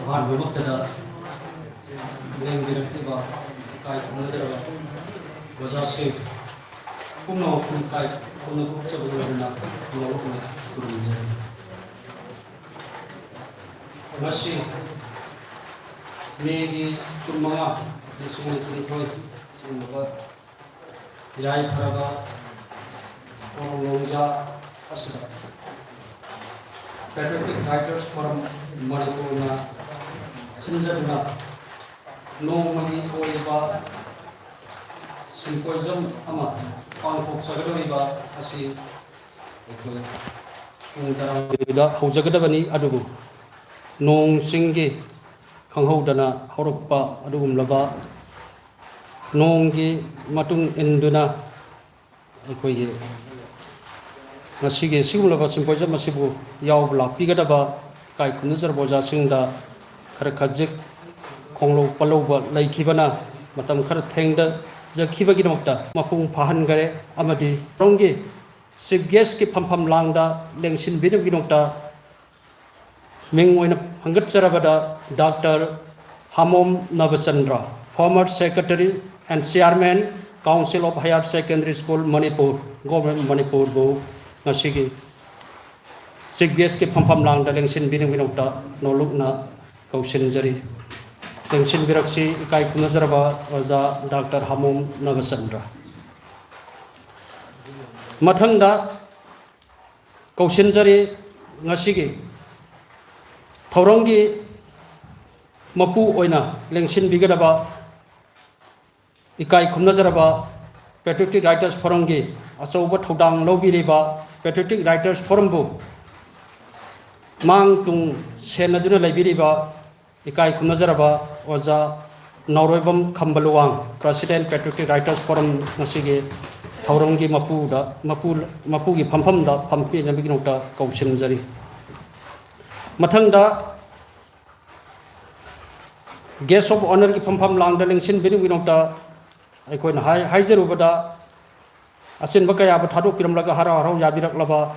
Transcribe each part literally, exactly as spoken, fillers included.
ꯑꯍꯥꯟꯕꯃꯛꯇꯗ ꯂꯦꯡꯕꯤꯔꯛꯂꯤꯕ ꯏꯀꯥꯏ ꯈꯨꯝꯅꯖꯔꯕ ꯑꯣꯖꯥꯁꯤꯡ ꯄꯨꯝꯅꯃꯛꯄꯨ ꯏꯀꯥꯏ ꯈꯨꯝꯅ ꯀꯣꯛꯆꯕ ꯂꯣꯏꯅꯅ ꯃꯔꯨꯞꯅ ꯈꯨꯔꯨꯝꯖꯔꯤ꯫ ꯉꯁꯤ ꯃꯦꯒꯤ ꯀꯨꯟꯃꯉꯥ, ꯂꯤꯁꯤꯡ ꯑꯅꯤ ꯀꯨꯟꯅꯤꯊꯣꯏ ꯆꯤꯡꯕ ꯌꯥꯏꯐꯔꯕ ꯀꯣꯔꯣꯡ ꯅꯣꯡꯖꯥ ꯑꯁꯤꯗ Patriotic Writers Forum ꯃꯅꯤꯄꯨꯔꯅ ꯁꯤꯟꯖꯗꯨꯅ ꯅꯣꯡꯃꯒꯤ ꯑꯣꯏꯕ symposium ꯑꯃ ꯄꯥꯡꯊꯣꯛꯆꯒꯗꯧꯔꯤꯕ ꯑꯁꯤ ꯑꯩꯈꯣꯏ ꯄꯨꯡ ꯇꯔꯥꯃꯥꯊꯣꯏꯗ ꯍꯧꯖꯒꯗꯕꯅꯤ꯫ ꯑꯗꯨꯕꯨ ꯅꯣꯡ ꯆꯤꯡꯒꯤ ꯈꯪꯍꯧꯗꯅ ꯍꯧꯔꯛꯄ ꯑꯗꯨꯒꯨꯝꯂꯕ ꯅꯣꯡꯒꯤ ꯃꯇꯨꯡ ꯏꯟꯗꯨꯅ ꯑꯩꯈꯣꯏꯒꯤ ꯉꯁꯤꯒꯤ ꯑꯁꯤꯒꯨꯝꯂꯕ symposium ꯑꯁꯤꯕꯨ ꯌꯥꯎꯕ ꯂꯥꯛꯄꯤꯒꯗꯕ ꯏꯀꯥꯏ ꯈꯨꯝꯅꯖꯔꯕ ꯑꯣꯖꯥꯁꯤꯡꯗ ꯈꯔ ꯈꯖꯤꯛ ꯈꯣꯡꯂꯧ ꯄꯜꯂꯧꯕ ꯂꯩꯈꯤꯕꯅ ꯃꯇꯝ ꯈꯔ ꯊꯦꯡꯊꯖꯈꯤꯕꯒꯤꯗꯃꯛꯇ ꯃꯄꯨꯡ ꯐꯥꯍꯟꯈꯔꯦ꯫ ꯑꯃꯗꯤ ꯊꯧꯔꯝꯒꯤ chief guest ꯀꯤ ꯐꯝꯐꯝ ꯂꯥꯡꯗ ꯂꯦꯡꯁꯤꯟꯕꯤꯅꯕꯒꯤꯗꯃꯛꯇ ꯃꯤꯡ ꯑꯣꯏꯅ ꯍꯪꯒꯠꯆꯔꯕꯗ doctor ꯍꯥꯃꯣꯝ Nabachandra, former secretary and chairman, Council of Higher Secondary School Manipur, Government ꯃꯅꯤꯄꯨꯔꯕꯨ ꯉꯁꯤꯒꯤ chief guest ꯀꯤ ꯐꯝꯐꯝ ꯂꯥꯡꯗ ꯂꯦꯡꯁꯤꯟꯕꯤꯅꯕꯒꯤꯗꯃꯛꯇ ꯅꯣꯂꯨꯛꯅ ꯀꯧꯁꯤꯟꯖꯔꯤ꯫ ꯂꯦꯡꯁꯤꯟꯕꯤꯔꯛꯁꯤ ꯏꯀꯥꯏ ꯈꯨꯝꯅꯖꯔꯕ ꯑꯣꯖꯥ ꯗꯥꯛꯇꯔ ꯍꯥꯃꯣꯝ ꯅꯕꯆꯟꯗ꯭ꯔ꯫ ꯃꯊꯪꯗ ꯀꯧꯁꯤꯟꯖꯔꯤ ꯉꯁꯤꯒꯤ ꯊꯧꯔꯝꯒꯤ ꯃꯄꯨ ꯑꯣꯏꯅ ꯂꯦꯡꯁꯤꯟꯕꯤꯒꯗꯕ ꯏꯀꯥꯏ ꯈꯨꯝꯅꯖꯔꯕ Patriotic Writers Forum ꯒꯤ ꯑꯆꯧꯕ ꯊꯧꯗꯥꯡ ꯂꯧꯕꯤꯔꯤꯕ Patriotic Writers Forum ꯕꯨ ꯃꯥꯡ ꯇꯨꯡ ꯁꯦꯟꯅꯗꯨꯅ ꯂꯩꯕꯤꯔꯤꯕ ꯏꯀꯥꯏ ꯈꯨꯝꯅꯖꯔꯕ ꯑꯣꯖꯥ ꯅꯥꯎꯔꯣꯏꯕꯝ ꯈꯝꯕ Luwang, President Patriotic Writers Forum, ꯉꯁꯤꯒꯤ ꯊꯧꯔꯝꯒꯤ ꯃꯄꯨꯗ, ꯃꯄꯨ, ꯃꯄꯨꯒꯤ ꯐꯝꯐꯝꯗ ꯐꯝꯕꯤꯅꯕꯒꯤꯗꯃꯛꯇ ꯀꯧꯁꯤꯟꯖꯔꯤ꯫ ꯃꯊꯪꯗ guest of honour ꯒꯤ ꯐꯝꯐꯝ ꯂꯥꯡꯗ ꯂꯦꯡꯁꯤꯟꯕꯤꯅꯕꯒꯤꯗꯃꯛꯇ ꯑꯩꯈꯣꯏꯅ ꯍꯥꯏ-, ꯍꯥꯏꯖꯔꯨꯕꯗ ꯑꯆꯤꯟꯕ ꯀꯌꯥꯕꯨ ꯊꯥꯗꯣꯛꯄꯤꯔꯝꯂꯒ ꯍꯔꯥꯎ ꯍꯔꯥꯎ ꯌꯥꯕꯤꯔꯛꯂꯕ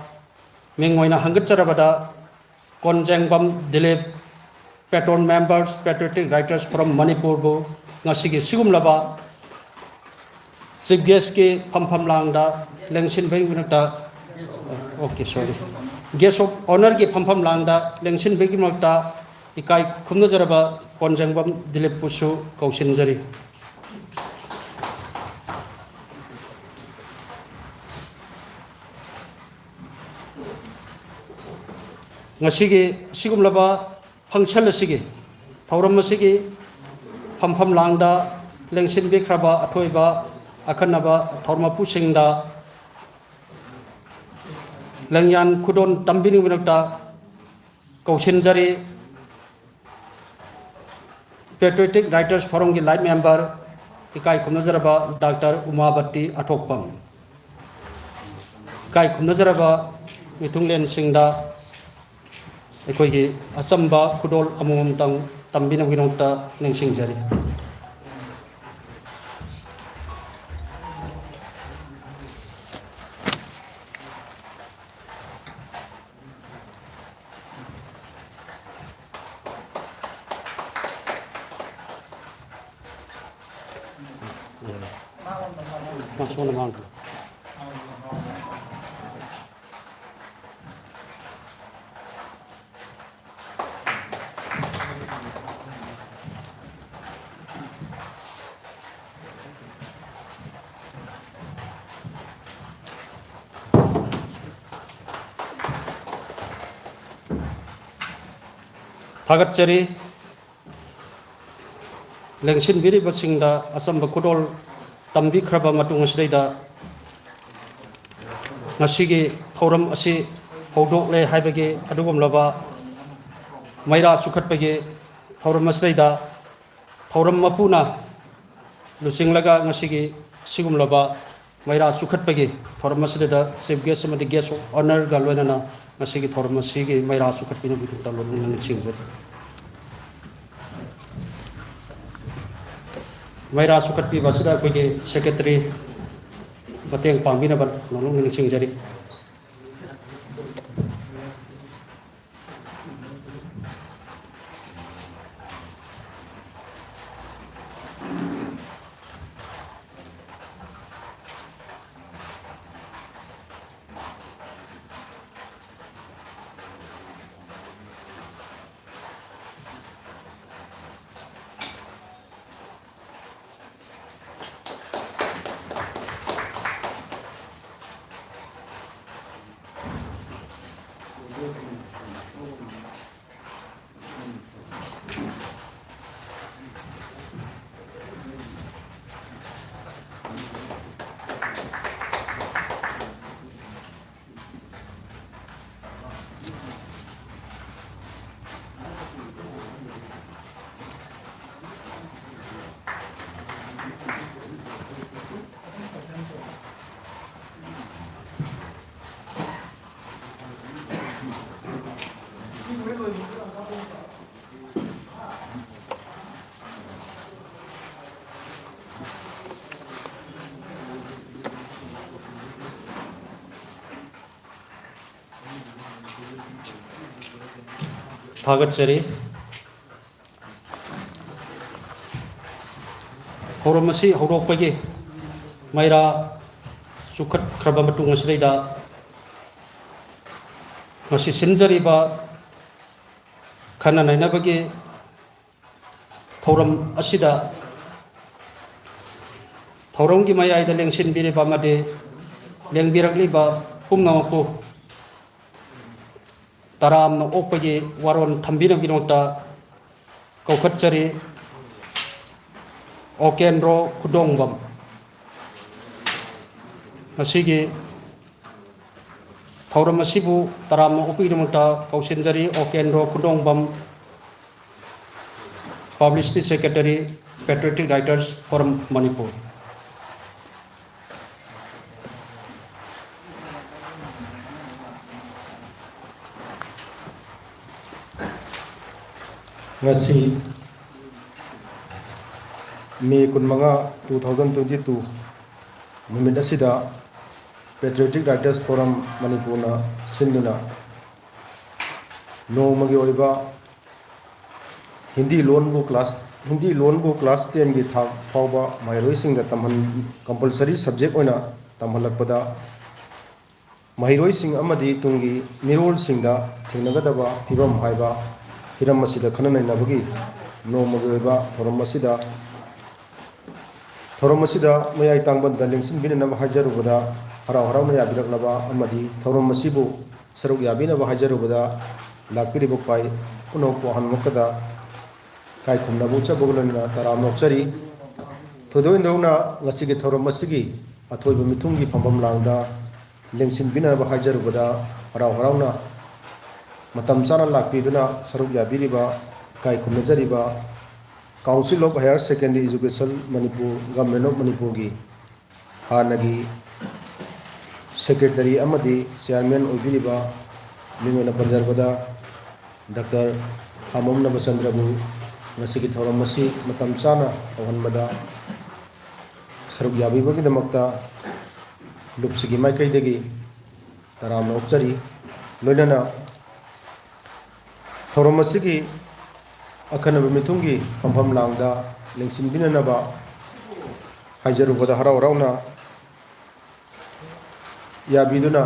ꯃꯤꯡ ꯑꯣꯏꯅ ꯍꯪꯒꯠꯆꯔꯕꯗ ꯀꯣꯟꯖꯦꯡꯕꯝ Dilip, Patron Members, Patriotic Writers Forum ꯃꯅꯤꯄꯨꯔꯕꯨ ꯉꯁꯤꯒꯤ ꯁꯤꯒꯨꯝꯂꯕ chief guest ꯀꯤ ꯐꯝꯐꯝ ꯂꯥꯡꯗ ꯂꯦꯡꯁꯤꯟꯕꯒꯤꯗꯃꯛꯇ, okay, sorry, guest of honour ꯒꯤ ꯐꯝꯐꯝ ꯂꯥꯡꯗ ꯂꯦꯡꯁꯤꯟꯕꯒꯤꯗꯃꯛꯇ ꯏꯀꯥꯏ ꯈꯨꯝꯅꯖꯔꯕ ꯀꯣꯟꯖꯦꯡꯕꯝ ꯗꯤꯂꯤꯞꯄꯨꯁꯨ ꯀꯧꯁꯤꯟꯖꯔꯤ꯫ ꯉꯁꯤꯒꯤ ꯑꯁꯤꯒꯨꯝꯂꯕ function ꯑꯁꯤꯒꯤ, ꯊꯧꯔꯝ ꯑꯁꯤꯒꯤ ꯐꯝꯐꯝ ꯂꯥꯡꯗ ꯂꯦꯡꯁꯤꯟꯕꯤꯈ꯭ꯔꯕ ꯑꯊꯣꯏꯕ ꯑꯈꯟꯅꯕ ꯊꯧꯔꯝ ꯃꯄꯨꯁꯤꯡꯗ ꯂꯦꯡꯌꯥꯟ ꯈꯨꯗꯣꯜ ꯇꯝꯕꯤꯅꯕꯒꯤꯗꯃꯛꯇ ꯀꯧꯁꯤꯟꯖꯔꯤ꯫ Patriotic Writers Forum ꯒꯤ life member, ꯏꯀꯥꯏ ꯈꯨꯝꯅꯖꯔꯕ ꯗꯥꯛꯇꯔ ꯎꯃꯥꯕꯇꯤ ꯑꯊꯣꯛꯄꯝ꯫ ꯏꯀꯥꯏ ꯈꯨꯝꯅꯖꯔꯕ ꯃꯤꯊꯨꯡꯂꯦꯟꯁꯤꯡꯗ ꯑꯩꯈꯣꯏꯒꯤ ꯑꯆꯝꯕ ꯈꯨꯗꯣꯜ ꯑꯃꯃꯝꯇꯪ ꯇꯝꯕꯤꯅꯕꯒꯤꯗꯃꯛꯇ ꯅꯤꯡꯁꯤꯡꯖꯔꯤ꯫ ꯁꯣꯝꯗ ꯉꯥꯡꯈ꯭ꯔꯣ꯫ ꯊꯥꯒꯠꯆꯔꯤ꯫ ꯂꯦꯡꯁꯤꯟꯕꯤꯔꯤꯕꯁꯤꯡꯗ ꯑꯆꯝꯕ ꯈꯨꯗꯣꯜ ꯇꯝꯕꯤꯈ꯭ꯔꯕ ꯃꯇꯨꯡ ꯑꯁꯤꯗꯩꯗ ꯉꯁꯤꯒꯤ ꯊꯧꯔꯝ ꯑꯁꯤ ꯍꯧꯗꯣꯛꯂꯦ ꯍꯥꯏꯕꯒꯤ ꯑꯗꯨꯒꯨꯝꯂꯕ ꯃꯩꯔꯥ ꯆꯨꯈꯠꯄꯒꯤ ꯊꯧꯔꯝ ꯑꯁꯤꯗꯩꯗ ꯊꯧꯔꯝ ꯃꯄꯨꯅ ꯂꯨꯆꯤꯡꯂꯒ ꯉꯁꯤꯒꯤ ꯁꯤꯒꯨꯝꯂꯕ ꯃꯩꯔꯥ ꯆꯨꯈꯠꯄꯒꯤ ꯊꯧꯔꯝ ꯑꯁꯤꯗ Chief Guest ꯑꯃꯗꯤ Guest of Honourꯒ ꯂꯣꯏꯅꯅ ꯉꯁꯤꯒꯤ ꯊꯧꯔꯝ ꯑꯁꯤꯒꯤ ꯃꯩꯔꯥ ꯆꯨꯈꯠꯄꯤꯅꯕꯒꯤꯗꯃꯛꯇ ꯅꯣꯂꯨꯛꯅ ꯅꯤꯡꯁꯤꯡꯖꯔꯤ꯫ ꯃꯩꯔꯥ ꯆꯨꯈꯠꯄꯤꯕ ꯑꯁꯤꯗ ꯑꯩꯈꯣꯏꯒꯤ Secretary ꯃꯇꯦꯡ ꯄꯥꯡꯕꯤꯅꯕ ꯅꯣꯂꯨꯛꯅ ꯅꯤꯡꯁꯤꯡꯖꯔꯤ꯫ ꯊꯥꯒꯠꯆꯔꯤ꯫ ꯊꯧꯔꯝ ꯑꯁꯤ ꯍꯧꯗꯣꯛꯄꯒꯤ ꯃꯩꯔꯥ ꯆꯨꯈꯠꯈ꯭ꯔꯕ ꯃꯇꯨꯡ ꯑꯁꯤꯗꯩꯗ ꯉꯁꯤ ꯁꯤꯟꯖꯔꯤꯕ ꯈꯟꯅ ꯅꯩꯅꯕꯒꯤ ꯊꯧꯔꯝ ꯑꯁꯤꯗ ꯊꯧꯔꯝꯒꯤ ꯃꯌꯥꯏꯗ ꯂꯦꯡꯁꯤꯟꯕꯤꯔꯤꯕ ꯑꯃꯗꯤ ꯂꯦꯡꯕꯤꯔꯛꯂꯤꯕ ꯄꯨꯝꯅꯃꯛꯄꯨ ꯇꯔꯥꯝꯅ ꯑꯣꯛꯄꯒꯤ ꯋꯥꯔꯣꯜ ꯊꯝꯕꯤꯅꯕꯒꯤꯗꯃꯛꯇ ꯀꯧꯈꯠꯆꯔꯤ꯫ ꯑꯣꯀꯦꯟꯗ꯭ꯔꯣ ꯈꯨꯗꯣꯡꯕꯝ꯫ ꯉꯁꯤꯒꯤ ꯊꯧꯔꯝ ꯑꯁꯤꯕꯨ ꯇꯔꯥꯝꯅ ꯑꯣꯛꯄꯒꯤꯗꯃꯛꯇ ꯀꯧꯁꯤꯟꯖꯔꯤ꯫ ꯑꯣꯀꯦꯟꯗ꯭ꯔꯣ ꯈꯨꯗꯣꯡꯕꯝ, Publicity Secretary, Patriotic Writers Forum, Manipur꯫ ꯉꯁꯤ ꯃꯦ ꯀꯨꯟꯃꯉꯥ, two thousand twenty two ꯅꯨꯃꯤꯠ ꯑꯁꯤꯗ Patriotic Writers Forum ꯃꯅꯤꯄꯨꯔꯅ ꯁꯤꯟꯗꯨꯅ ꯅꯣꯡꯃꯒꯤ ꯑꯣꯏꯕ ꯍꯤꯟꯗꯤ ꯂꯣꯟꯕꯨ class, ꯍꯤꯟꯗꯤ ꯂꯣꯟꯕꯨ class ten ꯒꯤ ꯊꯥꯛ ꯐꯥꯎꯕ ꯃꯍꯩꯔꯣꯏꯁꯤꯡꯗ ꯇꯝꯍꯟ-, compulsory subject ꯑꯣꯏꯅ ꯇꯝꯍꯜꯂꯛꯄꯗ ꯃꯍꯩꯔꯣꯏꯁꯤꯡ ꯑꯃꯗꯤ ꯇꯨꯡꯒꯤ ꯃꯤꯔꯣꯜꯁꯤꯡꯗ ꯊꯦꯡꯅꯒꯗꯕ ꯐꯤꯕꯝ ꯍꯥꯏꯕ ꯍꯤꯔꯝ ꯑꯁꯤꯗ ꯈꯟꯅ ꯅꯩꯅꯕꯒꯤ ꯅꯣꯡꯃꯒꯤ ꯑꯣꯏꯕ ꯊꯧꯔꯝ ꯑꯁꯤꯗ, ꯊꯧꯔꯝ ꯑꯁꯤꯗ ꯃꯌꯥꯏ ꯇꯥꯡꯕꯗ ꯂꯦꯡꯁꯤꯟꯕꯤꯅꯅꯕ ꯍꯥꯏꯖꯔꯨꯕꯗ, ꯍꯔꯥꯎ ꯍꯔꯥꯎꯅ ꯌꯥꯕꯤꯔꯛꯂꯕ ꯑꯃꯗꯤ ꯊꯧꯔꯝ ꯑꯁꯤꯕꯨ ꯁꯔꯨꯛ ꯌꯥꯕꯤꯅꯕ ꯍꯥꯏꯖꯔꯨꯕꯗ ꯂꯥꯛꯄꯤꯔꯤꯕ ꯈ꯭ꯋꯥꯏ ꯄꯨꯝꯅꯃꯛꯄꯨ ꯑꯍꯥꯟꯕꯃꯛꯇꯗ ꯏꯀꯥꯏ ꯈꯨꯝꯅꯕ ꯎꯠꯆꯕꯒ ꯂꯣꯏꯅꯅ ꯇꯔꯥꯝꯅ ꯑꯣꯛꯆꯔꯤ꯫ ꯊꯣꯏꯗꯣꯛ ꯍꯦꯟꯗꯣꯛꯅ ꯉꯁꯤꯒꯤ ꯊꯧꯔꯝ ꯑꯁꯤꯒꯤ ꯑꯊꯣꯏꯕ ꯃꯤꯊꯨꯡꯒꯤ ꯐꯝꯐꯝ ꯂꯥꯡꯗ ꯂꯦꯡꯁꯤꯟꯕꯤꯅꯅꯕ ꯍꯥꯏꯖꯔꯨꯕꯗ ꯍꯔꯥꯎ ꯍꯔꯥꯎꯅ ꯃꯇꯝ ꯆꯥꯅ ꯂꯥꯛꯄꯤꯗꯨꯅ ꯁꯔꯨꯛ ꯌꯥꯕꯤꯔꯤꯕ, ꯏꯀꯥꯏ ꯈꯨꯝꯅꯖꯔꯤꯕ Council of Higher Secondary Education Manipur, Government of ꯃꯅꯤꯄꯨꯔꯒꯤ ꯍꯥꯟꯅꯒꯤ secretary ꯑꯃꯗꯤ chairman ꯑꯣꯏꯕꯤꯔꯤꯕ ꯃꯤꯡ ꯑꯣꯏꯅ ꯄꯟꯖꯔꯕꯗ ꯗꯥꯛꯇꯔ ꯍꯥꯃꯝ ꯅꯕꯆꯟꯗ꯭ꯔꯕꯨ ꯉꯁꯤꯒꯤ ꯊꯧꯔꯝ ꯑꯁꯤ ꯃꯇꯝ ꯆꯥꯅ ꯇꯧꯍꯟꯕꯗ ꯁꯔꯨꯛ ꯌꯥꯕꯤꯕꯒꯤꯗꯃꯛꯇ ꯂꯨꯞꯁꯤꯒꯤ ꯃꯥꯏꯀꯩꯗꯒꯤ ꯇꯔꯥꯝꯅ ꯑꯣꯛꯆꯔꯤ꯫ ꯂꯣꯏꯅꯅ ꯊꯧꯔꯝ ꯑꯁꯤꯒꯤ ꯑꯈꯟꯅꯕ ꯃꯤꯊꯨꯡꯒꯤ ꯐꯝꯐꯝ ꯂꯥꯡꯗ ꯂꯦꯡꯁꯤꯟꯕꯤꯅꯅꯕ ꯍꯥꯏꯖꯔꯨꯕꯗ ꯍꯔꯥꯎ ꯍꯔꯥꯎꯅ ꯌꯥꯕꯤꯗꯨꯅ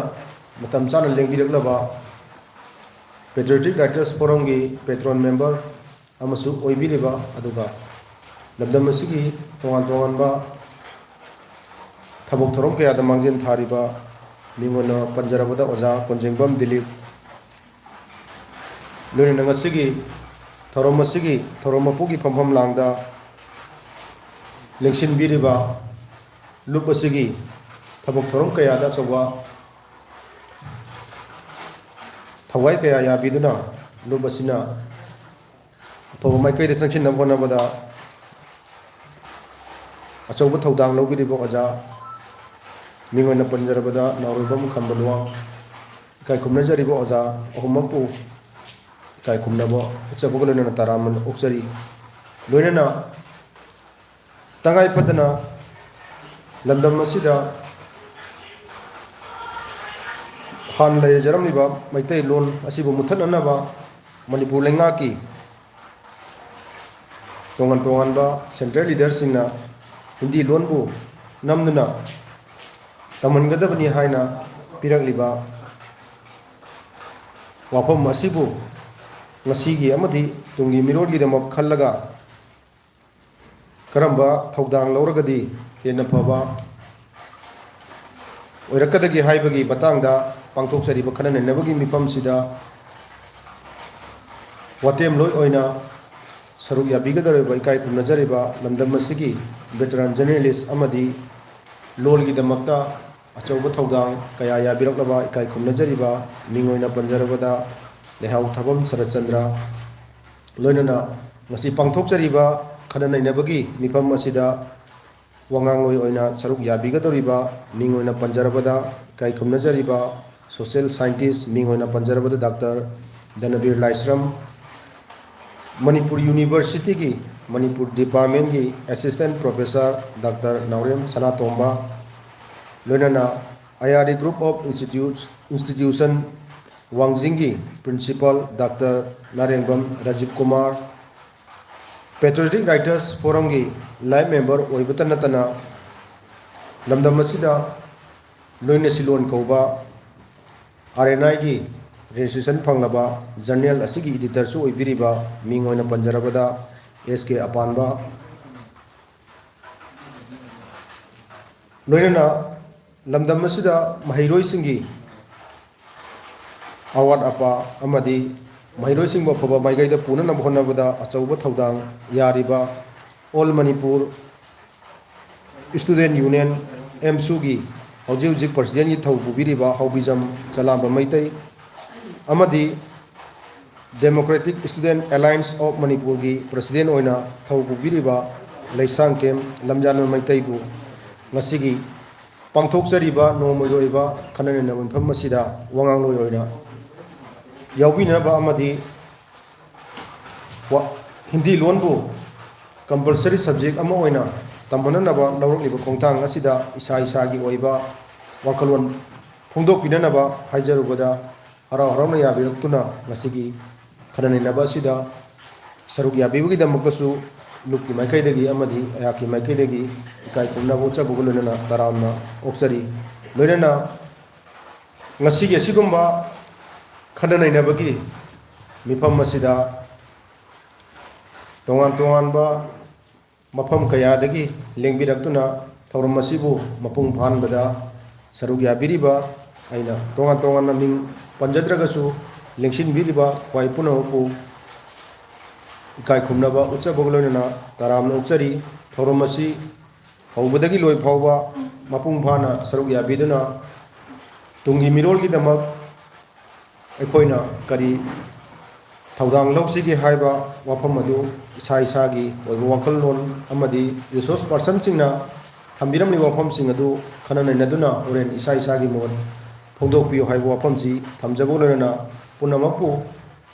ꯃꯇꯝ ꯆꯥꯅ ꯂꯦꯡꯕꯤꯔꯛꯂꯕ Patriotic Writers Forumꯒꯤ patron member ꯑꯃꯁꯨ ꯑꯣꯏꯕꯤꯔꯤꯕ, ꯑꯗꯨꯒ ꯂꯝꯗꯝ ꯑꯁꯤꯒꯤ ꯇꯣꯉꯥꯟ ꯇꯣꯉꯥꯟꯕ ꯊꯕꯛ ꯊꯧꯔꯝ ꯀꯌꯥꯗ ꯃꯥꯡꯖꯤꯟ ꯊꯥꯔꯤꯕ, ꯃꯤꯡ ꯑꯣꯏꯅ ꯄꯟꯖꯔꯕꯗ ꯑꯣꯖꯥ ꯀꯣꯟꯖꯦꯡꯕꯝ ꯗꯤꯂꯤꯞ, ꯂꯣꯏꯅꯅ ꯉꯁꯤꯒꯤ ꯊꯧꯔꯝ ꯑꯁꯤꯒꯤ ꯊꯧꯔꯝ ꯃꯄꯨꯒꯤ ꯐꯝꯐꯝ ꯂꯥꯡꯗ ꯂꯦꯡꯁꯤꯟꯕꯤꯔꯤꯕ ꯂꯨꯞ ꯑꯁꯤꯒꯤ ꯊꯕꯛ ꯊꯧꯔꯝ ꯀꯌꯥꯗ ꯑꯆꯧꯕ ꯊꯋꯥꯏ ꯀꯌꯥ ꯌꯥꯕꯤꯗꯨꯅ ꯂꯨꯞ ꯑꯁꯤꯅ ꯑꯐꯕ ꯃꯥꯏꯀꯩꯗ ꯆꯪꯁꯤꯟꯅꯕ ꯍꯣꯠꯅꯕꯗ ꯑꯆꯧꯕ ꯊꯧꯗꯥꯡ ꯂꯧꯕꯤꯔꯤꯕ ꯑꯣꯖꯥ, ꯃꯤꯡ ꯑꯣꯏꯅ ꯄꯟꯖꯔꯕꯗ ꯅꯥꯎꯔꯦꯝꯕꯝ ꯈꯝꯕ ꯂꯨꯋꯥꯡ, ꯏꯀꯥꯏ ꯈꯨꯝꯅꯖꯔꯤꯕ ꯑꯣꯖꯥ ꯑꯍꯨꯝꯃꯛꯄꯨ ꯏꯀꯥꯏ ꯈꯨꯝꯅꯕ ꯎꯠꯆꯕꯒ ꯂꯣꯏꯅꯅ ꯇꯔꯥꯝꯅ ꯑꯣꯛꯆꯔꯤ꯫ ꯂꯣꯏꯅꯅ ꯇꯉꯥꯏ ꯐꯗꯅ ꯂꯝꯗꯝ ꯑꯁꯤꯗ ꯍꯥꯟꯅ ꯂꯩꯖꯔꯝꯂꯤꯕ ꯃꯩꯇꯩꯂꯣꯟ ꯑꯁꯤꯕꯨ ꯃꯨꯠꯊꯠꯅꯅꯕ ꯃꯅꯤꯄꯨꯔ ꯂꯩꯉꯥꯛꯀꯤ ꯇꯣꯉꯥꯟ ꯇꯣꯉꯥꯟꯕ central leaderꯁꯤꯡꯅ ꯍꯤꯟꯗꯤ ꯂꯣꯟꯕꯨ ꯅꯝꯗꯨꯅ ꯇꯝꯍꯟꯒꯗꯕꯅꯤ ꯍꯥꯏꯅ ꯄꯤꯔꯛꯂꯤꯕ ꯋꯥꯐꯝ ꯑꯁꯤꯕꯨ ꯉꯁꯤꯒꯤ ꯑꯃꯗꯤ ꯇꯨꯡꯒꯤ ꯃꯤꯔꯣꯜꯒꯤꯗꯃꯛ ꯈꯜꯂꯒ ꯀꯔꯝꯕ ꯊꯧꯗꯥꯡ ꯂꯧꯔꯒꯗꯤ ꯍꯦꯟꯅ ꯐꯕ ꯑꯣꯏꯔꯛꯀꯗꯒꯦ ꯍꯥꯏꯕꯒꯤ ꯃꯇꯥꯡꯗ ꯄꯥꯡꯊꯣꯛꯆꯔꯤꯕ ꯈꯟꯅ ꯅꯩꯅꯕꯒꯤ ꯃꯤꯐꯝꯁꯤꯗ ꯋꯥꯇꯦꯝꯂꯣꯏ ꯑꯣꯏꯅ ꯁꯔꯨꯛ ꯌꯥꯕꯤꯒꯗꯧꯔꯤꯕ ꯏꯀꯥꯏ ꯈꯨꯝꯅꯖꯔꯤꯕ ꯂꯝꯗꯝ ꯑꯁꯤꯒꯤ veteran journalist ꯑꯃꯗꯤ ꯂꯣꯜꯒꯤꯗꯃꯛꯇ ꯑꯆꯧꯕ ꯊꯧꯗꯥꯡ ꯀꯌꯥ ꯌꯥꯕꯤꯔꯛꯂꯕ ꯏꯀꯥꯏ ꯈꯨꯝꯅꯖꯔꯤꯕ, ꯃꯤꯡ ꯑꯣꯏꯅ ꯄꯟꯖꯔꯕꯗ ꯂꯩꯍꯥꯎ ꯊꯥꯕꯝ ꯁꯔꯠꯆꯟꯗ꯭ꯔ, ꯂꯣꯏꯅꯅ ꯉꯁꯤ ꯄꯥꯡꯊꯣꯛꯆꯔꯤꯕ ꯈꯟꯅ ꯅꯩꯅꯕꯒꯤ ꯃꯤꯐꯝ ꯑꯁꯤꯗ ꯋꯥꯉꯥꯡꯂꯣꯏ ꯑꯣꯏꯅ ꯁꯔꯨꯛ ꯌꯥꯕꯤꯒꯗꯧꯔꯤꯕ, ꯃꯤꯡ ꯑꯣꯏꯅ ꯄꯟꯖꯔꯕꯗ ꯏꯀꯥꯏ ꯈꯨꯝꯅꯖꯔꯤꯕ social scientist, ꯃꯤꯡ ꯑꯣꯏꯅ ꯄꯟꯖꯔꯕꯗ ꯗꯥꯛꯇꯔ ꯗꯅꯕꯤꯔ ꯂꯥꯏꯁ꯭ꯔꯝ, ꯃꯅꯤꯄꯨꯔ Universityꯒꯤ ꯃꯅꯤꯄꯨꯔ departmentꯀꯤ assistant professor doctor Naorem Sanatomba, ꯂꯣꯏꯅꯅ ꯑꯌꯥꯔꯤ group of institutes, institution ꯋꯥꯡꯖꯤꯡꯒꯤ principal doctor Narengbam Rajiv Kumar, Patriotic Writers Forumꯒꯤ life member ꯑꯣꯏꯕꯇ ꯅꯠꯇꯅ ꯂꯝꯗꯝ ꯑꯁꯤꯗ ꯂꯣꯏꯅ ꯁꯤꯂꯣꯟ ꯀꯧꯕ ꯑꯥꯔ ꯑꯦꯟ ꯑꯥꯏꯒꯤ ꯔꯦꯖꯤꯁꯇ꯭ꯔꯦꯁꯟ ꯐꯪꯂꯕ ꯖꯔꯅꯦꯜ ꯑꯁꯤꯒꯤ ꯏꯗꯤꯇꯔꯁꯨ ꯑꯣꯏꯕꯤꯔꯤꯕ ꯃꯤꯡ ꯑꯣꯏꯅ ꯄꯟꯖꯔꯕꯗ ꯑꯦꯁ ꯀꯦ ꯑꯄꯥꯟꯕ, ꯂꯣꯏꯅꯅ ꯂꯝꯗꯝ ꯑꯁꯤꯗ ꯃꯍꯩꯔꯣꯏꯁꯤꯡꯒꯤ ꯑꯋꯥꯠ ꯑꯄꯥ ꯑꯃꯗꯤ ꯃꯍꯩꯔꯣꯏꯁꯤꯡꯕꯨ ꯑꯐꯕ ꯃꯥꯏꯀꯩꯗ ꯄꯨꯅꯅꯕ ꯍꯣꯠꯅꯕꯗ ꯑꯆꯧꯕ ꯊꯧꯗꯥꯡ ꯌꯥꯔꯤꯕ ꯑꯣꯜ ꯃꯅꯤꯄꯨꯔ ꯏꯁꯇꯨꯗꯦꯟ ꯌꯨꯅꯤꯌꯟ, ꯑꯦꯝꯁꯨꯒꯤ ꯍꯧꯖꯤꯛ ꯍꯧꯖꯤꯛ ꯄ꯭ꯔꯁꯤꯗꯦꯟꯒꯤ ꯊꯧ ꯄꯨꯕꯤꯔꯤꯕ ꯍꯥꯎꯕꯤꯖꯝ ꯆꯂꯥꯝꯕ ꯃꯩꯇꯩ ꯑꯃꯗꯤ ꯗꯦꯃꯣꯀ꯭ꯔꯦꯇꯤꯛ ꯏꯁꯇꯨꯗꯦꯟ ꯑꯦꯂꯥꯏꯟꯁ ꯑꯣꯐ ꯃꯅꯤꯄꯨꯔꯒꯤ ꯄ꯭ꯔꯁꯤꯗꯦꯟ ꯑꯣꯏꯅ ꯊꯧ ꯄꯨꯕꯤꯔꯤꯕ ꯂꯩꯁꯥꯡꯊꯦꯝ ꯂꯝꯖꯥꯟꯕ ꯃꯩꯇꯩꯕꯨ ꯉꯁꯤꯒꯤ ꯄꯥꯡꯊꯣꯛꯆꯔꯤꯕ ꯅꯣꯡꯃꯒꯤ ꯑꯣꯏꯕ ꯈꯟꯅ ꯅꯩꯅꯕ ꯃꯤꯐꯝ ꯑꯁꯤꯗ ꯋꯥꯉꯥꯡꯂꯣꯏ ꯑꯣꯏꯅ ꯌꯥꯎꯕꯤꯅꯕ ꯑꯃꯗꯤ ꯋꯥ-, ꯍꯤꯟꯗꯤ ꯂꯣꯟꯕꯨ compulsory subject ꯑꯃ ꯑꯣꯏꯅ ꯇꯝꯍꯟꯅꯅꯕ ꯂꯧꯔꯛꯂꯤꯕ ꯈꯣꯡꯊꯥꯡ ꯑꯁꯤꯗ ꯏꯁꯥ ꯏꯁꯥꯒꯤ ꯑꯣꯏꯕ ꯋꯥꯈꯜꯂꯣꯟ ꯐꯣꯡꯗꯣꯛꯄꯤꯅꯅꯕ ꯍꯥꯏꯖꯔꯨꯕꯗ, ꯍꯔꯥꯎ ꯍꯔꯥꯎꯅ ꯌꯥꯕꯤꯔꯛꯇꯨꯅ ꯉꯁꯤꯒꯤ ꯈꯟꯅ ꯅꯩꯅꯕ ꯑꯁꯤꯗ ꯁꯔꯨꯛ ꯌꯥꯕꯤꯕꯒꯤꯗꯃꯛꯇꯁꯨ ꯂꯨꯞꯀꯤ ꯃꯥꯏꯀꯩꯗꯒꯤ ꯑꯃꯗꯤ ꯑꯩꯍꯥꯛꯀꯤ ꯃꯥꯏꯀꯩꯗꯒꯤ ꯏꯀꯥꯏ ꯈꯨꯝꯅꯕ ꯎꯠꯆꯕꯒ ꯂꯣꯏꯅꯅ ꯇꯔꯥꯝꯅ ꯑꯣꯛꯆꯔꯤ꯫ ꯂꯣꯏꯅꯅ ꯉꯁꯤꯒꯤ ꯑꯁꯤꯒꯨꯝꯕ ꯈꯟꯅ ꯅꯩꯅꯕꯒꯤ ꯃꯤꯐꯝ ꯑꯁꯤꯗ ꯇꯣꯉꯥꯟ ꯇꯣꯉꯥꯟꯕ ꯃꯐꯝ ꯀꯌꯥꯗꯒꯤ ꯂꯦꯡꯕꯤꯔꯛꯇꯨꯅ ꯊꯧꯔꯝ ꯑꯁꯤꯕꯨ ꯃꯄꯨꯡ ꯐꯥꯍꯟꯕꯗ ꯁꯔꯨꯛ ꯌꯥꯕꯤꯔꯤꯕ, ꯑꯩꯅ ꯇꯣꯉꯥꯟ ꯇꯣꯉꯥꯟꯅ ꯃꯤꯡ ꯄꯟꯖꯗ꯭ꯔꯒꯁꯨ, ꯂꯦꯡꯁꯤꯟꯕꯤꯔꯤꯕ ꯈ꯭ꯋꯥꯏ ꯄꯨꯝꯅꯃꯛꯄꯨ ꯏꯀꯥꯏ ꯈꯨꯝꯅꯕ ꯎꯠꯆꯕꯒ ꯂꯣꯏꯅꯅ ꯇꯔꯥꯝꯅ ꯑꯣꯛꯆꯔꯤ꯫ ꯊꯧꯔꯝ ꯑꯁꯤ ꯍꯧꯕꯗꯒꯤ ꯂꯣꯏ ꯐꯥꯎꯕ ꯃꯄꯨꯡ ꯐꯥꯅ ꯁꯔꯨꯛ ꯌꯥꯕꯤꯗꯨꯅ ꯇꯨꯡꯒꯤ ꯃꯤꯔꯣꯜꯒꯤꯗꯃꯛ ꯑꯩꯈꯣꯏꯅ ꯀꯔꯤ ꯊꯧꯗꯥꯡ ꯂꯧꯁꯤꯒꯦ ꯍꯥꯏꯕ ꯋꯥꯐꯝ ꯑꯗꯨ ꯏꯁꯥ ꯏꯁꯥꯒꯤ ꯑꯣꯏꯕ ꯋꯥꯈꯜꯂꯣꯟ ꯑꯃꯗꯤ resource personꯁꯤꯡꯅ ꯊꯝꯕꯤꯔꯝꯂꯤꯕ ꯋꯥꯐꯝꯁꯤꯡ ꯑꯗꯨ ꯈꯟꯅ ꯅꯩꯅꯗꯨꯅ ꯍꯣꯔꯦꯟ ꯏꯁꯥ ꯏꯁꯥꯒꯤ ꯃꯣꯠ ꯐꯣꯡꯗꯣꯛꯄꯤꯌꯨ ꯍꯥꯏꯕ ꯋꯥꯐꯝꯁꯤ ꯊꯝꯖꯕ ꯂꯣꯏꯅꯅ ꯄꯨꯝꯅꯃꯛꯄꯨ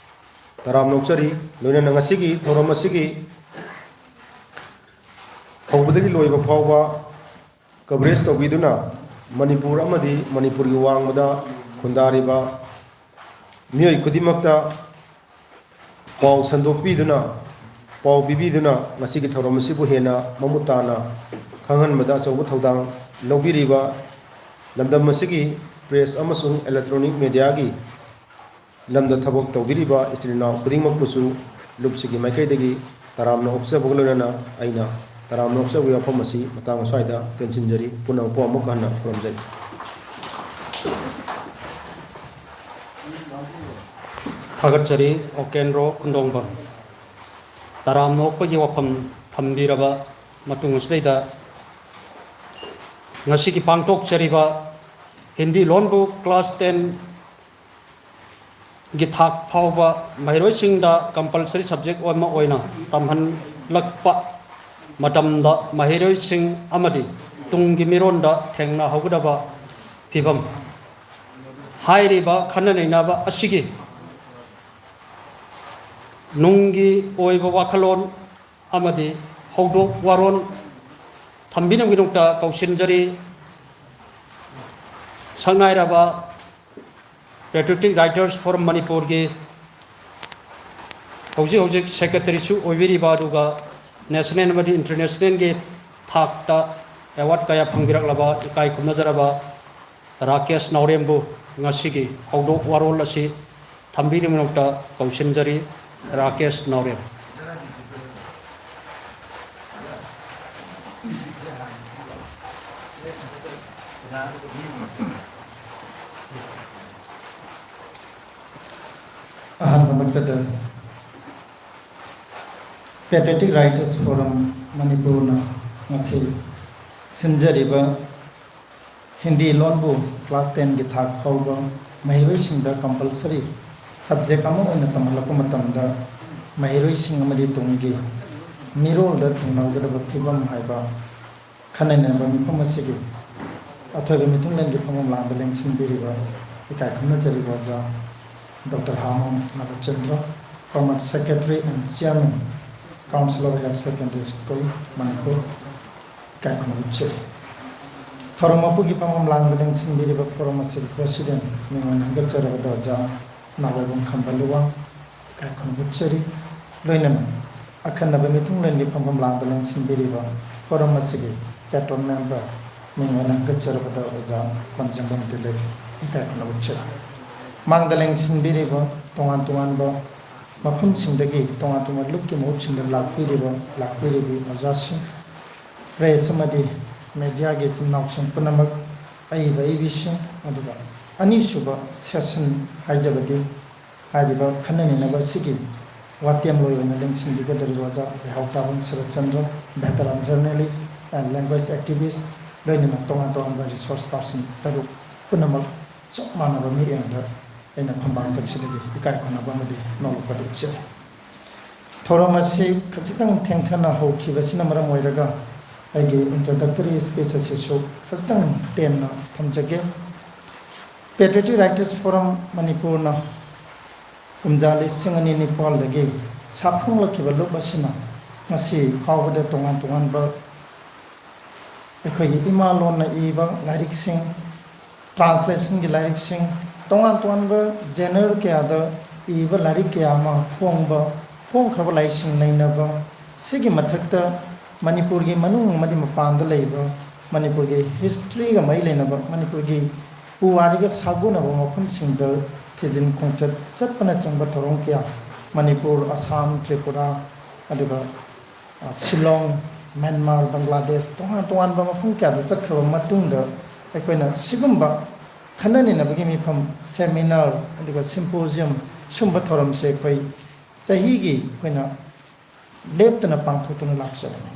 ꯇꯔꯥꯝꯅ ꯑꯣꯛꯆꯔꯤ꯫ ꯂꯣꯏꯅꯅ ꯉꯁꯤꯒꯤ ꯊꯧꯔꯝ ꯑꯁꯤꯒꯤ ꯍꯧꯕꯗꯒꯤ ꯂꯣꯏꯕ ꯐꯥꯎꯕ coverage ꯇꯧꯕꯤꯗꯨꯅ ꯃꯅꯤꯄꯨꯔ ꯑꯃꯗꯤ ꯃꯅꯤꯄꯨꯔꯒꯤ ꯋꯥꯡꯃꯗ ꯈꯨꯟꯗꯥꯔꯤꯕ ꯃꯤꯑꯣꯏ ꯈꯨꯗꯤꯡꯃꯛꯇ ꯄꯥꯎ ꯁꯟꯗꯣꯛꯄꯤꯗꯨꯅ, ꯄꯥꯎ ꯄꯤꯕꯤꯗꯨꯅ ꯉꯁꯤꯒꯤ ꯊꯧꯔꯝ ꯑꯁꯤꯕꯨ ꯍꯦꯟꯅ ꯃꯃꯨꯠ ꯇꯥꯅ ꯈꯪꯍꯟꯕꯗ ꯑꯆꯧꯕ ꯊꯧꯗꯥꯡ ꯂꯧꯕꯤꯔꯤꯕ ꯂꯝꯗꯝ ꯑꯁꯤꯒꯤ press ꯑꯃꯁꯨꯡ electronic mediaꯒꯤ ꯂꯝꯗ ꯊꯕꯛ ꯇꯧꯕꯤꯔꯤꯕ ꯏꯆꯤꯜ ꯏꯅꯥꯎ ꯈꯨꯗꯤꯡꯃꯛꯄꯨꯁꯨ ꯂꯨꯞꯁꯤꯒꯤ ꯃꯥꯏꯀꯩꯗꯒꯤ ꯇꯔꯥꯝꯅ ꯑꯣꯛꯆꯕꯒ ꯂꯣꯏꯅꯅ ꯑꯩꯅ ꯇꯔꯥꯝꯅ ꯑꯣꯛꯆꯕꯒꯤ ꯋꯥꯐꯝ ꯑꯁꯤ ꯃꯇꯥꯡ ꯑꯁ꯭ꯋꯥꯏꯗ ꯇꯦꯟꯁꯤꯟꯖꯔꯤ꯫ ꯄꯨꯝꯅꯃꯛꯄꯨ ꯑꯃꯨꯛ ꯍꯟꯅ ꯈꯨꯔꯨꯝꯖꯔꯤ꯫ ꯊꯥꯒꯠꯆꯔꯤ ꯑꯣꯀꯦꯟꯗ꯭ꯔꯣ ꯈꯨꯟꯗꯣꯡꯕꯝ꯫ ꯇꯔꯥꯝꯅ ꯑꯣꯛꯄꯒꯤ ꯋꯥꯐꯝ ꯊꯝꯕꯤꯔꯕ ꯃꯇꯨꯡ ꯑꯁꯤꯗꯩꯗ ꯉꯁꯤꯒꯤ ꯄꯥꯡꯊꯣꯛꯆꯔꯤꯕ ꯍꯤꯟꯗꯤ ꯂꯣꯟꯕꯨ class ten ꯒꯤ ꯊꯥꯛ ꯐꯥꯎꯕ ꯃꯍꯩꯔꯣꯏꯁꯤꯡꯗ compulsory subject ꯑꯃ ꯑꯣꯏꯅ ꯇꯝꯍꯜꯂꯛꯄ ꯃꯇꯝꯗ ꯃꯍꯩꯔꯣꯏꯁꯤꯡ ꯑꯃꯗꯤ ꯇꯨꯡꯒꯤ ꯃꯤꯔꯣꯟꯗ ꯊꯦꯡꯅꯍꯧꯒꯗꯕ ꯐꯤꯕꯝ꯫ ꯍꯥꯏꯔꯤꯕ ꯈꯟꯅ ꯅꯩꯅꯕ ꯑꯁꯤꯒꯤ ꯅꯨꯡꯒꯤ ꯑꯣꯏꯕ ꯋꯥꯈꯜꯂꯣꯟ ꯑꯃꯗꯤ ꯍꯧꯗꯣꯛ ꯋꯥꯔꯣꯜ ꯊꯝꯕꯤꯅꯕꯒꯤꯗꯃꯛꯇ ꯀꯧꯁꯤꯟꯖꯔꯤ꯫ ꯁꯛꯅꯥꯏꯔꯕ Patriotic Writers Forum ꯃꯅꯤꯄꯨꯔꯒꯤ ꯍꯧꯖꯤꯛ ꯍꯧꯖꯤꯛ secretaryꯁꯨ ꯑꯣꯏꯕꯤꯔꯤꯕ, ꯑꯗꯨꯒ national ꯑꯃꯗꯤ internationalꯒꯤ ꯊꯥꯛꯇ award ꯀꯌꯥ ꯐꯪꯕꯤꯔꯛꯂꯕ ꯏꯀꯥꯏ ꯈꯨꯝꯅꯖꯔꯕ ꯔꯥꯀꯦꯁ ꯅꯥꯎꯔꯦꯝꯕꯨ ꯉꯁꯤꯒꯤ ꯍꯧꯗꯣꯛ ꯋꯥꯔꯣꯜ ꯑꯁꯤ ꯊꯝꯕꯤꯅꯕꯒꯤꯗꯃꯛꯇ ꯀꯧꯁꯤꯟꯖꯔꯤ꯫ ꯔꯥꯀꯦꯁ ꯅꯥꯎꯔꯦꯝ꯫ ꯑꯍꯥꯟꯕꯃꯛꯇꯗ Patriotic Writers Forum ꯃꯅꯤꯄꯨꯔꯅ ꯉꯁꯤ ꯁꯤꯟꯖꯔꯤꯕ ꯍꯤꯟꯗꯤ ꯂꯣꯟꯕꯨ class tenꯒꯤ ꯊꯥꯛ ꯐꯥꯎꯕ ꯃꯍꯩꯔꯣꯏꯁꯤꯡꯗ compulsory subject ꯑꯃ ꯑꯣꯏꯅ ꯇꯝꯍꯜꯂꯛꯄ ꯃꯇꯝꯗ ꯃꯍꯩꯔꯣꯏꯁꯤꯡ ꯑꯃꯗꯤ ꯇꯨꯡꯒꯤ ꯃꯤꯔꯣꯜꯗ ꯊꯦꯡꯅꯒꯗꯕ ꯐꯤꯕꯝ ꯍꯥꯏꯕ ꯈꯟꯅ ꯅꯩꯅꯕ ꯃꯤꯐꯝ ꯑꯁꯤꯒꯤ ꯑꯊꯣꯏꯕ ꯃꯤꯊꯨꯡꯂꯦꯟꯒꯤ ꯐꯝꯐꯝ ꯂꯥꯡꯗ ꯂꯦꯡꯁꯤꯟꯕꯤꯔꯤꯕ ꯏꯀꯥꯏ ꯈꯨꯝꯅꯖꯔꯤꯕ ꯑꯣꯖꯥ Doctor ꯍꯥꯃꯣꯝ Nabachandra, former secretary and chairman, Council of Higher Secondary School, Manipur, ꯏꯀꯥꯏ ꯈꯨꯝꯅꯖꯔꯤ꯫ ꯊꯧꯔꯝ ꯃꯄꯨꯒꯤ ꯐꯝꯐꯝ ꯂꯥꯡꯗ ꯂꯦꯡꯁꯤꯟꯕꯤꯔꯤꯕ forum ꯑꯁꯤꯒꯤ president ꯃꯤꯡ ꯑꯣꯏꯅ ꯍꯪꯒꯠꯆꯔꯕꯗ ꯑꯣꯖꯥ ꯅꯥꯎꯔꯩꯕꯝ ꯈꯝꯕ ꯂꯨꯋꯥꯡ, ꯏꯀꯥꯏ ꯈꯨꯝꯅꯖꯔꯤ꯫ ꯂꯣꯏꯅꯅ ꯑꯈꯟꯅꯕ ꯃꯤꯊꯨꯡꯂꯦꯟꯒꯤ ꯐꯝꯐꯝ ꯂꯥꯡꯗ ꯂꯦꯡꯁꯤꯟꯕꯤꯔꯤꯕ forum ꯑꯁꯤꯒꯤ patron member ꯃꯤꯡ ꯑꯣꯏꯅ ꯍꯪꯒꯠꯆꯔꯕꯗ ꯑꯣꯖꯥ ꯀꯣꯟꯖꯦꯡꯕꯝ ꯗꯤꯂꯤꯞ ꯏꯀꯥꯏ ꯈꯨꯝꯅꯕ ꯎꯠꯆꯔꯤ꯫ ꯃꯥꯡꯗ ꯂꯦꯡꯁꯤꯟꯕꯤꯔꯤꯕ ꯇꯣꯉꯥꯟ ꯇꯣꯉꯥꯟꯕ ꯃꯐꯝꯁꯤꯡꯗꯒꯤ ꯇꯣꯉꯥꯟ ꯇꯣꯉꯥꯟꯕ ꯂꯨꯞꯀꯤ ꯃꯍꯨꯠ ꯁꯤꯟꯗꯨꯅ ꯂꯥꯛꯄꯤꯔꯤꯕ, ꯂꯥꯛꯄꯤꯔꯤꯕꯤ ꯑꯣꯖꯥꯁꯤꯡ, ꯄ꯭ꯔꯦꯁ ꯑꯃꯗꯤ ꯃꯦꯗꯤꯌꯥꯒꯤ ꯏꯆꯤꯟ ꯏꯅꯥꯎꯁꯤꯡ ꯄꯨꯝꯅꯃꯛ, ꯑꯏꯕ ꯑꯏꯕꯤꯁꯤꯡ, ꯑꯗꯨꯒ ꯑꯅꯤꯁꯨꯕ ꯁꯦꯁꯟ ꯍꯥꯏꯖꯕꯗꯤ ꯍꯥꯏꯔꯤꯕ ꯈꯟꯅ ꯅꯩꯅꯕ ꯑꯁꯤꯒꯤ ꯋꯥꯇꯦꯝꯂꯣꯏ ꯑꯣꯏꯅ ꯂꯦꯡꯁꯤꯟꯕꯤꯒꯗꯧꯔꯤꯕ ꯑꯣꯖꯥ ꯂꯩꯍꯥꯎ ꯇꯥꯕꯝ Saratchandra, veteran journalist and language activist, ꯂꯣꯏꯅꯅ ꯇꯣꯉꯥꯟ ꯇꯣꯉꯥꯟꯕ resource person ꯇꯔꯨꯛ ꯄꯨꯝꯅꯃꯛ ꯆꯞ ꯃꯥꯟꯅꯕ ꯃꯤꯠꯌꯦꯡꯗ ꯑꯩꯅ ꯐꯝꯕꯥꯛ ꯊꯛꯁꯤꯗꯒꯤ ꯏꯀꯥꯏ ꯈꯨꯝꯅꯕ ꯑꯃꯗꯤ ꯅꯣꯛꯂꯛꯄꯗ ꯎꯠꯆꯔꯤ꯫ ꯊꯧꯔꯝ ꯑꯁꯤ ꯈꯖꯤꯛꯇꯪ ꯊꯦꯡꯊꯅ ꯍꯧꯈꯤꯕꯁꯤꯅ ꯃꯔꯝ ꯑꯣꯏꯔꯒ ꯑꯩꯒꯤ introductory speech ꯑꯁꯤꯁꯨ ꯈꯖꯤꯛꯇꯪ ꯇꯦꯟꯅ ꯊꯝꯖꯒꯦ꯫ Patriotic Writers Forum ꯃꯅꯤꯄꯨꯔꯅ ꯀꯨꯝꯖꯥ ꯂꯤꯁꯤꯡ ꯑꯅꯤ ꯅꯤꯄꯥꯜꯗꯒꯤ ꯁꯥꯐꯣꯡꯂꯛꯈꯤꯕ ꯂꯨꯞ ꯑꯁꯤꯅ ꯉꯁꯤ ꯐꯥꯎꯕꯗ ꯇꯣꯉꯥꯟ ꯇꯣꯉꯥꯟꯕ ꯑꯩꯈꯣꯏꯒꯤ ꯏꯃꯥ ꯂꯣꯟꯅ ꯏꯕ ꯂꯥꯏꯔꯤꯛꯁꯤꯡ, translation ꯒꯤ ꯂꯥꯏꯔꯤꯛꯁꯤꯡ, ꯇꯣꯉꯥꯟ ꯇꯣꯉꯥꯟꯕ genre ꯀꯌꯥꯗ ꯏꯕ ꯂꯥꯏꯔꯤꯛ ꯀꯌꯥ ꯑꯃ ꯐꯣꯡꯕ, ꯐꯣꯡꯈ꯭ꯔꯕ ꯂꯥꯏꯔꯤꯛꯁꯤꯡ ꯅꯩꯅꯕ, ꯁꯤꯒꯤ ꯃꯊꯛꯇ ꯃꯅꯤꯄꯨꯔꯒꯤ ꯃꯅꯨꯡ ꯑꯃꯗꯤ ꯃꯄꯥꯟꯗ ꯂꯩꯕ ꯃꯅꯤꯄꯨꯔꯒꯤ history ꯒ ꯃꯔꯤ ꯂꯩꯅꯕ, ꯃꯅꯤꯄꯨꯔꯒꯤ ꯄꯨꯋꯥꯔꯤꯒ ꯁꯥꯒꯣꯟꯅꯕ ꯃꯐꯝꯁꯤꯡꯗ ꯊꯤꯖꯤꯟ ꯈꯣꯝꯖꯤꯟ ꯆꯠꯄꯅꯆꯤꯡꯕ ꯊꯧꯔꯝ ꯀꯌꯥ ꯃꯅꯤꯄꯨꯔ, ꯑꯁꯥꯝ, ꯇ꯭ꯔꯤꯄꯨꯔꯥ, ꯑꯗꯨꯒ, ꯑ, ꯁꯤꯂꯣꯡ, ꯃ꯭ꯌꯥꯟꯃꯥꯔ, ꯕꯪꯒ꯭ꯂꯥꯗꯦꯁ, ꯇꯣꯉꯥꯟ ꯇꯣꯉꯥꯟꯕ ꯃꯐꯝ ꯀꯌꯥꯗ ꯆꯠꯈ꯭ꯔꯕ ꯃꯇꯨꯡꯗ ꯑꯩꯈꯣꯏꯅ ꯁꯤꯒꯨꯝꯕ ꯈꯟꯅ ꯅꯩꯅꯕꯒꯤ ꯃꯤꯐꯝ, seminar, ꯑꯗꯨꯒ symposium, ꯁꯨꯝꯕ ꯊꯧꯔꯝꯁꯦ ꯑꯩꯈꯣꯏ ꯆꯍꯤꯒꯤ ꯑꯩꯈꯣꯏꯅ ꯂꯦꯞꯇꯅ ꯄꯥꯡꯊꯣꯛꯇꯨꯅ ꯂꯥꯛꯆꯕꯅꯤ꯫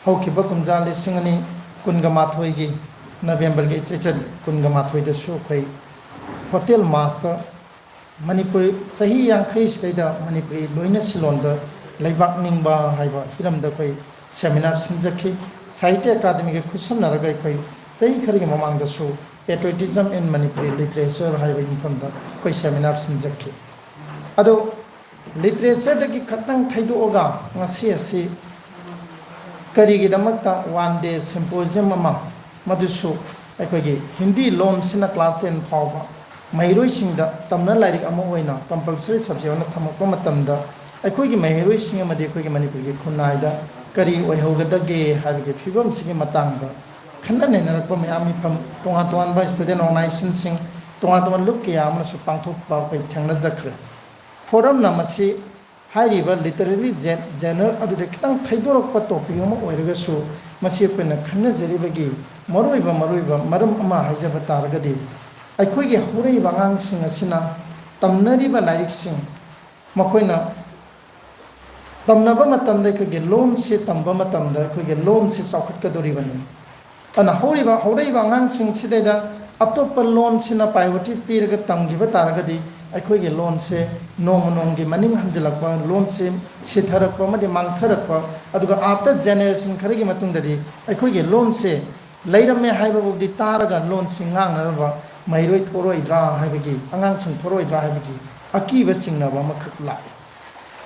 ꯍꯧꯈꯤꯕ ꯀꯨꯝꯖꯥ ꯂꯤꯁꯤꯡ ꯑꯅꯤ ꯀꯨꯟꯒ ꯃꯥꯊꯣꯏꯒꯤ ꯅꯕꯦꯝꯕꯔꯒꯤ ꯆꯩꯆꯠ ꯀꯨꯟꯒ ꯃꯥꯊꯣꯏꯗꯁꯨ ꯑꯩꯈꯣꯏ ꯍꯣꯇꯦꯜ ꯃꯥꯁꯇ ꯃꯅꯤꯄꯨꯔꯤ ꯆꯍꯤ ꯌꯥꯡꯈꯩꯁꯤꯗꯩꯗ ꯃꯅꯤꯄꯨꯔꯤ ꯂꯣꯏꯅ ꯁꯤꯂꯣꯟꯗ ꯂꯩꯕꯥꯛ ꯅꯤꯡꯕ ꯍꯥꯏꯕ ꯍꯤꯔꯝꯗ ꯑꯩꯈꯣꯏ seminar ꯁꯤꯟꯖꯈꯤ꯫ ꯁꯥꯍꯤꯇ꯭ꯌ ꯑꯦꯀꯥꯗꯃꯤꯒ ꯈꯨꯠꯁꯝꯅꯔꯒ ꯑꯩꯈꯣꯏ ꯆꯍꯤ ꯈꯔꯒꯤ ꯃꯃꯥꯡꯗꯁꯨ Patriotism in Manipuri Literature ꯍꯥꯏꯕꯒꯤ ꯃꯐꯝꯗ ꯑꯩꯈꯣꯏ seminar ꯁꯤꯟꯖꯈꯤ꯫ ꯑꯗꯣ literature ꯗꯒꯤ ꯈꯇꯪ ꯊꯩꯗꯣꯛꯑꯒ ꯉꯁꯤ ꯑꯁꯤ ꯀꯔꯤꯒꯤꯗꯃꯛꯇ one day symposium ꯑꯃ, ꯃꯗꯨꯁꯨ ꯑꯩꯈꯣꯏꯒꯤ ꯍꯤꯟꯗꯤ ꯂꯣꯟꯁꯤꯅ class ten ꯐꯥꯎꯕ ꯃꯍꯩꯔꯣꯏꯁꯤꯡꯗ ꯇꯝꯅ ꯂꯥꯏꯔꯤꯛ ꯑꯃ ꯑꯣꯏꯅ compulsory subject ꯑꯣꯏꯅ ꯊꯝꯃꯛꯄ ꯃꯇꯝꯗ ꯑꯩꯈꯣꯏꯒꯤ ꯃꯍꯩꯔꯣꯏꯁꯤꯡ ꯑꯃꯗꯤ ꯑꯩꯈꯣꯏꯒꯤ ꯃꯅꯤꯄꯨꯔꯒꯤ ꯈꯨꯟꯅꯥꯏꯗ ꯀꯔꯤ ꯑꯣꯏꯍꯧꯒꯗꯒꯦ ꯍꯥꯏꯕꯒꯤ ꯐꯤꯕꯝꯁꯤꯒꯤ ꯃꯇꯥꯡꯗ ꯈꯟꯅ ꯅꯩꯅꯔꯛꯄ ꯃꯌꯥꯝ, ꯃꯤꯐꯝ, ꯇꯣꯉꯥꯟ ꯇꯣꯉꯥꯟꯕ student organizationꯁꯤꯡ, ꯇꯣꯉꯥꯟ ꯇꯣꯉꯥꯟꯕ ꯂꯨꯞ ꯀꯌꯥ ꯑꯃꯅꯁꯨ ꯄꯥꯡꯊꯣꯛꯄ ꯑꯩꯈꯣꯏ ꯊꯦꯡꯅꯖꯈ꯭ꯔꯦ꯫ Forumꯅ ꯃꯁꯤ ꯍꯥꯏꯔꯤꯕ literary gen-, genre ꯑꯗꯨꯗ ꯈꯤꯇꯪ ꯊꯩꯗꯣꯔꯛꯄ topic ꯑꯃ ꯑꯣꯏꯔꯒꯁꯨ, ꯃꯁꯤ ꯑꯩꯈꯣꯏꯅ ꯈꯟꯅꯖꯔꯤꯕꯒꯤ ꯃꯔꯨꯑꯣꯏꯕ, ꯃꯔꯨꯑꯣꯏꯕ ꯃꯔꯝ ꯑꯃ ꯍꯥꯏꯖꯕ ꯇꯥꯔꯒꯗꯤ, ꯑꯩꯈꯣꯏꯒꯤ ꯍꯧꯔꯛꯏꯕ ꯑꯉꯥꯡꯁꯤꯡ ꯑꯁꯤꯅ ꯇꯝꯅꯔꯤꯕ ꯂꯥꯏꯔꯤꯛꯁꯤꯡ, ꯃꯈꯣꯏꯅ ꯇꯝꯅꯕ ꯃꯇꯝꯗ, ꯑꯩꯈꯣꯏꯒꯤ ꯂꯣꯟꯁꯤ ꯇꯝꯕ ꯃꯇꯝꯗ ꯑꯩꯈꯣꯏꯒꯤ ꯂꯣꯟꯁꯤ ꯆꯥꯎꯈꯠꯀꯗꯧꯔꯤꯕꯅꯤ꯫ ꯑꯗꯨꯅ ꯍꯧꯔꯤꯕ, ꯍꯧꯔꯛꯏꯕ ꯑꯉꯥꯡꯁꯤꯡꯁꯤꯗꯩꯗ ꯑꯇꯣꯞꯄ ꯂꯣꯟꯁꯤꯅ priority ꯄꯤꯔꯒ ꯇꯝꯈꯤꯕ ꯇꯥꯔꯒꯗꯤ, ꯑꯩꯈꯣꯏꯒꯤ ꯂꯣꯟꯁꯦ ꯅꯣꯡꯃ ꯅꯣꯡꯃꯒꯤ ꯃꯅꯤꯡ ꯍꯟꯖꯤꯜꯂꯛꯄ, ꯂꯣꯟꯁꯦ ꯁꯤꯊꯔꯛꯄ ꯑꯃꯗꯤ ꯃꯥꯡꯊꯔꯛꯄ, ꯑꯗꯨꯒ after generation ꯈꯔꯒꯤ ꯃꯇꯨꯡꯗꯗꯤ ꯑꯩꯈꯣꯏꯒꯤ ꯂꯣꯟꯁꯦ ꯂꯩꯔꯝꯃꯦ ꯍꯥꯏꯕꯐꯥꯎꯗꯤ ꯇꯥꯔꯒ ꯂꯣꯟꯁꯤ ꯉꯥꯡꯅꯅꯕ ꯃꯍꯩꯔꯣꯏ ꯊꯣꯛꯂꯛꯑꯣꯏꯗ꯭ꯔꯥ ꯍꯥꯏꯕꯒꯤ, ꯑꯉꯥꯡꯁꯤꯡ ꯊꯣꯛꯂꯛꯑꯣꯏꯗ꯭ꯔꯥ ꯍꯥꯏꯕꯒꯤ ꯑꯀꯤꯕ ꯆꯤꯡꯅꯕ ꯑꯃꯈꯛ ꯂꯥꯛꯏ꯫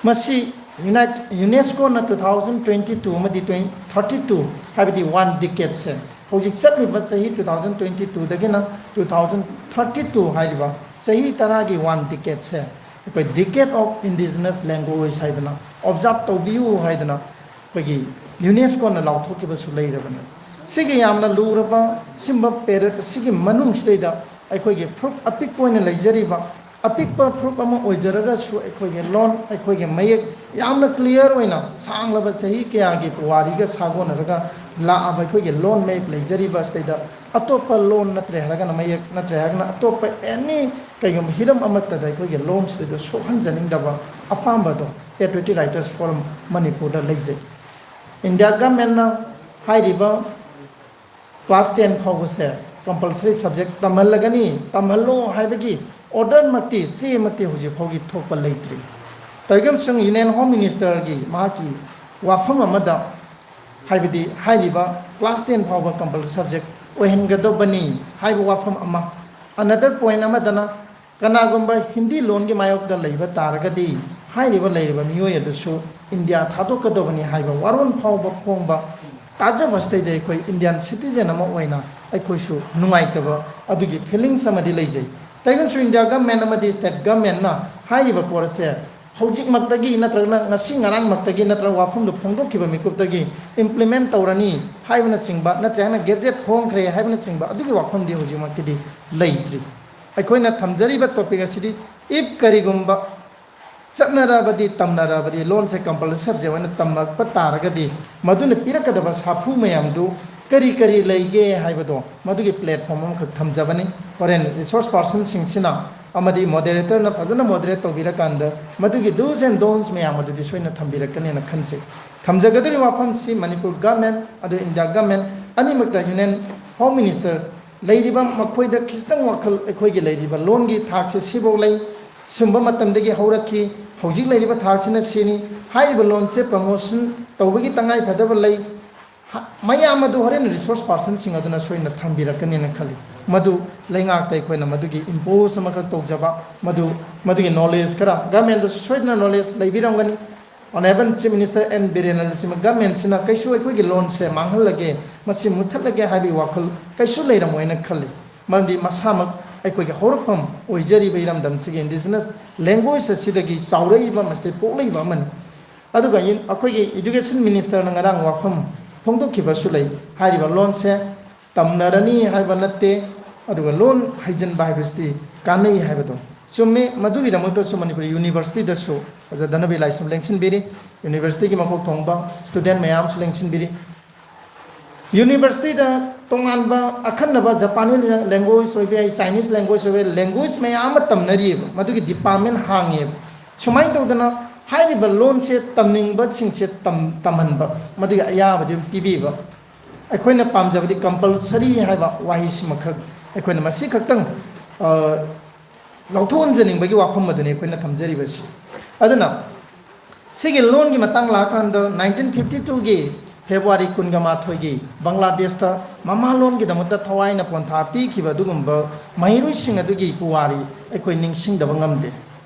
ꯃꯁꯤ unite-, UNESCOꯅ two thousand twenty two ꯑꯃꯗꯤ twenty thirty two, ꯍꯥꯏꯕꯗꯤ one decadeꯁꯦ, ꯍꯧꯖꯤꯛ ꯆꯠꯂꯤꯕ ꯆꯍꯤ two thousand twenty twoꯗꯒꯤꯅ two thousand thirty two ꯍꯥꯏꯔꯤꯕ ꯆꯍꯤ ꯇꯔꯥꯒꯤ one decadeꯁꯦ, ꯑꯩꯈꯣꯏ Decade of Indigenous Language ꯍꯥꯏꯗꯅ observe ꯇꯧꯕꯤꯌꯨ ꯍꯥꯏꯗꯅ ꯑꯩꯈꯣꯏꯒꯤ UNESCOꯅ ꯂꯥꯎꯊꯣꯛꯈꯤꯕꯁꯨ ꯂꯩꯔꯕꯅꯤ꯫ ꯁꯤꯒꯤ ꯌꯥꯝꯅ ꯂꯨꯔꯕ ꯁꯤꯒꯨꯝꯕ period ꯑꯁꯤꯒꯤ ꯃꯅꯨꯡꯁꯤꯗꯩꯗ ꯑꯩꯈꯣꯏꯒꯤ ꯐꯨꯔꯨꯞ ꯑꯄꯤꯛꯄ ꯑꯣꯏꯅ ꯂꯩꯖꯔꯤꯕ, ꯑꯄꯤꯛꯄ ꯐꯨꯔꯨꯞ ꯑꯃ ꯑꯣꯏꯖꯔꯒꯁꯨ, ꯑꯩꯈꯣꯏꯒꯤ ꯂꯣꯟ, ꯑꯩꯈꯣꯏꯒꯤ ꯃꯌꯦꯛ ꯌꯥꯝꯅ clear ꯑꯣꯏꯅ ꯁꯥꯡꯂꯕ ꯆꯍꯤ ꯀꯌꯥꯒꯤ ꯄꯨꯋꯥꯔꯤꯒ ꯁꯥꯒꯣꯟꯅꯔꯒ ꯂꯥꯛꯑꯕ ꯑꯩꯈꯣꯏꯒꯤ ꯂꯣꯟ ꯃꯌꯦꯛ ꯂꯩꯖꯔꯤꯕ ꯑꯁꯤꯗꯩꯗ ꯑꯇꯣꯞꯄ ꯂꯣꯟ ꯅꯠꯇ꯭ꯔꯦ ꯍꯥꯏꯔꯒꯅ, ꯃꯌꯦꯛ ꯅꯠꯇ꯭ꯔꯦ ꯍꯥꯏꯔꯒꯅ, ꯑꯇꯣꯞꯄ any ꯀꯩꯒꯨꯝꯕ ꯍꯤꯔꯝ ꯑꯃꯠꯇꯗ ꯑꯩꯈꯣꯏꯒꯤ ꯂꯣꯟꯁꯤꯗꯩꯗ ꯁꯣꯛꯍꯟꯖꯅꯤꯡꯗꯕ ꯑꯄꯥꯝꯕꯗꯣ Patriotic Writers Forum ꯃꯅꯤꯄꯨꯔꯗ ꯂꯩꯖꯩ꯫ India governmentꯅ ꯍꯥꯏꯔꯤꯕ class ten ꯐꯥꯎꯕꯁꯦ compulsory subject ꯇꯝꯍꯜꯂꯒꯅꯤ, ꯇꯝꯍꯜꯂꯣ ꯍꯥꯏꯕꯒꯤ orderꯃꯛꯇꯤ, ꯆꯦꯃꯛꯇꯤ ꯍꯧꯖꯤꯛ ꯐꯥꯎꯒꯤ ꯊꯣꯛꯄ ꯂꯩꯇ꯭ꯔꯤ꯫ ꯇꯧꯏꯒꯨꯝꯁꯨꯡ Union Home Ministerꯒꯤ ꯃꯍꯥꯛꯀꯤ ꯋꯥꯐꯝ ꯑꯃꯗ, ꯍꯥꯏꯕꯗꯤ ꯍꯥꯏꯔꯤꯕ class ten ꯐꯥꯎꯕ compulsory subject ꯑꯣꯏꯍꯟꯒꯗꯧꯕꯅꯤ ꯍꯥꯏꯕ ꯋꯥꯐꯝ ꯑꯃ, another point ꯑꯃꯗꯅ ꯀꯅꯥꯒꯨꯝꯕ ꯍꯤꯟꯗꯤ ꯂꯣꯟꯒꯤ ꯃꯥꯌꯣꯛꯇ ꯂꯩꯕ ꯇꯥꯔꯒꯗꯤ, ꯍꯥꯏꯔꯤꯕ ꯂꯩꯔꯤꯕ ꯃꯤꯑꯣꯏ ꯑꯗꯨꯁꯨ ꯏꯟꯗꯤꯌꯥ ꯊꯥꯗꯣꯛꯀꯗꯕꯅꯤ ꯍꯥꯏꯕ ꯋꯥꯔꯣꯜ ꯐꯥꯎꯕ ꯐꯣꯡꯕ ꯇꯥꯖꯕꯁꯤꯗꯩꯗ ꯑꯩꯈꯣꯏ Indian citizen ꯑꯃ ꯑꯣꯏꯅ ꯑꯩꯈꯣꯏꯁꯨ ꯅꯨꯡꯉꯥꯏꯇꯕ ꯑꯗꯨꯒꯤ feelings ꯑꯃꯗꯤ ꯂꯩꯖꯩ꯫ ꯇꯧꯏꯒꯨꯝꯁꯨ India government ꯑꯃꯗꯤ state governmentꯅ ꯍꯥꯏꯔꯤꯕ ꯄꯣꯠ ꯑꯁꯦ ꯍꯧꯖꯤꯛꯃꯛꯇꯒꯤ ꯅꯠꯇ꯭ꯔꯒꯅ ꯉꯁꯤ ꯉꯔꯥꯡꯃꯛꯇꯒꯤ ꯅꯠꯇ꯭ꯔꯒ ꯋꯥꯐꯝꯗꯨ ꯐꯣꯡꯗꯣꯛꯈꯤꯕ ꯃꯤꯀꯨꯞꯇꯒꯤ implement ꯇꯧꯔꯅꯤ ꯍꯥꯏꯕꯅꯆꯤꯡꯕ ꯅꯠꯇ꯭ꯔꯒꯅ gazette ꯐꯣꯡꯈ꯭ꯔꯦ ꯍꯥꯏꯕꯅꯆꯤꯡꯕ ꯑꯗꯨꯒꯤ ꯋꯥꯐꯝꯗꯤ ꯍꯧꯖꯤꯛꯃꯛꯀꯤꯗꯤ ꯂꯩꯇ꯭ꯔꯤ꯫ ꯑꯩꯈꯣꯏꯅ ꯊꯝꯖꯔꯤꯕ topic ꯑꯁꯤꯗꯤ, if ꯀꯔꯤꯒꯨꯝꯕ ꯆꯠꯅꯔꯕꯗꯤ, ꯇꯝꯅꯔꯕꯗꯤ, ꯂꯣꯟꯁꯦ compulsory subject ꯑꯣꯏꯅ ꯇꯝꯂꯛꯄ ꯇꯥꯔꯒꯗꯤ ꯃꯗꯨꯅ ꯄꯤꯔꯛꯀꯗꯕ ꯁꯥꯐꯨ ꯃꯌꯥꯝꯗꯨ ꯀꯔꯤ ꯀꯔꯤ ꯂꯩꯒꯦ ꯍꯥꯏꯕꯗꯣ ꯃꯗꯨꯒꯤ platform ꯑꯃꯈꯛ ꯊꯝꯖꯕꯅꯤ꯫ ꯍꯣꯔꯦꯟ resource personꯁꯤꯡꯁꯤꯅ ꯑꯃꯗꯤ moderatorꯅ ꯐꯖꯅ moderate ꯇꯧꯕꯤꯔꯀꯥꯟꯗ ꯃꯗꯨꯒꯤ do's and don'ts ꯃꯌꯥꯝ ꯑꯗꯨꯗꯤ ꯁꯣꯏꯅ ꯊꯝꯕꯤꯔꯛꯀꯅꯦꯅ ꯈꯟꯖꯩ꯫ ꯊꯝꯖꯒꯗꯧꯔꯤꯕ ꯋꯥꯐꯝꯁꯤ ꯃꯅꯤꯄꯨꯔ government ꯑꯗꯨ India government ꯑꯅꯤꯃꯛꯇ Union Home Minister ꯂꯩꯔꯤꯕ ꯃꯈꯣꯏꯗ ꯈꯤꯇꯪ ꯋꯥꯈꯜ, ꯑꯩꯈꯣꯏꯒꯤ ꯂꯩꯔꯤꯕ ꯂꯣꯟꯒꯤ ꯊꯥꯛꯁꯦ ꯁꯤꯐꯧ ꯂꯩ, ꯁꯨꯝꯕ ꯃꯇꯝꯗꯒꯤ ꯍꯧꯔꯛꯈꯤ, ꯍꯧꯖꯤꯛ ꯂꯩꯔꯤꯕ ꯊꯥꯛꯁꯤꯅ ꯁꯤꯅꯤ, ꯍꯥꯏꯔꯤꯕ ꯂꯣꯟꯁꯦ promotion ꯇꯧꯕꯒꯤ ꯇꯉꯥꯏ ꯐꯗꯕ ꯂꯩ, ꯍ-, ꯃꯌꯥꯝ ꯑꯗꯨ ꯍꯣꯔꯦꯟ resource personꯁꯤꯡ ꯑꯗꯨꯅ ꯁꯣꯏꯅ ꯊꯝꯕꯤꯔꯛꯀꯅꯦꯅ ꯈꯜꯂꯤ꯫ ꯃꯗꯨ ꯂꯩꯉꯥꯛꯇ ꯑꯩꯈꯣꯏꯅ ꯃꯗꯨꯒꯤ impose ꯑꯃꯈꯛ ꯇꯧꯖꯕ, ꯃꯗꯨ, ꯃꯗꯨꯒꯤ knowledge ꯈꯔ governmentꯗꯁꯨ ꯁꯣꯏꯗꯅ knowledge ꯂꯩꯕꯤꯔꯝꯒꯅꯤ꯫ Honourable Chief Minister N Biren ꯁꯤꯃ governmentꯁꯤꯅ ꯀꯩꯁꯨ ꯑꯩꯈꯣꯏꯒꯤ ꯂꯣꯟꯁꯦ ꯃꯥꯡꯍꯜꯂꯒꯦ, ꯃꯁꯤ ꯃꯨꯠꯊꯠꯂꯒꯦ ꯍꯥꯏꯕꯒꯤ ꯋꯥꯈꯜ ꯀꯩꯁꯨ ꯂꯩꯔꯝꯃꯣꯏꯅ ꯈꯜꯂꯤ꯫ ꯃꯔꯝꯗꯤ ꯃꯁꯥꯃꯛ ꯑꯩꯈꯣꯏꯒꯤ ꯍꯧꯔꯛꯐꯝ ꯑꯣꯏꯖꯔꯤꯕ ꯏꯔꯝꯗꯝꯁꯤꯒꯤ indigenous language ꯑꯁꯤꯗꯒꯤ ꯆꯥꯎꯔꯛꯏꯕ, ꯃꯁꯤꯗꯒꯤ ꯄꯣꯛꯂꯛꯏꯕ ꯑꯃꯅꯤ꯫ ꯑꯗꯨꯒ ꯌꯨ-, ꯑꯩꯈꯣꯏꯒꯤ education ministerꯅ ꯉꯔꯥꯡ ꯋꯥꯐꯝ ꯐꯣꯡꯗꯣꯛꯈꯤꯕꯁꯨ ꯂꯩ꯫ ꯍꯥꯏꯔꯤꯕ ꯂꯣꯟꯁꯦ ꯇꯝꯅꯔꯅꯤ ꯍꯥꯏꯕ ꯅꯠꯇꯦ, ꯑꯗꯨꯒ ꯂꯣꯟ ꯍꯩꯖꯤꯟꯕ ꯍꯥꯏꯕꯁꯤꯗꯤ ꯀꯥꯟꯅꯩ ꯍꯥꯏꯕꯗꯣ ꯆꯨꯝꯃꯤ꯫ ꯃꯗꯨꯒꯤꯗꯃꯛꯇꯁꯨ ꯃꯅꯤꯄꯨꯔ universityꯗꯁꯨ ꯑꯣꯖꯥ ꯙꯅꯕꯤꯔ ꯂꯥꯏꯁ꯭ꯔꯝ ꯂꯦꯡꯁꯤꯟꯕꯤꯔꯤ, universityꯒꯤ ꯃꯀꯣꯛ ꯊꯣꯡꯕ student ꯃꯌꯥꯝꯁꯨ ꯂꯦꯡꯁꯤꯟꯕꯤꯔꯤ꯫ Universityꯗ ꯇꯣꯉꯥꯟꯕ ꯑꯈꯟꯅꯕ Japanese language ꯑꯣꯏꯕ ꯌꯥꯏ, Chinese language ꯑꯣꯏꯕ ꯌꯥꯏ, language ꯃꯌꯥꯝ ꯑꯃ ꯇꯝꯅꯔꯤꯑꯕ, ꯃꯗꯨꯒꯤ department ꯍꯥꯡꯉꯦꯕ꯫ ꯁꯨꯃꯥꯏꯅ ꯇꯧꯗꯅ ꯍꯥꯏꯔꯤꯕ ꯂꯣꯟꯁꯦ ꯇꯝꯅꯤꯡꯕꯁꯤꯡꯁꯦ ꯇꯝ-, ꯇꯝꯍꯟꯕ, ꯃꯗꯨꯒꯤ ꯑꯌꯥꯕꯗꯤ ꯑꯗꯨꯝ ꯄꯤꯕꯤꯕ꯫ ꯑꯩꯈꯣꯏꯅ ꯄꯥꯝꯖꯕꯗꯤ compulsory ꯍꯥꯏꯕ ꯋꯥꯍꯩꯁꯤꯃꯈꯛ, ꯑꯩꯈꯣꯏꯅ ꯃꯁꯤ ꯈꯛꯇꯪ, ꯑ, ꯂꯧꯊꯣꯛꯍꯟꯖꯅꯤꯡꯕꯒꯤ ꯋꯥꯐꯝ ꯑꯗꯨꯅꯤ ꯑꯩꯈꯣꯏꯅ ꯊꯝꯖꯔꯤꯕꯁꯤ꯫ ꯑꯗꯨꯅ ꯁꯤꯒꯤ ꯂꯣꯟꯒꯤ ꯃꯇꯥꯡ ꯂꯥꯛꯑꯀꯥꯟꯗ nineteen fifty twoꯒꯤ February ꯀꯨꯟꯒ ꯃꯥꯊꯣꯏꯒꯤ ꯕꯪꯒ꯭ꯂꯥꯗꯦꯁꯇ ꯃꯃꯥꯂꯣꯟꯒꯤꯗꯃꯛꯇ ꯊꯋꯥꯏꯅ ꯄꯣꯟꯊꯥ ꯄꯤꯈꯤꯕ ꯑꯗꯨꯒꯨꯝꯕ ꯃꯍꯩꯔꯣꯏꯁꯤꯡ ꯑꯗꯨꯒꯤ ꯄꯨꯋꯥꯔꯤ ꯑꯩꯈꯣꯏ ꯅꯤꯡꯁꯤꯡꯗꯕ ꯉꯝꯗꯦ꯫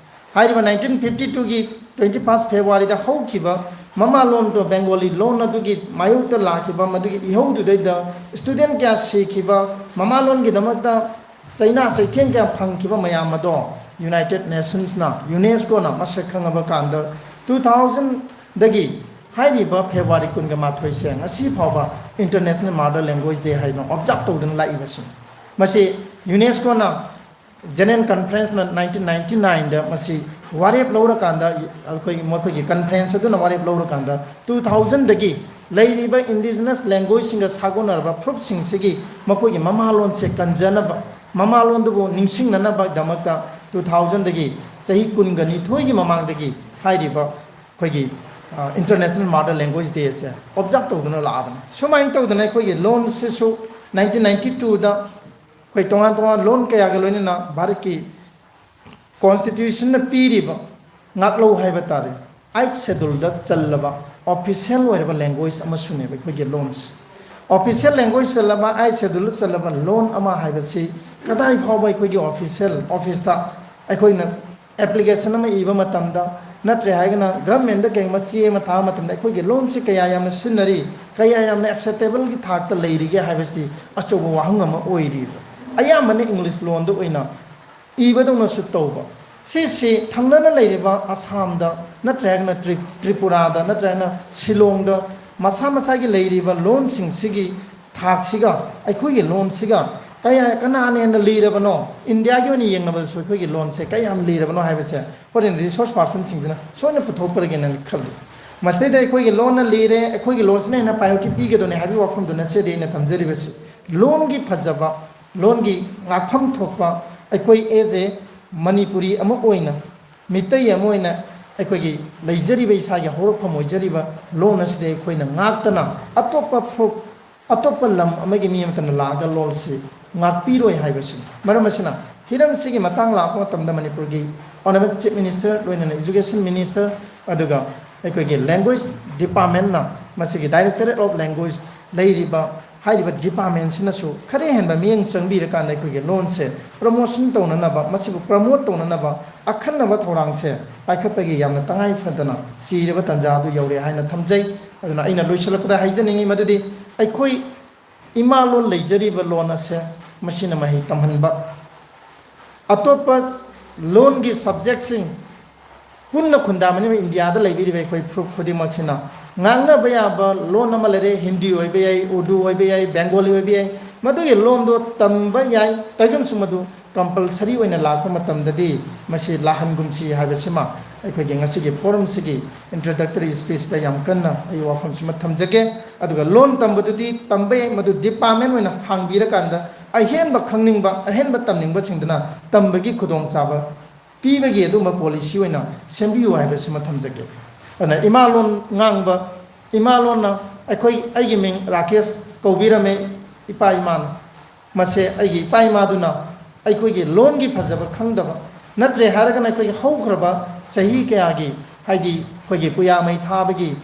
ꯍꯥꯏꯔꯤꯕ nineteen fifty twoꯒꯤ twenty first Februaryꯗ ꯍꯧꯈꯤꯕ ꯃꯃꯥꯂꯣꯟꯗꯣ, Bengali ꯂꯣꯟ ꯑꯗꯨꯒꯤ ꯃꯥꯌꯣꯛꯇ ꯂꯥꯛꯈꯤꯕ ꯃꯗꯨꯒꯤ ꯏꯍꯧꯗꯨꯗꯩꯗ student ꯀꯌꯥ ꯁꯤꯈꯤꯕ, ꯃꯃꯥꯂꯣꯟꯒꯤꯗꯃꯛꯇ ꯆꯩꯅꯥ ꯆꯩꯊꯦꯡ ꯀꯌꯥ ꯐꯪꯈꯤꯕ ꯃꯌꯥꯝ ꯑꯗꯣ United Nationsꯅ, UNESCOꯅ ꯃꯁꯛ ꯈꯪꯉꯕ ꯀꯥꯟꯗ, two thousandꯗꯒꯤ ꯍꯥꯏꯔꯤꯕ February ꯀꯨꯟꯒ ꯃꯥꯊꯣꯏꯁꯦ ꯉꯁꯤ ꯐꯥꯎꯕ International Mother Language Day ꯍꯥꯏꯅ observe ꯇꯧꯗꯨꯅ ꯂꯥꯛꯏꯕꯁꯤꯅꯤ꯫ ꯃꯁꯤ UNESCOꯅ General Conferenceꯅ nineteen ninety nineꯗ ꯃꯁꯤ ꯋꯥꯔꯦꯞ ꯂꯧꯔꯀꯥꯟꯗ, ꯑꯩꯈꯣꯏꯒꯤ, ꯃꯈꯣꯏꯒꯤ conference ꯑꯗꯨꯅ ꯋꯥꯔꯦꯞ ꯂꯧꯔꯀꯥꯟꯗ, two thousandꯗꯒꯤ ꯂꯩꯔꯤꯕ indigenous languageꯁꯤꯡꯒ ꯁꯥꯒꯣꯟꯅꯔꯕ ꯐꯨꯔꯨꯞꯁꯤꯡꯁꯤꯒꯤ ꯃꯈꯣꯏꯒꯤ ꯃꯃꯥꯂꯣꯟꯁꯦ ꯀꯟꯖꯅꯕ, ꯃꯃꯥꯂꯣꯟꯗꯨꯕꯨ ꯅꯤꯡꯁꯤꯡꯅꯅꯕꯒꯤꯗꯃꯛꯇ two thousandꯗꯒꯤ, ꯆꯍꯤ ꯀꯨꯟꯒ ꯅꯤꯊꯣꯏꯒꯤ ꯃꯃꯥꯡꯗꯒꯤ ꯍꯥꯏꯔꯤꯕ ꯑꯩꯈꯣꯏꯒꯤ, ꯑ, International Mother Language Dayꯁꯦ observe ꯇꯧꯗꯨꯅ ꯂꯥꯛꯑꯕꯅꯤ꯫ ꯁꯨꯃꯥꯏꯅ ꯇꯧꯗꯅ ꯑꯩꯈꯣꯏꯒꯤ ꯂꯣꯟꯁꯤꯁꯨ nineteen ninety twoꯗ ꯑꯩꯈꯣꯏ ꯇꯣꯉꯥꯟ ꯇꯣꯉꯥꯟ ꯂꯣꯟ ꯀꯌꯥꯒ ꯂꯣꯏꯅꯅ ꯚꯥꯔꯠꯀꯤ Constitutionꯅ ꯄꯤꯔꯤꯕ ꯉꯥꯛꯂꯧ ꯍꯥꯏꯕ ꯇꯥꯔꯦ, Eighth Scheduleꯗ ꯆꯜꯂꯕ official ꯑꯣꯏꯔꯕ language ꯑꯃꯁꯨꯅꯦꯕ ꯑꯩꯈꯣꯏꯒꯤ ꯂꯣꯟꯁꯦ꯫ Official language ꯆꯜꯂꯕ, Eighth Scheduleꯗ ꯆꯜꯂꯕ ꯂꯣꯟ ꯑꯃ ꯍꯥꯏꯕꯁꯤ ꯀꯗꯥꯏ ꯐꯥꯎꯕ ꯑꯩꯈꯣꯏꯒꯤ official officeꯇ ꯑꯩꯈꯣꯏꯅ application ꯑꯃ ꯏꯕ ꯃꯇꯝꯗ, ꯅꯠꯇ꯭ꯔꯦ ꯍꯥꯏꯔꯒꯅ governmentꯗ ꯀꯩꯒꯨꯝꯕ ꯆꯦ ꯑꯃ ꯊꯥꯕ ꯃꯇꯝꯗ ꯑꯩꯈꯣꯏꯒꯤ ꯂꯣꯟꯁꯤ ꯀꯌꯥ ꯌꯥꯝꯅ ꯁꯤꯖꯤꯟꯅꯔꯤ, ꯀꯌꯥ ꯌꯥꯝꯅ acceptableꯒꯤ ꯊꯥꯛꯇ ꯂꯩꯔꯤꯒꯦ ꯍꯥꯏꯕꯁꯤ ꯑꯆꯧꯕ ꯋꯥꯍꯪ ꯑꯃ ꯑꯣꯏꯔꯤꯕ꯫ ꯑꯌꯥꯝꯕꯅ English ꯂꯣꯟꯗ ꯑꯣꯏꯅ ꯏꯕꯗꯧꯅꯁꯨ ꯇꯧꯕ꯫ ꯁꯤꯁꯤ ꯊꯪꯅꯅ ꯂꯩꯔꯤꯕ ꯑꯁꯥꯝꯗ, ꯅꯠꯇ꯭ꯔꯒꯅ ꯇ꯭ꯔꯤ-, ꯇ꯭ꯔꯤꯄꯨꯔꯥꯗ, ꯅꯠꯇ꯭ꯔꯒꯅ ꯁꯤꯂꯣꯡꯗ ꯃꯁꯥ ꯃꯁꯥꯒꯤ ꯂꯩꯔꯤꯕ ꯂꯣꯟꯁꯤꯡꯁꯤꯒꯤ ꯊꯥꯛꯁꯤꯒ ꯑꯩꯈꯣꯏꯒꯤ ꯂꯣꯟꯁꯤꯒ ꯀꯌꯥ, ꯀꯅꯥꯅ ꯍꯦꯟꯅ ꯂꯤꯔꯕꯅꯣ? ꯏꯟꯗꯤꯌꯥꯒꯤ ꯑꯣꯏꯅ ꯌꯦꯡꯅꯕꯗꯁꯨ ꯑꯩꯈꯣꯏꯒꯤ ꯂꯣꯟꯁꯦ ꯀꯌꯥꯝ ꯂꯤꯔꯕꯅꯣ ꯍꯥꯏꯕꯁꯦ ꯍꯣꯔꯦꯟ resource personꯁꯤꯡꯁꯤꯅ ꯁꯣꯏꯅ ꯄꯨꯊꯣꯛꯄꯤꯔꯒꯦꯅ ꯈꯜꯂꯤ꯫ ꯃꯁꯤꯗꯩꯗ ꯑꯩꯈꯣꯏꯒꯤ ꯂꯣꯟꯅ ꯂꯤꯔꯦ, ꯑꯩꯈꯣꯏꯒꯤ ꯂꯣꯟꯁꯤꯅ ꯍꯦꯟꯅ priority ꯄꯤꯒꯗꯧꯅꯦ ꯍꯥꯏꯕꯒꯤ ꯋꯥꯐꯝꯗꯨ ꯅꯠꯆꯗꯦ ꯑꯩꯅ ꯊꯝꯖꯔꯤꯕꯁꯤ꯫ ꯂꯣꯟꯒꯤ ꯐꯖꯕ, ꯂꯣꯟꯒꯤ ꯉꯥꯛꯐꯝ ꯊꯣꯛꯄ, ꯑꯩꯈꯣꯏ as a ꯃꯅꯤꯄꯨꯔꯤ ꯑꯃ ꯑꯣꯏꯅ, ꯃꯤꯇꯩ ꯑꯃ ꯑꯣꯏꯅ ꯑꯩꯈꯣꯏꯒꯤ ꯂꯩꯖꯔꯤꯕ, ꯏꯁꯥꯒꯤ ꯍꯧꯔꯛꯐꯝ ꯑꯣꯏꯖꯔꯤꯕ ꯂꯣꯟ ꯑꯁꯤꯗꯤ ꯑꯩꯈꯣꯏꯅ ꯉꯥꯛꯇꯅ ꯑꯇꯣꯞꯄ ꯐꯨꯔꯨꯞ, ꯑꯇꯣꯞꯄ ꯂꯝ ꯑꯃꯒꯤ ꯃꯤ ꯑꯃꯠꯇꯅ ꯂꯥꯛꯑꯒ ꯂꯣꯟꯁꯤ ꯉꯥꯛꯄꯤꯔꯣꯏ ꯍꯥꯏꯕꯁꯤꯅꯤ꯫ ꯃꯔꯝ ꯑꯁꯤꯅ ꯍꯤꯔꯝꯁꯤꯒꯤ ꯃꯇꯥꯡ ꯂꯥꯛꯄ ꯃꯇꯝꯗ ꯃꯅꯤꯄꯨꯔꯒꯤ Honourable Chief Minister, ꯂꯣꯏꯅꯅ Education Minister, ꯑꯗꯨꯒ ꯑꯩꯈꯣꯏꯒꯤ Language Departmentꯅ ꯃꯁꯤꯒꯤ Directorate of Language ꯂꯩꯔꯤꯕ, ꯍꯥꯏꯔꯤꯕ departmentꯁꯤꯅꯁꯨ ꯈꯔ ꯍꯦꯟꯕ ꯃꯤꯠꯌꯦꯡ ꯆꯪꯕꯤꯔꯀꯥꯟꯗ ꯑꯩꯈꯣꯏꯒꯤ ꯂꯣꯟꯁꯦ promotion ꯇꯧꯅꯅꯕ, ꯃꯁꯤꯕꯨ promote ꯇꯧꯅꯅꯕ ꯑꯈꯟꯅꯕ ꯊꯧꯔꯥꯡꯁꯦ ꯄꯥꯏꯈꯠꯄꯒꯤ ꯌꯥꯝꯅ ꯇꯉꯥꯏ ꯐꯗꯅ ꯆꯤꯔꯕ ꯇꯥꯟꯖꯥ ꯑꯗꯨ ꯌꯧꯔꯦ ꯍꯥꯏꯅ ꯊꯝꯖꯩ꯫ ꯑꯗꯨꯅ ꯑꯩꯅ ꯂꯣꯏꯁꯤꯜꯂꯛꯄꯗ ꯍꯥꯏꯖꯅꯤꯡꯉꯤ ꯃꯗꯨꯗꯤ ꯑꯩꯈꯣꯏ ꯏꯃꯥ ꯂꯣꯟ ꯂꯩꯖꯔꯤꯕ ꯂꯣꯟ ꯑꯁꯦ ꯃꯁꯤꯅ ꯃꯍꯩ ꯇꯝꯍꯟꯕ, ꯑꯇꯣꯞꯄ ꯂꯣꯟꯒꯤ ꯁꯕꯖꯦꯛꯁꯤꯡ ꯄꯨꯟꯅ ꯈꯨꯟꯗꯥꯃꯤꯟꯅꯕ ꯏꯟꯗꯤꯌꯥꯗ ꯂꯩꯕꯤꯔꯤꯕ ꯑꯩꯈꯣꯏ ꯐꯨꯔꯨꯞ ꯈꯨꯗꯤꯡꯃꯛꯁꯤꯅ ꯉꯥꯡꯅꯕ ꯌꯥꯕ ꯂꯣꯟ ꯑꯃ ꯂꯩꯔꯦ, ꯍꯤꯟꯗꯤ ꯑꯣꯏꯕ ꯌꯥꯏ, ꯎꯔꯗꯨ ꯑꯣꯏꯕ ꯌꯥꯏ, ꯕꯦꯡꯒꯣꯂꯤ ꯑꯣꯏꯕ ꯌꯥꯏ, ꯃꯗꯨꯒꯤ ꯂꯣꯟꯗꯣ ꯇꯝꯕ ꯌꯥꯏ꯫ ꯀꯩꯒꯨꯝꯁꯨ ꯃꯗꯨ ꯀꯝꯄꯜꯁꯔꯤ ꯑꯣꯏꯅ ꯂꯥꯛꯄ ꯃꯇꯝꯗꯗꯤ ꯃꯁꯤ ꯂꯥꯛꯍꯟꯒꯨꯝꯁꯤ ꯍꯥꯏꯕꯁꯤꯃ ꯑꯩꯈꯣꯏꯒꯤ ꯉꯁꯤꯒꯤ ꯐꯣꯔꯝꯁꯤꯒꯤ ꯏꯟꯇ꯭ꯔꯣꯗꯛꯇꯔꯤ ꯁ꯭ꯄꯤꯆꯇ ꯌꯥꯝ ꯀꯟꯅ ꯑꯩ ꯋꯥꯐꯝꯁꯤꯃ ꯊꯝꯖꯒꯦ꯫ ꯑꯗꯨꯒ ꯂꯣꯟ ꯇꯝꯕꯗꯨꯗꯤ ꯇꯝꯕ ꯌꯥꯏ, ꯃꯗꯨ ꯗꯤꯄꯥꯔꯠꯃꯦꯟ ꯑꯣꯏꯅ ꯍꯥꯡꯕꯤꯔꯀꯥꯟꯗ ꯑꯍꯦꯟꯕ ꯈꯪꯅꯤꯡꯕ, ꯑꯍꯦꯟꯕ ꯇꯝꯅꯤꯡꯕꯁꯤꯡꯗꯨꯅ ꯇꯝꯕꯒꯤ ꯈꯨꯗꯣꯡꯆꯥꯕ ꯄꯤꯕꯒꯤ ꯑꯗꯨꯝꯕ ꯄꯣꯂꯤꯁꯤ ꯑꯣꯏꯅ ꯁꯦꯝꯕꯤꯌꯨ ꯍꯥꯏꯕꯁꯤꯃ ꯊꯝꯖꯒꯦ꯫ ꯑꯗꯨꯅ ꯏꯃꯥ ꯂꯣꯟ ꯉꯥꯡꯕ, ꯏꯃꯥ ꯂꯣꯟꯅ ꯑꯩꯈꯣꯏ, ꯑꯩꯒꯤ ꯃꯤꯡ ꯔꯥꯀꯦꯁ ꯀꯧꯕꯤꯔꯝꯃꯦ ꯏꯄꯥ ꯏꯃꯥꯅ꯫ ꯃꯁꯦ ꯑꯩꯒꯤ ꯏꯄꯥ ꯏꯃꯥꯗꯨꯅ ꯑꯩꯈꯣꯏꯒꯤ ꯂꯣꯟꯒꯤ ꯐꯖꯕ ꯈꯪꯗꯕ, ꯅꯠꯇ꯭ꯔꯦ ꯍꯥꯏꯔꯒꯅ ꯑꯩꯈꯣꯏꯒꯤ ꯍꯧꯈ꯭ꯔꯕ ꯆꯍꯤ ꯀꯌꯥꯒꯤ, ꯍꯥꯏꯗꯤ ꯑꯩꯈꯣꯏꯒꯤ ꯄꯨꯌꯥ ꯃꯩ ꯊꯥꯕꯒꯤ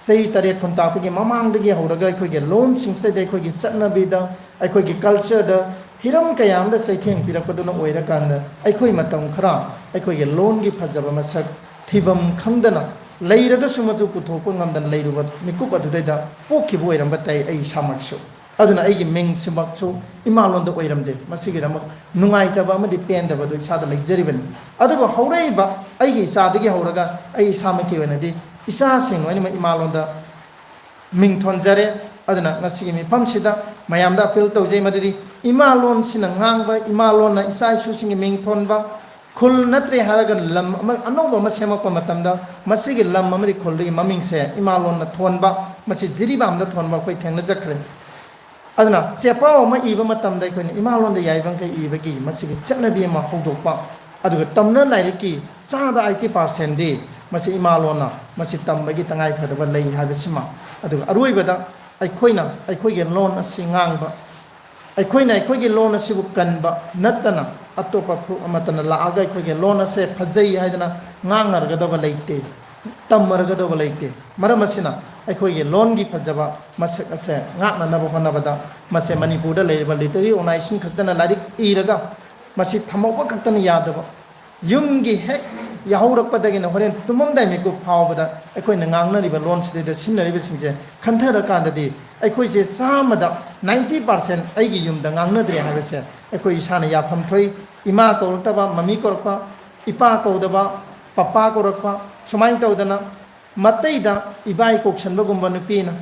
ꯆꯍꯤ ꯇꯔꯦꯠ ꯈꯨꯟꯇꯥꯛꯄꯒꯤ ꯃꯃꯥꯡꯗꯒꯤ ꯍꯧꯔꯒ ꯑꯩꯈꯣꯏꯒꯤ ꯂꯣꯟꯁꯤꯡꯁꯤꯗꯩꯗ ꯑꯩꯈꯣꯏꯒꯤ ꯆꯠꯅꯕꯤꯗ, ꯑꯩꯈꯣꯏꯒꯤ ꯀꯜꯆꯔꯗ ꯍꯤꯔꯝ ꯀꯌꯥ ꯑꯃꯗ ꯆꯩꯊꯦꯡ ꯄꯤꯔꯛꯄꯗꯨꯅ ꯑꯣꯏꯔꯀꯥꯟꯗ ꯑꯩꯈꯣꯏ ꯃꯇꯝ ꯈꯔ ꯑꯩꯈꯣꯏꯒꯤ ꯂꯣꯟꯒꯤ ꯐꯖꯕ ꯃꯁꯛ ꯊꯤꯐꯝ ꯈꯪꯗꯅ ꯂꯩꯔꯒꯁꯨ ꯃꯗꯨ ꯄꯨꯊꯣꯛꯄ ꯉꯝꯗꯅ ꯂꯩꯔꯨꯕ ꯃꯤꯀꯨꯞ ꯑꯗꯨꯗꯩꯗ ꯄꯣꯛꯈꯤꯕ ꯑꯣꯏꯔꯝꯕ ꯇꯥꯏ ꯑꯩ ꯏꯁꯥꯃꯛꯁꯨ꯫ ꯑꯗꯨꯅ ꯑꯩꯒꯤ ꯃꯤꯡꯁꯤꯃꯛꯁꯨ ꯏꯃꯥꯂꯣꯟꯗ ꯑꯣꯏꯔꯝꯗꯦ꯫ ꯃꯁꯤꯒꯤꯗꯃꯛ ꯅꯨꯡꯉꯥꯏꯇꯕ ꯑꯃꯗꯤ ꯄꯦꯟꯗꯕ ꯑꯗꯨ ꯏꯁꯥꯗ ꯂꯩꯖꯔꯤꯕꯅꯤ꯫ ꯑꯗꯨꯕꯨ ꯍꯧꯔꯛꯏꯕ ꯑꯩꯒꯤ ꯏꯆꯥꯗꯒꯤ ꯍꯧꯔꯒ ꯑꯩ ꯏꯁꯥꯃꯛꯀꯤ ꯑꯣꯏꯅꯗꯤ ꯏꯆꯥꯁꯤꯡ ꯂꯣꯏꯅꯃꯛ ꯏꯃꯥꯂꯣꯟꯗ ꯃꯤꯡ ꯊꯣꯟꯖꯔꯦ꯫ ꯑꯗꯨꯅ ꯉꯁꯤꯒꯤ ꯃꯤꯐꯝꯁꯤꯗ ꯃꯌꯥꯝꯗ ꯑꯄꯤꯜ ꯇꯧꯖꯩ ꯃꯗꯨꯗꯤ ꯏꯃꯥꯂꯣꯟꯁꯤꯅ ꯉꯥꯡꯕ, ꯏꯃꯥꯂꯣꯟꯅ ꯏꯆꯥ ꯏꯁꯨꯁꯤꯡꯒꯤ ꯃꯤꯡ ꯊꯣꯟꯕ, ꯈꯨꯜ ꯅꯠꯇ꯭ꯔꯦ ꯍꯥꯏꯔꯒ ꯂꯝ ꯑꯃ ꯑꯅꯧꯕ ꯑꯃ ꯁꯦꯝꯃꯛꯄ ꯃꯇꯝꯗ ꯃꯁꯤꯒꯤ ꯂꯝ ꯑꯃꯗꯤ ꯈꯨꯜꯗꯨꯒꯤ ꯃꯃꯤꯡꯁꯦ ꯏꯃꯥꯂꯣꯟꯅ ꯊꯣꯟꯕ, ꯃꯁꯤ ꯖꯤꯔꯤꯕꯥꯝꯗ ꯊꯣꯟꯕ ꯑꯩꯈꯣꯏ ꯊꯦꯡꯅꯖꯈ꯭ꯔꯦ꯫ ꯑꯗꯨꯅ ꯆꯦꯄꯥꯎ ꯑꯃ ꯏꯕ ꯃꯇꯝꯗ ꯑꯩꯈꯣꯏꯅ ꯏꯃꯥꯂꯣꯟꯗ ꯌꯥꯔꯤꯕꯃꯈꯩ ꯏꯕꯒꯤ ꯃꯁꯤꯒꯤ ꯆꯠꯅꯕꯤ ꯑꯃ ꯍꯧꯗꯣꯛꯄ, ꯑꯗꯨꯒ ꯇꯝꯅ ꯂꯥꯏꯔꯤꯛꯀꯤ ꯆꯥꯗ ꯑꯥꯏꯇꯤ ꯄꯥꯔꯁꯦꯟꯗꯤ ꯃꯁꯤ ꯏꯃꯥꯂꯣꯟꯅ ꯃꯁꯤ ꯇꯝꯕꯒꯤ ꯇꯉꯥꯏꯐꯗꯕ ꯂꯩ ꯍꯥꯏꯕꯁꯤꯃ꯫ ꯑꯗꯨꯒ ꯑꯔꯣꯏꯕꯗ ꯑꯩꯈꯣꯏꯅ ꯑꯩꯈꯣꯏꯒꯤ ꯂꯣꯟ ꯑꯁꯤ ꯉꯥꯡꯕ, ꯑꯩꯈꯣꯏꯅ ꯑꯩꯈꯣꯏꯒꯤ ꯂꯣꯟ ꯑꯁꯤꯕꯨ ꯀꯟꯕ ꯅꯠꯇꯅ ꯑꯇꯣꯞꯄ ꯐꯨꯔꯨꯞ ꯑꯃꯠꯇꯅ ꯂꯥꯛꯑꯒ ꯑꯩꯈꯣꯏꯒꯤ ꯂꯣꯟ ꯑꯁꯦ ꯐꯖꯩ ꯍꯥꯏꯗꯅ ꯉꯥꯡꯅꯔꯒꯗꯕ ꯂꯩꯇꯦ, ꯇꯝꯃꯔꯒꯗꯕ ꯂꯩꯇꯦ꯫ ꯃꯔꯝ ꯑꯁꯤꯅ ꯑꯩꯈꯣꯏꯒꯤ ꯂꯣꯟꯒꯤ ꯐꯖꯕ ꯃꯁꯛ ꯑꯁꯦ ꯉꯥꯛꯅꯅꯕ ꯍꯣꯠꯅꯕꯗ ꯃꯁꯦ ꯃꯅꯤꯄꯨꯔꯗ ꯂꯩꯔꯤꯕ ꯂꯤꯇꯔꯦꯔꯤ ꯑꯣꯔꯒꯅꯥꯏꯖꯦꯁꯟ ꯈꯛꯇꯅ ꯂꯥꯏꯔꯤꯛ ꯏꯔꯒ ꯃꯁꯤ ꯊꯝꯍꯧꯕ ꯈꯛꯇꯅ ꯌꯥꯗꯕ, ꯌꯨꯝꯒꯤ ꯍꯦꯛ ꯌꯥꯍꯧꯔꯛꯄꯗꯒꯤꯅ ꯍꯣꯔꯦꯟ ꯇꯨꯝꯃꯝꯗꯥꯏ ꯃꯤꯀꯨꯞ ꯐꯥꯎꯕꯗ ꯑꯩꯈꯣꯏꯅ ꯉꯥꯡꯅꯔꯤꯕ ꯂꯣꯟꯁꯤꯗꯩꯗ ꯁꯤꯖꯤꯟꯅꯔꯤꯕꯁꯤꯡꯁꯦ ꯈꯟꯊꯔꯀꯥꯟꯗꯗꯤ ꯑꯩꯈꯣꯏꯁꯦ ꯆꯥꯝꯃꯗ ꯅꯥꯏꯟꯇꯤ ꯄꯥꯔꯁꯦꯟ ꯑꯩꯒꯤ ꯌꯨꯝꯗ ꯉꯥꯡꯅꯗ꯭ꯔꯦ ꯍꯥꯏꯕꯁꯦ ꯑꯩꯈꯣꯏ ꯏꯁꯥꯅ ꯌꯥꯐꯝ ꯊꯣꯛꯏ꯫ ꯏꯃꯥ ꯀꯧꯔꯛꯇꯕ, ꯃꯃꯤ ꯀꯧꯔꯛꯄ, ꯏꯄꯥ ꯀꯧꯗꯕ, ꯄꯄꯥ ꯀꯧꯔꯛꯄ, ꯁꯨꯃꯥꯏꯅ ꯇꯧꯗꯅ ꯃꯇꯩꯗ ꯏꯕꯥꯏ ꯀꯧꯁꯟꯕꯒꯨꯝꯕ ꯅꯨꯄꯤꯅ,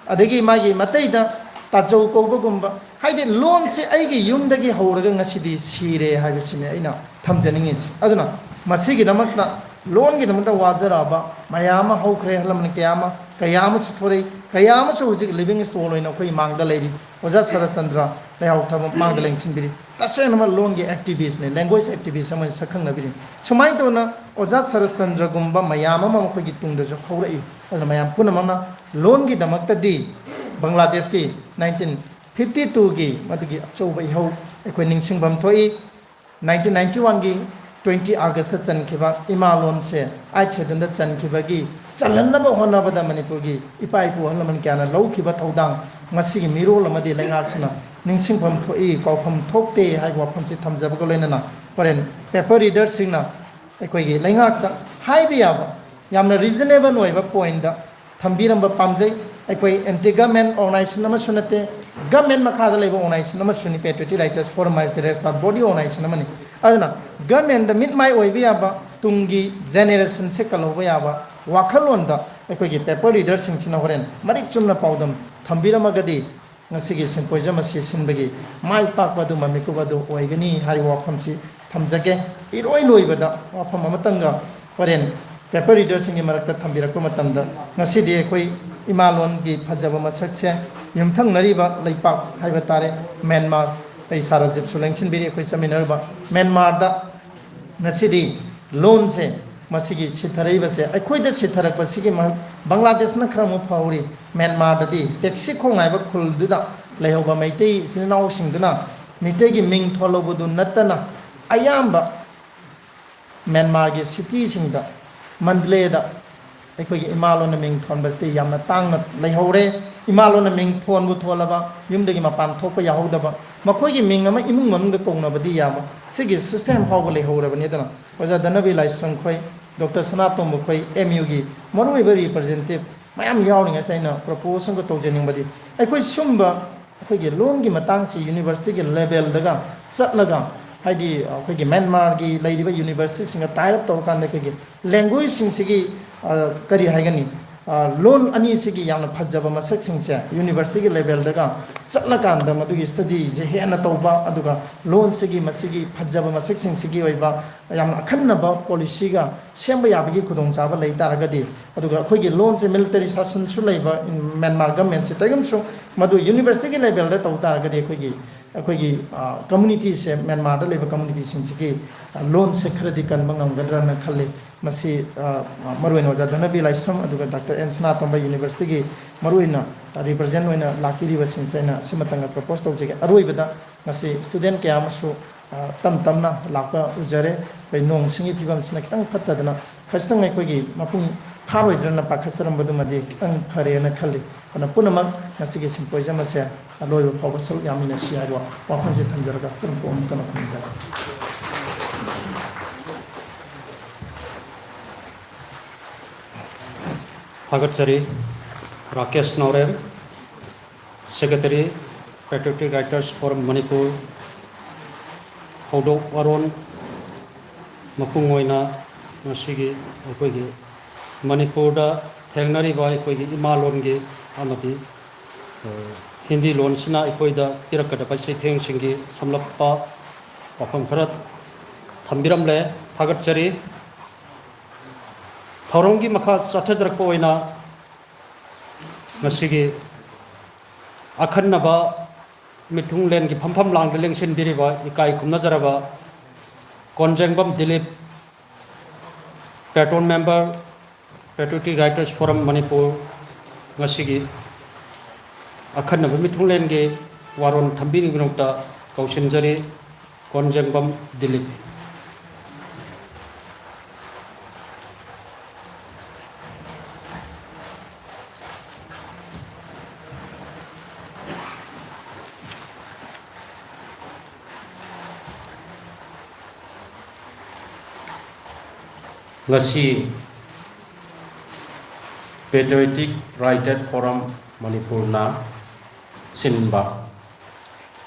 ꯑꯗꯒꯤ ꯃꯥꯒꯤ ꯃꯇꯩꯗ ꯇꯥꯖꯧ ꯀꯧꯕꯒꯨꯝꯕ, ꯍꯥꯏꯗꯤ ꯂꯣꯟꯁꯦ ꯑꯩꯒꯤ ꯌꯨꯝꯗꯒꯤ ꯍꯧꯔꯒ ꯉꯁꯤꯗꯤ ꯁꯤꯔꯦ ꯍꯥꯏꯕꯁꯤꯅꯤ ꯑꯩꯅ ꯊꯝꯖꯅꯤꯡꯉꯤꯁꯦ꯫ ꯑꯗꯨꯅ ꯃꯁꯤꯒꯤꯗꯃꯛꯇ ꯂꯣꯟꯒꯤꯗꯃꯛꯇ ꯋꯥꯖꯔꯛꯑꯕ ꯃꯌꯥꯝ ꯑꯃ ꯍꯧꯈ꯭ꯔꯦ, ꯑꯍꯜ ꯂꯃꯟ ꯀꯌꯥ ꯑꯃ, ꯀꯌꯥ ꯑꯃꯁꯨ ꯊꯣꯔꯛꯏ, ꯀꯌꯥ ꯑꯃꯁꯨ ꯍꯧꯖꯤꯛ living stone ꯑꯣꯏꯅ ꯑꯩꯈꯣꯏ ꯃꯥꯡꯗ ꯂꯩꯔꯤ꯫ ꯑꯣꯖꯥ ꯁꯔꯠꯆꯟꯗ꯭ꯔ ꯂꯩꯍꯥꯎ ꯊꯕ ꯃꯥꯡꯗ ꯂꯦꯡꯁꯤꯟꯕꯤꯔꯤ꯫ ꯇꯁꯦꯡꯅꯃꯛ ꯂꯣꯟꯒꯤ activistꯅꯤ, language activist ꯑꯃ ꯁꯛꯈꯪꯅꯕꯤꯔꯤ꯫ ꯁꯨꯃꯥꯏꯅ ꯇꯧꯅ ꯑꯣꯖꯥ ꯁꯔꯠꯆꯟꯗ꯭ꯔꯒꯨꯝꯕ ꯃꯌꯥꯝ ꯑꯃ ꯑꯩꯈꯣꯏꯒꯤ ꯇꯨꯡꯗꯁꯨ ꯍꯧꯔꯛꯏ꯫ ꯑꯗꯨꯅ ꯃꯌꯥꯝ ꯄꯨꯝꯅꯃꯛꯅ ꯂꯣꯟꯒꯤꯗꯃꯛꯇꯗꯤ ꯕꯪꯒ꯭ꯂꯥꯗꯦꯁꯀꯤ nineteen fifty twoꯒꯤ ꯃꯗꯨꯒꯤ ꯑꯆꯧꯕ ꯏꯍꯧ ꯑꯩꯈꯣꯏ ꯅꯤꯡꯁꯤꯡꯐꯝ ꯊꯣꯛꯏ꯫ Nineteen ninety oneꯒꯤ twenty Augustꯇ ꯆꯟꯈꯤꯕ ꯏꯃꯥ ꯂꯣꯟꯁꯦ eighth scheduleꯗ ꯆꯟꯈꯤꯕꯒꯤ ꯆꯜꯍꯟꯅꯕ ꯍꯣꯠꯅꯕꯗ ꯃꯅꯤꯄꯨꯔꯒꯤ ꯏꯄꯥ ꯏꯄꯨ ꯑꯍꯜ ꯂꯃꯟ ꯀꯌꯥꯅ ꯂꯧꯈꯤꯕ ꯊꯧꯗꯥꯡ ꯉꯁꯤꯒꯤ ꯃꯤꯔꯣꯜ ꯑꯃꯗꯤ ꯂꯩꯉꯥꯛꯁꯤꯅ ꯅꯤꯡꯁꯤꯡꯐꯝ ꯊꯣꯛꯏ, ꯀꯥꯎꯐꯝ ꯊꯣꯛꯇꯦ ꯍꯥꯏꯕ ꯋꯥꯐꯝꯁꯤ ꯊꯝꯖꯕꯒ ꯂꯣꯏꯅꯅ ꯍꯣꯔꯦꯟ paper readerꯁꯤꯡꯅ ꯑꯩꯈꯣꯏꯒꯤ ꯂꯩꯉꯥꯛꯇ ꯍꯥꯏꯕ ꯌꯥꯕ ꯌꯥꯝꯅ reasonable ꯑꯣꯏꯕ pointꯇ ꯊꯝꯕꯤꯔꯝꯕ ꯄꯥꯝꯖꯩ꯫ ꯑꯩꯈꯣꯏ anti government organization ꯑꯃꯁꯨ ꯅꯠꯇꯦ, government ꯃꯈꯥꯗ ꯂꯩꯕ organization ꯑꯃꯁꯨꯅꯤ꯫ Patriotic Writers Forum ꯍꯥꯏꯁꯦ ꯔꯦꯖꯤꯁꯇꯥꯔ body organization ꯑꯃꯅꯤ꯫ ꯑꯗꯨꯅ governmentꯗ ꯃꯤꯠ ꯃꯥꯏ ꯑꯣꯏꯕ ꯌꯥꯕ, ꯇꯨꯡꯒꯤ generationꯁꯦ ꯀꯜꯍꯧꯕ ꯌꯥꯕ ꯋꯥꯈꯜꯂꯣꯟꯗ ꯑꯩꯈꯣꯏꯒꯤ paper readerꯁꯤꯡꯁꯤꯅ ꯍꯣꯔꯦꯟ ꯃꯔꯤꯛ ꯆꯨꯝꯅ ꯄꯥꯎꯗꯝ ꯊꯝꯕꯤꯔꯝꯃꯒꯗꯤ ꯉꯁꯤꯒꯤ symposium ꯑꯁꯤ ꯁꯤꯟꯕꯒꯤ ꯃꯥꯏ ꯄꯥꯛꯄ ꯑꯗꯨ, ꯃꯃꯤꯀꯨꯞ ꯑꯗꯨ ꯑꯣꯏꯒꯅꯤ ꯍꯥꯏꯕ ꯋꯥꯐꯝꯁꯤ ꯊꯝꯖꯒꯦ꯫ ꯏꯔꯣꯏ ꯂꯣꯏꯕꯗ ꯋꯥꯐꯝ ꯑꯃꯇꯪꯒ ꯍꯣꯔꯦꯟ paper readerꯁꯤꯡꯒꯤ ꯃꯔꯛꯇ ꯊꯝꯕꯤꯔꯛꯄ ꯃꯇꯝꯗ, ꯉꯁꯤꯗꯤ ꯑꯩꯈꯣꯏ ꯏꯃꯥ ꯂꯣꯟꯒꯤ ꯐꯖꯕ ꯃꯁꯛꯁꯦ ꯌꯨꯝꯊꯪꯅꯔꯤꯕ ꯂꯩꯄꯥꯛ ꯍꯥꯏꯕ ꯇꯥꯔꯦ, ꯃ꯭ꯌꯥꯟꯃꯥꯔ, ꯑꯩ ꯁꯥꯔ ꯔꯥꯖꯤꯕꯁꯨ ꯂꯦꯡꯁꯤꯟꯕꯤꯔꯤ, ꯑꯩꯈꯣꯏ ꯆꯠꯃꯤꯟꯅꯔꯤꯕ ꯃ꯭ꯌꯥꯟꯃꯥꯔꯗ ꯉꯁꯤꯗꯤ ꯂꯣꯟꯁꯦ ꯃꯁꯤꯒꯤ ꯁꯤꯊꯔꯛꯏꯕꯁꯦ, ꯑꯩꯈꯣꯏꯗ ꯁꯤꯊꯔꯛꯄꯁꯤꯒꯤ ꯃꯍꯨꯠ ꯕꯪꯒ꯭ꯂꯥꯗꯦꯁꯅ ꯈꯔ ꯑꯃꯨꯛ ꯐꯍꯧꯔꯤ꯫ ꯃ꯭ꯌꯥꯟꯃꯥꯔꯗꯗꯤ ꯇꯦꯛꯁꯤ ꯈꯣꯡ ꯍꯥꯏꯕ ꯈꯨꯜꯗꯨꯗ ꯂꯩꯍꯧꯕ ꯃꯩꯇꯩ ꯏꯆꯤꯟ ꯏꯅꯥꯎꯁꯤꯡꯗꯨꯅ ꯃꯤꯇꯩꯒꯤ ꯃꯤꯡ ꯊꯣꯜꯍꯧꯕꯗꯨ ꯅꯠꯇꯅ ꯑꯌꯥꯝꯕ ꯃ꯭ꯌꯥꯟꯃꯥꯔꯒꯤ cityꯁꯤꯡꯗ, ꯃꯟꯗꯂꯦꯗ ꯑꯩꯈꯣꯏꯒꯤ ꯏꯃꯥ ꯂꯣꯟꯅ ꯃꯤꯡ ꯊꯣꯟꯕꯁꯤꯗꯤ ꯌꯥꯝꯅ ꯇꯥꯡꯅ ꯂꯩꯍꯧꯔꯦ꯫ ꯏꯃꯥ ꯂꯣꯟꯅ ꯃꯤꯡ ꯊꯣꯟꯕꯨ ꯊꯣꯜꯂꯕ, ꯌꯨꯝꯗꯒꯤ ꯃꯄꯥꯟ ꯊꯣꯛꯄ ꯌꯥꯍꯧꯗꯕ, ꯃꯈꯣꯏꯒꯤ ꯃꯤꯡ ꯑꯃ ꯏꯃꯨꯡ ꯃꯅꯨꯡꯗ ꯀꯧꯅꯕꯗꯤ ꯌꯥꯕ, ꯁꯤꯒꯤ system ꯐꯥꯎꯕ ꯂꯩꯍꯧꯔꯕꯅꯤ꯫ ꯑꯗꯨꯅ ꯑꯣꯖꯥ ꯙꯅꯕꯤꯔ ꯂꯥꯏꯁ꯭ꯔꯝ ꯈꯣꯏ, ꯗꯣꯛꯇꯔ ꯁꯅꯥꯇꯣꯝꯕ ꯈꯣꯏ, M Uꯒꯤ ꯃꯔꯨꯑꯣꯏꯕ representative ꯃꯌꯥꯝ ꯌꯥꯎꯔꯤꯉꯩꯁꯤꯗ ꯑꯩꯅ propose ꯑꯃꯒ ꯇꯧꯖꯅꯤꯡꯕꯗꯤ, ꯑꯩꯈꯣꯏ ꯁꯨꯝꯕ ꯑꯩꯈꯣꯏꯒꯤ ꯂꯣꯟꯒꯤ ꯃꯇꯥꯡꯁꯤ ꯌꯨꯅꯤꯚꯔꯁꯤꯇꯤꯒꯤ ꯂꯦꯚꯦꯜꯗꯒ ꯆꯠꯂꯒ, ꯍꯥꯏꯗꯤ ꯑꯩꯈꯣꯏꯒꯤ ꯃ꯭ꯌꯥꯟꯃꯥꯔꯒꯤ ꯂꯩꯔꯤꯕ ꯌꯨꯅꯤꯚꯔꯁꯤꯇꯤꯁꯤꯡꯒ ꯇꯥꯏ ꯑꯞ ꯇꯧꯔꯀꯥꯟꯗ ꯑꯩꯈꯣꯏꯒꯤ ꯂꯦꯡꯒ꯭ꯋꯦꯖꯁꯤꯡꯁꯤꯒꯤ, ꯑ, ꯀꯔꯤ ꯍꯥꯏꯒꯅꯤ, ꯑ, ꯂꯣꯟ ꯑꯅꯤꯁꯤꯒꯤ ꯌꯥꯝꯅ ꯐꯖꯕ ꯃꯁꯛꯁꯤꯡꯁꯦ ꯌꯨꯅꯤꯚꯔꯁꯤꯇꯤꯒꯤ ꯂꯦꯚꯦꯜꯗꯒ ꯆꯠꯂꯀꯥꯟꯗ ꯃꯗꯨꯒꯤ ꯁ꯭ꯇꯗꯤꯁꯦ ꯍꯦꯟꯅ ꯇꯧꯕ, ꯑꯗꯨꯒ ꯂꯣꯟꯁꯤꯒꯤ ꯃꯁꯤꯒꯤ ꯐꯖꯕ ꯃꯁꯛꯁꯤꯡꯁꯤꯒꯤ ꯑꯣꯏꯕ ꯌꯥꯝꯅ ꯑꯈꯟꯅꯕ ꯄꯣꯂꯤꯁꯤꯒ ꯁꯦꯝꯕ ꯌꯥꯕꯒꯤ ꯈꯨꯗꯣꯡꯆꯥꯕ ꯂꯩ ꯇꯥꯔꯒꯗꯤ, ꯑꯗꯨꯒ ꯑꯩꯈꯣꯏꯒꯤ ꯂꯣꯟꯁꯦ ꯃꯤꯂꯤꯇꯔꯤ ꯁꯥꯁꯟꯁꯨ ꯂꯩꯕ ꯃ꯭ꯌꯥꯟꯃꯥꯔ ꯒꯃꯦꯟꯁꯦ, ꯀꯔꯤꯒꯨꯝꯕꯁꯨ ꯃꯗꯨ ꯌꯨꯅꯤꯚꯔꯁꯤꯇꯤꯒꯤ ꯂꯦꯚꯦꯜꯗ ꯇꯧ ꯇꯥꯔꯒꯗꯤ ꯑꯩꯈꯣꯏꯒꯤ, ꯑꯩꯈꯣꯏꯒꯤ, ꯑ, ꯀꯝꯃꯨꯅꯤꯇꯤꯁꯦ, ꯃ꯭ꯌꯥꯟꯃꯥꯔꯗ ꯂꯩꯕ ꯀꯝꯃꯨꯅꯤꯇꯤꯁꯤꯡꯁꯤꯒꯤ, ꯑ, ꯂꯣꯟꯁꯦ ꯈꯔꯗꯤ ꯀꯟꯕ ꯉꯝꯒꯗ꯭ꯔꯅ ꯈꯜꯂꯤ꯫ ꯃꯁꯤ, ꯑ, ꯃꯔꯨꯑꯣꯏꯅ ꯑꯣꯖꯥ ꯙꯅꯕꯤ ꯂꯥꯏꯁ꯭ꯔꯝ ꯑꯗꯨꯒ ꯗꯥꯛꯇꯔ ꯑꯦꯟ ꯁꯅꯥꯇꯣꯝꯕ ꯌꯨꯅꯤꯚꯔꯁꯤꯇꯤꯒꯤ ꯃꯔꯨꯑꯣꯏꯅ, ꯑ, ꯔꯤꯄ꯭ꯔꯖꯦꯟ ꯑꯣꯏꯅ ꯂꯥꯛꯄꯤꯔꯤꯕꯁꯤꯡꯁꯦ ꯑꯩꯅ ꯁꯤꯃꯇꯪꯒ ꯄ꯭ꯔꯣꯄꯣꯁ ꯇꯧꯖꯒꯦ꯫ ꯑꯔꯣꯏꯕꯗ ꯉꯁꯤ ꯁ꯭ꯇꯨꯗꯦꯟ ꯀꯌꯥ ꯑꯃꯁꯨ, ꯑ, ꯇꯝ ꯇꯝꯅ ꯂꯥꯛꯄ ꯎꯖꯔꯦ꯫ ꯑꯩꯈꯣꯏ ꯅꯣꯡ ꯁꯤꯡꯒꯤ ꯐꯤꯕꯝꯁꯤꯅ ꯈꯤꯇꯪ ꯐꯠꯇꯗꯅ ꯈꯖꯤꯛꯇꯪ ꯑꯩꯈꯣꯏꯒꯤ ꯃꯄꯨꯡ ꯐꯥꯔꯣꯏꯗ꯭ꯔꯅ ꯄꯥꯈꯠꯆꯔꯝꯕꯗꯨꯃꯗꯤ ꯈꯤꯇꯪ ꯐꯔꯦꯅ ꯈꯜꯂꯤ꯫ ꯑꯗꯨꯅ ꯄꯨꯝꯅꯃꯛ ꯉꯁꯤꯒꯤ ꯁꯤꯝꯄꯣꯖꯤꯌꯝ ꯑꯁꯦ ꯑꯂꯣꯏꯕ ꯐꯥꯎꯕ ꯁꯔꯨꯛ ꯌꯥꯃꯤꯟꯅꯁꯤ ꯍꯥꯏꯕ ꯋꯥꯐꯝꯁꯦ ꯊꯝꯖꯔꯒ ꯄꯨꯝ ꯄꯨꯝ ꯀꯩꯅꯣ ꯈꯨꯝꯖꯔꯦ꯫ ꯊꯥꯒꯠꯆꯔꯤ꯫ ꯔꯥꯀꯦꯁ ꯅꯥꯎꯔꯦꯝ, Secretary, Patriotic Writers Forum Manipur. ꯊꯧꯗꯣꯛ ꯋꯥꯔꯣꯜ ꯃꯄꯨꯡ ꯑꯣꯏꯅ ꯉꯁꯤꯒꯤ ꯑꯩꯈꯣꯏꯒꯤ ꯃꯅꯤꯄꯨꯔꯗ ꯊꯦꯡꯅꯔꯤꯕ ꯑꯩꯈꯣꯏꯒꯤ ꯏꯃꯥ ꯂꯣꯟꯒꯤ ꯑꯃꯗꯤ, ꯑ, ꯍꯤꯟꯗꯤ ꯂꯣꯟꯁꯤꯅ ꯑꯩꯈꯣꯏꯗ ꯄꯤꯔꯛꯀꯗꯕ ꯆꯩꯊꯦꯡꯁꯤꯡꯒꯤ ꯁꯝꯂꯞꯄ ꯋꯥꯐꯝ ꯈꯔ ꯊꯝꯕꯤꯔꯝꯂꯦ꯫ ꯊꯥꯒꯠꯆꯔꯤ꯫ ꯊꯧꯔꯝꯒꯤ ꯃꯈꯥ ꯆꯠꯊꯖꯔꯛꯄ ꯑꯣꯏꯅ ꯉꯁꯤꯒꯤ ꯑꯈꯟꯅꯕ ꯃꯤꯊꯨꯡꯂꯦꯟꯒꯤ ꯐꯝꯐꯝ ꯂꯥꯡꯗ ꯂꯦꯡꯁꯤꯟꯕꯤꯔꯤꯕ ꯏꯀꯥꯏ ꯈꯨꯝꯅꯖꯔꯕ ꯀꯣꯟꯖꯦꯡꯕꯝ Dilip, patron member, Patriotic Writers Forum Manipur, ꯉꯁꯤꯒꯤ ꯑꯈꯟꯅꯕ ꯃꯤꯊꯨꯡꯂꯦꯟꯒꯤ ꯋꯥꯔꯣꯜ ꯊꯝꯕꯤꯅꯕꯒꯤꯗꯃꯛꯇ ꯀꯧꯁꯤꯟꯖꯔꯤ꯫ ꯀꯣꯟꯖꯦꯡꯕꯝ ꯗꯤꯂꯤꯞ꯫ ꯉꯁꯤ Patriotic Writers Forum ꯃꯅꯤꯄꯨꯔꯅ ꯁꯤꯟꯕ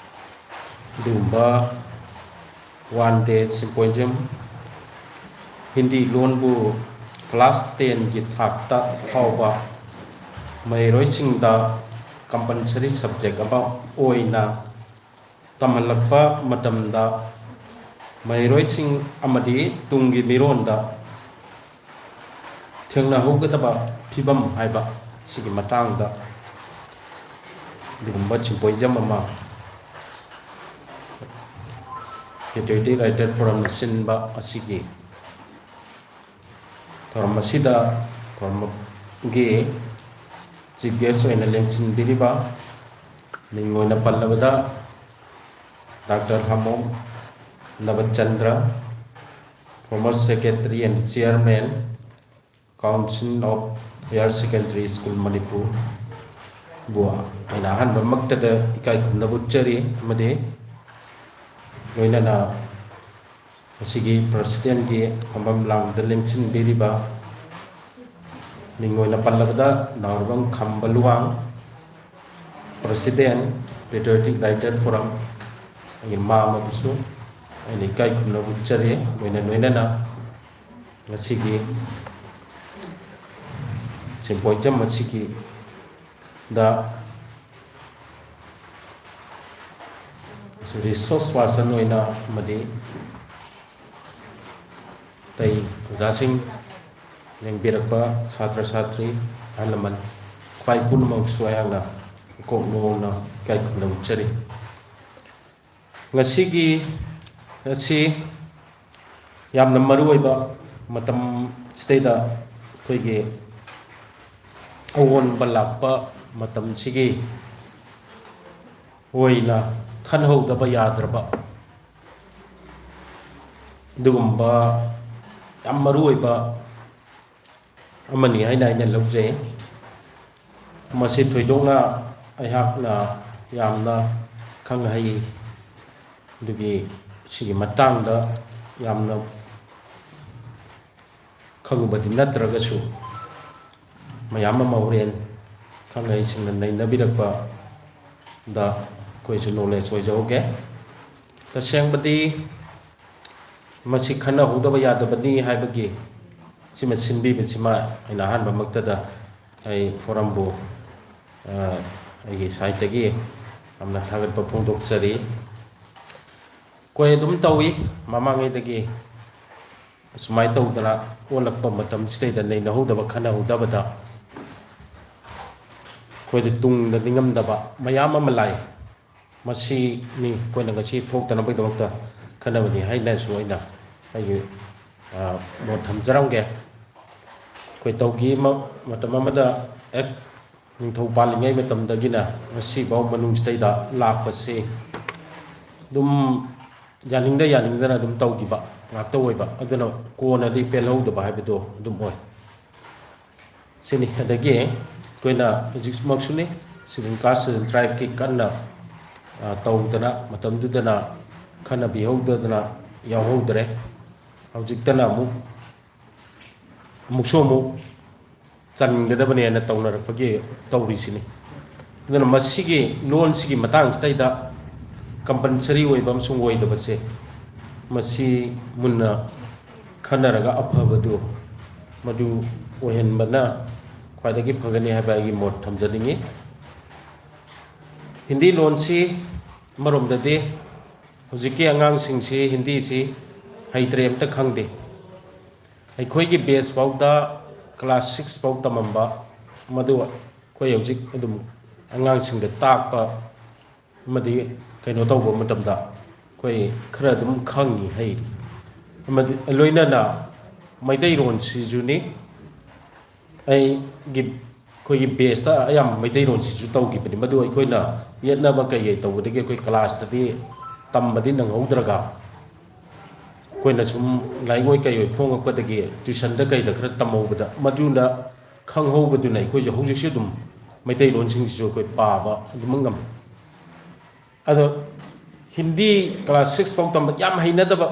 ꯑꯗꯨꯒꯨꯝꯕ one day symposium, ꯍꯤꯟꯗꯤ ꯂꯣꯟꯕꯨ class tenꯒꯤ ꯊꯥꯛꯇ ꯐꯥꯎꯕ ꯃꯍꯩꯔꯣꯏꯁꯤꯡꯗ compulsory subject ꯑꯃ ꯑꯣꯏꯅ ꯇꯝꯍꯜꯂꯛꯄ ꯃꯇꯝꯗ ꯃꯍꯩꯔꯣꯏꯁꯤꯡ ꯑꯃꯗꯤ ꯇꯨꯡꯒꯤ ꯃꯤꯔꯣꯟꯗ ꯊꯦꯡꯅꯍꯧꯒꯗꯕ ꯐꯤꯕꯝ ꯍꯥꯏꯕ ꯁꯤꯒꯤ ꯃꯇꯥꯡꯗ ꯑꯗꯨꯒꯨꯝꯕ symposium ꯑꯃ Patriotic Writer Forumꯅ ꯁꯤꯟꯕ ꯑꯁꯤꯒꯤ ꯊꯧꯔꯝ ꯑꯁꯤꯗ ꯊꯧꯔꯝꯒꯤ chief guest ꯑꯣꯏꯅ ꯂꯦꯡꯁꯤꯟꯕꯤꯔꯤꯕ ꯃꯤꯡ ꯑꯣꯏꯅ ꯄꯜꯂꯕꯗ Doctor ꯍꯥꯃꯣꯝ Nabachandra, former secretary and chairman, Council of Higher Secondary School ꯃꯅꯤꯄꯨꯔꯕꯨ ꯑꯩꯅ ꯑꯍꯥꯟꯕꯃꯛꯇꯗ ꯏꯀꯥꯏ ꯈꯨꯝꯅꯕ ꯎꯠꯆꯔꯤ꯫ ꯑꯃꯗꯤ ꯂꯣꯏꯅꯅ ꯃꯁꯤꯒꯤ presidentꯀꯤ ꯐꯝꯐꯝ ꯂꯥꯡꯗ ꯂꯦꯡꯁꯤꯟꯕꯤꯔꯤꯕ ꯃꯤꯡ ꯑꯣꯏꯅ ꯄꯜꯂꯕꯗ ꯅꯥꯎꯔꯕꯝ ꯈꯝꯕ Luwang, president, Patriotic Writer Forum, ꯑꯩꯒꯤ ꯃꯥꯃꯕꯨꯁꯨ ꯑꯩꯅ ꯏꯀꯥꯏ ꯈꯨꯝꯅꯕ ꯎꯠꯆꯔꯤ꯫ ꯂꯣꯏꯅ ꯂꯣꯏꯅꯅ ꯉꯁꯤꯒꯤ symposium ꯑꯁꯤꯒꯤꯗ resource person ꯑꯣꯏꯅ ꯑꯃꯗꯤ ꯑꯇꯩ ꯑꯣꯖꯥꯁꯤꯡ, ꯂꯦꯡꯕꯤꯔꯛꯄ ꯁꯥꯇ꯭ꯔ ꯁꯥꯇ꯭ꯔꯤ, ꯑꯍꯜ ꯂꯃꯟ, ꯈ꯭ꯋꯥꯏ ꯄꯨꯝꯅꯃꯛꯁꯨ ꯑꯩꯍꯥꯛꯅ ꯏꯀꯣꯛ ꯅꯣꯡꯅ ꯏꯀꯥꯏ ꯈꯨꯝꯅꯕ ꯎꯠꯆꯔꯤ꯫ ꯉꯁꯤꯒꯤ ꯑꯁꯤ ꯌꯥꯝꯅ ꯃꯔꯨ ꯑꯣꯏꯕ ꯃꯇꯝꯁꯤꯗꯩꯗ ꯑꯩꯈꯣꯏꯒꯤ ꯑꯑꯣꯟꯕ ꯂꯥꯛꯄ ꯃꯇꯝꯁꯤꯒꯤ ꯑꯣꯏꯅ ꯈꯟꯍꯧꯗꯕ ꯌꯥꯗ꯭ꯔꯕ ꯑꯗꯨꯒꯨꯝꯕ ꯌꯥꯝ ꯃꯔꯨ ꯑꯣꯏꯕ ꯑꯃꯅꯤ ꯍꯥꯏꯅ ꯑꯩꯅ ꯂꯧꯖꯩ꯫ ꯃꯁꯤ ꯊꯣꯏꯗꯣꯛꯅ ꯑꯩꯍꯥꯛꯅ ꯌꯥꯝꯅ ꯈꯪ ꯍꯩ ꯑꯗꯨꯒꯤ ꯁꯤꯒꯤ ꯃꯇꯥꯡꯗ ꯌꯥꯝꯅ ꯈꯪꯕꯗꯤ ꯅꯠꯇ꯭ꯔꯒꯁꯨ ꯃꯌꯥꯝ ꯑꯃ ꯍꯣꯔꯦꯟ ꯈꯪ ꯍꯩꯁꯤꯡꯅ ꯅꯩꯅꯕꯤꯔꯛꯄ ꯗ ꯑꯩꯈꯣꯏꯁꯨ ꯅꯣꯂꯦꯖ ꯑꯣꯏꯖꯍꯧꯒꯦ꯫ ꯇꯁꯦꯡꯕꯗꯤ ꯃꯁꯤ ꯈꯟꯅꯍꯧꯗꯕ ꯌꯥꯗꯕꯅꯤ ꯍꯥꯏꯕꯒꯤ ꯁꯤꯃ ꯁꯤꯟꯕꯤꯕꯁꯤꯃ ꯑꯩꯅ ꯑꯍꯥꯟꯕꯃꯛꯇꯗ ꯑꯩ ꯐꯣꯔꯝꯕꯨ, ꯑ, ꯑꯩꯒꯤ ꯁꯥꯏꯠꯇꯒꯤ ꯌꯥꯝꯅ ꯊꯥꯒꯠꯄ ꯐꯣꯡꯗꯣꯛꯆꯔꯤ꯫ ꯑꯩꯈꯣꯏ ꯑꯗꯨꯝ ꯇꯧꯏ, ꯃꯃꯥꯡꯉꯩꯗꯒꯤ ꯑꯁꯨꯃꯥꯏꯅ ꯇꯧꯗꯅ ꯑꯣꯜꯂꯛꯄ ꯃꯇꯝꯁꯤꯗꯩꯗ ꯅꯩꯅꯍꯧꯗꯕ, ꯈꯟꯅꯍꯧꯗꯕꯗ ꯑꯩꯈꯣꯏꯗ ꯇꯨꯡꯗ ꯅꯤꯡꯉꯝꯗꯕ ꯃꯌꯥꯝ ꯑꯃ ꯂꯥꯛꯏ꯫ ꯃꯁꯤꯅꯤ ꯑꯩꯈꯣꯏꯅ ꯉꯁꯤ ꯊꯣꯛꯇꯅꯕꯒꯤꯗꯃꯛꯇ ꯈꯟꯅꯕꯅꯤ ꯍꯥꯏꯅꯁꯨ ꯑꯩꯅ ꯑꯩꯒꯤ, ꯑ, ꯃꯣꯠ ꯊꯝꯖꯔꯝꯒꯦ꯫ ꯑꯩꯈꯣꯏ ꯇꯧꯈꯤ ꯃ-, ꯃꯇꯝ ꯑꯃꯗ ꯍꯦꯛ ꯅꯤꯡꯊꯧ ꯄꯥꯜꯂꯤꯉꯩ ꯃꯇꯝꯗꯒꯤꯅ ꯉꯁꯤꯐꯥꯎ ꯃꯅꯨꯡꯁꯤꯗꯩꯗ ꯂꯥꯛꯄꯁꯤ ꯑꯗꯨꯝ ꯌꯥꯅꯤꯡꯗ ꯌꯥꯅꯤꯡꯗꯅ ꯑꯗꯨꯝ ꯇꯧꯈꯤꯕ ꯉꯥꯛꯇ ꯑꯣꯏꯕ, ꯑꯗꯨꯅ ꯀꯣꯟꯅꯗꯤ ꯄꯦꯜꯍꯧꯗꯕ ꯍꯥꯏꯕꯗꯣ ꯑꯗꯨꯝ ꯑꯣꯏ꯫ ꯁꯤꯅꯤ꯫ ꯑꯗꯒꯤ ꯑꯩꯈꯣꯏꯅ ꯍꯧꯖꯤꯛꯃꯛꯁꯨꯅꯤ, Scheduled Caste, Scheduled Tribe ꯀꯤ ꯀꯟꯅ, ꯑ, ꯇꯧꯗꯅ, ꯃꯇꯝꯗꯨꯗꯅ ꯈꯟꯅꯕꯤꯍꯧꯗꯗꯅ ꯌꯥꯎꯍꯧꯗ꯭ꯔꯦ꯫ ꯍꯧꯖꯤꯛꯇꯅ ꯑꯃꯨꯛ, ꯑꯃꯨꯛꯁꯨ ꯑꯃꯨꯛ ꯆꯟꯒꯗꯕꯅꯦꯅ ꯇꯧꯅꯔꯛꯄꯒꯤ ꯇꯧꯔꯤꯁꯤꯅꯤ꯫ ꯑꯗꯨꯅ ꯃꯁꯤꯒꯤ ꯂꯣꯟꯁꯤꯒꯤ ꯃꯇꯥꯡꯁꯤꯗꯩꯗ compulsory ꯑꯣꯏꯕ ꯑꯃꯁꯨꯡ ꯑꯣꯏꯗꯕꯁꯦ, ꯃꯁꯤ ꯃꯨꯟꯅ ꯈꯟꯅꯔꯒ ꯑꯐꯕꯗꯨ ꯃꯗꯨ ꯑꯣꯏꯍꯟꯕꯅ ꯈ꯭ꯋꯥꯏꯗꯒꯤ ꯐꯒꯅꯤ ꯍꯥꯏꯕ ꯑꯩꯒꯤ ꯃꯣꯠ ꯊꯝꯖꯅꯤꯡꯏ꯫ ꯍꯤꯟꯗꯤ ꯂꯣꯟꯁꯤ ꯑꯃꯔꯣꯝꯗꯗꯤ ꯍꯧꯖꯤꯛꯀꯤ ꯑꯉꯥꯡꯁꯤꯡꯁꯤ ꯍꯤꯟꯗꯤꯁꯤ ꯍꯩꯇ꯭ꯔꯦ, ꯑꯝꯇ ꯈꯪꯗꯦ꯫ ꯑꯩꯈꯣꯏꯒꯤ batch ꯐꯥꯎꯗ, class six ꯐꯥꯎ ꯇꯝꯃꯝꯕ, ꯃꯗꯨ ꯑꯩꯈꯣꯏ ꯍꯧꯖꯤꯛ ꯑꯗꯨꯝ ꯑꯉꯥꯡꯁꯤꯡꯗ ꯇꯥꯛꯄ ꯑꯃꯗꯤ ꯀꯩꯅꯣ ꯇꯧꯕ ꯃꯇꯝꯗ ꯑꯩꯈꯣꯏ ꯈꯔ ꯑꯗꯨꯝ ꯈꯪꯉꯤ, ꯍꯩꯔꯤ꯫ ꯑꯃꯗꯤ ꯂꯣꯏꯅꯅ ꯃꯩꯇꯩꯔꯣꯟꯁꯤꯁꯨꯅꯤ꯫ ꯑꯩꯒꯤ, ꯑꯩꯈꯣꯏꯒꯤ batch ꯇ ꯑꯌꯥꯝꯕ ꯃꯩꯇꯩꯔꯣꯟꯁꯤꯁꯨ ꯇꯧꯈꯤꯕꯅꯤ꯫ ꯃꯗꯨ ꯑꯩꯈꯣꯏꯅ ꯌꯦꯠꯅꯕ ꯀꯩꯀꯩ ꯇꯧꯕꯗꯒꯤ ꯑꯩꯈꯣꯏ class ꯇꯗꯤ ꯇꯝꯕꯗꯤ ꯅꯪꯍꯧꯗ꯭ꯔꯒ, ꯑꯩꯈꯣꯏꯅ ꯁꯨꯝ ꯂꯥꯏꯔꯤꯛ ꯑꯣꯏ ꯀꯩ ꯑꯣꯏ ꯐꯣꯡꯉꯛꯄꯗꯒꯤ tuition ꯗ ꯀꯩꯗ ꯈꯔ ꯇꯝꯍꯧꯕꯗ, ꯃꯗꯨꯅ ꯈꯪꯍꯧꯕꯗꯨꯅ ꯑꯩꯈꯣꯏꯁꯨ ꯍꯧꯖꯤꯛꯁꯨ ꯑꯗꯨꯝ ꯃꯩꯇꯩꯂꯣꯟꯁꯤꯡꯁꯤꯁꯨ ꯑꯩꯈꯣꯏ ꯄꯥꯕ ꯑꯗꯨꯝ ꯉꯝꯃꯤ꯫ ꯑꯗꯣ ꯍꯤꯟꯗꯤ class six ꯐꯥꯎ ꯇꯝꯕ ꯌꯥꯝ ꯍꯩꯅꯗꯕ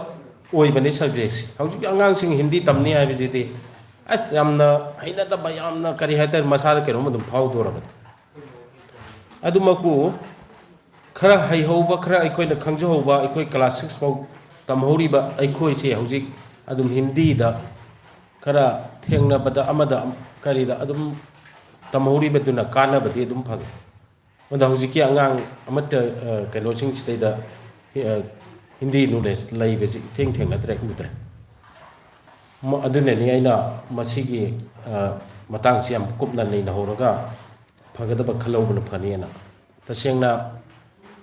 ꯑꯣꯏꯕꯅꯤ subject ꯁꯤ꯫ ꯍꯧꯖꯤꯛꯀꯤ ꯑꯉꯥꯡꯁꯤꯡ ꯍꯤꯟꯗꯤ ꯇꯝꯅꯤ ꯍꯥꯏꯕꯁꯤꯗꯤ ꯑꯁ ꯌꯥꯝꯅ ꯍꯩꯅꯗꯕ, ꯌꯥꯝꯅ ꯀꯔꯤ ꯍꯥꯏꯇꯥꯔꯦ, ꯃꯁꯥꯗ ꯀꯩꯅꯣꯝ ꯑꯗꯨꯝ ꯐꯥꯎꯗꯣꯔꯕꯅꯤ꯫ ꯑꯗꯨꯃꯛꯄꯨ ꯈꯔ ꯍꯩꯍꯧꯕ, ꯈꯔ ꯑꯩꯈꯣꯏꯅ ꯈꯪꯖꯍꯧꯕ, ꯑꯩꯈꯣꯏ class six ꯐꯥꯎ ꯇꯝꯍꯧꯔꯤꯕ ꯑꯩꯈꯣꯏꯁꯦ ꯍꯧꯖꯤꯛ ꯑꯗꯨꯝ ꯍꯤꯟꯗꯤꯗ ꯈꯔ ꯊꯦꯡꯅꯕꯗ, ꯑꯃꯗ ꯀꯔꯤꯗ ꯑꯗꯨꯝ ꯇꯝꯍꯧꯔꯤꯕꯗꯨꯅ ꯀꯥꯟꯅꯕꯗꯤ ꯑꯗꯨꯝ ꯐꯪꯉꯤ꯫ ꯑꯗ ꯍꯧꯖꯤꯛꯀꯤ ꯑꯉꯥꯡ ꯑꯃꯠꯇ, ꯑ, ꯀꯩꯅꯣꯁꯤꯡꯁꯤꯗꯩꯗ, ꯑ, ꯍꯤꯟꯗꯤ knowledge ꯂꯩꯕꯁꯤ ꯏꯊꯦꯡ ꯊꯦꯡꯅꯗ꯭ꯔꯦ, ꯎꯗ꯭ꯔꯦ꯫ ꯃ-, ꯑꯗꯨꯅꯅꯤ ꯑꯩꯅ ꯃꯁꯤꯒꯤ, ꯑ, ꯃꯇꯥꯡꯁꯤ ꯌꯥꯝ ꯀꯨꯞꯅ ꯅꯩꯅꯍꯧꯔꯒ ꯐꯒꯗꯕ ꯈꯜꯍꯧꯕꯅ ꯐꯅꯤꯅ꯫ ꯇꯁꯦꯡꯅ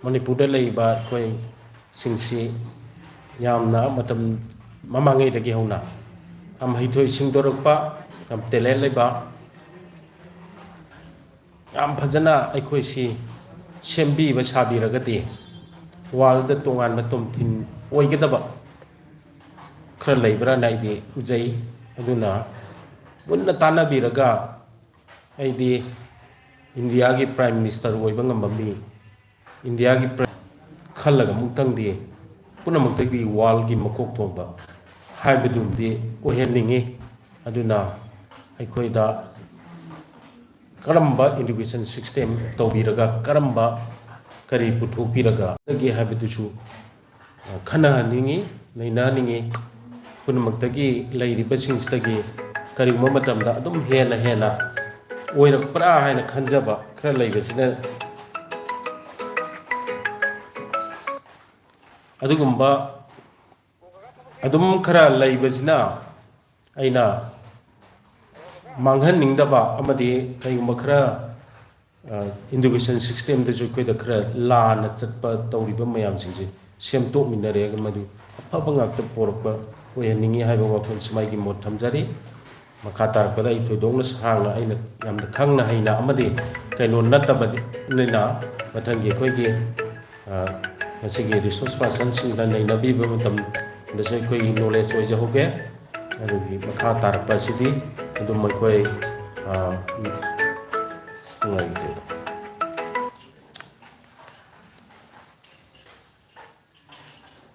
ꯃꯅꯤꯄꯨꯔꯗ ꯂꯩꯔꯤꯕ ꯑꯩꯈꯣꯏꯁꯤꯡꯁꯤ ꯌꯥꯝꯅ ꯃꯇꯝ ꯃꯃꯥꯡꯉꯩꯗꯒꯤ ꯍꯧꯅ ꯌꯥꯝ ꯍꯩꯊꯣꯏ ꯁꯤꯡꯊꯣꯔꯛꯄ, ꯌꯥꯝ talent ꯂꯩꯕ, ꯌꯥꯝ ꯐꯖꯅ ꯑꯩꯈꯣꯏꯁꯤ ꯁꯦꯝꯕꯤꯕ ꯁꯥꯕꯤꯔꯒꯗꯤ worldꯗ ꯇꯣꯉꯥꯟꯕ ꯇꯣꯝꯊꯤꯟ ꯑꯣꯏꯒꯗꯕ ꯈꯔ ꯂꯩꯕ꯭ꯔꯥꯅ ꯑꯩꯗꯤ ꯎꯖꯩ꯫ ꯑꯗꯨꯅ ꯃꯨꯟꯅ ꯇꯥꯟꯅꯕꯤꯔꯒ ꯑꯩꯗꯤ ꯏꯟꯗꯤꯌꯥꯒꯤ Prime Minister ꯑꯣꯏꯕ ꯉꯝꯕ ꯃꯤ, ꯏꯟꯗꯤꯌꯥꯒꯤ ꯄ꯭ꯔ-, ꯈꯜꯂꯒ ꯑꯃꯨꯛꯇꯪꯗꯤ ꯄꯨꯝꯅꯃꯛꯇꯒꯤ worldꯒꯤ ꯃꯀꯣꯛ ꯊꯣꯡꯕ ꯍꯥꯏꯕꯗꯨꯃꯗꯤ ꯑꯣꯏꯍꯟꯅꯤꯡꯉꯤ꯫ ꯑꯗꯨꯅ ꯑꯩꯈꯣꯏꯗ ꯀꯔꯝꯕ education system ꯇꯧꯕꯤꯔꯒ, ꯀꯔꯝꯕ ꯀꯔꯤ ꯄꯨꯊꯣꯛꯄꯤꯔꯒ ꯍꯥꯏꯕꯗꯨꯁꯨ ꯈꯟꯅꯍꯟꯅꯤꯡꯉꯤ, ꯅꯩꯅꯍꯟꯅꯤꯡꯉꯤ꯫ ꯄꯨꯝꯅꯃꯛꯇꯒꯤ ꯂꯩꯔꯤꯕꯁꯤꯡꯁꯤꯗꯒꯤ ꯀꯔꯤꯒꯨꯝꯕ ꯃꯇꯝꯗ ꯑꯗꯨꯝ ꯍꯦꯟꯅ ꯍꯦꯟꯅ ꯑꯣꯏꯔꯛꯄ꯭ꯔꯥ ꯍꯥꯏꯅ ꯈꯟꯖꯕ ꯈꯔ ꯂꯩꯕꯁꯤꯅ, ꯑꯗꯨꯒꯨꯝꯕ ꯑꯗꯨꯝ ꯈꯔ ꯂꯩꯕꯁꯤꯅ ꯑꯩꯅ ꯃꯥꯡꯍꯟꯅꯤꯡꯗꯕ ꯑꯃꯗꯤ ꯀꯔꯤꯒꯨꯝꯕ ꯈꯔ, ꯑ, education systemꯗꯁꯨ ꯑꯩꯈꯣꯏꯗ ꯈꯔ ꯂꯥꯟꯅ ꯆꯠꯄ ꯇꯧꯔꯤꯕ ꯃꯌꯥꯝꯁꯤꯡꯁꯦ ꯁꯦꯝꯗꯣꯛꯃꯤꯟꯅꯔꯦ, ꯃꯗꯨ ꯑꯐꯕ ꯉꯥꯛꯇ ꯄꯣꯔꯛꯄ ꯑꯣꯏꯍꯟꯅꯤꯡꯉꯤ ꯍꯥꯏꯕ ꯋꯥꯐꯝꯁꯤ ꯃꯥꯒꯤ ꯃꯣꯠ ꯊꯝꯖꯔꯤ꯫ ꯃꯈꯥ ꯇꯥꯔꯛꯄꯗ ꯑꯩ ꯊꯣꯏꯗꯣꯛꯅ ꯁꯥꯡꯅ ꯑꯩꯅ ꯌꯥꯝꯅ ꯈꯪꯅ ꯍꯩꯅ ꯑꯃꯗꯤ ꯀꯩꯅꯣ ꯅꯠꯇꯕꯅꯤꯅ ꯃꯊꯪꯒꯤ ꯑꯩꯈꯣꯏꯒꯤ, ꯑ, ꯉꯁꯤꯒꯤ resource personꯁꯤꯡꯅ ꯅꯩꯅꯕꯤꯕ ꯃꯇꯝꯗꯁꯨ ꯑꯩꯈꯣꯏꯒꯤ knowledge ꯑꯣꯏꯖꯍꯧꯒꯦ꯫ ꯑꯗꯨꯒꯤ ꯃꯈꯥ ꯇꯥꯔꯛꯄ ꯑꯁꯤꯗꯤ ꯑꯗꯨꯝ ꯑꯩꯈꯣꯏ, ꯑ, ꯉꯥꯏꯕꯤꯌꯨ꯫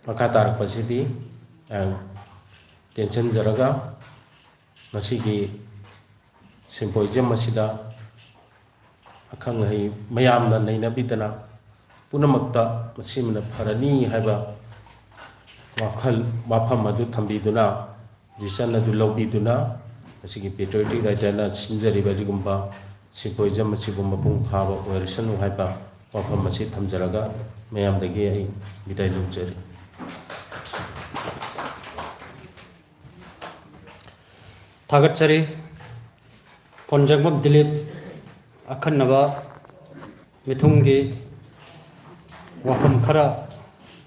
ꯃꯈꯥ ꯇꯥꯔꯛꯄꯁꯤꯗꯤ, ꯑ, ꯇꯦꯟꯁꯤꯟꯖꯔꯒ ꯉꯁꯤꯒꯤ symposium ꯑꯁꯤꯗ ꯑꯈꯪ ꯑꯍꯩ ꯃꯌꯥꯝꯅ ꯅꯩꯅꯕꯤꯗꯅ ꯄꯨꯝꯅꯃꯛꯇ ꯃꯁꯤꯃꯅ ꯐꯔꯅꯤ ꯍꯥꯏꯕ ꯋꯥꯈꯜ, ꯋꯥꯐꯝ ꯑꯗꯨ ꯊꯝꯕꯤꯗꯨꯅ, decision ꯑꯗꯨ ꯂꯧꯕꯤꯗꯨꯅ, ꯃꯁꯤꯒꯤ patriotic writerꯅ ꯁꯤꯟꯖꯔꯤꯕ ꯑꯁꯤꯒꯨꯝꯕ symposium ꯑꯁꯤꯕꯨ ꯃꯄꯨꯡ ꯐꯥꯕ ꯑꯣꯏꯔꯁꯅꯨ ꯍꯥꯏꯕ ꯋꯥꯐꯝ ꯑꯁꯤ ꯊꯝꯖꯔꯒ ꯃꯌꯥꯝꯗꯒꯤ ꯑꯩ ꯕꯤꯗꯥꯏ ꯂꯧꯖꯔꯤ꯫ ꯊꯥꯒꯠꯆꯔꯤ꯫ ꯀꯣꯟꯖꯪꯕꯝ ꯗꯤꯂꯤꯞ ꯑꯈꯟꯅꯕ ꯃꯤꯊꯨꯡꯒꯤ ꯋꯥꯐꯝ ꯈꯔ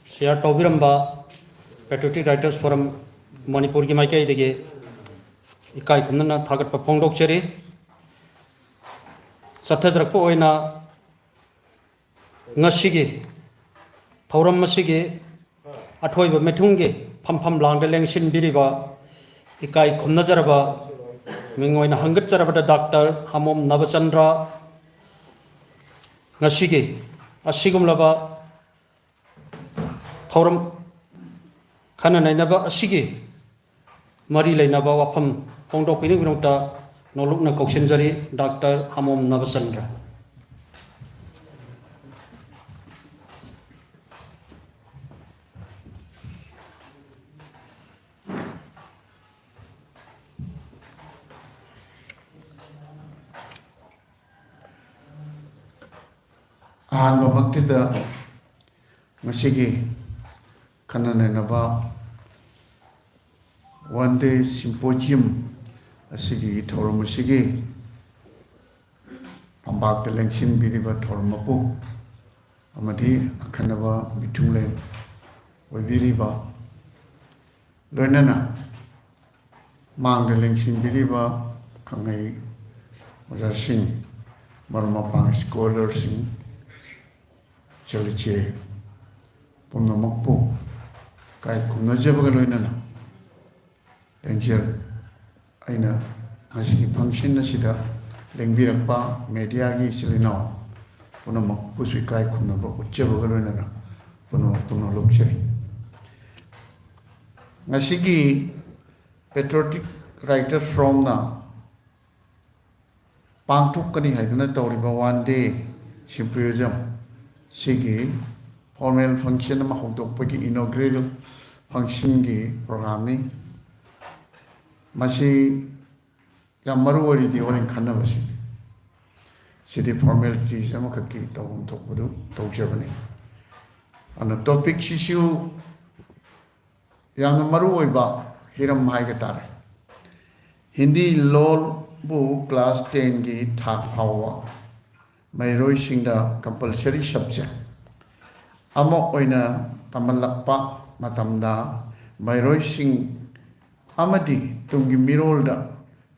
share ꯇꯧꯕꯤꯔꯝꯕ Patriotic Writers Forum ꯃꯅꯤꯄꯨꯔꯒꯤ ꯃꯥꯏꯀꯩꯗꯒꯤ ꯏꯀꯥꯏ ꯈꯨꯝꯅꯅ ꯊꯥꯒꯠꯄ ꯐꯣꯡꯗꯣꯛꯆꯔꯤ꯫ ꯆꯠꯊꯖꯔꯛꯄ ꯑꯣꯏꯅ ꯉꯁꯤꯒꯤ ꯊꯧꯔꯝ ꯑꯁꯤꯒꯤ ꯑꯊꯣꯏꯕ ꯃꯤꯊꯨꯡꯒꯤ ꯐꯝꯐꯝ ꯂꯥꯡꯗ ꯂꯦꯡꯁꯤꯟꯕꯤꯔꯤꯕ ꯏꯀꯥꯏ ꯈꯨꯝꯅꯖꯔꯕ ꯃꯤꯡ ꯑꯣꯏꯅ ꯍꯪꯒꯠꯆꯔꯕꯗ ꯗꯥꯛꯇꯔ ꯍꯥꯃꯣꯝ ꯅꯕꯆꯟꯗ꯭ꯔ, ꯉꯁꯤꯒꯤ ꯑꯁꯤꯒꯨꯝꯂꯕ ꯊꯧꯔꯝ ꯈꯟꯅ ꯅꯩꯅꯕ ꯑꯁꯤꯒꯤ ꯃꯔꯤ ꯂꯩꯅꯕ ꯋꯥꯐꯝ ꯐꯣꯡꯗꯣꯛꯄꯤꯅꯕꯒꯤꯗꯃꯛꯇ ꯅꯣꯂꯨꯛꯅ ꯀꯧꯁꯤꯟꯖꯔꯤ ꯗꯥꯛꯇꯔ ꯍꯥꯃꯣꯝ ꯅꯕꯆꯟꯗ꯭ꯔ꯫ ꯑꯍꯥꯟꯕꯃꯛꯇꯗ ꯉꯁꯤꯒꯤ ꯈꯟꯅ ꯅꯩꯅꯕ one day symposium ꯑꯁꯤꯒꯤ ꯊꯧꯔꯝ ꯑꯁꯤꯒꯤ ꯐꯝꯕꯥꯛꯇ ꯂꯦꯡꯁꯤꯟꯕꯤꯔꯤꯕ ꯊꯧꯔꯝ ꯃꯄꯨ ꯑꯃꯗꯤ ꯑꯈꯟꯅꯕ ꯃꯤꯊꯨꯡꯂꯦꯟ ꯑꯣꯏꯕꯤꯔꯤꯕ, ꯂꯣꯏꯅꯅ ꯃꯥꯡꯗ ꯂꯦꯡꯁꯤꯟꯕꯤꯔꯤꯕ ꯈꯪꯍꯩ ꯑꯣꯖꯥꯁꯤꯡ, ꯃꯔꯨꯞ ꯃꯄꯥꯡ, ꯁ꯭ꯀꯣꯂꯔꯁꯤꯡ, ꯏꯆꯜ ꯏꯆꯦ ꯄꯨꯝꯅꯃꯛꯄꯨ ꯏꯀꯥꯏ ꯈꯨꯝꯅꯖꯕꯒ ꯂꯣꯏꯅꯅ ꯂꯦꯡꯖꯦꯜ ꯑꯩꯅ ꯉꯁꯤꯒꯤ ꯐꯪꯁꯟ ꯑꯁꯤꯗ ꯂꯦꯡꯕꯤꯔꯛꯄ ꯃꯦꯗꯤꯌꯥꯒꯤ ꯏꯆꯤꯜ ꯏꯅꯥꯎ ꯄꯨꯝꯅꯃꯛꯄꯨꯁꯨ ꯏꯀꯥꯏ ꯈꯨꯝꯅꯕ ꯎꯠꯆꯕꯒ ꯂꯣꯏꯅꯅ ꯄꯨꯝꯅꯃꯛꯄꯨ ꯅꯣꯂꯨꯛꯆꯔꯤ꯫ ꯉꯁꯤꯒꯤ Patriotic Writers Forumꯅ ꯄꯥꯡꯊꯣꯛꯀꯅꯤ ꯍꯥꯏꯗꯨꯅ ꯇꯧꯔꯤꯕ one day symposium ꯁꯤꯒꯤ formal function ꯑꯃ ꯍꯧꯗꯣꯛꯄꯒꯤ inaugural functionꯒꯤ programꯅꯤ꯫ ꯃꯁꯤ ꯌꯥꯝ ꯃꯔꯨ ꯑꯣꯏꯔꯤꯗꯤ ꯍꯣꯔꯦꯟ ꯈꯟꯅꯕꯁꯤꯅꯤ꯫ ꯁꯤꯗꯤ formalities ꯑꯃꯈꯛꯀꯤ ꯇꯧꯐꯝ ꯊꯣꯛꯄꯗꯨ ꯇꯧꯖꯕꯅꯤ꯫ ꯑꯗꯨꯅ topicꯁꯤꯁꯨ ꯌꯥꯝꯅ ꯃꯔꯨ ꯑꯣꯏꯕ ꯍꯤꯔꯝ ꯍꯥꯏꯒ ꯇꯥꯔꯦ꯫ ꯍꯤꯟꯗꯤ ꯂꯣꯜꯕꯨ class tenꯒꯤ ꯊꯥꯛ ꯐꯥꯎꯕ ꯃꯍꯩꯔꯣꯏꯁꯤꯡꯗ compulsory subject ꯑꯃ ꯑꯣꯏꯅ ꯇꯝꯍꯜꯂꯛꯄ ꯃꯇꯝꯗ ꯃꯍꯩꯔꯣꯏꯁꯤꯡ ꯑꯃꯗꯤ ꯇꯨꯡꯒꯤ ꯃꯤꯔꯣꯜꯗ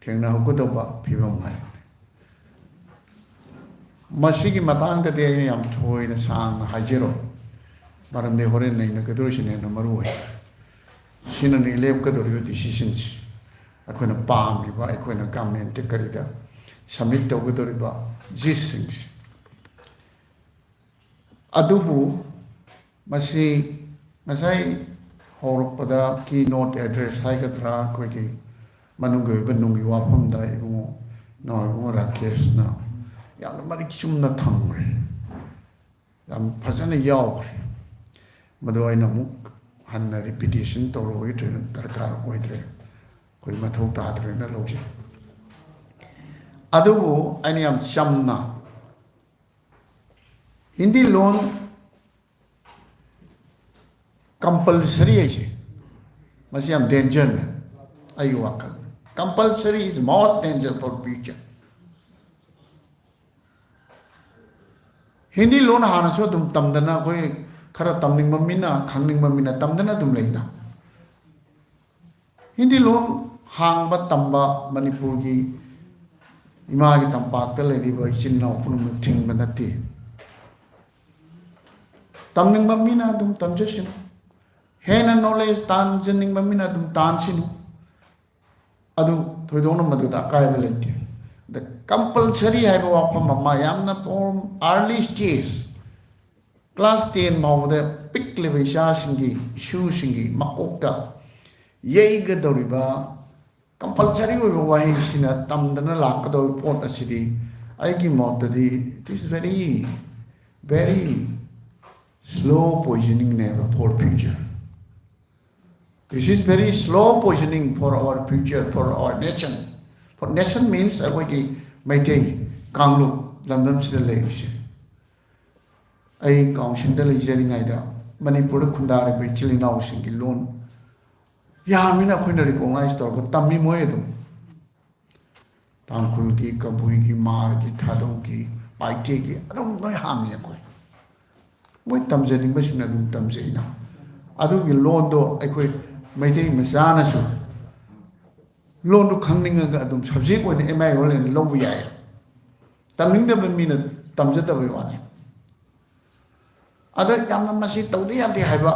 ꯊꯦꯡꯅꯍꯧꯒꯗꯧꯕ ꯐꯤꯕꯝ ꯍꯥꯏꯕꯅꯤ꯫ ꯃꯁꯤꯒꯤ ꯃꯇꯥꯡꯗꯗꯤ ꯑꯩꯅ ꯌꯥꯝ ꯊꯣꯏꯅ ꯁꯥꯡꯅ ꯍꯥꯏꯖꯔꯣꯏ, ꯃꯔꯝꯗꯤ ꯍꯣꯔꯦꯟ ꯅꯩꯅꯒꯗꯧꯔꯤꯁꯤꯅ ꯍꯦꯟꯅ ꯃꯔꯨ ꯑꯣꯏ꯫ ꯁꯤꯅꯅꯤ ꯂꯦꯞꯀꯗꯧꯔꯤꯕ decisionꯁꯤ, ꯑꯩꯈꯣꯏꯅ ꯄꯥꯝꯃꯤꯕ, ꯑꯩꯈꯣꯏꯅ governmentꯇ ꯀꯔꯤꯗ submit ꯇꯧꯒꯗꯧꯔꯤꯕ ꯖꯤꯁꯁꯤꯡꯁꯤ꯫ ꯑꯗꯨꯕꯨ ꯃꯁꯤ ꯉꯁꯥꯏ ꯍꯧꯔꯛꯄꯗ keynote address ꯍꯥꯏꯒꯗ꯭ꯔꯥ, ꯑꯩꯈꯣꯏꯒꯤ ꯃꯅꯨꯡꯒꯤ ꯑꯣꯏꯕ ꯅꯨꯡꯒꯤ ꯋꯥꯐꯝꯗ ꯏꯕꯨꯡꯉꯣ, ꯅꯥꯎ ꯏꯕꯨꯡꯉꯣ ꯔꯥꯀꯦꯁꯅ ꯌꯥꯝꯅ ꯃꯔꯤꯛ ꯆꯨꯝꯅ ꯊꯝꯈ꯭ꯔꯦ, ꯌꯥꯝ ꯐꯖꯅ ꯌꯥꯎꯈ꯭ꯔꯦ꯫ ꯃꯗꯨ ꯑꯩꯅ ꯑꯃꯨꯛ ꯍꯟꯅ repetition ꯇꯧꯔꯨꯕꯒꯤ ꯊꯣꯏꯅ ꯗꯔꯀꯥꯔ ꯑꯣꯏꯗ꯭ꯔꯦ, ꯑꯩꯈꯣꯏ ꯃꯊꯧ ꯇꯥꯗ꯭ꯔꯦꯅ ꯂꯧꯖꯩ꯫ ꯑꯗꯨꯕꯨ ꯑꯩꯅ ꯌꯥꯝ ꯆꯝꯅ ꯍꯤꯟꯗꯤ ꯂꯣꯟ compulsory ꯍꯥꯏꯁꯦ, ꯃꯁꯤ ꯌꯥꯝ dangerꯅꯦ꯫ ꯑꯩꯒꯤ ꯋꯥꯈꯜ, compulsory is most danger for future꯫ Hindi ꯂꯣꯟ ꯍꯥꯟꯅꯁꯨ ꯑꯗꯨꯝ ꯇꯝꯗꯅ, ꯑꯩꯈꯣꯏ ꯈꯔ ꯇꯝꯅꯤꯡꯕ ꯃꯤꯅ, ꯈꯪꯅꯤꯡꯕ ꯃꯤꯅ ꯇꯝꯗꯅ ꯑꯗꯨꯝ ꯂꯩꯅ꯫ ꯍꯤꯟꯗꯤ ꯂꯣꯟ ꯍꯥꯡꯕ ꯇꯝꯕ ꯃꯅꯤꯄꯨꯔꯒꯤ ꯏꯃꯥꯒꯤ ꯇꯝꯄꯥꯛꯇ ꯂꯩꯔꯤꯕ ꯏꯆꯤꯟ ꯏꯅꯥꯎ ꯄꯨꯝꯅꯃꯛ ꯊꯤꯡꯕ ꯅꯠꯇꯦ꯫ ꯇꯝꯅꯤꯡꯕ ꯃꯤꯅ ꯑꯗꯨꯝ ꯇꯝꯖꯁꯅꯨ, ꯍꯦꯟꯅ knowledge ꯇꯥꯟꯖꯅꯤꯡꯕ ꯃꯤꯅ ꯑꯗꯨꯝ ꯇꯥꯟꯁꯅꯨ, ꯑꯗꯨ ꯊꯣꯏꯗꯣꯛꯅ ꯃꯗꯨꯗ ꯑꯀꯥꯏꯕ ꯂꯩꯇꯦ꯫ ꯑꯗ compulsory ꯍꯥꯏꯕ ꯋꯥꯐꯝ ꯑꯃ ꯌꯥꯝꯅ from early stage, class ten ꯐꯥꯎꯕꯗ ꯄꯤꯛꯂꯤꯕ ꯏꯆꯥꯁꯤꯡꯒꯤ, ꯏꯁꯨꯁꯤꯡꯒꯤ ꯃꯀꯣꯛꯇ ꯌꯩꯒꯗꯧꯔꯤꯕ compulsory ꯑꯣꯏꯕ ꯋꯥꯍꯩꯁꯤꯅ ꯇꯝꯗꯅ ꯂꯥꯛꯀꯗꯧꯔꯤꯕ ꯄꯣꯠ ꯑꯁꯤꯗꯤ ꯑꯩꯒꯤ ꯃꯣꯠꯇꯗꯤ it is very Very slow poisoning ꯅꯦꯕ for future. This is very slow poisoning for our future, for our nation. For nation means ꯑꯩꯈꯣꯏꯒꯤ ꯃꯩꯇꯩ ꯀꯥꯡꯂꯨꯞ ꯂꯝꯗꯝꯁꯤꯗ ꯂꯩꯔꯤꯁꯦ꯫ ꯑꯩ ꯀꯥꯎꯟꯁꯤꯜꯗ ꯂꯩꯖꯔꯤꯉꯩꯗ ꯃꯅꯤꯄꯨꯔꯗ ꯈꯨꯟꯗꯥꯔꯤꯕ ꯏꯆꯤꯜ ꯏꯅꯥꯎꯁꯤꯡꯒꯤ ꯂꯣꯟ ꯌꯥꯝꯃꯤꯅ ꯑꯩꯈꯣꯏꯅ ꯔꯤꯀꯣꯛꯅꯥꯏꯁ ꯇꯧꯔꯒ ꯇꯝꯃꯤ ꯃꯣꯏ ꯑꯗꯨꯝ꯫ ꯇꯥꯡꯈꯨꯜꯒꯤ, ꯀꯕꯨꯏꯒꯤ, ꯃꯥꯔꯒꯤ, ꯊꯥꯗꯧꯒꯤ, ꯄꯥꯏꯇꯦꯒꯤ ꯑꯗꯨꯝ ꯂꯣꯏ ꯍꯥꯡꯉꯤ ꯑꯩꯈꯣꯏ꯫ ꯃꯣꯏ ꯇꯝꯖꯅꯤꯡꯕꯁꯤꯡꯅ ꯑꯗꯨꯝ ꯇꯝꯖꯩꯅ꯫ ꯑꯗꯨꯒꯤ ꯂꯣꯟꯗꯣ ꯑꯩꯈꯣꯏ ꯃꯩꯇꯩ ꯃꯆꯥꯅꯁꯨ ꯂꯣꯟꯗꯨ ꯈꯪꯅꯤꯡꯉꯒ ꯑꯗꯨꯝ ꯁꯕꯖꯦꯛ ꯑꯣꯏꯅ ꯑꯦꯝ ꯑꯥꯏ ꯑꯣꯏꯅ ꯂꯧꯕ ꯌꯥꯏ꯫ ꯇꯝꯅꯤꯡꯗꯕ ꯃꯤꯅ ꯇꯝꯖꯗꯕꯩ ꯋꯥꯅꯤ꯫ ꯑꯗ ꯌꯥꯝꯅ ꯃꯁꯤ ꯇꯧꯗ ꯌꯥꯗꯦ ꯍꯥꯏꯕ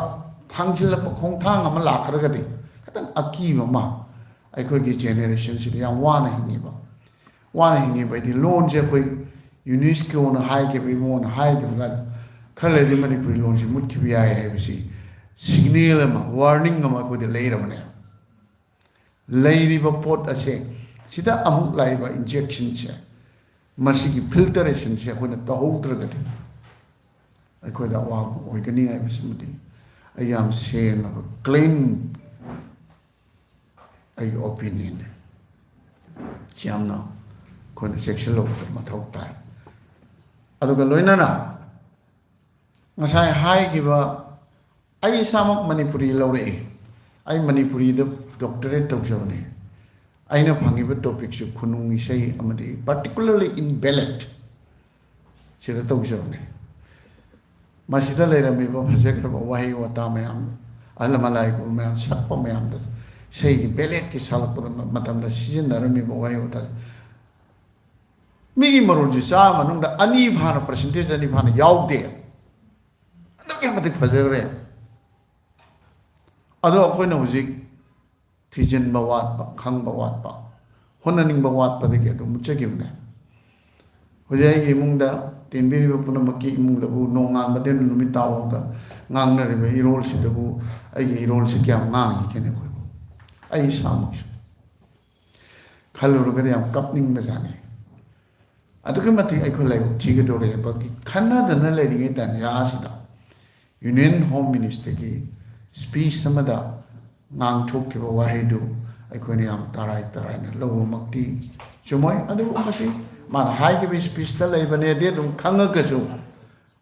ꯊꯥꯡꯖꯤꯜꯂꯛꯄ ꯈꯣꯡꯊꯥꯡ ꯑꯃ ꯂꯥꯛꯈ꯭ꯔꯒꯗꯤ ꯈꯤꯇꯪ ꯑꯀꯤꯕ ꯑꯃ ꯑꯩꯈꯣꯏꯒꯤ ꯖꯦꯅꯦꯔꯦꯁꯟꯁꯤꯗ ꯌꯥꯝ ꯋꯥꯅ ꯍꯤꯡꯉꯤꯕ꯫ ꯋꯥꯅ ꯍꯤꯡꯉꯤꯕ ꯍꯥꯏꯗꯤ ꯂꯣꯟꯁꯦ ꯑꯩꯈꯣꯏ ꯌꯨꯅꯦꯁꯀꯣꯅ ꯍꯥꯏꯈꯤꯕ ꯏꯃꯣꯅ ꯍꯥꯏꯈꯤꯕꯒ ꯈꯔ ꯂꯩꯔꯗꯤ ꯃꯅꯤꯄꯨꯔꯤ ꯂꯣꯟꯁꯤ ꯃꯨꯠꯈꯤꯕ ꯌꯥꯏ ꯍꯥꯏꯕꯁꯤ ꯁꯤꯒꯅꯦꯜ ꯑꯃ, ꯋꯥꯔꯅꯤꯡ ꯑꯃ ꯑꯩꯈꯣꯏꯗ ꯂꯩꯔꯕꯅꯦ꯫ ꯂꯩꯔꯤꯕ ꯄꯣꯠ ꯑꯁꯦ ꯁꯤꯗ ꯑꯃꯨꯛ ꯂꯥꯛꯏꯕ ꯏꯟꯖꯦꯛꯁꯟꯁꯦ, ꯃꯁꯤꯒꯤ ꯐꯤꯜꯇꯔꯦꯁꯟꯁꯦ ꯑꯩꯈꯣꯏꯅ ꯇꯧꯍꯧꯗ꯭ꯔꯒꯗꯤ ꯑꯩꯈꯣꯏꯗ ꯑꯋꯥꯕ ꯑꯣꯏꯒꯅꯤ ꯍꯥꯏꯕꯁꯤꯃꯗꯤ ꯑꯩ ꯌꯥꯝ ꯁꯦꯡꯅ ꯀ꯭ꯂꯤꯟ ꯑꯩꯒꯤ ꯑꯣꯄꯤꯅꯤꯌꯟꯅꯤ꯫ ꯁꯤ ꯌꯥꯝꯅ ꯑꯩꯈꯣꯏꯅ ꯆꯦꯛꯁꯤꯜꯍꯧꯕꯗ ꯃꯊꯧ ꯇꯥꯏ꯫ ꯑꯗꯨꯒ ꯂꯣꯏꯅꯅ ꯉꯁꯥꯏ ꯍꯥꯏꯈꯤꯕ, ꯑꯩ ꯏꯁꯥꯃꯛ ꯃꯅꯤꯄꯨꯔꯤ ꯂꯧꯔꯛꯏ꯫ ꯑꯩ ꯃꯅꯤꯄꯨꯔꯤꯗ ꯗꯣꯛꯇꯔꯦꯠ ꯇꯧꯖꯕꯅꯤ꯫ ꯑꯩꯅ ꯐꯪꯉꯤꯕ ꯇꯣꯄꯤꯛꯁꯨ ꯈꯨꯅꯨꯡ ꯏꯁꯩ ꯑꯃꯗꯤ particularly in ballad ꯁꯤꯗ ꯇꯧꯖꯕꯅꯤ꯫ ꯃꯁꯤꯗ ꯂꯩꯔꯝꯃꯤꯕ ꯐꯖꯈ꯭ꯔꯕ ꯋꯥꯍꯩ ꯋꯥꯇꯥ ꯃꯌꯥꯝ, ꯑꯍꯜ ꯂꯃꯟ ꯂꯥꯏ ꯒꯨꯔꯨ ꯃꯌꯥꯝ ꯁꯛꯄ ꯃꯌꯥꯝꯗ, ꯏꯁꯩꯒꯤ ꯕꯦꯂꯦꯠꯀꯤ ꯁꯥꯜꯂꯛꯄꯗ ꯃꯇꯝꯗ ꯁꯤꯖꯤꯟꯅꯔꯝꯃꯤꯕ ꯋꯥꯍꯩ ꯋꯥꯇꯥ, ꯃꯤꯒꯤ ꯃꯔꯣꯟꯁꯦ ꯆꯥꯝꯃ ꯃꯅꯨꯡꯗ ꯑꯅꯤ ꯐꯥꯅ, ꯄꯔꯁꯦꯟꯇꯦꯖ ꯑꯅꯤ ꯐꯥꯅ ꯌꯥꯎꯗꯦ꯫ ꯑꯗꯨꯛꯀꯤ ꯃꯇꯤꯛ ꯐꯖꯈ꯭ꯔꯦ꯫ ꯑꯗꯣ ꯑꯩꯈꯣꯏꯅ ꯍꯧꯖꯤꯛ ꯊꯤꯖꯤꯟꯕ ꯋꯥꯠꯄ, ꯈꯪꯕ ꯋꯥꯠꯄ, ꯍꯣꯠꯅꯅꯤꯡꯕ ꯋꯥꯠꯄꯗꯒꯤ ꯑꯗꯨꯝ ꯃꯨꯠꯆꯈꯤꯕꯅꯦ꯫ ꯍꯧꯖꯤꯛ ꯑꯩꯒꯤ ꯏꯃꯨꯡꯗ ꯇꯤꯟꯕꯤꯔꯤꯕ ꯄꯨꯝꯅꯃꯛꯀꯤ ꯏꯃꯨꯡꯗꯕꯨ ꯅꯣꯡꯉꯥꯟꯕꯗꯒꯤ ꯅꯨꯃꯤꯠ ꯇꯥꯕ ꯐꯥꯎꯗ ꯉꯥꯡꯅꯔꯤꯕ ꯏꯔꯣꯜꯁꯤꯗꯕꯨ ꯑꯩꯒꯤ ꯏꯔꯣꯜꯁꯤ ꯀꯌꯥꯝ ꯉꯥꯡꯉꯤꯒꯦꯅꯦ ꯑꯩꯈꯣꯏꯕꯨ? ꯑꯩ ꯏꯁꯥꯃꯛꯁꯨ ꯈꯜꯂꯨꯔꯒꯗꯤ ꯌꯥꯝ ꯀꯞꯅꯤꯡꯕꯖꯥꯠꯅꯤ꯫ ꯑꯗꯨꯛꯀꯤ ꯃꯇꯤꯛ ꯑꯩꯈꯣꯏ ꯂꯥꯏꯕꯛ ꯊꯤꯒꯗꯧꯔꯦ꯫ ꯈꯟꯅꯗꯅ ꯂꯩꯔꯤꯉꯩ ꯇꯥꯟꯖꯥ ꯑꯁꯤꯗ ꯌꯨꯅꯤꯌꯟ ꯍꯣꯝ ꯃꯤꯅꯤꯁꯇꯔꯒꯤ ꯁ꯭ꯄꯤꯆ ꯑꯃꯗ ꯉꯥꯡꯊꯣꯛꯈꯤꯕ ꯋꯥꯍꯩꯗꯨ ꯑꯩꯈꯣꯏꯅ ꯌꯥꯝ ꯇꯔꯥꯏ ꯇꯔꯥꯏꯅ ꯂꯧꯕꯃꯛꯇꯤ ꯆꯨꯝꯃꯣꯏ꯫ ꯑꯗꯨꯕꯨ ꯃꯁꯤ ꯃꯥꯅ ꯍꯥꯏꯈꯤꯕ ꯁ꯭ꯄꯤꯆꯇ ꯂꯩꯕꯅꯦꯗꯤ ꯑꯗꯨꯝ ꯈꯪꯉꯒꯁꯨ,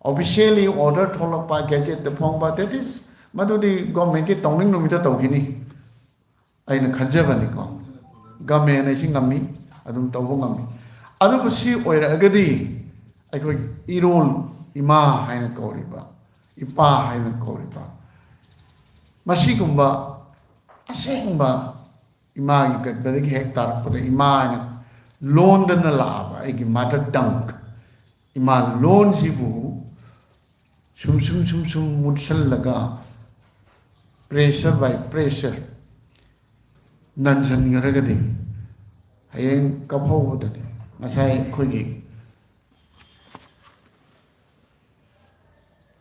ꯑꯣꯐꯤꯁꯤꯌꯦꯜꯂꯤ ꯑꯣꯔꯗꯔ ꯊꯣꯛꯂꯛꯄ, ꯒꯦꯖꯦꯠꯇ ꯐꯣꯡꯕ, that is, ꯃꯗꯨꯗꯤ ꯒꯣꯔꯃꯦꯟꯒꯤ ꯇꯧꯅꯤꯡ ꯅꯨꯃꯤꯠꯇ ꯇꯧꯈꯤꯅꯤ꯫ ꯑꯩꯅ ꯈꯟꯖꯕꯅꯤꯀꯣ, ꯒꯃꯦꯟ ꯍꯥꯏꯁꯤ ꯉꯝꯃꯤ, ꯑꯗꯨꯝ ꯇꯧꯕ ꯉꯝꯃꯤ꯫ ꯑꯗꯨꯕꯨ ꯁꯤ ꯑꯣꯏꯔꯛꯑꯒꯗꯤ ꯑꯩꯈꯣꯏꯒꯤ ꯏꯔꯣꯜ, ꯏꯃꯥ ꯍꯥꯏꯅ ꯀꯧꯔꯤꯕ, ꯏꯄꯥ ꯍꯥꯏꯅ ꯀꯧꯔꯤꯕ, ꯃꯁꯤꯒꯨꯝꯕ ꯑꯁꯦꯡꯕ ꯏꯃꯥꯒꯤ ꯒꯔꯚꯗꯒꯤ ꯍꯦꯛ ꯇꯥꯔꯛꯄꯗ ꯏꯃꯥ ꯍꯥꯏꯅ ꯂꯣꯟꯗꯅ ꯂꯥꯛꯑꯕ ꯑꯩꯒꯤ ꯃꯥꯗꯔ ꯇꯪ, ꯏꯃꯥ ꯂꯣꯟꯁꯤꯕꯨ ꯁꯨꯝ ꯁꯨꯝ ꯁꯨꯝ ꯁꯨꯝ ꯃꯨꯠꯁꯜꯂꯒ, pressure by pressure ꯅꯟꯁꯤꯟꯈ꯭ꯔꯒꯗꯤ, ꯍꯌꯦꯡ ꯀꯞꯍꯧꯕꯗꯗꯤ, ꯉꯁꯥꯏ ꯑꯩꯈꯣꯏꯒꯤ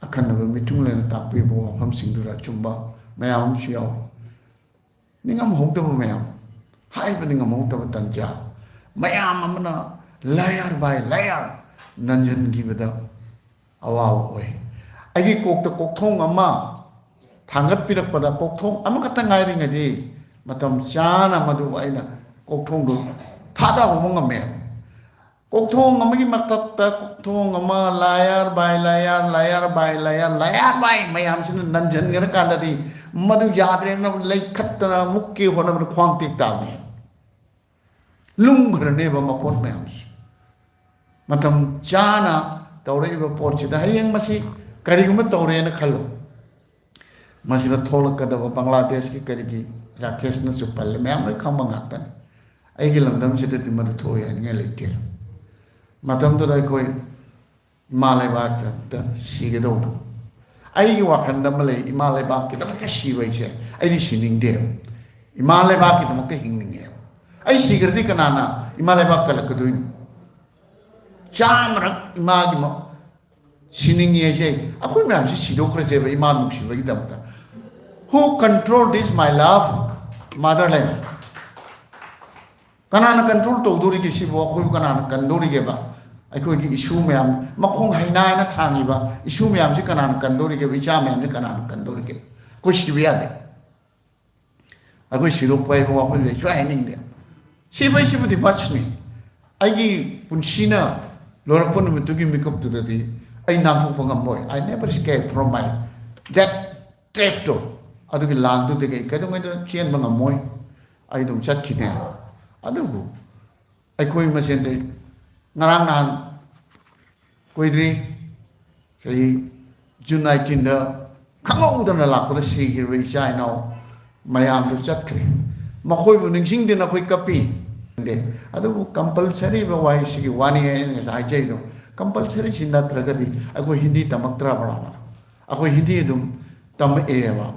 ꯑꯈꯟꯅꯕ ꯃꯤꯊꯨꯡꯂꯦꯟꯅ ꯇꯥꯛꯄꯤꯕ ꯋꯥꯐꯝꯁꯤꯡꯗꯨꯗ ꯑꯆꯨꯝꯕ ꯃꯌꯥꯝ ꯑꯃꯁꯨ ꯌꯥꯎꯏ꯫ ꯅꯤꯡꯉꯝꯍꯧꯗꯕ ꯃꯌꯥꯝ, ꯍꯥꯏꯕꯗꯤ ꯉꯝꯍꯧꯗꯕ ꯇꯟꯖꯥ ꯃꯌꯥꯝ ꯑꯃꯅ layer by layer ꯅꯟꯁꯤꯟꯈꯤꯕꯗ ꯑꯋꯥꯕ ꯑꯣꯏ꯫ ꯑꯩꯒꯤ ꯀꯣꯛꯇ ꯀꯣꯛꯊꯣꯡ ꯑꯃ ꯊꯥꯡꯒꯠꯄꯤꯔꯛꯄꯗ, ꯀꯣꯛꯊꯣꯡ ꯑꯃꯈꯛꯇ ꯉꯥꯏꯔꯤꯉꯩꯗꯤ ꯃꯇꯝ ꯆꯥꯅ ꯃꯗꯨ ꯑꯩꯅ ꯀꯣꯛꯊꯣꯡꯗꯨ ꯊꯥꯗꯍꯧꯕ ꯉꯝꯃꯦ꯫ ꯀꯣꯛꯊꯣꯡ ꯑꯃꯒꯤ ꯃꯊꯛꯇ ꯀꯣꯛꯊꯣꯡ ꯑꯃ, layer by layer, layer by layer, layer by ꯃꯌꯥꯝꯁꯤꯅ ꯅꯟꯁꯤꯟꯈ꯭ꯔ ꯀꯥꯟꯗꯗꯤ ꯃꯗꯨ ꯌꯥꯗ꯭ꯔꯦꯅ ꯂꯩꯈꯠꯇꯅ ꯑꯃꯨꯛꯀꯤ ꯍꯣꯠꯅꯕꯗ ꯈ꯭ꯋꯥꯡ ꯇꯦꯛ ꯇꯥꯕꯅꯤ꯫ ꯂꯨꯝꯈ꯭ꯔꯅꯦꯕ ꯃꯄꯣꯠ ꯃꯌꯥꯝꯁꯦ꯫ ꯃꯇꯝ ꯆꯥꯅ ꯇꯧꯔꯛꯏꯕ ꯄꯣꯠꯁꯤꯗ ꯍꯌꯦꯡ ꯃꯁꯤ ꯀꯔꯤꯒꯨꯝꯕ ꯇꯧꯔꯦꯅ ꯈꯜꯂꯣ, ꯃꯁꯤꯗ ꯊꯣꯛꯂꯛꯀꯗꯕ ꯕꯪꯒ꯭ꯂꯥꯗꯦꯁꯀꯤ ꯀꯔꯤꯒꯤ ꯔꯥꯀꯦꯁꯅꯁꯨ ꯄꯜꯂꯦ, ꯃꯌꯥꯝ ꯂꯣꯏ ꯈꯪꯕ ꯉꯥꯛꯇꯅꯤ꯫ ꯑꯩꯒꯤ ꯂꯝꯗꯝꯁꯤꯗꯗꯤ ꯃꯗꯨ ꯊꯣꯛꯑꯣꯏ ꯍꯥꯏꯅꯤꯡꯉꯥꯏ ꯂꯩꯇꯦ꯫ ꯃꯇꯝꯗꯨꯗ ꯑꯩꯈꯣꯏ ꯏꯃꯥ ꯂꯩꯕꯥꯛꯇ ꯁꯤꯒꯗꯧꯕ꯫ ꯑꯩꯒꯤ ꯋꯥꯈꯜꯗ ꯑꯃ ꯂꯩ, ꯏꯃꯥ ꯂꯩꯕꯥꯛꯀꯤꯗꯃꯛꯇ ꯁꯤꯕ ꯍꯥꯏꯁꯦ ꯑꯩꯗꯤ ꯁꯤꯅꯤꯡꯗꯦ꯫ ꯏꯃꯥ ꯂꯩꯕꯥꯛꯀꯤꯗꯃꯛꯇ ꯍꯤꯡꯅꯤꯡꯉꯦ꯫ ꯑꯩ ꯁꯤꯈ꯭ꯔꯗꯤ ꯀꯅꯥꯅ ꯏꯃꯥ ꯂꯩꯕꯥꯛ ꯀꯜꯂꯛꯀꯗꯣꯏꯅꯣ? ꯆꯥꯝꯃꯔꯛ ꯏꯃꯥꯒꯤ ꯃ-, ꯁꯤꯅꯤꯡꯉꯤ ꯍꯥꯏꯁꯦ, ꯑꯩꯈꯣꯏ ꯃꯌꯥꯝꯁꯤ ꯁꯤꯗꯣꯛꯈ꯭ꯔꯁꯦꯕ ꯏꯃꯥ ꯅꯨꯡꯁꯤꯕꯒꯤꯗꯃꯛꯇ꯫ Who control this my love motherland? ꯀꯅꯥꯅ ꯀꯟꯇ꯭ꯔꯣꯜ ꯇꯧꯗꯣꯔꯤꯒꯦ ꯁꯤꯕꯨ? ꯑꯩꯈꯣꯏꯕꯨ ꯀꯅꯥꯅ ꯀꯟꯗꯣꯔꯤꯒꯦꯕ? ꯑꯩꯈꯣꯏꯒꯤ ꯏꯁꯨ ꯃꯌꯥꯝ, ꯃꯈꯣꯡ ꯍꯩꯅꯥꯏꯅ ꯊꯥꯡꯉꯤꯕ ꯏꯁꯨ ꯃꯌꯥꯝꯁꯤ ꯀꯅꯥꯅ ꯀꯟꯗꯧꯔꯤꯒꯦ? ꯏꯆꯥ ꯃꯌꯥꯝꯁꯤ ꯀꯅꯥꯅ ꯀꯟꯗꯧꯔꯤꯒꯦ? ꯑꯩꯈꯣꯏ ꯁꯤꯕ ꯌꯥꯗꯦ꯫ ꯑꯩꯈꯣꯏ ꯁꯤꯗꯣꯛꯄ ꯍꯥꯏꯕ ꯋꯥꯈꯜ ꯂꯩꯁꯨ ꯍꯥꯏꯅꯤꯡꯗꯦ꯫ ꯁꯤꯕ ꯍꯥꯏꯁꯤꯕꯨꯗꯤ ꯃꯁꯅꯤ꯫ ꯑꯩꯒꯤ ꯄꯨꯟꯁꯤꯅ ꯂꯣꯏꯔꯛꯄ ꯅꯨꯃꯤꯠꯇꯨꯒꯤ ꯃꯤꯀꯨꯞꯇꯨꯗꯗꯤ ꯑꯩ ꯅꯥꯟꯊꯣꯛꯄ ꯉꯝꯃꯣꯏ꯫ I never escape from my that trapꯇꯣ, ꯑꯗꯨꯒꯤ ꯂꯥꯟꯗꯨꯗꯒꯤ ꯑꯩ ꯀꯩꯗꯧꯉꯩꯗ ꯆꯦꯟꯕ ꯉꯝꯃꯣꯏ꯫ ꯑꯩ ꯑꯗꯨꯝ ꯆꯠꯈꯤꯅꯦ꯫ ꯑꯗꯨꯕꯨ ꯑꯩꯈꯣꯏ ꯃꯁꯦꯟꯗꯤ ꯉꯔꯥꯡ ꯅꯍꯥꯟ ꯀꯨꯏꯗ꯭ꯔꯤ, ꯆꯍꯤ June nineteenꯗ ꯈꯪꯍꯧꯗꯅ ꯂꯥꯛꯄꯗ ꯁꯤꯈꯤꯕ ꯏꯆꯥ ꯏꯅꯥꯎ ꯃꯌꯥꯝꯗꯨ ꯆꯠꯈ꯭ꯔꯦ꯫ ꯃꯈꯣꯏꯕꯨ ꯅꯤꯡꯁꯤꯡꯗꯨꯅ ꯑꯩꯈꯣꯏ ꯀꯞꯄꯤ꯫ ꯑꯗꯨꯕꯨ compulsoryꯕ ꯋꯥꯍꯩꯁꯤꯒꯤ ꯋꯥꯅꯤ ꯑꯩꯅ ꯉꯁꯥꯏ ꯍꯥꯏꯖꯩꯗꯣ꯫ Compulsoryꯁꯤ ꯅꯠꯇ꯭ꯔꯒꯗꯤ ꯑꯩꯈꯣꯏ ꯍꯤꯟꯗꯤ ꯇꯝꯃꯛꯇ꯭ꯔꯕ꯭ꯔꯥ? ꯑꯩꯈꯣꯏ ꯍꯤꯟꯗꯤ ꯑꯗꯨꯝ ꯇꯝꯃꯛꯑꯦꯕ꯫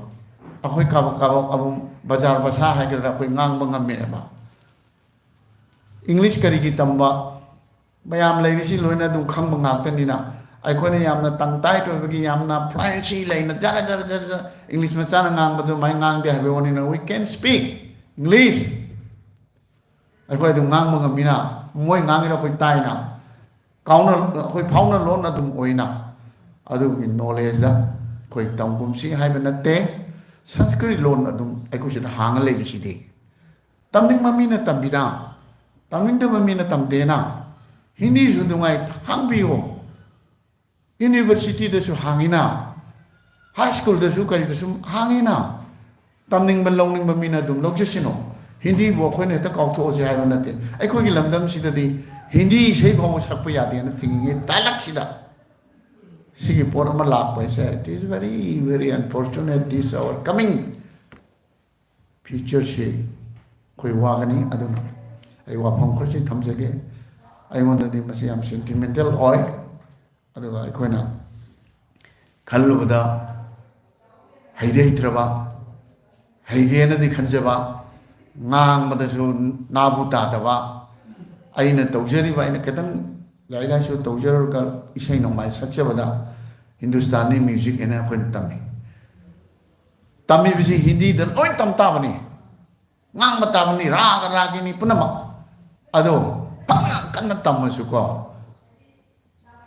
ꯑꯩꯈꯣꯏ ꯀꯥꯕꯛ ꯀꯥꯕꯛ ꯑꯗꯨꯝ ꯕꯖꯥꯔ ꯕꯁꯥ ꯍꯥꯏꯒꯗ꯭ꯔꯥ, ꯑꯩꯈꯣꯏ ꯉꯥꯡꯕ ꯉꯝꯃꯦꯕ꯫ English ꯀꯔꯤꯒꯤ ꯇꯝꯕ? ꯃꯌꯥꯝ ꯂꯩꯔꯤꯁꯤ ꯂꯣꯏꯅ ꯑꯗꯨꯝ ꯈꯪꯕ ꯉꯥꯛꯇꯅꯤꯅ, ꯑꯩꯈꯣꯏꯅ ꯌꯥꯝꯅ ꯇꯪ ꯇꯥꯏꯠ ꯑꯣꯏꯕꯒꯤ, ꯌꯥꯝꯅ fluency ꯂꯩꯅ ꯖꯔ ꯖꯔ ꯖꯔ ꯖꯔ English ꯃꯆꯥꯅ ꯉꯥꯡꯕꯗꯨ ꯑꯗꯨꯃꯥꯏꯅ ꯉꯥꯡꯗꯦ ꯍꯥꯏꯕꯒꯤ ꯋꯥꯅꯤꯅ, we can speak English꯫ ꯑꯩꯈꯣꯏ ꯑꯗꯨꯝ ꯉꯥꯡꯕ ꯉꯝꯃꯤꯅ, ꯃꯣꯏ ꯉꯥꯡꯉꯤꯗꯣ ꯑꯩꯈꯣꯏ ꯇꯥꯏꯅ, ꯀꯥꯎꯅ, ꯑꯩꯈꯣꯏ ꯐꯥꯎꯅ ꯂꯣꯟ ꯑꯗꯨꯝ ꯑꯣꯏꯅ꯫ ꯑꯗꯨꯒꯤ knowledgeꯗ ꯑꯩꯈꯣꯏ ꯇꯝꯒꯨꯝꯁꯤ ꯍꯥꯏꯕ ꯅꯠꯇꯦ꯫ ꯁꯪꯁꯀ꯭ꯔꯤꯠ ꯂꯣꯟ ꯑꯗꯨꯝ ꯑꯩꯈꯣꯏ ꯁꯤꯗ ꯍꯥꯡꯉ ꯂꯩꯔꯤꯁꯤꯗꯤ꯫ ꯇꯝꯅꯤꯡꯕ ꯃꯤꯅ ꯇꯝꯕꯤꯅ, ꯇꯝꯅꯤꯡꯗꯕ ꯃꯤꯅ ꯇꯝꯗꯦꯅ꯫ ꯍꯤꯟꯗꯤꯁꯨ ꯑꯗꯨꯉꯥꯏ ꯍꯥꯡꯕꯤꯌꯨ꯫ Universityꯗꯁꯨ ꯍꯥꯡꯉꯤꯅ, high schoolꯗꯁꯨ ꯀꯔꯤꯗꯁꯨ ꯍꯥꯡꯉꯤꯅ꯫ ꯇꯝꯅꯤꯡꯕ ꯂꯧꯅꯤꯡꯕ ꯃꯤꯅ ꯑꯗꯨꯝ ꯂꯧꯖꯁꯤꯅꯣ꯫ ꯍꯤꯟꯗꯤꯕꯨ ꯑꯩꯈꯣꯏꯅ ꯍꯦꯛꯇ ꯀꯥꯎꯊꯣꯛꯑꯁꯦ ꯍꯥꯏꯕ ꯅꯠꯇꯦ꯫ ꯑꯩꯈꯣꯏꯒꯤ ꯂꯝꯗꯝꯁꯤꯗꯗꯤ ꯍꯤꯟꯗꯤ ꯏꯁꯩ ꯐꯥꯎꯕ ꯁꯛꯄ ꯌꯥꯗꯦꯅ ꯊꯤꯡꯉꯤꯉꯩ ꯇꯥꯂꯛꯁꯤꯗ ꯁꯤꯒꯤ ꯄꯣꯠ ꯑꯃ ꯂꯥꯛꯄ ꯍꯥꯏꯁꯦ, it is very, very unfortunate, this our coming futureꯁꯤ ꯑꯩꯈꯣꯏ ꯋꯥꯒꯅꯤ꯫ ꯑꯗꯨꯅ ꯑꯩ ꯋꯥꯐꯝ ꯈꯔꯁꯤ ꯊꯝꯖꯒꯦ꯫ ꯑꯩꯉꯣꯟꯗꯗꯤ ꯃꯁꯤ ꯌꯥꯝ sentimental ꯑꯣꯏ꯫ ꯑꯗꯨꯒ ꯑꯩꯈꯣꯏꯅ ꯈꯜꯂꯨꯕꯗ ꯍꯩꯗꯤ ꯍꯩꯇ꯭ꯔꯕ, ꯍꯩꯒꯦꯅꯗꯤ ꯈꯟꯖꯕ, ꯉꯥꯡꯕꯗꯁꯨ ꯅꯥꯕꯨ ꯇꯥꯗꯕ, ꯑꯩꯅ ꯇꯧꯖꯔꯤꯕ, ꯑꯩꯅ ꯈꯤꯇꯪ ꯂꯥꯏꯔꯤꯛ ꯂꯥꯏꯁꯨ ꯇꯧꯖꯔꯨꯔꯒ ꯏꯁꯩ ꯅꯣꯡꯃꯥꯏ ꯁꯛꯆꯕꯗ ꯍꯤꯟꯗꯨꯁꯇꯥꯅꯤ music ꯍꯥꯏꯅ ꯑꯩꯈꯣꯏꯅ ꯇꯝꯃꯤ꯫ ꯇꯝꯃꯤꯕꯁꯤ ꯍꯤꯟꯗꯤꯗ ꯂꯣꯏ ꯇꯝ ꯇꯥꯕꯅꯤ, ꯉꯥꯡꯕ ꯇꯥꯕꯅꯤ, ꯔꯥꯒ ꯔꯥꯒꯤꯅꯤ ꯄꯨꯝꯅꯃꯛ꯫ ꯑꯗꯣ ꯐꯅ ꯀꯟꯅ ꯇꯝꯃꯁꯨꯀꯣ,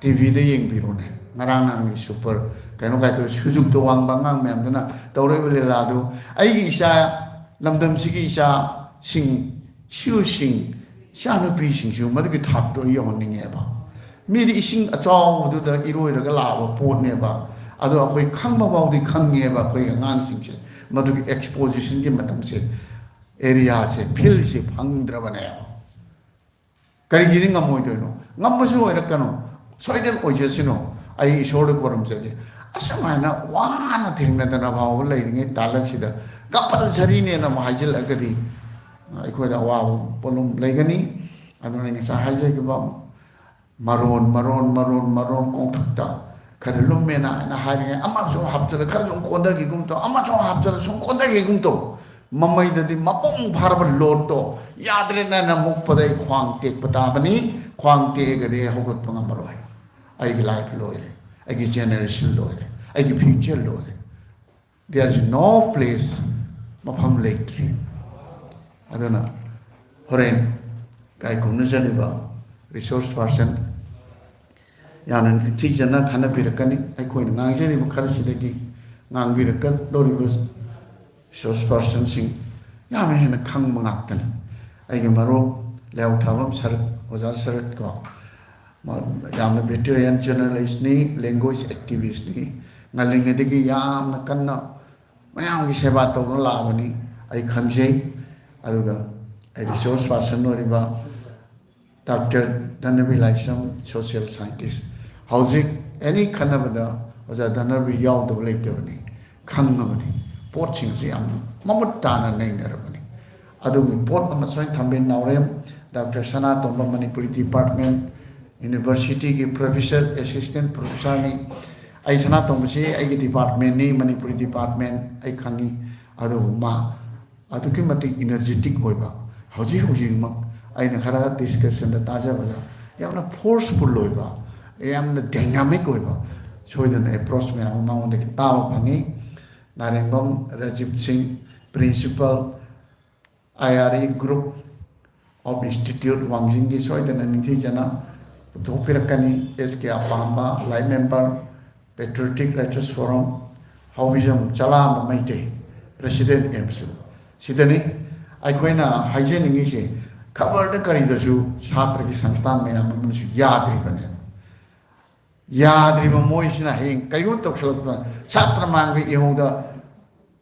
ꯇꯤ ꯚꯤꯗ ꯌꯦꯡꯕꯤꯔꯣꯅꯦ꯫ ꯉꯔꯥꯡ ꯅꯍꯥꯟꯒꯤ ꯁꯨꯄꯔ ꯀꯩꯅꯣ ꯀꯥꯏꯗꯣ, ꯁꯨꯖꯨꯛꯇ ꯋꯥꯡꯕ ꯑꯉꯥꯡ ꯃꯌꯥꯝꯗꯨꯅ ꯇꯧꯔꯛꯏꯕ ꯂꯤꯂꯥꯗꯨ, ꯑꯩꯒꯤ ꯏꯆꯥ, ꯂꯝꯗꯝꯁꯤꯒꯤ ꯏꯆꯥꯁꯤꯡ, ꯁꯤꯎꯁꯤꯡ, ꯏꯆꯥꯅꯨꯄꯤꯁꯤꯡꯁꯨ ꯃꯗꯨꯒꯤ ꯊꯥꯛꯇꯣ ꯑꯩ ꯌꯧꯍꯟꯅꯤꯡꯉꯦꯕ꯫ ꯃꯤꯗꯤ ꯏꯁꯤꯡ ꯑꯆꯥꯎꯕꯗꯨꯗ ꯏꯔꯣꯏꯔꯒ ꯂꯥꯛꯑꯕ ꯄꯣꯠꯅꯦꯕ꯫ ꯑꯗꯣ ꯑꯩꯈꯣꯏ ꯈꯪꯕ ꯐꯥꯎꯗꯤ ꯈꯪꯉꯦꯕ, ꯑꯩꯈꯣꯏꯒꯤ ꯑꯉꯥꯡꯁꯤꯡꯁꯦ ꯃꯗꯨꯒꯤ ꯑꯦꯛꯁꯄꯣꯖꯤꯁꯟꯒꯤ ꯃꯇꯝꯁꯦ, ꯑꯦꯔꯤꯌꯥꯁꯦ, ꯐꯤꯜꯁꯦ ꯐꯪꯗ꯭ꯔꯕꯅꯦꯕ꯫ ꯀꯔꯤꯒꯤꯗꯤ ꯉꯝꯃꯣꯏꯗꯣꯏꯅꯣ? ꯉꯝꯕꯁꯨ ꯑꯣꯏꯔꯛꯀꯅꯨ, ꯁꯣꯏꯗꯅ ꯑꯣꯏꯖꯁꯅꯨ꯫ ꯑꯩ ꯏꯁꯣꯔꯗ ꯈꯣꯏꯔꯝꯖꯒꯦ, ꯑꯁꯨꯃꯥꯏꯅ ꯋꯥꯅ ꯊꯦꯡꯅꯗꯅ ꯐꯥꯎꯕ ꯂꯩꯔꯤꯉꯩ ꯇꯥꯂꯛꯁꯤꯗ ꯀꯝꯄꯜꯁꯔꯤꯅꯦꯅ ꯑꯃꯨꯛ ꯍꯥꯏꯖꯤꯜꯂꯛꯑꯒꯗꯤ ꯑꯩꯈꯣꯏꯗ ꯑꯋꯥꯕ ꯄꯣꯠꯂꯨꯝ ꯂꯩꯒꯅꯤ꯫ ꯑꯗꯨꯅ ꯑꯩ ꯉꯁꯥꯏ ꯍꯥꯏꯖꯈꯤꯕ ꯃꯔꯣꯟ, ꯃꯔꯣꯟ, ꯃꯔꯣꯟ, ꯃꯔꯣꯟ ꯀꯣꯡꯊꯛꯇ ꯈꯔ ꯂꯨꯝꯃꯦꯅ ꯍꯥꯏꯅ ꯍꯥꯏꯔꯤꯉꯩ ꯑꯃꯁꯨ ꯍꯥꯞꯆꯜꯂ, ꯈꯔ ꯁꯨꯝ ꯀꯣꯟꯊꯈꯤꯒꯨꯝ ꯇꯧ, ꯑꯃꯁꯨ ꯍꯥꯞꯆꯜꯂ ꯁꯨꯝ ꯀꯣꯟꯊꯈꯤꯒꯨꯝ ꯇꯧ꯫ ꯃꯃꯩꯗꯗꯤ ꯃꯄꯨꯡ ꯐꯥꯔꯕ ꯂꯣꯗꯇꯣ ꯌꯥꯗ꯭ꯔꯦꯅ ꯃꯨꯛꯄꯗ ꯑꯩ ꯈ꯭ꯋꯥꯡ ꯇꯦꯛꯄ ꯇꯥꯕꯅꯤ꯫ ꯈ꯭ꯋꯥꯡ ꯇꯦꯛꯑꯒꯗꯤ ꯑꯩ ꯍꯧꯒꯠꯄ ꯉꯝꯃꯔꯣꯏ꯫ ꯑꯩꯒꯤ ꯂꯥꯏꯐ ꯂꯣꯏꯔꯦ, ꯑꯩꯒꯤ ꯖꯦꯅꯦꯔꯦꯁꯟ ꯂꯣꯏꯔꯦ, ꯑꯩꯒꯤ ꯐ꯭ꯌꯨꯆꯔ ꯂꯣꯏꯔꯦ꯫ There is no place, ꯃꯐꯝ ꯂꯩꯇ꯭ꯔꯦ꯫ ꯑꯗꯨꯅ ꯍꯣꯔꯦꯟ ꯀꯥꯏ ꯀꯨꯝꯅꯖꯔꯤꯕ ꯔꯤꯁꯣꯔꯁ ꯄꯥꯔꯁꯟ ꯌꯥꯝꯅ ꯅꯤꯡꯊꯤꯖꯅ ꯈꯟꯅꯕꯤꯔꯛꯀꯅꯤ꯫ ꯑꯩꯈꯣꯏꯅ ꯉꯥꯡꯖꯔꯤꯕ ꯈꯔꯁꯤꯗꯒꯤ ꯉꯥꯡꯕꯤꯔꯛꯀꯗꯧꯔꯤꯕ ꯔꯤꯁꯣꯔꯁ ꯄꯥꯔꯁꯟꯁꯤꯡ ꯌꯥꯝꯅ ꯍꯦꯟꯅ ꯈꯪꯕ ꯉꯥꯛꯇꯅꯤ꯫ ꯑꯩꯒꯤ ꯃꯔꯨꯞ ꯂꯩꯍꯥꯎ ꯊꯥꯕꯝ ꯁꯔꯠ, ꯑꯣꯖꯥ ꯁꯔꯠ ꯀꯣ, ꯃ-, ꯌꯥꯝꯅ ꯚꯦꯇꯔꯤꯌꯥꯟ ꯖꯔꯅꯦꯂꯤꯁꯅꯤ, ꯂꯦꯡꯒ꯭ꯋꯦꯖ ꯑꯦꯛꯇꯤꯚꯤꯁꯅꯤ, ꯉꯜꯂꯤꯉꯩꯗꯒꯤ ꯌꯥꯝꯅ ꯀꯟꯅ ꯃꯌꯥꯝꯒꯤ ꯁꯦꯕꯥ ꯇꯧꯗꯨꯅ ꯂꯥꯛꯑꯕꯅꯤ꯫ ꯑꯩ ꯈꯪꯖꯩ꯫ ꯑꯗꯨꯒ ꯑꯩ ꯔꯤꯁꯣꯔꯁ ꯄꯥꯔꯁꯟ ꯑꯣꯏꯔꯤꯕ ꯗꯥꯛꯇꯔ ꯙꯅꯕꯤꯔ ꯂꯥꯏꯁ꯭ꯔꯝ, ꯁꯣꯁꯤꯌꯦꯜ ꯁꯥꯏꯟꯇꯤꯁ, ꯍꯧꯖꯤꯛ ꯑꯦꯅꯤ ꯈꯟꯅꯕꯗ ꯑꯣꯖꯥ ꯙꯅꯕꯤꯔ ꯌꯥꯎꯗꯕ ꯂꯩꯇꯕꯅꯤ, ꯈꯪꯉꯕꯅꯤ꯫ ꯄꯣꯠꯁꯤꯡꯁꯤ ꯌꯥꯝꯅ ꯃꯃꯨꯠ ꯇꯥꯅ ꯅꯩꯅꯔꯕꯅꯤ꯫ ꯑꯗꯨꯒꯤ ꯄꯣꯠ ꯑꯃ ꯁꯣꯏꯅ ꯊꯝꯕꯤ꯫ ꯅꯥꯎꯔꯦꯝ ꯗꯥꯛꯇꯔ ꯁꯅꯥꯇꯣꯝꯕ, ꯃꯅꯤꯄꯨꯔꯤ ꯗꯤꯄꯥꯔꯠꯃꯦꯟ, ꯌꯨꯅꯤꯚꯔꯁꯤꯇꯤꯒꯤ ꯄ꯭ꯔꯣꯐꯦꯁꯔ, ꯑꯦꯁꯤꯁꯇꯦꯟ ꯄ꯭ꯔꯣꯐꯦꯁꯔꯅꯤ꯫ ꯑꯩ ꯁꯅꯥꯇꯣꯝꯕꯁꯤ ꯑꯩꯒꯤ ꯗꯤꯄꯥꯔꯠꯃꯦꯟꯅꯤ, ꯃꯅꯤꯄꯨꯔꯤ ꯗꯤꯄꯥꯔꯠꯃꯦꯟ, ꯑꯩ ꯈꯪꯉꯤ꯫ ꯑꯗꯨꯕꯨ ꯃꯥ ꯑꯗꯨꯛꯀꯤ ꯃꯇꯤꯛ ꯏꯅꯔꯖꯦꯇꯤꯛ ꯑꯣꯏꯕ, ꯍꯧꯖꯤꯛ ꯍꯧꯖꯤꯛꯃꯛ ꯑꯩꯅ ꯈꯔ ꯗꯤꯁꯀꯁꯟꯗ ꯇꯥꯖꯕꯗ ꯌꯥꯝꯅ ꯐꯣꯔꯁꯐꯨꯜ ꯑꯣꯏꯕ, ꯌꯥꯝꯅ ꯗꯥꯏꯅꯥꯃꯤꯛ ꯑꯣꯏꯕ, ꯁꯣꯏꯗꯅ ꯑꯦꯄ꯭ꯔꯣꯆ ꯃꯌꯥꯝ ꯑꯃ ꯃꯉꯣꯟꯗꯒꯤ ꯇꯥꯕ ꯐꯪꯉꯤ꯫ Narengbam Rajiv Singh, principal, I R E group of institute ꯋꯥꯡꯖꯤꯡꯒꯤ ꯁꯣꯏꯗꯅ ꯅꯤꯡꯊꯤꯖꯅ ꯄꯨꯊꯣꯛꯄꯤꯔꯛꯀꯅꯤ꯫ ꯑꯦꯁ ꯀꯦ ꯑꯄꯥꯝꯕ, life member, patriotic writers forum, Haobijam Chalamba Meitei, president ꯑꯦꯝꯁꯨ꯫ ꯁꯤꯗꯅꯤ ꯑꯩꯈꯣꯏꯅ ꯍꯥꯏꯖꯅꯤꯡꯉꯤꯁꯦ꯫ ꯈꯕꯔꯗ ꯀꯔꯤꯗꯁꯨ ꯁꯥꯇ꯭ꯔꯒꯤ ꯁꯪꯁꯊꯥꯟ ꯃꯌꯥꯝ ꯑꯃꯅꯁꯨ ꯌꯥꯗ꯭ꯔꯤꯕꯅꯦ꯫ ꯌꯥꯗ꯭ꯔꯤꯕ ꯃꯣꯏꯁꯤꯅ ꯍꯌꯦꯡ ꯀꯩꯒꯨꯝꯕ ꯇꯧꯁꯤꯜꯂꯛꯄꯗ ꯁꯥꯇ꯭ꯔ ꯃꯥꯡꯕ ꯏꯍꯧꯗ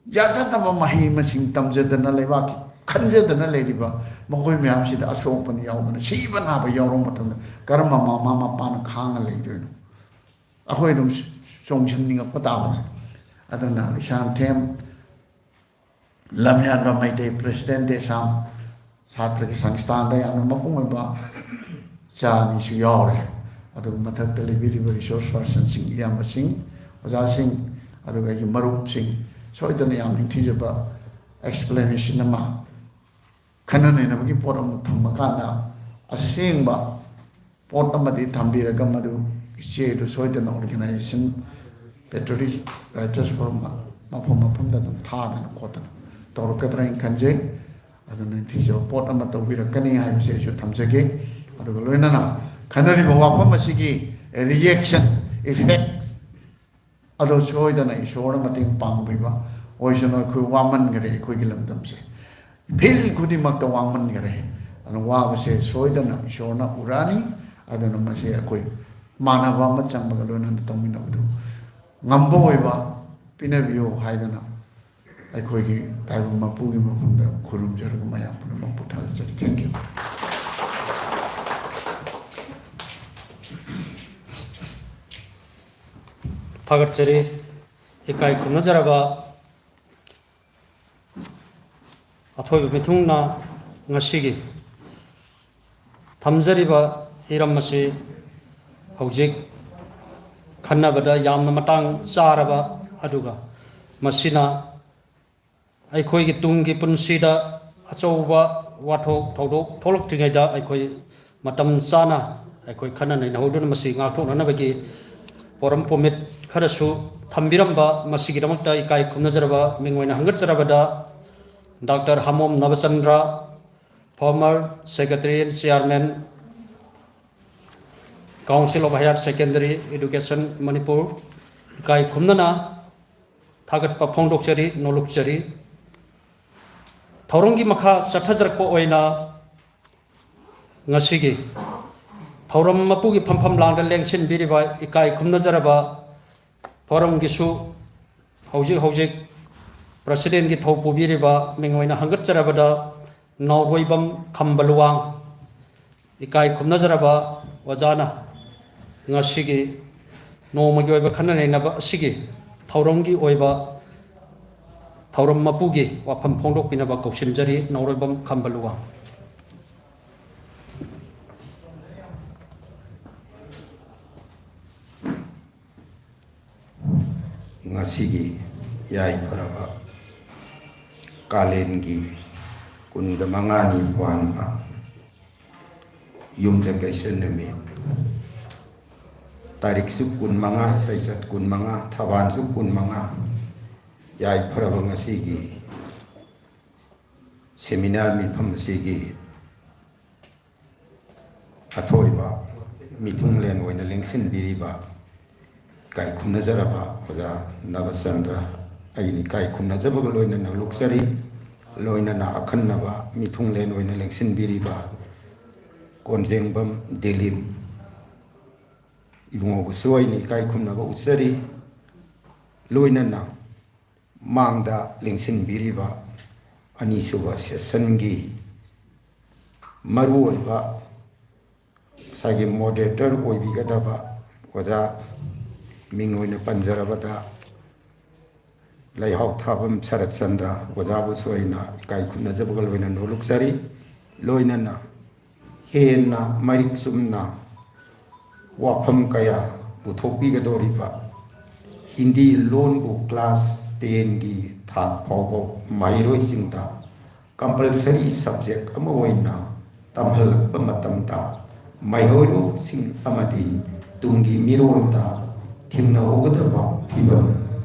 ꯌꯥꯖꯗꯕ ꯃꯍꯩ ꯃꯁꯤꯡ ꯇꯝꯖꯗꯅ, ꯂꯩꯕꯥꯛꯀꯤ ꯈꯟꯖꯗꯅ ꯂꯩꯔꯤꯕ ꯃꯈꯣꯏ ꯃꯌꯥꯝꯁꯤꯗ ꯑꯁꯣꯛꯄꯅ ꯌꯥꯎꯗꯅ ꯁꯤꯕ ꯅꯥꯕ ꯌꯥꯎꯔꯕ ꯃꯇꯝꯗ ꯀꯔꯝꯕ ꯃꯃꯥ ꯃꯄꯥꯅ ꯈꯥꯡꯉ ꯂꯩꯗꯣꯏꯅꯣ? ꯑꯩꯈꯣꯏ ꯑꯗꯨꯝ ꯆꯣꯡꯁꯤꯟꯅꯤꯡꯉꯛꯄ ꯇꯥꯕꯅꯦ꯫ ꯑꯗꯨꯅ ꯏꯁꯥꯟꯊꯦꯝ ꯂꯝꯌꯥꯟꯕ ꯃꯩꯇꯩ, ꯄ꯭ꯔꯦꯁꯤꯗꯦꯟꯠ ꯗꯦꯁꯥꯝ, ꯁꯥꯇ꯭ꯔꯒꯤ ꯁꯪꯁꯊꯥꯟꯗ ꯌꯥꯝꯅ ꯃꯄꯨꯡ ꯑꯣꯏꯕ ꯏꯆꯥ ꯑꯅꯤꯁꯨ ꯌꯥꯎꯔꯦ꯫ ꯑꯗꯨꯒ ꯃꯊꯛꯇ ꯂꯩꯕꯤꯔꯤꯕ ꯔꯤꯁꯣꯔꯁ ꯄꯥꯔꯁꯟꯁꯤꯡ, ꯏꯌꯥꯝꯕꯁꯤꯡ, ꯑꯣꯖꯥꯁꯤꯡ, ꯑꯗꯨꯒ ꯑꯩꯒꯤ ꯃꯔꯨꯞꯁꯤꯡ, ꯁꯣꯏꯗꯅ ꯌꯥꯝ ꯅꯤꯡꯊꯤꯖꯕ ꯑꯦꯛꯁꯄ꯭ꯂꯦꯅꯦꯁꯟ ꯑꯃ, ꯈꯟꯅ ꯅꯩꯅꯕꯒꯤ ꯄꯣꯠ ꯑꯃ ꯊꯝꯃꯀꯥꯟꯗ ꯑꯁꯦꯡꯕ ꯄꯣꯠ ꯑꯃꯗꯤ ꯊꯝꯕꯤꯔꯒ ꯃꯗꯨ ꯏꯆꯦꯗꯨ ꯁꯣꯏꯗꯅ ꯑꯣꯔꯒꯅꯥꯏꯖꯦꯁꯟ, ꯄꯦꯇ꯭ꯔꯤꯌꯣꯇꯤꯛ ꯔꯥꯏꯇꯔꯁ ꯐꯣꯔꯝꯅ ꯃꯐꯝ ꯃꯐꯝꯗ ꯑꯗꯨꯝ ꯊꯥꯗꯅ ꯈꯣꯠꯇꯅ ꯇꯧꯔꯛꯀꯗ꯭ꯔꯥ ꯍꯥꯏꯅ ꯈꯟꯖꯩ꯫ ꯑꯗꯨꯅ ꯅꯤꯡꯊꯤꯖꯕ ꯄꯣꯠ ꯑꯃ ꯇꯧꯕꯤꯔꯛꯀꯅꯤ ꯍꯥꯏꯕꯁꯦ ꯑꯩꯁꯨ ꯊꯝꯖꯒꯦ꯫ ꯑꯗꯨꯒ ꯂꯣꯏꯅꯅ ꯈꯟꯅꯔꯤꯕ ꯋꯥꯐꯝ ꯑꯁꯤꯒꯤ ꯔꯤꯌꯦꯛꯁꯟ ꯏꯐꯦꯛ ꯑꯗꯣ ꯁꯣꯏꯗꯅ ꯏꯁꯣꯔꯅ ꯃꯇꯦꯡ ꯄꯥꯡꯕꯤꯕ ꯑꯣꯏꯁꯅꯨ꯫ ꯑꯩꯈꯣꯏ ꯋꯥꯃꯟꯈꯔꯦ, ꯑꯩꯈꯣꯏꯒꯤ ꯂꯝꯗꯝꯁꯦ ꯐꯤꯜ ꯈꯨꯗꯤꯡꯃꯛꯇ ꯋꯥꯃꯟꯈꯔꯦ꯫ ꯑꯗꯨꯅ ꯋꯥꯕꯁꯦ ꯁꯣꯏꯗꯅ ꯏꯁꯣꯔꯅ ꯎꯔꯛꯑꯅꯤ꯫ ꯑꯗꯨꯅ ꯃꯁꯤ ꯑꯩꯈꯣꯏ ꯃꯥꯟꯅꯕ ꯑꯃ ꯆꯪꯕꯒ ꯂꯣꯏꯅꯅ ꯇꯧꯃꯤꯟꯅꯕꯗꯨ ꯉꯝꯕ ꯑꯣꯏꯕ ꯄꯤꯅꯕꯤꯌꯨ ꯍꯥꯏꯗꯅ ꯑꯩꯈꯣꯏꯒꯤ ꯇꯥꯏꯕꯪ ꯃꯄꯨꯒꯤ ꯃꯐꯝꯗ ꯈꯨꯔꯨꯝꯖꯔꯒ ꯃꯌꯥꯝ ꯄꯨꯝꯅꯃꯛꯄꯨ ꯊꯥꯒꯠꯆꯔꯤ꯫ Thank you꯫ ꯊꯥꯒꯠꯆꯔꯤ꯫ ꯏꯀꯥꯏ ꯈꯨꯝꯅꯖꯔꯕ ꯑꯊꯣꯏꯕ ꯃꯤꯊꯨꯡꯅ ꯉꯁꯤꯒꯤ ꯊꯝꯖꯔꯤꯕ ꯍꯤꯔꯝ ꯑꯁꯤ ꯍꯧꯖꯤꯛ ꯈꯟꯅꯕꯗ ꯌꯥꯝꯅ ꯃꯇꯥꯡ ꯆꯥꯔꯕ, ꯑꯗꯨꯒ ꯃꯁꯤꯅ ꯑꯩꯈꯣꯏꯒꯤ ꯇꯨꯡꯒꯤ ꯄꯨꯟꯁꯤꯗ ꯑꯆꯧꯕ ꯋꯥꯊꯣꯛ ꯊꯧꯗꯣꯛ ꯊꯣꯛꯂꯛꯇ꯭ꯔꯤꯉꯩꯗ ꯑꯩꯈꯣꯏ ꯃꯇꯝ ꯆꯥꯅ ꯑꯩꯈꯣꯏ ꯈꯟꯅ ꯅꯩꯅꯍꯧꯗꯨꯅ ꯃꯁꯤ ꯉꯥꯛꯊꯣꯛꯅꯅꯕꯒꯤ ꯄꯣꯔꯝ ꯄꯣꯃꯤꯠ ꯈꯔꯁꯨ ꯊꯝꯕꯤꯔꯝꯕ, ꯃꯁꯤꯒꯤꯗꯃꯛꯇ ꯏꯀꯥꯏ ꯈꯨꯝꯅꯖꯔꯕ ꯃꯤꯡ ꯑꯣꯏꯅ ꯍꯪꯒꯠꯆꯔꯕꯗ, doctor ꯍꯥꯃꯣꯝ Nabachandra, former secretary and chairman, Council of Higher Secondary Education Manipur ꯏꯀꯥꯏ ꯈꯨꯝꯅꯅ ꯊꯥꯒꯠꯄ ꯐꯣꯡꯗꯣꯛꯆꯔꯤ, ꯅꯣꯂꯨꯛꯆꯔꯤ꯫ ꯊꯧꯔꯝꯒꯤ ꯃꯈꯥ ꯆꯠꯊꯖꯔꯛꯄ ꯑꯣꯏꯅ ꯉꯁꯤꯒꯤ ꯊꯧꯔꯝ ꯃꯄꯨꯒꯤ ꯐꯝꯐꯝ ꯂꯥꯡꯗ ꯂꯦꯡꯁꯤꯟꯕꯤꯔꯤꯕ ꯏꯀꯥꯏ ꯈꯨꯝꯅꯖꯔꯕ ꯐꯣꯔꯝꯒꯤꯁꯨ ꯍꯧꯖꯤꯛ ꯍꯧꯖꯤꯛ ꯄ꯭ꯔꯁꯤꯗꯦꯟꯒꯤ ꯊꯧ ꯄꯨꯕꯤꯔꯤꯕ ꯃꯤꯡ ꯑꯣꯏꯅ ꯍꯪꯒꯠꯆꯔꯕꯗ ꯅꯥꯎꯔꯣꯏꯕꯝ ꯈꯝꯕ ꯂꯨꯋꯥꯡ, ꯏꯀꯥꯏ ꯈꯨꯝꯅꯖꯔꯕ ꯑꯣꯖꯥꯅ ꯉꯁꯤꯒꯤ ꯅꯣꯡꯃꯒꯤ ꯑꯣꯏꯕ ꯈꯟꯅ ꯅꯩꯅꯕ ꯑꯁꯤꯒꯤ ꯊꯧꯔꯝꯒꯤ ꯑꯣꯏꯕ ꯊꯧꯔꯝ ꯃꯄꯨꯒꯤ ꯋꯥꯐꯝ ꯐꯣꯡꯗꯣꯛꯄꯤꯅꯕ ꯀꯧꯁꯤꯟꯖꯔꯤ, ꯅꯥꯎꯔꯣꯏꯕꯝ ꯈꯝꯕ ꯂꯨꯋꯥꯡ꯫ ꯉꯁꯤꯒꯤ ꯌꯥꯏꯐꯔꯕ ꯀꯥꯂꯦꯟꯒꯤ ꯀꯨꯟꯒ ꯃꯉꯥꯅꯤ ꯄꯥꯟꯕ ꯌꯨꯝꯖꯀꯩꯁ ꯅꯨꯃꯤꯠ, ꯇꯥꯔꯤꯛꯁꯨ ꯀꯨꯟꯃꯉꯥ, ꯆꯩꯆꯠ ꯀꯨꯟꯃꯉꯥ, ꯊꯕꯥꯟꯁꯨ ꯀꯨꯟꯃꯉꯥ, ꯌꯥꯏꯐꯔꯕ ꯉꯁꯤꯒꯤ ꯁꯦꯃꯤꯅꯥꯔ ꯃꯤꯐꯝ ꯑꯁꯤꯒꯤ ꯑꯊꯣꯏꯕ ꯃꯤꯊꯨꯡꯂꯦꯟ ꯑꯣꯏꯅ ꯂꯦꯡꯁꯤꯟꯕꯤꯔꯤꯕ ꯏꯀꯥꯏ ꯈꯨꯝꯅꯖꯔꯕ ꯑꯣꯖꯥ ꯅꯕꯆꯟꯗ꯭ꯔ, ꯑꯩꯅ ꯏꯀꯥꯏ ꯈꯨꯝꯅꯖꯕꯒ ꯂꯣꯏꯅꯅ ꯂꯨꯛꯆꯔꯤ꯫ ꯂꯣꯏꯅꯅ ꯑꯈꯟꯅꯕ ꯃꯤꯊꯨꯡꯂꯦꯟ ꯑꯣꯏꯅ ꯂꯦꯡꯁꯤꯟꯕꯤꯔꯤꯕ ꯀꯣꯟꯖꯦꯡꯕꯝ ꯗꯤꯂꯤꯞ ꯏꯕꯨꯡꯉꯣꯕꯨꯁꯨ ꯑꯩꯅ ꯏꯀꯥꯏ ꯈꯨꯝꯅꯕ ꯎꯠꯆꯔꯤ꯫ ꯂꯣꯏꯅꯅ ꯃꯥꯡꯗ ꯂꯦꯡꯁꯤꯟꯕꯤꯔꯤꯕ ꯑꯅꯤꯁꯨꯕ ꯁꯦꯁꯟꯒꯤ ꯃꯔꯨꯑꯣꯏꯕ ꯉꯁꯥꯏꯒꯤ ꯃꯣꯗꯔꯦꯇꯔ ꯑꯣꯏꯕꯤꯒꯗꯕ ꯑꯣꯖꯥ, ꯃꯤꯡ ꯑꯣꯏꯅ ꯄꯟꯖꯔꯕꯗ ꯂꯩꯍꯥꯎ ꯊꯥꯕꯝ ꯁꯔꯠꯆꯟꯗ꯭ꯔ ꯑꯣꯖꯥꯕꯨꯁꯨ ꯑꯩꯅ ꯏꯀꯥꯏ ꯈꯨꯝꯅꯖꯕꯒ ꯂꯣꯏꯅꯅ ꯅꯣꯂꯨꯛꯆꯔꯤ꯫ ꯂꯣꯏꯅꯅ ꯍꯦꯟꯅ ꯃꯔꯤꯛ ꯆꯨꯝꯅ ꯋꯥꯐꯝ ꯀꯌꯥ ꯄꯨꯊꯣꯛꯄꯤꯒꯗꯧꯔꯤꯕ ꯍꯤꯟꯗꯤ ꯂꯣꯟꯕꯨ ꯀ꯭ꯂꯥꯁ ꯇꯦꯟꯒꯤ ꯊꯥꯛ ꯐꯥꯎꯕ ꯃꯍꯩꯔꯣꯏꯁꯤꯡꯗ ꯀꯝꯄꯜꯁꯔꯤ ꯁꯕꯖꯦꯛ ꯑꯃ ꯑꯣꯏꯅ ꯇꯝꯍꯜꯂꯛꯄ ꯃꯇꯝꯗ ꯃꯍꯩꯔꯣꯏꯁꯤꯡ ꯑꯃꯗꯤ ꯇꯨꯡꯒꯤ ꯃꯤꯔꯣꯜꯗ ꯊꯦꯡꯅꯍꯧꯒꯗꯕ ꯐꯤꯕꯝ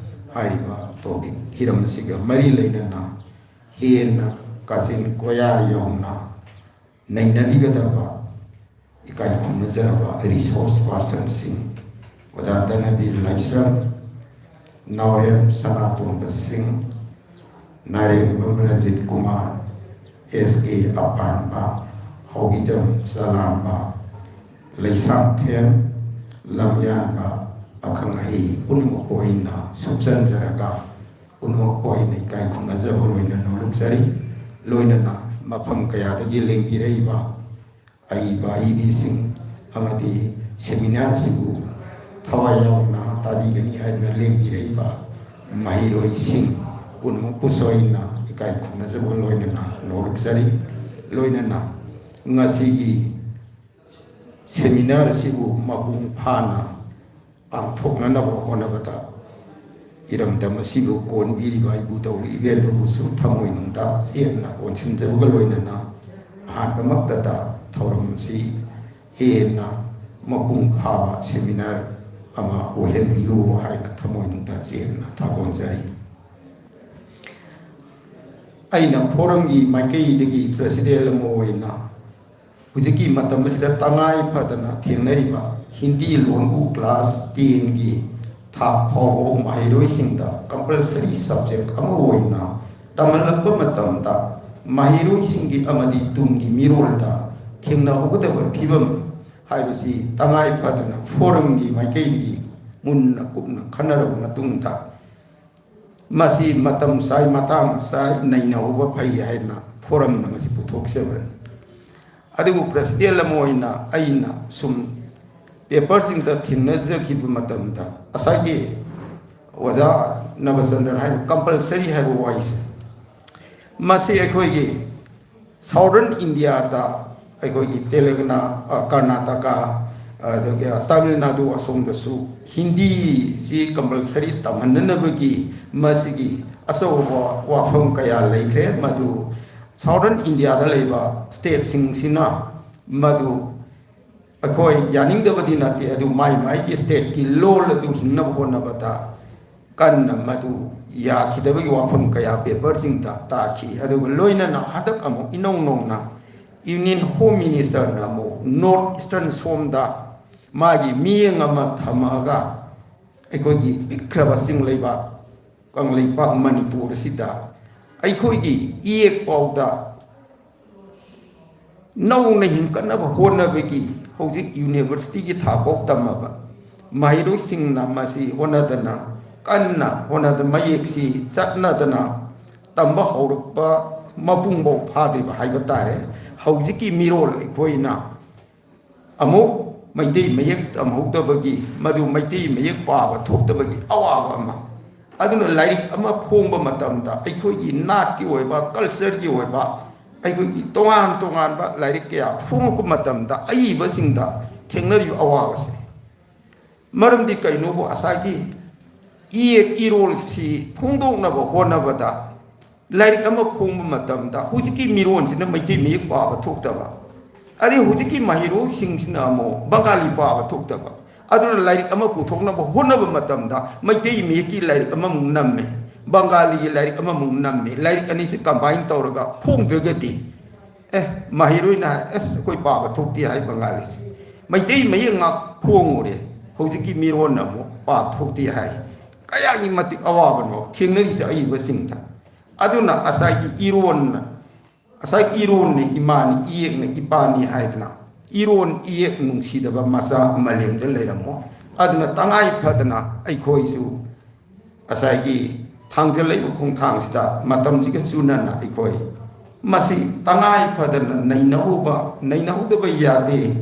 ꯍꯥꯏꯔꯤꯕ ꯇꯣꯄꯤꯛ ꯍꯤꯔꯝ ꯑꯁꯤꯒ ꯃꯔꯤ ꯂꯩꯅꯅ ꯍꯦꯟꯅ ꯀꯥꯆꯤꯟ ꯀꯣꯌꯥ ꯌꯧꯅ ꯅꯩꯅꯕꯤꯒꯗꯕ ꯏꯀꯥꯏ ꯈꯨꯝꯅꯖꯔꯕ resource personꯁꯤꯡ, ꯑꯣꯖꯥ ꯙꯅꯕꯤꯔ ꯂꯥꯏꯁ꯭ꯔꯝ, ꯅꯥꯎꯔꯦꯝ ꯁꯅꯥꯇꯣꯝꯕ ꯁꯤꯡ, ꯅꯥꯏꯔꯦꯝꯕꯝ ꯔꯟꯖꯤꯠ ꯀꯨꯃꯥꯔ, ꯑꯦꯁ ꯀꯦ ꯑꯄꯥꯟꯕ, ꯍꯥꯎꯕꯤꯖꯝ ꯆꯂꯥꯝꯕ, ꯂꯩꯁꯥꯡꯊꯦꯝ ꯂꯝꯌꯥꯟꯕ, ꯑꯈꯪ ꯑꯍꯩ ꯄꯨꯝꯅꯃꯛꯄꯨ ꯑꯩꯅ ꯁꯨꯞꯆꯟꯖꯔꯒ ꯄꯨꯝꯅꯃꯛꯄꯨ ꯑꯩꯅ ꯏꯀꯥꯏ ꯈꯨꯝꯅꯖꯕ ꯂꯣꯏꯅ ꯅꯣꯂꯨꯛꯆꯔꯤ꯫ ꯂꯣꯏꯅꯅ ꯃꯐꯝ ꯀꯌꯥꯗꯒꯤ ꯂꯦꯡꯕꯤꯔꯛꯏꯕ ꯑꯏꯕ ꯑꯏꯕꯤꯁꯤꯡ ꯑꯃꯗꯤ seminar ꯑꯁꯤꯕꯨ ꯊꯋꯥꯏ ꯌꯥꯎꯅ ꯇꯥꯕꯤꯒꯅꯤ ꯍꯥꯏꯗꯨꯅ ꯂꯦꯡꯕꯤꯔꯛꯏꯕ ꯃꯍꯩꯔꯣꯏꯁꯤꯡ ꯄꯨꯝꯅꯃꯛꯄꯨꯁꯨ ꯑꯩꯅ ꯏꯀꯥꯏ ꯈꯨꯝꯅꯖꯕꯒ ꯂꯣꯏꯅꯅ ꯅꯣꯂꯨꯛꯆꯔꯤ꯫ ꯂꯣꯏꯅꯅ ꯉꯁꯤꯒꯤ seminar ꯑꯁꯤꯕꯨ ꯃꯄꯨꯡ ꯐꯥꯅ ꯄꯥꯡꯊꯣꯛꯅꯅꯕ ꯍꯣꯠꯅꯕꯗ ꯏꯔꯝꯗꯝ ꯑꯁꯤꯕꯨ ꯀꯣꯟꯕꯤꯔꯤꯕ ꯏꯕꯨꯙꯧ ꯏꯕꯦꯟꯗꯧꯕꯨꯁꯨ ꯊꯃꯣꯏꯅꯨꯡꯗ ꯆꯦꯠꯅ ꯀꯣꯟꯁꯤꯟꯖꯕꯒ ꯂꯣꯏꯅꯅ ꯑꯍꯥꯟꯕꯃꯛꯇꯗ ꯊꯧꯔꯝ ꯑꯁꯤ ꯍꯦꯟꯅ ꯃꯄꯨꯡ ꯐꯥꯕ seminar ꯑꯃ ꯑꯣꯏꯍꯟꯕꯤꯌꯨ ꯍꯥꯏꯅ ꯊꯃꯣꯏꯅꯨꯡꯗ ꯆꯦꯠꯅ ꯊꯥꯒꯣꯟꯖꯔꯤ꯫ ꯑꯩꯅ forumꯒꯤ ꯃꯥꯏꯀꯩꯗꯒꯤ president ꯑꯃ ꯑꯣꯏꯅ ꯍꯧꯖꯤꯛꯀꯤ ꯃꯇꯝ ꯑꯁꯤꯗ ꯇꯉꯥꯏ ꯐꯗꯅ ꯊꯦꯡꯅꯔꯤꯕ ꯍꯤꯟꯗꯤ ꯂꯣꯟꯕꯨ class tenꯒꯤ ꯊꯥꯛ ꯐꯥꯎꯕ ꯃꯍꯩꯔꯣꯏꯁꯤꯡꯗ compulsory subject ꯑꯃ ꯑꯣꯏꯅ ꯇꯝꯍꯜꯂꯛꯄ ꯃꯇꯝꯗ ꯃꯍꯩꯔꯣꯏꯁꯤꯡꯒꯤ ꯑꯃꯗꯤ ꯇꯨꯡꯒꯤ ꯃꯤꯔꯣꯜꯗ ꯊꯦꯡꯅꯍꯧꯒꯗꯕ ꯐꯤꯕꯝ ꯍꯥꯏꯕꯁꯤ ꯇꯉꯥꯏ ꯐꯗꯅ forumꯒꯤ ꯃꯥꯏꯀꯩꯗꯒꯤ ꯃꯨꯟꯅ ꯀꯨꯞꯅ ꯈꯟꯅꯔꯕ ꯃꯇꯨꯡꯗ ꯃꯁꯤ ꯃꯇꯝ ꯆꯥꯏ, ꯃꯇꯥꯡ ꯆꯥꯏ, ꯅꯩꯅꯍꯧꯕ ꯐꯩ ꯍꯥꯏꯅ forumꯅ ꯃꯁꯤ ꯄꯨꯊꯣꯛꯆꯕꯅꯤ꯫ ꯑꯗꯨꯕꯨ president ꯑꯃ ꯑꯣꯏꯅ ꯑꯩꯅ ꯁꯨꯝ paperꯁꯤꯡꯗ ꯊꯦꯡꯅꯖꯈꯤꯕ ꯃꯇꯝꯗ ꯉꯁꯥꯏꯒꯤ ꯑꯣꯖꯥ ꯅꯕꯆꯟꯗ꯭ꯔꯟ ꯍꯥꯏꯕ compulsory ꯍꯥꯏꯕ ꯋꯥꯍꯩꯁꯦ, ꯃꯁꯤ ꯑꯩꯈꯣꯏꯒꯤ Southern Indiaꯗ ꯑꯩꯈꯣꯏꯒꯤ ꯇꯦꯂꯪꯒꯅꯥ, ꯑ, ꯀꯔꯅꯥꯇꯀꯥ, ꯑꯗꯨꯒ ꯇꯥꯃꯤꯜ ꯅꯥꯗꯨ ꯑꯁꯣꯝꯗꯁꯨ ꯍꯤꯟꯗꯤꯁꯤ compulsory ꯇꯝꯍꯟꯅꯅꯕꯒꯤ ꯃꯁꯤꯒꯤ ꯑꯆꯧꯕ ꯋꯥꯐꯝ ꯀꯌꯥ ꯂꯩꯈ꯭ꯔꯦ꯫ ꯃꯗꯨ Southern Indiaꯗ ꯂꯩꯕ stateꯁꯤꯡꯁꯤꯅ ꯃꯗꯨ ꯑꯩꯈꯣꯏ ꯌꯥꯅꯤꯡꯗꯕꯗꯤ ꯅꯠꯇꯦ, ꯑꯗꯨ ꯃꯥꯏ ꯃꯥꯏꯒꯤ stateꯀꯤ ꯂꯣꯜ ꯑꯗꯨ ꯍꯤꯡꯅꯕ ꯍꯣꯠꯅꯕꯗ ꯀꯟꯅ ꯃꯗꯨ ꯌꯥꯈꯤꯗꯕꯒꯤ ꯋꯥꯐꯝ ꯀꯌꯥ paperꯁꯤꯡꯗ ꯇꯥꯈꯤ꯫ ꯑꯗꯨꯒ ꯂꯣꯏꯅꯅ ꯍꯟꯗꯛ ꯑꯃꯨꯛ ꯏꯅꯧ ꯅꯧꯅ Union Home Ministerꯅ ꯑꯃꯨꯛ ꯅꯣꯔꯠ ꯏꯁꯇꯔꯟ ꯁꯣꯝꯗ ꯃꯥꯒꯤ ꯃꯤꯠꯌꯦꯡ ꯑꯃ ꯊꯝꯃꯛꯑꯒ ꯑꯩꯈꯣꯏꯒꯤ ꯄꯤꯛꯈ꯭ꯔꯕ ꯆꯤꯡ ꯂꯩꯕꯥꯛ ꯀꯪꯂꯩꯄꯥꯛ ꯃꯅꯤꯄꯨꯔ ꯑꯁꯤꯗ ꯑꯩꯈꯣꯏꯒꯤ ꯏꯌꯦꯛ ꯄꯥꯎꯗ ꯅꯧꯅ ꯍꯤꯡꯒꯠꯅꯕ ꯍꯣꯠꯅꯕꯒꯤ ꯍꯧꯖꯤꯛ ꯌꯨꯅꯤꯚꯔꯁꯤꯇꯤꯒꯤ ꯊꯥꯛꯐꯥꯎ ꯇꯝꯃꯕ ꯃꯍꯩꯔꯣꯏꯁꯤꯡꯅ ꯃꯁꯤ ꯍꯣꯠꯅꯗꯅ, ꯀꯟꯅ ꯍꯣꯠꯅꯗꯅ, ꯃꯌꯦꯛꯁꯤ ꯆꯠꯅꯗꯅ ꯇꯝꯕ ꯍꯧꯔꯛꯄ ꯃꯄꯨꯡꯐꯥꯎ ꯐꯥꯗ꯭ꯔꯤꯕ ꯍꯥꯏꯕ ꯇꯥꯔꯦ꯫ ꯍꯧꯖꯤꯛꯀꯤ ꯃꯤꯔꯣꯜ ꯑꯩꯈꯣꯏꯅ ꯑꯃꯨꯛ ꯃꯩꯇꯩ ꯃꯌꯦꯛ ꯇꯝꯍꯧꯗꯕꯒꯤ, ꯃꯗꯨ ꯃꯩꯇꯩ ꯃꯌꯦꯛ ꯄꯥꯕ ꯊꯣꯛꯇꯕꯒꯤ ꯑꯋꯥꯕ ꯑꯃ, ꯑꯗꯨꯅ ꯂꯥꯏꯔꯤꯛ ꯑꯃ ꯐꯣꯡꯕ ꯃꯇꯝꯗ ꯑꯩꯈꯣꯏꯒꯤ ꯅꯥꯠꯀꯤ ꯑꯣꯏꯕ, ꯀꯜꯆꯔꯒꯤ ꯑꯣꯏꯕ, ꯑꯩꯈꯣꯏꯒꯤ ꯇꯣꯉꯥꯟ ꯇꯣꯉꯥꯟꯕ ꯂꯥꯏꯔꯤꯛ ꯀꯌꯥ ꯐꯣꯡꯉꯛꯄ ꯃꯇꯝꯗ ꯑꯏꯕꯁꯤꯡꯗ ꯊꯦꯡꯅꯔꯤꯕ ꯑꯋꯥꯕꯁꯦ꯫ ꯃꯔꯝꯗꯤ ꯀꯩꯅꯣꯕꯨ, ꯉꯁꯥꯏꯒꯤ ꯏꯌꯦꯛ ꯏꯔꯣꯜꯁꯤ ꯐꯣꯡꯗꯣꯛꯅꯕ ꯍꯣꯠꯅꯕꯗ ꯂꯥꯏꯔꯤꯛ ꯑꯃ ꯐꯣꯡꯕ ꯃꯇꯝꯗ ꯍꯧꯖꯤꯛꯀꯤ ꯃꯤꯔꯣꯟꯁꯤꯅ ꯃꯩꯇꯩ ꯃꯌꯦꯛ ꯄꯥꯕ ꯊꯣꯛꯇꯕ, ꯑꯗꯩ ꯍꯧꯖꯤꯛꯀꯤ ꯃꯍꯩꯔꯣꯏꯁꯤꯡꯁꯤꯅ ꯑꯃꯨꯛ ꯕꯪꯒꯥꯂꯤ ꯄꯥꯕ ꯊꯣꯛꯇꯕ, ꯑꯗꯨꯅ ꯂꯥꯏꯔꯤꯛ ꯑꯃ ꯄꯨꯊꯣꯛꯅꯕ ꯍꯣꯠꯅꯕ ꯃꯇꯝꯗ ꯃꯩꯇꯩ ꯃꯌꯦꯛꯀꯤ ꯂꯥꯏꯔꯤꯛ ꯑꯃꯃꯨꯛ ꯅꯝꯃꯦ, ꯕꯪꯒꯥꯂꯤꯒꯤ ꯂꯥꯏꯔꯤꯛ ꯑꯃꯃꯨꯛ ꯅꯝꯃꯦ, ꯂꯥꯏꯔꯤꯛ ꯑꯅꯤꯁꯤ ꯀꯝꯕꯥꯏꯟ ꯇꯧꯔꯒ ꯐꯣꯡꯗ꯭ꯔꯒꯗꯤ, ꯑꯦ, ꯃꯍꯩꯔꯣꯏꯅ ꯍꯥꯏ, "ꯑꯁ, ꯑꯩꯈꯣꯏ ꯄꯥꯕ ꯊꯣꯛꯇꯦ" ꯍꯥꯏ ꯕꯪꯒꯥꯂꯤꯁꯦ꯫ ꯃꯩꯇꯩ ꯃꯌꯦꯛ ꯉꯥꯛ ꯐꯣꯡꯉꯨꯔꯦ, ꯍꯧꯖꯤꯛꯀꯤ ꯃꯤꯔꯣꯟꯅ ꯑꯃꯨꯛ ꯄꯥꯕ ꯊꯣꯛꯇꯦ ꯍꯥꯏ꯫ ꯀꯌꯥꯒꯤ ꯃꯇꯤꯛ ꯑꯋꯥꯕꯅꯣ ꯊꯦꯡꯅꯔꯤꯁꯦ ꯑꯏꯕꯁꯤꯡꯗ꯫ ꯑꯗꯨꯅ ꯉꯁꯥꯏꯒꯤ ꯏꯔꯣꯟꯅ, ꯉꯁꯥꯏꯒꯤ ꯏꯔꯣꯟꯅ ꯏꯃꯥꯅꯤ, ꯏꯌꯦꯛꯅ ꯏꯄꯥꯅꯤ ꯍꯥꯏꯗꯅ, ꯏꯔꯣꯟ ꯏꯌꯦꯛ ꯅꯨꯡꯁꯤꯗꯕ ꯃꯆꯥ ꯃꯥꯂꯦꯝꯗ ꯂꯩꯔꯝꯃꯣ꯫ ꯑꯗꯨꯅ ꯇꯉꯥꯏ ꯐꯗꯅ ꯑꯩꯈꯣꯏꯁꯨ ꯉꯁꯥꯏꯒꯤ ꯊꯥꯡꯖꯜꯂꯛꯏꯕ ꯈꯣꯡꯊꯥꯡꯁꯤꯗ ꯃꯇꯝꯁꯤꯒ ꯆꯨꯅꯅ ꯑꯩꯈꯣꯏ ꯃꯁꯤ ꯇꯉꯥꯏ ꯐꯗꯅ ꯅꯩꯅꯍꯧꯕ, ꯅꯩꯅꯍꯧꯗꯕ ꯌꯥꯗꯦ,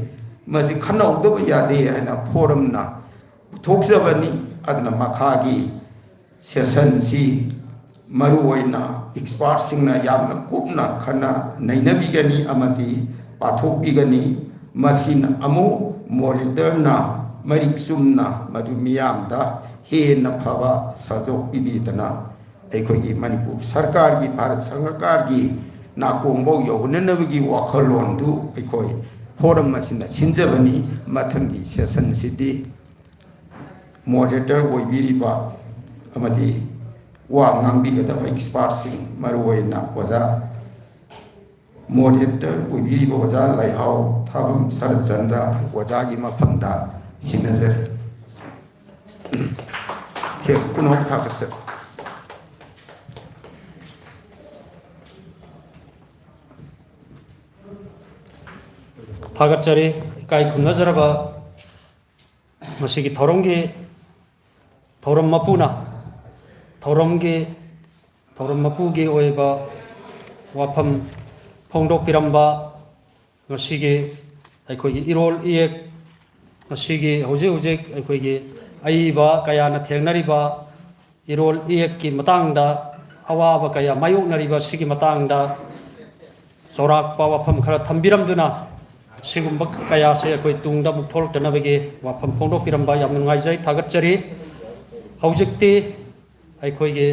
ꯃꯁꯤ ꯈꯟꯅꯍꯧꯗꯕ ꯌꯥꯗꯦ ꯍꯥꯏꯅ ꯐꯣꯔꯝꯅ ꯄꯨꯊꯣꯛꯆꯕꯅꯤ꯫ ꯑꯗꯨꯅ ꯃꯈꯥꯒꯤ ꯁꯦꯁꯟꯁꯤ ꯃꯔꯨꯑꯣꯏꯅ ꯑꯦꯛꯁꯄꯥꯔꯠꯁꯤꯡꯅ ꯌꯥꯝꯅ ꯀꯨꯞꯅ ꯈꯟꯅ ꯅꯩꯅꯕꯤꯒꯅꯤ ꯑꯃꯗꯤ ꯄꯥꯊꯣꯛꯄꯤꯒꯅꯤ꯫ ꯃꯁꯤꯅ ꯑꯃꯨꯛ ꯃꯣꯗꯦꯔꯦꯇꯔꯅ ꯃꯔꯤꯛ ꯆꯨꯝꯅ ꯃꯗꯨ ꯃꯤꯌꯥꯝꯗ ꯍꯦꯟꯅ ꯐꯕ ꯁꯟꯗꯣꯛ ꯄꯤꯕꯤꯗꯅ ꯑꯩꯈꯣꯏꯒꯤ ꯃꯅꯤꯄꯨꯔ ꯁꯔꯀꯥꯔꯒꯤ, ꯚꯥꯔꯠ ꯁꯔꯀꯥꯔꯒꯤ ꯅꯥꯀꯣꯡꯐꯥꯎ ꯌꯧꯍꯟꯅꯅꯕꯒꯤ ꯋꯥꯈꯜꯂꯣꯟꯗꯨ ꯑꯩꯈꯣꯏ ꯐꯣꯔꯝ ꯑꯁꯤꯅ ꯁꯤꯟꯖꯕꯅꯤ꯫ ꯃꯊꯪꯒꯤ ꯁꯦꯁꯟꯁꯤꯗꯤ ꯃꯣꯗꯦꯔꯦꯇꯔ ꯑꯣꯏꯕꯤꯔꯤꯕ ꯑꯃꯗꯤ ꯋꯥ ꯉꯥꯡꯕꯤꯒꯗꯕ ꯑꯦꯛꯁꯄꯥꯔꯠꯁꯤꯡ, ꯃꯔꯨꯑꯣꯏꯅ ꯑꯣꯖꯥ, ꯃꯣꯗꯦꯔꯦꯇꯔ ꯑꯣꯏꯕꯤꯔꯤꯕ ꯑꯣꯖꯥ ꯂꯩꯍꯥꯎ ꯁꯥꯕꯝ ꯁꯔꯠꯆꯟꯗ꯭ꯔ ꯑꯣꯖꯥꯒꯤ ꯃꯐꯝꯗ ꯁꯤꯟꯅꯖꯔꯤ꯫ ꯊꯦꯡ ꯄꯨꯝꯅꯃꯛ ꯊꯥꯒꯠꯆꯔꯤ꯫ ꯊꯥꯒꯠꯆꯔꯤ꯫ ꯏꯀꯥꯏ ꯈꯨꯝꯅꯖꯔꯕ ꯃꯁꯤꯒꯤ ꯊꯧꯔꯝꯒꯤ ꯊꯧꯔꯝ ꯃꯄꯨꯅ ꯊꯧꯔꯝꯒꯤ, ꯊꯧꯔꯝ ꯃꯄꯨꯒꯤ ꯑꯣꯏꯕ ꯋꯥꯐꯝ ꯐꯣꯡꯗꯣꯛꯄꯤꯔꯝꯕ ꯉꯁꯤꯒꯤ ꯑꯩꯈꯣꯏꯒꯤ ꯏꯔꯣꯜ ꯏꯌꯦꯛ, ꯉꯁꯤꯒꯤ ꯍꯧꯖꯤꯛ ꯍꯧꯖꯤꯛ ꯑꯩꯈꯣꯏꯒꯤ ꯑꯏꯕ ꯀꯌꯥꯅ ꯊꯦꯡꯅꯔꯤꯕ ꯏꯔꯣꯜ ꯏꯌꯦꯛꯀꯤ ꯃꯇꯥꯡꯗ ꯑꯋꯥꯕ ꯀꯌꯥ ꯃꯥꯌꯣꯛꯅꯔꯤꯕ ꯑꯁꯤꯒꯤ ꯃꯇꯥꯡꯗ ꯆꯥꯎꯔꯥꯛꯄ ꯋꯥꯐꯝ ꯈꯔ ꯊꯝꯕꯤꯔꯝꯗꯨꯅ, ꯁꯤꯒꯨꯝꯕ ꯀꯌꯥꯁꯦ ꯑꯩꯈꯣꯏ ꯇꯨꯡꯗ ꯑꯃꯨꯛ ꯊꯣꯛꯂꯛꯇꯅꯕꯒꯤ ꯋꯥꯐꯝ ꯐꯣꯡꯗꯣꯛꯄꯤꯔꯝꯕ ꯌꯥꯝ ꯅꯨꯡꯉꯥꯏꯖꯩ, ꯊꯥꯒꯠꯆꯔꯤ꯫ ꯍꯧꯖꯤꯛꯇꯤ ꯑꯩꯈꯣꯏꯒꯤ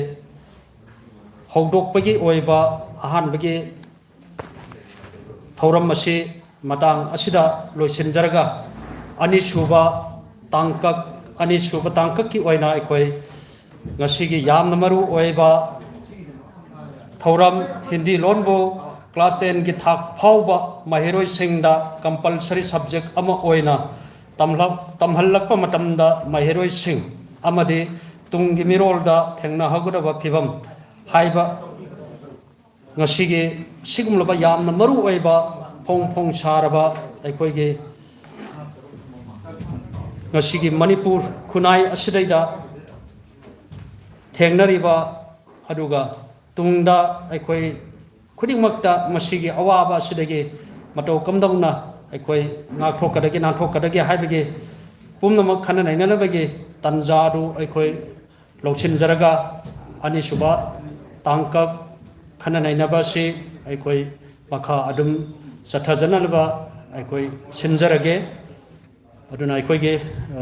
ꯍꯧꯗꯣꯛꯄꯒꯤ ꯑꯣꯏꯕ ꯑꯍꯥꯟꯕꯒꯤ ꯊꯧꯔꯝ ꯑꯁꯤ ꯃꯇꯥꯡ ꯑꯁꯤꯗ ꯂꯣꯏꯁꯤꯟꯖꯔꯒ, ꯑꯅꯤꯁꯨꯕ ꯇꯥꯡꯀꯛ, ꯑꯅꯤꯁꯨꯕ ꯇꯥꯡꯀꯛꯀꯤ ꯑꯣꯏꯅ ꯑꯩꯈꯣꯏ ꯉꯁꯤꯒꯤ ꯌꯥꯝꯅ ꯃꯔꯨ ꯑꯣꯏꯕ ꯊꯧꯔꯝ, ꯍꯤꯟꯗꯤ ꯂꯣꯟꯕꯨ class ten ꯒꯤ ꯊꯥꯛ ꯐꯥꯎꯕ ꯃꯍꯩꯔꯣꯏꯁꯤꯡꯗ compulsory subject ꯑꯃ ꯑꯣꯏꯅ ꯇꯝꯂꯛ-, ꯇꯝꯍꯜꯂꯛꯄ ꯃꯇꯝꯗ ꯃꯍꯩꯔꯣꯏꯁꯤꯡ ꯑꯃꯗꯤ ꯇꯨꯡꯒꯤ ꯃꯤꯔꯣꯜꯗ ꯊꯦꯡꯅꯍꯧꯒꯗꯕ ꯐꯤꯕꯝ ꯍꯥꯏꯕ ꯉꯁꯤꯒꯤ ꯑꯁꯤꯒꯨꯝꯂꯕ ꯌꯥꯝꯅ ꯃꯔꯨ ꯑꯣꯏꯕ ꯐꯣꯡ ꯐꯣꯡ ꯁꯥꯔꯕ ꯑꯩꯈꯣꯏꯒꯤ ꯉꯁꯤꯒꯤ ꯃꯅꯤꯄꯨꯔ ꯈꯨꯟꯅꯥꯏ ꯑꯁꯤꯗꯩꯗ ꯊꯦꯡꯅꯔꯤꯕ, ꯑꯗꯨꯒ ꯇꯨꯡꯗ ꯑꯩꯈꯣꯏ ꯈꯨꯗꯤꯡꯃꯛꯇ ꯃꯁꯤꯒꯤ ꯑꯋꯥꯕ ꯑꯁꯤꯗꯒꯤ ꯃꯇꯧ ꯀꯝꯗꯧꯅ ꯑꯩꯈꯣꯏ ꯉꯥꯛꯊꯣꯛꯀꯗꯒꯦ, ꯅꯥꯟꯊꯣꯛꯀꯗꯒꯦ ꯍꯥꯏꯕꯒꯤ ꯄꯨꯝꯅꯃꯛ ꯈꯟꯅ ꯅꯩꯅꯅꯕꯒꯤ ꯇꯥꯟꯖꯥ ꯑꯗꯨ ꯑꯩꯈꯣꯏ ꯂꯧꯁꯤꯟꯖꯔꯒ, ꯑꯅꯤꯁꯨꯕ ꯇꯥꯡꯀꯛ ꯈꯟꯅ ꯅꯩꯅꯕ ꯑꯁꯤ ꯑꯩꯈꯣꯏ ꯃꯈꯥ ꯑꯗꯨꯝ ꯆꯠꯊꯖꯅꯕ ꯑꯩꯈꯣꯏ ꯁꯤꯟꯖꯔꯒꯦ꯫ ꯑꯗꯨꯅ ꯑꯩꯈꯣꯏꯒꯤ, ꯑ,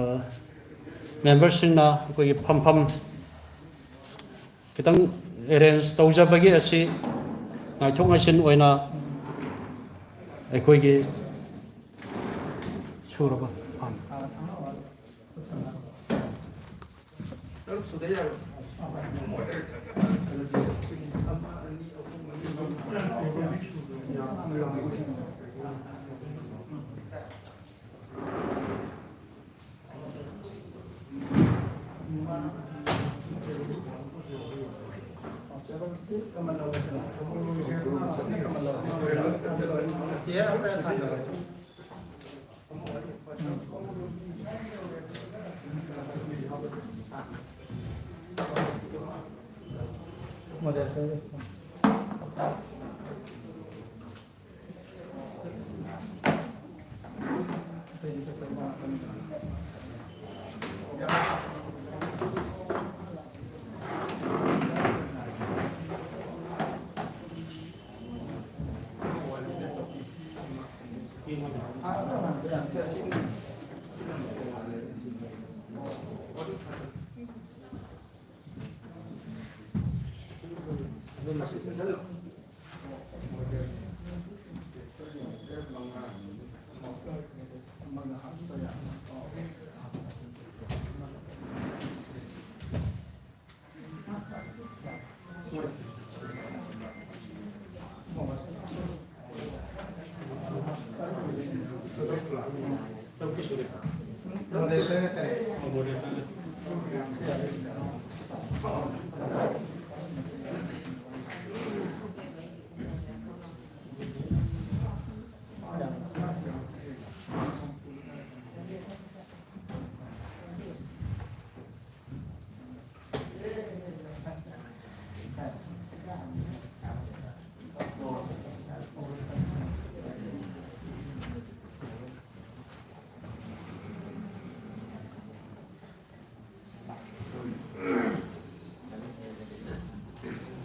member ꯁꯤꯡꯅ ꯑꯩꯈꯣꯏꯒꯤ ꯐꯝꯐꯝ ꯈꯤꯇꯪ arrange ꯇꯧꯖꯕꯒꯤ ꯑꯁꯤ ꯉꯥꯏꯊꯣꯛ ꯉꯥꯏꯁꯤꯟ ꯑꯣꯏꯅ ꯑꯩꯈꯣꯏꯒꯤ ꯁꯨꯔꯕ?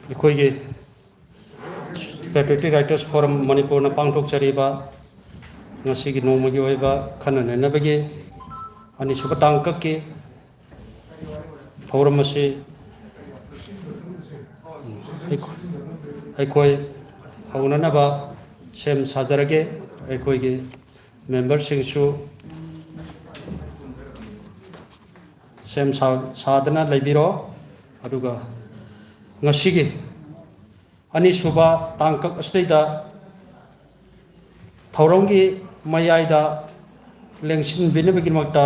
ꯑꯩꯈꯣꯏꯒꯤ Patriotic Writers Forum ꯃꯅꯤꯄꯨꯔꯅ ꯄꯥꯡꯊꯣꯛꯆꯔꯤꯕ ꯉꯁꯤꯒꯤ ꯅꯣꯡꯃꯒꯤ ꯑꯣꯏꯕ ꯈꯟꯅ ꯅꯩꯅꯕꯒꯤ ꯑꯅꯤꯁꯨꯕ ꯇꯥꯡꯀꯛꯀꯤ ꯊꯧꯔꯝ ꯑꯁꯤ ꯑꯩꯈꯣꯏ ꯍꯧꯅꯅꯕ ꯁꯦꯝ ꯁꯥꯖꯔꯒꯦ꯫ ꯑꯩꯈꯣꯏꯒꯤ ꯃꯦꯝꯕꯔꯁꯤꯡꯁꯨ ꯁꯦꯝ ꯁꯥ-, ꯁꯥꯗꯅ ꯂꯩꯕꯤꯔꯣ꯫ ꯑꯗꯨꯒ ꯉꯁꯤꯒꯤ ꯑꯅꯤꯁꯨꯕ ꯇꯥꯡꯀꯛ ꯑꯁꯤꯗꯩꯗ ꯊꯧꯔꯝꯒꯤ ꯃꯌꯥꯏꯗ ꯂꯦꯡꯁꯤꯟꯕꯤꯅꯕꯒꯤꯗꯃꯛꯇ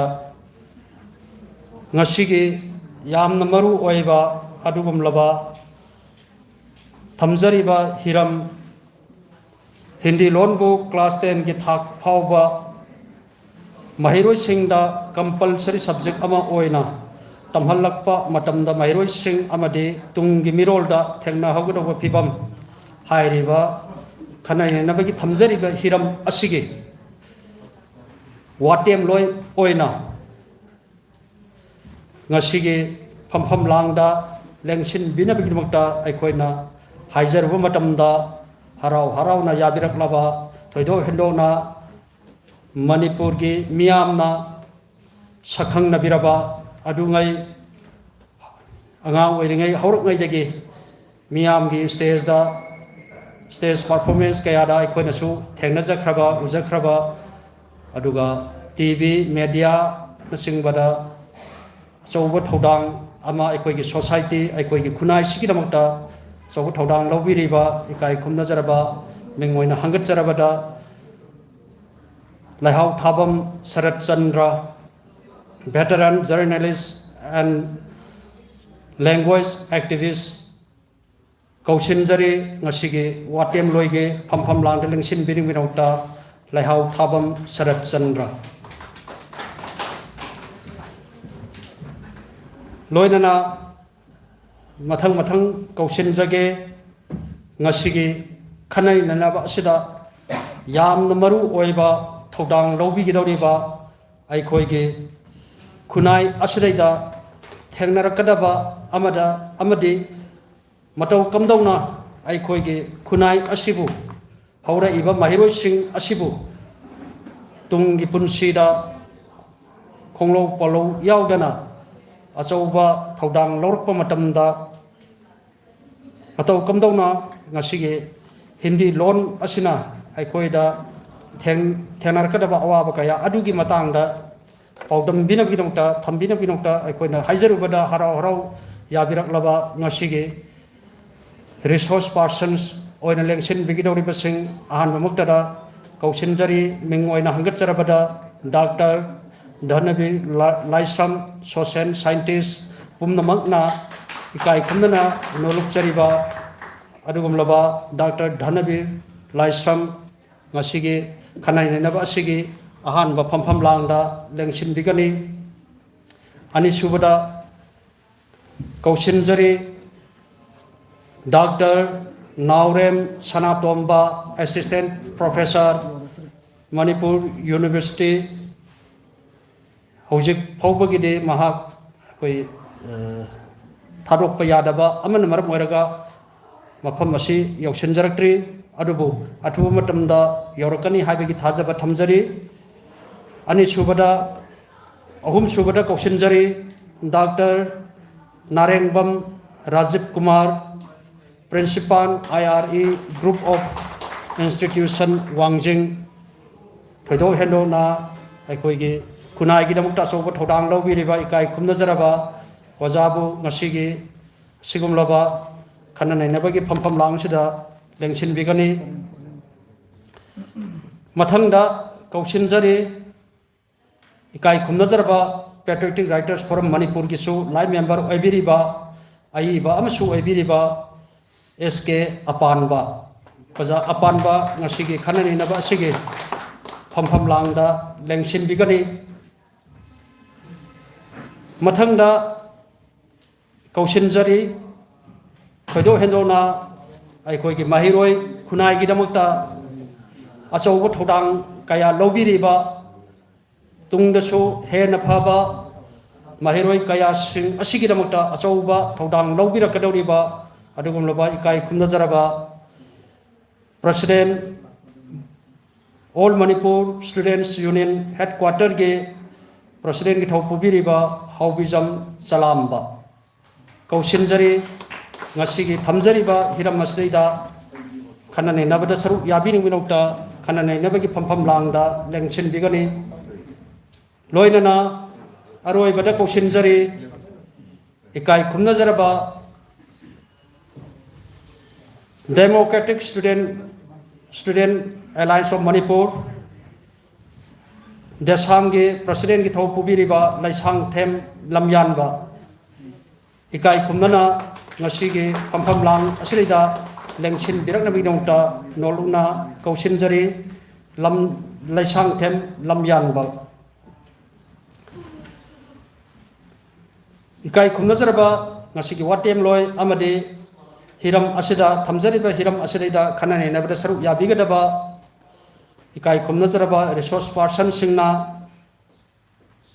ꯉꯁꯤꯒꯤ ꯌꯥꯝꯅ ꯃꯔꯨ ꯑꯣꯏꯕ ꯑꯗꯨꯒꯨꯝꯂꯕ ꯊꯝꯖꯔꯤꯕ ꯍꯤꯔꯝ, ꯍꯤꯟꯗꯤ ꯂꯣꯟꯕꯨ class ten ꯒꯤ ꯊꯥꯛ ꯐꯥꯎꯕ ꯃꯍꯩꯔꯣꯏꯁꯤꯡꯗ compulsory subject ꯑꯃ ꯑꯣꯏꯅ ꯇꯝꯍꯜꯂꯛꯄ ꯃꯇꯝꯗ ꯃꯍꯩꯔꯣꯏꯁꯤꯡ ꯑꯃꯗꯤ ꯇꯨꯡꯒꯤ ꯃꯤꯔꯣꯜꯗ ꯊꯦꯡꯅꯍꯧꯒꯗꯧꯕ ꯐꯤꯕꯝ ꯍꯥꯏꯔꯤꯕ ꯈꯟꯅ ꯅꯩꯅꯅꯕꯒꯤ ꯊꯝꯖꯔꯤꯕ ꯍꯤꯔꯝ ꯑꯁꯤꯒꯤ ꯋꯥꯇꯦꯝꯂꯣꯏ ꯑꯣꯏꯅ ꯉꯁꯤꯒꯤ ꯐꯝꯐꯝ ꯂꯥꯡꯗ ꯂꯦꯡꯁꯤꯟꯕꯤꯅꯕꯒꯤꯗꯃꯛꯇ ꯑꯩꯈꯣꯏꯅ ꯍꯥꯏꯖꯔꯨꯕ ꯃꯇꯝꯗ, ꯍꯔꯥꯎ ꯍꯔꯥꯎꯅ ꯌꯥꯕꯤꯔꯛꯂꯕ, ꯊꯣꯏꯗꯣꯛ ꯍꯦꯟꯗꯣꯛꯅ ꯃꯅꯤꯄꯨꯔꯒꯤ ꯃꯤꯌꯥꯝꯅ ꯁꯛꯈꯪꯅꯕꯤꯔꯕ ꯑꯗꯨꯉꯩ, ꯑꯉꯥꯡ ꯑꯣꯏꯔꯤꯉꯩ ꯍꯧꯔꯛꯉꯩꯗꯒꯤ ꯃꯤꯌꯥꯝꯒꯤ stage ꯗ, stage performance ꯀꯌꯥꯗ ꯑꯩꯈꯣꯏꯅꯁꯨ ꯊꯦꯡꯅꯖꯈ꯭ꯔꯕ, ꯎꯖꯈ꯭ꯔꯕ, ꯑꯗꯨꯒ T V, media ꯅꯆꯤꯡꯕꯗ ꯑꯆꯧꯕ ꯊꯧꯗꯥꯡ ꯑꯃ ꯑꯩꯈꯣꯏꯒꯤ society, ꯑꯩꯈꯣꯏꯒꯤ ꯈꯨꯟꯅꯥꯏꯁꯤꯒꯤꯗꯃꯛꯇ ꯑꯆꯧꯕ ꯊꯧꯗꯥꯡ ꯂꯧꯕꯤꯔꯤꯕ ꯏꯀꯥꯏ ꯈꯨꯝꯅꯖꯔꯕ ꯃꯤꯡ ꯑꯣꯏꯅ ꯍꯪꯒꯠꯆꯔꯕꯗ, ꯂꯩꯍꯥꯎ ꯊꯥꯕꯝ ꯁꯔꯠ Chandra, veteran journalist and language activist, ꯀꯧꯁꯤꯟꯖꯔꯤ꯫ ꯉꯁꯤꯒꯤ ꯋꯥꯇꯦꯝꯂꯣꯏꯒꯤ ꯐꯝꯐꯝ ꯂꯥꯡꯗ ꯂꯦꯡꯁꯤꯟꯕꯤꯔꯤꯕꯒꯤꯗꯃꯛꯇ ꯂꯩꯍꯥꯎ ꯊꯥꯕꯝ ꯁꯔꯠ ꯆꯟꯗ꯭ꯔ꯫ ꯂꯣꯏꯅꯅ ꯃꯊꯪ ꯃꯊꯪ ꯀꯧꯁꯤꯟꯖꯒꯦ꯫ ꯉꯁꯤꯒꯤ ꯈꯟꯅ ꯅꯩꯅꯅꯕ ꯑꯁꯤꯗ ꯌꯥꯝꯅ ꯃꯔꯨ ꯑꯣꯏꯕ ꯊꯧꯗꯥꯡ ꯂꯧꯕꯤꯒꯗꯧꯔꯤꯕ ꯑꯩꯈꯣꯏꯒꯤ ꯈꯨꯟꯅꯥꯏ ꯑꯁꯤꯗꯩꯗ ꯊꯦꯡꯅꯔꯛꯀꯗꯕ ꯑꯃꯗ, ꯑꯃꯗꯤ ꯃꯇꯧ ꯀꯝꯗꯧꯅ ꯑꯩꯈꯣꯏꯒꯤ ꯈꯨꯟꯅꯥꯏ ꯑꯁꯤꯕꯨ, ꯍꯧꯔꯛꯏꯕ ꯃꯍꯩꯔꯣꯏꯁꯤꯡ ꯑꯁꯤꯕꯨ ꯇꯨꯡꯒꯤ ꯄꯨꯟꯁꯤꯗ ꯈꯣꯡꯂꯧ ꯄꯣꯠꯂꯧ ꯌꯥꯎꯗꯅ ꯑꯆꯧꯕ ꯊꯧꯗꯥꯡ ꯂꯧꯔꯛꯄ ꯃꯇꯝꯗ ꯃꯇꯧ ꯀꯝꯗꯧꯅ ꯉꯁꯤꯒꯤ ꯍꯤꯟꯗꯤ ꯂꯣꯟ ꯑꯁꯤꯅ ꯑꯩꯈꯣꯏꯗ ꯊꯦꯡ-, ꯊꯦꯡꯅꯔꯛꯀꯗꯕ ꯑꯋꯥꯕ ꯀꯌꯥ ꯑꯗꯨꯒꯤ ꯃꯇꯥꯡꯗ ꯄꯥꯎꯗꯝꯕꯤꯅꯕꯒꯤꯗꯃꯛꯇ, ꯊꯝꯕꯤꯅꯕꯒꯤꯗꯃꯛꯇ ꯑꯩꯈꯣꯏꯅ ꯍꯥꯏꯖꯔꯨꯕꯗ ꯍꯔꯥꯎ ꯍꯔꯥꯎ ꯌꯥꯕꯤꯔꯛꯂꯕ ꯉꯁꯤꯒꯤ resource persons ꯑꯣꯏꯅ ꯂꯦꯡꯁꯤꯟꯕꯤꯒꯗꯧꯔꯤꯕꯁꯤꯡ, ꯑꯍꯥꯟꯕꯃꯛꯇꯗ ꯀꯧꯁꯤꯟꯖꯔꯤ꯫ ꯃꯤꯡ ꯑꯣꯏꯅ ꯍꯪꯒꯠꯆꯔꯕꯗ ꯗꯥꯛꯇꯔ ꯙꯅꯕꯤꯔ ꯂꯥ-, ꯂꯥꯏꯁ꯭ꯔꯝ, social scientist, ꯄꯨꯝꯅꯃꯛꯅ ꯏꯀꯥꯏ ꯈꯨꯝꯅꯅ ꯅꯣꯂꯨꯛꯆꯔꯤꯕ ꯑꯗꯨꯒꯨꯝꯂꯕ ꯗꯥꯛꯇꯔ ꯙꯅꯕꯤꯔ ꯂꯥꯏꯁ꯭ꯔꯝ ꯉꯁꯤꯒꯤ ꯈꯟꯅ ꯅꯩꯅꯕ ꯑꯁꯤꯒꯤ ꯑꯍꯥꯟꯕ ꯐꯝꯐꯝ ꯂꯥꯡꯗ ꯂꯦꯡꯁꯤꯟꯕꯤꯒꯅꯤ꯫ ꯑꯅꯤꯁꯨꯕꯗ ꯀꯧꯁꯤꯟꯖꯔꯤ ꯗꯥꯛꯇꯔ ꯅꯥꯎꯔꯦꯝ ꯁꯅꯥꯇꯣꯝꯕ, Assistant Professor, ꯃꯅꯤꯄꯨꯔ University꯫ ꯍꯧꯖꯤꯛ ꯐꯥꯎꯕꯒꯤꯗꯤ ꯃꯍꯥꯛ ꯑꯩꯈꯣꯏ, ꯑ, ꯊꯥꯗꯣꯛꯄ ꯌꯥꯗꯕ ꯑꯃꯅ ꯃꯔꯝ ꯑꯣꯏꯔꯒ ꯃꯐꯝ ꯑꯁꯤ ꯌꯧꯁꯤꯟꯖꯔꯛꯇ꯭ꯔꯤ, ꯑꯗꯨꯕꯨ ꯑꯊꯨꯕ ꯃꯇꯝꯗ ꯌꯧꯔꯛꯀꯅꯤ ꯍꯥꯏꯕꯒꯤ ꯊꯥꯖꯕ ꯊꯝꯖꯔꯤ꯫ ꯑꯅꯤꯁꯨꯕꯗ, ꯑꯍꯨꯝꯁꯨꯕꯗ ꯀꯧꯁꯤꯟꯖꯔꯤ doctor Narengbam Rajiv Kumar, Principal, I R E Group of Institution, ꯋꯥꯡꯖꯤꯡ꯫ ꯊꯣꯏꯗꯣꯛ ꯍꯦꯟꯗꯣꯛꯅ ꯑꯩꯈꯣꯏꯒꯤ ꯈꯨꯟꯅꯥꯏꯒꯤꯗꯃꯛꯇ ꯑꯆꯧꯕ ꯊꯧꯗꯥꯡ ꯂꯧꯕꯤꯔꯤꯕ ꯏꯀꯥꯏ ꯈꯨꯝꯅꯖꯔꯕ ꯑꯣꯖꯥꯕꯨ ꯉꯁꯤꯒꯤ ꯑꯁꯤꯒꯨꯝꯂꯕ ꯈꯟꯅ ꯅꯩꯅꯕꯒꯤ ꯐꯝꯐꯝ ꯂꯥꯡꯁꯤꯗ ꯂꯦꯡꯁꯤꯟꯕꯤꯒꯅꯤ꯫ ꯃꯊꯪꯗ ꯀꯧꯁꯤꯟꯖꯔꯤ ꯏꯀꯥꯏ ꯈꯨꯝꯅꯖꯔꯕ Patriotic Writers Forum ꯃꯅꯤꯄꯨꯔꯒꯤꯁꯨ life member ꯑꯣꯏꯕꯤꯔꯤꯕ, ꯑꯏꯕ ꯑꯃꯁꯨ ꯑꯣꯏꯕꯤꯔꯤꯕ ꯑꯦꯁ ꯀꯦ ꯑꯄꯥꯟꯕ꯫ ꯑꯣꯖꯥ ꯑꯄꯥꯟꯕ ꯉꯁꯤꯒꯤ ꯈꯟꯅ ꯅꯩꯅꯕ ꯑꯁꯤꯒꯤ ꯐꯝꯐꯝ ꯂꯥꯡꯗ ꯂꯦꯡꯁꯤꯟꯕꯤꯒꯅꯤ꯫ ꯃꯊꯪꯗ ꯀꯧꯁꯤꯟꯖꯔꯤ ꯊꯣꯏꯗꯣꯛ ꯍꯦꯟꯗꯣꯛꯅ ꯑꯩꯈꯣꯏꯒꯤ ꯃꯍꯩꯔꯣꯏ ꯈꯨꯟꯅꯥꯏꯒꯤꯗꯃꯛꯇ ꯑꯆꯧꯕ ꯊꯧꯗꯥꯡ ꯀꯌꯥ ꯂꯧꯕꯤꯔꯤꯕ, ꯇꯨꯡꯗꯁꯨ ꯍꯦꯟꯅ ꯐꯕ ꯃꯍꯩꯔꯣꯏ ꯀꯌꯥꯁꯤꯡ ꯑꯁꯤꯒꯤꯗꯃꯛꯇ ꯑꯆꯧꯕ ꯊꯧꯗꯥꯡ ꯂꯧꯕꯤꯔꯛꯀꯗꯧꯔꯤꯕ ꯑꯗꯨꯒꯨꯝꯂꯕ ꯏꯀꯥꯏ ꯈꯨꯝꯅꯖꯔꯕ President, All Manipur Students Union Headquarter ꯒꯤ President ꯒꯤ ꯊꯧ ꯄꯨꯕꯤꯔꯤꯕ ꯍꯥꯎꯕꯤꯖꯝ ꯆꯂꯥꯝꯕ ꯀꯧꯁꯤꯟꯖꯔꯤ꯫ ꯉꯁꯤꯒꯤ ꯊꯝꯖꯔꯤꯕ ꯍꯤꯔꯝ ꯑꯁꯤꯗꯩꯗ ꯈꯟꯅ ꯅꯩꯅꯕꯗ ꯁꯔꯨꯛ ꯌꯥꯕꯤꯅꯤꯡꯕꯒꯤꯗꯃꯛꯇ ꯈꯟꯅ ꯅꯩꯅꯕꯒꯤ ꯐꯝꯐꯝ ꯂꯥꯡꯗ ꯂꯦꯡꯁꯤꯟꯕꯤꯒꯅꯤ꯫ ꯂꯣꯏꯅꯅ ꯑꯔꯣꯏꯕꯗ ꯀꯧꯁꯤꯟꯖꯔꯤ ꯏꯀꯥꯏ ꯈꯨꯝꯅꯖꯔꯕ Democratic Student, Student Alliance of Manipur, ꯗꯦꯁꯥꯝꯒꯤ ꯄ꯭ꯔꯁꯤꯗꯦꯟꯒꯤ ꯊꯧ ꯄꯨꯕꯤꯔꯤꯕ ꯂꯩꯁꯥꯡꯊꯦꯝ ꯂꯝꯌꯥꯟꯕ, ꯏꯀꯥꯏ ꯈꯨꯝꯅꯅ ꯉꯁꯤꯒꯤ ꯐꯝꯐꯝ ꯂꯥꯡ ꯑꯁꯤꯗꯩꯗ ꯂꯦꯡꯁꯤꯟꯕꯤꯔꯛꯅꯕꯒꯤꯗꯃꯛꯇ ꯅꯣꯜꯂꯨꯛꯅ ꯀꯧꯁꯤꯟꯖꯔꯤ꯫ ꯂꯝ, ꯂꯩꯁꯥꯡꯊꯦꯝ ꯂꯝꯌꯥꯟꯕ꯫ ꯏꯀꯥꯏ ꯈꯨꯝꯅꯖꯔꯕ ꯉꯁꯤꯒꯤ ꯋꯥꯇꯦꯝꯂꯣꯏ ꯑꯃꯗꯤ ꯍꯤꯔꯝ ꯑꯁꯤꯗ ꯊꯝꯖꯔꯤꯕ ꯍꯤꯔꯝ ꯑꯁꯤꯗꯩꯗ ꯈꯟꯅ ꯅꯩꯅꯕꯗ ꯁꯔꯨꯛ ꯌꯥꯕꯤꯒꯗꯕ ꯏꯀꯥꯏ ꯈꯨꯝꯅꯖꯔꯕ ꯔꯤꯁꯣꯔꯁ ꯄꯥꯔꯁꯟꯁꯤꯡꯅ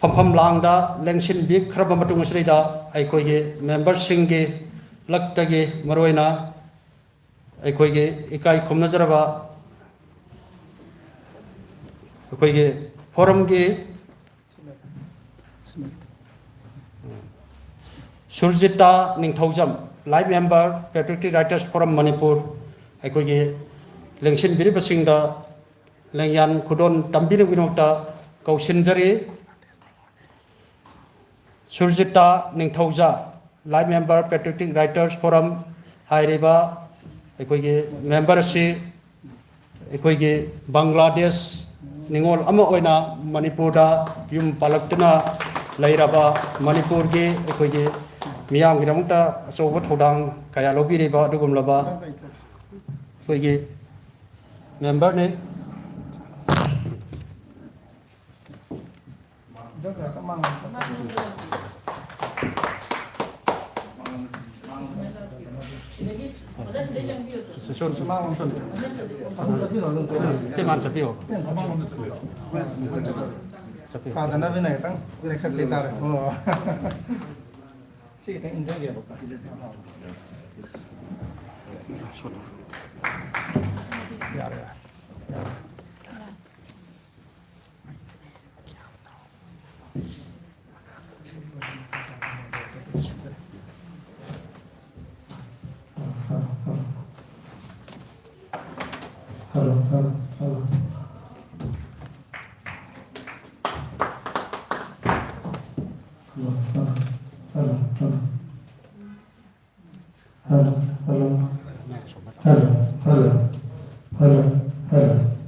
ꯐꯝꯐꯝ ꯂꯥꯡꯗ ꯂꯦꯡꯁꯤꯟꯕꯤꯈ꯭ꯔꯕ ꯃꯇꯨꯡ ꯑꯁꯤꯗꯩꯗ ꯑꯩꯈꯣꯏꯒꯤ ꯃꯦꯝꯕꯔꯁꯤꯡꯒꯤ ꯂꯛꯇꯒꯤ ꯃꯔꯨꯑꯣꯏꯅ ꯑꯩꯈꯣꯏꯒꯤ ꯏꯀꯥꯏ ꯈꯨꯝꯅꯖꯔꯕ ꯑꯩꯈꯣꯏꯒꯤ ꯐꯣꯔꯝꯒꯤ ꯁꯨꯔꯖꯤꯇꯥ ꯅꯤꯡꯊꯧꯖꯝ, Life Member, Patriotic Writers Forum Manipur, ꯑꯩꯈꯣꯏꯒꯤ ꯂꯦꯡꯁꯤꯟꯕꯤꯔꯤꯕꯁꯤꯡꯗ ꯂꯦꯡꯌꯥꯟ ꯈꯨꯗꯣꯜ ꯇꯝꯕꯤꯅꯕꯒꯤꯗꯃꯛꯇ ꯀꯧꯁꯤꯟꯖꯔꯤ꯫ ꯁꯨꯔꯖꯤꯇꯥ ꯅꯤꯡꯊꯧꯖꯥ, Life Member, Patriotic Writers Forum ꯍꯥꯏꯔꯤꯕ ꯑꯩꯈꯣꯏꯒꯤ ꯃꯦꯝꯕꯔ ꯑꯁꯤ ꯑꯩꯈꯣꯏꯒꯤ ꯕꯪꯒ꯭ꯂꯥꯗꯦꯁ ꯅꯤꯉꯣꯜ ꯑꯃ ꯑꯣꯏꯅ ꯃꯅꯤꯄꯨꯔꯗ ꯌꯨꯝ ꯄꯥꯜꯂꯛꯇꯨꯅ ꯂꯩꯔꯕ ꯃꯅꯤꯄꯨꯔꯒꯤ ꯑꯩꯈꯣꯏꯒꯤ ꯃꯤꯌꯥꯝꯒꯤꯗꯃꯛꯇ ꯑꯆꯧꯕ ꯊꯧꯗꯥꯡ ꯀꯌꯥ ꯂꯧꯕꯤꯔꯤꯕ ꯑꯗꯨꯒꯨꯝꯂꯕ ꯑꯩꯈꯣꯏꯒꯤ ꯃꯦꯝꯕꯔꯅꯤ꯫ ꯁꯥꯗꯅꯕꯤꯅ ꯈꯤꯇꯪ ꯂꯦꯡꯁꯟ ꯂꯩꯇꯥꯔꯦ꯫ ꯑꯣ꯫ ꯁꯤ ꯈꯤꯇꯪ ꯏꯟꯊꯒꯦꯕ꯫ ꯌꯥꯔꯦ, ꯌꯥꯔꯦ꯫ Hello, hello, hello. Hello, hello, hello, hello. Hello, hello. Hello, hello. Hello, hello.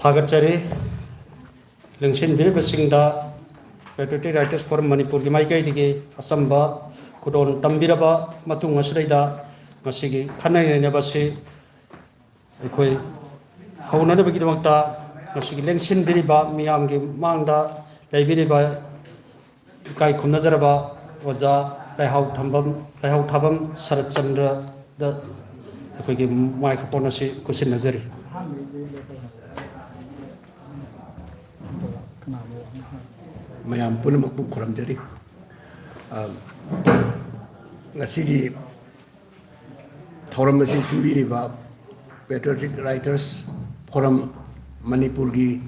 ꯊꯥꯒꯠꯆꯔꯤ꯫ ꯂꯦꯡꯁꯤꯟꯕꯤꯔꯤꯕꯁꯤꯡꯗ Patriotic Writers Forum ꯃꯅꯤꯄꯨꯔꯒꯤ ꯃꯥꯏꯀꯩꯗꯒꯤ ꯑꯆꯝꯕ ꯈꯨꯗꯣꯜ ꯇꯝꯕꯤꯔꯕ ꯃꯇꯨꯡ ꯑꯁꯤꯗꯩꯗ ꯉꯁꯤꯒꯤ ꯈꯟꯅ ꯅꯩꯅꯕꯁꯤ ꯑꯩꯈꯣꯏ ꯍꯧꯅꯅꯕꯒꯤꯗꯃꯛꯇ ꯉꯁꯤꯒꯤ ꯂꯦꯡꯁꯤꯟꯕꯤꯔꯤꯕ ꯃꯤꯌꯥꯝꯒꯤ ꯃꯥꯡꯗ ꯂꯩꯕꯤꯔꯤꯕ ꯏꯀꯥꯏ ꯈꯨꯝꯅꯖꯔꯕ ꯑꯣꯖꯥ ꯂꯩꯍꯥꯎ ꯊꯝꯕꯝ, ꯂꯩꯍꯥꯎ ꯊꯥꯕꯝ ꯁꯔꯠꯆꯟꯗ꯭ꯔꯗ ꯑꯩꯈꯣꯏꯒꯤ microphone ꯑꯁꯤ ꯈꯨꯠꯁꯤꯟꯅꯖꯔꯤ꯫ ꯃꯌꯥꯝ ꯄꯨꯝꯅꯃꯛꯄꯨ ꯈꯨꯔꯨꯝꯖꯔꯤ꯫ ꯑ, ꯉꯁꯤꯒꯤ ꯊꯧꯔꯝ ꯑꯁꯤ ꯁꯤꯟꯕꯤꯔꯤꯕ Patriotic Writers Forum ꯃꯅꯤꯄꯨꯔꯒꯤ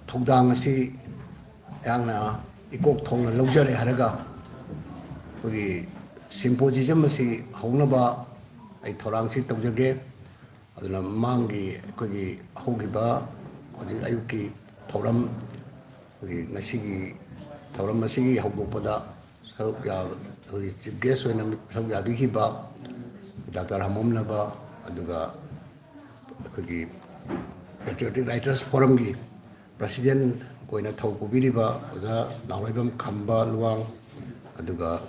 ꯊꯧꯗꯥꯡ ꯑꯁꯤ ꯑꯩꯍꯥꯛꯅ ꯏꯀꯣꯛ ꯊꯣꯡꯅ ꯂꯧꯖꯔꯦ ꯍꯥꯏꯔꯒ ꯑꯩꯈꯣꯏꯒꯤ symposium ꯑꯁꯤ ꯍꯧꯅꯕ ꯑꯩ ꯊꯧꯔꯥꯡꯁꯤ ꯇꯧꯖꯒꯦ꯫ ꯑꯗꯨꯅ ꯃꯃꯥꯡꯒꯤ ꯑꯩꯈꯣꯏꯒꯤ ꯍꯧꯈꯤꯕ ꯍꯧꯖꯤꯛ ꯑꯌꯨꯛꯀꯤ ꯊꯧꯔꯝ, ꯑꯩꯈꯣꯏꯒꯤ ꯉꯁꯤꯒꯤ ꯊꯧꯔꯝ ꯑꯁꯤꯒꯤ ꯍꯧꯗꯣꯛꯄꯗ ꯁꯔꯨꯛ ꯌꯥ-, ꯑꯩꯈꯣꯏꯒꯤ chief guest ꯑꯣꯏꯅ ꯁꯔꯨꯛ ꯌꯥꯕꯤꯈꯤꯕ ꯗꯥꯛꯇꯔ ꯍꯝꯕꯝꯅꯕ, ꯑꯗꯨꯒ ꯑꯩꯈꯣꯏꯒꯤ Patriotic Writers Forumꯒꯤ president ꯑꯣꯏꯅ ꯊꯧ ꯄꯨꯕꯤꯔꯤꯕ ꯑꯣꯖꯥ ꯅꯥꯎꯔꯩꯕꯝ ꯈꯝꯕ ꯂꯨꯋꯥꯡ, ꯑꯗꯨꯒ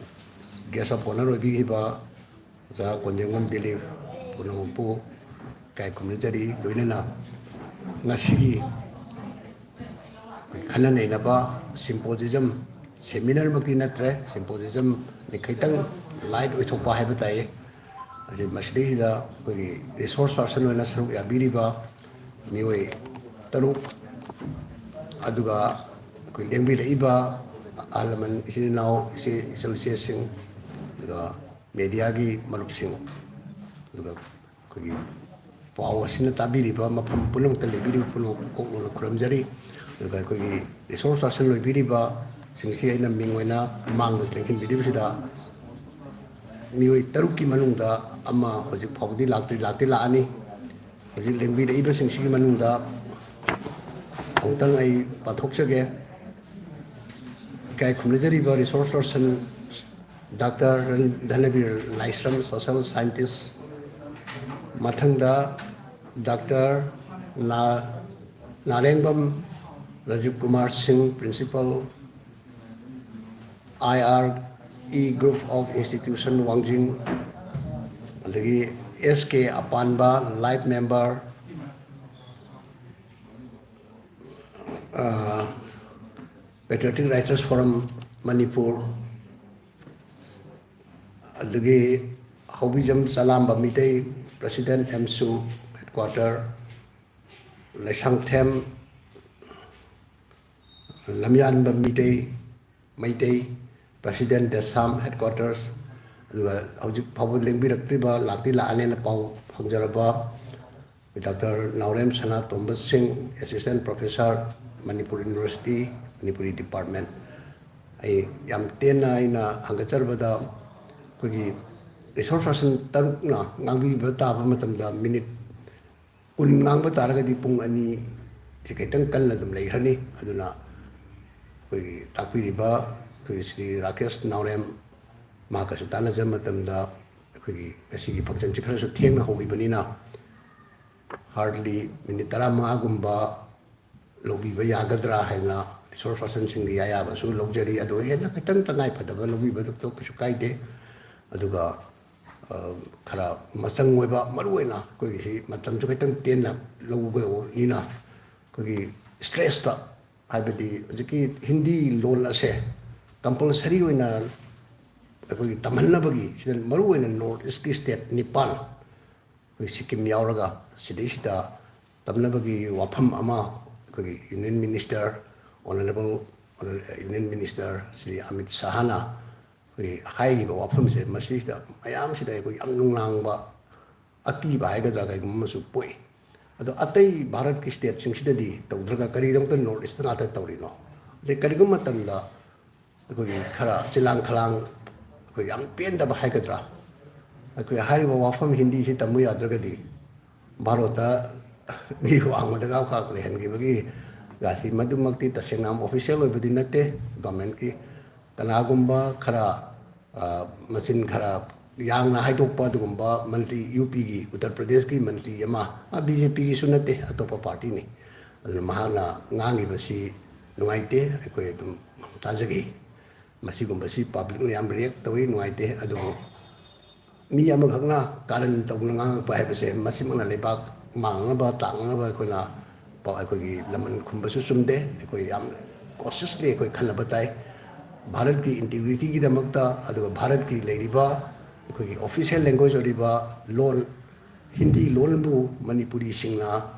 guest of honour ꯑꯣꯏꯕꯤꯈꯤꯕ ꯑꯣꯖꯥ ꯀꯣꯟꯖꯦꯡꯕꯝ ꯗꯤꯂꯤꯞ ꯄꯨꯝꯅꯃꯛꯄꯨ ꯏꯀꯥꯏ ꯈꯨꯝꯅꯖꯔꯤ꯫ ꯂꯣꯏꯅꯅ ꯉꯁꯤꯒꯤ ꯈꯟꯅ ꯅꯩꯅꯕ symposium, seminar ꯃꯛꯇꯤ ꯅꯠꯇ꯭ꯔꯦ, symposiumꯅꯤ, ꯈꯤꯇꯪ light ꯑꯣꯏꯊꯣꯛꯄ ꯍꯥꯏꯕ ꯇꯥꯏꯌꯦ꯫ ꯑꯁꯤ ꯃꯁꯤꯗꯩꯁꯤꯗ ꯑꯩꯈꯣꯏꯒꯤ resource person ꯑꯣꯏꯅ ꯁꯔꯨꯛ ꯌꯥꯕꯤꯔꯤꯕ ꯃꯤꯑꯣꯏ ꯇꯔꯨꯛ, ꯑꯗꯨꯒ ꯑꯩꯈꯣꯏ ꯂꯦꯡꯕꯤꯔꯛꯏꯕ ꯑꯍꯜ ꯂꯃꯟ, ꯏꯆꯤꯟ ꯏꯅꯥꯎ, ꯏꯆꯦ ꯏꯆꯜ ꯏꯆꯦꯁꯤꯡ, ꯑꯗꯨꯒ mediaꯒꯤ ꯃꯔꯨꯞꯁꯤꯡ, ꯑꯗꯨꯒ ꯑꯩꯈꯣꯏꯒꯤ ꯄꯥꯎ ꯑꯁꯤꯅ ꯇꯥꯕꯤꯔꯤꯕ ꯃꯐꯝ ꯄꯨꯝꯅꯃꯛꯇ ꯂꯩꯕꯤꯔꯤꯕ ꯄꯨꯝꯅꯃꯛ ꯀꯣꯛ ꯂꯣꯟꯅ ꯈꯨꯔꯨꯝꯖꯔꯤ꯫ ꯑꯗꯨꯒ ꯑꯩꯈꯣꯏꯒꯤ resource person ꯑꯣꯏꯕꯤꯔꯤꯕ ꯁꯤꯡꯁꯤ ꯑꯩꯅ ꯃꯤꯡ ꯑꯣꯏꯅ ꯃꯥꯡꯗ ꯂꯦꯡꯁꯤꯟꯕꯤꯔꯤꯕꯁꯤꯗ ꯃꯤꯑꯣꯏ ꯇꯔꯨꯛꯀꯤ ꯃꯅꯨꯡꯗ ꯑꯃ ꯍꯧꯖꯤꯛ ꯐꯥꯎꯕꯗꯤ ꯂꯥꯛꯇ꯭ꯔꯤ, ꯂꯥꯛꯇꯤ ꯂꯥꯛꯑꯅꯤ꯫ ꯍꯧꯖꯤꯛ ꯂꯦꯡꯕꯤꯔꯛꯏꯕꯁꯤꯡꯁꯤꯒꯤ ꯃꯅꯨꯡꯗ ꯑꯃꯨꯛꯇꯪ ꯑꯩ ꯄꯥꯊꯣꯛꯆꯒꯦ꯫ ꯏꯀꯥꯏ ꯈꯨꯝꯅꯖꯔꯤꯕ resource person ꯗꯥꯛꯇꯔ ꯙꯅꯕꯤꯔ ꯂꯥꯏꯁ꯭ꯔꯝ, social scientist, ꯃꯊꯪꯗ ꯗꯥꯛꯇꯔ ꯅꯥ-, ꯅꯥꯔꯦꯡꯕꯝ ꯔꯥꯖꯤꯕ ꯀꯨꯃꯥꯔ ꯁꯤꯡ, Principal, I R E Group of Institution, ꯋꯥꯡꯖꯤꯡ, ꯑꯗꯒꯤ S K ꯑꯄꯥꯟꯕ, Life Member, Patriotic Writers Forum, Manipur, ꯑꯗꯒꯤ ꯍꯧꯕꯤꯖꯝ ꯆꯂꯥꯝꯕ Meitei, President, ꯑꯦꯝꯁꯨ, Headquarter, Leishangthem ꯂꯝꯌꯥꯟꯕ Meitei, Meitei, President, ꯗꯦꯁꯥꯝ, Headquarters, ꯑꯗꯨꯒ ꯍꯧꯖꯤꯛ ꯐꯥꯎꯕ ꯂꯦꯡꯕꯤꯔꯛꯇ꯭ꯔꯤꯕ, ꯂꯥꯛꯇꯤ ꯂꯥꯛꯑꯅꯦꯅ ꯄꯥꯎ ꯐꯪꯖꯔꯕ Doctor ꯅꯥꯎꯔꯦꯝ ꯁꯅꯥꯇꯣꯝꯕ ꯁꯤꯡ, Assistant Professor, Manipur University, Manipuri Department꯫ ꯑꯩ ꯌꯥꯝ ꯇꯦꯟꯅ ꯑꯩꯅ ꯍꯪꯒꯠꯆꯔꯕꯗ, ꯑꯩꯈꯣꯏꯒꯤ resource person ꯇꯔꯨꯛꯅ ꯉꯥꯡꯕꯤꯕ ꯇꯥꯕ ꯃꯇꯝꯗ ꯃꯤꯅꯤꯠ ꯀꯨꯟ ꯉꯥꯡꯕ ꯇꯥꯔꯒꯗꯤ ꯄꯨꯡ ꯑꯅꯤ ꯁꯤ ꯈꯤꯇꯪ ꯀꯟꯅ ꯑꯗꯨꯝ ꯂꯩꯈ꯭ꯔꯅꯤ꯫ ꯑꯗꯨꯅ ꯑꯩꯈꯣꯏꯒꯤ ꯇꯥꯛꯄꯤꯔꯤꯕ ꯑꯩꯈꯣꯏꯒꯤ ꯁ꯭ꯔꯤ ꯔꯥꯀꯦꯁ ꯅꯥꯎꯔꯦꯝ, ꯃꯍꯥꯛꯀꯁꯨ ꯇꯥꯟꯅꯖꯕ ꯃꯇꯝꯗ ꯑꯩꯈꯣꯏꯒꯤ ꯉꯁꯤꯒꯤ functionꯁꯤ ꯈꯔꯁꯨ ꯊꯦꯡꯅ ꯍꯧꯈꯤꯕꯅꯤꯅ, hardly ꯃꯤꯅꯤꯠ ꯇꯔꯥꯃꯉꯥꯒꯨꯝꯕ ꯂꯧꯕꯤꯕ ꯌꯥꯒꯗ꯭ꯔꯥ ꯍꯥꯏꯅ resource personꯁꯤꯡꯒꯤ ꯑꯌꯥꯕꯁꯨ ꯂꯧꯖꯔꯤ꯫ ꯑꯗꯣ ꯍꯦꯟꯅ ꯈꯤꯇꯪ ꯇꯉꯥꯏ ꯐꯗꯕ ꯂꯧꯕꯤꯕꯗꯁꯨ ꯀꯩꯁꯨ ꯀꯥꯏꯗꯦ꯫ ꯑꯗꯨꯒ, ꯑ, ꯈꯔ ꯃꯆꯪ ꯑꯣꯏꯕ, ꯃꯔꯨꯑꯣꯏꯅ ꯑꯩꯈꯣꯏꯒꯤꯁꯤ ꯃꯇꯝꯁꯨ ꯈꯤꯇꯪ ꯇꯦꯟꯅ ꯂꯧꯕꯅꯤꯅ, ꯑꯩꯈꯣꯏꯒꯤ stressꯇ, ꯍꯥꯏꯕꯗꯤ ꯍꯧꯖꯤꯛꯀꯤ ꯍꯤꯟꯗꯤ ꯂꯣꯟ ꯑꯁꯦ compulsory ꯑꯣꯏꯅ ꯑꯩꯈꯣꯏꯒꯤ ꯇꯝꯍꯟꯅꯕꯒꯤ, ꯁꯤꯗ ꯃꯔꯨꯑꯣꯏꯅ North Eastꯀꯤ state ꯅꯤꯄꯥꯟ, ꯑꯩꯈꯣꯏ ꯁꯤꯛꯀꯤꯝ ꯌꯥꯎꯔꯒ, ꯁꯤꯗꯩꯁꯤꯗ ꯇꯝꯅꯕꯒꯤ ꯋꯥꯐꯝ ꯑꯃ ꯑꯩꯈꯣꯏꯒꯤ Union Minister, Honourable Union Minister Shri Amit ꯁꯥꯍꯅ ꯑꯩꯈꯣꯏꯒꯤ ꯍꯥꯏꯔꯤꯕ ꯋꯥꯐꯝꯁꯦ, ꯃꯁꯤꯗ ꯃꯌꯥꯝꯁꯤꯗ ꯑꯩꯈꯣꯏ ꯌꯥꯝ ꯅꯨꯡꯅꯥꯡꯕ, ꯑꯀꯤꯕ ꯍꯥꯏꯒꯗ꯭ꯔꯥ, ꯀꯩꯒꯨꯝꯕ ꯑꯃꯁꯨ ꯄꯣꯛꯏ꯫ ꯑꯗꯣ ꯑꯇꯩ ꯚꯥꯔꯠꯀꯤ stateꯁꯤꯡꯁꯤꯗꯗꯤ ꯇꯧꯗ꯭ꯔꯒ ꯀꯔꯤꯒꯤꯗꯃꯛꯇ North East ꯉꯥꯛꯇ ꯇꯧꯔꯤꯅꯣ? ꯑꯗꯩ ꯀꯔꯤꯒꯨꯝꯕ ꯃꯇꯝꯗ ꯑꯩꯈꯣꯏꯒꯤ ꯈꯔ ꯆꯤꯂꯥꯡ ꯈꯂꯥꯡ, ꯑꯩꯈꯣꯏ ꯌꯥꯝ ꯄꯦꯟꯗꯕ ꯍꯥꯏꯒꯗ꯭ꯔꯥ, ꯑꯩꯈꯣꯏ ꯍꯥꯏꯔꯤꯕ ꯋꯥꯐꯝ ꯍꯤꯟꯗꯤꯁꯤ ꯇꯝꯕ ꯌꯥꯗ꯭ꯔꯒꯗꯤ ꯚꯥꯔꯣꯠꯇ ꯃꯤ ꯋꯥꯡꯃꯗ ꯉꯥꯎꯈꯥꯛ ꯂꯩꯍꯟꯈꯤꯕꯒꯤ ꯒꯥꯁꯤ, ꯃꯗꯨꯃꯛꯇꯤ ꯇꯁꯦꯡꯅ ꯌꯥꯝ official ꯑꯣꯏꯕꯗꯤ ꯅꯠꯇꯦ governmentꯀꯤ꯫ ꯀꯅꯥꯒꯨꯝꯕ ꯈꯔ, ꯑ, ꯃꯆꯤꯟ ꯈꯔ ꯌꯥꯡꯅ ꯍꯥꯏꯗꯣꯛꯄ ꯑꯗꯨꯒꯨꯝꯕ ꯃꯟꯇ꯭ꯔꯤ, UPꯒꯤ, ꯎꯠꯇꯔ ꯄ꯭ꯔꯗꯦꯁꯀꯤ ꯃꯟꯇ꯭ꯔꯤ ꯑꯃ, ꯃꯥ BJPꯒꯤꯁꯨ ꯅꯠꯇꯦ, ꯑꯇꯣꯞꯄ partyꯅꯤ, ꯑꯗꯨꯅ ꯃꯍꯥꯛꯅ ꯉꯥꯡꯉꯤꯕꯁꯤ ꯅꯨꯡꯉꯥꯏꯇꯦ, ꯑꯩꯈꯣꯏ ꯑꯗꯨꯝ ꯇꯥꯖꯈꯤ꯫ ꯃꯁꯤꯒꯨꯝꯕꯁꯤ ꯄꯕ꯭ꯂꯤꯛꯅ ꯌꯥꯝ ꯔꯤꯌꯦꯛ ꯇꯧꯏ, ꯅꯨꯡꯉꯥꯏꯇꯦ꯫ ꯑꯗꯨꯕꯨ ꯃꯤ ꯑꯃꯈꯛꯅ ꯀꯥꯔꯟ ꯇꯧꯗꯨꯅ ꯉꯥꯡꯉꯛꯄ ꯍꯥꯏꯕꯁꯦ, ꯃꯁꯤꯃꯛꯅ ꯂꯩꯕꯥꯛ ꯃꯥꯡꯅꯕ, ꯇꯥꯛꯅꯅꯕ ꯑꯩꯈꯣꯏꯅ ꯄꯥꯎ, ꯑꯩꯈꯣꯏꯒꯤ ꯂꯃꯟ ꯈꯨꯝꯕꯁꯨ ꯆꯨꯝꯗꯦ꯫ ꯑꯩꯈꯣꯏ ꯌꯥꯝ ꯀꯣꯁꯤꯌꯁꯂꯤ ꯑꯩꯈꯣꯏ ꯈꯟꯅꯕ ꯇꯥꯏ꯫ ꯚꯥꯔꯠꯀꯤ ꯏꯟꯇꯤꯒ꯭ꯔꯤꯇꯤꯒꯤꯗꯃꯛꯇ, ꯑꯗꯨꯒ ꯚꯥꯔꯠꯀꯤ ꯂꯩꯔꯤꯕ ꯑꯩꯈꯣꯏꯒꯤ ꯑꯣꯐꯤꯁꯤꯌꯦꯜ ꯂꯦꯡꯒ꯭ꯋꯦꯖ ꯑꯣꯏꯔꯤꯕ ꯂꯣꯟ, ꯍꯤꯟꯗꯤ ꯂꯣꯟꯕꯨ ꯃꯅꯤꯄꯨꯔꯤꯁꯤꯡꯅ,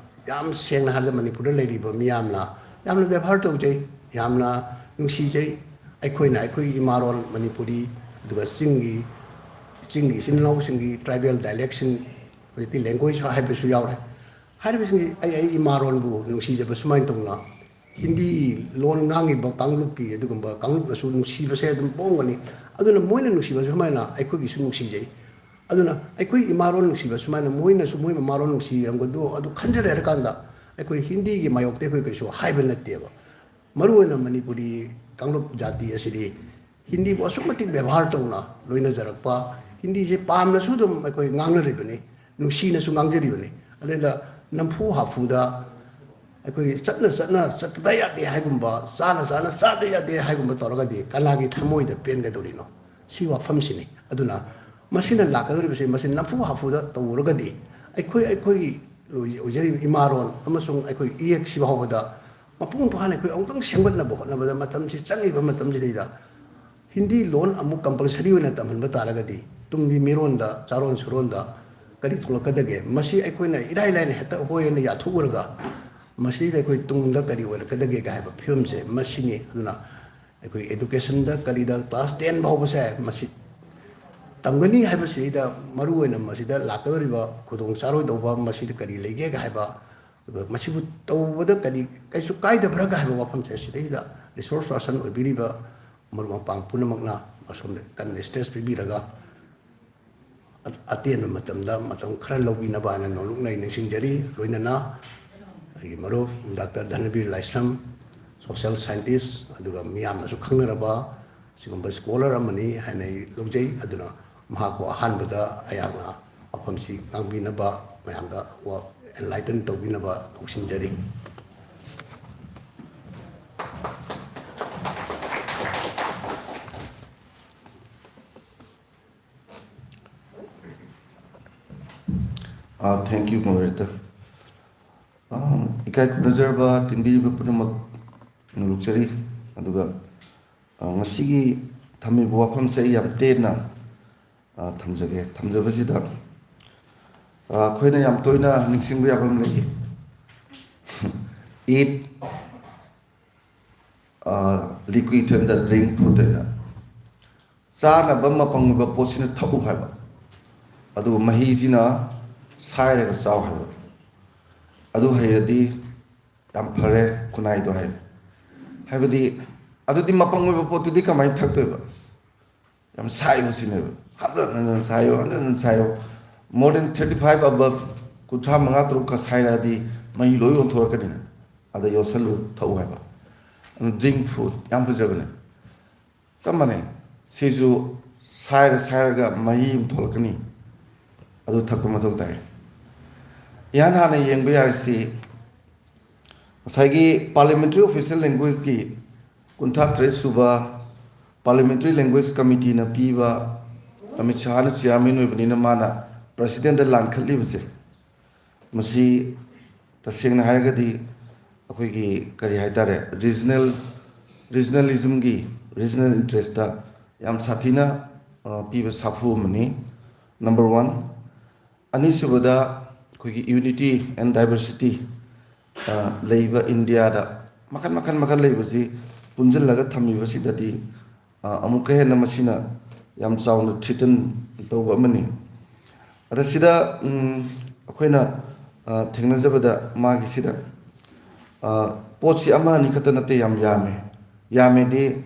ꯌꯥꯝ ꯁꯦꯡꯅ ꯍꯥꯏꯔꯕꯗ ꯃꯅꯤꯄꯨꯔꯗ ꯂꯩꯔꯤꯕ ꯃꯤꯌꯥꯝꯅ ꯌꯥꯝꯅ ꯕꯦꯕꯥꯔ ꯇꯧꯖꯩ, ꯌꯥꯝꯅ ꯅꯨꯡꯁꯤꯖꯩ꯫ ꯑꯩꯈꯣꯏꯅ ꯑꯩꯈꯣꯏꯒꯤ ꯏꯃꯥꯔꯣꯟ ꯃꯅꯤꯄꯨꯔꯤ, ꯑꯗꯨꯒ ꯆꯤꯡꯒꯤ, ꯆꯤꯡꯒꯤ ꯏꯆꯤꯟ ꯏꯅꯥꯎꯁꯤꯡꯒꯤ ꯇ꯭ꯔꯥꯏꯕꯦꯜ ꯗꯥꯏꯂꯦꯛꯁꯤꯡ, ꯍꯧꯖꯤꯛꯇꯤ ꯂꯦꯡꯒ꯭ꯋꯦꯖ ꯍꯥꯏꯕꯁꯨ ꯌꯥꯎꯔꯦ꯫ ꯍꯥꯏꯔꯤꯕꯁꯤꯡꯁꯤ ꯑꯩ, ꯑꯩ ꯏꯃꯥꯔꯣꯟꯕꯨ ꯅꯨꯡꯁꯤꯖꯕ ꯁꯨꯃꯥꯏꯅ ꯇꯧꯅ ꯍꯤꯟꯗꯤ ꯂꯣꯟ ꯉꯥꯡꯉꯤꯕ ꯀꯥꯡꯂꯨꯞꯀꯤ, ꯑꯗꯨꯒꯨꯝꯕ ꯀꯥꯡꯂꯨꯞꯅꯁꯨ ꯅꯨꯡꯁꯤꯕꯁꯦ ꯑꯗꯨꯝ ꯄꯣꯡꯒꯅꯤ꯫ ꯑꯗꯨꯅ ꯃꯣꯏꯅ ꯅꯨꯡꯁꯤꯕ ꯁꯨꯃꯥꯏꯅ ꯑꯩꯈꯣꯏꯒꯤꯁꯨ ꯅꯨꯡꯁꯤꯖꯩ꯫ ꯑꯗꯨꯅ ꯑꯩꯈꯣꯏ ꯏꯃꯥꯔꯣꯟ ꯅꯨꯡꯁꯤꯕ ꯁꯨꯃꯥꯏꯅ ꯃꯣꯏꯅꯁꯨ ꯃꯣꯏ ꯃꯃꯥꯔꯣꯟ ꯅꯨꯡꯁꯤꯔꯝꯒꯗ꯭ꯔꯣ, ꯑꯗꯨ ꯈꯟꯖꯔꯦ ꯍꯥꯏꯔꯀꯥꯟꯗ ꯑꯩꯈꯣꯏ ꯍꯤꯟꯗꯤꯒꯤ ꯃꯥꯌꯣꯛꯇ ꯑꯩꯈꯣꯏ ꯀꯩꯁꯨ ꯍꯥꯏꯕ ꯅꯠꯇꯦꯕ꯫ ꯃꯔꯨꯑꯣꯏꯅ ꯃꯅꯤꯄꯨꯔꯤ ꯀꯥꯡꯂꯨꯞ ꯖꯥꯇꯤ ꯑꯁꯤꯗꯤ ꯍꯤꯟꯗꯤꯕꯨ ꯑꯁꯨꯛ ꯃꯇꯤꯛ ꯕꯦꯕꯥꯔ ꯇꯧꯅ ꯂꯣꯏꯅꯖꯔꯛꯄ, ꯍꯤꯟꯗꯤꯁꯦ ꯄꯥꯝꯅꯁꯨ ꯑꯗꯨꯝ ꯑꯩꯈꯣꯏ ꯉꯥꯡꯅꯔꯤꯕꯅꯤ, ꯅꯨꯡꯁꯤꯅꯁꯨ ꯉꯥꯡꯖꯔꯤꯕꯅꯤ꯫ ꯑꯗꯨꯗ ꯅꯝꯐꯨ ꯍꯥꯐꯨꯗ ꯑꯩꯈꯣꯏꯒꯤ ꯆꯠꯅ ꯆꯠꯅ ꯆꯠꯇꯗ ꯌꯥꯗꯦ ꯍꯥꯏꯒꯨꯝꯕ, ꯆꯥꯅ ꯆꯥꯅ ꯆꯥꯗ ꯌꯥꯗꯦ ꯍꯥꯏꯒꯨꯝꯕ ꯇꯧꯔꯒꯗꯤ ꯀꯅꯥꯒꯤ ꯊꯃꯣꯏꯗ ꯄꯦꯟꯒꯗꯧꯔꯤꯅꯣ? ꯁꯤ ꯋꯥꯐꯝꯁꯤꯅꯤ꯫ ꯑꯗꯨꯅ ꯃꯁꯤꯅ ꯂꯥꯛꯀꯗꯧꯔꯤꯕꯁꯤ, ꯃꯁꯤ ꯅꯝꯐꯨ ꯍꯥꯐꯨꯗ ꯇꯧꯔꯒꯗꯤ ꯑꯩꯈꯣꯏ, ꯑꯩꯈꯣꯏꯒꯤ ꯑꯣꯏꯖꯔꯤꯕ ꯏꯃꯥꯔꯣꯟ ꯑꯃꯁꯨꯡ ꯑꯩꯈꯣꯏ ꯏꯌꯦꯛꯁꯤ ꯐꯥꯎꯕꯗ ꯃꯄꯨꯡ ꯐꯥꯅ ꯑꯩꯈꯣꯏ ꯑꯃꯨꯛꯇꯪ ꯁꯦꯝꯒꯠꯅꯕ ꯍꯣꯠꯅꯕꯗ ꯃꯇꯝꯁꯤ ꯆꯪꯉꯤꯕ ꯃꯇꯝꯁꯤꯗꯩꯗ ꯍꯤꯟꯗꯤ ꯂꯣꯟ ꯑꯃꯨꯛ ꯀꯝꯄꯜꯁꯔꯤ ꯑꯣꯏꯅ ꯇꯝꯍꯟꯕ ꯇꯥꯔꯒꯗꯤ ꯇꯨꯡꯒꯤ ꯃꯤꯔꯣꯟꯗ, ꯆꯥꯔꯣꯟ ꯁꯨꯔꯣꯟꯗ ꯀꯔꯤ ꯊꯣꯛꯂꯛꯀꯗꯒꯦ? ꯃꯁꯤ ꯑꯩꯈꯣꯏꯅ ꯏꯔꯥꯏ ꯂꯥꯏꯅ ꯍꯦꯛꯇ ꯍꯣꯏ ꯍꯥꯏꯅ ꯌꯥꯊꯣꯛꯎꯔꯒ ꯃꯁꯤꯗ ꯑꯩꯈꯣꯏ ꯇꯨꯡꯗ ꯀꯔꯤ ꯑꯣꯏꯔꯛꯀꯗꯒꯦ ꯍꯥꯏꯕ ꯐꯤꯕꯝꯁꯦ ꯃꯁꯤꯅꯤ꯫ ꯑꯗꯨꯅ ꯑꯩꯈꯣꯏ ꯑꯦꯗꯨꯀꯦꯁꯟꯗ ꯀꯔꯤꯗ ꯀ꯭ꯂꯥꯁ ꯇꯦꯟ ꯐꯥꯎꯕꯁꯦ ꯃꯁꯤ ꯇꯝꯒꯅꯤ ꯍꯥꯏꯕꯁꯤꯗ ꯃꯔꯨꯑꯣꯏꯅ ꯃꯁꯤꯗ ꯂꯥꯛꯀꯗꯧꯔꯤꯕ ꯈꯨꯗꯣꯡ ꯆꯥꯔꯣꯏꯗꯧꯕ ꯃꯁꯤꯗ ꯀꯔꯤ ꯂꯩꯒꯦ ꯍꯥꯏꯕ, ꯑꯗꯨꯒ ꯃꯁꯤꯕꯨ ꯇꯧꯕꯗ ꯀꯔꯤ ꯀꯩꯁꯨ ꯀꯥꯏꯗꯕ꯭ꯔꯥꯒ ꯍꯥꯏꯕ ꯋꯥꯐꯝꯁꯦ ꯁꯤꯗꯩꯁꯤꯗ ꯔꯤꯁꯣꯔꯁ ꯄꯥꯔꯁꯟ ꯑꯣꯏꯕꯤꯔꯤꯕ ꯃꯔꯨꯞ ꯃꯄꯥꯡ ꯄꯨꯝꯅꯃꯛꯅ ꯑꯁꯣꯝꯗ ꯀꯟꯅ ꯁ꯭ꯇ꯭ꯔꯦꯁ ꯄꯤꯕꯤꯔꯒ ꯑ-, ꯑꯇꯦꯟꯕ ꯃꯇꯝꯗ ꯃꯇꯝ ꯈꯔ ꯂꯧꯕꯤꯅꯕ ꯍꯥꯏꯅ ꯅꯣꯂꯨꯛꯅ ꯑꯩ ꯅꯤꯡꯁꯤꯡꯖꯔꯤ꯫ ꯂꯣꯏꯅꯅ ꯑꯩꯒꯤ ꯃꯔꯨꯞ ꯗꯥꯛꯇꯔ ꯙꯅꯕꯤꯔ ꯂꯥꯏꯁ꯭ꯔꯝ, ꯁꯣꯁꯤꯌꯦꯜ ꯁꯥꯏꯟꯇꯤꯁ, ꯑꯗꯨꯒ ꯃꯤꯌꯥꯝꯅꯁꯨ ꯈꯪꯅꯔꯕ ꯁꯤꯒꯨꯝꯕ ꯁ꯭ꯀꯣꯂꯔ ꯑꯃꯅꯤ ꯍꯥꯏꯅ ꯑꯩ ꯂꯧꯖꯩ꯫ ꯑꯗꯨꯅ ꯃꯍꯥꯛꯄꯨ ꯑꯍꯥꯟꯕꯗ ꯑꯩꯍꯥꯛꯅ ꯋꯥꯐꯝꯁꯤ ꯉꯥꯡꯕꯤꯅꯕ, ꯃꯌꯥꯝꯗ ꯋꯥ-, ꯑꯦꯟꯂꯥꯏꯇꯟ ꯇꯧꯕꯤꯅꯕ ꯀꯧꯁꯤꯟꯖꯔꯤ꯫ ꯑꯥ, thank you, moderator. ꯑꯥ, ꯏꯀꯥꯏ ꯈꯨꯝꯅꯖꯔꯕ ꯇꯤꯟꯕꯤꯔꯤꯕ ꯄꯨꯝꯅꯃꯛ ꯅꯣꯂꯨꯛꯆꯔꯤ꯫ ꯑꯗꯨꯒ, ꯑꯥ, ꯉꯁꯤꯒꯤ ꯊꯝꯃꯤꯕ ꯋꯥꯐꯝꯁꯦ ꯑꯩ ꯌꯥꯝ ꯇꯦꯟꯅ, ꯑꯥ, ꯊꯝꯖꯒꯦ꯫ ꯊꯝꯖꯕꯁꯤꯗ, ꯑꯥ, ꯑꯩꯈꯣꯏꯅ ꯌꯥꯝ ꯇꯣꯏꯅ ꯅꯤꯡꯁꯤꯡꯕ ꯌꯥꯕ ꯑꯃ ꯂꯩ꯫ Eat, ah, liquid and the drink food ꯍꯥꯏꯅ꯫ ꯆꯥꯅꯕ ꯃꯄꯪ ꯑꯣꯏꯕ ꯄꯣꯠꯁꯤꯅ ꯊꯛꯎ ꯍꯥꯏꯕ, ꯑꯗꯨꯒ ꯃꯍꯤꯁꯤꯅ ꯁꯥꯏꯔꯒ ꯆꯥꯎ ꯍꯥꯏꯕ꯫ ꯑꯗꯨ ꯍꯩꯔꯗꯤ ꯌꯥꯝ ꯐꯔꯦ ꯈꯨꯟꯅꯥꯏꯗꯣ ꯍꯥꯏ꯫ ꯍꯥꯏꯕꯗꯤ, ꯑꯗꯨꯗꯤ ꯃꯄꯪ ꯑꯣꯏꯕ ꯄꯣꯠꯇꯨꯗꯤ ꯀꯃꯥꯏꯅ ꯊꯛꯇꯣꯏꯕ? ꯌꯥꯝ ꯁꯥꯏꯌꯨ ꯁꯤꯅꯦꯕ꯫ ꯍꯟꯖꯟ ꯍꯟꯖꯟ ꯁꯥꯏꯌꯨ, ꯍꯟꯖꯟ ꯍꯟꯖꯟ ꯁꯥꯏꯌꯨ꯫ More than thirty five above, ꯀꯨꯟꯊ꯭ꯔꯥ ꯃꯉꯥ ꯇꯔꯨꯛꯀ ꯁꯥꯏꯔꯛꯑꯗꯤ ꯃꯍꯤ ꯂꯣꯏ ꯑꯣꯟꯊꯣꯔꯛꯀꯅꯤꯅ꯫ ꯑꯗ ꯌꯣꯠꯁꯜꯂꯨ, ꯊꯛꯎ ꯍꯥꯏꯕ꯫ ꯑꯗꯨ drink food ꯌꯥꯝ ꯐꯖꯕꯅꯦ꯫ ꯆꯞ ꯃꯥꯟꯅꯩ꯫ ꯁꯤꯁꯨ ꯁꯥꯏꯔ ꯁꯥꯏꯔꯒ ꯃꯍꯤ ꯑꯃ ꯊꯣꯛꯂꯛꯀꯅꯤ꯫ ꯑꯗꯨ ꯊꯛꯄ ꯃꯊꯧ ꯇꯥꯏ꯫ ꯏꯍꯥꯟ ꯍꯥꯟꯅ ꯌꯦꯡꯕ ꯌꯥꯔꯤꯁꯤ ꯉꯁꯥꯏꯒꯤ Parliamentary Official Languageꯀꯤ ꯀꯨꯟꯊ꯭ꯔꯥ ꯇꯔꯦꯠ ꯁꯨꯕ Parliamentary Language Committeeꯅ ꯄꯤꯕ, ꯑꯃꯤꯠ ꯁꯍꯥꯅ chairman ꯑꯣꯏꯕꯅꯤꯅ ꯃꯥꯅ presidentꯗ ꯂꯥꯟꯈꯠꯂꯤꯕꯁꯦ, ꯃꯁꯤ ꯇꯁꯦꯡꯅ ꯍꯥꯏꯔꯒꯗꯤ ꯑꯩꯈꯣꯏꯒꯤ ꯀꯔꯤ ꯍꯥꯏꯇꯥꯔꯦ, regional, regionalismꯒꯤ, regional interestꯇ ꯌꯥꯝ ꯁꯥꯊꯤꯅ, ꯑ, ꯄꯤꯕ ꯁꯥꯐꯨ ꯑꯃꯅꯤ꯫ Number one꯫ ꯑꯅꯤꯁꯨꯕꯗ, ꯑꯩꯈꯣꯏꯒꯤ unity and diversity, ꯑ, ꯂꯩꯕ ꯏꯟꯗꯤꯌꯥꯗ ꯃꯈꯜ, ꯃꯈꯜ, ꯃꯈꯜ ꯂꯩꯕꯁꯤ ꯄꯨꯟꯁꯤꯜꯂꯒ ꯊꯝꯃꯤꯕꯁꯤꯗꯗꯤ, ꯑ, ꯑꯃꯨꯛꯀ ꯍꯦꯟꯅ ꯃꯁꯤꯅ ꯌꯥꯝ ꯆꯥꯎꯅ threaten ꯇꯧꯕ ꯑꯃꯅꯤ꯫ ꯑꯗ ꯁꯤꯗ, ꯎꯝ, ꯑꯩꯈꯣꯏꯅ, ꯑ, ꯊꯦꯡꯅꯖꯕꯗ ꯃꯥꯒꯤꯁꯤꯗ, ꯑ, ꯄꯣꯠꯁꯤ ꯑꯃ ꯑꯅꯤ ꯈꯛꯇ ꯅꯠꯇꯦ, ꯌꯥꯝ ꯌꯥꯝꯃꯦ꯫ ꯌꯥꯝꯃꯦꯗꯤ,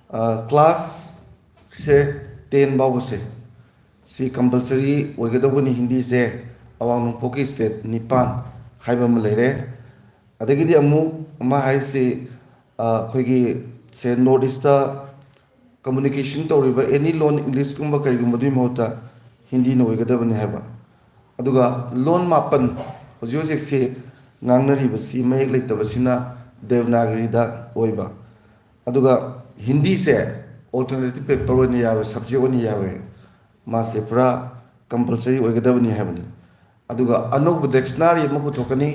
ꯑ, classꯁꯦ ten ꯐꯥꯎꯕꯁꯦ ꯁꯤ compulsory ꯑꯣꯏꯒꯗꯧꯕꯅꯤ ꯍꯤꯟꯗꯤꯁꯦ ꯑꯋꯥꯡ ꯅꯣꯡꯄꯣꯛꯀꯤ state ꯅꯤꯄꯥꯟ ꯍꯥꯏꯕ ꯑꯃ ꯂꯩꯔꯦ꯫ ꯑꯗꯒꯤꯗꯤ ꯑꯃꯨꯛ ꯑꯃ ꯍꯥꯏꯁꯤ, ꯑ, ꯑꯩꯈꯣꯏꯒꯤ ꯁꯦ North Eastꯇ communication ꯇꯧꯔꯤꯕ any ꯂꯣꯟ, Englishꯀꯨꯝꯕ ꯀꯔꯤꯒꯨꯝꯕꯗꯨꯒꯤ ꯃꯍꯨꯠꯇ ꯍꯤꯟꯗꯤꯅ ꯑꯣꯏꯒꯗꯕꯅꯤ ꯍꯥꯏꯕ꯫ ꯑꯗꯨꯒ ꯂꯣꯟ ꯃꯥꯄꯟ ꯍꯧꯖꯤꯛ ꯍꯧꯖꯤꯛꯁꯤ ꯉꯥꯡꯅꯔꯤꯕꯁꯤ ꯃꯌꯦꯛ ꯂꯩꯇꯕꯁꯤꯅ ꯗꯦꯕꯅꯥꯒꯔꯤꯗ ꯑꯣꯏꯕ꯫ ꯑꯗꯨꯒ ꯍꯤꯟꯗꯤꯁꯦ alternative paper ꯑꯣꯏꯅ ꯌꯥꯎꯋꯦ, subject ꯑꯣꯏꯅ ꯌꯥꯎꯋꯦ꯫ ꯃꯥꯁꯦ ꯄꯨꯔꯥ compulsory ꯑꯣꯏꯒꯗꯕꯅꯤ ꯍꯥꯏꯕꯅꯤ꯫ ꯑꯗꯨꯒ ꯑꯅꯧꯕ ꯗꯤꯛꯁꯅꯥꯔꯤ ꯑꯃ ꯄꯨꯊꯣꯛꯀꯅꯤ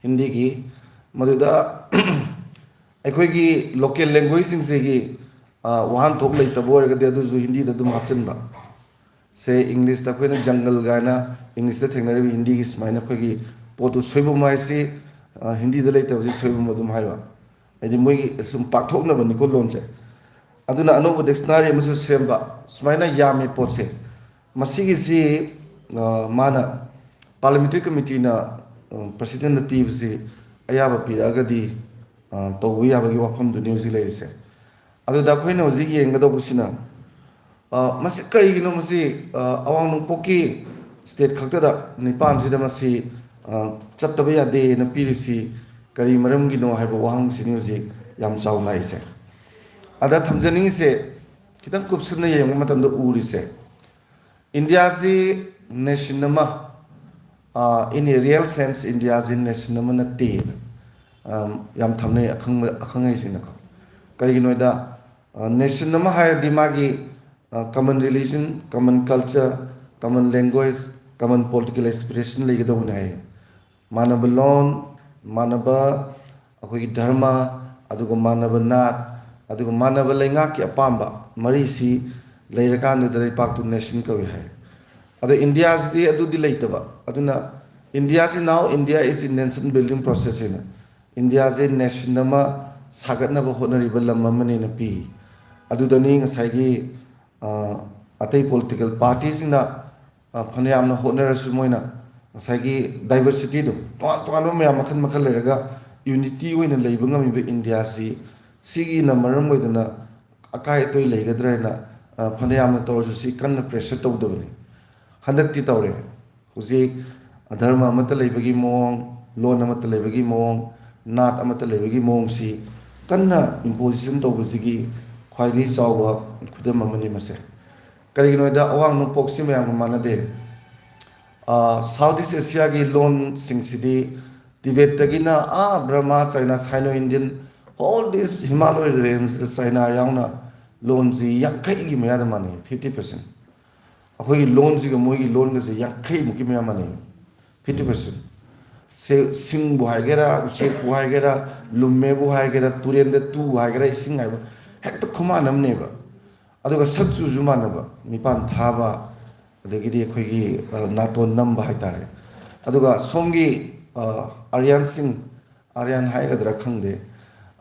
ꯍꯤꯟꯗꯤꯒꯤ, ꯃꯗꯨꯗ ꯑꯩꯈꯣꯏꯒꯤ ꯂꯣꯀꯦꯜ ꯂꯦꯡꯒ꯭ꯋꯦꯖꯁꯤꯡꯁꯤꯒꯤ ꯋꯥꯍꯟꯊꯣꯛ ꯂꯩꯇꯕ ꯑꯣꯏꯔꯒꯗꯤ ꯑꯗꯨꯁꯨ ꯍꯤꯟꯗꯤꯗ ꯑꯗꯨꯝ ꯍꯥꯞꯆꯤꯟꯕ꯫ ꯁꯦ ꯏꯪꯂꯤꯁꯇ ꯑꯩꯈꯣꯏꯅ ꯖꯪꯒꯜ ꯀꯥꯏꯅ ꯏꯪꯂꯤꯁꯇ ꯊꯦꯡꯅꯔꯤꯕ ꯍꯤꯟꯗꯤꯒꯤ ꯁꯨꯃꯥꯏꯅ ꯑꯩꯈꯣꯏꯒꯤ ꯄꯣꯠꯇꯨ ꯁꯣꯏꯕꯨꯝ ꯍꯥꯏꯁꯤ ꯍꯤꯟꯗꯤꯗ ꯂꯩꯇꯕꯁꯤ ꯁꯣꯏꯕꯨꯝ ꯑꯗꯨꯝ ꯍꯥꯏꯕ꯫ ꯍꯥꯏꯗꯤ ꯃꯣꯏꯒꯤ ꯁꯨꯝ ꯄꯥꯛꯊꯣꯛꯅꯕꯅꯤꯀꯣ ꯂꯣꯟꯁꯦ꯫ ꯑꯗꯨꯅ ꯑꯅꯧꯕ ꯗꯤꯛꯁꯅꯥꯔꯤ ꯑꯃꯁꯨ ꯁꯦꯝꯕ, ꯁꯨꯃꯥꯏꯅ ꯌꯥꯝꯃꯤ ꯄꯣꯠꯁꯦ꯫ ꯃꯁꯤꯒꯤꯁꯤ ꯃꯥꯅ ꯄꯥꯔꯂꯤꯌꯥꯃꯦꯟꯇꯔꯤ ꯀꯃꯤꯇꯤꯅ ꯄ꯭ꯔꯁꯤꯗꯦꯟꯗ ꯄꯤꯕꯁꯤ ꯑꯌꯥꯕ ꯄꯤꯔꯛꯑꯒꯗꯤ ꯇꯧꯕ ꯌꯥꯕꯒꯤ ꯋꯥꯐꯝꯗꯨꯅꯤ ꯍꯧꯖꯤꯛ ꯂꯩꯔꯤꯁꯦ꯫ ꯑꯗꯨꯗ ꯑꯩꯈꯣꯏꯅ ꯍꯧꯖꯤꯛ ꯌꯦꯡꯒꯗꯧꯕꯁꯤꯅ ꯃꯁꯤ ꯀꯔꯤꯒꯤꯅꯣ, ꯃꯁꯤ ꯑꯋꯥꯡ ꯅꯣꯡꯄꯣꯛꯀꯤ ꯁ꯭ꯇꯦꯠ ꯈꯛꯇꯗ ꯅꯤꯄꯥꯟꯁꯤꯗ ꯃꯁꯤ ꯆꯠꯇꯕ ꯌꯥꯗꯦꯅ ꯄꯤꯔꯤꯁꯤ ꯀꯔꯤ ꯃꯔꯝꯒꯤꯅꯣ ꯍꯥꯏꯕ ꯋꯥꯍꯪꯁꯤꯅꯤ ꯍꯧꯖꯤꯛ ꯌꯥꯝ ꯆꯥꯎꯅ ꯂꯥꯛꯏꯁꯦ꯫ ꯑꯗ ꯊꯝꯖꯅꯤꯡꯉꯤꯁꯦ, ꯈꯤꯇꯪ ꯀꯨꯞꯁꯟꯅ ꯌꯦꯡꯕ ꯃꯇꯝꯗ ꯎꯔꯤꯁꯦ, ꯏꯟꯗꯤꯌꯥꯁꯤ ꯅꯦꯁꯟ ꯑꯃ in a real sense ꯏꯟꯗꯤꯌꯥꯁꯤ ꯅꯦꯁꯟ ꯑꯃ ꯅꯠꯇꯦꯅ ꯌꯥꯝ ꯊꯝꯅꯩ ꯑꯈꯪꯕ ꯑꯈꯪ ꯑꯍꯩꯁꯤꯡꯅꯀꯣ꯫ ꯀꯔꯤꯒꯤꯅꯣꯗ ꯅꯦꯁꯟ ꯑꯃ ꯍꯥꯏꯔꯗꯤ ꯃꯥꯒꯤ common religion, common culture, common language, common political aspiration ꯂꯩꯒꯗꯧꯕꯅꯤ ꯍꯥꯏꯌꯦ꯫ ꯃꯥꯟꯅꯕ ꯂꯣꯟ, ꯃꯥꯟꯅꯕ ꯑꯩꯈꯣꯏꯒꯤ ꯙꯔꯃ, ꯑꯗꯨꯒ ꯃꯥꯟꯅꯕ ꯅꯥꯠ, ꯑꯗꯨꯒ ꯃꯥꯟꯅꯕ ꯂꯩꯉꯥꯛꯀꯤ ꯑꯄꯥꯝꯕ ꯃꯔꯤꯁꯤ ꯂꯩꯔꯀꯥꯟꯗꯨꯗ ꯂꯩꯄꯥꯛꯇꯨ ꯅꯦꯁꯟ ꯀꯧꯏ ꯍꯥꯏ꯫ ꯑꯗꯣ ꯏꯟꯗꯤꯌꯥꯁꯤꯗꯤ ꯑꯗꯨꯗꯤ ꯂꯩꯇꯕ꯫ ꯑꯗꯨꯅ India is now, India is in nation building process ꯍꯥꯏꯅ ꯏꯟꯗꯤꯌꯥꯁꯦ ꯅꯦꯁꯟ ꯑꯃ ꯁꯥꯒꯠꯅꯕ ꯍꯣꯠꯅꯔꯤꯕ ꯂꯝ ꯑꯃꯅꯦꯅ ꯄꯤ꯫ ꯑꯗꯨꯗꯅꯤ ꯉꯁꯥꯏꯒꯤ ꯑꯇꯩ ꯄꯣꯂꯤꯇꯤꯀꯦꯜ ꯄꯥꯔꯇꯤꯁꯤꯡꯅ ꯐꯅꯌꯥꯝꯅ ꯍꯣꯠꯅꯔꯁꯨ ꯃꯣꯏꯅ ꯉꯁꯥꯏꯒꯤ ꯗꯥꯏꯕꯔꯁꯤꯇꯤꯗꯣ, ꯇꯣꯉꯥꯟ ꯇꯣꯉꯥꯟꯕ ꯃꯌꯥꯝ ꯃꯈꯜ ꯃꯈꯜ ꯂꯩꯔꯒ ꯌꯨꯅꯤꯇꯤ ꯑꯣꯏꯅ ꯂꯩꯕ ꯉꯝꯃꯤꯕ ꯏꯟꯗꯤꯌꯥꯁꯤ, ꯁꯤꯒꯤꯅ ꯃꯔꯝ ꯑꯣꯏꯗꯅ ꯑꯀꯥꯏ ꯑꯇꯣꯏ ꯂꯩꯒꯗ꯭ꯔꯥ ꯍꯥꯏꯅ ꯐꯅꯌꯥꯝꯅ ꯇꯧꯔꯁꯨ ꯁꯤ ꯀꯟꯅ ꯄ꯭ꯔꯦꯁꯔ ꯇꯧꯗꯕꯅꯤ꯫ ꯍꯟꯗꯛꯇꯤ ꯇꯧꯔꯦ꯫ ꯍꯧꯖꯤꯛ ꯙꯔꯃ ꯑꯃꯠꯇ ꯂꯩꯕꯒꯤ ꯃꯑꯣꯡ, ꯂꯣꯟ ꯑꯃꯠꯇ ꯂꯩꯕꯒꯤ ꯃꯑꯣꯡ, ꯅꯥꯠ ꯑꯃꯠꯇ ꯂꯩꯕꯒꯤ ꯃꯑꯣꯡꯁꯤ ꯀꯟꯅ ꯏꯝꯄꯣꯖꯤꯁꯟ ꯇꯧꯕꯁꯤꯒꯤ ꯈ꯭ꯋꯥꯏꯗꯒꯤ ꯆꯥꯎꯕ ꯈꯨꯗꯝ ꯑꯃꯅꯤ ꯃꯁꯦ꯫ ꯀꯔꯤꯒꯤꯅꯣ ꯍꯥꯏꯗ ꯑꯋꯥꯡ ꯅꯣꯡꯄꯣꯛꯁꯤ ꯃꯌꯥꯝꯒ ꯃꯥꯟꯅꯗꯦ꯫ South East Asiaꯒꯤ ꯂꯣꯟꯁꯤꯡꯁꯤꯗꯤ ꯇꯤꯕꯦꯠꯇꯒꯤꯅ ꯑꯥ Burma, China, Sino Indian, all this Himalaya rangeꯗ ꯆꯥꯏꯅꯥ ꯌꯥꯎꯅ ꯂꯣꯟꯁꯤ ꯌꯥꯡꯈꯩꯒꯤ ꯃꯌꯥꯗ ꯃꯥꯟꯅꯩ, fifty percent꯫ ꯑꯩꯈꯣꯏꯒꯤ ꯂꯣꯟꯁꯤꯒ ꯃꯣꯏꯒꯤ ꯂꯣꯟꯒꯁꯦ ꯌꯥꯡꯈꯩꯃꯨꯛꯀꯤ ꯃꯌꯥ ꯃꯥꯟꯅꯩ꯫ Fifty percent. ꯁꯦ, ꯁꯤꯡꯕꯨ ꯍꯥꯏꯒꯦꯔꯥ, ꯎꯆꯦꯛꯄꯨ ꯍꯥꯏꯒꯦꯔꯥ, ꯂꯨꯝꯃꯦꯕꯨ ꯍꯥꯏꯒꯦꯔꯥ, ꯇꯨꯔꯦꯟꯗ ꯇꯨ ꯍꯥꯏꯒꯦꯔꯥ, ꯏꯁꯤꯡ ꯍꯥꯏꯕ ꯍꯦꯛꯇ ꯈꯨꯃꯥꯟ ꯑꯃꯅꯦꯕ꯫ ꯑꯗꯨꯒ ꯁꯛꯆꯨꯁꯨ ꯃꯥꯟꯅꯕ, ꯃꯤꯄꯥꯟ ꯊꯥꯕ, ꯑꯗꯒꯤꯗꯤ ꯑꯩꯈꯣꯏꯒꯤ, ꯑ, ꯅꯥꯇꯣꯟ ꯅꯝꯕ ꯍꯥꯏꯇꯥꯔꯦ꯫ ꯑꯗꯨꯒ ꯁꯣꯝꯒꯤ, ꯑ, ꯑꯥꯔꯤꯌꯥꯟꯁꯤꯡ, ꯑꯥꯔꯤꯌꯥꯟ ꯍꯥꯏꯒꯗ꯭ꯔꯥ ꯈꯪꯗꯦ,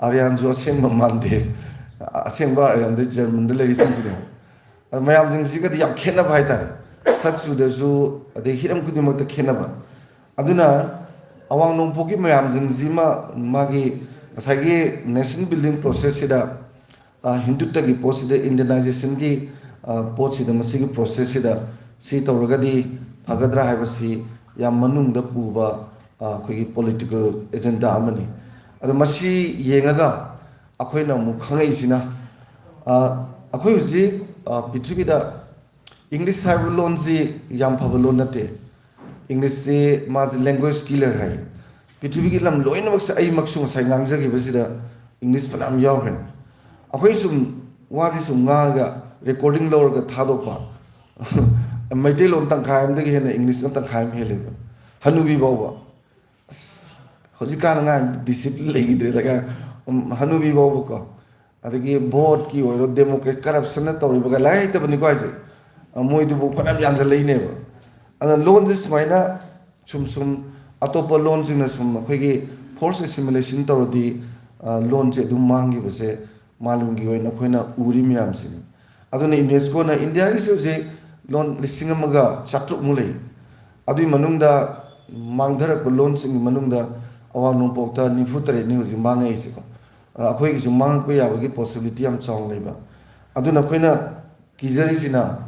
ꯑꯥꯔꯤꯌꯥꯟꯁꯨ ꯑꯁꯦꯡꯕ ꯃꯥꯟꯗꯦ, ꯑꯁꯦꯡꯕ ꯑꯥꯔꯤꯌꯥꯟꯗꯤ ꯖꯔꯃꯟꯗ ꯂꯩꯔꯤꯁꯤꯡꯁꯤꯅꯦ꯫ ꯑꯗ ꯃꯌꯥꯝꯁꯤꯡꯁꯤꯒꯗꯤ ꯌꯥꯝ ꯈꯦꯠꯅꯕ ꯍꯥꯏꯇꯥꯔꯦ, ꯁꯛ ꯆꯨꯗꯁꯨ ꯑꯗꯩ ꯍꯤꯔꯝ ꯈꯨꯗꯤꯡꯃꯛꯇ ꯈꯦꯠꯅꯕ꯫ ꯑꯗꯨꯅ ꯑꯋꯥꯡ ꯅꯣꯡꯄꯣꯛꯀꯤ ꯃꯌꯥꯝꯁꯤꯡꯁꯤꯃ ꯃꯥꯒꯤ ꯉꯁꯥꯏꯒꯤ nation building process ꯁꯤꯗ, ꯑ, ꯍꯤꯟꯗꯨꯠꯇꯒꯤ ꯄꯣꯠꯁꯤꯗ Indianization ꯒꯤ, ꯑ, ꯄꯣꯠꯁꯤꯗ, ꯃꯁꯤꯒꯤ process ꯁꯤꯗ ꯁꯤ ꯇꯧꯔꯒꯗꯤ ꯐꯒꯗ꯭ꯔꯥ ꯍꯥꯏꯕꯁꯤ ꯌꯥꯝ ꯃꯅꯨꯡꯗ ꯄꯨꯕ, ꯑ, ꯑꯩꯈꯣꯏꯒꯤ political agenda ꯑꯃꯅꯤ꯫ ꯑꯗꯣ ꯃꯁꯤ ꯌꯦꯡꯉꯒ ꯑꯩꯈꯣꯏꯅ ꯑꯃꯨꯛ ꯈꯪꯉꯛꯏꯁꯤꯅ, ꯑ, ꯑꯩꯈꯣꯏ ꯍꯧꯖꯤꯛ, ꯑ, ꯄ꯭ꯔꯤꯊꯤꯕꯤꯗ English ꯍꯥꯏꯕ ꯂꯣꯟꯁꯤ ꯌꯥꯝ ꯐꯕ ꯂꯣꯟ ꯅꯠꯇꯦ꯫ English ꯁꯤ ꯃꯥꯁꯤ language killer ꯍꯥꯏ꯫ ꯄ꯭ꯔꯤꯊꯤꯕꯤꯒꯤ ꯂꯝ ꯂꯣꯏꯅꯃꯛꯁꯦ, ꯑꯩꯃꯛꯁꯨ ꯉꯁꯥꯏ ꯉꯥꯡꯖꯈꯤꯕꯁꯤꯗ English ꯐꯅꯌꯥꯝ ꯌꯥꯎꯈ꯭ꯔꯦ꯫ ꯑꯩꯈꯣꯏ ꯁꯨꯝ ꯋꯥꯁꯤ ꯁꯨꯝ ꯉꯥꯡꯉꯒ recording ꯂꯧꯔꯒ ꯊꯥꯗꯣꯛꯄ꯫ ꯃꯩꯇꯩꯂꯣꯟ ꯇꯪꯈꯥꯏ ꯑꯃꯗꯒꯤ ꯍꯦꯟꯅ English ꯅ ꯇꯪꯈꯥꯏ ꯑꯃ ꯍꯦꯜꯂꯦꯕ꯫ ꯍꯅꯨꯕꯤ ꯐꯥꯎꯕ, ꯑꯁ, ꯍꯧꯖꯤꯛꯀꯥꯟ ꯑꯉꯥꯡ discipline ꯂꯩꯈꯤꯗ꯭ꯔꯦꯗ꯫ ꯎꯝ, ꯍꯅꯨꯕꯤ ꯐꯥꯎꯕꯀꯣ, ꯑꯗꯒꯤ vote ꯀꯤ ꯑꯣꯏꯔꯣ, democrat, corruption ꯅ ꯇꯧꯔꯤꯕꯒ, ꯂꯥꯏꯔꯤꯛ ꯍꯩꯇꯕꯅꯤꯀꯣ ꯍꯥꯏꯁꯦ, ꯑ, ꯃꯣꯏꯗꯨꯕꯨ ꯐꯅꯌꯥꯝ ꯌꯥꯟꯁꯤꯜꯂꯛꯏꯅꯦꯕ꯫ ꯑꯗ ꯂꯣꯟꯁꯦ ꯁꯨꯃꯥꯏꯅ ꯁꯨꯝ ꯁꯨꯝ ꯑꯇꯣꯞꯄ ꯂꯣꯟꯁꯤꯡꯅ ꯁꯨꯝ ꯑꯩꯈꯣꯏꯒꯤ force assimilation ꯇꯧꯔꯗꯤ, ꯑ, ꯂꯣꯟꯁꯦ ꯑꯗꯨꯝ ꯃꯥꯡꯈꯤꯕꯁꯦ ꯃꯥꯂꯦꯝꯒꯤ ꯑꯣꯏꯅ ꯑꯩꯈꯣꯏꯅ ꯎꯔꯤ ꯃꯌꯥꯝꯁꯤꯅꯤ꯫ ꯑꯗꯨꯅ UNESCO ꯅ ꯏꯟꯗꯤꯌꯥꯒꯤꯁꯨ ꯍꯧꯖꯤꯛ ꯂꯣꯟ ꯂꯤꯁꯤꯡ ꯑꯃꯒ ꯆꯥꯇ꯭ꯔꯨꯛ ꯃꯨꯛ ꯂꯩ꯫ ꯑꯗꯨꯒꯤ ꯃꯅꯨꯡꯗ ꯃꯥꯡꯊꯔꯛꯄ ꯂꯣꯟꯁꯤꯡꯒꯤ ꯃꯅꯨꯡꯗ ꯑꯋꯥꯡ ꯅꯣꯡꯄꯣꯛꯇ ꯅꯤꯐꯨ ꯇꯔꯦꯠꯅꯤ ꯍꯧꯖꯤꯛ ꯃꯥꯡꯉꯛꯏꯁꯦꯀꯣ꯫ ꯑ, ꯑꯩꯈꯣꯏꯒꯤꯁꯨ ꯃꯥꯡꯉꯛꯄ ꯌꯥꯕꯒꯤ possibility ꯌꯥꯝ ꯆꯥꯎꯅ ꯂꯩꯕ꯫ ꯑꯗꯨꯅ ꯑꯩꯈꯣꯏꯅ ꯀꯤꯖꯔꯤꯁꯤꯅ,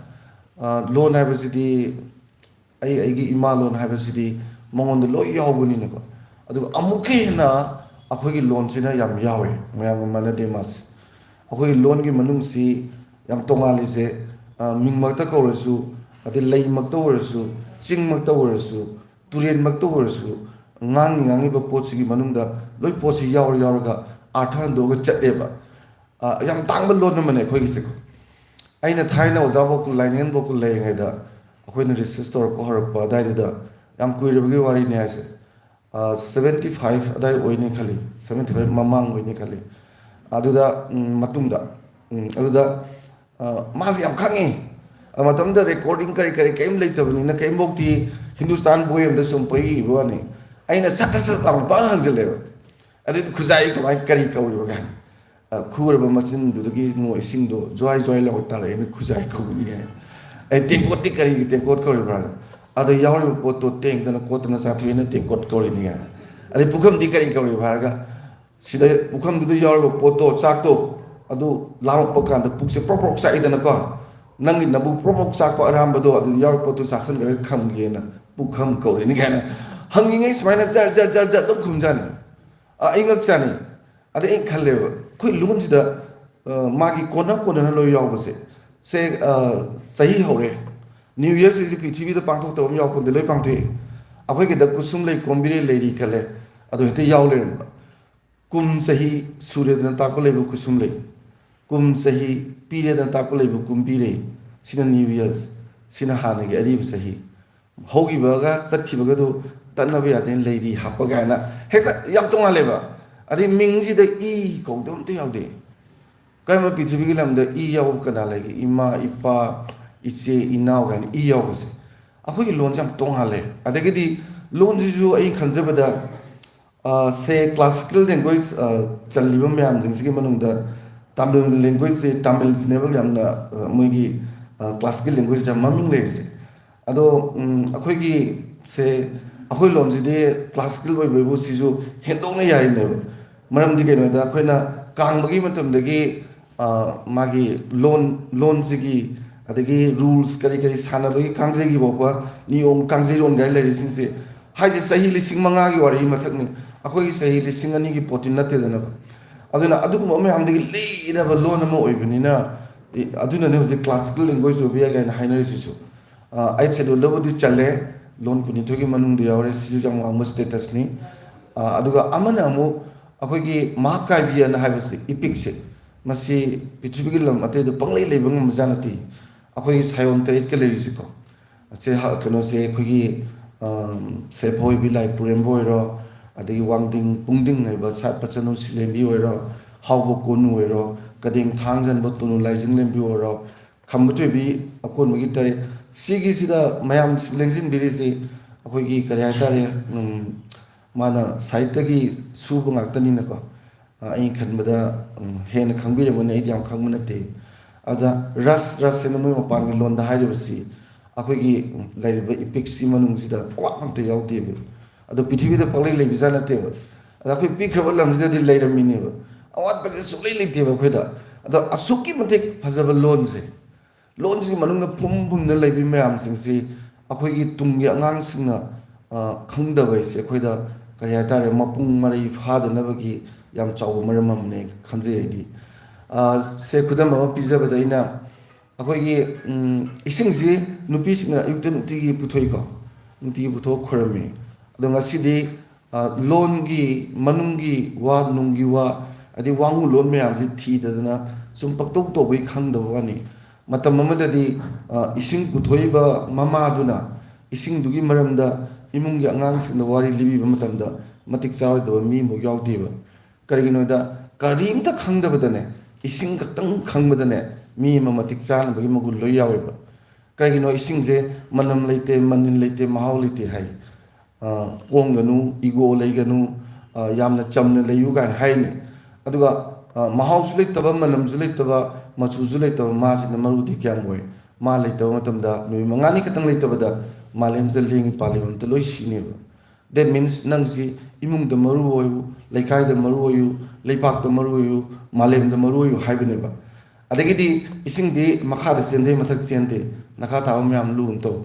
ꯑ, ꯂꯣꯟ ꯍꯥꯏꯕꯁꯤꯗꯤ, ꯑꯩ ꯑꯩꯒꯤ ꯏꯃꯥ ꯂꯣꯟ ꯍꯥꯏꯕꯁꯤꯗꯤ ꯃꯉꯣꯟꯗ ꯂꯣꯏ ꯌꯥꯎꯕꯅꯤꯅꯀꯣ꯫ ꯑꯗꯨꯒ ꯑꯃꯨꯛꯀ ꯍꯦꯟꯅ ꯑꯩꯈꯣꯏꯒꯤ ꯂꯣꯟꯁꯤꯅ ꯌꯥꯝ ꯌꯥꯎꯋꯦ, ꯃꯌꯥꯝꯒ ꯃꯥꯟꯅꯗꯦ ꯃꯥꯁꯦ꯫ ꯑꯩꯈꯣꯏꯒꯤ ꯂꯣꯟꯒꯤ ꯃꯅꯨꯡꯁꯤ ꯌꯥꯝ ꯇꯣꯉꯥꯜꯂꯤꯁꯦ, ꯑ, ꯃꯤꯡꯃꯛꯇ ꯀꯧꯔꯁꯨ, ꯑꯗꯩ ꯂꯩꯃꯛꯇ ꯑꯣꯏꯔꯁꯨ, ꯆꯤꯡꯃꯛꯇ ꯑꯣꯏꯔꯁꯨ, ꯇꯨꯔꯦꯟꯃꯛꯇ ꯑꯣꯏꯔꯁꯨ, ꯉꯥꯡꯉꯤ ꯉꯥꯡꯉꯤꯕ ꯄꯣꯠꯁꯤꯒꯤ ꯃꯅꯨꯡꯗ ꯂꯣꯏ ꯄꯣꯠꯁꯤ ꯌꯥꯎꯔ ꯌꯥꯎꯔꯒ ꯑꯥꯔꯊ ꯍꯟꯗꯣꯛꯑꯒ ꯆꯠꯂꯦꯕ꯫ ꯑ, ꯌꯥꯝ ꯇꯥꯡꯕ ꯂꯣꯟ ꯑꯃꯅꯦ ꯑꯩꯈꯣꯏꯒꯤꯁꯦꯀꯣ꯫ ꯑꯩꯅ ꯊꯥꯏꯅ ꯑꯣꯖꯥ ꯒꯣꯀꯨꯜ, ꯂꯥꯏꯅꯤꯡꯉꯦꯜ ꯒꯣꯀꯨꯜ ꯂꯩꯔꯤꯉꯩꯗ, ꯑꯩꯈꯣꯏꯅ research ꯇꯧꯔꯛꯄ ꯍꯧꯔꯛꯄ ꯑꯗꯨꯋꯥꯏꯗꯨꯗ, ꯌꯥꯝ ꯀꯨꯏꯔꯕꯒꯤ ꯋꯥꯔꯤꯅꯤ ꯍꯥꯏꯁꯦ꯫ ꯁꯕꯦꯟꯇꯤ ꯐꯥꯏꯚ ꯑꯗꯥꯏ ꯑꯣꯏꯅꯤ ꯈꯜꯂꯤ, ꯁꯕꯦꯟꯇꯤ ꯐꯥꯏꯚ ꯃꯃꯥꯡ ꯑꯣꯏꯅꯤ ꯈꯜꯂꯤ꯫ ꯑꯗꯨꯗ ꯎꯝ, ꯃꯇꯨꯡꯗ ꯎꯝ, ꯑꯗꯨꯗ ꯑ, ꯃꯥꯁꯦ ꯌꯥꯝ ꯈꯪꯉꯤ꯫ ꯑ, ꯃꯇꯝꯗ ꯔꯦꯀꯣꯔꯗꯤꯡ ꯀꯔꯤ ꯀꯔꯤ ꯀꯔꯤꯝ ꯂꯩꯇꯕꯅꯤꯅ, ꯀꯔꯤꯝꯐꯧꯇꯤ ꯍꯤꯟꯗꯨꯁꯇꯥꯟ ꯕꯣꯏ ꯑꯃꯗ ꯁꯨꯝ ꯄꯩ ꯏꯕ ꯋꯥꯅꯤ꯫ ꯑꯩꯅ ꯁꯠ ꯁꯠ ꯁꯠ ꯂꯥꯎꯅ ꯄꯪ ꯍꯪꯖꯜꯂꯦꯕ꯫ ꯑꯗꯨꯗꯤ ꯈꯨꯖꯥꯏ ꯀꯃꯥꯏꯅ, ꯀꯔꯤ ꯀꯧꯔꯤꯕ ꯀꯥꯏꯅ꯫ ꯑ, ꯈꯨꯔꯕ ꯃꯆꯤꯟꯗꯨꯗꯒꯤ ꯅꯣ ꯏꯁꯤꯡꯗꯣ ꯖ꯭ꯋꯥꯏ ꯖ꯭ꯋꯥꯏ ꯂꯥꯎ ꯇꯥꯔꯛꯑꯦꯅ ꯈꯨꯖꯥꯏ ꯀꯧꯕꯅꯤ ꯀꯥꯏꯅ꯫ ꯑꯩ ꯇꯦꯡꯀꯣꯠꯇꯤ ꯀꯔꯤꯒꯤ ꯇꯦꯡꯀꯣꯠ ꯀꯧꯔꯤꯕ꯭ꯔꯥ? ꯑꯗ ꯌꯥꯎꯔꯤꯕ ꯄꯣꯠꯇꯣ ꯇꯦꯡꯗꯅ ꯀꯣꯠꯇꯅ ꯆꯥꯊꯣꯛꯑꯦꯅ ꯇꯦꯡꯀꯣꯠ ꯀꯧꯔꯤꯅꯤ ꯀꯥꯏꯅ꯫ ꯑꯗꯩ ꯄꯨꯈꯝꯗꯤ ꯀꯔꯤ ꯀꯧꯔꯤꯕ ꯍꯥꯏꯔꯒ, ꯁꯤꯗ ꯄꯨꯈꯝꯗꯨꯗ ꯌꯥꯎꯔꯤꯕ ꯄꯣꯠꯇꯣ, ꯆꯥꯛꯇꯣ, ꯑꯗꯨ ꯂꯥꯝꯃꯛꯄ ꯀꯥꯟꯗ ꯄꯨꯛꯁꯦ ꯄ꯭ꯔꯣꯛ ꯄ꯭ꯔꯣꯛ ꯆꯥꯛꯏꯗꯅꯀꯣ, ꯅꯪꯒꯤ ꯅꯕꯨꯛ ꯄ꯭ꯔꯣꯛ ꯄ꯭ꯔꯣꯛ ꯆꯥꯛꯄ ꯑꯔꯥꯝꯕꯗꯣ ꯑꯗꯨꯗ ꯌꯥꯎꯔꯤꯕ ꯄꯣꯠꯇꯣ ꯆꯥꯁꯤꯟꯈ꯭ꯔꯒ ꯈꯝꯒꯦꯅ ꯄꯨꯈꯝ ꯀꯧꯔꯤꯅꯤ ꯀꯥꯏꯅ ꯍꯪꯉꯤꯉꯩ ꯁꯨꯃꯥꯏꯅ ꯖꯔ ꯖꯔ ꯖꯔ ꯖꯔ ꯑꯗꯨꯝ ꯈꯨꯝꯖꯥꯅꯤ꯫ ꯑ, ꯑꯩ ꯉꯛꯆꯥꯅꯤ꯫ ꯑꯗꯩ ꯑꯩꯅ ꯈꯜꯂꯦꯕ, ꯑꯩꯈꯣꯏ ꯂꯣꯟꯁꯤꯗ, ꯑ, ꯃꯥꯒꯤ ꯀꯣꯟꯅ ꯀꯣꯟꯅꯅ ꯂꯣꯏ ꯌꯥꯎꯕꯁꯦ꯫ ꯁꯦ, ꯑ, ꯆꯍꯤ ꯍꯧꯔꯦ, ꯅ꯭ꯌꯨ ꯌꯔꯁꯤꯁꯨ ꯄ꯭ꯔꯤꯊꯤꯕꯤꯗ ꯄꯥꯡꯊꯣꯛꯇꯕ ꯑꯃ ꯌꯥꯎꯄꯣꯟꯇꯦ, ꯂꯣꯏ ꯄꯥꯡꯊꯣꯛꯏ꯫ ꯑꯩꯈꯣꯏꯒꯤꯗ ꯀꯨꯁꯨꯝ ꯂꯩ, ꯀꯣꯝꯕꯤꯔꯩ ꯂꯩꯔꯤ ꯈꯜꯂꯦ, ꯑꯗꯣ ꯍꯦꯛꯇ ꯌꯥꯎ ꯂꯩꯔꯝꯕ꯫ ꯀꯨꯝ ꯆꯍꯤ ꯁꯨꯔꯦꯗꯅ ꯇꯥꯛꯄ ꯂꯩꯕ ꯀꯨꯁꯨꯝ ꯂꯩ, ꯀꯨꯝ ꯆꯍꯤ ꯄꯤꯔꯦꯗꯅ ꯇꯥꯛꯄ ꯂꯩꯕ ꯀꯨꯝꯕꯤꯔꯩ꯫ ꯁꯤꯅ ꯅ꯭ꯌꯨ ꯌꯔꯁ, ꯁꯤꯅ ꯍꯥꯟꯅꯒꯤ ꯑꯔꯤꯕ ꯆꯍꯤ꯫ ꯍꯧꯈꯤꯕꯒ ꯆꯠꯈꯤꯕꯒꯗꯨ ꯇꯠꯅꯕ ꯌꯥꯗꯦꯅ ꯂꯩꯔꯤ ꯍꯥꯞꯄ ꯀꯥꯏꯅ ꯍꯦꯛꯇ ꯌꯥꯝ ꯇꯣꯡꯉꯥꯜꯂꯦꯕ꯫ ꯑꯗꯩ ꯃꯤꯡꯁꯤꯗ ꯏ ꯀꯧꯗꯕ ꯑꯝꯇ ꯌꯥꯎꯗꯦ꯫ ꯀꯔꯝꯕ ꯄ꯭ꯔꯤꯊꯤꯕꯤꯒꯤ ꯂꯝꯗ ꯏ ꯌꯥꯎꯕ ꯀꯅꯥ ꯂꯩꯒꯦ? ꯏꯃꯥ, ꯏꯄꯥ, ꯏꯆꯦ, ꯏꯅꯥꯎ ꯀꯥꯏꯅ ꯏ ꯌꯥꯎꯕꯁꯦ꯫ ꯑꯩꯈꯣꯏꯒꯤ ꯂꯣꯟꯁꯦ ꯌꯥꯝ ꯇꯣꯡꯉꯥꯜꯂꯦ꯫ ꯑꯗꯒꯤꯗꯤ ꯂꯣꯟꯁꯤꯁꯨ ꯑꯩ ꯈꯟꯖꯕꯗ, ꯑ, ꯁꯦ, ꯀ꯭ꯂꯥꯁꯤꯀꯦꯜ ꯂꯦꯡꯒ꯭ꯋꯦꯖ, ꯑ, ꯆꯜꯂꯤꯕ ꯃꯌꯥꯝꯁꯤꯡꯁꯤꯒꯤ ꯃꯅꯨꯡꯗ ꯇꯥꯃꯤꯜ ꯂꯦꯡꯒ꯭ꯋꯦꯖꯁꯦ, ꯇꯥꯃꯤꯜꯁꯤꯅꯦꯕ ꯌꯥꯝꯅ, ꯑ, ꯃꯣꯏꯒꯤ, ꯑ, ꯀ꯭ꯂꯥꯁꯤꯀꯦꯜ ꯂꯦꯡꯒ꯭ꯋꯦꯖꯁꯦ ꯌꯥꯝ ꯃꯃꯤꯡ ꯂꯩꯔꯤꯁꯦ꯫ ꯑꯗꯣ, ꯎꯝ, ꯑꯩꯈꯣꯏꯒꯤ ꯁꯦ, ꯑꯩꯈꯣꯏ ꯂꯣꯟꯁꯤꯗꯤ ꯀ꯭ꯂꯥꯁꯤꯀꯦꯜ ꯑꯣꯏꯕꯕꯨ ꯁꯤꯁꯨ ꯍꯦꯟꯗꯣꯛꯅ ꯌꯥꯔꯤꯅꯦꯕ꯫ ꯃꯔꯝꯗꯤ ꯀꯩꯅꯣꯗ ꯑꯩꯈꯣꯏꯅ ꯀꯥꯡꯕꯒꯤ ꯃꯇꯝꯗꯒꯤ, ꯑ, ꯃꯥꯒꯤ ꯂꯣꯟ, ꯂꯣꯟꯁꯤꯒꯤ, ꯑꯗꯒꯤ ꯔꯨꯜꯁ ꯀꯔꯤ ꯀꯔꯤ ꯁꯥꯟꯅꯕꯒꯤ ꯀꯥꯡꯖꯩꯒꯤ ꯐꯥꯎꯕ ꯅꯤꯌꯣꯝ, ꯀꯥꯡꯖꯩꯔꯣꯟ ꯀꯥꯏꯅ ꯂꯩꯔꯤꯁꯤꯡꯁꯦ, ꯍꯥꯏꯁꯦ ꯆꯍꯤ ꯂꯤꯁꯤꯡ ꯃꯉꯥꯒꯤ ꯋꯥꯔꯤ ꯃꯊꯛꯅꯤ꯫ ꯑꯩꯈꯣꯏꯒꯤ ꯆꯍꯤ ꯂꯤꯁꯤꯡ ꯑꯅꯤꯒꯤ ꯄꯣꯠꯇꯤ ꯅꯠꯇꯦꯗꯅ꯫ ꯑꯗꯨꯅ ꯑꯗꯨꯒꯨꯝꯕ ꯃꯌꯥꯝꯗꯒꯤ ꯂꯤꯔꯕ ꯂꯣꯟ ꯑꯃ ꯑꯣꯏꯕꯅꯤꯅ, ꯑꯦ, ꯑꯗꯨꯅꯅꯦ ꯍꯧꯖꯤꯛ ꯀ꯭ꯂꯥꯁꯤꯀꯦꯜ ꯂꯦꯡꯒ꯭ꯋꯦꯖ ꯑꯣꯏꯕ ꯌꯥꯏ ꯀꯥꯏꯅ ꯍꯥꯏꯅꯔꯤꯁꯤꯁꯨ꯫ ꯑ, ꯑꯩꯠ ꯁꯦꯗꯨꯜꯗꯕꯨꯗꯤ ꯆꯜꯂꯦ, ꯂꯣꯟ ꯀꯨꯟꯅꯤꯊꯣꯏꯒꯤ ꯃꯅꯨꯡꯗ ꯌꯥꯎꯔꯦ, ꯁꯤꯁꯨ ꯌꯥꯝ ꯋꯥꯡꯕ ꯁ꯭ꯇꯦꯇꯁꯅꯤ꯫ ꯑ, ꯑꯗꯨꯒ ꯑꯃꯅ ꯑꯃꯨꯛ ꯑꯩꯈꯣꯏꯒꯤ ꯃꯍꯥꯀꯥꯕ꯭ꯌꯅ ꯍꯥꯏꯕꯁꯤ, ꯏꯄꯤꯛꯁꯦ, ꯃꯁꯤ ꯄ꯭ꯔꯤꯊꯤꯕꯤꯒꯤ ꯂꯝ ꯑꯇꯩꯗ ꯄꯪꯂꯩ ꯂꯩꯕ ꯉꯝꯕꯖꯥꯠ ꯅꯠꯇꯦ꯫ ꯑꯩꯈꯣꯏꯒꯤ ꯁꯥꯏꯑꯣꯟ ꯇꯔꯦꯠꯀ ꯂꯩꯔꯤꯁꯤꯀꯣ, ꯁꯦ, ꯍ-, ꯀꯩꯅꯣꯁꯦ, ꯑꯩꯈꯣꯏꯒꯤ, ꯑꯝ, ꯁꯦꯐꯣꯏꯕꯤ ꯂꯥꯏꯄꯨꯔꯦꯝꯕ ꯑꯣꯏꯔꯣ, ꯑꯗꯒꯤ ꯋꯥꯡꯗꯤꯡ ꯄꯨꯡꯗꯤꯡ ꯍꯥꯏꯕ ꯁꯥꯠꯄ ꯆꯅꯨ ꯁꯤꯂꯦꯝꯕꯤ ꯑꯣꯏꯔꯣ, ꯍꯥꯎꯕ ꯀꯣꯅꯨ ꯑꯣꯏꯔꯣ, ꯀꯗꯦꯡ ꯊꯥꯡꯖꯟꯕ ꯇꯨꯅꯨ ꯂꯥꯏꯖꯤꯡꯂꯦꯝꯕꯤ ꯑꯣꯏꯔꯣ, ꯈꯝꯕ ꯊꯣꯏꯕꯤ ꯑꯀꯣꯟꯕꯒꯤ ꯇꯔꯦꯠ, ꯁꯤꯒꯤꯁꯤꯗ ꯃꯌꯥꯝ ꯂꯦꯡꯁꯤꯟꯕꯤꯔꯤꯁꯤ ꯑꯩꯈꯣꯏꯒꯤ ꯀꯔꯤ ꯍꯥꯏꯇꯥꯔꯦ, ꯎꯝ, ꯃꯥꯅ ꯁꯥꯍꯤꯠꯌꯒꯤ ꯁꯨꯕ ꯉꯥꯛꯇꯅꯤꯅꯀꯣ꯫ ꯑ, ꯑꯩꯅ ꯈꯟꯕꯗ, ꯎꯝ, ꯍꯦꯟꯅ ꯈꯪꯕꯤꯔꯝꯒꯅꯤ, ꯑꯩꯗꯤ ꯌꯥꯝ ꯈꯪꯕ ꯅꯠꯇꯦ꯫ ꯑꯗꯨꯗ ꯔꯁ, ꯔꯁ ꯍꯥꯏꯅ ꯃꯣꯏ ꯃꯄꯥꯟꯒꯤ ꯂꯣꯟꯗ ꯍꯥꯏꯔꯤꯕꯁꯤ ꯑꯩꯈꯣꯏꯒꯤ, ꯎꯝ, ꯂꯩꯔꯤꯕ ꯏꯄꯤꯛꯁꯤ ꯃꯅꯨꯡꯁꯤꯗ ꯑꯋꯥꯠꯄ ꯑꯝꯇ ꯌꯥꯎꯗꯦꯕ꯫ ꯑꯗꯣ ꯄ꯭ꯔꯤꯊꯤꯕꯤꯗ ꯄꯪꯂꯩ ꯂꯩꯕꯖꯥꯠ ꯅꯠꯇꯦꯕ꯫ ꯑꯗꯣ ꯑꯩꯈꯣꯏ ꯄꯤꯛꯈ꯭ꯔꯕ ꯂꯝꯁꯤꯗꯗꯤ ꯂꯩꯔꯝꯃꯤꯅꯦꯕ꯫ ꯑꯋꯥꯠꯄꯁꯦ ꯁꯨꯡꯂꯩ ꯂꯩꯇꯦꯕ ꯑꯩꯈꯣꯏꯗ꯫ ꯑꯗꯣ ꯑꯁꯨꯛꯀꯤ ꯃꯇꯤꯛ ꯐꯖꯕ ꯂꯣꯟꯁꯦ, ꯂꯣꯟꯁꯤꯒꯤ ꯃꯅꯨꯡꯗ ꯐꯨꯝ ꯐꯨꯝꯗꯨꯅ ꯂꯩꯕ ꯃꯌꯥꯝꯁꯤꯡꯁꯤ ꯑꯩꯈꯣꯏꯒꯤ ꯇꯨꯡꯒꯤ ꯑꯉꯥꯡꯁꯤꯡꯅ, ꯑ, ꯈꯪꯗꯕ ꯍꯥꯏꯁꯦ ꯑꯩꯈꯣꯏꯗ, ꯀꯔꯤ ꯍꯥꯏꯇꯥꯔꯦ, ꯃꯄꯨꯡ ꯃꯔꯩ ꯐꯥꯗꯅꯕꯒꯤ ꯌꯥꯝ ꯆꯥꯎꯕ ꯃꯔꯝ ꯑꯃꯅꯦ ꯈꯟꯖꯩ ꯑꯩꯗꯤ꯫ ꯑ, ꯁꯦ, ꯈꯨꯗꯝ ꯑꯃ ꯄꯤꯖꯕꯗ ꯑꯩꯅ, ꯑꯩꯈꯣꯏꯒꯤ, ꯎꯝ, ꯏꯁꯤꯡꯁꯤ ꯅꯨꯄꯤꯁꯤꯡꯅ ꯑꯌꯨꯛꯇ ꯅꯨꯡꯇꯤꯒꯤ ꯄꯨꯊꯣꯛꯏꯀꯣ, ꯅꯨꯡꯇꯤꯒꯤ ꯄꯨꯊꯣꯛ ꯈꯣꯏꯔꯝꯃꯤ꯫ ꯑꯗꯣ ꯉꯁꯤꯗꯤ, ꯑ, ꯂꯣꯟꯒꯤ ꯃꯅꯨꯡꯒꯤ ꯋꯥ, ꯅꯨꯡꯒꯤ ꯋꯥ, ꯑꯗꯩ ꯋꯥꯉꯨ ꯂꯣꯟ ꯃꯌꯥꯝꯁꯤ ꯊꯤꯗꯗꯅ ꯁꯨꯝ ꯄꯛꯇꯧ ꯇꯧꯕꯒꯤ ꯈꯪꯗꯕ ꯋꯥꯅꯤ꯫ ꯃꯇꯝ ꯑꯃꯗꯗꯤ, ꯑ, ꯏꯁꯤꯡ ꯄꯨꯊꯣꯛꯏꯕ ꯃꯃꯥꯗꯨꯅ ꯏꯁꯤꯡꯗꯨꯒꯤ ꯃꯔꯝꯗ ꯏꯃꯨꯡꯒꯤ ꯑꯉꯥꯡꯁꯤꯡꯗ ꯋꯥꯔꯤ ꯂꯤꯕꯤꯕ ꯃꯇꯝꯗ ꯃꯇꯤꯛ ꯆꯥꯔꯣꯏꯗꯕ ꯃꯤ ꯑꯃꯐꯥꯎ ꯌꯥꯎꯗꯦꯕ꯫ ꯀꯔꯤꯒꯤꯅꯣꯗ, ꯀꯔꯤꯝꯇ ꯈꯪꯗꯕꯗꯅꯦ, ꯏꯁꯤꯡ ꯈꯛꯇꯪ ꯈꯪꯕꯗꯅꯦ, ꯃꯤ ꯑꯃ ꯃꯇꯤꯛ ꯆꯥꯅꯕꯒꯤ ꯃꯒꯨꯟ ꯂꯣꯏ ꯌꯥꯎꯋꯦꯕ꯫ ꯀꯔꯤꯒꯤꯅꯣ? ꯏꯁꯤꯡꯁꯦ ꯃꯅꯝ ꯂꯩꯇꯦ, ꯃꯅꯤꯜ ꯂꯩꯇꯦ, ꯃꯍꯥꯎ ꯂꯩꯇꯦ ꯍꯥꯏ꯫ ꯑ, ꯄꯣꯡꯒꯅꯨ, ego ꯂꯩꯒꯅꯨ, ꯑ, ꯌꯥꯝꯅ ꯆꯝꯅ ꯂꯩꯌꯨ ꯀꯥꯏꯅ ꯍꯥꯏꯅꯤ꯫ ꯑꯗꯨꯒ, ꯑ, ꯃꯍꯥꯎꯁꯨ ꯂꯩꯇꯕ, ꯃꯅꯝꯁꯨ ꯂꯩꯇꯕ, ꯃꯆꯨꯁꯨ ꯂꯩꯇꯕ ꯃꯥꯁꯤꯅ ꯃꯔꯨꯗꯤ ꯀꯌꯥꯝ ꯑꯣꯏ? ꯃꯥ ꯂꯩꯇꯕ ꯃꯇꯝꯗ, ꯅꯨꯃꯤꯠ ꯃꯉꯥꯅꯤ ꯈꯛꯇꯪ ꯂꯩꯇꯕꯗ ꯃꯥꯂꯦꯝꯁꯤꯗ ꯂꯦꯡꯉꯤ ꯄꯥꯜꯂꯤꯕ ꯑꯝꯇ ꯂꯣꯏ ꯁꯤꯅꯦꯕ꯫ That means ꯅꯪꯁꯤ ꯏꯃꯨꯡꯗ ꯃꯔꯨ ꯑꯣꯏꯌꯨ, ꯂꯩꯀꯥꯏꯗ ꯃꯔꯨ ꯑꯣꯏꯌꯨ, ꯂꯩꯄꯥꯛꯇ ꯃꯔꯨ ꯑꯣꯏꯌꯨ, ꯃꯥꯂꯦꯝꯗ ꯃꯔꯨ ꯑꯣꯏꯌꯨ ꯍꯥꯏꯕꯅꯦꯕ꯫ ꯑꯗꯒꯤꯗꯤ ꯏꯁꯤꯡꯗꯤ ꯃꯈꯥꯗ ꯆꯦꯟꯗꯦ, ꯃꯊꯛ ꯆꯦꯟꯗꯦ, ꯅꯈꯥ ꯊꯥꯕ ꯃꯌꯥꯝ ꯂꯨꯅ ꯇꯧ꯫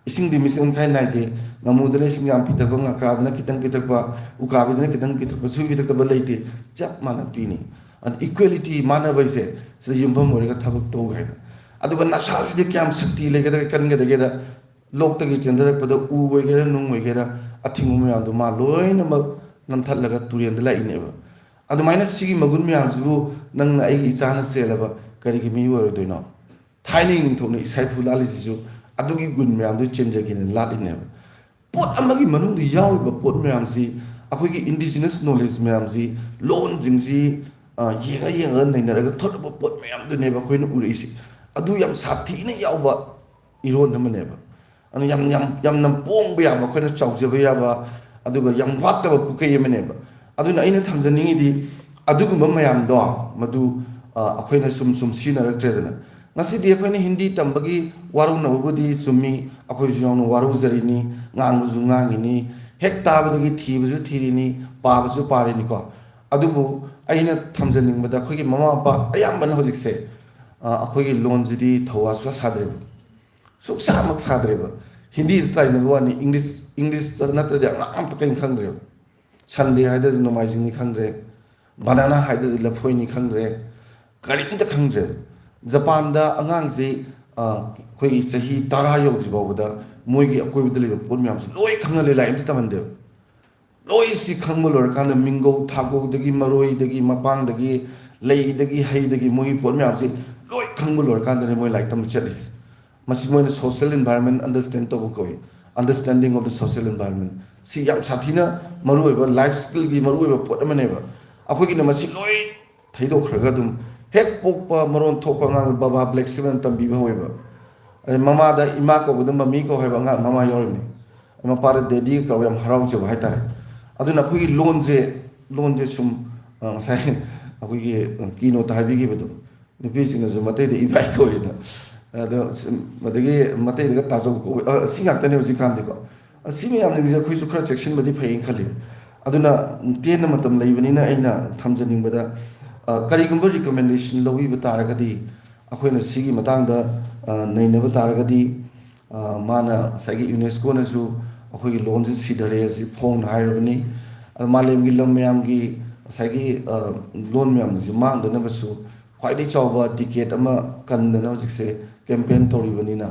ꯏꯁꯤꯡꯗꯤ ꯃꯤꯆꯪ ꯃꯤꯈꯥꯏ ꯅꯥꯏꯗꯦ꯫ ꯉꯥꯃꯨꯗꯅ ꯏꯁꯤꯡ ꯌꯥꯝ ꯄꯤꯊꯛꯄ, ꯉꯀ꯭ꯔꯥꯗꯅ ꯈꯤꯇꯪ ꯄꯤꯊꯛꯄ, ꯎꯀꯥꯕꯤꯗꯅ ꯈꯤꯇꯪ ꯄꯤꯊꯛꯄ, ꯁꯨꯏ ꯄꯤꯊꯛꯇꯕ ꯂꯩꯇꯦ꯫ ꯆꯞ ꯃꯥꯟꯅ ꯄꯤꯅꯤ꯫ ꯑꯗꯨ equality, ꯃꯥꯟꯅꯕ ꯍꯥꯏꯁꯦ, ꯁꯤꯗ ꯌꯨꯝꯐꯝ ꯑꯣꯏꯔꯒ ꯊꯕꯛ ꯇꯧ ꯍꯥꯏꯅ꯫ ꯑꯗꯨꯒ ꯅꯁꯥꯁꯤꯗꯤ ꯀꯌꯥꯝ ꯁꯛꯇꯤ ꯂꯩꯒꯗꯒꯦ, ꯀꯟꯒꯗꯒꯦꯗ, ꯂꯣꯛꯇꯒꯤ ꯆꯦꯟꯊꯔꯛꯄꯗ ꯎ ꯑꯣꯏꯒꯦꯔꯥ, ꯅꯨꯡ ꯑꯣꯏꯒꯦꯔꯥ, ꯑꯊꯤꯡꯕ ꯃꯌꯥꯝꯗꯣ ꯃꯥ ꯂꯣꯏꯅꯃꯛ ꯅꯝꯊꯠꯂꯒ ꯇꯨꯔꯦꯟꯗ ꯂꯥꯛꯏꯅꯦꯕ꯫ ꯑꯗꯨꯃꯥꯏꯅ ꯁꯤꯒꯤ ꯃꯒꯨꯟ ꯃꯌꯥꯝꯁꯤꯕꯨ ꯅꯪꯅ ꯑꯩꯒꯤ ꯏꯆꯥꯅ ꯆꯦꯜꯂꯕ ꯀꯔꯤꯒꯤ ꯃꯤ ꯑꯣꯏꯔꯣꯏꯗꯣꯏꯅꯣ? ꯊꯥꯏꯅꯒꯤ ꯅꯤꯡꯊꯧꯅ ꯏꯁꯥꯏꯐꯨ ꯂꯥꯠꯂꯤꯁꯤꯁꯨ ꯑꯗꯨꯒꯤ ꯒꯨꯟ ꯃꯌꯥꯝꯗꯨ ꯆꯦꯟꯖꯒꯦꯅ ꯂꯥꯠꯂꯤꯅꯦꯕ꯫ ꯄꯣꯠ ꯑꯃꯒꯤ ꯃꯅꯨꯡꯗ ꯌꯥꯎꯔꯤꯕ ꯄꯣꯠ ꯃꯌꯥꯝꯁꯤ, ꯑꯩꯈꯣꯏꯒꯤ indigenous knowledge ꯃꯌꯥꯝꯁꯤ, ꯂꯣꯟꯁꯤꯡꯁꯤ, ꯑ, ꯌꯦꯡꯉ ꯌꯦꯡꯉꯒ ꯅꯩꯅꯔꯒ ꯊꯣꯛꯂꯛꯄ ꯄꯣꯠ ꯃꯌꯥꯝꯗꯨꯅꯦꯕ ꯑꯩꯈꯣꯏꯅ ꯎꯔꯛꯏꯁꯤ꯫ ꯑꯗꯨ ꯌꯥꯝ ꯁꯥꯊꯤꯅ ꯌꯥꯎꯕ ꯏꯔꯣꯟ ꯑꯃꯅꯦꯕ꯫ ꯑꯗꯨꯅ ꯌꯥꯝ, ꯌꯥꯝ, ꯌꯥꯝꯅ ꯄꯣꯡꯕ ꯌꯥꯕ, ꯑꯩꯈꯣꯏꯅ ꯆꯥꯎꯖꯕ ꯌꯥꯕ, ꯑꯗꯨꯒ ꯌꯥꯝ ꯋꯥꯠꯇꯕ ꯄꯨꯀꯩ ꯑꯃꯅꯦꯕ꯫ ꯑꯗꯨꯅ ꯑꯩꯅ ꯊꯝꯖꯅꯤꯡꯉꯤꯗꯤ, ꯑꯗꯨꯒꯨꯝꯕ ꯃꯌꯥꯝꯗꯣ, ꯃꯗꯨ, ꯑ, ꯑꯩꯈꯣꯏꯅ ꯁꯨꯝ ꯁꯨꯝ ꯁꯤꯖꯤꯟꯅꯔꯛꯇ꯭ꯔꯦꯗꯅ꯫ ꯉꯁꯤꯗꯤ ꯑꯩꯈꯣꯏꯅ ꯍꯤꯟꯗꯤ ꯇꯝꯕꯒꯤ ꯋꯥꯔꯧꯅꯕꯕꯨꯗꯤ ꯆꯨꯝꯃꯤ, ꯑꯩꯈꯣꯏꯁꯨ ꯌꯥꯎꯅ ꯋꯥꯔꯧꯖꯔꯤꯅꯤ, ꯉꯥꯡꯕꯁꯨ ꯉꯥꯡꯉꯤꯅꯤ, ꯍꯦꯛ ꯇꯥꯕꯗꯒꯤ ꯊꯤꯕꯁꯨ ꯊꯤꯔꯤꯅꯤ, ꯄꯥꯕꯁꯨ ꯄꯥꯔꯤꯅꯤꯀꯣ꯫ ꯑꯗꯨꯕꯨ ꯑꯩꯅ ꯊꯝꯖꯅꯤꯡꯕꯗ, ꯑꯩꯈꯣꯏꯒꯤ ꯃꯃꯥ ꯃꯄꯥ ꯑꯌꯥꯝꯕꯅ ꯍꯧꯖꯤꯛꯁꯦ, ꯑ, ꯑꯩꯈꯣꯏꯒꯤ ꯂꯣꯟꯁꯤꯗꯤ ꯊꯧꯋꯥ ꯁꯨꯡꯁꯥ ꯁꯥꯗ꯭ꯔꯦꯕ, ꯁꯨꯡꯁꯥꯃꯛ ꯁꯥꯗ꯭ꯔꯦꯕ꯫ ꯍꯤꯟꯗꯤꯗ ꯇꯥꯏꯅꯕ ꯋꯥꯅꯤ, ꯏꯪꯂꯤꯁ, ꯏꯪꯂꯤꯁꯇ ꯅꯠꯇ꯭ꯔꯗꯤ ꯑꯉꯥꯡ ꯑꯝꯇ ꯀꯔꯤꯝ ꯈꯪꯗ꯭ꯔꯦꯕ꯫ ꯁꯟꯗꯦ ꯍꯥꯏꯗ꯭ꯔꯗꯤ ꯅꯣꯡꯃꯥꯏꯖꯤꯡꯅꯤ ꯈꯪꯗ꯭ꯔꯦ, ꯕꯅꯥꯅꯥ ꯍꯥꯏꯗ꯭ꯔꯗꯤ ꯂꯐꯣꯏꯅꯤ ꯈꯪꯗ꯭ꯔꯦ, ꯀꯔꯤꯝꯇ ꯈꯪꯗ꯭ꯔꯦꯕ꯫ ꯖꯄꯥꯟꯗ ꯑꯉꯥꯡꯁꯤ, ꯑ, ꯑꯩꯈꯣꯏꯒꯤ ꯆꯍꯤ ꯇꯔꯥ ꯌꯧꯗ꯭ꯔꯤ ꯐꯥꯎꯕꯗ ꯃꯣꯏꯒꯤ ꯑꯀꯣꯏꯕꯗ ꯂꯩꯕ ꯄꯣꯠ ꯃꯌꯥꯝꯁꯤ ꯂꯣꯏ ꯈꯪꯍꯜꯂꯦ, ꯂꯥꯏꯔꯤꯛ ꯑꯝꯇ ꯇꯝꯍꯟꯗꯦꯕ꯫ ꯂꯣꯏ ꯁꯤ ꯈꯪꯕ ꯂꯣꯏꯔꯀꯥꯟꯗ, ꯃꯤꯡꯒꯧ, ꯊꯥꯒꯧꯗꯒꯤ, ꯃꯔꯣꯏꯗꯒꯤ, ꯃꯄꯥꯡꯗꯒꯤ, ꯂꯩꯗꯒꯤ, ꯍꯩꯗꯒꯤ, ꯃꯣꯏꯒꯤ ꯄꯣꯠ ꯃꯌꯥꯝꯁꯤ ꯂꯣꯏ ꯈꯪꯕ ꯂꯣꯏꯔꯀꯥꯟꯗꯅꯦ ꯃꯣꯏ ꯂꯥꯏꯔꯤꯛ ꯇꯝꯕ ꯆꯠꯂꯤꯁꯦ꯫ ꯃꯁꯤ ꯃꯣꯏꯅ social environment understand ꯇꯧꯕ ꯀꯧꯏ, understanding of the social environment꯫ ꯁꯤ ꯌꯥꯝ ꯁꯥꯊꯤꯅ ꯃꯔꯨꯑꯣꯏꯕ, life skillꯒꯤ ꯃꯔꯨꯑꯣꯏꯕ ꯄꯣꯠ ꯑꯃꯅꯦꯕ꯫ ꯑꯩꯈꯣꯏꯒꯤꯅ ꯃꯁꯤ ꯂꯣꯏ ꯊꯩꯗꯣꯛꯈ꯭ꯔꯒ, ꯑꯗꯨꯝ ꯍꯦꯛ ꯄꯣꯛꯄ ꯃꯔꯣꯟ ꯊꯣꯛꯄ ꯑꯉꯥꯡꯗ ꯕꯕꯥ ꯕ꯭ꯂꯦꯛ ꯁꯤꯞ ꯑꯅ ꯇꯝꯕꯤꯕ ꯍꯧꯋꯦꯕ꯫ ꯑꯗꯩ ꯃꯃꯥꯗ ꯏꯃꯥ ꯀꯧꯕꯗ ꯃꯃꯤ ꯀꯧ ꯍꯥꯏꯕ ꯑꯉꯥꯡ ꯃꯃꯥ ꯌꯥꯎꯔꯤꯅꯤ꯫ ꯃꯄꯥꯗ ꯗꯦꯗꯤ ꯀꯧ, ꯌꯥꯝ ꯍꯔꯥꯎꯖꯕ ꯍꯥꯏꯇꯥꯔꯦ꯫ ꯑꯗꯨꯅ ꯑꯩꯈꯣꯏꯒꯤ ꯂꯣꯟꯁꯦ, ꯂꯣꯟꯁꯦ ꯁꯨꯝ, ꯑ, ꯉꯁꯥꯏ ꯑꯩꯈꯣꯏꯒꯤ, ꯑ, ꯀꯤꯅꯣꯠꯇ ꯍꯥꯏꯕꯤꯈꯤꯕꯗꯣ, ꯅꯨꯄꯤꯁꯤꯡꯅꯁꯨ ꯃꯇꯩꯗ ꯏꯕꯥꯏ ꯀꯧꯏꯅ, ꯑꯗꯣ ꯁ-, ꯑꯗꯒꯤ ꯃꯇꯩꯗꯒ ꯇꯥꯖꯧ ꯀꯧꯏ, ꯑ, ꯁꯤ ꯉꯥꯛꯇꯅꯦ ꯍꯧꯖꯤꯛꯀꯥꯟꯗꯤꯀꯣ꯫ ꯑ, ꯁꯤ ꯃꯌꯥꯝꯁꯤꯡꯁꯦ ꯑꯩꯈꯣꯏꯁꯨ ꯈꯔ ꯆꯦꯛꯁꯤꯟꯕꯗꯤ ꯐꯩꯌꯦꯅ ꯈꯜꯂꯤ꯫ ꯑꯗꯨꯅ ꯇꯦꯟꯅ ꯃꯇꯝ ꯂꯩꯕꯅꯤꯅ ꯑꯩꯅ ꯊꯝꯖꯅꯤꯡꯕꯗ, ꯑ, ꯀꯔꯤꯒꯨꯝꯕ recommendation ꯂꯧꯕꯤꯕ ꯇꯥꯔꯒꯗꯤ, ꯑꯩꯈꯣꯏꯅ ꯁꯤꯒꯤ ꯃꯇꯥꯡꯗ, ꯑ, ꯅꯩꯅꯕ ꯇꯥꯔꯒꯗꯤ, ꯑ, ꯃꯥꯅ ꯉꯁꯥꯏꯒꯤ UNESCOꯅꯁꯨ ꯑꯩꯈꯣꯏꯒꯤ ꯂꯣꯟꯁꯤ ꯁꯤꯊꯔꯦ ꯑꯁꯤ ꯐꯣꯡꯅ ꯍꯥꯏꯔꯕꯅꯤ꯫ ꯑꯗ ꯃꯥꯂꯦꯝꯒꯤ ꯂꯝ ꯃꯌꯥꯝꯒꯤ ꯉꯁꯥꯏꯒꯤ, ꯑ, ꯂꯣꯟ ꯃꯌꯥꯝꯁꯤ ꯃꯥꯡꯗꯅꯕꯁꯨ ꯈ꯭ꯋꯥꯏꯗꯒꯤ ꯆꯥꯎꯕ ꯇꯤꯀꯦꯠ ꯑꯃ ꯀꯟꯗꯅ ꯍꯧꯖꯤꯛꯁꯦ campaign ꯇꯧꯔꯤꯕꯅꯤꯅ,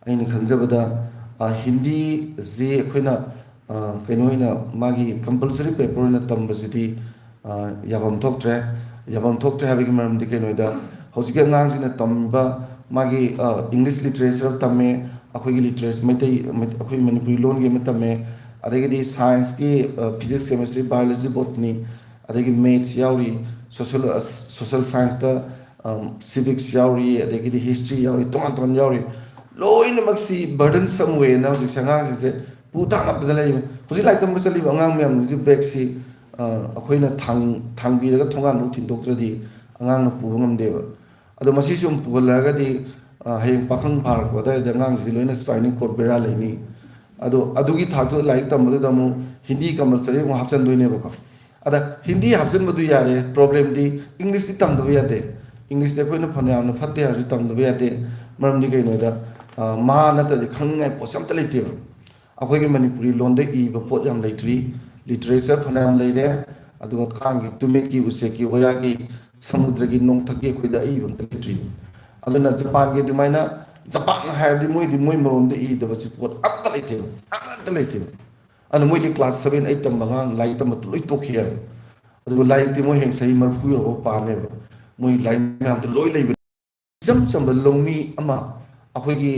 ꯑꯩꯅ ꯈꯟꯖꯕꯗ, ꯑ, ꯍꯤꯟꯗꯤꯁꯤ ꯑꯩꯈꯣꯏꯅ, ꯑ, ꯀꯩꯅꯣ ꯑꯣꯏꯅ ꯃꯥꯒꯤ compulsory paper ꯑꯣꯏꯅ ꯇꯝꯕꯁꯤꯗꯤ, ꯑ, ꯌꯥꯐꯝ ꯊꯣꯛꯇ꯭ꯔꯦ꯫ ꯌꯥꯐꯝ ꯊꯣꯛꯇ꯭ꯔꯦ ꯍꯥꯏꯕꯒꯤ ꯃꯔꯝꯗꯤ ꯀꯩꯅꯣꯗ, ꯍꯧꯖꯤꯛꯀꯤ ꯑꯉꯥꯡꯁꯤꯅ ꯇꯝꯕ ꯃꯥꯒꯤ, ꯑ, English literature ꯇꯝꯃꯦ, ꯑꯩꯈꯣꯏꯒꯤ ꯂꯤꯇꯔꯦꯆꯔ, ꯃꯩꯇꯩ ꯃꯩ- ꯑꯩꯈꯣꯏ ꯃꯅꯤꯄꯨꯔꯤ ꯂꯣꯟꯒꯤ ꯑꯃ ꯇꯝꯃꯦ꯫ ꯑꯗꯒꯤꯗꯤ ꯁꯥꯏꯟꯁꯀꯤ ꯐꯤꯖꯤꯛꯁ, ꯀꯦꯃꯤꯁꯇ꯭ꯔꯤ, ꯕꯥꯏꯑꯣꯂꯣꯖꯤ, ꯕꯣꯇꯅꯤ, ꯑꯗꯒꯤ ꯃꯦꯠꯁ ꯌꯥꯎꯔꯤ, ꯁꯣꯁꯦꯜ ꯁꯣꯁꯦꯜ ꯁꯥꯏꯟꯁꯇ ꯁꯤꯚꯤꯛꯁ ꯌꯥꯎꯔꯤ, ꯑꯗꯒꯤꯗꯤ ꯍꯤꯁꯇ꯭ꯔꯤ ꯌꯥꯎꯔꯤ, ꯇꯣꯉꯥꯟ ꯇꯣꯉꯥꯟ ꯌꯥꯎꯔꯤ꯫ ꯂꯣꯏꯅꯃꯛꯁꯤ ꯕꯔꯗꯟ ꯁꯝ ꯑꯣꯏꯌꯦꯅ ꯍꯧꯖꯤꯛꯁꯦ ꯑꯉꯥꯡꯁꯤꯡꯁꯦ ꯄꯨ ꯊꯥꯡ ꯉꯝꯗꯅ ꯂꯩꯔꯤꯕ꯫ ꯍꯧꯖꯤꯛ ꯂꯥꯏꯔꯤꯛ ꯇꯝꯕ ꯆꯠꯂꯤꯕ ꯑꯉꯥꯡ ꯃꯌꯥꯝꯁꯤꯡꯁꯤ ꯕꯦꯒꯁꯤ ꯑꯩꯈꯣꯏꯅ ꯊꯥꯡ ꯊꯥꯡꯕꯤꯔꯒ ꯊꯣꯡꯒꯥꯟꯐꯥꯎ ꯊꯤꯟꯗꯣꯛꯇ꯭ꯔꯗꯤ ꯑꯉꯥꯡꯅ ꯄꯨꯕ ꯉꯝꯗꯦꯕ꯫ ꯑꯗꯣ ꯃꯁꯤ ꯁꯨꯝ ꯄꯨꯍꯜꯂꯛꯑꯒꯗꯤ ꯍꯌꯦꯡ ꯄꯥꯈꯪ ꯐꯥꯔꯛꯄ ꯑꯗꯨꯋꯥꯏꯗ ꯑꯉꯥꯡꯁꯤꯡꯁꯤ ꯂꯣꯏꯅ ꯁ꯭ꯄꯥꯏꯅꯤꯡ ꯀꯣꯔꯗ ꯕꯦꯔꯥ ꯂꯩꯅꯤ꯫ ꯑꯗꯣ ꯑꯗꯨꯒꯤ ꯊꯥꯛꯇꯨꯗ ꯂꯥꯏꯔꯤꯛ ꯇꯝꯕꯗꯨꯗ ꯑꯃꯨꯛ ꯍꯤꯟꯗꯤ ꯀꯝꯄꯜꯁꯔꯤ ꯑꯃꯨꯛ ꯍꯥꯞꯆꯤꯟꯗꯣꯏꯅꯦꯕꯀꯣ꯫ ꯑꯗ ꯍꯤꯟꯗꯤ ꯍꯥꯞꯆꯤꯟꯕꯗꯨ ꯌꯥꯔꯦ, ꯄ꯭ꯔꯣꯕ꯭ꯂꯦꯝꯗꯤ ꯏꯪꯂꯤꯁꯇꯤ ꯇꯝꯗꯕ ꯌꯥꯗꯦ꯫ ꯏꯪꯂꯤꯁꯇꯤ ꯑꯩꯈꯣꯏꯅ ꯐꯅ ꯌꯥꯝꯅ ꯐꯠꯇꯦ ꯍꯥꯏꯔꯁꯨ ꯇꯝꯗꯕ ꯌꯥꯗꯦ꯫ ꯃꯔꯝꯗꯤ ꯀꯩꯅꯣꯗ ꯃꯍꯥ ꯅꯠꯇ꯭ꯔꯗꯤ ꯈꯪꯅꯤꯡꯉꯥꯏ ꯄꯣꯠꯁꯦ ꯑꯝꯇ ꯂꯩꯇꯦꯕ꯫ ꯑꯩꯈꯣꯏꯒꯤ ꯃꯅꯤꯄꯨꯔꯤ ꯂꯣꯟꯗ ꯏꯕ ꯄꯣꯠ ꯌꯥꯝ ꯂꯩꯇ꯭ꯔꯤ꯫ ꯂꯤꯇꯔꯦꯆꯔ ꯐꯅꯌꯥꯝ ꯂꯩꯔꯦ, ꯑꯗꯨꯒ ꯀꯥꯡꯒꯤ, ꯇꯨꯃꯤꯠꯀꯤ, ꯎꯆꯦꯛꯀꯤ, ꯋꯥꯌꯥꯒꯤ, ꯁꯃꯨꯗ꯭ꯔꯒꯤ, ꯅꯣꯡꯊꯛꯀꯤ ꯑꯩꯈꯣꯏꯗ ꯑꯏꯕ ꯑꯝꯇ ꯂꯩꯇ꯭ꯔꯤ꯫ ꯑꯗꯨꯅ ꯖꯄꯥꯟꯒꯤ ꯑꯗꯨꯃꯥꯏꯅ, ꯖꯄꯥꯟ ꯍꯥꯏꯔꯗꯤ ꯃꯣꯏꯗꯤ ꯃꯣꯏ ꯃꯔꯣꯟꯗ ꯏꯗꯕꯁꯤ ꯄꯣꯠ ꯑꯃꯠꯇ ꯂꯩꯇꯦꯕ, ꯑꯃꯠꯇ ꯂꯩꯇꯦꯕ꯫ ꯑꯗꯨꯅ ꯃꯣꯏꯗꯤ ꯀ꯭ꯂꯥꯁ ꯁꯚꯦꯟ ꯑꯩꯠ ꯇꯝꯕ ꯑꯉꯥꯡ ꯂꯥꯏꯔꯤꯛ ꯇꯝꯕ ꯂꯣꯏ ꯇꯣꯛꯈꯤ ꯍꯥꯏꯕ꯫ ꯑꯗꯨꯒ ꯂꯥꯏꯔꯤꯛꯇꯤ ꯃꯣꯏ ꯍꯌꯦꯡ ꯆꯍꯤ ꯃꯔꯤꯐꯨ ꯌꯧꯔꯐꯥꯎ ꯄꯥꯅꯦꯕ꯫ ꯃꯣꯏ ꯂꯥꯏꯔꯤꯛ ꯃꯌꯥꯝꯗꯣ ꯂꯣꯏ ꯂꯩꯕ꯫ ꯏꯆꯝ ꯆꯝꯕ ꯂꯧꯃꯤ ꯑꯃ, ꯑꯩꯈꯣꯏꯒꯤ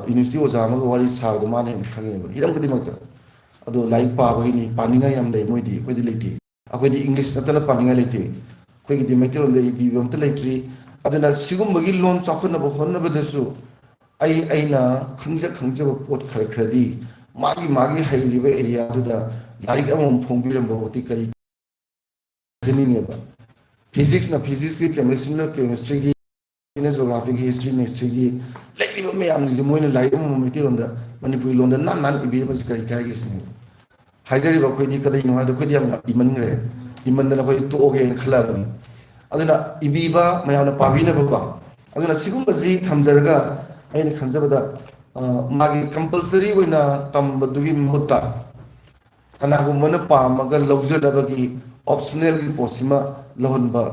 ꯌꯨꯅꯤꯚꯔꯁꯤꯇꯤ ꯑꯣꯖꯥ ꯑꯃꯒ ꯋꯥꯔꯤ ꯁꯥꯕꯗ ꯃꯥꯅ ꯍꯦꯟꯅ ꯈꯪꯉꯦꯕ ꯍꯤꯔꯝ ꯈꯨꯗꯤꯡꯃꯛꯇ꯫ ꯑꯗꯣ ꯂꯥꯏꯔꯤꯛ ꯄꯥꯕꯒꯤꯅꯤ, ꯄꯥꯅꯤꯡꯉꯥꯏ ꯌꯥꯝ ꯂꯩ ꯃꯣꯏꯗꯤ, ꯑꯩꯈꯣꯏꯗꯤ ꯂꯩꯇꯦ꯫ ꯑꯩꯈꯣꯏꯗꯤ ꯏꯪꯂꯤꯁ ꯅꯠꯇꯅ ꯄꯥꯅꯤꯡꯉꯥꯏ ꯂꯩꯇꯦ꯫ ꯑꯩꯈꯣꯏꯒꯤꯗꯤ ꯃꯩꯇꯩꯂꯣꯟꯗ ꯏꯕꯤꯕ ꯑꯝꯇ ꯂꯩꯇ꯭ꯔꯤ꯫ ꯑꯗꯨꯅ ꯁꯤꯒꯨꯝꯕꯒꯤ ꯂꯣꯟ ꯆꯥꯎꯈꯠꯅꯕ ꯍꯣꯠꯅꯕꯗꯁꯨ ꯑꯩ ꯑꯩꯅ ꯈꯪꯖ ꯈꯪꯖꯕ ꯄꯣꯠ ꯈꯔ ꯈꯔꯗꯤ ꯃꯥꯒꯤ ꯃꯥꯒꯤ ꯍꯩꯔꯤꯕ ꯑꯦꯔꯤꯌꯥꯗꯨꯗ ꯂꯥꯏꯔꯤꯛ ꯑꯃꯃꯝ ꯐꯣꯡꯕꯤꯔꯝꯕ ꯐꯥꯎꯗꯤ ꯀꯔꯤ ꯍꯥꯏꯖꯅꯤꯡꯉꯦꯕ꯫ ꯐꯤꯖꯤꯛꯁꯅ ꯐꯤꯖꯤꯛꯁꯀꯤ, ꯀꯦꯃꯤꯁꯇ꯭ꯔꯤꯅ ꯀꯦꯃꯤꯁꯇ꯭ꯔꯤꯒꯤ, ꯖꯣꯒ꯭ꯔꯥꯐꯤꯒꯤ, ꯍꯤꯁꯇ꯭ꯔꯤꯅ ꯍꯤꯁꯇ꯭ꯔꯤꯒꯤ, ꯂꯩꯔꯤꯕ ꯃꯌꯥꯝꯁꯤꯡꯁꯦ ꯃꯣꯏꯅ ꯂꯥꯏꯔꯤꯛ ꯑꯃꯃꯝ ꯃꯩꯇꯩꯂꯣꯟꯗ, ꯃꯅꯤꯄꯨꯔꯤ ꯂꯣꯟꯗ ꯅꯥꯟ ꯅꯥꯟ ꯏꯕꯤꯔꯕꯁꯤ ꯀꯔꯤ ꯀꯥꯏꯒꯦ ꯁꯤꯅꯤ꯫ ꯍꯥꯏꯖꯔꯤꯕ ꯑꯩꯈꯣꯏꯗꯤ ꯀꯗꯩꯅꯣ ꯍꯥꯏꯗ ꯑꯩꯈꯣꯏꯗꯤ ꯌꯥꯝ ꯏꯃꯟꯈ꯭ꯔꯦ꯫ ꯏꯃꯟꯗꯅ ꯑꯩꯈꯣꯏ ꯇꯣꯛꯑꯒꯦꯅ ꯈꯜꯂꯛꯑꯕꯅꯤ꯫ ꯑꯗꯨꯅ ꯏꯕꯤꯕ ꯃꯌꯥꯝꯅ ꯄꯥꯕꯤꯅꯕꯀꯣ꯫ ꯑꯗꯨꯅ ꯁꯤꯒꯨꯝꯕꯁꯤ ꯊꯝꯖꯔꯒ ꯑꯩꯅ ꯈꯟꯖꯕꯗ, ꯑ, ꯃꯥꯒꯤ ꯀꯝꯄꯜꯁꯔꯤ ꯑꯣꯏꯅ ꯇꯝꯕꯗꯨꯒꯤ ꯃꯍꯨꯠꯇ ꯀꯅꯥꯒꯨꯝꯕꯅ ꯄꯥꯝꯃꯒ ꯂꯧꯖꯅꯕꯒꯤ ꯑꯣꯞꯁꯅꯦꯜꯒꯤ ꯄꯣꯠꯁꯤꯃ ꯂꯧꯍꯟꯕ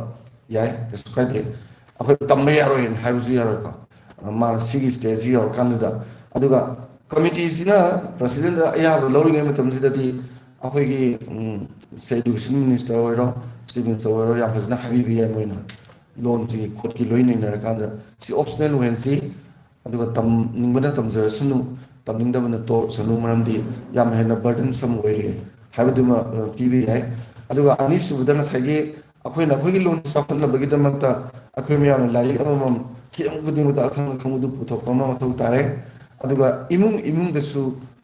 ꯌꯥꯏ, ꯀꯩꯁꯨ ꯀꯥꯏꯗꯦ꯫ ꯑꯩꯈꯣꯏ ꯇꯝꯕ ꯌꯥꯔꯣꯏꯅ ꯍꯥꯏꯕꯁꯨ ꯌꯥꯔꯣꯏꯀꯣ꯫ ꯃꯥꯅ ꯁꯤꯒꯤ ꯁ꯭ꯇꯦꯖꯁꯤ ꯌꯧꯔꯀꯥꯟꯗꯨꯗ, ꯑꯗꯨꯒ ꯀꯃꯤꯇꯤꯁꯤꯅ ꯄ꯭ꯔꯁꯤꯗꯦꯟꯗ ꯑꯌꯥꯕ ꯂꯧꯔꯤꯉꯩ ꯃꯇꯝꯁꯤꯗꯗꯤ ꯑꯩꯈꯣꯏꯒꯤ, ꯎꯝ, ꯁꯦ ꯏꯗꯨꯀꯦꯁꯟ ꯃꯤꯅꯤꯁꯇꯔ ꯑꯣꯏꯔꯣ, ꯆꯤꯐ ꯃꯤꯅꯤꯁꯇꯔ ꯑꯣꯏꯔꯣ, ꯌꯥꯝ ꯐꯖꯅ ꯍꯥꯏꯕꯤꯕ ꯌꯥꯏ ꯃꯣꯏꯅ꯫ ꯂꯣꯟꯁꯤꯒꯤ ꯈꯣꯠꯀꯤ ꯂꯣꯏ ꯅꯩꯅꯔꯀꯥꯟꯗ ꯁꯤ ꯑꯣꯞꯁꯅꯦꯜ ꯑꯣꯏꯍꯟꯁꯤ, ꯑꯗꯨꯒ ꯇꯝꯅꯤꯡꯕꯅ ꯇꯝꯖꯔꯁꯅꯨ, ꯇꯝꯅꯤꯡꯗꯕꯅ ꯇꯣꯛꯁꯅꯨ, ꯃꯔꯝꯗꯤ ꯌꯥꯝ ꯍꯦꯟꯅ burdensome ꯑꯣꯏꯔꯦ ꯍꯥꯏꯕꯗꯨꯃ, ꯑ, ꯄꯤꯕ ꯌꯥꯏ꯫ ꯑꯗꯨꯒ ꯑꯅꯤꯁꯨꯕꯗ ꯉꯁꯥꯏꯒꯤ ꯑꯩꯈꯣꯏꯅ ꯑꯩꯈꯣꯏꯒꯤ ꯂꯣꯟ ꯆꯥꯎꯈꯠꯅꯕꯒꯤꯗꯃꯛꯇ ꯑꯩꯈꯣꯏ ꯃꯌꯥꯝꯅ ꯂꯥꯏꯔꯤꯛ ꯑꯃꯃꯝ ꯍꯤꯔꯝ ꯈꯨꯗꯤꯡꯃꯛꯇ ꯑꯈꯪ ꯑꯈꯪꯕꯗꯨ ꯄꯨꯊꯣꯛꯄ ꯑꯃ ꯃꯊꯧ ꯇꯥꯔꯦ꯫ ꯑꯗꯨꯒ ꯏꯃꯨꯡ ꯏꯃꯨꯡꯗꯁꯨ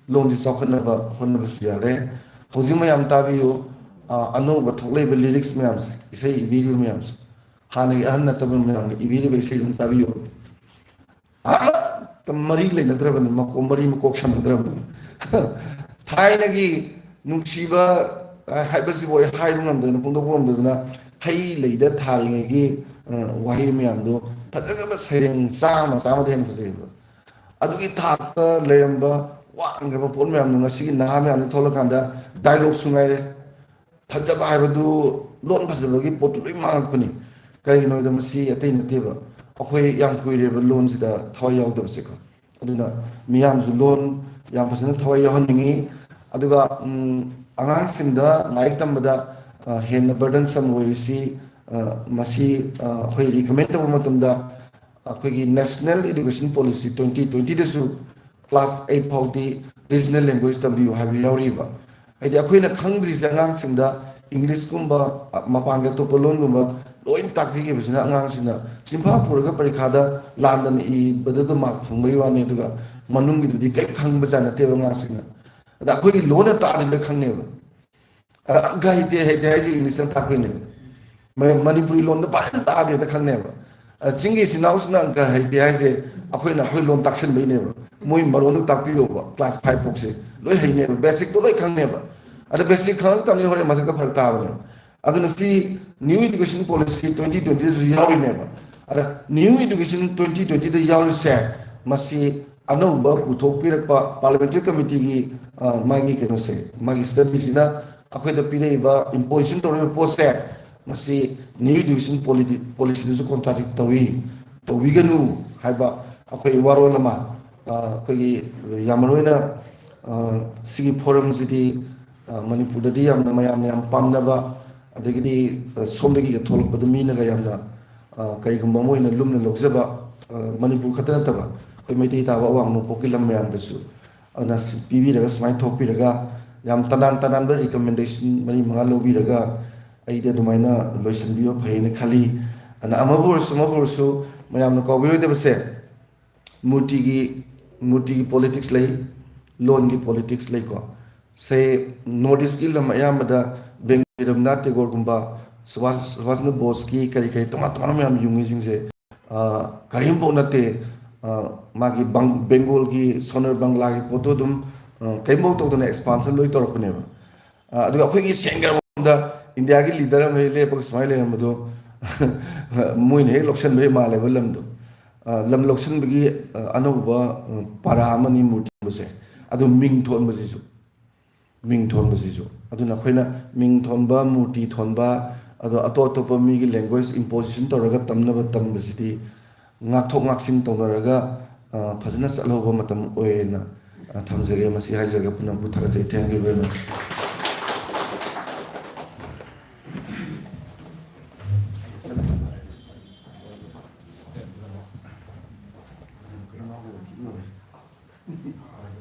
ꯂꯣꯟꯁꯤ ꯆꯥꯎꯈꯠꯅꯕ ꯍꯣꯠꯅꯕꯁꯨ ꯌꯥꯔꯦ꯫ ꯍꯧꯖꯤꯛ ꯃꯌꯥꯝ ꯇꯥꯕꯤꯌꯨ, ꯑ, ꯑꯅꯧꯕ ꯊꯣꯛꯂꯛꯏꯕ lyrics ꯃꯌꯥꯝꯁꯦ, ꯏꯁꯩ ꯏꯕꯤꯔꯤꯕ ꯃꯌꯥꯝꯁꯦ, ꯍꯥꯟꯅꯒꯤ ꯑꯍꯟ ꯅꯠꯇꯕ ꯃꯌꯥꯝꯅ ꯏꯕꯤꯔꯤꯕ ꯏꯁꯩ ꯑꯗꯨꯝ ꯇꯥꯕꯤꯌꯨ꯫ ꯑꯃꯠꯇ ꯃꯔꯤ ꯂꯩꯅꯗ꯭ꯔꯕꯅꯤ, ꯃꯀꯣꯛ ꯃꯔꯤ ꯃꯀꯣꯛ ꯁꯝꯅꯗ꯭ꯔꯕꯅꯤ꯫ ꯊꯥꯏꯅꯒꯤ ꯅꯨꯡꯁꯤꯕ, ꯑ, ꯍꯥꯏꯕꯁꯤꯕꯨ ꯑꯩ ꯍꯥꯏꯕ ꯉꯝꯗꯗꯅ, ꯐꯣꯡꯗꯣꯛꯄ ꯉꯝꯗꯗꯅ, ꯍꯩ ꯂꯩꯗ ꯊꯥꯔꯤꯉꯩꯒꯤ, ꯑ, ꯋꯥꯍꯩ ꯃꯌꯥꯝꯗꯣ ꯐꯖꯈ꯭ꯔꯕ ꯁꯩꯔꯦꯡ ꯆꯥꯝꯃ, ꯆꯥꯝꯃꯗ ꯍꯦꯟꯅ ꯐꯖꯩꯕ꯫ ꯑꯗꯨꯒꯤ ꯊꯥꯛꯇ ꯂꯩꯔꯝꯕ ꯋꯥꯡꯈ꯭ꯔꯕ ꯄꯣꯠ ꯃꯌꯥꯝꯗꯣ ꯉꯁꯤꯒꯤ ꯅꯍꯥ ꯃꯌꯥꯝꯗꯣ ꯊꯣꯛꯂꯀꯥꯟꯗ dialogueꯁꯨ ꯉꯥꯏꯔꯦ꯫ ꯐꯖꯕ ꯍꯥꯏꯕꯗꯨ ꯂꯣꯟ ꯐꯖꯕꯒꯤ ꯄꯣꯠꯇꯨ ꯂꯣꯏ ꯃꯥꯡꯉꯛꯄꯅꯤ꯫ ꯀꯔꯤꯒꯤꯅꯣ ꯍꯥꯏꯕꯗ ꯃꯁꯤ ꯑꯇꯩ ꯅꯠꯇꯦꯕ, ꯑꯩꯈꯣꯏ ꯌꯥꯝ ꯀꯨꯏꯔꯦꯕ ꯂꯣꯟꯁꯤꯗ ꯊꯋꯥꯏ ꯌꯥꯎꯗꯕꯁꯦꯀꯣ꯫ ꯑꯗꯨꯅ ꯃꯤꯌꯥꯝꯁꯨ ꯂꯣꯟ ꯌꯥꯝ ꯐꯖꯅ ꯊꯋꯥꯏ ꯌꯥꯎꯍꯟꯅꯤꯡꯉꯤ꯫ ꯑꯗꯨꯒ, ꯎꯝ, ꯑꯉꯥꯡꯁꯤꯡꯗ ꯂꯥꯏꯔꯤꯛ ꯇꯝꯕꯗ, ꯑ, ꯍꯦꯟꯅ burdensome ꯑꯣꯏꯔꯤꯁꯤ, ꯑ, ꯃꯁꯤ, ꯑ, ꯑꯩꯈꯣꯏ recommend ꯇꯧꯕ ꯃꯇꯝꯗ ꯑꯩꯈꯣꯏꯒꯤ National Education Policy twenty twentyꯗꯁꯨ class eight ꯐꯥꯎꯗꯤ regional language ꯇꯝꯕꯤꯌꯨ ꯍꯥꯏꯕ ꯌꯥꯎꯔꯤꯕ꯫ ꯍꯥꯏꯗꯤ ꯑꯩꯈꯣꯏꯅ ꯈꯪꯗ꯭ꯔꯤꯁꯦ ꯑꯉꯥꯡꯁꯤꯡꯗ Englishꯀꯨꯝꯕ, ꯃꯄꯥꯟꯒꯤ ꯑꯇꯣꯞꯄ ꯂꯣꯟꯒꯨꯝꯕ ꯂꯣꯏꯅ ꯇꯥꯛꯄꯤꯈꯤꯕꯁꯤꯅ ꯑꯉꯥꯡꯁꯤꯡꯅ ꯆꯤꯟꯐꯥ ꯄꯨꯔꯒ ꯄꯔꯤꯈꯥꯗ ꯂꯥꯟꯗꯅ ꯏꯕꯗꯨꯗ mark ꯐꯪꯕꯒꯤ ꯋꯥꯅꯤ, ꯑꯗꯨꯒ ꯃꯅꯨꯡꯒꯤꯗꯨꯗꯤ ꯀꯔꯤꯝ ꯈꯪꯕꯖꯥꯠ ꯅꯠꯇꯦꯕ ꯑꯉꯥꯡꯁꯤꯡꯅ꯫ ꯑꯗ ꯑꯩꯈꯣꯏꯒꯤ ꯂꯣꯟꯅ ꯇꯥꯛꯑꯗꯤ ꯂꯣꯏ ꯈꯪꯉꯦꯕ꯫ ꯑ, ꯑꯪꯀ ꯍꯩꯇꯦ, ꯍꯩꯇꯦ ꯍꯥꯏꯁꯦ Englishꯅ ꯇꯥꯛꯄꯩꯅꯦꯕ꯫ ꯃ-, ꯃꯅꯤꯄꯨꯔꯤ ꯂꯣꯟꯗ ꯐꯖꯅ ꯇꯥꯛꯑꯗꯤ ꯍꯦꯛꯇ ꯈꯪꯅꯦꯕ꯫ ꯑ, ꯆꯤꯡꯒꯤ ꯏꯆꯤꯟ ꯏꯅꯥꯎꯁꯤꯅ ꯑꯪꯀ ꯍꯩꯇꯦ ꯍꯥꯏꯁꯦ ꯑꯩꯈꯣꯏꯅ ꯑꯩꯈꯣꯏ ꯂꯣꯟ ꯇꯥꯛꯁꯟꯕꯩꯅꯦꯕ꯫ ꯃꯣꯏ ꯃꯔꯣꯟꯗꯣ ꯇꯥꯛꯄꯤꯌꯣꯕ, class five ꯐꯥꯎꯁꯦ ꯂꯣꯏ ꯍꯩꯅꯦꯕ, basicꯇꯣ ꯂꯣꯏ ꯈꯪꯅꯦꯕ꯫ ꯑꯗ basic ꯈꯪꯉꯛꯇꯕꯅꯤ ꯍꯣꯔꯦꯟ ꯃꯊꯛꯇ ꯐꯔꯛ ꯇꯥꯕꯅꯦꯕ꯫ ꯑꯗꯨꯅ ꯁꯤ New Education Policy twenty twentyꯗꯁꯨ ꯌꯥꯎꯔꯤꯅꯦꯕ꯫ ꯑꯗ New Education twenty twentyꯗ ꯌꯥꯎꯔꯤꯁꯦ, ꯃꯁꯤ ꯑꯅꯧꯕ ꯄꯨꯊꯣꯛꯄꯤꯔꯛꯄ parliamentary committeeꯒꯤ, ꯑ, ꯃꯥꯒꯤ ꯀꯩꯅꯣꯁꯦ, ꯃꯥꯒꯤ studyꯁꯤꯅ ꯑꯩꯈꯣꯏꯗ ꯄꯤꯔꯛꯏꯕ, imposition ꯇꯧꯔꯤꯕ ꯄꯣꯠꯁꯦ, ꯃꯁꯤ New Education Policy, Policyꯗꯁꯨ contradict ꯇꯧꯏ, ꯇꯧꯕꯤꯒꯅꯨ ꯍꯥꯏꯕ ꯑꯩꯈꯣꯏ ꯋꯥꯔꯣꯜ ꯑꯃ, ꯑ, ꯑꯩꯈꯣꯏꯒꯤ ꯌꯥꯝ ꯃꯔꯨ ꯑꯣꯏꯅ, ꯑ, ꯁꯤꯒꯤ forumꯁꯤꯗꯤ, ꯑ, ꯃꯅꯤꯄꯨꯔꯗꯗꯤ ꯌꯥꯝꯅ ꯃꯌꯥꯝꯅ ꯌꯥꯝ ꯄꯥꯝꯅꯕ, ꯑꯗꯒꯤꯗꯤ, ꯑ, ꯁꯣꯝꯗꯒꯤꯒ ꯊꯣꯛꯂꯛꯄꯗ ꯃꯤꯅꯒ ꯌꯥꯝꯅ, ꯑ, ꯀꯔꯤꯒꯨꯝꯕ ꯑꯃ ꯑꯣꯏꯅ ꯂꯨꯝꯅ ꯂꯧꯖꯕ, ꯑ, ꯃꯅꯤꯄꯨꯔ ꯈꯛꯇ ꯅꯠꯇꯕ, ꯑꯩꯈꯣꯏ ꯃꯩꯇꯩ ꯇꯥꯕ ꯑꯋꯥꯡ ꯅꯣꯡꯄꯣꯛꯀꯤ ꯂꯝ ꯃꯌꯥꯝꯗꯁꯨ ꯑꯗꯨꯅ ꯁꯤ ꯄꯤꯕꯤꯔꯒ, ꯁꯨꯃꯥꯏꯅ ꯊꯣꯛꯄꯤꯔꯒ, ꯌꯥꯝ ꯇꯅꯥꯟ ꯇꯅꯥꯟꯕ recommendation ꯃꯔꯤ ꯃꯉꯥ ꯂꯧꯕꯤꯔꯒ ꯑꯩꯗꯤ ꯑꯗꯨꯃꯥꯏꯅ ꯂꯣꯏꯁꯤꯟꯕꯤꯕ ꯐꯩꯅ ꯈꯜꯂꯤ꯫ ꯑꯗꯨꯅ ꯑꯃꯕꯨ ꯑꯣꯏꯔꯁꯨ, ꯑꯃꯕꯨ ꯑꯣꯏꯔꯁꯨ, ꯃꯌꯥꯝꯅ ꯀꯥꯎꯕꯤꯔꯣꯏꯗꯕꯁꯦ, ꯃꯨꯔꯇꯤꯒꯤ, ꯃꯨꯔꯇꯤꯒꯤ politics ꯂꯩ, ꯂꯣꯟꯒꯤ politics ꯂꯩꯀꯣ꯫ ꯁꯦ, North East ꯀꯤ ꯂꯝ ꯑꯌꯥꯝꯕꯗ ꯕꯦꯡꯒꯣꯂꯤ ꯔꯕꯤꯟꯗ꯭ꯔꯅꯥꯊ ꯇꯦꯒꯣꯔꯒꯨꯝꯕ, ꯁꯨꯕꯥꯁ, ꯁꯨꯕꯥꯁ ꯆꯟꯗ꯭ꯔ ꯕꯣꯁꯀꯤ ꯀꯔꯤ ꯀꯔꯤ ꯇꯣꯉꯥꯟ ꯇꯣꯉꯥꯟꯕ ꯃꯌꯥꯝ ꯌꯨꯡꯉꯤꯁꯤꯡꯁꯦ, ꯑ, ꯀꯔꯤꯝꯐꯥꯎ ꯅꯠꯇꯦ꯫ ꯑ, ꯃꯥꯒꯤ ꯕꯪ-, ꯕꯦꯡꯒꯣꯜꯒꯤ ꯁꯣꯅꯔ ꯕꯪꯒ꯭ꯂꯥꯒꯤ ꯄꯣꯠꯇꯣ ꯑꯗꯨꯝ, ꯑ, ꯀꯔꯤꯝꯐꯥꯎ ꯇꯧꯗꯅ expansion ꯂꯣꯏ ꯇꯧꯔꯛꯄꯅꯦꯕ꯫ ꯑ, ꯑꯗꯨꯒ ꯑꯩꯈꯣꯏꯒꯤ ꯁꯦꯡꯈ꯭ꯔꯕ ꯃꯑꯣꯡꯗ ꯏꯟꯗꯤꯌꯥꯒꯤ leader ꯑꯃ ꯍꯦꯛ ꯂꯦꯞꯄꯒ ꯁꯨꯃꯥꯏꯅ ꯂꯩꯔꯝꯕꯗꯣ, ꯃꯣꯏꯅ ꯍꯦꯛ ꯂꯧꯁꯟꯕ ꯍꯦꯛ ꯃꯥꯜꯂꯦꯕ ꯂꯝꯗꯣ꯫ ꯑ, ꯂꯝ ꯂꯧꯁꯟꯕꯒꯤ, ꯑ, ꯑꯅꯧꯕ, ꯑ, ꯄꯔꯥ ꯑꯃꯅꯤ ꯃꯨꯔꯇꯤ ꯌꯨꯡꯕꯁꯦ꯫ ꯑꯗꯨ ꯃꯤꯡ ꯊꯣꯟꯕꯁꯤꯁꯨ, ꯃꯤꯡ ꯊꯣꯟꯕꯁꯤꯁꯨ꯫ ꯑꯗꯨꯅ ꯑꯩꯈꯣꯏꯅ ꯃꯤꯡ ꯊꯣꯟꯕ, ꯃꯨꯔꯇꯤ ꯊꯣꯟꯕ, ꯑꯗꯣ ꯑꯇꯣꯞ ꯑꯇꯣꯞꯄ ꯃꯤꯒꯤ language imposition ꯇꯧꯔꯒ ꯇꯝꯅꯕ ꯇꯝꯕꯁꯤꯗꯤ ꯉꯥꯛꯊꯣꯛ ꯉꯥꯛꯁꯤꯟ ꯇꯧꯅꯔꯒ, ꯑ, ꯐꯖꯅ ꯆꯠꯍꯧꯕ ꯃꯇꯝ ꯑꯣꯏꯌꯦꯅ, ꯑ, ꯊꯝꯖꯒꯦ꯫ ꯃꯁꯤ ꯍꯥꯏꯖꯔꯒ ꯄꯨꯝꯅꯃꯛꯄꯨ ꯊꯥꯒꯠꯆꯩ꯫ Thank you very much꯫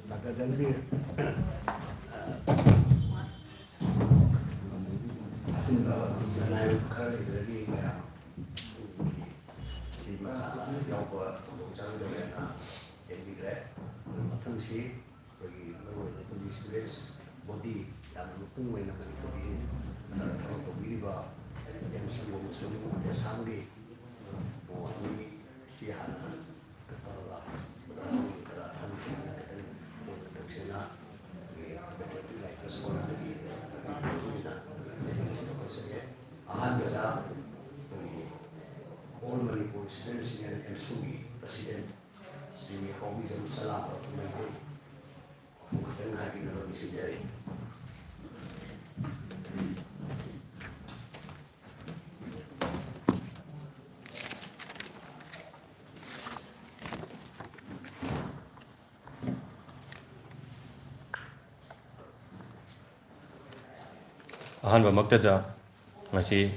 Doctor Dhanbir, ꯑꯊꯤꯟꯕ ꯈꯨꯟꯗ ꯉꯥꯏꯕ ꯈꯔ ꯂꯩꯕꯗꯒꯤ ꯃꯌꯥꯝ ꯁꯤ ꯃꯈꯥ ꯇꯥꯅ ꯌꯥꯎꯕ ꯈꯨꯗꯣꯡꯆꯥꯔꯣꯏꯗꯧꯔꯦꯅ ꯌꯦꯡꯕꯤꯈ꯭ꯔꯦ꯫ ꯑꯗꯨ ꯃꯊꯪꯁꯤ ꯑꯩꯈꯣꯏꯒꯤ ꯃꯔꯨꯑꯣꯏꯅ ꯑꯩꯈꯣꯏꯒꯤ students body ꯌꯥꯝꯅ ꯃꯄꯨꯡ ꯑꯣꯏꯅ ꯃꯅꯤꯄꯨꯔꯒꯤ ꯊꯕꯛ ꯇꯧꯕꯤꯔꯤꯕ ꯑꯦꯝꯁꯨ ꯑꯃꯁꯨꯡ ꯑꯁꯥꯝꯒꯤ ꯃꯣꯍꯟꯒꯤ ꯁꯤ ꯍꯥꯟꯅ ꯇꯧꯔꯒ ꯑꯣꯖꯥꯁꯤꯡ ꯈꯔ ꯑꯍꯟꯁꯤꯡꯅ ꯈꯤꯇꯪ ꯃꯣꯏꯅ ꯇꯧꯁꯦꯅ ꯑꯩꯈꯣꯏꯒꯤ patriotic writers forumꯗꯒꯤ ꯇꯧꯕꯤꯕꯅꯤꯅ ꯑꯩ ꯉꯁꯤ ꯂꯧꯈꯠꯆꯒꯦ꯫ ꯑꯍꯥꯟꯕꯗ ꯑꯩꯈꯣꯏꯒꯤ All Manipur Students Union ꯑꯦꯝꯁꯨꯒꯤ president Shri ꯍꯥꯎꯕꯤꯖꯝ ꯁꯂꯥꯝꯕ Meitei ꯈꯤꯇꯪ ꯍꯥꯏꯕꯤꯅꯕ ꯅꯤꯡꯁꯤꯡꯖꯔꯤ꯫ ꯑꯍꯥꯟꯕꯃꯛꯇꯗ ꯉꯁꯤ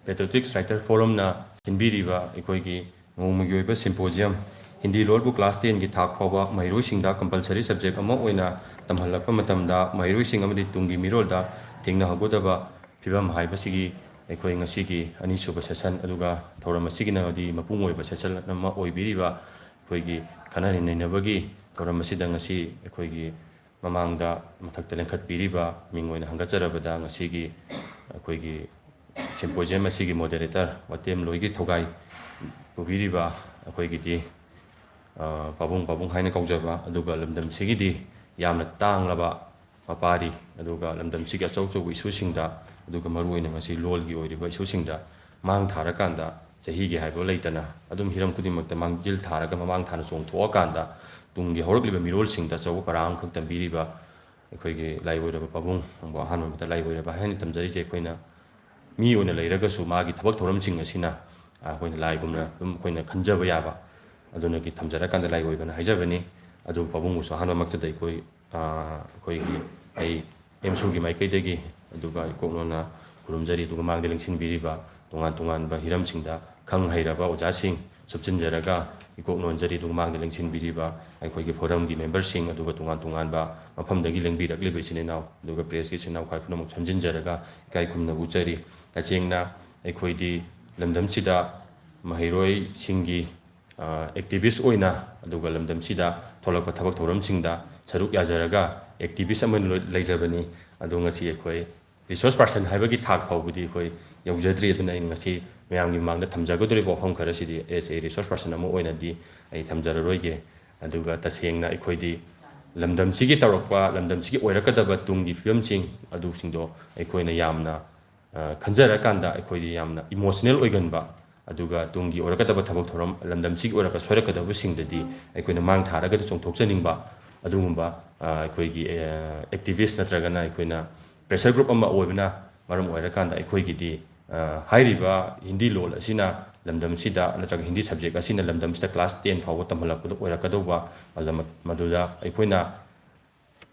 Patriotics Writer Forumꯅ ꯁꯤꯟꯕꯤꯔꯤꯕ ꯑꯩꯈꯣꯏꯒꯤ ꯅꯣꯡꯃꯒꯤ ꯑꯣꯏꯕ symposium ꯍꯤꯟꯗꯤ ꯂꯣꯜꯕꯨ class ten ꯒꯤ ꯊꯥꯛ ꯐꯥꯎꯕ ꯃꯍꯩꯔꯣꯏꯁꯤꯡꯗ compulsory subject ꯑꯃ ꯑꯣꯏꯅ ꯇꯝꯍꯜꯂꯛꯄ ꯃꯇꯝꯗ, ꯃꯍꯩꯔꯣꯏꯁꯤꯡ ꯑꯃꯗꯤ ꯇꯨꯡꯒꯤ ꯃꯤꯔꯣꯜꯗ ꯊꯦꯡꯅꯍꯧꯒꯗꯕ ꯐꯤꯕꯝ ꯍꯥꯏꯕꯁꯤꯒꯤ ꯑꯩꯈꯣꯏ ꯉꯁꯤꯒꯤ ꯑꯅꯤꯁꯨꯕ session, ꯑꯗꯨꯒ ꯊꯧꯔꯝ ꯑꯁꯤꯒꯤꯅꯗꯤ ꯃꯄꯨꯡ ꯑꯣꯏꯕ session ꯑꯃ ꯑꯣꯏꯕꯤꯔꯤꯕ ꯑꯩꯈꯣꯏꯒꯤ ꯈꯟꯅ ꯅꯩꯅꯕꯒꯤ ꯊꯧꯔꯝ ꯑꯁꯤꯗ ꯉꯁꯤ ꯑꯩꯈꯣꯏꯒꯤ ꯃꯃꯥꯡꯗ ꯃꯊꯛꯇ ꯂꯦꯡꯈꯠꯄꯤꯔꯤꯕ ꯃꯤꯡ ꯑꯣꯏꯅ ꯍꯪꯒꯠꯆꯔꯕꯗ, ꯉꯁꯤꯒꯤ ꯑꯩꯈꯣꯏꯒꯤ symposium ꯑꯁꯤꯒꯤ moderator ꯋꯥꯇꯦꯝꯂꯣꯏꯒꯤ ꯊꯧꯒꯥꯏ ꯄꯨꯕꯤꯔꯤꯕ ꯑꯩꯈꯣꯏꯒꯤꯗꯤ, ꯑ, ꯄꯥꯕꯨꯡ, ꯄꯥꯕꯨꯡ ꯍꯥꯏꯅ ꯀꯧꯖꯕ, ꯑꯗꯨꯒ ꯂꯝꯗꯝꯁꯤꯒꯤꯗꯤ ꯌꯥꯝꯅ ꯇꯥꯡꯂꯕ ꯃꯄꯥꯔꯤ, ꯑꯗꯨꯒ ꯂꯝꯗꯝꯁꯤꯒꯤ ꯑꯆꯧ ꯑꯆꯧꯕ ꯏꯁꯨꯁꯤꯡꯗ, ꯑꯗꯨꯒ ꯃꯔꯨꯑꯣꯏꯅ ꯉꯁꯤ ꯂꯣꯜꯒꯤ ꯑꯣꯏꯔꯤꯕ ꯏꯁꯨꯁꯤꯡꯗ ꯃꯥꯡ ꯊꯥꯔꯀꯥꯟꯗ, ꯆꯍꯤꯒꯤ ꯍꯥꯏꯕ ꯂꯩꯇꯅ ꯑꯗꯨꯝ ꯍꯤꯔꯝ ꯈꯨꯗꯤꯡꯃꯛꯇ ꯃꯥꯡꯖꯤꯜ ꯊꯥꯔꯒ ꯃꯃꯥꯡ ꯊꯥꯅ ꯆꯣꯡꯊꯣꯛꯑꯀꯥꯟꯗ, ꯇꯨꯡꯒꯤ ꯍꯧꯔꯛꯂꯤꯕ ꯃꯤꯔꯣꯜꯁꯤꯡꯗ ꯑꯆꯧꯕ ꯄꯔꯥ ꯑꯃꯈꯛ ꯇꯝꯕꯤꯔꯤꯕ ꯑꯩꯈꯣꯏꯒꯤ ꯂꯥꯏ ꯑꯣꯏꯔꯕ ꯄꯥꯕꯨꯡꯕꯨ ꯑꯍꯥꯟꯕ ꯃꯛꯇꯗ ꯂꯥꯏ ꯑꯣꯏꯔꯕ ꯍꯥꯏꯅ ꯊꯝꯖꯔꯤꯁꯦ꯫ ꯑꯩꯈꯣꯏꯅ ꯃꯤ ꯑꯣꯏꯅ ꯂꯩꯔꯒꯁꯨ ꯃꯥꯒꯤ ꯊꯕꯛ ꯊꯧꯔꯝꯁꯤꯡ ꯑꯁꯤꯅ, ꯑ, ꯑꯩꯈꯣꯏꯅ ꯂꯥꯏꯒꯨꯝꯅ ꯑꯗꯨꯝ ꯑꯩꯈꯣꯏꯅ ꯈꯟꯖꯕ ꯌꯥꯕ, ꯑꯗꯨꯅꯒꯤ ꯊꯝꯖꯔꯀꯥꯟꯗ ꯂꯥꯏ ꯑꯣꯏꯕꯅ ꯍꯥꯏꯖꯕꯅꯤ꯫ ꯑꯗꯨ ꯄꯥꯕꯨꯡꯕꯨꯁꯨ ꯑꯍꯥꯟꯕꯃꯛꯇꯗ ꯑꯩꯈꯣꯏ, ꯑ, ꯑꯩꯈꯣꯏꯒꯤ ꯑꯩ ꯑꯦꯝꯁꯨꯒꯤ ꯃꯥꯏꯀꯩꯗꯒꯤ, ꯑꯗꯨꯒ ꯏꯀꯣꯛꯅꯣꯟꯅ ꯈꯨꯔꯨꯝꯖꯔꯤ, ꯑꯗꯨꯒ ꯃꯥꯡꯗ ꯂꯦꯡꯁꯤꯟꯕꯤꯔꯤꯕ ꯇꯣꯉꯥꯟ ꯇꯣꯉꯥꯟꯕ ꯍꯤꯔꯝꯁꯤꯡꯗ ꯈꯪ ꯍꯩꯔꯕ ꯑꯣꯖꯥꯁꯤꯡ ꯁꯨꯞꯆꯤꯟꯖꯔꯒ ꯏꯀꯣꯛ ꯅꯣꯟꯖꯔꯤ, ꯑꯗꯨꯒ ꯃꯥꯡꯗ ꯂꯦꯡꯁꯤꯟꯕꯤꯔꯤꯕ ꯑꯩꯈꯣꯏꯒꯤ forumꯒꯤ memberꯁꯤꯡ, ꯑꯗꯨꯒ ꯇꯣꯉꯥꯟ ꯇꯣꯉꯥꯟꯕ ꯃꯐꯝꯗꯒꯤ ꯂꯦꯡꯕꯤꯔꯛꯂꯤꯕ ꯏꯆꯤꯟ ꯏꯅꯥꯎ, ꯑꯗꯨꯒ pressꯀꯤ ꯏꯆꯤꯟ ꯏꯅꯥꯎ ꯈ꯭ꯋꯥꯏ ꯄꯨꯝꯅꯃꯛ ꯁꯝꯖꯤꯟꯖꯔꯒ ꯏꯀꯥꯏ ꯈꯨꯝꯅꯕ ꯎꯠꯆꯔꯤ꯫ ꯇꯁꯦꯡꯅ ꯑꯩꯈꯣꯏꯗꯤ ꯂꯝꯗꯝꯁꯤꯗ ꯃꯍꯩꯔꯣꯏꯁꯤꯡꯒꯤ, ꯑ, activist ꯑꯣꯏꯅ, ꯑꯗꯨꯒ ꯂꯝꯗꯝꯁꯤꯗ ꯊꯣꯛꯂꯛꯄ ꯊꯕꯛ ꯊꯧꯔꯝꯁꯤꯡꯗ ꯁꯔꯨꯛ ꯌꯥꯖꯔꯒ activist ꯑꯃ ꯑꯣꯏꯅ ꯂꯣꯏ-, ꯂꯩꯖꯕꯅꯤ꯫ ꯑꯗꯣ ꯉꯁꯤ ꯑꯩꯈꯣꯏ resource person ꯍꯥꯏꯕꯒꯤ ꯊꯥꯛ ꯐꯥꯎꯕꯗꯤ ꯑꯩꯈꯣꯏ ꯌꯧꯖꯗ꯭ꯔꯤ꯫ ꯑꯗꯨꯅ ꯑꯩꯅ ꯉꯁꯤ ꯃꯌꯥꯝꯒꯤ ꯃꯃꯥꯡꯗ ꯊꯝꯖꯒꯗꯧꯔꯤꯕ ꯋꯥꯐꯝ ꯈꯔꯁꯤꯗꯤ as a resource person ꯑꯃ ꯑꯣꯏꯅꯗꯤ ꯑꯩ ꯊꯝꯖꯔꯔꯣꯏꯒꯦ꯫ ꯑꯗꯨꯒ ꯇꯁꯦꯡꯅ ꯑꯩꯈꯣꯏꯗꯤ ꯂꯝꯗꯝꯁꯤꯒꯤ ꯇꯧꯔꯛꯄ, ꯂꯝꯗꯝꯁꯤꯒꯤ ꯑꯣꯏꯔꯛꯀꯗꯕ ꯇꯨꯡꯒꯤ ꯐꯤꯕꯝꯁꯤꯡ ꯑꯗꯨꯁꯤꯡꯗꯣ ꯑꯩꯈꯣꯏꯅ ꯌꯥꯝꯅ, ꯑ, ꯈꯟꯖꯔꯀꯥꯟꯗ ꯑꯩꯈꯣꯏꯗꯤ ꯌꯥꯝꯅ emotional ꯑꯣꯏꯒꯟꯕ, ꯑꯗꯨꯒ ꯇꯨꯡꯒꯤ ꯑꯣꯏꯔꯛꯀꯗꯕ ꯊꯕꯛ ꯊꯧꯔꯝ, ꯂꯝꯗꯝꯁꯤꯒꯤ ꯑꯣꯏꯔꯛꯄ ꯁꯣꯏꯔꯛꯀꯗꯕꯁꯤꯡꯗꯗꯤ ꯑꯩꯈꯣꯏꯅ ꯃꯥꯡ ꯊꯥꯔꯒꯗꯤ ꯆꯣꯡꯊꯣꯛꯆꯅꯤꯡꯕ ꯑꯗꯨꯒꯨꯝꯕ, ꯑ, ꯑꯩꯈꯣꯏꯒꯤ, ꯑ, activist ꯅꯠꯇ꯭ꯔꯒꯅ ꯑꯩꯈꯣꯏꯅ pressure group ꯑꯃ ꯑꯣꯏꯕꯅ ꯃꯔꯝ ꯑꯣꯏꯔꯀꯥꯟꯗ ꯑꯩꯈꯣꯏꯒꯤꯗꯤ, ꯑ, ꯍꯥꯏꯔꯤꯕ ꯍꯤꯟꯗꯤ ꯂꯣꯜ ꯑꯁꯤꯅ ꯂꯝꯗꯝꯁꯤꯗ ꯅꯠꯇ꯭ꯔꯒ ꯍꯤꯟꯗꯤ subject ꯑꯁꯤꯅ ꯂꯝꯗꯝꯁꯤꯗ class ten ꯐꯥꯎꯕ ꯇꯝꯍꯜꯂꯛꯄꯗ ꯑꯣꯏꯔꯛꯀꯗꯧꯕ, ꯑꯗꯨꯗ ꯃ-, ꯃꯗꯨꯗ ꯑꯩꯈꯣꯏꯅ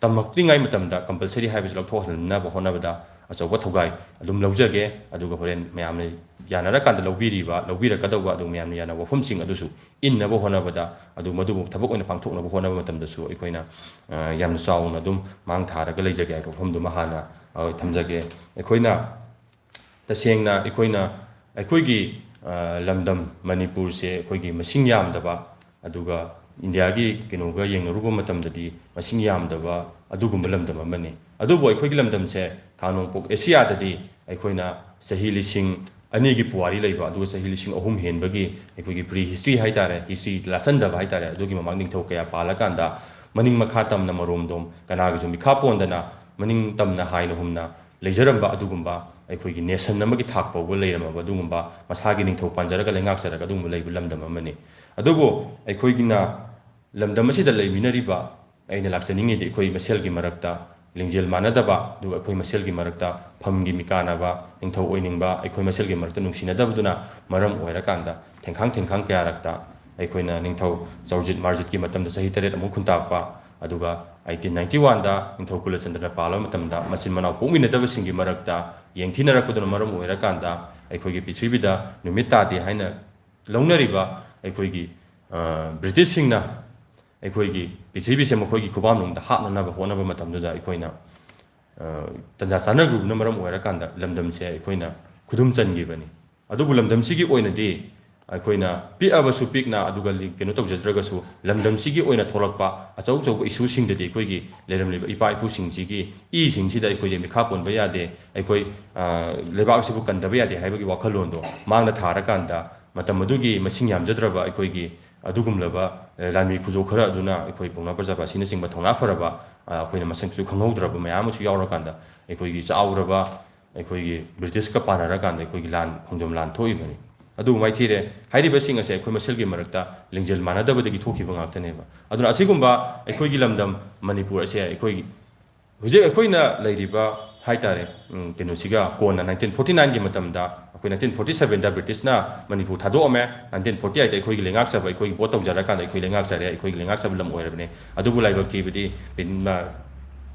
ꯇꯝꯃꯛꯇ꯭ꯔꯤꯉꯩ ꯃꯇꯝꯗ compulsory ꯍꯥꯏꯕꯁꯤ ꯂꯧꯊꯣꯛꯍꯟꯅꯕ ꯍꯣꯠꯅꯕꯗ ꯑꯆꯧꯕ ꯊꯧꯗꯥꯏ ꯑꯗꯨꯝ ꯂꯧꯖꯒꯦ꯫ ꯑꯗꯨꯒ ꯍꯣꯔꯦꯟ ꯃꯌꯥꯝꯅ ꯌꯥꯅꯔꯀꯥꯟꯗ ꯂꯧꯕꯤꯔꯤꯕ, ꯂꯧꯕꯤꯔꯛꯀꯗꯧꯕ, ꯑꯗꯨ ꯃꯌꯥꯝꯅ ꯌꯥꯅꯕ ꯋꯥꯐꯝꯁꯤꯡ ꯑꯗꯨꯁꯨ ꯏꯟꯅꯕ ꯍꯣꯠꯅꯕꯗ, ꯑꯗꯨ ꯃꯗꯨꯕꯨ ꯊꯕꯛ ꯑꯣꯏꯅ ꯄꯥꯡꯊꯣꯛꯅꯕ ꯍꯣꯠꯅꯕ ꯃꯇꯝꯗꯁꯨ ꯑꯩꯈꯣꯏꯅ, ꯑ, ꯌꯥꯝꯅ ꯆꯥꯎꯅ ꯑꯗꯨꯝ ꯃꯥꯡ ꯊꯥꯔꯒ ꯂꯩꯖꯒꯦ ꯍꯥꯏꯕ ꯋꯥꯐꯝꯗꯨꯃ ꯍꯥꯟꯅ, ꯑ, ꯊꯝꯖꯒꯦ꯫ ꯑꯩꯈꯣꯏꯅ ꯇꯁꯦꯡꯅ ꯑꯩꯈꯣꯏꯅ, ꯑꯩꯈꯣꯏꯒꯤ, ꯑ, ꯂꯝꯗꯝ ꯃꯅꯤꯄꯨꯔꯁꯦ ꯑꯩꯈꯣꯏꯒꯤ ꯃꯁꯤꯡ ꯌꯥꯝꯗꯕ, ꯑꯗꯨꯒ ꯏꯟꯗꯤꯌꯥꯒꯤ ꯀꯩꯅꯣꯒ ꯌꯦꯡꯅꯔꯨꯕ ꯃꯇꯝꯗꯗꯤ ꯃꯁꯤꯡ ꯌꯥꯝꯗꯕ ꯑꯗꯨꯒꯨꯝꯕ ꯂꯝꯗꯝ ꯑꯃꯅꯤ꯫ ꯑꯗꯨꯕꯨ ꯑꯩꯈꯣꯏꯒꯤ ꯂꯝꯗꯝꯁꯦ ꯈꯥ ꯅꯣꯡꯄꯣꯛ ꯑꯦꯁꯤꯌꯥꯗꯗꯤ ꯑꯩꯈꯣꯏꯅ ꯆꯍꯤ ꯂꯤꯁꯤꯡ ꯑꯅꯤꯒꯤ ꯄꯨꯋꯥꯔꯤ ꯂꯩꯕ, ꯑꯗꯨꯒ ꯆꯍꯤ ꯂꯤꯁꯤꯡ ꯑꯍꯨꯝ ꯍꯦꯟꯕꯒꯤ ꯑꯩꯈꯣꯏꯒꯤ pre history ꯍꯥꯏ ꯇꯥꯔꯦ, history ꯂꯥꯠꯆꯟꯗꯕ ꯍꯥꯏ ꯇꯥꯔꯦ, ꯑꯗꯨꯒꯤ ꯃꯃꯥꯡ ꯅꯤꯡꯊꯧ ꯀꯌꯥ ꯄꯥꯜꯂꯀꯥꯟꯗ ꯃꯅꯤꯡ ꯃꯈꯥ ꯇꯝꯅ ꯃꯔꯣꯝꯗꯣꯝ ꯀꯅꯥꯒꯤꯁꯨ ꯃꯤꯈꯥ ꯄꯣꯟꯗꯅ ꯃꯅꯤꯡ ꯇꯝꯅ ꯍꯥꯏꯅ ꯍꯨꯝꯅ ꯂꯩꯖꯔꯝꯕ ꯑꯗꯨꯒꯨꯝꯕ, ꯑꯩꯈꯣꯏꯒꯤ nation ꯑꯃꯒꯤ ꯊꯥꯛ ꯐꯥꯎꯕ ꯂꯩꯔꯝꯃꯕ ꯑꯗꯨꯒꯨꯝꯕ, ꯃꯁꯥꯒꯤ ꯅꯤꯡꯊꯧ ꯄꯥꯟꯖꯔꯒ ꯂꯩꯉꯥꯛꯆꯔꯒ ꯑꯗꯨꯒꯨꯝꯕ ꯂꯩꯕ ꯂꯝꯗꯝ ꯑꯃꯅꯤ꯫ ꯑꯗꯨꯕꯨ ꯑꯩꯈꯣꯏꯒꯤꯅ ꯂꯝꯗꯝ ꯑꯁꯤꯗ ꯂꯩꯃꯤꯟꯅꯔꯤꯕ, ꯑꯩꯅ ꯂꯥꯛꯆꯅꯤꯡꯉꯤꯗꯤ ꯑꯩꯈꯣꯏ ꯃꯁꯦꯜꯒꯤ ꯃꯔꯛꯇ ꯂꯤꯡꯖꯦꯜ ꯃꯥꯟꯅꯗꯕ, ꯑꯗꯨꯒ ꯑꯩꯈꯣꯏ ꯃꯁꯦꯜꯒꯤ ꯃꯔꯛꯇ ꯐꯝꯒꯤ ꯃꯤꯀꯥꯅꯕ, ꯅꯤꯡꯊꯧ ꯑꯣꯏꯅꯤꯡꯕ, ꯑꯩꯈꯣꯏ ꯃꯁꯦꯜꯒꯤ ꯃꯔꯛꯇ ꯅꯨꯡꯁꯤꯅꯗꯕꯗꯨꯅ ꯃꯔꯝ ꯑꯣꯏꯔꯀꯥꯟꯗ ꯊꯦꯡꯈꯥꯡ ꯊꯦꯡꯈꯥꯡ ꯀꯌꯥꯔꯛꯇ ꯑꯩꯈꯣꯏꯅ ꯅꯤꯡꯊꯧ ꯆꯧꯔꯖꯤꯠ ꯃꯥꯔꯖꯤꯠꯀꯤ ꯃꯇꯝꯗ ꯆꯍꯤ ꯇꯔꯦꯠ ꯑꯃꯨꯛ ꯈꯨꯟꯇꯥꯛꯄ, ꯑꯗꯨꯒ eighteen ninety oneꯗ ꯅꯤꯡꯊꯧ ꯀꯨꯂꯆꯟꯗ꯭ꯔꯅ ꯄꯥꯜꯂꯕ ꯃꯇꯝꯗ ꯃꯆꯤꯟ ꯃꯅꯥꯎ ꯄꯣꯛꯃꯤꯟꯅꯗꯕꯁꯤꯡꯒꯤ ꯃꯔꯛꯇ ꯌꯦꯡꯊꯤꯅꯔꯛꯄꯗꯨꯅ ꯃꯔꯝ ꯑꯣꯏꯔꯀꯥꯟꯗ ꯑꯩꯈꯣꯏꯒꯤ ꯄ꯭ꯔꯤꯊꯤꯕꯤꯗ ꯅꯨꯃꯤꯠ ꯇꯥꯗꯦ ꯍꯥꯏꯅ ꯂꯧꯅꯔꯤꯕ ꯑꯩꯈꯣꯏꯒꯤ, ꯑ, ꯕ꯭ꯔꯤꯇꯤꯁꯁꯤꯡꯅ ꯑꯩꯈꯣꯏꯒꯤ ꯄ꯭ꯔꯤꯊꯤꯕꯤꯁꯦ ꯃꯈꯣꯏꯒꯤ ꯈꯨꯕꯥꯝꯅꯨꯡꯗ ꯍꯥꯞꯅꯅꯕ ꯍꯣꯠꯅꯕ ꯃꯇꯝꯗꯨꯗ ꯑꯩꯈꯣꯏꯅ, ꯑ, ꯇꯟꯖꯥ ꯆꯥꯅꯔꯨꯕꯅ ꯃꯔꯝ ꯑꯣꯏꯔꯀꯥꯟꯗ ꯂꯝꯗꯝꯁꯦ ꯑꯩꯈꯣꯏꯅ ꯈꯨꯗꯨꯝ ꯆꯟꯈꯤꯕꯅꯤ꯫ ꯑꯗꯨꯕꯨ ꯂꯝꯗꯝꯁꯤꯒꯤ ꯑꯣꯏꯅꯗꯤ ꯑꯩꯈꯣꯏꯅ ꯄꯤꯛꯑꯕꯁꯨ ꯄꯤꯛꯅ, ꯑꯗꯨꯒ ꯂꯤ-, ꯀꯩꯅꯣ ꯇꯧꯖꯗ꯭ꯔꯒꯁꯨ, ꯂꯝꯗꯝꯁꯤꯒꯤ ꯑꯣꯏꯅ ꯊꯣꯛꯂꯛꯄ ꯑꯆꯧ ꯑꯆꯧꯕ ꯏꯁꯨꯁꯤꯡꯗꯗꯤ ꯑꯩꯈꯣꯏꯒꯤ ꯂꯩꯔꯝꯂꯤꯕ ꯏꯄꯥ ꯏꯄꯨꯁꯤꯡꯁꯤꯒꯤ ꯏꯁꯤꯡꯁꯤꯗ ꯑꯩꯈꯣꯏꯁꯦ ꯃꯤꯈꯥ ꯄꯣꯟꯕ ꯌꯥꯗꯦ, ꯑꯩꯈꯣꯏ, ꯑ, ꯂꯩꯕꯥꯛ ꯑꯁꯤꯕꯨ ꯀꯟꯗꯕ ꯌꯥꯗꯦ ꯍꯥꯏꯕꯒꯤ ꯋꯥꯈꯜꯂꯣꯟꯗꯣ ꯃꯥꯡꯗ ꯊꯥꯔꯀꯥꯟꯗ, ꯃꯇꯝ ꯑꯗꯨꯒꯤ ꯃꯁꯤꯡ ꯌꯥꯝꯖꯗ꯭ꯔꯕ ꯑꯩꯈꯣꯏꯒꯤ ꯑꯗꯨꯒꯨꯝꯂꯕ, ꯑ, ꯂꯥꯟꯃꯤ ꯈꯨꯖꯣ ꯈꯔ ꯑꯗꯨꯅ ꯑꯩꯈꯣꯏ ꯄꯥꯎꯅꯥ ꯄ꯭ꯔꯖꯥꯕꯥꯁꯤꯅꯆꯤꯡꯕ ꯊꯧꯅꯥ ꯐꯔꯕ, ꯑ, ꯑꯩꯈꯣꯏꯅ ꯃꯁꯛꯁꯨ ꯈꯪꯍꯧꯗ꯭ꯔꯕ ꯃꯌꯥꯝ ꯑꯃꯁꯨ ꯌꯥꯎꯔꯀꯥꯟꯗ, ꯑꯩꯈꯣꯏꯒꯤ ꯆꯥꯎꯔꯕ ꯑꯩꯈꯣꯏꯒꯤ ꯕ꯭ꯔꯤꯇꯤꯁꯀ ꯄꯥꯟꯅꯔꯀꯥꯟꯗ ꯑꯩꯈꯣꯏꯒꯤ ꯂꯥꯟ, ꯈꯣꯡꯖꯣꯝ ꯂꯥꯟ ꯊꯣꯛꯏꯕꯅꯤ꯫ ꯑꯗꯨꯕꯨ ꯃꯥꯏꯊꯤꯔꯦ, ꯍꯥꯏꯔꯤꯕꯁꯤꯡ ꯑꯁꯦ ꯑꯩꯈꯣꯏ ꯃꯁꯦꯜꯒꯤ ꯃꯔꯛꯇ ꯂꯤꯡꯖꯦꯜ ꯃꯥꯟꯅꯗꯕꯗꯒꯤ ꯊꯣꯛꯈꯤꯕ ꯉꯥꯛꯇꯅꯦꯕ꯫ ꯑꯗꯨꯅ ꯑꯁꯤꯒꯨꯝꯕ ꯑꯩꯈꯣꯏꯒꯤ ꯂꯝꯗꯝ ꯃꯅꯤꯄꯨꯔ ꯑꯁꯦ ꯑꯩꯈꯣꯏꯒꯤ ꯍꯧꯖꯤꯛ ꯑꯩꯈꯣꯏꯅ ꯂꯩꯔꯤꯕ ꯍꯥꯏ ꯇꯥꯔꯦ, ꯎꯝ, ꯀꯩꯅꯣꯁꯤꯒ ꯀꯣꯟꯅ nineteen forty nineꯒꯤ ꯃꯇꯝꯗ, ꯑꯩꯈꯣꯏ nineteen forty sevenꯗ ꯕ꯭ꯔꯤꯇꯤꯁꯅ ꯃꯅꯤꯄꯨꯔ ꯊꯥꯗꯣꯛꯑꯝꯃꯦ, nineteen forty eightꯇ ꯑꯩꯈꯣꯏꯒꯤ ꯂꯩꯉꯥꯛꯆꯕ, ꯑꯩꯈꯣꯏꯒꯤ ꯚꯣꯠ ꯇꯧꯖꯔꯀꯥꯟꯗ ꯑꯩꯈꯣꯏ ꯂꯩꯉꯥꯛꯆꯔꯦ, ꯑꯩꯈꯣꯏꯒꯤ ꯂꯩꯉꯥꯛꯆꯕ ꯂꯝ ꯑꯣꯏꯔꯕꯅꯦ꯫ ꯑꯗꯨꯕꯨ ꯂꯥꯏꯕꯛ ꯊꯤꯕꯗꯤ, ꯕꯤꯟ-, ꯃ-,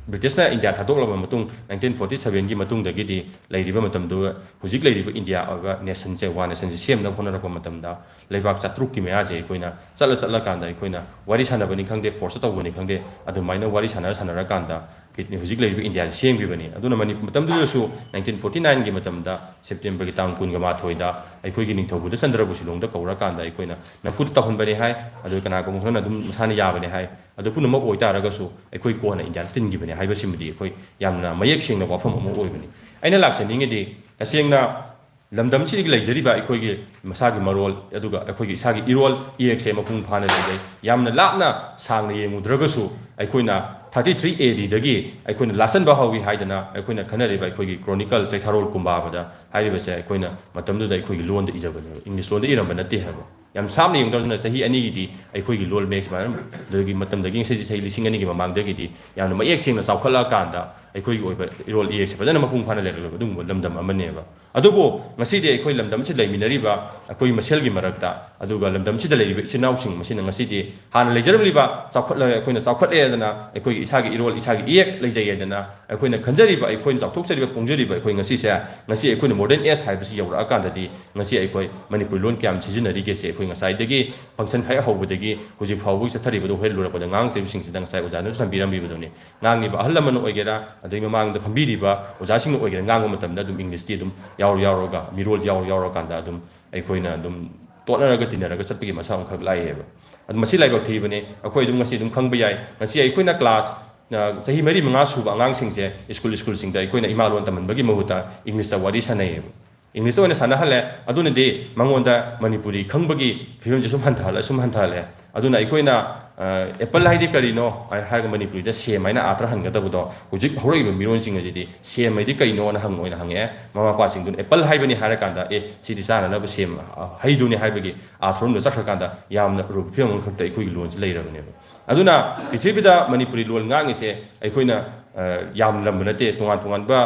ꯕ꯭ꯔꯤꯇꯤꯁꯅ ꯏꯟꯗꯤꯌꯥ ꯊꯥꯗꯣꯛꯂꯕ ꯃꯇꯨꯡ, ꯅꯥꯏꯟꯇꯤꯟ ꯐꯣꯔꯇꯤ ꯁꯚꯦꯟꯒꯤ ꯃꯇꯨꯡꯗꯒꯤꯗꯤ ꯂꯩꯔꯤꯕ ꯃꯇꯝꯗꯨ, ꯍꯧꯖꯤꯛ ꯂꯩꯔꯤꯕ ꯏꯟꯗꯤꯌꯥ ꯑꯣꯏꯕ ꯅꯦꯁꯟꯁꯦ, ꯋꯥꯟ ꯅꯦꯁꯟꯁꯦ ꯁꯦꯝꯅꯕ ꯍꯣꯠꯅꯔꯛꯄ ꯃꯇꯝꯗ, ꯂꯩꯕꯥꯛ ꯆꯥꯇ꯭ꯔꯨꯛꯀꯤ ꯃꯌꯥꯁꯦ ꯑꯩꯈꯣꯏꯅ ꯆꯠꯂ ꯆꯠꯂꯀꯥꯟꯗ ꯑꯩꯈꯣꯏꯅ ꯋꯥꯔꯤ ꯁꯥꯟꯅꯕꯅꯤ ꯈꯪꯗꯦ, ꯐꯣꯔꯁꯇ ꯇꯧꯕꯅꯤ ꯈꯪꯗꯦ, ꯑꯗꯨꯃꯥꯏꯅ ꯋꯥꯔꯤ ꯁꯥꯟꯅꯔ ꯁꯥꯟꯅꯔꯀꯥꯟꯗ ꯍꯧꯖꯤꯛ ꯂꯩꯔꯤꯕ ꯏꯟꯗꯤꯌꯥꯁꯦ ꯁꯦꯝꯈꯤꯕꯅꯤ꯫ ꯑꯗꯨꯅ ꯃꯅꯤ-, ꯃꯇꯝꯗꯨꯗꯁꯨ ꯅꯥꯏꯟꯇꯤꯟ ꯐꯣꯔꯇꯤ ꯅꯥꯏꯟꯒꯤ ꯃꯇꯝꯗ ꯁꯦꯞꯇꯦꯝꯕꯔꯒꯤ ꯇꯥꯡ ꯀꯨꯟꯒ ꯃꯥꯊꯣꯏꯗ ꯑꯩꯈꯣꯏꯒꯤ ꯅꯤꯡꯊꯧꯕꯨꯗ ꯆꯟꯗ꯭ꯔꯕꯨ ꯁꯤꯂꯣꯡꯗ ꯀꯧꯔꯀꯥꯟꯗ ꯑꯩꯈꯣꯏꯅ ꯅꯝꯐꯨꯗ ꯇꯧꯍꯟꯕꯅꯤ ꯍꯥꯏ, ꯑꯗꯨ ꯀꯅꯥꯒꯨꯝꯕ ꯈꯔꯅ ꯑꯗꯨꯝ ꯃꯁꯥꯅ ꯌꯥꯕꯅꯤ ꯍꯥꯏ꯫ ꯑꯗꯨ ꯄꯨꯝꯅꯃꯛ ꯑꯣꯏꯇꯥꯔꯒꯁꯨ ꯑꯩꯈꯣꯏ ꯀꯣꯟꯅ ꯏꯟꯗꯤꯌꯥꯗ ꯇꯤꯟꯈꯤꯕꯅꯤ ꯍꯥꯏꯕꯁꯤꯃꯗꯤ ꯑꯩꯈꯣꯏ ꯌꯥꯝꯅ ꯃꯌꯦꯛ ꯁꯦꯡꯅ ꯋꯥꯐꯝ ꯑꯃ ꯑꯣꯏꯕꯅꯤ꯫ ꯑꯩꯅ ꯂꯥꯛꯆꯅꯤꯡꯉꯤꯗꯤ, ꯇꯁꯦꯡꯅ ꯂꯝꯗꯝꯁꯤꯗꯒꯤ ꯂꯩꯖꯔꯤꯕ ꯑꯩꯈꯣꯏꯒꯤ ꯃꯁꯥꯒꯤ ꯃꯔꯣꯜ, ꯑꯗꯨꯒ ꯑꯩꯈꯣꯏꯒꯤ ꯏꯁꯥꯒꯤ ꯏꯔꯣꯜ ꯏꯌꯦꯛꯁꯦ ꯃꯄꯨꯡ ꯐꯥꯅ ꯂꯩꯖꯩ꯫ ꯌꯥꯝꯅ ꯂꯥꯞꯅ ꯁꯥꯡꯅ ꯌꯦꯡꯉꯨꯗ꯭ꯔꯒꯁꯨ, ꯑꯩꯈꯣꯏꯅ ꯊꯥꯔꯇꯤ ꯊ꯭ꯔꯤ ꯑꯦ ꯗꯤꯗꯒꯤ ꯑꯩꯈꯣꯏꯅ ꯂꯥꯠꯆꯟꯕ ꯍꯧꯏ ꯍꯥꯏꯗꯅ ꯑꯩꯈꯣꯏꯅ ꯈꯟꯅꯔꯤꯕ ꯑꯩꯈꯣꯏꯒꯤ ꯀ꯭ꯔꯣꯅꯤꯀꯜ ꯆꯩꯊꯥꯔꯣꯜ ꯀꯨꯝꯕꯥꯕꯗ ꯍꯥꯏꯔꯤꯕꯁꯦ ꯑꯩꯈꯣꯏꯅ ꯃꯇꯝꯗꯨꯗ ꯑꯩꯈꯣꯏꯒꯤ ꯂꯣꯟꯗ ꯏꯖꯕꯅꯦꯕ, ꯏꯪꯂꯤꯁ ꯂꯣꯟꯗ ꯏꯔꯝꯕ ꯅꯠꯇꯦ ꯍꯥꯏꯕ꯫ ꯌꯥꯝ ꯁꯥꯞꯅ ꯌꯦꯡꯗꯧꯗꯨꯅ ꯆꯍꯤ ꯑꯅꯤꯒꯤꯗꯤ ꯑꯩꯈꯣꯏꯒꯤ ꯂꯣꯜ ꯃꯌꯦꯛꯁꯦ ꯃꯥꯅ ꯑꯗꯨꯒꯤ ꯃꯇꯝꯗꯒꯤ ꯉꯁꯤꯗꯤ ꯆꯍꯤ ꯂꯤꯁꯤꯡ ꯑꯅꯤꯒꯤ ꯃꯃꯥꯡꯗꯒꯤꯗꯤ ꯌꯥꯝꯅ ꯃꯌꯦꯛ ꯁꯦꯡꯅ ꯆꯥꯎꯈꯠꯂꯛꯑꯀꯥꯟꯗ ꯑꯩꯈꯣꯏꯒꯤ ꯑꯣꯏꯕ ꯏꯔꯣꯜ ꯏꯌꯦꯛꯁꯦ ꯐꯖꯅ ꯃꯄꯨꯡ ꯐꯥꯅ ꯂꯩꯔꯛꯂꯕ ꯑꯗꯨꯒꯨꯝꯕ ꯂꯝꯗꯝ ꯑꯃꯅꯦꯕ꯫ ꯑꯗꯨꯕꯨ ꯉꯁꯤꯗꯤ ꯑꯩꯈꯣꯏ ꯂꯝꯗꯝꯁꯤꯗ ꯂꯩꯃꯤꯟꯅꯔꯤꯕ ꯑꯩꯈꯣꯏ ꯃꯁꯦꯜꯒꯤ ꯃꯔꯛꯇ, ꯑꯗꯨꯒ ꯂꯝꯗꯝꯁꯤꯗ ꯂꯩꯔꯤꯕ ꯏꯆꯤꯟ ꯏꯅꯥꯎꯁꯤꯡ ꯑꯁꯤꯅ ꯉꯁꯤꯗꯤ ꯍꯥꯟꯅ ꯂꯩꯖꯔꯝꯂꯤꯕ ꯆꯥꯎꯈꯠꯂ-, ꯑꯩꯈꯣꯏꯅ ꯆꯥꯎꯈꯠꯂꯦꯗꯅ, ꯑꯩꯈꯣꯏꯒꯤ ꯏꯁꯥꯒꯤ ꯏꯔꯣꯜ ꯏꯁꯥꯒꯤ ꯏꯌꯦꯛ ꯂꯩꯖꯩꯌꯦꯗꯅ, ꯑꯩꯈꯣꯏꯅ ꯈꯟꯖꯔꯤꯕ, ꯑꯩꯈꯣꯏꯅ ꯆꯥꯎꯊꯣꯛꯆꯔꯤꯕ, ꯐꯣꯡꯖꯔꯤꯕ ꯑꯩꯈꯣꯏ ꯉꯁꯤꯁꯦ, ꯉꯁꯤ ꯑꯩꯈꯣꯏꯅ ꯃꯣꯗꯔꯟ ꯑꯦꯖ ꯍꯥꯏꯕꯁꯤ ꯌꯧꯔꯛꯑꯀꯥꯟꯗꯗꯤ ꯉꯁꯤ ꯑꯩꯈꯣꯏ ꯃꯅꯤꯄꯨꯔꯤ ꯂꯣꯟ ꯀꯌꯥꯝ ꯁꯤꯖꯤꯟꯅꯔꯤꯒꯦꯁꯦ ꯑꯩꯈꯣꯏ ꯉꯁꯥꯏꯗꯒꯤ ꯐꯪꯁꯟ ꯍꯦꯛ ꯍꯧꯕꯗꯒꯤ ꯍꯧꯖꯤꯛ ꯐꯥꯎꯕꯒꯤ ꯆꯠꯊꯔꯤꯕꯗꯨ ꯍꯣꯔꯦꯟ ꯂꯣꯏꯔꯛꯄꯗ ꯉꯥꯡꯉꯛꯇꯣꯏꯕꯁꯤꯡꯁꯤꯗ ꯉꯁꯥꯏ ꯑꯣꯖꯥꯅꯁꯨ ꯊꯝꯕꯤꯔꯝꯃꯤꯕꯗꯨꯅꯤ꯫ ꯉꯥꯡꯉꯤꯕ ꯑꯍꯜ ꯂꯃꯟ ꯑꯣꯏꯒꯦꯔꯥ, ꯑꯗꯩ ꯃꯃꯥꯡꯗ ꯐꯝꯕꯤꯔꯤꯕ ꯑꯣꯖꯥꯁꯤꯡꯅ ꯑꯣꯏꯒꯦꯔꯥ, ꯉꯥꯡꯕ ꯃꯇꯝꯗ ꯑꯗꯨꯝ ꯏꯪꯂꯤꯁꯇꯤ ꯑꯗꯨꯝ ꯌꯥꯎꯔ ꯌꯥꯎꯔꯒ, ꯃꯤꯔꯣꯜ ꯌꯥꯎꯔ ꯌꯥꯎꯔꯀꯥꯟꯗ ꯑꯗꯨꯝ ꯑꯩꯈꯣꯏꯅ ꯑꯗꯨꯝ ꯇꯣꯠꯅꯔꯒ ꯇꯤꯟꯅꯔꯒ ꯆꯠꯄꯒꯤ ꯃꯁꯥ ꯑꯃꯈꯛ ꯂꯥꯛꯑꯦꯕ꯫ ꯑꯗꯨ ꯃꯁꯤ ꯂꯥꯏꯕꯛ ꯊꯤꯕꯅꯤ꯫ ꯑꯩꯈꯣꯏ ꯑꯗꯨꯝ ꯉꯁꯤ ꯑꯗꯨꯝ ꯈꯪꯕ ꯌꯥꯏ꯫ ꯉꯁꯤ ꯑꯩꯈꯣꯏꯅ ꯀ꯭ꯂꯥꯁ, ꯑ, ꯆꯍꯤ ꯃꯔꯤ ꯃꯉꯥ ꯁꯨꯕ ꯑꯉꯥꯡꯁꯤꯡꯁꯦ ꯁ꯭ꯀꯨꯜ, ꯁ꯭ꯀꯨꯜꯁꯤꯡꯗ ꯑꯩꯈꯣꯏꯅ ꯏꯃꯥ ꯂꯣꯟ ꯇꯝꯍꯟꯕꯒꯤ ꯃꯍꯨꯠꯇ ꯏꯪꯂꯤꯁꯇ ꯋꯥꯔꯤ ꯁꯥꯟꯅꯩꯌꯦꯕ꯫ ꯏꯪꯂꯤꯁꯇ ꯑꯣꯏꯅ ꯁꯥꯟꯅꯍꯜꯂꯦ꯫ ꯑꯗꯨꯅꯗꯤ ꯃꯉꯣꯟꯗ ꯃꯅꯤꯄꯨꯔꯤ ꯈꯪꯕꯒꯤ ꯐꯤꯕꯝꯁꯦ ꯁꯨꯝ ꯍꯟꯊꯍꯜꯂ-, ꯁꯨꯝ ꯍꯟꯊꯍꯜꯂꯦ꯫ ꯑꯗꯨꯅ ꯑꯩꯈꯣꯏꯅ, ꯑ, ꯑꯦꯄꯜ ꯍꯥꯏꯗꯤ ꯀꯔꯤꯅꯣ ꯍꯥꯏꯔꯒ ꯃꯅꯤꯄꯨꯔꯤꯗ ꯁꯦꯝ ꯍꯥꯏꯅ ꯑꯥꯔꯊ ꯍꯟꯒꯗꯕꯗꯣ, ꯍꯧꯖꯤꯛ ꯍꯧꯔꯛꯏꯕ ꯃꯤꯔꯣꯟꯁꯤꯡ ꯑꯁꯤꯗꯤ ꯁꯦꯝ ꯍꯥꯏꯗꯤ ꯀꯩꯅꯣꯅ ꯍꯪ-, ꯑꯣꯏꯅ ꯍꯪꯉꯛꯑꯦ꯫ ꯃꯃꯥ ꯃꯄꯥꯁꯤꯡꯗꯨꯅ ꯑꯦꯄꯜ ꯍꯥꯏꯕꯅꯤ ꯍꯥꯏꯔꯀꯥꯟꯗ, "ꯑꯦ, ꯁꯤꯗꯤ ꯆꯥꯅꯅꯕ ꯁꯦꯝ, ꯑ, ꯍꯩꯗꯨꯅꯤ" ꯍꯥꯏꯕꯒꯤ ꯑꯥꯔꯊꯔꯣꯝꯗ ꯆꯠꯈ꯭ꯔꯀꯥꯟꯗ ꯌꯥꯝꯅ ꯑꯔꯨꯕ ꯐꯤꯕꯝ ꯑꯃꯈꯛꯇ ꯑꯩꯈꯣꯏꯒꯤ ꯂꯣꯟꯁꯤ ꯂꯩꯔꯕꯅꯦꯕ꯫ ꯑꯗꯨꯅ ꯄ꯭ꯔꯤꯊꯤꯕꯤꯗ ꯃꯅꯤꯄꯨꯔꯤ ꯂꯣꯟ ꯉꯥꯡꯉꯤꯁꯦ ꯑꯩꯈꯣꯏꯅ ꯌꯥꯝꯂꯝꯕ ꯅꯠꯇꯦ꯫ ꯇꯣꯉꯥꯟ ꯇꯣꯉꯥꯟꯕ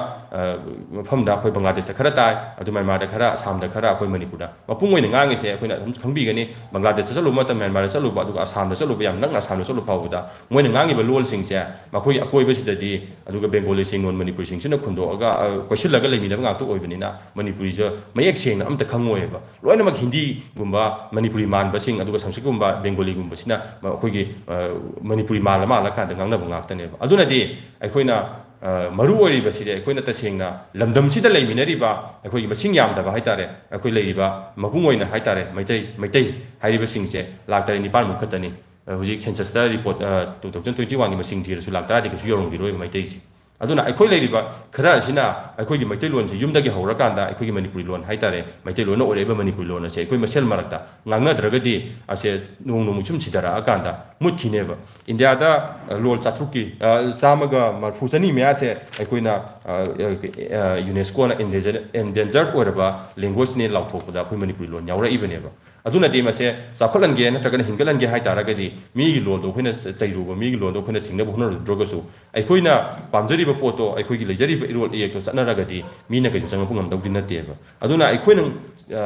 ꯃꯐꯝꯗ ꯑꯩꯈꯣꯏ ꯕꯪꯒ꯭ꯂꯥꯗꯦꯁꯇ ꯈꯔ ꯇꯥꯏ, ꯑꯗꯨ ꯃ꯭ꯌꯥꯟꯃꯥꯔꯗ ꯈꯔ, ꯑꯁꯥꯝꯗ ꯈꯔ, ꯑꯩꯈꯣꯏ ꯃꯅꯤꯄꯨꯔꯗ꯫ ꯃꯄꯨꯡ ꯑꯣꯏꯅ ꯉꯥꯡꯉꯤꯁꯦ ꯑꯩꯈꯣꯏꯅ ꯑꯗꯨꯝ ꯈꯪꯕꯤꯒꯅꯤ, ꯕꯪꯒ꯭ꯂꯥꯗꯦꯁꯇ ꯆꯠꯂꯨꯕ ꯃꯇꯝ, ꯃ꯭ꯌꯥꯟꯃꯥꯔꯗ ꯆꯠꯂꯨꯕ, ꯑꯗꯨꯒ ꯑꯁꯥꯝꯗ ꯆꯠꯂꯨꯕ, ꯌꯥꯝ ꯅꯛꯅ ꯑꯁꯥꯝꯗ ꯆꯠꯂꯨ ꯐꯥꯎꯕꯗ ꯃꯣꯏꯅ ꯉꯥꯡꯉꯤꯕ ꯂꯣꯜꯁꯤꯡꯁꯦ ꯃꯈꯣꯏꯒꯤ ꯑꯀꯣꯏꯕꯁꯤꯗꯗꯤ, ꯑꯗꯨꯒ ꯕꯦꯡꯒꯣꯂꯤꯁꯤꯡ, ꯅꯣꯟ ꯃꯅꯤꯄꯨꯔꯤꯁꯤꯡꯁꯤꯅ ꯈꯨꯟꯗꯣꯛꯑꯒ ꯀꯣꯏꯁꯤꯜꯂꯒ ꯂꯩꯃꯤꯟꯅꯕ ꯉꯥꯛꯇ ꯑꯣꯏꯕꯅꯤꯅ ꯃꯅꯤꯄꯨꯔꯤꯁꯨ ꯃꯌꯦꯛ ꯁꯦꯡꯅ ꯑꯝꯇ ꯈꯪꯉꯣꯏꯕ꯫ ꯂꯣꯏꯅꯃꯛ ꯍꯤꯟꯗꯤꯒꯨꯝꯕ, ꯃꯅꯤꯄꯨꯔꯤ ꯃꯥꯟꯕꯁꯤꯡ, ꯑꯗꯨꯒ ꯁꯪꯁꯀ꯭ꯔꯤꯠꯀꯨꯝꯕ, ꯕꯦꯡꯒꯣꯂꯤꯒꯨꯝꯕꯁꯤꯅ ꯑꯩꯈꯣꯏꯒꯤ ꯃꯅꯤꯄꯨꯔꯤ ꯃꯥꯜꯂ ꯃꯥꯜꯂꯀꯥꯟꯗ ꯉꯥꯡꯅꯕ ꯉꯥꯛꯇꯅꯦꯕ꯫ ꯑꯗꯨꯅꯗꯤ ꯑꯩꯈꯣꯏꯅ ꯃꯔꯨ ꯑꯣꯏꯔꯤꯕꯁꯤꯗꯤ ꯑꯩꯈꯣꯏꯅ ꯇꯁꯦꯡꯅ ꯂꯝꯗꯝꯁꯤꯗ ꯂꯩꯃꯤꯟꯅꯔꯤꯕ ꯑꯩꯈꯣꯏꯒꯤ ꯃꯁꯤꯡ ꯌꯥꯝꯗꯕ ꯍꯥꯏꯇꯥꯔꯦ, ꯑꯩꯈꯣꯏ ꯂꯩꯔꯤꯕ ꯃꯄꯨꯡ ꯑꯣꯏꯅ ꯍꯥꯏꯇꯥꯔꯦ, ꯃꯩꯇꯩ, ꯃꯩꯇꯩ ꯍꯥꯏꯔꯤꯕꯁꯤꯡꯁꯦ ꯂꯥꯛ ꯇꯔꯦꯠ ꯅꯤꯄꯥꯟꯃꯨꯛ ꯈꯛꯇꯅꯤ꯫ ꯍꯧꯖꯤꯛ ꯁꯦꯟꯁꯁꯇ report, two thousand twenty one ꯒꯤ ꯃꯁꯤꯡ ꯊꯤꯔꯁꯨ ꯂꯥꯛ ꯇꯔꯥꯗꯤ ꯀꯩꯁꯨ ꯌꯧꯔꯝꯈꯤꯔꯣꯏꯕ ꯃꯩꯇꯩꯁꯦ꯫ ꯑꯗꯨꯅ ꯑꯩꯈꯣꯏ ꯂꯩꯔꯤꯕ ꯈꯔ ꯑꯁꯤꯅ ꯑꯩꯈꯣꯏꯒꯤ ꯃꯩꯇꯩꯂꯣꯟꯁꯦ ꯌꯨꯝꯗꯒꯤ ꯍꯧꯔꯀꯥꯟꯗ ꯑꯩꯈꯣꯏꯒꯤ ꯃꯅꯤꯄꯨꯔꯤ ꯂꯣꯟ ꯍꯥꯏꯇꯥꯔꯦ, ꯃꯩꯇꯩꯂꯣꯟꯅ ꯑꯣꯏꯔꯛꯏꯕ ꯃꯅꯤꯄꯨꯔꯤ ꯂꯣꯟ ꯑꯁꯦ ꯑꯩꯈꯣꯏ ꯃꯁꯦꯜ ꯃꯔꯛꯇ ꯉꯥꯡꯅꯗ꯭ꯔꯒꯗꯤ ꯑꯁꯦ ꯅꯣꯡ ꯅꯣꯡꯃꯒꯤ ꯁꯨꯝ ꯁꯤꯊꯔꯛꯑꯀꯥꯟꯗ ꯃꯨꯠꯈꯤꯅꯦꯕ꯫ ꯏꯟꯗꯤꯌꯥꯗ ꯂꯣꯜ ꯆꯥꯇ꯭ꯔꯨꯛꯀꯤ, ꯆꯥꯝꯃꯒ ꯃꯔꯐꯨ, ꯆꯅꯤ ꯃꯌꯥꯁꯦ ꯑꯩꯈꯣꯏꯅ ꯌꯨꯅꯦꯁꯀꯣꯅ endangered ꯑꯣꯏꯔꯕ languageꯅꯦ ꯂꯥꯎꯊꯣꯛꯄꯗ ꯑꯩꯈꯣꯏ ꯃꯅꯤꯄꯨꯔꯤ ꯂꯣꯟ ꯌꯥꯎꯔꯛꯏꯕꯅꯦꯕ꯫ ꯑꯗꯨꯅꯗꯤ ꯃꯁꯦ ꯆꯥꯎꯈꯠꯍꯟꯒꯦ ꯅꯠꯇ꯭ꯔꯒꯅ ꯍꯤꯡꯒꯠꯍꯟꯒꯦ ꯍꯥꯏ ꯇꯥꯔꯒꯗꯤ ꯃꯤꯒꯤ ꯂꯣꯟꯗꯣ ꯑꯩꯈꯣꯏꯅ ꯆꯩꯔꯨꯕ, ꯃꯤꯒꯤ ꯂꯣꯟꯗꯣ ꯑꯩꯈꯣꯏꯅ ꯊꯤꯡꯅꯕ ꯍꯣꯠꯅꯔꯨꯗ꯭ꯔꯒꯁꯨ ꯑꯩꯈꯣꯏꯅ ꯄꯥꯝꯖꯔꯤꯕ ꯄꯣꯠꯇꯣ, ꯑꯩꯈꯣꯏꯒꯤ ꯂꯩꯖꯔꯤꯕ ꯏꯔꯣꯜ ꯏꯌꯦꯛꯇꯣ ꯆꯠꯅꯔꯒꯗꯤ ꯃꯤꯅ ꯀꯩꯁꯨ ꯆꯪꯉꯛꯄ ꯉꯝꯗꯧꯗꯤ ꯅꯠꯇꯦꯕ꯫ ꯑꯗꯨꯅ ꯑꯩꯈꯣꯏꯅ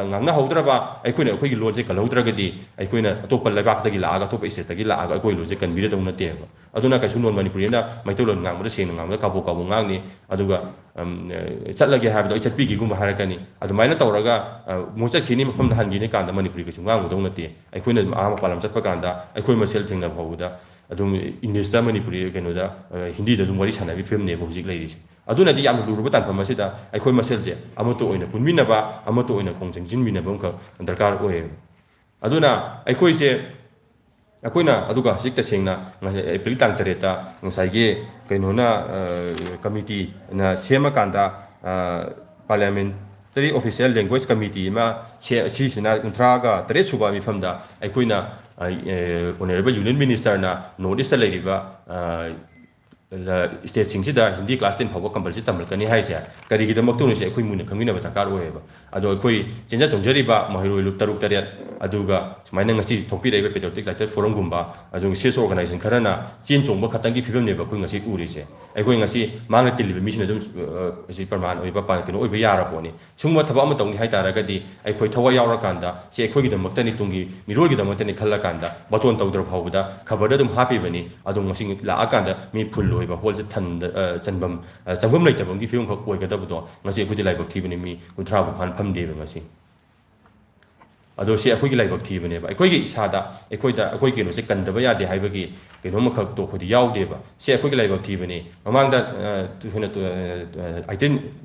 ꯉꯥꯡꯅꯍꯧꯗ꯭ꯔꯕ, ꯑꯩꯈꯣꯏꯅ ꯑꯩꯈꯣꯏꯒꯤ ꯂꯣꯟꯁꯦ ꯀꯜꯍꯧꯗ꯭ꯔꯒꯗꯤ ꯑꯩꯈꯣꯏꯅ ꯑꯇꯣꯞꯄ ꯂꯩꯕꯥꯛꯇꯒꯤ ꯂꯥꯛꯑꯒ, ꯑꯇꯣꯞꯄ stateꯇꯒꯤ ꯂꯥꯛꯑꯒ ꯑꯩꯈꯣꯏ ꯂꯣꯟꯁꯦ ꯀꯟꯕꯤꯔꯗꯧ ꯅꯠꯇꯦꯕ꯫ ꯑꯗꯨꯅ ꯀꯩꯁꯨ ꯅꯣꯟ ꯃꯅꯤꯄꯨꯔꯤꯅ ꯃꯩꯇꯩꯂꯣꯟ ꯉꯥꯡꯕꯗ ꯁꯦꯡꯅ ꯉꯥꯡꯕꯗ ꯀꯥꯕꯣꯛ ꯀꯥꯕꯣꯛ ꯉꯥꯡꯅꯤ, ꯑꯗꯨꯒ ꯆꯠꯂꯒꯦ ꯍꯥꯏꯕꯗꯣ ꯑꯩ ꯆꯠꯄꯤꯒꯦꯒꯨꯝꯕ ꯍꯥꯏꯔꯛꯀꯅꯤ꯫ ꯑꯗꯨꯃꯥꯏꯅ ꯇꯧꯔꯒ ꯑꯃꯨꯛ ꯆꯠꯈꯤꯅꯤ, ꯃꯐꯝꯗ ꯍꯟꯈꯤꯅꯤ ꯀꯥꯟꯗ ꯃꯅꯤꯄꯨꯔꯤ ꯀꯩꯁꯨ ꯉꯥꯡꯉꯨꯗꯧ ꯅꯠꯇꯦ꯫ ꯑꯩꯈꯣꯏꯅ ꯑꯥ ꯃꯄꯥꯟ ꯂꯝ ꯆꯠꯄ ꯀꯥꯟꯗ ꯑꯩꯈꯣꯏ ꯃꯁꯦꯜ ꯊꯦꯡꯅꯕ ꯐꯥꯎꯕꯗ ꯑꯗꯨꯝ ꯏꯪꯂꯤꯁꯇ, ꯃꯅꯤꯄꯨꯔꯤ, ꯀꯩꯅꯣꯗ, ꯍꯤꯟꯗꯤꯗ ꯑꯗꯨꯝ ꯋꯥꯔꯤ ꯁꯥꯟꯅꯕꯒꯤ ꯐꯤꯕꯝꯅꯦꯕ ꯍꯧꯖꯤꯛ ꯂꯩꯔꯤꯁꯦ꯫ ꯑꯗꯨꯅꯗꯤ ꯌꯥꯝꯅ ꯂꯨꯔꯕ ꯇꯥꯟꯐꯝ ꯑꯁꯤꯗ ꯑꯩꯈꯣꯏ ꯃꯁꯦꯜꯁꯦ ꯑꯃꯠꯇ ꯑꯣꯏꯅ ꯄꯨꯟꯃꯤꯟꯅꯕ, ꯑꯃꯠꯇ ꯑꯣꯏꯅ ꯈꯣꯡ ꯆꯪꯁꯤꯟꯃꯤꯟꯅꯕ ꯑꯃꯈꯛ ꯗꯔꯀꯥꯔ ꯑꯣꯏꯌꯦꯕ꯫ ꯑꯗꯨꯅ ꯑꯩꯈꯣꯏꯁꯦ, ꯑꯩꯈꯣꯏꯅ, ꯑꯗꯨꯒ ꯍꯧꯖꯤꯛ ꯇꯁꯦꯡꯅ ꯉꯁꯥꯏ ꯑꯦꯄ꯭ꯔꯤꯜ ꯇꯥꯡ ꯇꯔꯦꯠꯇ ꯉꯁꯥꯏꯒꯤ ꯀꯩꯅꯣꯅ, ꯀꯃꯤꯇꯤꯅ ꯁꯦꯝꯃꯀꯥꯟꯗ, Parliamentary Official Language Committee ꯑꯃ ꯁꯦ-, ꯁꯤꯁꯤꯅ ꯀꯨꯟꯊ꯭ꯔꯥꯒ ꯇꯔꯦꯠ ꯁꯨꯕ ꯃꯤꯐꯝꯗ ꯑꯩꯈꯣꯏꯅ, Honourable Union Ministerꯅ North Eastꯇ ꯂꯩꯔꯤꯕ ꯁ꯭ꯇꯦꯠꯁꯤꯡꯁꯤꯗ ꯍꯤꯟꯗꯤ ꯀ꯭ꯂꯥꯁ ꯇꯦꯟ ꯐꯥꯎꯕ ꯀꯝꯄꯜꯁꯔꯤ ꯇꯝꯍꯜꯂꯛꯀꯅꯤ ꯍꯥꯏꯁꯦ ꯀꯔꯤꯒꯤꯗꯃꯛꯇꯅꯣ ꯁꯤ ꯑꯩꯈꯣꯏ ꯃꯨꯟꯅ ꯈꯪꯃꯤꯟꯅꯕ ꯗꯔꯀꯥꯔ ꯑꯣꯏꯌꯦꯕ꯫ ꯑꯗꯣ ꯑꯩꯈꯣꯏ ꯆꯦꯟꯖ ꯆꯣꯡꯖꯔꯤꯕ ꯃꯍꯩꯔꯣꯏ ꯂꯨꯞ ꯇꯔꯨꯛ ꯇꯔꯦꯠ ꯑꯗꯨꯒ ꯁꯨꯃꯥꯏꯅ ꯉꯁꯤ ꯊꯣꯛꯄꯤꯔꯛꯏꯕ Patriotic Writers Forumꯒꯨꯝꯕ, ꯑꯗꯨꯒ ꯁꯦꯜꯁ ꯑꯣꯔꯒꯅꯥꯏꯖꯦꯁꯟ ꯈꯔꯅ ꯆꯦꯟ ꯆꯣꯡꯕ ꯈꯛꯇꯪꯒꯤ ꯐꯤꯕꯝꯅꯦꯕ ꯑꯩꯈꯣꯏ ꯉꯁꯤ ꯎꯔꯤꯁꯦ꯫ ꯑꯩꯈꯣꯏ ꯉꯁꯤ ꯃꯥꯡꯗ ꯇꯤꯜꯂꯤꯕ ꯃꯤꯁꯤꯅ ꯑꯗꯨꯝ, ꯑ, ꯁꯤ ꯄ꯭ꯔꯃꯥꯟ ꯑꯣꯏꯕ ꯄꯥ-, ꯀꯩꯅꯣ ꯑꯣꯏꯕ ꯌꯥꯔꯕ ꯄꯣꯠꯅꯤ꯫ ꯁꯤꯒꯨꯝꯕ ꯊꯕꯛ ꯑꯃ ꯇꯧꯅꯤ ꯍꯥꯏ ꯇꯥꯔꯒꯗꯤ ꯑꯩꯈꯣꯏ ꯊꯋꯥꯏ ꯌꯥꯎꯔꯀꯥꯟꯗ, ꯁꯤ ꯑꯩꯈꯣꯏꯒꯤꯗꯃꯛꯇꯅꯤ, ꯇꯨꯡꯒꯤ ꯃꯤꯔꯣꯜꯒꯤꯗꯃꯛꯇꯅꯤ ꯈꯜꯂꯀꯥꯟꯗ ꯕꯇꯣꯟ ꯇꯧꯗ꯭ꯔ ꯐꯥꯎꯕꯗ ꯈꯕꯔꯗ ꯑꯗꯨꯝ ꯍꯥꯞꯄꯤꯕꯅꯤ꯫ ꯑꯗꯨꯝ ꯉꯁꯤ ꯂꯥꯛꯑꯀꯥꯟꯗ ꯃꯤ ꯐꯨꯜ ꯑꯣꯏꯕ ꯍꯣꯜꯁꯦ ꯊꯟꯗ-, ꯑ, ꯆꯟꯐꯝ, ꯑ, ꯆꯪꯐꯝ ꯂꯩꯇꯕꯒꯤ ꯐꯤꯕꯝꯈꯛ ꯑꯣꯏꯒꯗꯕꯗꯣ ꯉꯁꯤ ꯑꯩꯈꯣꯏꯗꯤ ꯂꯥꯏꯕꯛ ꯊꯤꯕꯅꯤ, ꯃꯤ ꯀꯨꯟꯊ꯭ꯔꯥ ꯐꯥꯎ ꯐꯥꯅ ꯐꯝꯗꯦꯕ ꯉꯁꯤ꯫ ꯑꯗꯣ ꯁꯤ ꯑꯩꯈꯣꯏꯒꯤ ꯂꯥꯏꯕꯛ ꯊꯤꯕꯅꯦꯕ꯫ ꯑꯩꯈꯣꯏꯒꯤ ꯏꯁꯥꯗ, ꯑꯩꯈꯣꯏꯗ, ꯑꯩꯈꯣꯏ ꯀꯩꯅꯣꯁꯦ ꯀꯟꯗꯕ ꯌꯥꯗꯦ ꯍꯥꯏꯕꯒꯤ ꯀꯩꯅꯣꯝꯃꯈꯛꯇꯣ ꯑꯩꯈꯣꯏꯗꯤ ꯌꯥꯎꯗꯦꯕ꯫ ꯁꯤ ꯑꯩꯈꯣꯏꯒꯤ ꯂꯥꯏꯕꯛ ꯊꯤꯕꯅꯤ꯫ ꯃꯃꯥꯡꯗ, ꯑ, ꯑꯩꯈꯣꯏꯅ, ꯑ, ꯑ, ꯑꯥꯏꯇꯤꯟ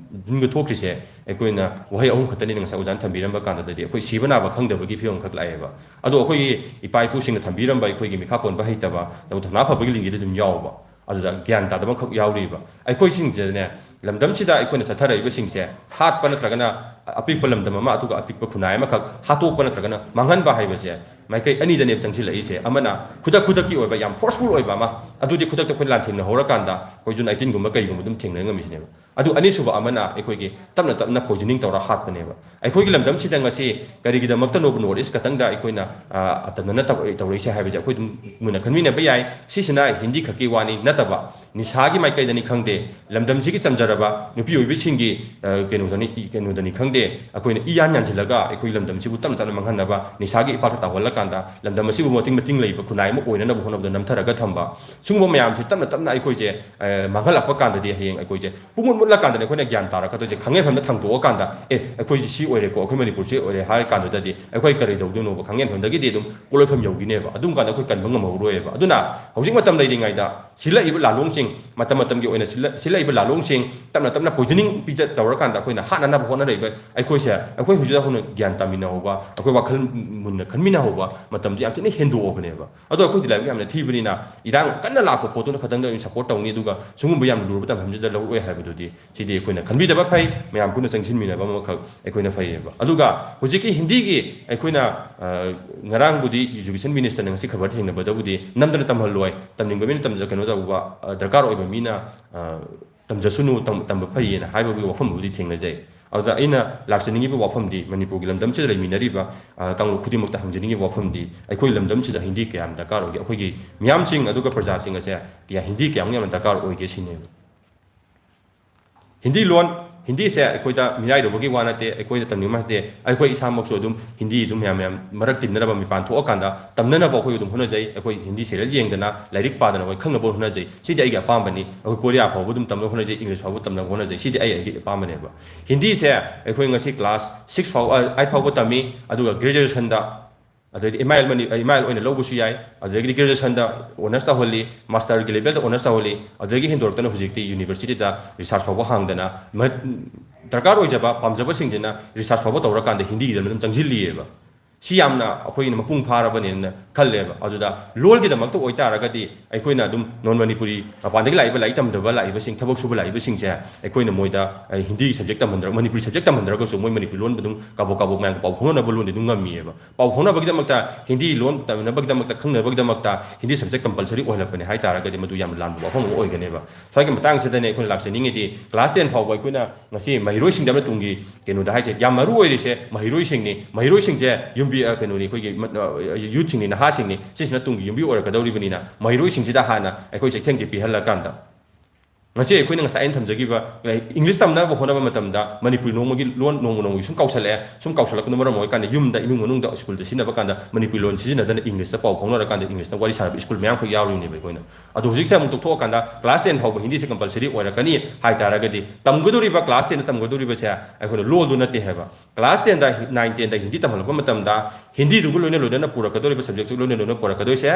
ꯖꯨꯟꯒ ꯊꯣꯛꯈ꯭ꯔꯤꯁꯦ ꯑꯩꯈꯣꯏꯅ ꯋꯥꯍꯩ ꯑꯍꯨꯝ ꯈꯛꯇꯅꯤꯅ ꯉꯁꯥꯏ ꯑꯣꯖꯥꯅ ꯊꯝꯕꯤꯔꯝꯕ ꯀꯥꯟꯗꯗꯤ ꯑꯩꯈꯣꯏ ꯁꯤꯕ ꯅꯥꯕ ꯈꯪꯗꯕꯒꯤ ꯐꯤꯕꯝꯈꯛ ꯂꯥꯛꯑꯦꯕ꯫ ꯑꯗꯣ ꯑꯩꯈꯣꯏꯒꯤ ꯏꯄꯥ ꯏꯄꯨꯁꯤꯡꯅ ꯊꯝꯕꯤꯔꯝꯕ ꯑꯩꯈꯣꯏꯒꯤ ꯃꯤꯈꯥ ꯄꯣꯟꯕ ꯍꯩꯇꯕ, ꯑꯗꯨ ꯊꯧꯅꯥ ꯐꯕꯒꯤ ꯂꯤꯡꯖꯦꯜꯗꯤ ꯑꯗꯨꯝ ꯌꯥꯎꯕ꯫ ꯑꯗꯨꯗ ꯒ꯭ꯌꯥꯟ ꯇꯥꯗꯕ ꯑꯃꯈꯛ ꯌꯥꯎꯔꯤꯕ꯫ ꯑꯩꯈꯣꯏꯁꯤꯡꯁꯤꯗꯅꯦ, ꯂꯝꯗꯝꯁꯤꯗ ꯑꯩꯈꯣꯏꯅ ꯆꯠꯊꯔꯛꯏꯕꯁꯤꯡꯁꯦ ꯍꯥꯠꯄ ꯅꯠꯇ꯭ꯔꯒꯅ ꯑꯄꯤꯛꯄ ꯂꯝꯗꯝ ꯑꯃ ꯑꯗꯨꯒ ꯑꯄꯤꯛꯄ ꯈꯨꯟꯅꯥꯏ ꯑꯃꯈꯛ ꯍꯥꯠꯇꯣꯛꯄ ꯅꯠꯇ꯭ꯔꯒꯅ ꯃꯥꯡꯍꯟꯕ ꯍꯥꯏꯕꯁꯦ ꯃꯥꯏꯀꯩ ꯑꯅꯤꯗꯅꯦꯕ ꯆꯪꯁꯤꯜꯂꯛꯏꯁꯦ꯫ ꯑꯃꯅ ꯈꯨꯗꯛ ꯈꯨꯗꯛꯀꯤ ꯑꯣꯏꯕ, ꯌꯥꯝ ꯐꯣꯔꯁꯐꯨꯜ ꯑꯣꯏꯕ ꯑꯃ, ꯑꯗꯨꯗꯤ ꯈꯨꯗꯛꯇ ꯑꯩꯈꯣꯏ ꯂꯥꯟꯊꯦꯡꯅꯍꯧꯔꯀꯥꯟꯗ ꯑꯩꯈꯣꯏ ꯖꯨꯟ ꯑꯥꯏꯇꯤꯟꯒꯨꯝꯕ ꯀꯩꯒꯨꯝꯕ ꯑꯗꯨꯝ ꯊꯦꯡꯅ ꯉꯝꯃꯤꯁꯤꯅꯦꯕ꯫ ꯑꯗꯨ ꯑꯅꯤꯁꯨꯕ ꯑꯃꯅ ꯑꯩꯈꯣꯏꯒꯤ ꯇꯞꯅ ꯇꯞꯅ ꯄꯣꯏꯖꯅꯤꯡ ꯇꯧꯔ ꯍꯥꯠꯄꯅꯦꯕ꯫ ꯑꯩꯈꯣꯏꯒꯤ ꯂꯝꯗꯝꯁꯤꯗ ꯉꯁꯤ ꯀꯔꯤꯒꯤꯗꯃꯛꯇꯅꯣꯕ ꯅꯣꯔꯠ ꯏꯁ ꯈꯛꯇꯪꯗ ꯑꯩꯈꯣꯏꯅ, ꯑ, ꯑꯇꯝꯅꯅ ꯇꯧ-, ꯇꯧꯔꯛꯏꯁꯦ ꯍꯥꯏꯕꯁꯦ ꯑꯩꯈꯣꯏ ꯑꯗꯨꯝ ꯃꯨꯟꯅ ꯈꯟꯃꯤꯟꯅꯕ ꯌꯥꯏ꯫ ꯁꯤꯁꯤꯅ ꯍꯤꯟꯗꯤ ꯈꯛꯀꯤ ꯋꯥꯅꯤ ꯅꯠꯇꯕ, ꯅꯤꯁꯥꯒꯤ ꯃꯥꯏꯀꯩꯗꯅꯤ ꯈꯪꯗꯦ, ꯂꯝꯗꯝꯁꯤꯒꯤ ꯆꯝꯖꯔꯕ ꯅꯨꯄꯤ ꯑꯣꯏꯕꯤꯁꯤꯡꯒꯤ, ꯑ, ꯀꯩꯅꯣꯗꯅꯤ, ꯀꯩꯅꯣꯗꯅꯤ ꯈꯪꯗꯦ, ꯑꯩꯈꯣꯏꯅ ꯏꯌꯥꯟ ꯌꯥꯟꯁꯤꯜꯂꯒ ꯑꯩꯈꯣꯏꯒꯤ ꯂꯝꯗꯝꯁꯤꯕꯨ ꯇꯞꯅ ꯇꯞꯅ ꯃꯥꯡꯍꯟꯅꯕ ꯅꯤꯁꯥꯒꯤ ꯏꯄꯥꯛꯇ ꯇꯥꯎꯍꯜꯂꯀꯥꯟꯗ ꯂꯝꯗꯝ ꯑꯁꯤꯕꯨ ꯃꯇꯤꯡ ꯃꯇꯤꯡ ꯂꯩꯕ ꯈꯨꯟꯅꯥꯏ ꯑꯃ ꯑꯣꯏꯅꯅꯕ ꯍꯣꯠꯅꯕꯗ ꯅꯝꯊꯔꯒ ꯊꯝꯕ꯫ ꯁꯤꯒꯨꯝꯕ ꯃꯌꯥꯝꯁꯦ ꯇꯞꯅ ꯇꯞꯅ ꯑꯩꯈꯣꯏꯁꯦ, ꯑ, ꯃꯥꯡꯍꯜꯂꯛꯄ ꯀꯥꯟꯗꯗꯤ ꯍꯌꯦꯡ ꯑꯩꯈꯣꯏꯁꯦ ꯄꯨꯡꯃꯨꯠ ꯃꯨꯠꯂꯀꯥꯟꯗꯅꯦ ꯑꯩꯈꯣꯏꯅ ꯒ꯭ꯌꯥꯟ ꯇꯥꯔꯛꯀꯗꯣꯏꯁꯦ꯫ ꯈꯪꯍꯦꯟꯐꯝꯗ ꯊꯥꯡꯗꯣꯛꯑꯀꯥꯟꯗ, "ꯑꯦ, ꯑꯩꯈꯣꯏꯁꯤ ꯁꯤ ꯑꯣꯏꯔꯦꯀꯣ, ꯑꯩꯈꯣꯏ ꯃꯅꯤꯄꯨꯔꯁꯤ ꯑꯣꯏꯔꯦ" ꯍꯥꯏꯔ ꯀꯥꯟꯗꯨꯗꯗꯤ ꯑꯩꯈꯣꯏ ꯀꯔꯤ ꯇꯧꯗꯣꯏꯅꯣꯕ? ꯈꯪꯍꯦꯟꯐꯝꯗꯒꯤꯗꯤ ꯑꯗꯨꯝ ꯄꯣꯠꯂꯣꯏꯐꯝ ꯌꯧꯈꯤꯅꯦꯕ꯫ ꯑꯗꯨꯝ ꯀꯥꯟꯗ ꯑꯩꯈꯣꯏ ꯀꯟꯕ ꯉꯝꯍꯧꯔꯣꯏꯕ꯫ ꯑꯗꯨꯅ ꯍꯧꯖꯤꯛ ꯃꯇꯝ ꯂꯩꯔꯤꯉꯩꯗ ꯁꯤꯜꯂꯛꯏꯕ ꯂꯥꯂꯣꯡꯁꯤꯡ, ꯃꯇꯝ ꯃꯇꯝꯒꯤ ꯑꯣꯏꯅ ꯁꯤꯜꯂ-, ꯁꯤꯜꯂꯛꯏꯕ ꯂꯥꯂꯣꯡꯁꯤꯡ ꯇꯞꯅ ꯇꯞꯅ ꯄꯣꯏꯖꯅꯤꯡ ꯄꯤꯖ ꯇꯧꯔꯀꯥꯟꯗ ꯑꯩꯈꯣꯏꯅ ꯍꯥꯠꯅꯅꯕ ꯍꯣꯠꯅꯔꯛꯏꯕ ꯑꯩꯈꯣꯏꯁꯦ, ꯑꯩꯈꯣꯏ ꯍꯧꯖꯤꯛ ꯍꯧꯅ ꯒ꯭ꯌꯥꯟ ꯇꯥꯃꯤꯟꯅꯍꯧꯕ, ꯑꯩꯈꯣꯏ ꯋꯥꯈꯜ ꯃꯨꯟꯅ ꯈꯟꯃꯤꯟꯅꯍꯧꯕ ꯃꯇꯝꯁꯦ ꯌꯥꯝ ꯊꯤꯅ ꯍꯦꯟꯗꯣꯛꯑꯕꯅꯦꯕ꯫ ꯑꯗꯣ ꯑꯩꯈꯣꯏꯗꯤ ꯂꯥꯏꯕꯛ ꯌꯥꯝꯅ ꯊꯤꯕꯅꯤꯅ ꯏꯔꯥꯡ ꯀꯟꯅ ꯂꯥꯛꯄ ꯄꯣꯠꯇꯨꯅ ꯈꯛꯇꯪꯗ ꯑꯣꯏꯅ ꯁꯞꯄꯣꯔꯠ ꯇꯧꯅꯤ, ꯑꯗꯨꯒ ꯁꯤꯒꯨꯝꯕ ꯌꯥꯝꯅ ꯂꯨꯔꯕ ꯇꯝꯐꯝꯁꯤꯗ ꯂꯧꯔꯛꯑꯣꯏ ꯍꯥꯏꯕꯗꯨꯗꯤ ꯁꯤꯗꯤ ꯑꯩꯈꯣꯏꯅ ꯈꯟꯕꯤꯗꯕ ꯐꯩ, ꯃꯌꯥꯝ ꯄꯨꯟꯅ ꯆꯪꯁꯤꯟꯃꯤꯟꯅꯕ ꯑꯃꯈꯛ ꯑꯩꯈꯣꯏꯅ ꯐꯩꯌꯦꯕ꯫ ꯑꯗꯨꯒ ꯍꯧꯖꯤꯛꯀꯤ ꯍꯤꯟꯗꯤꯒꯤ ꯑꯩꯈꯣꯏꯅ, ꯑ, ꯉꯔꯥꯡꯕꯨꯗꯤ ꯏꯖꯨꯀꯦꯁꯟ ꯃꯤꯅꯤꯁꯇꯔꯅ ꯉꯁꯤ ꯈꯕꯔ ꯊꯦꯡꯅꯕꯗꯕꯨꯗꯤ ꯅꯝꯗꯅ ꯇꯝꯍꯜꯂꯣꯏ, ꯇꯝꯅꯤꯡꯕ ꯃꯤꯅ ꯇꯝꯖ-, ꯀꯩꯅꯣ ꯇꯧꯕ, ꯑ, ꯗꯔꯀꯥꯔ ꯗꯔꯀꯥꯔ ꯑꯣꯏꯕ ꯃꯤꯅ, ꯑ, ꯇꯝꯖꯁꯅꯨ, ꯇꯝ-, ꯇꯝꯕ ꯐꯩꯌꯦꯅ ꯍꯥꯏꯕꯒꯤ ꯋꯥꯐꯝꯕꯨꯗꯤ ꯊꯦꯡꯅꯖꯩ꯫ ꯑꯗꯨꯗ ꯑꯩꯅ ꯂꯥꯛꯆꯅꯤꯡꯉꯤꯕ ꯋꯥꯐꯝꯗꯤ, ꯃꯅꯤꯄꯨꯔꯒꯤ ꯂꯝꯗꯝꯁꯤꯗ ꯂꯩꯃꯤꯟꯅꯔꯤꯕ, ꯑ, ꯀꯥꯡꯂꯨꯞ ꯈꯨꯗꯤꯡꯃꯛꯇ ꯍꯪꯖꯅꯤꯡꯉꯤꯕ ꯋꯥꯐꯝꯗꯤ, ꯑꯩꯈꯣꯏ ꯂꯝꯗꯝꯁꯤꯗ ꯍꯤꯟꯗꯤ ꯀꯌꯥꯝ ꯗꯔꯀꯥꯔ ꯑꯣꯏꯒꯦ? ꯑꯩꯈꯣꯏꯒꯤ ꯃꯤꯌꯥꯝꯁꯤꯡ ꯑꯗꯨꯒ ꯄ꯭ꯔꯖꯥꯁꯤꯡ ꯑꯁꯦ ꯀꯌꯥ, ꯍꯤꯟꯗꯤ ꯀꯌꯥꯃꯨꯛ ꯌꯥꯝꯅ ꯗꯔꯀꯥꯔ ꯑꯣꯏꯒꯦ ꯁꯤꯅꯦꯕ꯫ ꯍꯤꯟꯗꯤ ꯂꯣꯟ, ꯍꯤꯟꯗꯤꯁꯦ ꯑꯩꯈꯣꯏꯗ ꯃꯤꯔꯥꯏꯔꯨꯕꯒꯤ ꯋꯥ ꯅꯠꯇꯦ, ꯑꯩꯈꯣꯏꯗ ꯇꯝꯅꯤꯡꯕ ꯅꯠꯇꯦ꯫ ꯑꯩꯈꯣꯏ ꯏꯁꯥꯃꯛꯁꯨ ꯑꯗꯨꯝ ꯍꯤꯟꯗꯤ ꯑꯗꯨꯝ ꯃꯌꯥꯝ ꯃꯌꯥꯝ ꯃꯔꯛ ꯇꯤꯟꯅꯅꯕ, ꯃꯄꯥꯟ ꯊꯣꯛꯑꯀꯥꯟꯗ ꯇꯝꯅꯅꯕ ꯑꯩꯈꯣꯏ ꯑꯗꯨꯝ ꯍꯣꯠꯅꯖꯩ꯫ ꯑꯩꯈꯣꯏ ꯍꯤꯟꯗꯤ serial ꯌꯦꯡꯗꯅ, ꯂꯥꯏꯔꯤꯛ ꯄꯥꯗꯅ ꯑꯩꯈꯣꯏ ꯈꯪꯅꯕ ꯍꯣꯠꯅꯖꯩ꯫ ꯁꯤꯗꯤ ꯑꯩꯒꯤ ꯑꯄꯥꯝꯕꯅꯤ꯫ ꯑꯩꯈꯣꯏ ꯀꯣꯔꯤꯌꯥ ꯐꯥꯎꯕ ꯑꯗꯨꯝ ꯇꯝꯅꯕ ꯍꯣꯠꯅꯖꯩ, ꯏꯪꯂꯤꯁ ꯐꯥꯎꯕ ꯇꯝꯅꯕ ꯍꯣꯠꯅꯖꯩ꯫ ꯁꯤꯗꯤ ꯑꯩ, ꯑꯩꯒꯤ ꯑꯄꯥꯝꯕꯅꯦꯕ꯫ ꯍꯤꯟꯗꯤꯁꯦ ꯑꯩꯈꯣꯏ ꯉꯁꯤ class six ꯐꯥꯎ, ꯑ, eight ꯐꯥꯎꯕ ꯇꯝꯃꯤ, ꯑꯗꯨꯒ graduationꯗ, ꯑꯗꯩꯗꯤ M I L ꯃꯅꯤ-, M I L ꯑꯣꯏꯅ ꯂꯧꯕꯁꯨ ꯌꯥꯏ, ꯑꯗꯨꯗꯒꯤꯗꯤ graduationꯗ honours ꯇꯧꯍꯜꯂꯤ, masterꯒꯤ levelꯗ honours ꯇꯧꯍꯜꯂꯤ, ꯑꯗꯨꯗꯒꯤ ꯍꯦꯟꯗꯣꯔꯛꯇꯅ ꯍꯧꯖꯤꯛꯇꯤ universityꯗ research ꯐꯥꯎꯕ ꯍꯥꯡꯗꯅ ꯃ-, ꯗꯔꯀꯥꯔ ꯑꯣꯏꯖꯕ, ꯄꯥꯝꯖꯕꯁꯤꯡꯁꯤꯅ research ꯐꯥꯎꯕ ꯇꯧꯔꯀꯥꯟꯗ ꯍꯤꯟꯗꯤꯒꯤꯗ ꯑꯗꯨꯝ ꯆꯪꯁꯤꯜꯂꯤꯑꯕ꯫ ꯁꯤ ꯌꯥꯝꯅ ꯑꯩꯈꯣꯏꯅ ꯃꯄꯨꯡ ꯐꯥꯔꯕꯅꯦꯅ ꯈꯜꯂꯦꯕ꯫ ꯑꯗꯨꯗ ꯂꯣꯜꯒꯤꯗꯃꯛꯇ ꯑꯣꯏꯇꯥꯔꯒꯗꯤ ꯑꯩꯈꯣꯏꯅ ꯑꯗꯨꯝ non Manipuri, ꯃꯄꯥꯟꯗꯒꯤ ꯂꯥꯛꯏꯕ, ꯂꯥꯏꯔꯤꯛ ꯇꯝꯗꯕ ꯂꯥꯛꯏꯕꯁꯤꯡ, ꯊꯕꯛ ꯁꯨꯕ ꯂꯥꯛꯏꯕꯁꯤꯡꯁꯦ ꯑꯩꯈꯣꯏꯅ ꯃꯣꯏꯗ, ꯑꯩ, ꯍꯤꯟꯗꯤ subject ꯇꯝꯍꯟꯗ꯭ꯔ-, ꯃꯅꯤꯄꯨꯔꯤ subject ꯇꯝꯍꯟꯗ꯭ꯔꯒꯁꯨ ꯃꯣꯏ ꯃꯅꯤꯄꯨꯔꯤ ꯂꯣꯟ ꯑꯗꯨꯝ ꯀꯥꯕꯣꯛ ꯀꯥꯕꯣꯛ ꯃꯌꯥꯝꯒ ꯄꯥꯎ ꯐꯥꯎꯅꯅꯕ ꯂꯣꯟꯗꯤ ꯑꯗꯨꯝ ꯉꯝꯃꯤꯑꯕ꯫ ꯄꯥꯎ ꯐꯥꯎꯅꯕꯒꯤꯗꯃꯛꯇ ꯍꯤꯟꯗꯤ ꯂꯣꯟ ꯇꯝꯅꯕꯒꯤꯗꯃꯛꯇ, ꯈꯪꯅꯕꯒꯤꯗꯃꯛꯇ ꯍꯤꯟꯗꯤ subject compulsory ꯑꯣꯏꯍꯜꯂꯛꯄꯅꯦ ꯍꯥꯏ ꯇꯥꯔꯒꯗꯤ ꯃꯗꯨ ꯌꯥꯝꯅ ꯂꯥꯟꯕ ꯋꯥꯐꯝ ꯑꯃ ꯑꯣꯏꯒꯅꯦꯕ꯫ ꯁ꯭ꯋꯥꯏꯒꯤ ꯃꯇꯥꯡꯁꯤꯗꯅꯦ ꯑꯩꯈꯣꯏꯅ ꯂꯥꯛꯆꯅꯤꯡꯉꯤꯗꯤ, class ten ꯐꯥꯎꯕ ꯑꯩꯈꯣꯏꯅ ꯉꯁꯤ ꯃꯍꯩꯔꯣꯏꯁꯤꯡꯗ ꯑꯃꯅ ꯇꯨꯡꯒꯤ ꯀꯩꯅꯣꯗ ꯍꯥꯏꯁꯦ, ꯌꯥꯝ ꯃꯔꯨ ꯑꯣꯏꯔꯤꯁꯦ ꯃꯍꯩꯔꯣꯏꯁꯤꯡꯅꯤ꯫ ꯃꯍꯩꯔꯣꯏꯁꯤꯡꯁꯦ ꯌꯨꯝꯕꯤ, ꯑ, ꯀꯩꯅꯣꯅꯤ, ꯑꯩꯈꯣꯏꯒꯤ ꯃ-, ꯑ, youthꯁꯤꯡꯅꯤ, ꯅꯍꯥꯁꯤꯡꯅꯤ꯫ ꯁꯤꯁꯤꯅ ꯇꯨꯡꯒꯤ ꯌꯨꯝꯕꯤ ꯑꯣꯏꯔꯛꯀꯗꯧꯔꯤꯕꯅꯤꯅ ꯃꯍꯩꯔꯣꯏꯁꯤꯡꯁꯤꯗ ꯍꯥꯟꯅ ꯑꯩꯈꯣꯏ ꯆꯩꯊꯦꯡꯁꯦ ꯄꯤꯍꯜꯂꯀꯥꯟꯗ, ꯉꯁꯤ ꯑꯩꯈꯣꯏꯅ ꯉꯁꯥꯏ ꯑꯩꯅ ꯊꯝꯖꯈꯤꯕ, ꯑ, English ꯇꯝꯅꯕ ꯍꯣꯠꯅꯕ ꯃꯇꯝꯗ ꯃꯅꯤꯄꯨꯔꯤ ꯅꯣꯡꯃꯒꯤ ꯂꯣꯟ ꯅꯣꯡꯃ ꯅꯣꯡꯃꯒꯤ ꯁꯨꯝ ꯀꯥꯎꯁꯜꯂꯛꯑꯦ, ꯁꯨꯝ ꯀꯥꯎꯁꯜꯂꯛꯄꯅ ꯃꯔꯝ ꯑꯣꯏꯔꯀꯥꯟꯗ ꯌꯨꯝꯗ, ꯏꯃꯨꯡ ꯃꯅꯨꯡꯗ, ꯁ꯭ꯀꯨꯜꯗ ꯁꯤꯖꯤꯟꯅꯕ ꯀꯥꯟꯗ ꯃꯅꯤꯄꯨꯔꯤ ꯂꯣꯟ ꯁꯤꯖꯤꯟꯅꯗꯅ Englishꯇ ꯄꯥꯎ ꯐꯥꯎꯅꯔꯀꯥꯟꯗ Englishꯅ ꯋꯥꯔꯤ ꯁꯥꯟꯅꯕ ꯁ꯭ꯀꯨꯜ ꯃꯌꯥꯝꯈꯛ ꯌꯥꯎꯔꯤꯅꯦꯕ ꯑꯩꯈꯣꯏꯅ꯫ ꯑꯗꯣ ꯍꯧꯖꯤꯛꯁꯦ ꯑꯃꯨꯛ ꯇꯣꯛꯊꯣꯛꯑꯀꯥꯟꯗ class ten ꯐꯥꯎꯕ ꯍꯤꯟꯗꯤꯁꯦ compulsory ꯑꯣꯏꯔꯛꯀꯅꯤ ꯍꯥꯏ ꯇꯥꯔꯒꯗꯤ, ꯇꯝꯒꯗꯧꯔꯤꯕ, class tenꯗ ꯇꯝꯒꯗꯧꯔꯤꯕꯁꯦ ꯑꯩꯈꯣꯏꯅ ꯂꯣꯜꯗꯨ ꯅꯠꯇꯦ ꯍꯥꯏꯕ꯫ Class tenꯗ, nine tenꯗ ꯍꯤꯟꯗꯤ ꯇꯝꯍꯜꯂꯛꯄ ꯃꯇꯝꯗ ꯍꯤꯟꯗꯤꯗꯨꯒ ꯂꯣꯏꯅ ꯂꯣꯏꯅꯅ ꯄꯨꯔꯛꯀꯗꯧꯔꯤꯕ, subjecꯇꯨꯒ ꯂꯣꯏꯅ ꯂꯣꯏꯅꯅ ꯄꯨꯔꯛꯀꯗꯣꯏꯁꯦ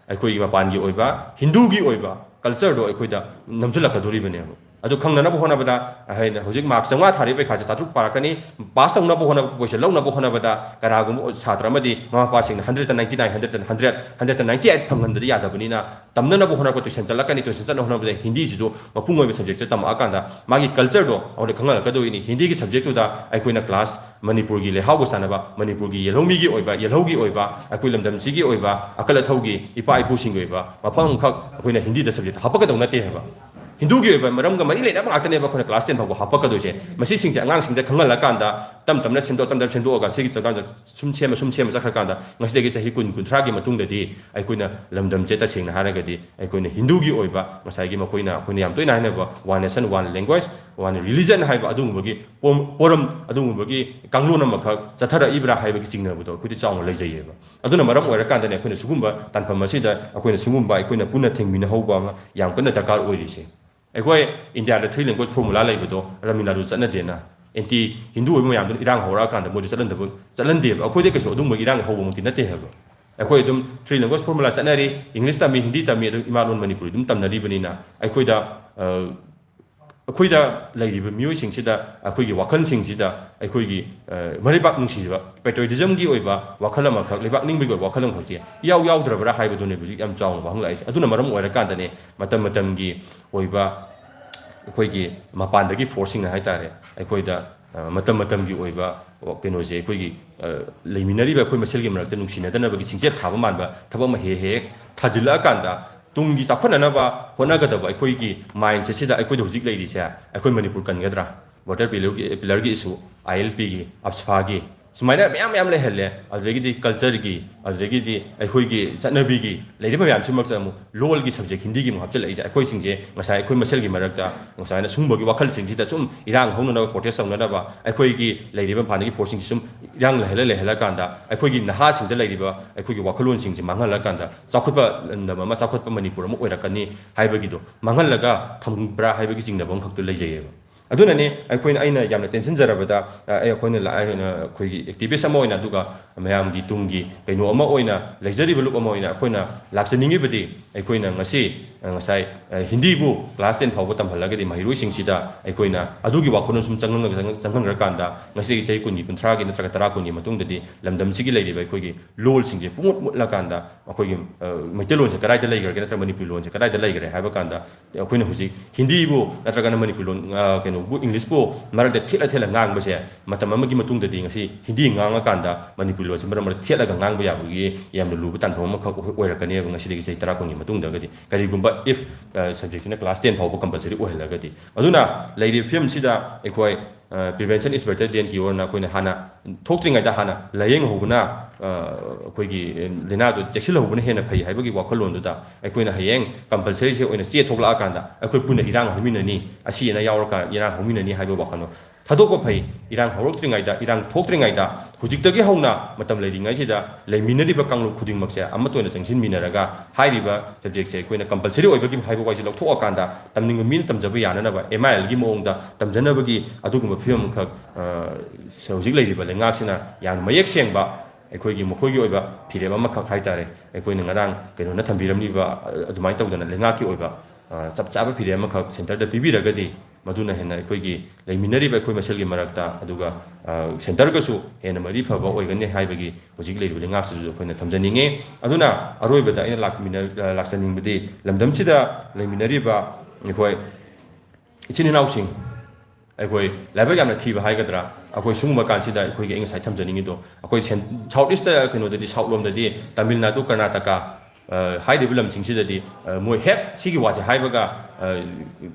ꯑꯩꯈꯣꯏꯒꯤ ꯃꯄꯥꯟꯒꯤ ꯑꯣꯏꯕ, ꯍꯤꯟꯗꯨꯒꯤ ꯑꯣꯏꯕ cultureꯗꯣ ꯑꯩꯈꯣꯏꯗ ꯅꯝꯁꯤꯜꯂꯛꯀꯗꯧꯔꯤꯕꯅꯦꯕ꯫ ꯑꯗꯨ ꯈꯪꯅꯅꯕ ꯍꯣꯠꯅꯕꯗ, ꯑꯩꯅ ꯍꯧꯖꯤꯛ ꯃꯥꯔꯛ ꯆꯥꯝꯃꯉꯥ ꯊꯥꯔꯤꯕ ꯄꯩꯈꯥꯁꯦ ꯆꯥꯇ꯭ꯔꯨꯛ ꯄꯥꯔꯛꯀꯅꯤ, ꯄꯥꯁ ꯇꯧꯅꯕ ꯍꯣꯠꯅꯕ ꯄꯣꯠꯁꯦ ꯂꯧꯅꯕ ꯍꯣꯠꯅꯕꯗ ꯀꯅꯥꯒꯨꯝꯕ ꯁꯥꯇ꯭ꯔ ꯑꯃꯗꯤ ꯃꯃꯥ ꯃꯄꯥꯁꯤꯡꯅ ꯍꯟꯗ꯭ꯔꯦꯠꯇ ꯅꯥꯏꯟꯇꯤ ꯅꯥꯏꯟ, ꯍꯟꯗ꯭ꯔꯦꯠꯇ ꯍꯟꯗ꯭ꯔꯦꯠ, ꯍꯟꯗ꯭ꯔꯦꯠꯇ ꯅꯥꯏꯟꯇꯤ ꯑꯩꯠ ꯐꯪꯍꯟꯗꯗꯤ ꯌꯥꯗꯕꯅꯤꯅ, ꯇꯝꯅꯅꯕ ꯍꯣꯠꯅꯔꯛꯄ ꯇ꯭ꯌꯨꯁꯟ ꯆꯠꯂꯛꯀꯅꯤ, ꯇ꯭ꯌꯨꯁꯟ ꯆꯠꯅꯕ ꯍꯣꯠꯅꯕꯗ ꯍꯤꯟꯗꯤꯁꯤꯁꯨ ꯃꯄꯨꯡ ꯑꯣꯏꯕ ꯁꯕꯖꯦꯛꯁꯦ ꯇꯝꯃꯛꯑꯀꯥꯟꯗ ꯃꯥꯒꯤ ꯀꯜꯆꯔꯗꯣ ꯑꯩꯈꯣꯏꯅ ꯈꯪꯍꯜꯂꯛꯀꯗꯧꯔꯤꯅꯤ꯫ ꯍꯤꯟꯗꯤꯒꯤ ꯁꯕꯖꯦꯛꯇꯨꯗ ꯑꯩꯈꯣꯏꯅ ꯀ꯭ꯂꯥꯁ ꯃꯅꯤꯄꯨꯔꯒꯤ ꯂꯩꯍꯥꯎꯒ ꯆꯥꯟꯅꯕ, ꯃꯅꯤꯄꯨꯔꯒꯤ ꯌꯦꯜꯍꯧꯃꯤꯒꯤ ꯑꯣꯏꯕ, ꯌꯦꯜꯍꯧꯒꯤ ꯑꯣꯏꯕ, ꯑꯩꯈꯣꯏ ꯂꯝꯗꯝꯁꯤꯒꯤ ꯑꯣꯏꯕ ꯑꯀꯜ ꯑꯊꯧꯒꯤ ꯏꯄꯥ ꯏꯄꯨꯁꯤꯡꯒꯤ ꯑꯣꯏꯕ ꯃꯐꯝ ꯑꯃꯈꯛ ꯑꯩꯈꯣꯏꯅ ꯍꯤꯟꯗꯤꯗ ꯁꯕꯖꯦꯛꯇ ꯍꯥꯞꯄꯛꯀꯗꯧ ꯅꯠꯇꯦ ꯍꯥꯏꯕ꯫ ꯍꯤꯟꯗꯨꯒꯤ ꯑꯣꯏꯕ ꯃꯔꯝꯒ ꯃꯔꯤ ꯂꯩꯅꯕ ꯉꯥꯛꯇꯅꯦꯕ ꯑꯩꯈꯣꯏꯅ ꯀ꯭ꯂꯥꯁ ꯇꯦꯟ ꯐꯥꯎꯕ ꯍꯥꯞꯄꯛꯀꯗꯣꯏꯁꯦ꯫ ꯃꯁꯤꯁꯤꯡꯁꯦ ꯑꯉꯥꯡꯁꯤꯡꯗ ꯈꯪꯍꯜꯂꯀꯥꯟꯗ ꯇꯞ ꯇꯞꯅ ꯁꯦꯝꯗꯣꯛ, ꯇꯞ ꯇꯞꯅ ꯁꯦꯝꯗꯣꯛꯑꯒ ꯁꯤꯒꯤ ꯆꯠꯀꯥꯟꯗ ꯁꯨꯝ ꯁꯦꯝꯃ, ꯁꯨꯝ ꯁꯦꯝꯃ ꯆꯠꯈ꯭ꯔꯀꯥꯟꯗ ꯉꯁꯤꯗꯒꯤ ꯆꯍꯤ ꯀꯨꯟ, ꯀꯨꯟꯊ꯭ꯔꯥꯒꯤ ꯃꯇꯨꯡꯗꯗꯤ ꯑꯩꯈꯣꯏꯅ ꯂꯝꯗꯝꯁꯦ ꯇꯁꯦꯡꯅ ꯍꯥꯏꯔꯒꯗꯤ ꯑꯩꯈꯣꯏꯅ ꯍꯤꯟꯗꯨꯒꯤ ꯑꯣꯏꯕ, ꯉꯁꯥꯏꯒꯤ ꯃꯈꯣꯏꯅ, ꯑꯩꯈꯣꯏꯅ ꯌꯥꯝ ꯇꯣꯏꯅ ꯍꯥꯏꯅꯕ one nation, one language, one religion ꯍꯥꯏꯕ ꯑꯗꯨꯒꯨꯝꯕꯒꯤ ꯄꯣꯝ-, ꯄꯣꯔꯝ, ꯑꯗꯨꯒꯨꯝꯕꯒꯤ ꯀꯥꯡꯂꯣꯟ ꯑꯃꯈꯛ ꯆꯠꯊꯔꯛꯏꯕ꯭ꯔꯥ ꯍꯥꯏꯕꯒꯤ ꯆꯤꯡꯅꯕꯗꯣ ꯑꯩꯈꯣꯏꯗꯤ ꯆꯥꯎꯅ ꯂꯩꯖꯩꯌꯦꯕ꯫ ꯑꯗꯨꯅ ꯃꯔꯝ ꯑꯣꯏꯔꯀꯥꯟꯗꯅꯦ ꯑꯩꯈꯣꯏꯅ ꯁꯤꯒꯨꯝꯕ ꯇꯥꯟꯐꯝ ꯑꯁꯤꯗ ꯑꯩꯈꯣꯏꯅ ꯁꯤꯒꯨꯝꯕ ꯑꯩꯈꯣꯏꯅ ꯄꯨꯟꯅ ꯊꯦꯡꯃꯤꯟꯅꯍꯧꯕ ꯑꯃ ꯌꯥꯝ ꯀꯟꯅ ꯗꯔꯀꯥꯔ ꯑꯣꯏꯔꯤꯁꯦ꯫ ꯑꯩꯈꯣꯏ ꯏꯟꯗꯤꯌꯥꯗ three language formula ꯂꯩꯕꯗꯣ ꯇꯥꯃꯤꯜ ꯅꯥꯗꯨ ꯆꯠꯅꯗꯦꯅ, ꯑꯦꯟꯇꯤ ꯍꯤꯟꯗꯨ ꯑꯣꯏꯕ ꯃꯌꯥꯝꯗꯨꯅ ꯏꯔꯥꯡ ꯍꯧꯔꯛꯑꯀꯥꯟꯗ ꯃꯣꯏꯗ ꯆꯠꯍꯟꯗꯕ, ꯆꯠꯍꯟꯗꯦꯕ꯫ ꯑꯩꯈꯣꯏꯗ ꯀꯩꯁꯨ ꯑꯗꯨꯝꯕ ꯏꯔꯥꯡ ꯍꯧꯕꯃꯛꯇꯤ ꯅꯠꯇꯦ ꯍꯥꯏꯕ꯫ ꯑꯩꯈꯣꯏ ꯑꯗꯨꯝ three language formula ꯆꯠꯅꯔꯤ, ꯏꯪꯂꯤꯁ ꯇꯝꯃꯤ, ꯍꯤꯟꯗꯤ ꯇꯝꯃꯤ, ꯑꯗꯨꯝ ꯏꯃꯥ ꯂꯣꯟ ꯃꯅꯤꯄꯨꯔꯤ ꯑꯗꯨꯝ ꯇꯝꯅꯔꯤꯕꯅꯤꯅ ꯑꯩꯈꯣꯏꯗ, ꯑ, ꯑꯩꯈꯣꯏꯗ ꯂꯩꯔꯤꯕ ꯃꯤꯑꯣꯏꯁꯤꯡꯁꯤꯗ, ꯑꯩꯈꯣꯏꯒꯤ ꯋꯥꯈꯜꯁꯤꯡꯁꯤꯗ ꯑꯩꯈꯣꯏꯒꯤ, ꯑ, ꯃꯔꯩꯕꯥꯛ ꯅꯨꯡꯁꯤꯕ, patriotismꯒꯤ ꯑꯣꯏꯕ ꯋꯥꯈꯜ ꯑꯃꯈꯛ, ꯂꯩꯕꯥꯛ ꯅꯤꯡꯕꯒꯤ ꯑꯣꯏꯕ ꯋꯥꯈꯜ ꯑꯃꯈꯛꯁꯦ ꯏꯌꯥꯎ ꯌꯥꯎꯗ꯭ꯔꯕ꯭ꯔꯥ ꯍꯥꯏꯕꯗꯨꯅꯦ ꯍꯧꯖꯤꯛ ꯌꯥꯝ ꯆꯥꯎꯅ ꯋꯥꯍꯪ ꯂꯥꯛꯏꯁꯦ꯫ ꯑꯗꯨꯅ ꯃꯔꯝ ꯑꯣꯏꯔꯀꯥꯟꯗꯅꯦ ꯃꯇꯝ ꯃꯇꯝꯒꯤ ꯑꯣꯏꯕ ꯑꯩꯈꯣꯏꯒꯤ ꯃꯄꯥꯟꯗꯒꯤ forceꯁꯤꯡꯅ ꯍꯥꯏꯇꯥꯔꯦ, ꯑꯩꯈꯣꯏꯗ, ꯑ, ꯃꯇꯝ ꯃꯇꯝꯒꯤ ꯑꯣꯏꯕ ꯀꯩꯅꯣꯁꯦ, ꯑꯩꯈꯣꯏꯒꯤ, ꯑ, ꯂꯩꯃꯤꯟꯅꯔꯤꯕ ꯑꯩꯈꯣꯏ ꯃꯁꯦꯜꯒꯤ ꯃꯔꯛꯇ ꯅꯨꯡꯁꯤꯅꯗꯅꯕꯒꯤ ꯆꯤꯡꯆꯦꯞ ꯊꯥꯕ ꯃꯥꯟꯕ ꯊꯕꯛ ꯑꯃ ꯍꯦꯛ ꯍꯦꯛ ꯊꯥꯖꯤꯜꯂꯛꯑꯀꯥꯟꯗ ꯇꯨꯡꯒꯤ ꯆꯥꯎꯈꯠꯅꯅꯕ ꯍꯣꯠꯅꯒꯗꯕ ꯑꯩꯈꯣꯏꯒꯤ mindsetꯁꯤꯗ ꯑꯩꯈꯣꯏꯗ ꯍꯧꯖꯤꯛ ꯂꯩꯔꯤꯁꯦ, ꯑꯩꯈꯣꯏ ꯃꯅꯤꯄꯨꯔ ꯀꯟꯒꯗ꯭ꯔꯥ? Water pillarꯒꯤ, pillarꯒꯤ issue, ILPꯒꯤ, AFSAꯒꯤ, ꯁꯨꯃꯥꯏꯅ ꯃꯌꯥꯝ ꯃꯌꯥꯝ ꯂꯩꯍꯜꯂꯦ꯫ ꯑꯗꯨꯗꯒꯤꯗꯤ cultureꯒꯤ, ꯑꯗꯨꯗꯒꯤꯗꯤ ꯑꯩꯈꯣꯏꯒꯤ ꯆꯠꯅꯕꯤꯒꯤ ꯂꯩꯔꯤꯕ ꯃꯌꯥꯝꯁꯤꯃꯛꯇ ꯑꯃꯨꯛ ꯂꯣꯜꯒꯤ subject ꯍꯤꯟꯗꯤꯒꯤ ꯑꯃꯨꯛ ꯍꯥꯞꯆꯤꯜꯂꯛꯏꯁꯦ꯫ ꯑꯩꯈꯣꯏꯁꯤꯡꯁꯦ ꯉꯁꯥꯏ ꯑꯩꯈꯣꯏ ꯃꯁꯦꯜꯒꯤ ꯃꯔꯛꯇ ꯉꯁꯥꯏꯅ ꯁꯨꯝꯕꯒꯤ ꯋꯥꯈꯜꯁꯤꯡꯁꯤꯗ ꯁꯨꯝ ꯏꯔꯥꯡ ꯍꯧꯅꯅꯕ, protest ꯇꯧꯅꯅꯕ, ꯑꯩꯈꯣꯏꯒꯤ ꯂꯩꯔꯤꯕ ꯃꯄꯥꯟꯗꯒꯤ forceꯁꯤꯡꯁꯤ ꯁꯨꯝ ꯏꯔꯥꯡ ꯂꯩꯍꯜꯂ ꯂꯩꯍꯜꯂꯀꯥꯟꯗ ꯑꯩꯈꯣꯏꯒꯤ ꯅꯍꯥꯁꯤꯡꯗ ꯂꯩꯔꯤꯕ ꯑꯩꯈꯣꯏꯒꯤ ꯋꯥꯈꯜꯂꯣꯟꯁꯤꯡꯁꯤ ꯃꯥꯡꯍꯜꯂꯀꯥꯟꯗ ꯆꯥꯎꯈꯠꯄ ꯂꯝꯗꯝ ꯑꯃ, ꯆꯥꯎꯈꯠꯄ ꯃꯅꯤꯄꯨꯔ ꯑꯃ ꯑꯣꯏꯔꯛꯀꯅꯤ ꯍꯥꯏꯕꯒꯤꯗꯣ ꯃꯥꯡꯍꯜꯂꯒ ꯊꯝꯕ꯭ꯔꯥ ꯍꯥꯏꯕꯒꯤ ꯆꯤꯡꯅꯕ ꯑꯃꯈꯛꯇꯣ ꯂꯩꯖꯩꯌꯦꯕ꯫ ꯑꯗꯨꯅꯅꯦ ꯑꯩꯈꯣꯏꯅ, ꯑꯩꯅ ꯌꯥꯝꯅ ꯇꯦꯟꯁꯤꯟꯖꯔꯕꯗ, ꯑ, ꯑꯩ, ꯑꯩꯈꯣꯏꯅ ꯂꯥꯛ-, ꯑꯩꯅ, ꯑꯩꯈꯣꯏꯒꯤ activist ꯑꯃ ꯑꯣꯏꯅ, ꯑꯗꯨꯒ ꯃꯌꯥꯝꯒꯤ ꯇꯨꯡꯒꯤ ꯀꯩꯅꯣ ꯑꯃ ꯑꯣꯏꯅ, ꯂꯩꯖꯔꯤꯕ ꯂꯨꯞ ꯑꯃ ꯑꯣꯏꯅ ꯑꯩꯈꯣꯏꯅ ꯂꯥꯛꯆꯅꯤꯡꯉꯤꯕꯗꯤ, ꯑꯩꯈꯣꯏꯅ ꯉꯁꯤ ꯉꯁꯥꯏ ꯍꯤꯟꯗꯤꯕꯨ class ten ꯐꯥꯎꯕ ꯇꯝꯍꯜꯂꯒꯗꯤ ꯃꯍꯩꯔꯣꯏꯁꯤꯡꯁꯤꯗ ꯑꯩꯈꯣꯏꯅ ꯑꯗꯨꯒꯤ ꯋꯥꯈꯜꯂꯣꯟ ꯁꯨꯝ ꯆꯪꯍꯟꯈ꯭ꯔꯀꯥꯟꯗ ꯉꯁꯤꯗꯒꯤ ꯆꯍꯤ ꯀꯨꯟꯒꯤ, ꯀꯨꯟꯊ꯭ꯔꯥꯒꯤ ꯅꯠꯇ꯭ꯔꯒ ꯇꯔꯥ ꯀꯨꯟꯒꯤ ꯃꯇꯨꯡꯗꯗꯤ ꯂꯝꯗꯝꯁꯤꯒꯤ ꯂꯩꯔꯤꯕ ꯑꯩꯈꯣꯏꯒꯤ ꯂꯣꯜꯁꯤꯡꯁꯦ ꯄꯨꯡꯃꯨꯠ ꯃꯨꯠꯂꯀꯥꯟꯗ ꯑꯩꯈꯣꯏꯒꯤ ꯃꯩꯇꯩꯂꯣꯟꯁꯦ ꯀꯗꯥꯏꯗ ꯂꯩꯈ꯭ꯔꯒꯦ ꯅꯠꯇ꯭ꯔꯒ ꯃꯅꯤꯄꯨꯔꯤ ꯂꯣꯟꯁꯦ ꯀꯗꯥꯏꯗ ꯂꯩꯈ꯭ꯔꯦ ꯍꯥꯏꯕ ꯀꯥꯟꯗ ꯑꯩꯈꯣꯏꯅ ꯍꯧꯖꯤꯛ ꯍꯤꯟꯗꯤꯕꯨ ꯅꯠꯇ꯭ꯔꯒꯅ ꯃꯅꯤꯄꯨꯔꯤ ꯂꯣꯟ, ꯀꯩꯅꯣꯕꯨ, ꯏꯪꯂꯤꯁꯄꯨ ꯃꯔꯛꯇ ꯊꯦꯠꯂ ꯊꯦꯠꯂ ꯉꯥꯡꯕꯁꯦ ꯃꯇꯝ ꯑꯃꯒꯤ ꯃꯇꯨꯡꯗꯗꯤ ꯉꯁꯤ ꯍꯤꯟꯗꯤ ꯉꯥꯡꯉꯀꯥꯟꯗ ꯃꯅꯤꯄꯨꯔꯤ ꯂꯣꯟꯁꯦ ꯃꯔꯛ ꯃꯔꯛ ꯊꯦꯠꯂꯒ ꯉꯥꯡꯕ ꯌꯥꯕꯒꯤ ꯌꯥꯝꯅ ꯂꯨꯕ ꯇꯥꯟꯐꯝ ꯑꯃꯈꯛ ꯑꯣꯏꯔꯛꯀꯅꯦꯕ ꯉꯁꯤꯗꯒꯤ ꯆꯍꯤ ꯇꯔꯥ ꯀꯨꯟꯒꯤ ꯃꯇꯨꯡꯗꯒꯗꯤ꯫ ꯀꯔꯤꯒꯨꯝꯕ if subjectꯁꯤꯅ class ten ꯐꯥꯎꯕ compulsory ꯑꯣꯏꯍꯜꯂꯒꯗꯤ꯫ ꯑꯗꯨꯅ ꯂꯩꯔꯤꯕ ꯐꯤꯕꯝꯁꯤꯗ ꯑꯩꯈꯣꯏ prevention is better thanꯒꯤ ꯑꯣꯏꯅ ꯑꯩꯈꯣꯏꯅ ꯍꯥꯟꯅ ꯊꯣꯛꯇ꯭ꯔꯤꯉꯩꯗ ꯍꯥꯟꯅ ꯂꯥꯏꯌꯦꯡꯍꯧꯕꯅ ꯑꯩꯈꯣꯏꯒꯤ ꯂꯥꯏꯅꯥꯗꯨ ꯆꯦꯛꯁꯤꯜꯍꯧꯕꯅ ꯍꯦꯟꯅ ꯐꯩ ꯍꯥꯏꯕꯒꯤ ꯋꯥꯈꯜꯂꯣꯟꯗꯨꯗ ꯑꯩꯈꯣꯏꯅ ꯍꯌꯦꯡ compulsoryꯁꯦ ꯑꯣꯏꯅ ꯆꯦ ꯊꯣꯛꯂꯛꯑꯀꯥꯟꯗ ꯑꯩꯈꯣꯏ ꯄꯨꯟꯅ ꯏꯔꯥꯡ ꯍꯧꯃꯤꯟꯅꯅꯤ, ꯑꯁꯤ ꯑꯅꯥ ꯌꯥꯎꯔꯀꯥꯟꯗ ꯏꯔꯥꯡ ꯍꯧꯃꯤꯟꯅꯅꯤ ꯍꯥꯏꯕ ꯋꯥꯈꯜꯂꯣꯟ ꯊꯥꯗꯣꯛꯄ ꯐꯩ꯫ ꯏꯔꯥꯡ ꯍꯧꯔꯛꯇ꯭ꯔꯤꯉꯩꯗ, ꯏꯔꯥꯡ ꯊꯣꯛꯇ꯭ꯔꯤꯉꯩꯗ ꯍꯧꯖꯤꯛꯇꯒꯤ ꯍꯧꯅ ꯃꯇꯝ ꯂꯩꯔꯤꯉꯩꯁꯤꯗ ꯂꯩꯃꯤꯟꯅꯔꯤꯕ ꯀꯥꯡꯂꯨꯞ ꯈꯨꯗꯤꯡꯃꯛꯁꯦ ꯑꯃꯠꯇ ꯑꯣꯏꯅ ꯆꯪꯁꯤꯟꯃꯤꯟꯅꯔꯒ ꯍꯥꯏꯔꯤꯕ subjectꯁꯦ ꯑꯩꯈꯣꯏꯅ compulsory ꯑꯣꯏꯕꯒꯤ ꯍꯥꯏꯕ ꯋꯥꯁꯦ ꯂꯧꯊꯣꯛꯑꯀꯥꯟꯗ ꯇꯝꯅꯤꯡꯕ ꯃꯤꯅ ꯇꯝꯖꯕ ꯌꯥꯅꯅꯕ, M I Lꯒꯤ ꯃꯑꯣꯡꯗ ꯇꯝꯖꯅꯕꯒꯤ ꯑꯗꯨꯒꯨꯝꯕ ꯐꯤꯕꯝ ꯑꯃꯈꯛ ꯍꯧꯖꯤꯛ ꯂꯩꯔꯤꯕ ꯂꯩꯉꯥꯛꯁꯤꯅ ꯌꯥꯝꯅ ꯃꯌꯦꯛ ꯁꯦꯡꯕ ꯑꯩꯈꯣꯏꯒꯤ ꯃꯈꯣꯏꯒꯤ ꯑꯣꯏꯕ ꯐꯤꯔꯦꯞ ꯑꯃꯈꯛ ꯍꯥꯏꯇꯥꯔꯦ, ꯑꯩꯈꯣꯏꯅ ꯉꯔꯥꯡ ꯀꯩꯅꯣꯅ ꯊꯝꯕꯤꯔꯝꯂꯤꯕ ꯑꯗꯨꯃꯥꯏꯅ ꯇꯧꯗꯅ ꯂꯩꯉꯥꯛꯀꯤ ꯑꯣꯏꯕ ꯆꯞ ꯆꯥꯕ ꯐꯤꯔꯦꯞ ꯑꯃꯈꯛ centreꯗ ꯄꯤꯕꯤꯔꯒꯗꯤ ꯃꯗꯨꯅ ꯍꯦꯟꯅ ꯑꯩꯈꯣꯏꯒꯤ ꯂꯩꯃꯤꯟꯅꯔꯤꯕ ꯑꯩꯈꯣꯏ ꯃꯁꯦꯜꯒꯤ ꯃꯔꯛꯇ, ꯑꯗꯨꯒ centreꯒꯁꯨ ꯍꯦꯟꯅ ꯃꯔꯤ ꯐꯕ ꯑꯣꯏꯒꯅꯤ ꯍꯥꯏꯕꯒꯤ ꯍꯧꯖꯤꯛ ꯂꯩꯔꯤꯕ ꯂꯩꯉꯥꯛꯁꯤꯗꯁꯨ ꯑꯩꯈꯣꯏꯅ ꯊꯝꯖꯅꯤꯡꯉꯤ꯫ ꯑꯗꯨꯅ ꯑꯔꯣꯏꯕꯗ ꯑꯩꯅ ꯂꯥꯛꯃꯤꯟꯅ-, ꯂꯥꯛꯆꯅꯤꯡꯕꯗꯤ ꯂꯝꯗꯝꯁꯤꯗ ꯂꯩꯃꯤꯟꯅꯔꯤꯕ ꯑꯩꯈꯣꯏ ꯏꯆꯤꯟ ꯏꯅꯥꯎꯁꯤꯡ, ꯑꯩꯈꯣꯏ ꯂꯥꯏꯕꯛ ꯌꯥꯝꯅ ꯊꯤꯕ ꯍꯥꯏꯒꯗ꯭ꯔꯥ, ꯑꯩꯈꯣꯏ ꯁꯤꯒꯨꯝꯕ ꯀꯥꯟꯁꯤꯗ ꯑꯩꯈꯣꯏꯒꯤ ꯑꯩ ꯉꯁꯥꯏ ꯊꯝꯖꯅꯤꯡꯉꯤꯗꯣ, ꯑꯩꯈꯣꯏ ꯁꯦꯟ-, South Eastꯇ ꯀꯩꯅꯣꯗꯗꯤ, South ꯂꯣꯝꯗꯗꯤ ꯇꯥꯃꯤꯜ ꯅꯥꯗꯨ, ꯀꯔꯅꯥꯇꯀꯥ, ꯍꯥꯏꯔꯤꯕ ꯂꯝꯁꯤꯡꯁꯤꯗꯗꯤ ꯃꯣꯏ ꯍꯦꯛ ꯁꯤꯒꯤ ꯋꯥꯁꯦ ꯍꯥꯏꯕꯒ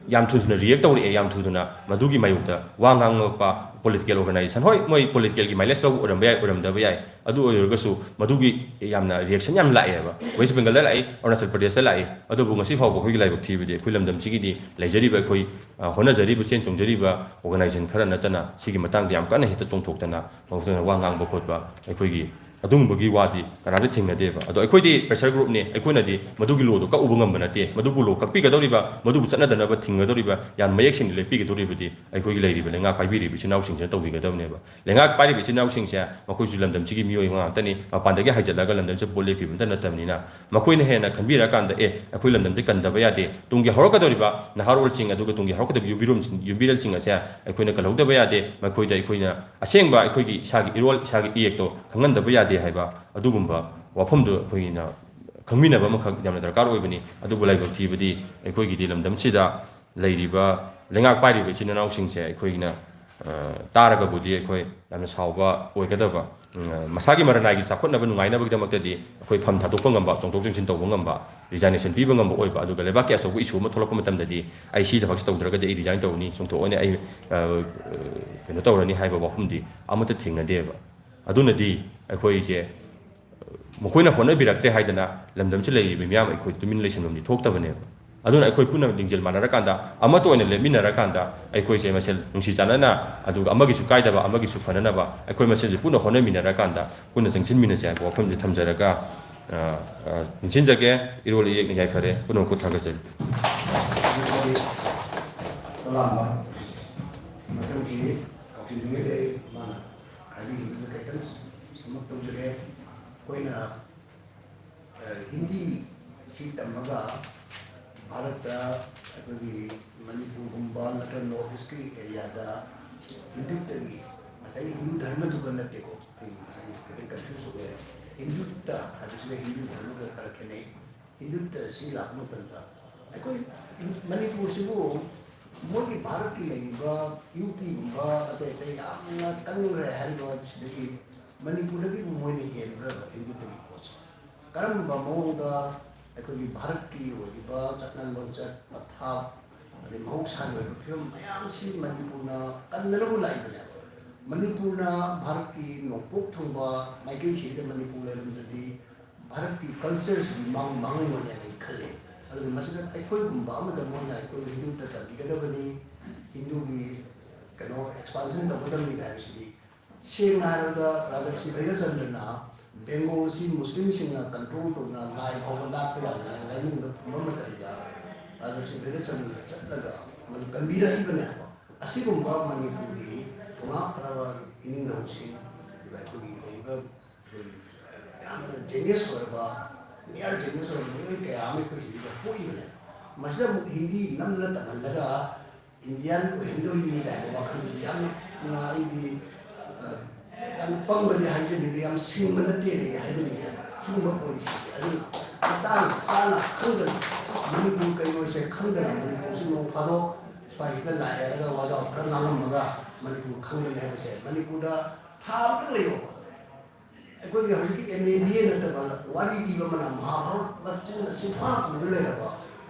ꯌꯥꯝ ꯊꯨ ꯊꯨꯅ react ꯇꯧꯔꯛꯑꯦ, ꯌꯥꯝ ꯊꯨ ꯊꯨꯅ ꯃꯗꯨꯒꯤ ꯃꯥꯌꯣꯛꯇ ꯋꯥ ꯉꯥꯡꯉꯛꯄ political organization, ꯍꯣꯏ, ꯃꯣꯏ politicalꯒꯤ mileage ꯂꯧꯕ ꯑꯣꯏꯔꯝꯕ ꯌꯥꯏ, ꯑꯣꯏꯔꯝꯗꯕ ꯌꯥꯏ, ꯑꯗꯨ ꯑꯣꯏꯔꯒꯁꯨ ꯃꯗꯨꯒꯤ ꯌꯥꯝꯅ reaction ꯌꯥꯝ ꯂꯥꯛꯑꯦꯕ꯫ West Bengalꯗ ꯂꯥꯛꯏ, ꯑꯔꯨꯅꯥꯆꯜ ꯄ꯭ꯔꯗꯦꯁꯇ ꯂꯥꯛꯏ, ꯑꯗꯨꯕꯨ ꯉꯁꯤ ꯐꯥꯎꯕ ꯑꯩꯈꯣꯏꯒꯤ ꯂꯥꯏꯕꯛ ꯊꯤꯕꯗꯤ ꯑꯩꯈꯣꯏ ꯂꯝꯗꯝꯁꯤꯒꯤꯗꯤ ꯂꯩꯖꯔꯤꯕ ꯑꯩꯈꯣꯏ ꯍꯣꯠꯅꯖꯔꯤꯕ, ꯆꯦꯟ ꯆꯣꯡꯖꯔꯤꯕ organization ꯈꯔ ꯅꯠꯇꯅ ꯁꯤꯒꯤ ꯃꯇꯥꯡꯗ ꯌꯥꯝ ꯀꯟꯅ ꯍꯦꯛꯇ ꯆꯣꯡꯊꯣꯛꯇꯅ ꯋꯥ ꯉꯥꯡꯕ ꯈꯣꯠꯄ ꯑꯩꯈꯣꯏꯒꯤ ꯑꯗꯨꯒꯨꯝꯕꯒꯤ ꯋꯥꯗꯤ ꯀꯅꯥꯝꯇ ꯊꯦꯡꯅꯗꯦꯕ꯫ ꯑꯗꯣ ꯑꯩꯈꯣꯏꯗꯤ pressure groupꯅꯤ, ꯑꯩꯈꯣꯏꯅꯗꯤ ꯃꯗꯨꯒꯤ lawꯗꯣ ꯀꯛꯎꯕ ꯉꯝꯕ ꯅꯠꯇꯦ꯫ ꯃꯗꯨꯕꯨ law ꯀꯛꯄꯤꯒꯗꯧꯔꯤꯕ, ꯃꯗꯨꯕꯨ ꯆꯠꯅꯗꯅꯕ ꯊꯤꯡꯒꯗꯧꯔꯤꯕ, ꯌꯥꯝ ꯃꯌꯦꯛ ꯁꯦꯡꯅ ꯂꯦꯞꯄꯤꯒꯗꯧꯔꯤꯕꯗꯤ ꯑꯩꯈꯣꯏꯒꯤ ꯂꯩꯔꯤꯕ ꯂꯩꯉꯥꯛ ꯄꯥꯏꯕꯤꯔꯤꯕ ꯏꯆꯤꯟ ꯏꯅꯥꯎꯁꯤꯡꯁꯤꯅ ꯇꯧꯕꯤꯒꯗꯕꯅꯦꯕ꯫ ꯂꯩꯉꯥꯛ ꯄꯥꯏꯔꯤꯕ ꯏꯆꯤꯟ ꯏꯅꯥꯎꯁꯤꯡꯁꯦ ꯃꯈꯣꯏꯁꯨ ꯂꯝꯗꯝꯁꯤꯒꯤ ꯃꯤꯑꯣꯏ ꯑꯃ ꯉꯥꯛꯇꯅꯤ, ꯃꯄꯥꯟꯗꯒꯤ ꯍꯥꯏꯖꯤꯜꯂꯒ ꯂꯝꯗꯝꯁꯤꯗ ꯚꯣꯠ ꯂꯦꯞꯈꯤꯕ ꯑꯝꯇ ꯅꯠꯇꯕꯅꯤꯅ, ꯃꯈꯣꯏꯅ ꯍꯦꯟꯅ ꯈꯟꯕꯤꯔꯀꯥꯟꯗ, "ꯑꯦ, ꯑꯩꯈꯣꯏ ꯂꯝꯗꯝꯁꯦ ꯀꯟꯗꯕ ꯌꯥꯗꯦ, ꯇꯨꯡꯒꯤ ꯍꯧꯔꯛꯀꯗꯧꯔꯤꯕ ꯅꯍꯥꯔꯣꯜꯁꯤꯡ ꯑꯗꯨꯒ ꯇꯨꯡꯒꯤ ꯍꯧꯔꯛꯀꯗꯧꯔꯤꯕ ꯌꯨꯝꯕꯤꯔꯣꯜꯁꯤꯡ, ꯌꯨꯝꯕꯤꯔꯦꯜꯁꯤꯡ ꯑꯁꯦ ꯑꯩꯈꯣꯏꯅ ꯀꯜꯍꯧꯗꯕ ꯌꯥꯗꯦ, ꯃꯈꯣꯏꯗ ꯑꯩꯈꯣꯏꯅ ꯑꯁꯦꯡꯕ ꯑꯩꯈꯣꯏꯒꯤ ꯏꯁꯥꯒꯤ ꯏꯔꯣꯜ, ꯏꯁꯥꯒꯤ ꯏꯌꯦꯛꯇꯣ ꯈꯪꯍꯟꯗꯕ ꯌꯥꯗꯦ" ꯍꯥꯏꯕ ꯑꯗꯨꯒꯨꯝꯕ ꯋꯥꯐꯝꯗꯨ ꯑꯩꯈꯣꯏꯅ ꯈꯪꯃꯤꯟꯅꯕ ꯑꯃꯈꯛ ꯌꯥꯝꯅ ꯗꯔꯀꯥꯔ ꯑꯣꯏꯕꯅꯤ꯫ ꯑꯗꯨꯕꯨ ꯂꯥꯏꯕꯛ ꯊꯤꯕꯗꯤ ꯑꯩꯈꯣꯏꯒꯤꯗꯤ ꯂꯝꯗꯝꯁꯤꯗ ꯂꯩꯔꯤꯕ ꯂꯩꯉꯥꯛ ꯄꯥꯏꯔꯤꯕ ꯏꯆꯤꯟ ꯏꯅꯥꯎꯁꯤꯡꯁꯦ ꯑꯩꯈꯣꯏꯅ, ꯑ, ꯇꯥꯔꯒꯕꯨꯗꯤ ꯑꯩꯈꯣꯏ ꯌꯥꯝꯅ ꯁꯥꯎꯕ ꯑꯣꯏꯒꯗꯕ꯫ ꯎꯝ, ꯃꯁꯥꯒꯤ ꯃꯔꯟꯅꯥꯏꯒꯤ ꯆꯥꯎꯈꯠꯅꯕ ꯅꯨꯡꯉꯥꯏꯅꯕꯒꯤꯗꯃꯛꯇꯗꯤ ꯑꯩꯈꯣꯏ ꯐꯝ ꯊꯥꯗꯣꯛꯄ ꯉꯝꯕ, ꯆꯣꯡꯊꯣꯛ ꯆꯣꯡꯁꯤꯟ ꯇꯧꯕ ꯉꯝꯕ, resignation ꯄꯤꯕ ꯉꯝꯕ ꯑꯣꯏꯕ, ꯑꯗꯨꯒ ꯂꯩꯕꯥꯛꯀꯤ ꯑꯆꯧꯕ issue ꯑꯃ ꯊꯣꯛꯂꯛꯄ ꯃꯇꯝꯗꯗꯤ ꯑꯩ ꯁꯤ ꯊꯕꯛꯁꯤ ꯇꯧꯗ꯭ꯔꯒꯗꯤ ꯑꯩ resign ꯇꯧꯔꯅꯤ, ꯆꯣꯡꯊꯣꯛꯑꯅꯤ, ꯑꯩ, ꯑ, ꯀꯩꯅꯣ ꯇꯧꯔꯅꯤ ꯍꯥꯏꯕ ꯋꯥꯐꯝꯗꯤ ꯑꯃꯠꯇ ꯊꯦꯡꯅꯗꯦꯕ꯫ ꯑꯗꯨꯅꯗꯤ ꯑꯩꯈꯣꯏꯁꯦ ꯃꯈꯣꯏꯅ ꯍꯣꯠꯅꯕꯤꯔꯛꯇ꯭ꯔꯦ ꯍꯥꯏꯗꯅ ꯂꯝꯗꯝꯁꯤ ꯂꯩꯔꯤꯕ ꯃꯤꯌꯥꯝ ꯑꯩꯈꯣꯏ ꯇꯨꯃꯤꯟ ꯂꯩꯁꯟꯐꯝꯗꯤ ꯊꯣꯛꯇꯕꯅꯦꯕ꯫ ꯑꯗꯨꯅ ꯑꯩꯈꯣꯏ ꯄꯨꯟꯅ ꯂꯤꯡꯖꯦꯜ ꯃꯥꯟꯅꯔꯀꯥꯟꯗ, ꯑꯃꯠꯇ ꯑꯣꯏꯅ ꯂꯦꯞꯃꯤꯟꯅꯔꯀꯥꯟꯗ, ꯑꯩꯈꯣꯏꯁꯦ ꯃꯁꯦꯜ ꯅꯨꯡꯁꯤ ꯆꯥꯟꯅꯅ, ꯑꯗꯨꯒ ꯑꯃꯒꯤꯁꯨ ꯀꯥꯏꯗꯕ, ꯑꯃꯒꯤꯁꯨ ꯐꯅꯅꯕ ꯑꯩꯈꯣꯏ ꯃꯁꯦꯜꯁꯦ ꯄꯨꯟꯅ ꯍꯣꯠꯅꯃꯤꯟꯅꯔꯀꯥꯟꯗ ꯄꯨꯟꯅ ꯆꯪꯁꯤꯟꯃꯤꯟꯅꯁꯦ ꯍꯥꯏꯕ ꯋꯥꯐꯝꯁꯦ ꯊꯝꯖꯔꯒ, ꯑ, ꯑ, ꯅꯤꯡꯁꯤꯡꯖꯒꯦ꯫ ꯏꯔꯣꯜ ꯏꯌꯦꯛꯅ ꯌꯥꯏꯐꯔꯦ꯫ ꯄꯨꯝꯅꯃꯛꯄꯨ ꯊꯥꯒꯠꯆꯔꯤ꯫ ꯇꯂꯥꯝꯕ ꯃꯊꯪꯒꯤ ꯀꯥꯎꯁꯤꯟꯗ꯭ꯔꯤꯉꯩꯗ ꯑꯩ ꯃꯥꯅ ꯍꯥꯏꯕꯤꯈꯤꯕꯗꯨ ꯈꯤꯇꯪ sum up ꯇꯧꯖꯒꯦ꯫ ꯑꯩꯈꯣꯏꯅ, ꯑ, ꯍꯤꯟꯗꯤ ꯁꯤ ꯇꯝꯃꯒ ꯚꯥꯔꯠꯇ ꯑꯩꯈꯣꯏꯒꯤ ꯃꯅꯤꯄꯨꯔꯒꯨꯝꯕ ꯅꯠꯇ꯭ꯔꯒ North Eastꯀꯤ areaꯗ ꯍꯤꯟꯗꯨꯇꯒꯤ, ꯉꯁꯥꯏ ꯍꯤꯟꯗꯨ ꯙꯔꯃꯗꯨꯒ ꯅꯠꯇꯦꯀꯣ, ꯑꯩ ꯉꯁꯥꯏ ꯈꯤꯇꯪ confuse ꯇꯧꯕ ꯌꯥꯏ꯫ ꯍꯤꯟꯗꯨꯇ ꯍꯥꯏꯕꯁꯤꯒ ꯍꯤꯟꯗꯨ ꯙꯔꯃꯒ ꯈꯔ ꯈꯦꯠꯅꯩ꯫ ꯍꯤꯟꯗꯨꯇ ꯁꯤ ꯂꯥꯛꯄ ꯃꯇꯝꯗ ꯑꯩꯈꯣꯏ ꯃꯅꯤꯄꯨꯔꯁꯤꯕꯨ ꯃꯣꯏꯒꯤ ꯚꯥꯔꯠꯀꯤ ꯂꯩꯔꯤꯕ UPꯒꯨꯝꯕ ꯑꯇꯩ ꯑꯇꯩ ꯌꯥꯝꯅ ꯀꯟꯈ꯭ꯔꯦ ꯍꯥꯏꯔꯤꯕ ꯁꯤꯗꯒꯤ ꯃꯅꯤꯄꯨꯔꯗꯒꯤꯕꯨ ꯃꯣꯏꯅ ꯍꯦꯟꯕ꯭ꯔꯕ ꯍꯤꯟꯗꯨꯇꯒꯤ ꯄꯣꯠꯁꯦ? ꯀꯔꯝꯕ ꯃꯑꯣꯡꯗ ꯑꯩꯈꯣꯏꯒꯤ ꯚꯥꯔꯠꯀꯤ ꯑꯣꯏꯔꯤꯕ ꯆꯠꯅ ꯂꯣꯟꯆꯠ, ꯄꯊꯥꯞ, ꯑꯗꯩ ꯃꯍꯧꯁꯥꯒꯤ ꯑꯣꯏꯕ ꯐꯤꯕꯝ ꯃꯌꯥꯝꯁꯤ ꯃꯅꯤꯄꯨꯔꯅ ꯀꯟꯗꯅꯕꯨ ꯂꯥꯛꯏꯕꯅꯦꯕ? ꯃꯅꯤꯄꯨꯔꯅ ꯚꯥꯔꯠꯀꯤ ꯅꯣꯡꯄꯣꯛ ꯊꯪꯕ ꯃꯥꯏꯀꯩꯁꯤꯗ ꯃꯅꯤꯄꯨꯔ ꯂꯩꯔꯝꯗ꯭ꯔꯗꯤ ꯚꯥꯔꯠꯀꯤ cultureꯁꯤꯗꯤ ꯃꯥꯡ-, ꯃꯥꯡꯉꯝꯒꯅꯤ ꯍꯥꯏꯅ ꯑꯩ ꯈꯜꯂꯦ꯫ ꯑꯗꯨꯅ ꯃꯁꯤꯗ ꯑꯩꯈꯣꯏꯒꯨꯝꯕ ꯑꯃꯗ ꯃꯣꯏꯅ ꯑꯩꯈꯣꯏꯕꯨ ꯍꯤꯟꯗꯨꯇ ꯇꯝꯕꯤꯒꯗꯕꯅꯤ, ꯍꯤꯟꯗꯨꯒꯤ ꯀꯩꯅꯣ expansion ꯇꯧꯒꯗꯕꯅꯤ ꯍꯥꯏꯕꯁꯤꯗꯤ ꯁꯦꯡꯅ ꯍꯥꯏꯔꯕꯗ ꯔꯥꯖꯔꯁꯤ ꯚꯩꯒ꯭ꯌꯆꯟꯗ꯭ꯔꯅ ꯕꯦꯡꯒꯣꯜꯁꯤ ꯃꯨꯁꯂꯤꯝꯁꯤꯡꯅ ꯀꯟꯇ꯭ꯔꯣꯜ ꯇꯧꯗꯨꯅ ꯂꯥꯏ ꯐꯥꯎꯕ ꯂꯥꯠꯄ ꯌꯥꯗꯅ ꯂꯥꯏꯅꯤꯡꯗ ꯐꯨꯝꯕ ꯃꯇꯝꯗ ꯔꯥꯖꯥ ꯁꯤꯡꯗꯒ ꯆꯠꯂꯒ ꯆꯠꯂꯒ ꯃꯗꯨ ꯀꯟꯕꯤꯔꯛꯏꯕꯅꯦꯕ꯫ ꯑꯁꯤꯒꯨꯝꯕ ꯃꯅꯤꯄꯨꯔꯒꯤ ꯊꯧꯅꯥ ꯐꯔꯕ ꯏꯅꯤꯡꯅꯧꯁꯤꯡ, ꯑꯗꯨꯒ ꯑꯩꯈꯣꯏꯒꯤ ꯂꯩꯔꯤꯕ ꯑꯩꯈꯣꯏꯒꯤ ꯌꯥꯝꯅ ꯖꯦꯅꯤꯌꯁ ꯑꯣꯏꯔꯕ, ꯅꯤꯌꯔ ꯖꯦꯅꯤꯌꯁ ꯑꯣꯏꯔꯕ ꯃꯤꯑꯣꯏ ꯀꯌꯥ ꯑꯃ ꯑꯩꯈꯣꯏ ꯁꯤꯗ ꯄꯣꯛꯏꯕꯅꯦ꯫ ꯃꯁꯤꯗ ꯑꯃꯨꯛ ꯍꯤꯟꯗꯤ ꯅꯝꯗꯅ ꯇꯝꯍꯜꯂꯒ ꯏꯟꯗꯤꯌꯥꯟ ꯑꯣꯏꯍꯟꯗꯧꯔꯤꯅꯤ ꯀꯥꯏꯅ ꯋꯥꯈꯜꯗꯤ ꯌꯥꯝꯅ ꯑꯩꯗꯤ, ꯑ, ꯌꯥꯝ ꯄꯪꯕꯗꯤ ꯍꯥꯏꯖꯅꯤꯡꯗꯦ, ꯌꯥꯝ ꯁꯤꯡꯕ ꯅꯠꯇꯦꯅ ꯑꯩ ꯍꯥꯏꯖꯅꯤꯡꯉꯦ ꯁꯤꯒꯨꯝꯕ ꯄꯣꯂꯤꯁꯤꯁꯦ꯫ ꯑꯗꯨꯅ ꯃꯇꯥꯡ ꯆꯥꯅ ꯈꯪꯗꯅ, ꯃꯅꯤꯄꯨꯔ ꯀꯩꯅꯣꯁꯦ ꯈꯪꯗꯅ, ꯃꯅꯤꯄꯨꯔꯁꯤ ꯅꯣꯡ ꯐꯥꯗꯣꯛ ꯁ꯭ꯋꯥꯏꯁꯤꯗ ꯂꯥꯛꯑꯦꯔꯒ ꯋꯥꯖꯥꯎ ꯈꯔ ꯉꯥꯡꯉꯝꯃꯒ ꯃꯅꯤꯄꯨꯔ ꯈꯪꯗꯅꯤ ꯍꯥꯏꯕꯁꯦ, ꯃꯅꯤꯄꯨꯔꯗ ꯊꯥ ꯑꯃꯇꯪ ꯂꯩꯌꯣ꯫ ꯑꯩꯈꯣꯏꯒꯤ ꯍꯧꯖꯤꯛꯀꯤ ꯑꯦꯝ ꯑꯦ ꯕꯤ ꯑꯦ ꯅꯠꯇꯕ ꯋꯥꯔꯤ ꯏꯕ ꯑꯃꯅ ꯃꯍꯥꯚꯥꯔꯠ ꯆꯤꯡꯗ ꯆꯤꯟꯐꯥ ꯄꯨꯔ ꯂꯩꯔꯕ,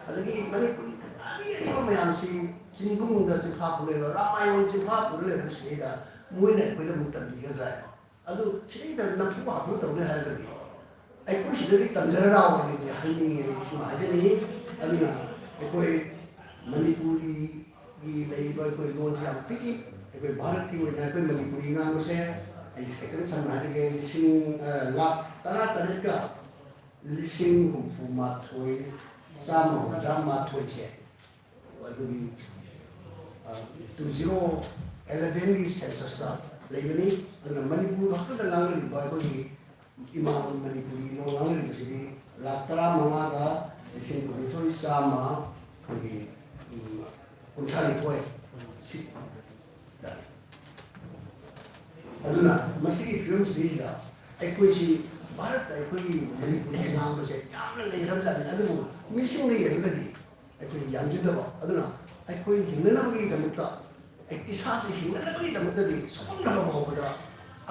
ꯑꯗꯒꯤ ꯃꯅꯤꯄꯨꯔꯤ ꯑꯔꯤ ꯑꯔꯤꯕ ꯃꯌꯥꯝꯁꯤ ꯆꯤꯡꯕꯨꯡꯗ ꯆꯤꯟꯐꯥ ꯄꯨꯔ ꯂꯩꯔꯕ, ꯔꯥꯃꯥꯌꯟ ꯆꯤꯟꯐꯥ ꯄꯨꯔ ꯂꯩꯔꯕꯁꯤꯗꯩꯗ ꯃꯣꯏꯅ ꯑꯩꯈꯣꯏꯗ ꯑꯃꯨꯛ ꯇꯝꯕꯤꯒꯗ꯭ꯔꯥ ꯍꯥꯏꯕ꯫ ꯑꯗꯨ ꯁꯤꯗꯩꯗ ꯅꯝꯐꯨ ꯍꯥꯐꯨ ꯇꯧꯅꯤ ꯍꯥꯏꯔꯒꯗꯤ ꯑꯩꯈꯣꯏ ꯁꯤꯗꯒꯤ ꯇꯝꯖꯔꯔꯥꯎ ꯍꯥꯏꯅꯗꯤ ꯍꯥꯏꯅꯤꯡꯉꯤ, ꯑꯩ ꯁꯤꯃ ꯍꯥꯏꯖꯅꯤꯡꯉꯤ꯫ ꯑꯗꯨꯅ ꯑꯩꯈꯣꯏ ꯃꯅꯤꯄꯨꯔꯤꯒꯤ ꯂꯩꯔꯤꯕ ꯑꯩꯈꯣꯏ ꯂꯣꯟꯁꯤ ꯌꯥꯝ ꯄꯤꯛꯏ꯫ ꯑꯩꯈꯣꯏ ꯚꯥꯔꯠꯀꯤ ꯑꯣꯏꯅ ꯑꯩꯈꯣꯏ ꯃꯅꯤꯄꯨꯔꯤ ꯉꯥꯡꯕꯁꯦ ꯑꯩ ꯈꯤꯇꯪ ꯁꯝꯅ ꯍꯥꯏꯖꯒꯦ, ꯂꯤꯁꯤꯡ, ꯑ, ꯂꯥꯈ ꯇꯔꯥ ꯇꯔꯦꯠꯀ ꯂꯤꯁꯤꯡ ꯍꯨꯝꯐꯨ ꯃꯥꯊꯣꯏ ꯆꯥꯝꯃ ꯍꯨꯝꯗ꯭ꯔꯥ ꯃꯥꯊꯣꯏꯁꯦ ꯑꯩꯈꯣꯏꯒꯤ, ꯑ, ꯇꯨ ꯖꯤꯔꯣ ꯑꯦꯂꯚꯦꯟꯒꯤ ꯁꯦꯟꯁꯁꯇ ꯂꯩꯕꯅꯤ꯫ ꯑꯗꯨꯅ ꯃꯅꯤꯄꯨꯔ ꯈꯛꯇꯗ ꯉꯥꯡꯅꯔꯤꯕ ꯑꯩꯈꯣꯏꯒꯤ ꯏꯃꯥ ꯂꯣꯟ ꯃꯅꯤꯄꯨꯔꯤ ꯂꯣꯟ ꯉꯥꯡꯅꯔꯤꯕꯁꯤꯗꯤ ꯂꯥꯈ ꯇꯔꯥꯃꯉꯥꯒ ꯂꯤꯁꯤꯡ ꯀꯨꯟꯅꯤꯊꯣꯏ ꯆꯥꯝꯃ ꯑꯩꯈꯣꯏꯒꯤ, ꯎꯝ, ꯀꯨꯟꯊ꯭ꯔꯥ ꯅꯤꯊꯣꯏ ꯁꯤ ꯂꯥꯛꯑꯦ꯫ ꯑꯗꯨꯅ ꯃꯁꯤꯒꯤ ꯐꯤꯕꯝꯁꯤꯗꯩꯁꯤꯗ ꯑꯩꯈꯣꯏꯁꯤ ꯚꯥꯔꯠꯇ ꯑꯩꯈꯣꯏꯒꯤ ꯃꯅꯤꯄꯨꯔꯤ ꯉꯥꯡꯕꯁꯦ ꯌꯥꯝꯅ ꯂꯩꯈ꯭ꯔꯕꯖꯥꯠꯅꯤ꯫ ꯑꯗꯨꯕꯨ ꯃꯤꯁꯤꯡꯗ ꯌꯦꯡꯉꯒꯗꯤ ꯑꯩꯈꯣꯏ ꯌꯥꯝꯖꯗꯕ꯫ ꯑꯗꯨꯅ ꯑꯩꯈꯣꯏ ꯍꯤꯡꯅꯅꯕꯒꯤꯗꯃꯛꯇ, ꯑꯩ ꯏꯁꯥꯁꯤ ꯍꯤꯡꯅꯅꯕꯒꯤꯗꯃꯛꯇꯗꯤ ꯁꯨꯡꯅꯕ ꯐꯥꯎꯕꯗ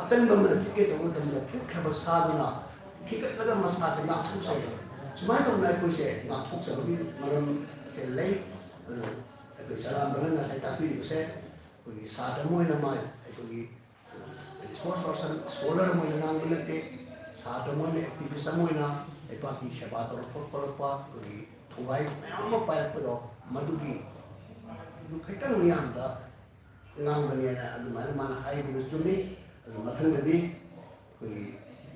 ꯑꯀꯟꯕ ꯑꯃꯅ ꯆꯤꯛꯀꯦ ꯇꯧꯕ ꯃꯇꯝꯗ ꯄꯤꯛꯈ꯭ꯔꯕ ꯁꯥꯗꯨꯅ ꯈꯤꯒꯠꯂꯒ ꯃꯁꯥꯁꯦ ꯉꯥꯛꯊꯣꯛꯆꯩ꯫ ꯁꯨꯃꯥꯏꯅ ꯇꯧꯗꯅ ꯑꯩꯈꯣꯏꯁꯦ ꯉꯥꯛꯊꯣꯛꯆꯕꯒꯤ ꯃꯔꯝꯁꯦ ꯂꯩ꯫ ꯑꯗꯨꯅ ꯑꯩꯈꯣꯏ ꯆꯂꯥꯝꯕꯅ ꯉꯁꯥꯏ ꯇꯥꯛꯄꯤꯔꯤꯕꯁꯦ ꯑꯩꯈꯣꯏꯒꯤ ꯁꯥꯇ꯭ꯔ ꯑꯃ ꯑꯣꯏꯅ ꯃꯥ ꯑꯩꯈꯣꯏꯒꯤ ꯔꯤꯁꯣꯔꯁ ꯄꯔꯁꯟ, ꯁ꯭ꯀꯣꯂꯔ ꯑꯃ ꯑꯣꯏꯅ ꯉꯥꯡꯕ ꯅꯠꯇꯦ, ꯁꯥꯇ꯭ꯔ ꯑꯃ ꯑꯣꯏꯅ, ꯑꯦꯛꯇꯤꯚꯤꯁ ꯑꯃ ꯑꯣꯏꯅ ꯂꯩꯄꯥꯛꯀꯤ ꯁꯦꯕꯥ ꯇꯧꯔꯛꯄ ꯈꯣꯠꯂꯛꯄ ꯑꯩꯈꯣꯏꯒꯤ ꯊꯧꯒꯥꯏ ꯃꯌꯥꯝ ꯑꯃ ꯄꯥꯏꯔꯛꯄꯗꯣ, ꯃꯗꯨꯒꯤ, ꯑꯗꯨ ꯈꯤꯇꯪ ꯃꯤꯌꯥꯝꯗ ꯉꯥꯡꯕꯅꯦꯅ ꯑꯗꯨꯃꯥꯏꯅ ꯃꯥꯅ ꯍꯥꯏꯕꯗꯨ ꯆꯨꯝꯃꯤ꯫ ꯑꯗꯨ ꯃꯊꯪꯗꯗꯤ ꯑꯩꯈꯣꯏꯒꯤ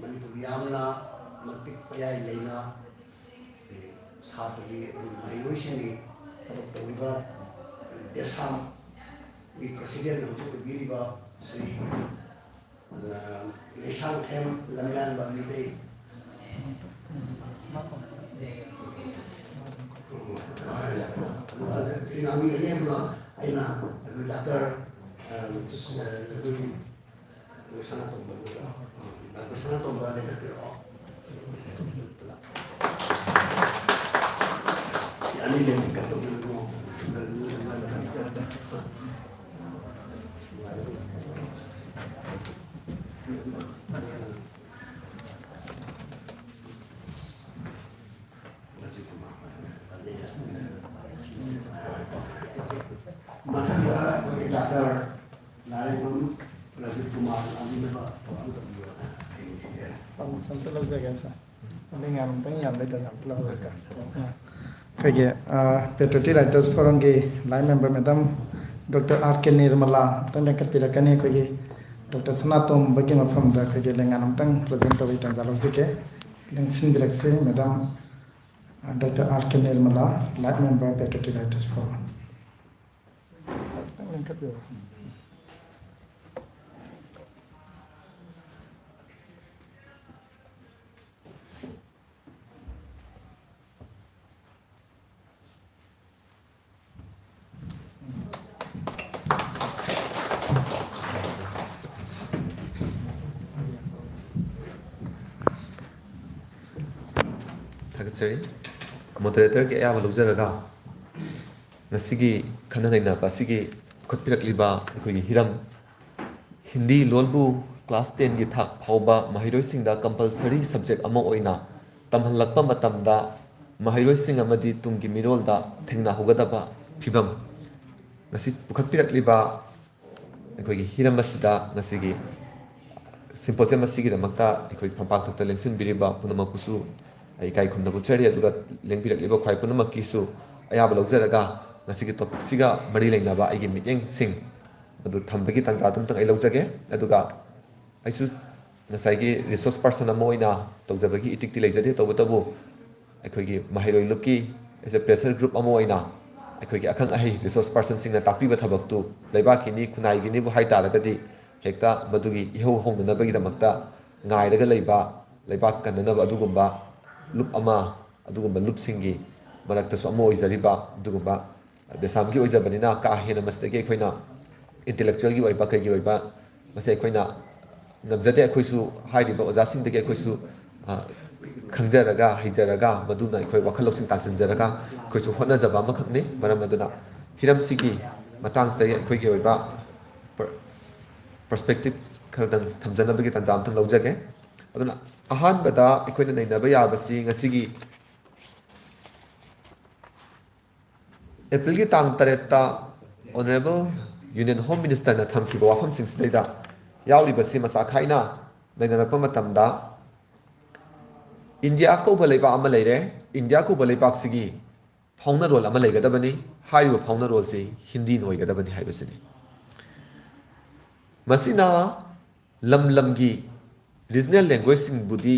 ꯃꯅꯤꯄꯨꯔꯒꯤ ꯌꯥꯝꯅ ꯃꯇꯤꯛ ꯃꯌꯥꯏ ꯂꯩꯅ ꯁꯥꯇ꯭ꯔꯒꯤ ꯃꯍꯩꯔꯣꯏꯁꯤꯡꯒꯤ ꯊꯕꯛ ꯇꯧꯔꯤꯕ ꯗꯦꯁꯥꯝꯒꯤ ꯄ꯭ꯔꯁꯤꯗꯦꯟ ꯍꯧꯖꯤꯛ ꯑꯣꯏꯕꯤꯔꯤꯕ ꯁ꯭ꯔꯤ, ꯑ, ꯂꯩꯁꯥꯡꯊꯦꯝ ꯂꯝꯌꯥꯟꯕ ꯃꯤꯗꯩ꯫ ꯑꯗꯨꯒ ꯁꯤ ꯉꯥꯡꯕꯤꯒꯅꯤ꯫ ꯑꯗꯨꯒ ꯑꯩꯅ ꯑꯩꯈꯣꯏ ꯗꯥꯛꯇꯔ, ꯑ, ꯑꯩꯈꯣꯏꯒꯤ ꯁꯅꯥꯇꯣꯝꯕ, ꯗꯥꯛꯇꯔ ꯁꯅꯥꯇꯣꯝꯕ ꯂꯦꯞꯄꯤꯔꯛꯑꯣ꯫ ꯌꯥꯅꯤ, ꯂꯦꯞꯄꯤꯔꯣ꯫ ꯃꯊꯪꯗ ꯑꯩꯈꯣꯏꯒꯤ ꯗꯥꯛꯇꯔ ꯂꯥꯏꯔꯦꯝꯕꯝ ꯔꯥꯖꯤꯕ ꯀꯨꯃꯥꯔ ꯂꯥꯛꯄꯤꯅꯕ ꯊꯧꯔꯥꯡ ꯇꯧꯕꯤꯌꯣꯅ ꯑꯩ ꯅꯤꯡꯁꯤꯡꯖꯔꯤ꯫ ꯄꯥꯔꯃꯤꯁꯟ ꯑꯝꯇ ꯂꯧꯖꯒꯦ, ꯁꯥꯔ꯫ ꯑꯗꯩ ꯉꯥꯏꯔꯝꯇꯪ ꯌꯥꯝꯕꯩ ꯇꯥꯏꯞ ꯑꯝꯇ ꯂꯧꯔꯒ꯫ ꯑꯩꯈꯣꯏꯒꯤ, ꯑ, Patriotic Writers Forumꯒꯤ line member madam Doctor R K Nirmala ꯑꯝꯇꯪ ꯂꯦꯡꯈꯠꯄꯤꯔꯛꯀꯅꯤ꯫ ꯑꯩꯈꯣꯏꯒꯤ ꯗꯥꯛꯇꯔ ꯁꯅꯥꯇꯣꯝꯕꯒꯤ ꯃꯐꯝꯗ ꯑꯩꯈꯣꯏꯒꯤ ꯂꯦꯡꯉꯥꯟ ꯑꯝꯇꯪ present ꯇꯧꯕꯒꯤ ꯇꯥꯟꯖꯥ ꯂꯧꯖꯒꯦ꯫ ꯂꯦꯡꯁꯤꯟꯕꯤꯔꯛꯁꯤ, madam, ꯑ, doctor R K Nirmala, line member, Patriotic Writers Forum꯫ ꯁꯥꯔ, ꯈꯤꯇꯪ ꯂꯦꯡꯈꯠꯄꯤꯔꯛꯑꯣ꯫ ꯊꯥꯒꯠꯆꯔꯤ꯫ Moderatorꯒꯤ ꯑꯌꯥꯕ ꯂꯧꯖꯔꯒ, ꯉꯁꯤꯒꯤ ꯈꯟꯅ ꯅꯩꯅꯕ ꯑꯁꯤꯒꯤ ꯄꯨꯈꯠꯄꯤꯔꯛꯂꯤꯕ ꯑꯩꯈꯣꯏꯒꯤ ꯍꯤꯔꯝ, ꯍꯤꯟꯗꯤ ꯂꯣꯟꯕꯨ class tenꯒꯤ ꯊꯥꯛ ꯐꯥꯎꯕ ꯃꯍꯩꯔꯣꯏꯁꯤꯡꯗ compulsory subject ꯑꯃ ꯑꯣꯏꯅ ꯇꯝꯍꯜꯂꯛꯄ ꯃꯇꯝꯗ, ꯃꯍꯩꯔꯣꯏꯁꯤꯡ ꯑꯃꯗꯤ ꯇꯨꯡꯒꯤ ꯃꯤꯔꯣꯜꯗ ꯊꯦꯡꯅꯍꯧꯒꯗꯕ ꯐꯤꯚꯝ, ꯉꯁꯤ ꯄꯨꯈꯠꯄꯤꯔꯛꯂꯤꯕ ꯑꯩꯈꯣꯏꯒꯤ ꯍꯤꯔꯝ ꯑꯁꯤꯗ ꯉꯁꯤꯒꯤ symposium ꯑꯁꯤꯒꯤꯗꯃꯛꯇ ꯑꯩꯈꯣꯏ ꯐꯝꯄꯥꯛ ꯊꯛꯇ ꯂꯦꯡꯁꯤꯟꯕꯤꯔꯤꯕ ꯄꯨꯝꯅꯃꯛꯄꯨꯁꯨ ꯑꯩ ꯏꯀꯥꯏ ꯈꯨꯝꯅꯕ ꯎꯠꯆꯔꯤ꯫ ꯑꯗꯨꯒ ꯂꯦꯡꯕꯤꯔꯛꯂꯤꯕ ꯈ꯭ꯋꯥꯏ ꯄꯨꯝꯅꯃꯛꯀꯤꯁꯨ ꯑꯌꯥꯕ ꯂꯧꯖꯔꯒ, ꯉꯁꯤꯒꯤ topicꯁꯤꯒ ꯃꯔꯤ ꯂꯩꯅꯕ ꯑꯩꯒꯤ ꯃꯤꯠꯌꯦꯡꯁꯤꯡ ꯑꯗꯨ ꯊꯝꯕꯒꯤ ꯇꯥꯟꯖꯥꯗꯨ ꯑꯃꯇꯪ ꯑꯩ ꯂꯧꯖꯒꯦ꯫ ꯑꯗꯨꯒ ꯑꯩꯁꯨ ꯉꯁꯥꯏꯒꯤ resource person ꯑꯃ ꯑꯣꯏꯅ ꯇꯧꯖꯕꯒꯤ ꯏꯇꯤꯛꯇꯤ ꯂꯩꯖꯗꯦ꯫ ꯇꯧꯕꯇꯕꯨ ꯑꯩꯈꯣꯏꯒꯤ ꯃꯍꯩꯔꯣꯏ ꯂꯨꯞꯀꯤ as a pressure group ꯑꯃ ꯑꯣꯏꯅ ꯑꯩꯈꯣꯏꯒꯤ ꯑꯈꯪ ꯑꯍꯩ resource personꯁꯤꯡꯅ ꯇꯥꯛꯄꯤꯕ ꯊꯕꯛꯇꯨ ꯂꯩꯕꯥꯛꯀꯤꯅꯤ ꯈꯨꯟꯅꯥꯏꯒꯤꯅꯤꯕꯨ ꯍꯥꯏ ꯇꯥꯔꯒꯗꯤ ꯍꯦꯛꯇ ꯃꯗꯨꯒꯤ ꯏꯍꯧ ꯍꯧꯅꯅꯕꯒꯤꯗꯃꯛꯇ ꯉꯥꯏꯔꯒ ꯂꯩꯕ, ꯂꯩꯕꯥꯛ ꯀꯟꯅꯅꯕ ꯑꯗꯨꯒꯨꯝꯕ ꯂꯨꯞ ꯑꯃ, ꯑꯗꯨꯒꯨꯝꯕ ꯂꯨꯞꯁꯤꯡꯒꯤ ꯃꯔꯛꯇꯁꯨ ꯑꯃ ꯑꯣꯏꯖꯔꯤꯕ ꯑꯗꯨꯒꯨꯝꯕ ꯗꯦꯁꯥꯝꯒꯤ ꯑꯣꯏꯖꯕꯅꯤꯅ ꯀꯥ ꯍꯦꯟꯅ ꯃꯁꯤꯗꯒꯤ ꯑꯩꯈꯣꯏꯅ intellectualꯒꯤ ꯑꯣꯏꯕ ꯀꯩꯒꯤ ꯑꯣꯏꯕ ꯃꯁꯤ ꯑꯩꯈꯣꯏꯅ ꯉꯝꯖꯗꯦ꯫ ꯑꯩꯈꯣꯏꯁꯨ ꯍꯥꯏꯔꯤꯕ ꯑꯣꯖꯥꯁꯤꯡꯗꯒꯤ ꯑꯩꯈꯣꯏꯁꯨ, ꯑ, ꯈꯪꯖꯔꯒ ꯍꯩꯖꯔꯒ ꯃꯗꯨꯅ ꯑꯩꯈꯣꯏ ꯋꯥꯈꯜ ꯂꯧꯁꯤꯡ ꯇꯥꯟꯁꯤꯟꯖꯔꯒ ꯑꯩꯈꯣꯏꯁꯨ ꯍꯣꯠꯅꯖꯕ ꯑꯃꯈꯛꯅꯤ꯫ ꯃꯔꯝ ꯑꯗꯨꯅ ꯍꯤꯔꯝꯁꯤꯒꯤ ꯃꯇꯥꯡꯁꯤꯗ ꯑꯩꯈꯣꯏꯒꯤ ꯑꯣꯏꯕ per-, perspective ꯈꯔꯗꯪ ꯊꯝꯖꯅꯕꯒꯤ ꯇꯥꯟꯖꯥ ꯑꯃꯇꯪ ꯂꯧꯖꯒꯦ꯫ ꯑꯗꯨꯅ ꯑꯍꯥꯟꯕꯗ ꯑꯩꯈꯣꯏꯅ ꯅꯩꯅꯕ ꯌꯥꯕꯁꯤ ꯉꯁꯤꯒꯤ ꯑꯦꯄ꯭ꯔꯤꯜꯒꯤ ꯇꯥꯡ ꯇꯔꯦꯠꯇ Honourable Union Home Ministerꯅ ꯊꯝꯈꯤꯕ ꯋꯥꯐꯝꯁꯤꯡꯁꯤꯗꯩꯗ ꯌꯥꯎꯔꯤꯕꯁꯤ ꯃꯁꯥ ꯈꯥꯏꯅ ꯅꯩꯅꯔꯛꯄ ꯃꯇꯝꯗ, ꯏꯟꯗꯤꯌꯥ ꯀꯧꯕ ꯂꯩꯕꯥꯛ ꯑꯃ ꯂꯩꯔꯦ꯫ ꯏꯟꯗꯤꯌꯥ ꯀꯧꯕ ꯂꯩꯕꯥꯛꯁꯤꯒꯤ ꯐꯥꯎꯅꯔꯣꯜ ꯑꯃ ꯂꯩꯒꯗꯕꯅꯤ꯫ ꯍꯥꯏꯔꯤꯕ ꯐꯥꯎꯅꯔꯣꯜꯁꯤ ꯍꯤꯟꯗꯤꯅ ꯑꯣꯏꯒꯗꯕꯅꯤ ꯍꯥꯏꯕꯁꯤꯅꯤ꯫ ꯃꯁꯤꯅ ꯂꯝ ꯂꯝꯒꯤ regional languageꯁꯤꯡꯕꯨꯗꯤ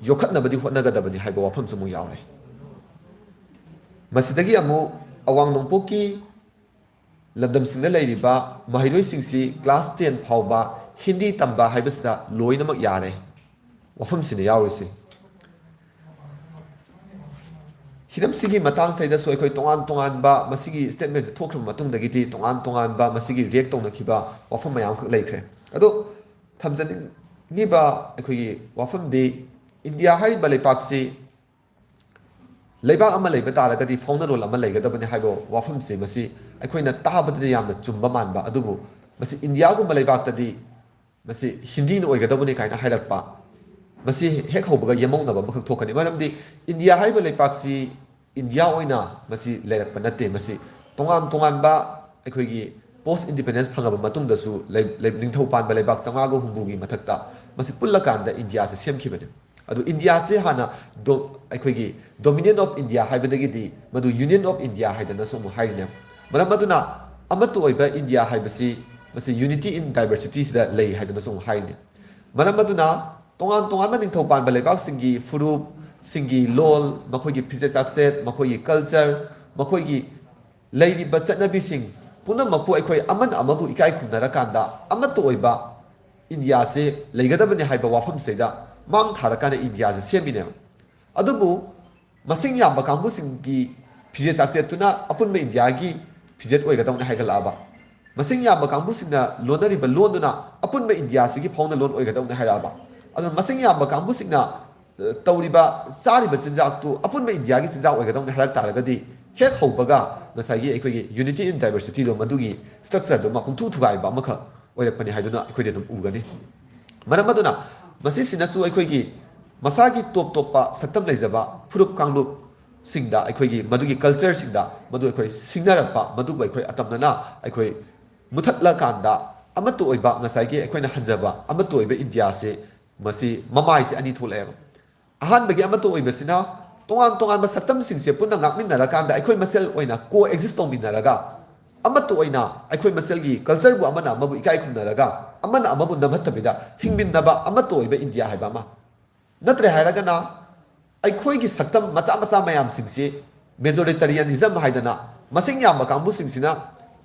ꯌꯣꯛꯈꯠꯅꯕꯗꯤ ꯍꯣꯠꯅꯒꯗꯕꯅꯤ ꯍꯥꯏꯕ ꯋꯥꯐꯝꯁꯨ ꯑꯃꯨꯛ ꯌꯥꯎꯔꯦ꯫ ꯃꯁꯤꯗꯒꯤ ꯑꯃꯨꯛ ꯑꯋꯥꯡ ꯅꯣꯡꯄꯣꯛꯀꯤ ꯂꯝꯗꯝꯁꯤꯡꯗ ꯂꯩꯔꯤꯕ ꯃꯍꯩꯔꯣꯏꯁꯤꯡꯁꯤ class ten ꯐꯥꯎꯕ ꯍꯤꯟꯗꯤ ꯇꯝꯕ ꯍꯥꯏꯕꯁꯤꯗ ꯂꯣꯏꯅꯃꯛ ꯌꯥꯔꯦ꯫ ꯋꯥꯐꯝꯁꯤꯅ ꯌꯥꯎꯔꯤꯁꯤ꯫ ꯍꯤꯔꯝꯁꯤꯒꯤ ꯃꯇꯥꯡꯁꯤꯗꯁꯨ ꯑꯩꯈꯣꯏ ꯇꯣꯉꯥꯟ ꯇꯣꯉꯥꯟꯕ ꯃꯁꯤꯒꯤ statementꯁꯦ ꯊꯣꯛꯈ꯭ꯔꯕ ꯃꯇꯨꯡꯗꯒꯤꯗꯤ ꯇꯣꯉꯥꯟ ꯇꯣꯉꯥꯟꯕ ꯃꯁꯤꯒꯤ react ꯇꯧꯅꯈꯤꯕ ꯋꯥꯐꯝ ꯃꯌꯥꯝ ꯑꯃꯈꯛ ꯂꯩꯈ꯭ꯔꯦ꯫ ꯑꯗꯣ ꯊꯝꯖꯅꯤꯡꯉꯤꯕ ꯑꯩꯈꯣꯏꯒꯤ ꯋꯥꯐꯝꯗꯤ ꯏꯟꯗꯤꯌꯥ ꯍꯥꯏꯔꯤꯕ ꯂꯩꯄꯥꯛꯁꯤ ꯂꯩꯕꯥꯛ ꯑꯃ ꯂꯩꯕ ꯇꯥꯔꯒꯗꯤ ꯐꯥꯎꯅꯔꯣꯜ ꯑꯃ ꯂꯩꯒꯗꯕꯅꯤ ꯍꯥꯏꯕ ꯋꯥꯐꯝꯁꯤ ꯃꯁꯤ ꯑꯩꯈꯣꯏꯅ ꯇꯥꯕꯗꯗꯤ ꯌꯥꯝꯅ ꯆꯨꯝꯕ ꯃꯥꯟꯕ, ꯑꯗꯨꯕꯨ ꯃꯁꯤ ꯏꯟꯗꯤꯌꯥꯒꯨꯝꯕ ꯂꯩꯕꯥꯛꯇꯗꯤ ꯃꯁꯤ ꯍꯤꯟꯗꯤꯅ ꯑꯣꯏꯒꯗꯕꯅꯤ ꯀꯥꯏꯅ ꯍꯥꯏꯔꯛꯄ, ꯃꯁꯤ ꯍꯦꯛ ꯍꯧꯕꯒ ꯌꯦꯝꯍꯧꯅꯕ ꯑꯃꯈꯛ ꯊꯣꯛꯀꯅꯤ꯫ ꯃꯔꯝꯗꯤ ꯏꯟꯗꯤꯌꯥ ꯍꯥꯏꯔꯤꯕ ꯂꯩꯄꯥꯛꯁꯤ ꯏꯟꯗꯤꯌꯥ ꯑꯣꯏꯅ ꯃꯁꯤ ꯂꯩꯔꯛꯄ ꯅꯠꯇꯦ꯫ ꯃꯁꯤ ꯇꯣꯉꯥꯟ ꯇꯣꯉꯥꯟꯕ ꯑꯩꯈꯣꯏꯒꯤ post independence ꯐꯪꯉꯕ ꯃꯇꯨꯡꯗꯁꯨ ꯂꯩ-, ꯂꯩ-, ꯅꯤꯡꯊꯧ ꯄꯥꯟꯕ ꯂꯩꯕꯥꯛ ꯆꯥꯝꯃꯉꯥꯒ ꯍꯨꯝꯐꯨꯒꯤ ꯃꯊꯛꯇ ꯃꯁꯤ ꯄꯨꯜꯂꯀꯥꯟꯗ ꯏꯟꯗꯤꯌꯥꯁꯦ ꯁꯦꯝꯈꯤꯕꯅꯤ꯫ ꯑꯗꯨ ꯏꯟꯗꯤꯌꯥꯁꯦ ꯍꯥꯟꯅ ꯗꯣ-, ꯑꯩꯈꯣꯏꯒꯤ Dominion of India ꯍꯥꯏꯕꯗꯒꯤꯗꯤ ꯃꯗꯨ Union of India ꯍꯥꯏꯗꯅꯁꯨ ꯑꯃꯨꯛ ꯍꯥꯏꯔꯤꯅꯦ꯫ ꯃꯔꯝ ꯑꯗꯨꯅ ꯑꯃꯠꯇ ꯑꯣꯏꯕ ꯏꯟꯗꯤꯌꯥ ꯍꯥꯏꯕꯁꯤ ꯃꯁꯤ unity in diversityꯁꯤꯗ ꯂꯩ ꯍꯥꯏꯗꯅꯁꯨ ꯑꯃꯨꯛ ꯍꯥꯏꯔꯤꯅꯦ꯫ ꯃꯔꯝ ꯑꯗꯨꯅ ꯇꯣꯉꯥꯟ ꯇꯣꯉꯥꯟꯕ ꯅꯤꯡꯊꯧ ꯄꯥꯟꯕ ꯂꯩꯕꯥꯛꯁꯤꯡꯒꯤ ꯐꯨꯔꯨꯞꯁꯤꯡꯒꯤ ꯂꯣꯜ, ꯃꯈꯣꯏꯒꯤ ꯐꯤꯖꯦꯠ ꯆꯥꯛꯆꯦꯠ, ꯃꯈꯣꯏꯒꯤ ꯀꯜꯆꯔ, ꯃꯈꯣꯏꯒꯤ ꯂꯩꯔꯤꯕ ꯆꯠꯅꯕꯤꯁꯤꯡ ꯄꯨꯝꯅꯃꯛꯄꯨ ꯑꯩꯈꯣꯏ ꯑꯃꯅ ꯑꯃꯕꯨ ꯏꯀꯥꯏ ꯈꯨꯝꯅꯔꯀꯥꯟꯗ ꯑꯃꯠꯇ ꯑꯣꯏꯕ ꯏꯟꯗꯤꯌꯥꯁꯦ ꯂꯩꯒꯗꯕꯅꯤ ꯍꯥꯏꯕ ꯋꯥꯐꯝꯁꯤꯗꯩꯗ ꯃꯥꯡ ꯊꯥꯔꯀꯥꯟꯗ ꯏꯟꯗꯤꯌꯥꯁꯦ ꯁꯦꯝꯃꯤꯅꯦꯕ꯫ ꯑꯗꯨꯕꯨ ꯃꯁꯤꯡ ꯌꯥꯝꯕ ꯀꯥꯡꯕꯨꯁꯤꯡꯒꯤ ꯐꯤꯖꯦꯠ ꯆꯥꯛꯆꯦꯠꯇꯨꯅ ꯑꯄꯨꯟꯕ ꯏꯟꯗꯤꯌꯥꯒꯤ ꯐꯤꯖꯦꯠ ꯑꯣꯏꯒꯗꯧꯅꯤ ꯍꯥꯏꯒꯠꯂꯛꯑꯕ꯫ ꯃꯁꯤꯡ ꯌꯥꯝꯕ ꯀꯥꯡꯕꯨꯁꯤꯡꯅ ꯂꯣꯟꯅꯔꯤꯕ ꯂꯣꯟꯗꯨꯅ ꯑꯄꯨꯟꯕ ꯏꯟꯗꯤꯌꯥꯁꯤꯒꯤ ꯐꯥꯎꯅ ꯂꯣꯟ ꯑꯣꯏꯒꯗꯧꯅꯤ ꯍꯥꯏꯔꯛꯑꯕ꯫ ꯑꯗꯨꯅ ꯃꯁꯤꯡ ꯌꯥꯝꯕ ꯀꯥꯡꯕꯨꯁꯤꯡꯅ, ꯑ, ꯇꯧꯔꯤꯕ, ꯆꯥꯔꯤꯕ ꯆꯤꯟꯖꯥꯛꯇꯨ ꯑꯄꯨꯟꯕ ꯏꯟꯗꯤꯌꯥꯒꯤ ꯆꯤꯟꯖꯥꯛ ꯑꯣꯏꯒꯗꯧꯅꯤ ꯍꯥꯏꯔꯛ ꯇꯥꯔꯒꯗꯤ, ꯍꯦꯛ ꯍꯧꯕꯒ ꯉꯁꯥꯏꯒꯤ ꯑꯩꯈꯣꯏꯒꯤ unity in diversityꯗꯣ, ꯃꯗꯨꯒꯤ structureꯗꯨ ꯑꯃ ꯄꯨꯡꯊꯨ ꯊꯨꯒꯥꯏꯕ ꯑꯃꯈꯛ ꯑꯣꯏꯔꯛꯄꯅꯤ ꯍꯥꯏꯗꯨꯅ ꯑꯩꯈꯣꯏꯗꯤ ꯑꯗꯨꯝ ꯎꯒꯅꯤ꯫ ꯃꯔꯝ ꯑꯗꯨꯅ ꯃꯁꯤꯁꯤꯅꯁꯨ ꯑꯩꯈꯣꯏꯒꯤ ꯃꯁꯥꯒꯤ ꯇꯣꯞ ꯇꯣꯞꯄ ꯁꯛꯇꯝ ꯂꯩꯖꯕ ꯐꯨꯔꯨꯞ ꯀꯥꯡꯂꯨꯞꯁꯤꯡꯗ, ꯑꯩꯈꯣꯏꯒꯤ ꯃꯗꯨꯒꯤ cultureꯁꯤꯡꯗ ꯃꯗꯨ ꯑꯩꯈꯣꯏ ꯁꯤꯡꯅꯔꯛꯄ, ꯃꯗꯨꯕꯨ ꯑꯩꯈꯣꯏ ꯑꯇꯝꯅꯅ ꯑꯩꯈꯣꯏ ꯃꯨꯊꯠꯂꯀꯥꯟꯗ ꯑꯃꯠꯇ ꯑꯣꯏꯕ, ꯉꯁꯥꯏꯒꯤ ꯑꯩꯈꯣꯏꯅ ꯍꯟꯖꯕ ꯑꯃꯠꯇ ꯑꯣꯏꯕ ꯏꯟꯗꯤꯌꯥꯁꯦ, ꯃꯁꯤ ꯃꯃꯥꯏꯁꯦ ꯑꯅꯤ ꯊꯣꯛꯂꯛꯑꯦꯕ꯫ ꯑꯍꯥꯟꯕꯒꯤ ꯑꯃꯠꯇ ꯑꯣꯏꯕꯁꯤꯅ ꯇꯣꯉꯥꯟ ꯇꯣꯉꯥꯟꯕ ꯁꯛꯇꯝꯁꯤꯡꯁꯦ ꯄꯨꯟꯅ ꯉꯥꯛꯃꯤꯟꯅꯔꯀꯥꯟꯗ ꯑꯩꯈꯣꯏ ꯃꯁꯦꯜ ꯑꯣꯏꯅ co-exist ꯇꯧꯃꯤꯟꯅꯔꯒ ꯑꯃꯠꯇ ꯑꯣꯏꯅ ꯑꯩꯈꯣꯏ ꯃꯁꯦꯜꯒꯤ cultureꯕꯨ ꯑꯃꯅ ꯑꯃꯕꯨ ꯏꯀꯥꯏ ꯈꯨꯝꯅꯔꯒ ꯑꯃꯅ ꯑꯃꯕꯨ ꯅꯝꯍꯠꯇꯕꯤꯗ ꯍꯤꯡꯃꯤꯟꯅꯕ ꯑꯃꯠꯇ ꯑꯣꯏꯕ ꯏꯟꯗꯤꯌꯥ ꯍꯥꯏꯕ ꯑꯃ꯫ ꯅꯠꯇ꯭ꯔꯦ ꯍꯥꯏꯔꯒꯅ ꯑꯩꯈꯣꯏꯒꯤ ꯁꯛꯇꯝ ꯃꯆꯥ ꯃꯆꯥ ꯃꯌꯥꯝꯁꯤꯡꯁꯤ majoritarianism ꯍꯥꯏꯗꯅ ꯃꯁꯤꯡ ꯌꯥꯝꯕ ꯀꯥꯡꯕꯨꯁꯤꯡꯁꯤꯅ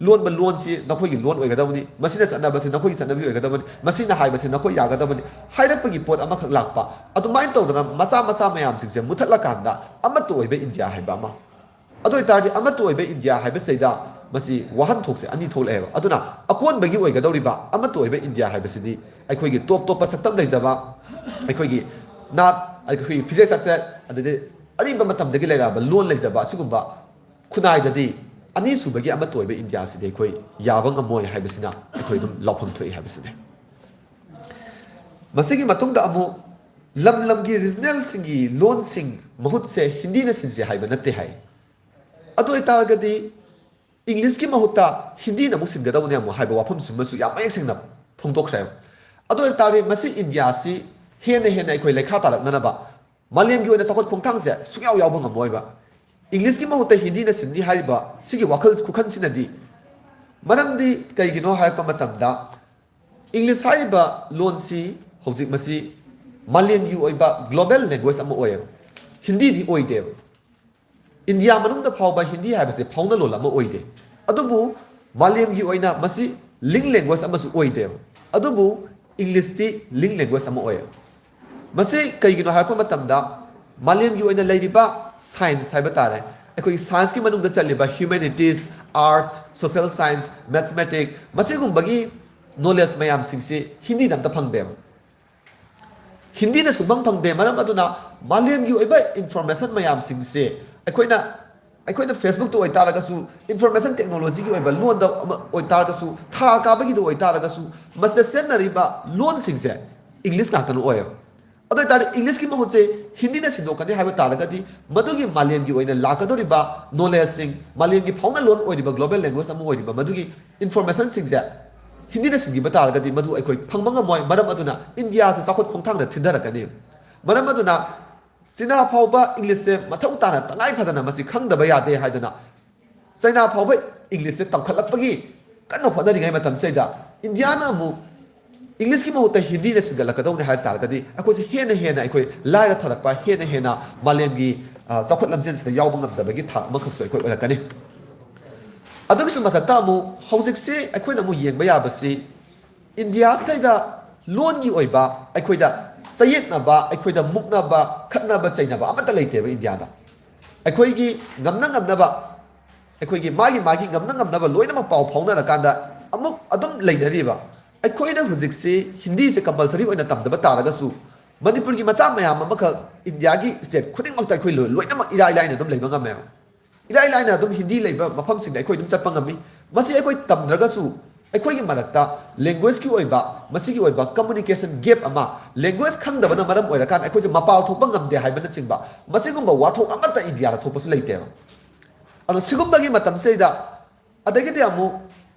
ꯂꯣꯟꯕ ꯂꯣꯟꯁꯤ ꯅꯈꯣꯏꯒꯤ ꯂꯣꯟ ꯑꯣꯏꯒꯗꯕꯅꯤ, ꯃꯁꯤꯅ ꯆꯠꯅꯕꯁꯤ ꯅꯈꯣꯏꯒꯤ ꯆꯠꯅꯕꯤ ꯑꯣꯏꯒꯗꯕꯅꯤ, ꯃꯁꯤꯅ ꯍꯥꯏꯕꯁꯤ ꯅꯈꯣꯏ ꯌꯥꯒꯗꯕꯅꯤ ꯍꯥꯏꯔꯛꯄꯒꯤ ꯄꯣꯠ ꯑꯃꯈꯛ ꯂꯥꯛꯄ꯫ ꯑꯗꯨꯃꯥꯏꯅ ꯇꯧꯗꯅ ꯃꯆꯥ ꯃꯆꯥ ꯃꯌꯥꯝꯁꯤꯡꯁꯦ ꯃꯨꯊꯠꯂꯀꯥꯟꯗ ꯑꯃꯠꯇ ꯑꯣꯏꯕ ꯏꯟꯗꯤꯌꯥ ꯍꯥꯏꯕ ꯑꯃ꯫ ꯑꯗꯨ ꯑꯣꯏꯇꯥꯔꯗꯤ ꯑꯃꯠꯇ ꯑꯣꯏꯕ ꯏꯟꯗꯤꯌꯥ ꯍꯥꯏꯕꯁꯤꯗꯩꯗ ꯃꯁꯤ ꯋꯥꯍꯟꯊꯣꯛꯁꯦ ꯑꯅꯤ ꯊꯣꯛꯂꯛꯑꯦꯕ꯫ ꯑꯗꯨꯅ ꯑꯀꯣꯟꯕꯒꯤ ꯑꯣꯏꯒꯗꯧꯔꯤꯕ ꯑꯃꯠꯇ ꯑꯣꯏꯕ ꯏꯟꯗꯤꯌꯥ ꯍꯥꯏꯕꯁꯤꯗꯤ ꯑꯩꯈꯣꯏꯒꯤ ꯇꯣꯞ ꯇꯣꯞꯄ ꯁꯛꯇꯝ ꯂꯩꯖꯕ, ꯑꯩꯈꯣꯏꯒꯤ ꯅꯥꯠ, ꯑꯩꯈꯣꯏꯒꯤ ꯐꯤꯖꯦꯠ ꯆꯥꯛꯆꯦꯠ, ꯑꯗꯨꯗꯤ ꯑꯔꯤꯕ ꯃꯇꯝꯗꯒꯤ ꯂꯩꯔꯛꯑꯕ ꯂꯣꯟ ꯂꯩꯖꯕ ꯑꯁꯤꯒꯨꯝꯕ ꯈꯨꯟꯅꯥꯏꯗꯗꯤ ꯑꯅꯤꯁꯨꯕꯒꯤ ꯑꯃꯠꯇ ꯑꯣꯏꯕ ꯏꯟꯗꯤꯌꯥꯁꯤꯗꯤ ꯑꯩꯈꯣꯏ ꯌꯥꯕ ꯉꯝꯃꯣꯏ ꯍꯥꯏꯕꯁꯤꯅ ꯑꯩꯈꯣꯏ ꯑꯗꯨꯝ ꯂꯥꯎꯐꯝ ꯊꯣꯛꯏ ꯍꯥꯏꯕꯁꯤꯅꯤ꯫ ꯃꯁꯤꯒꯤ ꯃꯇꯨꯡꯗ ꯑꯃꯨꯛ ꯂꯝ ꯂꯝꯒꯤ regionalꯁꯤꯡꯒꯤ ꯂꯣꯟꯁꯤꯡ ꯃꯍꯨꯠꯁꯦ ꯍꯤꯟꯗꯤꯅ ꯁꯤꯟꯁꯦ ꯍꯥꯏꯕ ꯅꯠꯇꯦ ꯍꯥꯏ꯫ ꯑꯗꯨ ꯑꯣꯏꯇꯥꯔꯒꯗꯤ Englishꯀꯤ ꯃꯍꯨꯠꯇ ꯍꯤꯟꯗꯤꯅ ꯑꯃꯨꯛ ꯁꯤꯟꯒꯗꯕꯅꯤ ꯑꯃꯨꯛ ꯍꯥꯏꯕ ꯋꯥꯐꯝꯁꯤꯃꯁꯨ ꯌꯥꯝ ꯃꯌꯦꯛ ꯁꯦꯡꯅ ꯐꯣꯡꯗꯣꯛꯈ꯭ꯔꯦ꯫ ꯑꯗꯨ ꯑꯣꯏꯇꯥꯔꯗꯤ ꯃꯁꯤ ꯏꯟꯗꯤꯌꯥꯁꯤ ꯍꯦꯟꯅ ꯍꯦꯟꯅ ꯑꯩꯈꯣꯏ ꯂꯩꯈꯥ ꯇꯥꯔꯛꯅꯅꯕ ꯃꯥꯂꯦꯝꯒꯤ ꯑꯣꯏꯅ ꯆꯥꯎꯈꯠ ꯈꯣꯡꯊꯥꯡꯁꯦ ꯁꯨꯡꯌꯥꯎ ꯌꯥꯎꯕ ꯉꯝꯃꯣꯏꯕ꯫ Englishꯀꯤ ꯃꯍꯨꯠꯇ ꯍꯤꯟꯗꯤꯅ ꯁꯤꯟꯅꯤ ꯍꯥꯏꯔꯤꯕ ꯁꯤꯒꯤ ꯋꯥꯈꯜ ꯈꯨꯈꯟꯁꯤꯅꯗꯤ, ꯃꯔꯝꯗꯤ ꯀꯩꯒꯤꯅꯣ ꯍꯥꯏꯔꯛꯄ ꯃꯇꯝꯗ, English ꯍꯥꯏꯔꯤꯕ ꯂꯣꯟꯁꯤ ꯍꯧꯖꯤꯛ ꯃꯁꯤ ꯃꯥꯂꯦꯝꯒꯤ ꯑꯣꯏꯕ global language ꯑꯃ ꯑꯣꯏꯌꯦꯕ꯫ ꯍꯤꯟꯗꯤꯗꯤ ꯑꯣꯏꯗꯦꯕ꯫ ꯏꯟꯗꯤꯌꯥ ꯃꯅꯨꯡꯗ ꯐꯥꯎꯕ ꯍꯤꯟꯗꯤ ꯍꯥꯏꯕꯁꯦ ꯐꯥꯎꯅ ꯂꯣꯟ ꯑꯃ ꯑꯣꯏꯗꯦ꯫ ꯑꯗꯨꯕꯨ ꯃꯥꯂꯦꯝꯒꯤ ꯑꯣꯏꯅ ꯃꯁꯤ link language ꯑꯃꯁꯨ ꯑꯣꯏꯗꯦꯕ꯫ ꯑꯗꯨꯕꯨ ꯏꯪꯂꯤꯁꯇꯤ link language ꯑꯃ ꯑꯣꯏꯌꯦ꯫ ꯃꯁꯤ ꯀꯩꯒꯤꯅꯣ ꯍꯥꯏꯔꯛꯄ ꯃꯇꯝꯗ, ꯃꯥꯂꯦꯝꯒꯤ ꯑꯣꯏꯅ ꯂꯩꯔꯤꯕ science ꯍꯥꯏꯕ ꯇꯥꯔꯦ, ꯑꯩꯈꯣꯏꯒꯤ scienceꯀꯤ ꯃꯅꯨꯡꯗ ꯆꯜꯂꯤꯕ humanities, arts, social science, mathematics, ꯃꯁꯤꯒꯨꯝꯕꯒꯤ knowledge ꯃꯌꯥꯝꯁꯤꯡꯁꯤ ꯍꯤꯟꯗꯤꯗ ꯑꯝꯇ ꯐꯪꯗꯦꯕ꯫ ꯍꯤꯟꯗꯤꯗ ꯁꯨꯡꯐꯪ ꯐꯪꯗꯦ꯫ ꯃꯔꯝ ꯑꯗꯨꯅ ꯃꯥꯂꯦꯝꯒꯤ ꯑꯣꯏꯕ information ꯃꯌꯥꯝꯁꯤꯡꯁꯦ ꯑꯩꯈꯣꯏꯅ, ꯑꯩꯈꯣꯏꯅ Facebookꯇ ꯑꯣꯏꯇꯥꯔꯒꯁꯨ, information technologyꯒꯤ ꯑꯣꯏꯕ ꯂꯣꯟꯗ ꯑꯃ ꯑꯣꯏꯇꯥꯔꯒꯁꯨ, ꯊꯥ ꯀꯥꯕꯒꯤꯗ ꯑꯣꯏꯇꯥꯔꯒꯁꯨ, ꯃꯁꯤꯗ ꯁꯤꯖꯤꯟꯅꯔꯤꯕ ꯂꯣꯟꯁꯤꯡꯁꯦ ꯏꯪꯂꯤꯁ ꯉꯥꯛꯇꯅ ꯑꯣꯏꯌꯦꯕ꯫ ꯑꯗꯨ ꯑꯣꯏꯇꯥꯔꯗꯤ ꯏꯪꯂꯤꯁꯀꯤ ꯃꯍꯨꯠꯁꯦ ꯍꯤꯟꯗꯤꯅ ꯁꯤꯟꯗꯣꯛꯀꯅꯤ ꯍꯥꯏꯕ ꯇꯥꯔꯒꯗꯤ, ꯃꯗꯨꯒꯤ ꯃꯥꯂꯦꯝꯒꯤ ꯑꯣꯏꯅ ꯂꯥꯛꯀꯗꯧꯔꯤꯕ knowledgeꯁꯤꯡ, ꯃꯥꯂꯦꯝꯒꯤ ꯐꯥꯎꯅ ꯂꯣꯟ ꯑꯣꯏꯔꯤꯕ global language ꯑꯃ ꯑꯣꯏꯔꯤꯕ ꯃꯗꯨꯒꯤ informationꯁꯤꯡꯁꯦ ꯍꯤꯟꯗꯤꯅ ꯁꯤꯟꯈꯤꯕ ꯇꯥꯔꯒꯗꯤ ꯃꯗꯨ ꯑꯩꯈꯣꯏ ꯐꯪꯕ ꯉꯝꯃꯣꯏ꯫ ꯃꯔꯝ ꯑꯗꯨꯅ ꯏꯟꯗꯤꯌꯥꯁꯦ ꯆꯥꯎꯈꯠ ꯈꯣꯡꯊꯥꯡꯗ ꯊꯤꯟꯊꯔꯛꯀꯅꯤ꯫ ꯃꯔꯝ ꯑꯗꯨꯅ ꯆꯤꯅꯥ ꯐꯥꯎꯕ ꯏꯪꯂꯤꯁꯁꯦ ꯃꯊꯧ ꯇꯥꯅ ꯇꯉꯥꯏ ꯐꯗꯅ ꯃꯁꯤ ꯈꯪꯗꯕ ꯌꯥꯗꯦ ꯍꯥꯏꯗꯨꯅ ꯆꯩꯅꯥ ꯐꯥꯎꯕ ꯏꯪꯂꯤꯁꯁꯦ ꯇꯝꯈꯠꯂꯛꯄꯒꯤ ꯀꯟꯅ ꯍꯣꯠꯅꯔꯤꯉꯩ ꯃꯇꯝꯁꯤꯗ ꯏꯟꯗꯤꯌꯥꯅ ꯑꯃꯨꯛ ꯏꯪꯂꯤꯁꯀꯤ ꯃꯍꯨꯠꯇ ꯍꯤꯟꯗꯤꯅ ꯁꯤꯟꯒꯠꯂꯛꯀꯗꯧꯅꯦ ꯍꯥꯏꯕ ꯇꯥꯔꯒꯗꯤ ꯑꯩꯈꯣꯏꯁꯦ ꯍꯦꯟꯅ ꯍꯦꯟꯅ ꯑꯩꯈꯣꯏ ꯂꯥꯏꯔ ꯊꯔꯛꯄ, ꯍꯦꯟꯅ ꯍꯦꯟꯅ ꯃꯥꯂꯦꯝꯒꯤ, ꯑ, ꯆꯥꯎꯈꯠ ꯂꯝꯖꯦꯜꯁꯤꯗ ꯌꯥꯎꯕ ꯉꯝꯗꯕꯒꯤ ꯊꯥꯛ ꯑꯃꯈꯛꯁꯨ ꯑꯩꯈꯣꯏ ꯑꯣꯏꯔꯛꯀꯅꯤ꯫ ꯑꯗꯨꯒꯤꯁꯨ ꯃꯊꯛꯇ ꯑꯃꯨꯛ ꯍꯧꯖꯤꯛꯁꯤ ꯑꯩꯈꯣꯏꯅ ꯑꯃꯨꯛ ꯌꯦꯡꯕ ꯌꯥꯕꯁꯤ ꯏꯟꯗꯤꯌꯥꯁꯤꯗ ꯂꯣꯟꯒꯤ ꯑꯣꯏꯕ ꯑꯩꯈꯣꯏꯗ ꯆꯌꯦꯠꯅꯕ, ꯑꯩꯈꯣꯏꯗ ꯃꯨꯛꯅꯕ, ꯈꯠꯅꯕ ꯆꯩꯅꯕ ꯑꯃꯠꯇ ꯂꯩꯇꯦꯕ ꯏꯟꯗꯤꯌꯥꯗ꯫ ꯑꯩꯈꯣꯏꯒꯤ ꯉꯝꯅ ꯉꯝꯅꯕ, ꯑꯩꯈꯣꯏꯒꯤ ꯃꯥꯒꯤ ꯃꯥꯒꯤ ꯉꯝꯅ ꯉꯝꯅꯕ ꯂꯣꯏꯅꯃꯛ ꯄꯥꯎ ꯐꯥꯎꯅꯔꯀꯥꯟꯗ ꯑꯃꯨꯛ ꯑꯗꯨꯝ ꯂꯩꯅꯔꯤꯕ꯫ ꯑꯩꯈꯣꯏꯅ ꯍꯧꯖꯤꯛꯁꯤ ꯍꯤꯟꯗꯤꯁꯦ compulsory ꯑꯣꯏꯅ ꯇꯝꯗꯕ ꯇꯥꯔꯒꯁꯨ, ꯃꯅꯤꯄꯨꯔꯒꯤ ꯃꯆꯥ ꯃꯌꯥꯝ ꯑꯃꯈꯛ ꯏꯟꯗꯤꯌꯥꯒꯤ state ꯈꯨꯗꯤꯡꯃꯛꯇ ꯑꯩꯈꯣꯏ ꯂꯣꯏ-, ꯂꯣꯏꯅꯃꯛ ꯏꯔꯥꯏ ꯂꯥꯏꯅ ꯑꯗꯨꯝ ꯂꯩꯕ ꯉꯝꯃꯦꯕ꯫ ꯏꯔꯥꯏ ꯂꯥꯏꯅ ꯑꯗꯨꯝ ꯍꯤꯟꯗꯤ ꯂꯩꯕ ꯃꯐꯝꯁꯤꯡꯗ ꯑꯩꯈꯣꯏ ꯑꯗꯨꯝ ꯆꯠꯄ ꯉꯝꯃꯤ꯫ ꯃꯁꯤ ꯑꯩꯈꯣꯏ ꯇꯝꯗ꯭ꯔꯒꯁꯨ ꯑꯩꯈꯣꯏꯒꯤ ꯃꯔꯛꯇ languagehuman ꯑꯣꯏꯕ, ꯃꯁꯤꯒꯤ ꯑꯣꯏꯕ communication gap ꯑꯃ, language ꯈꯪꯗꯕꯅ ꯃꯔꯝ ꯑꯣꯏꯔꯀꯥꯟꯗ ꯑꯩꯈꯣꯏꯁꯦ ꯃꯄꯥꯜ ꯊꯣꯛꯄ ꯉꯝꯗꯦ ꯍꯥꯏꯕꯅꯆꯤꯡꯕ, ꯃꯁꯤꯒꯨꯝꯕ ꯋꯥꯊꯣꯛ ꯑꯃꯠꯇ ꯏꯟꯗꯤꯌꯥꯗ ꯊꯣꯛꯄꯁꯨ ꯂꯩꯇꯦꯕ꯫ ꯑꯗꯣ ꯁꯤꯒꯨꯝꯕꯒꯤ ꯃꯇꯝꯁꯤꯗ, ꯑꯗꯒꯤꯗꯤ ꯑꯃꯨꯛ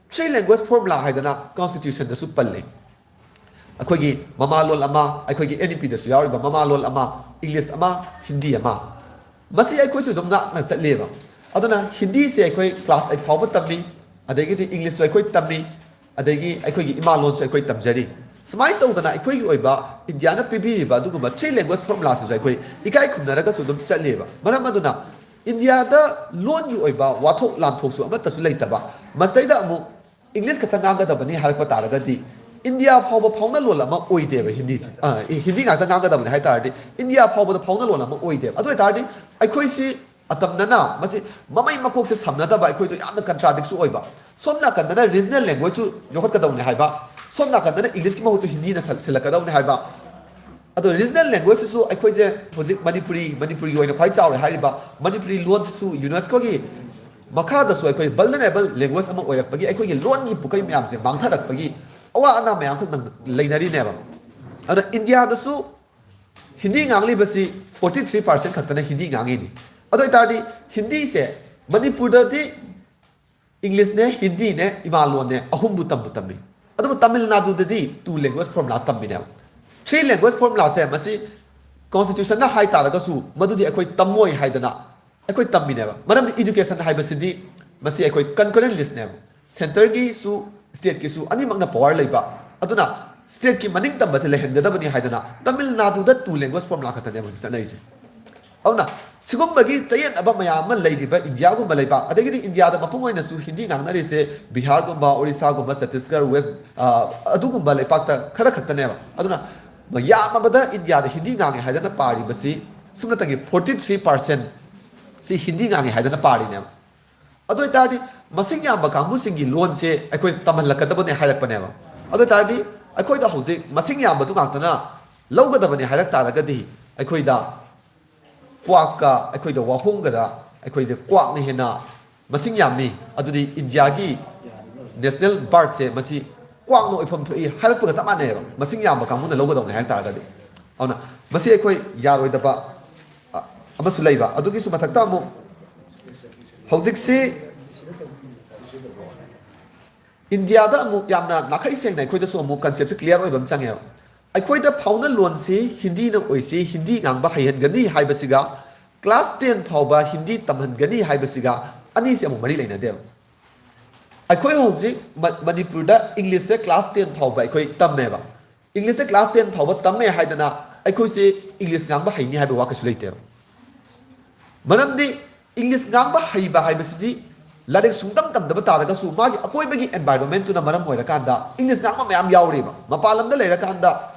three language formula ꯍꯥꯏꯗꯅ constitutionꯗꯁꯨ ꯄꯜꯂꯤ꯫ ꯑꯩꯈꯣꯏꯒꯤ ꯃꯃꯥꯂꯣꯟ ꯑꯃ, ꯑꯩꯈꯣꯏꯒꯤ NEPꯗꯁꯨ ꯌꯥꯎꯔꯤꯕ ꯃꯃꯥꯂꯣꯟ ꯑꯃ, ꯏꯪꯂꯤꯁ ꯑꯃ, ꯍꯤꯟꯗꯤ ꯑꯃ꯫ ꯃꯁꯤ ꯑꯩꯈꯣꯏꯁꯨ ꯑꯗꯨꯝ ꯉꯥꯛꯅ ꯆꯠꯂꯤꯑꯕ꯫ ꯑꯗꯨꯅ ꯍꯤꯟꯗꯤꯁꯦ ꯑꯩꯈꯣꯏ class eight ꯐꯥꯎꯕ ꯇꯝꯃꯤ, ꯑꯗꯒꯤꯗꯤ ꯏꯪꯂꯤꯁꯁꯨ ꯑꯩꯈꯣꯏ ꯇꯝꯃꯤ, ꯑꯗꯒꯤ ꯑꯩꯈꯣꯏꯒꯤ ꯏꯃꯥꯂꯣꯟꯁꯨ ꯑꯩꯈꯣꯏ ꯇꯝꯖꯔꯤ꯫ ꯁꯨꯃꯥꯏꯅ ꯇꯧꯗꯅ ꯑꯩꯈꯣꯏꯒꯤ ꯑꯣꯏꯕ ꯏꯟꯗꯤꯌꯥꯅ ꯄꯤꯕꯤꯔꯤꯕ ꯑꯗꯨꯒꯨꯝꯕ three language formula ꯁꯤꯁꯨ ꯑꯩꯈꯣꯏ ꯏꯀꯥꯏ ꯈꯨꯝꯅꯔꯒꯁꯨ ꯑꯗꯨꯝ ꯆꯠꯂꯤꯕ꯫ ꯃꯔꯝ ꯑꯗꯨꯅ ꯏꯟꯗꯤꯌꯥꯗ ꯂꯣꯟꯒꯤ ꯑꯣꯏꯕ ꯋꯥꯊꯣꯛ ꯂꯥꯟꯊꯣꯛꯁꯨ ꯑꯃꯠꯇꯁꯨ ꯂꯩꯇꯕ, ꯃꯁꯤꯗꯩꯗ ꯑꯃꯨꯛ English ꯈꯛꯇ ꯉꯥꯡꯒꯗꯕꯅꯤ ꯍꯥꯏꯔꯛꯄ ꯇꯥꯔꯒꯗꯤ, ꯏꯟꯗꯤꯌꯥ ꯐꯥꯎꯕ ꯐꯥꯎꯅ ꯂꯣꯟ ꯑꯃ ꯑꯣꯏꯗꯦꯕ ꯍꯤꯟꯗꯤꯁꯦ꯫ ꯑ, ꯍꯤꯟꯗꯤ ꯉꯥꯛꯇ ꯉꯥꯡꯒꯗꯕꯅꯤ ꯍꯥꯏ ꯇꯥꯔꯗꯤ ꯏꯟꯗꯤꯌꯥ ꯐꯥꯎꯕꯗ ꯐꯥꯎꯅ ꯂꯣꯟ ꯑꯃ ꯑꯣꯏꯗꯦꯕ꯫ ꯑꯗꯨ ꯑꯣꯏ ꯇꯥꯔꯗꯤ ꯑꯩꯈꯣꯏꯁꯤ ꯑꯇꯝꯅꯅ ꯃꯁꯤ ꯃꯃꯩ ꯃꯀꯣꯛꯁꯦ ꯁꯝꯅꯗꯕ, ꯑꯩꯈꯣꯏꯗꯣ ꯌꯥꯝꯅ contradict ꯁꯨ ꯑꯣꯏꯕ꯫ ꯁꯣꯝ ꯅꯥꯀꯟꯗꯅ regional language ꯁꯨ ꯌꯣꯛꯈꯠꯀꯗꯧꯅꯤ ꯍꯥꯏꯕ, ꯁꯣꯝ ꯅꯥꯀꯟꯗꯅ English ꯀꯤ ꯃꯍꯨꯠꯁꯨ ꯍꯤꯟꯗꯤꯅ ꯁꯤꯜ-, ꯁꯤꯜꯂꯛꯀꯗꯧꯅꯤ ꯍꯥꯏꯕ꯫ ꯑꯗꯣ regional language ꯁꯤꯁꯨ ꯑꯩꯈꯣꯏꯁꯦ ꯍꯧꯖꯤꯛ ꯃꯅꯤꯄꯨꯔꯤ, ꯃꯅꯤꯄꯨꯔꯒꯤ ꯑꯣꯏꯅ ꯈ꯭ꯋꯥꯏ ꯆꯥꯎꯔꯦ ꯍꯥꯏꯔꯤꯕ ꯃꯅꯤꯄꯨꯔꯤ ꯂꯣꯟꯁꯤꯁꯨ UNESCO ꯒꯤ ꯃꯈꯥꯗꯁꯨ ꯑꯩꯈꯣꯏ vulnerable language ꯑꯃ ꯑꯣꯏꯔꯛꯄꯒꯤ, ꯑꯩꯈꯣꯏꯒꯤ ꯂꯣꯟꯒꯤ ꯄꯨꯈꯩ ꯃꯌꯥꯝꯁꯦ ꯃꯥꯡꯊꯔꯛꯄꯒꯤ ꯑꯋꯥ ꯑꯅꯥ ꯃꯌꯥꯝ ꯑꯃ ꯂꯩꯅꯔꯤꯅꯦꯕ꯫ ꯑꯗꯨꯅ ꯏꯟꯗꯤꯌꯥꯗꯁꯨ ꯍꯤꯟꯗꯤ ꯉꯥꯡꯂꯤꯕꯁꯤ forty three percent ꯈꯛꯇꯅ ꯍꯤꯟꯗꯤ ꯉꯥꯡꯉꯤꯅꯤ꯫ ꯑꯗꯨ ꯑꯣꯏꯇꯥꯔꯗꯤ ꯍꯤꯟꯗꯤꯁꯦ ꯃꯅꯤꯄꯨꯔꯗꯗꯤ English ꯅꯦ, ꯍꯤꯟꯗꯤꯅꯦ, ꯏꯃꯥ ꯂꯣꯟꯅꯦ, ꯑꯍꯨꯝꯕꯨ ꯇꯝꯕꯨ ꯇꯝꯃꯤ꯫ ꯑꯗꯨꯕꯨ Tamil ꯅꯥꯗꯨꯗꯗꯤ two language formula ꯇꯝꯃꯤꯅꯦꯕ꯫ Three language formula ꯁꯦ ꯃꯁꯤ constitution ꯅ ꯍꯥꯏ ꯇꯥꯔꯒꯁꯨ ꯃꯗꯨꯗꯤ ꯑꯩꯈꯣꯏ ꯇꯝꯃꯣꯏ ꯍꯥꯏꯗꯅ ꯑꯩꯈꯣꯏ ꯇꯝꯃꯤꯅꯦꯕ꯫ ꯃꯔꯝꯗꯤ education ꯍꯥꯏꯕꯁꯤꯗꯤ ꯃꯁꯤ ꯑꯩꯈꯣꯏ concurrent list ꯅꯦꯕ꯫ Centre ꯒꯤꯁꯨ state ꯀꯤꯁꯨ ꯑꯅꯤꯃꯛꯅ power ꯂꯩꯕ꯫ ꯑꯗꯨꯅ state ꯀꯤ ꯃꯅꯤꯡ ꯇꯝꯕꯁꯦ ꯂꯩꯍꯟꯒꯗꯕꯅꯤ ꯍꯥꯏꯗꯅ ꯇꯥꯃꯤꯜ ꯅꯥꯗꯨꯗ two language formula ꯈꯛꯇꯅꯦꯕ ꯍꯧꯖꯤꯛ ꯆꯠꯅꯔꯤꯁꯦ꯫ ꯑꯗꯨꯅ ꯁꯤꯒꯨꯝꯕꯒꯤ ꯆꯌꯦꯠꯅꯕ ꯃꯌꯥꯝ ꯑꯃ ꯂꯩꯔꯤꯕ ꯏꯟꯗꯤꯌꯥꯒꯨꯝꯕ ꯂꯩꯕꯥꯛ, ꯑꯗꯒꯤꯗꯤ ꯏꯟꯗꯤꯌꯥꯗ ꯃꯄꯨꯡ ꯑꯣꯏꯅꯁꯨ ꯍꯤꯟꯗꯤ ꯉꯥꯡꯅꯔꯤꯁꯦ ꯕꯤꯍꯥꯔꯒꯨꯝꯕ, ꯑꯣꯔꯤꯁꯥꯒꯨꯝꯕ, ꯆꯇꯤꯁꯒꯔ, ꯋꯦꯁ, ꯑ, ꯑꯗꯨꯒꯨꯝꯕ ꯂꯩꯄꯥꯛꯇ ꯈꯔ ꯈꯛꯇꯅꯦꯕ꯫ ꯑꯗꯨꯅ ꯌꯥꯝꯃꯕꯗ ꯏꯟꯗꯤꯌꯥꯗ ꯍꯤꯟꯗꯤ ꯉꯥꯡꯉꯦ ꯍꯥꯏꯗꯅ ꯄꯥꯔꯤꯕꯁꯤ ꯁꯨꯞꯅꯇꯒꯤ forty three percent ꯁꯤ ꯍꯤꯟꯗꯤ ꯉꯥꯡꯉꯦ ꯍꯥꯏꯗꯅ ꯄꯥꯔꯤꯅꯦꯕ꯫ ꯑꯗꯨ ꯑꯣꯏꯇꯥꯔꯗꯤ ꯃꯁꯤꯡ ꯌꯥꯝꯕ ꯀꯥꯡꯕꯨꯁꯤꯡꯒꯤ ꯂꯣꯟꯁꯦ ꯑꯩꯈꯣꯏ ꯇꯝꯍꯜꯂꯛꯀꯗꯕꯅꯦ ꯍꯥꯏꯔꯛꯄꯅꯦꯕ꯫ ꯑꯗꯨ ꯑꯣꯏꯇꯥꯔꯗꯤ ꯑꯩꯈꯣꯏꯗ ꯍꯧꯖꯤꯛ ꯃꯁꯤꯡ ꯌꯥꯝꯕꯗꯨ ꯉꯥꯛꯇꯅ ꯂꯧꯒꯗꯕꯅꯤ ꯍꯥꯏꯔꯛ ꯇꯥꯔꯒꯗꯤ ꯑꯩꯈꯣꯏꯗ ꯀ꯭ꯋꯥꯛꯀ ꯑꯩꯈꯣꯏꯗ ꯋꯥꯍꯣꯡꯒꯗ ꯑꯩꯈꯣꯏꯗ ꯀ꯭ꯋꯥꯛꯅ ꯍꯦꯟꯅ ꯃꯁꯤꯡ ꯌꯥꯝꯃꯤ꯫ ꯑꯗꯨꯗꯤ ꯏꯟꯗꯤꯌꯥꯒꯤ national bird ꯁꯦ ꯃꯁꯤ ꯀ꯭ꯋꯥꯛꯅ ꯑꯣꯏꯐꯝ ꯊꯣꯛꯏ ꯍꯥꯏꯔꯛꯄꯒ ꯆꯞ ꯃꯥꯟꯅꯩꯑꯕ, ꯃꯁꯤꯡ ꯌꯥꯝꯕ ꯀꯥꯡꯕꯨꯅ ꯂꯧꯒꯗꯧꯅꯦ ꯍꯥꯏ ꯇꯥꯔꯒꯗꯤ꯫ ꯑꯗꯨꯅ ꯃꯁꯤ ꯑꯩꯈꯣꯏ ꯌꯥꯔꯣꯏꯗꯕ, ꯑ, ꯑꯃꯁꯨ ꯂꯩꯕ꯫ ꯑꯗꯨꯒꯤꯁꯨ ꯃꯊꯛꯇ ꯑꯃꯨꯛ ꯍꯧꯖꯤꯛꯁꯤ ꯏꯟꯗꯤꯌꯥꯗ ꯑꯃꯨꯛ ꯌꯥꯝꯅ ꯅꯥꯈꯩ ꯁꯦꯡꯅ ꯑꯩꯈꯣꯏꯗꯁꯨ ꯑꯃꯨꯛ concept ꯁꯦ clear ꯑꯣꯏꯕ ꯑꯃ ꯆꯪꯉꯦꯕ꯫ ꯑꯩꯈꯣꯏꯗ ꯐꯥꯎꯅ ꯂꯣꯟꯁꯤ ꯍꯤꯟꯗꯤꯅ ꯑꯣꯏꯁꯤ, ꯍꯤꯟꯗꯤ ꯉꯥꯡꯕ ꯍꯩꯍꯟꯒꯅꯤ ꯍꯥꯏꯕꯁꯤꯒ class ten ꯐꯥꯎꯕ ꯍꯤꯟꯗꯤ ꯇꯝꯍꯟꯒꯅꯤ ꯍꯥꯏꯕꯁꯤꯒ ꯑꯅꯤꯁꯦ ꯑꯃꯨꯛ ꯃꯔꯤ ꯂꯩꯅꯗꯦꯕ꯫ ꯑꯩꯈꯣꯏ ꯍꯧꯖꯤꯛ ꯃ-, ꯃꯅꯤꯄꯨꯔꯗ English ꯁꯦ class ten ꯐꯥꯎꯕ ꯑꯩꯈꯣꯏ ꯇꯝꯃꯦꯕ꯫ ꯏꯪꯂꯤꯁꯁꯦ ꯀ꯭ꯂꯥꯁ ꯇꯦꯟ ꯐꯥꯎꯕ ꯇꯝꯃꯦ ꯍꯥꯏꯗꯅ ꯑꯩꯈꯣꯏꯁꯦ ꯏꯪꯂꯤꯁ ꯉꯥꯡꯕ ꯍꯩꯅꯤ ꯍꯥꯏꯕ ꯋꯥ ꯀꯩꯁꯨ ꯂꯩꯇꯦꯕ꯫ ꯃꯔꯝꯗꯤ ꯏꯪꯂꯤꯁ ꯉꯥꯡꯕ ꯍꯩꯕ ꯍꯥꯏꯕꯁꯤꯗꯤ ꯂꯥꯏꯔꯤꯛ ꯁꯨꯡꯇꯝ ꯇꯝꯗꯕ ꯇꯥꯔꯒꯁꯨ ꯃꯥꯒꯤ ꯑꯀꯣꯏꯕꯒꯤ ꯑꯦꯟꯚꯥꯏꯔꯣꯟꯃꯦꯟꯠꯇꯨꯅ ꯃꯔꯝ ꯑꯣꯏꯔꯀꯥꯟꯗ ꯏꯪꯂꯤꯁ ꯉꯥꯡꯕ ꯃꯌꯥꯝ ꯌꯥꯎꯔꯤꯕ꯫ ꯃꯄꯥꯟ ꯂꯝꯗ ꯂꯩꯔꯀꯥꯟꯗ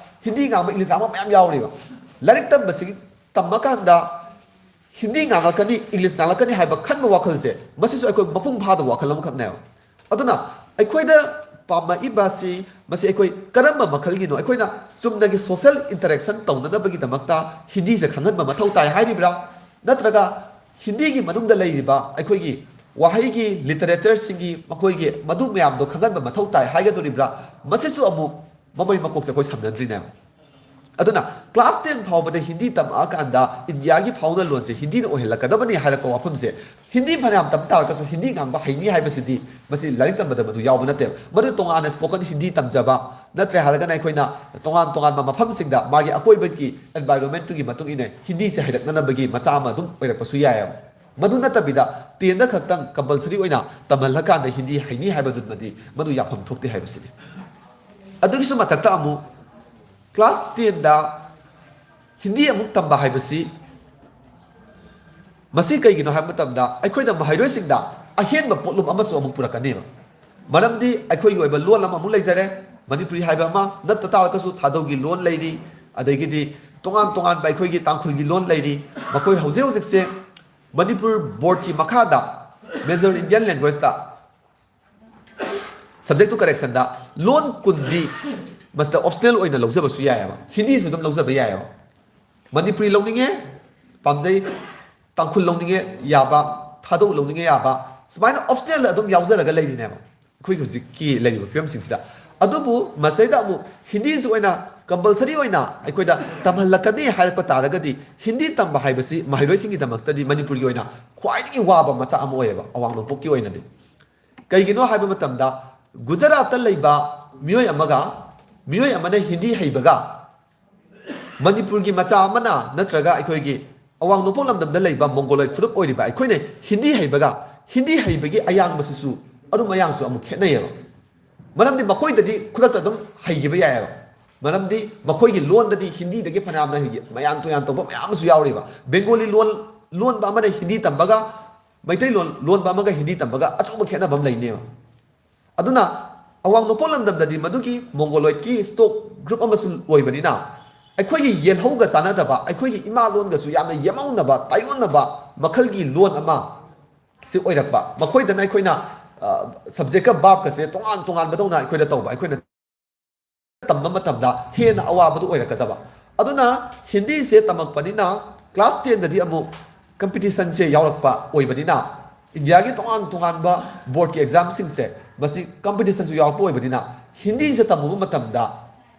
ꯍꯤꯟꯗꯤ ꯉꯥꯡꯕ, ꯏꯪꯂꯤꯁ ꯉꯥꯡꯕ ꯃꯌꯥꯝ ꯌꯥꯎꯔꯤꯕ꯫ ꯂꯥꯏꯔꯤꯛ ꯇꯝꯕꯁꯤ ꯇꯝꯃꯀꯥꯟꯗ ꯍꯤꯟꯗꯤ ꯉꯥꯡꯂꯛꯀꯅꯤ, ꯏꯪꯂꯤꯁ ꯉꯥꯡꯂꯛꯀꯅꯤ ꯍꯥꯏꯕ ꯈꯟꯕ ꯋꯥꯈꯜꯁꯦ, ꯃꯁꯤꯁꯨ ꯑꯩꯈꯣꯏ ꯃꯄꯨꯡ ꯐꯥꯗꯕ ꯋꯥꯈꯜ ꯑꯃꯈꯛꯅꯦꯕ꯫ ꯑꯗꯨꯅ ꯑꯩꯈꯣꯏꯗ ꯄꯥꯝꯃꯛꯏꯕꯁꯤ, ꯃꯁꯤ ꯑꯩꯈꯣꯏ ꯀꯔꯝꯕ ꯃꯈꯜꯒꯤꯅꯣ? ꯑꯩꯈꯣꯏꯅ ꯆꯨꯝꯅꯒꯤ ꯁꯣꯁꯦꯜ ꯏꯟꯇꯔꯦꯛꯁꯟ ꯇꯧꯅꯅꯕꯒꯤꯗꯃꯛꯇ ꯍꯤꯟꯗꯤꯁꯦ ꯈꯪꯍꯟꯕ ꯃꯊꯧ ꯇꯥꯏ ꯍꯥꯏꯔꯤꯕ꯭ꯔꯥ? ꯅꯠꯇ꯭ꯔꯒ ꯍꯤꯟꯗꯤꯒꯤ ꯃꯅꯨꯡꯗ ꯂꯩꯔꯤꯕ ꯑꯩꯈꯣꯏꯒꯤ ꯋꯥꯍꯩꯒꯤ ꯂꯤꯇꯔꯦꯆꯔꯁꯤꯡꯒꯤ ꯃꯈꯣꯏꯒꯤ ꯃꯗꯨ ꯃꯌꯥꯝꯗꯣ ꯈꯪꯍꯟꯕ ꯃꯊꯧ ꯇꯥꯏ ꯍꯥꯏꯒꯗꯣꯔꯤꯕ꯭ꯔꯥ? ꯃꯁꯤꯁꯨ ꯑꯃꯨꯛ ꯃꯃꯩ ꯃꯀꯣꯛꯁꯦ ꯑꯩꯈꯣꯏ ꯁꯝꯅꯗ꯭ꯔꯤꯅꯦꯕ꯫ ꯑꯗꯨꯅ ꯀ꯭ꯂꯥꯁ ꯇꯦꯟ ꯐꯥꯎꯕꯗ ꯍꯤꯟꯗꯤ ꯇꯝꯃꯛꯑꯀꯥꯟꯗ ꯏꯟꯗꯤꯌꯥꯒꯤ ꯐꯥꯎꯅ ꯂꯣꯟꯁꯦ ꯍꯤꯟꯗꯤꯅ ꯑꯣꯏꯍꯜꯂꯛꯀꯗꯕꯅꯤ ꯍꯥꯏꯔꯛꯄ ꯋꯥꯐꯝꯁꯦ, ꯍꯤꯟꯗꯤ ꯐꯅꯌꯥꯝ ꯇꯝ ꯇꯥꯔꯒꯁꯨ ꯍꯤꯟꯗꯤ ꯉꯥꯡꯕ ꯍꯩꯅꯤ ꯍꯥꯏꯕꯁꯤꯗꯤ ꯃꯁꯤ ꯂꯥꯏꯔꯤꯛ ꯇꯝꯕꯗ ꯃꯗꯨ ꯌꯥꯎꯕ ꯅꯠꯇꯦꯕ꯫ ꯃꯗꯨ ꯇꯣꯉꯥꯟꯅ ꯁ꯭ꯄꯣꯀꯟ ꯍꯤꯟꯗꯤ ꯇꯝꯖꯕ, ꯅꯠꯇ꯭ꯔꯦ ꯍꯥꯏꯔꯒꯅ ꯑꯩꯈꯣꯏꯅ ꯇꯣꯉꯥꯟ ꯇꯣꯉꯥꯟꯕ ꯃꯐꯝꯁꯤꯡꯗ ꯃꯥꯒꯤ ꯑꯀꯣꯏꯕꯒꯤ ꯑꯦꯟꯚꯥꯏꯔꯣꯟꯃꯦꯟꯠꯇꯨꯒꯤ ꯃꯇꯨꯡ ꯏꯟꯅ ꯍꯤꯟꯗꯤꯁꯦ ꯍꯩꯔꯛꯅꯅꯕꯒꯤ ꯃꯆꯥꯛ ꯑꯃ ꯑꯗꯨꯝ ꯑꯣꯏꯔꯛꯄꯁꯨ ꯌꯥꯏꯑꯕ꯫ ꯃꯗꯨ ꯅꯠꯇꯕꯤꯗ ꯇꯦꯟꯗ ꯈꯛꯇꯪ ꯀꯝꯄꯜꯁꯔꯤ ꯑꯣꯏꯅ ꯇꯝꯍꯜꯂꯀꯥꯟꯗ ꯍꯤꯟꯗꯤ ꯍꯩꯅꯤ ꯍꯥꯏꯕꯗꯨꯃꯗꯤ ꯃꯗꯨ ꯌꯥꯐꯝ ꯊꯣꯛꯇꯦ ꯍꯥꯏꯕꯁꯤꯅꯤ꯫ ꯑꯗꯨꯒꯤꯁꯨ ꯃꯊꯛꯇ ꯑꯃꯨꯛ ꯀ꯭ꯂꯥꯁ ꯇꯦꯟꯗ ꯍꯤꯟꯗꯤ ꯑꯃꯨꯛ ꯇꯝꯕ ꯍꯥꯏꯕꯁꯤ ꯃꯁꯤ ꯀꯩꯒꯤꯅꯣ ꯍꯥꯏꯕ ꯃꯇꯝꯗ ꯑꯩꯈꯣꯏꯅ ꯃꯍꯩꯔꯣꯏꯁꯤꯡꯗ ꯑꯍꯦꯟꯕ ꯄꯣꯠꯂꯨꯝ ꯑꯃꯁꯨ ꯑꯃꯨꯛ ꯄꯨꯔꯛꯀꯅꯦꯕ꯫ ꯃꯔꯝꯗꯤ ꯑꯩꯈꯣꯏꯒꯤ ꯑꯣꯏꯕ ꯂꯣꯟ ꯑꯃꯃꯨꯛ ꯂꯩꯖꯔꯦ, ꯃꯅꯤꯄꯨꯔꯤ ꯍꯥꯏꯕ ꯑꯃ, ꯅꯠꯇ ꯇꯥꯔꯒꯁꯨ ꯊꯥꯗꯧꯒꯤ ꯂꯣꯟ ꯂꯩꯔꯤ, ꯑꯗꯒꯤꯗꯤ ꯇꯣꯉꯥꯟ ꯇꯣꯉꯥꯟꯕ ꯑꯩꯈꯣꯏꯒꯤ ꯇꯥꯡꯈꯨꯜꯒꯤ ꯂꯣꯟ ꯂꯩꯔꯤ꯫ ꯃꯈꯣꯏ ꯍꯧꯖꯤꯛ ꯍꯧꯖꯤꯛꯁꯦ ꯃꯅꯤꯄꯨꯔ ꯕꯣꯔꯗꯀꯤ ꯃꯈꯥꯗ ꯃꯦꯖꯔ ꯏꯟꯗꯤꯌꯟ ꯂꯦꯡꯒ꯭ꯋꯦꯖꯇ ꯁꯕꯖꯦꯛ ꯇꯨ ꯀꯔꯦꯛꯁꯟꯗ ꯂꯣꯟ ꯀꯨꯟꯗꯤ ꯃꯁꯤꯗ ꯑꯣꯞꯁꯅꯦꯜ ꯑꯣꯏꯅ ꯂꯧꯖꯕꯁꯨ ꯌꯥꯏꯑꯕ꯫ ꯍꯤꯟꯗꯤꯁꯨ ꯑꯗꯨꯝ ꯂꯧꯖꯕ ꯌꯥꯏꯑꯕ꯫ ꯃꯅꯤꯄꯨꯔꯤ ꯂꯧꯅꯤꯡꯉꯦ, ꯄꯥꯝꯖꯩ, ꯇꯥꯡꯈꯨꯜ ꯂꯧꯅꯤꯡꯉꯦ ꯌꯥꯕ, ꯊꯥꯗꯧ ꯂꯧꯅꯤꯡꯉꯦ ꯌꯥꯕ, ꯁꯨꯃꯥꯏꯅ ꯑꯣꯞꯁꯅꯦꯜꯗ ꯑꯗꯨꯝ ꯌꯥꯎꯖꯔꯒ ꯂꯩꯔꯤꯅꯦꯕ ꯑꯩꯈꯣꯏꯒꯤ ꯍꯧꯖꯤꯛꯀꯤ ꯂꯩꯔꯤꯕ ꯐꯤꯕꯝꯁꯤꯡꯁꯤꯗ꯫ ꯑꯗꯨꯕꯨ ꯃꯁꯤꯗꯩꯗ ꯑꯃꯨꯛ ꯍꯤꯟꯗꯤꯁꯤ ꯑꯣꯏꯅ ꯀꯝꯄꯜꯁꯔꯤ ꯑꯣꯏꯅ ꯑꯩꯈꯣꯏꯗ ꯇꯝꯍꯜꯂꯛꯀꯅꯤ ꯍꯥꯏꯔꯛꯄ ꯇꯥꯔꯒꯗꯤ, ꯍꯤꯟꯗꯤ ꯇꯝꯕ ꯍꯥꯏꯕꯁꯤ ꯃꯍꯩꯔꯣꯏꯁꯤꯡꯒꯤꯗꯃꯛꯇꯗꯤ ꯃꯅꯤꯄꯨꯔꯒꯤ ꯑꯣꯏꯅ ꯈ꯭ꯋꯥꯏꯗꯒꯤ ꯋꯥꯕ ꯃꯆꯥꯛ ꯑꯃ ꯑꯣꯏꯌꯦꯕ, ꯑꯋꯥꯡ ꯅꯣꯡꯄꯣꯛꯀꯤ ꯑꯣꯏꯅꯗꯤ꯫ ꯀꯩꯒꯤꯅꯣ ꯍꯥꯏꯕ ꯃꯇꯝꯗ, ꯒꯨꯖꯔꯥꯠꯇ ꯂꯩꯕ ꯃꯤꯑꯣꯏ ꯑꯃꯒ, ꯃꯤꯑꯣꯏ ꯑꯃꯅ ꯍꯤꯟꯗꯤ ꯍꯩꯕꯒ, ꯃꯅꯤꯄꯨꯔꯒꯤ ꯃꯆꯥ ꯑꯃꯅ ꯅꯠꯇ꯭ꯔꯒ ꯑꯩꯈꯣꯏꯒꯤ ꯑꯋꯥꯡ ꯅꯣꯡꯄꯣꯛ ꯂꯝꯗꯝꯗ ꯂꯩꯕ ꯃꯣꯡꯒꯣꯂꯣꯏꯗ ꯐꯨꯔꯨꯞ ꯑꯣꯏꯔꯤꯕ ꯑꯩꯈꯣꯏꯅ ꯍꯤꯟꯗꯤ ꯍꯩꯕꯒ, ꯍꯤꯟꯗꯤ ꯍꯩꯕꯒꯤ ꯑꯌꯥꯡꯕꯁꯤꯁꯨ, ꯑꯔꯨꯝ ꯑꯌꯥꯡꯁꯨ ꯑꯃꯨꯛ ꯈꯦꯠꯅꯩꯌꯦꯕ꯫ ꯃꯔꯝꯗꯤ ꯃꯈꯣꯏꯗꯗꯤ ꯈꯨꯗꯛꯇ ꯑꯗꯨꯝ ꯍꯩꯈꯤꯕ ꯌꯥꯏꯑꯕ꯫ ꯃꯔꯝꯗꯤ ꯃꯈꯣꯏꯒꯤ ꯂꯣꯟꯗꯗꯤ ꯍꯤꯟꯗꯤꯗꯒꯤ ꯐꯅꯌꯥꯝꯅ ꯃꯌꯥꯟ ꯇꯨꯌꯥꯟ ꯇꯧꯕ ꯃꯌꯥꯝ ꯑꯃꯁꯨ ꯌꯥꯎꯔꯤꯕ꯫ ꯕꯦꯡꯒꯣꯂꯤ ꯂꯣꯟ ꯂꯣꯟꯕ ꯑꯃꯅ ꯍꯤꯟꯗꯤ ꯇꯝꯕꯒ ꯃꯩꯇꯩꯂꯣꯟ ꯂꯣꯟꯕ ꯑꯃꯒ ꯍꯤꯟꯗꯤ ꯇꯝꯕꯒ ꯑꯆꯧꯕ ꯈꯦꯠꯅꯕ ꯑꯃ ꯂꯩꯅꯦꯕ꯫ ꯑꯗꯨꯅ ꯑꯋꯥꯡ ꯅꯣꯡꯄꯣꯛ ꯂꯝꯗꯝꯗꯗꯤ ꯃꯗꯨꯒꯤ ꯃꯣꯡꯒꯣꯂꯣꯏꯗꯀꯤ ꯁ꯭ꯇꯣꯛ ꯒ꯭ꯔꯨꯞ ꯑꯃꯁꯨ ꯑꯣꯏꯕꯅꯤꯅ, ꯑꯩꯈꯣꯏꯒꯤ ꯌꯦꯜꯍꯧꯒ ꯆꯥꯟꯅꯗꯕ, ꯑꯩꯈꯣꯏꯒꯤ ꯏꯃꯥ ꯂꯣꯟꯒꯁꯨ ꯌꯥꯝꯅ ꯌꯦꯝꯍꯧꯅꯕ, ꯇꯥꯏꯌꯣꯟꯅꯕ ꯃꯈꯜꯒꯤ ꯂꯣꯟ ꯑꯃ ꯁꯤ ꯑꯣꯏꯔꯛꯄ꯫ ꯃꯈꯣꯏꯗꯅ ꯑꯩꯈꯣꯏꯅ ꯁꯕꯖꯦꯛꯀ ꯕꯥꯞꯀꯁꯦ ꯇꯣꯉꯥꯟ ꯇꯣꯉꯥꯟꯕꯗꯧꯅ ꯑꯩꯈꯣꯏꯗ ꯇꯧꯕ, ꯑꯩꯈꯣꯏꯅ ꯇꯝꯕ ꯃꯇꯝꯗ ꯍꯦꯟꯅ ꯑꯋꯥꯕꯗꯨ ꯑꯣꯏꯔꯛꯀꯗꯕ꯫ ꯑꯗꯨꯅ ꯍꯤꯟꯗꯤꯁꯦ ꯇꯝꯃꯛꯄꯅꯤꯅ ꯀ꯭ꯂꯥꯁ ꯇꯦꯟꯗꯗꯤ ꯑꯃꯨꯛ ꯀꯝꯄꯤꯇꯤꯁꯟꯁꯦ ꯌꯥꯎꯔꯛꯄ ꯑꯣꯏꯕꯅꯤꯅ, ꯏꯟꯗꯤꯌꯥꯒꯤ ꯇꯣꯉꯥꯟ ꯇꯣꯉꯥꯟꯕ ꯕꯣꯔꯗꯀꯤ ꯑꯦꯛꯖꯥꯝꯁꯤꯡꯁꯦ ꯃꯁꯤ ꯀꯝꯄꯤꯇꯤꯁꯟꯁꯨ ꯌꯥꯎꯔꯛꯄ ꯑꯣꯏꯕꯅꯤꯅ, ꯍꯤꯟꯗꯤꯁꯦ ꯇꯝꯃꯨꯕ ꯃꯇꯝꯗ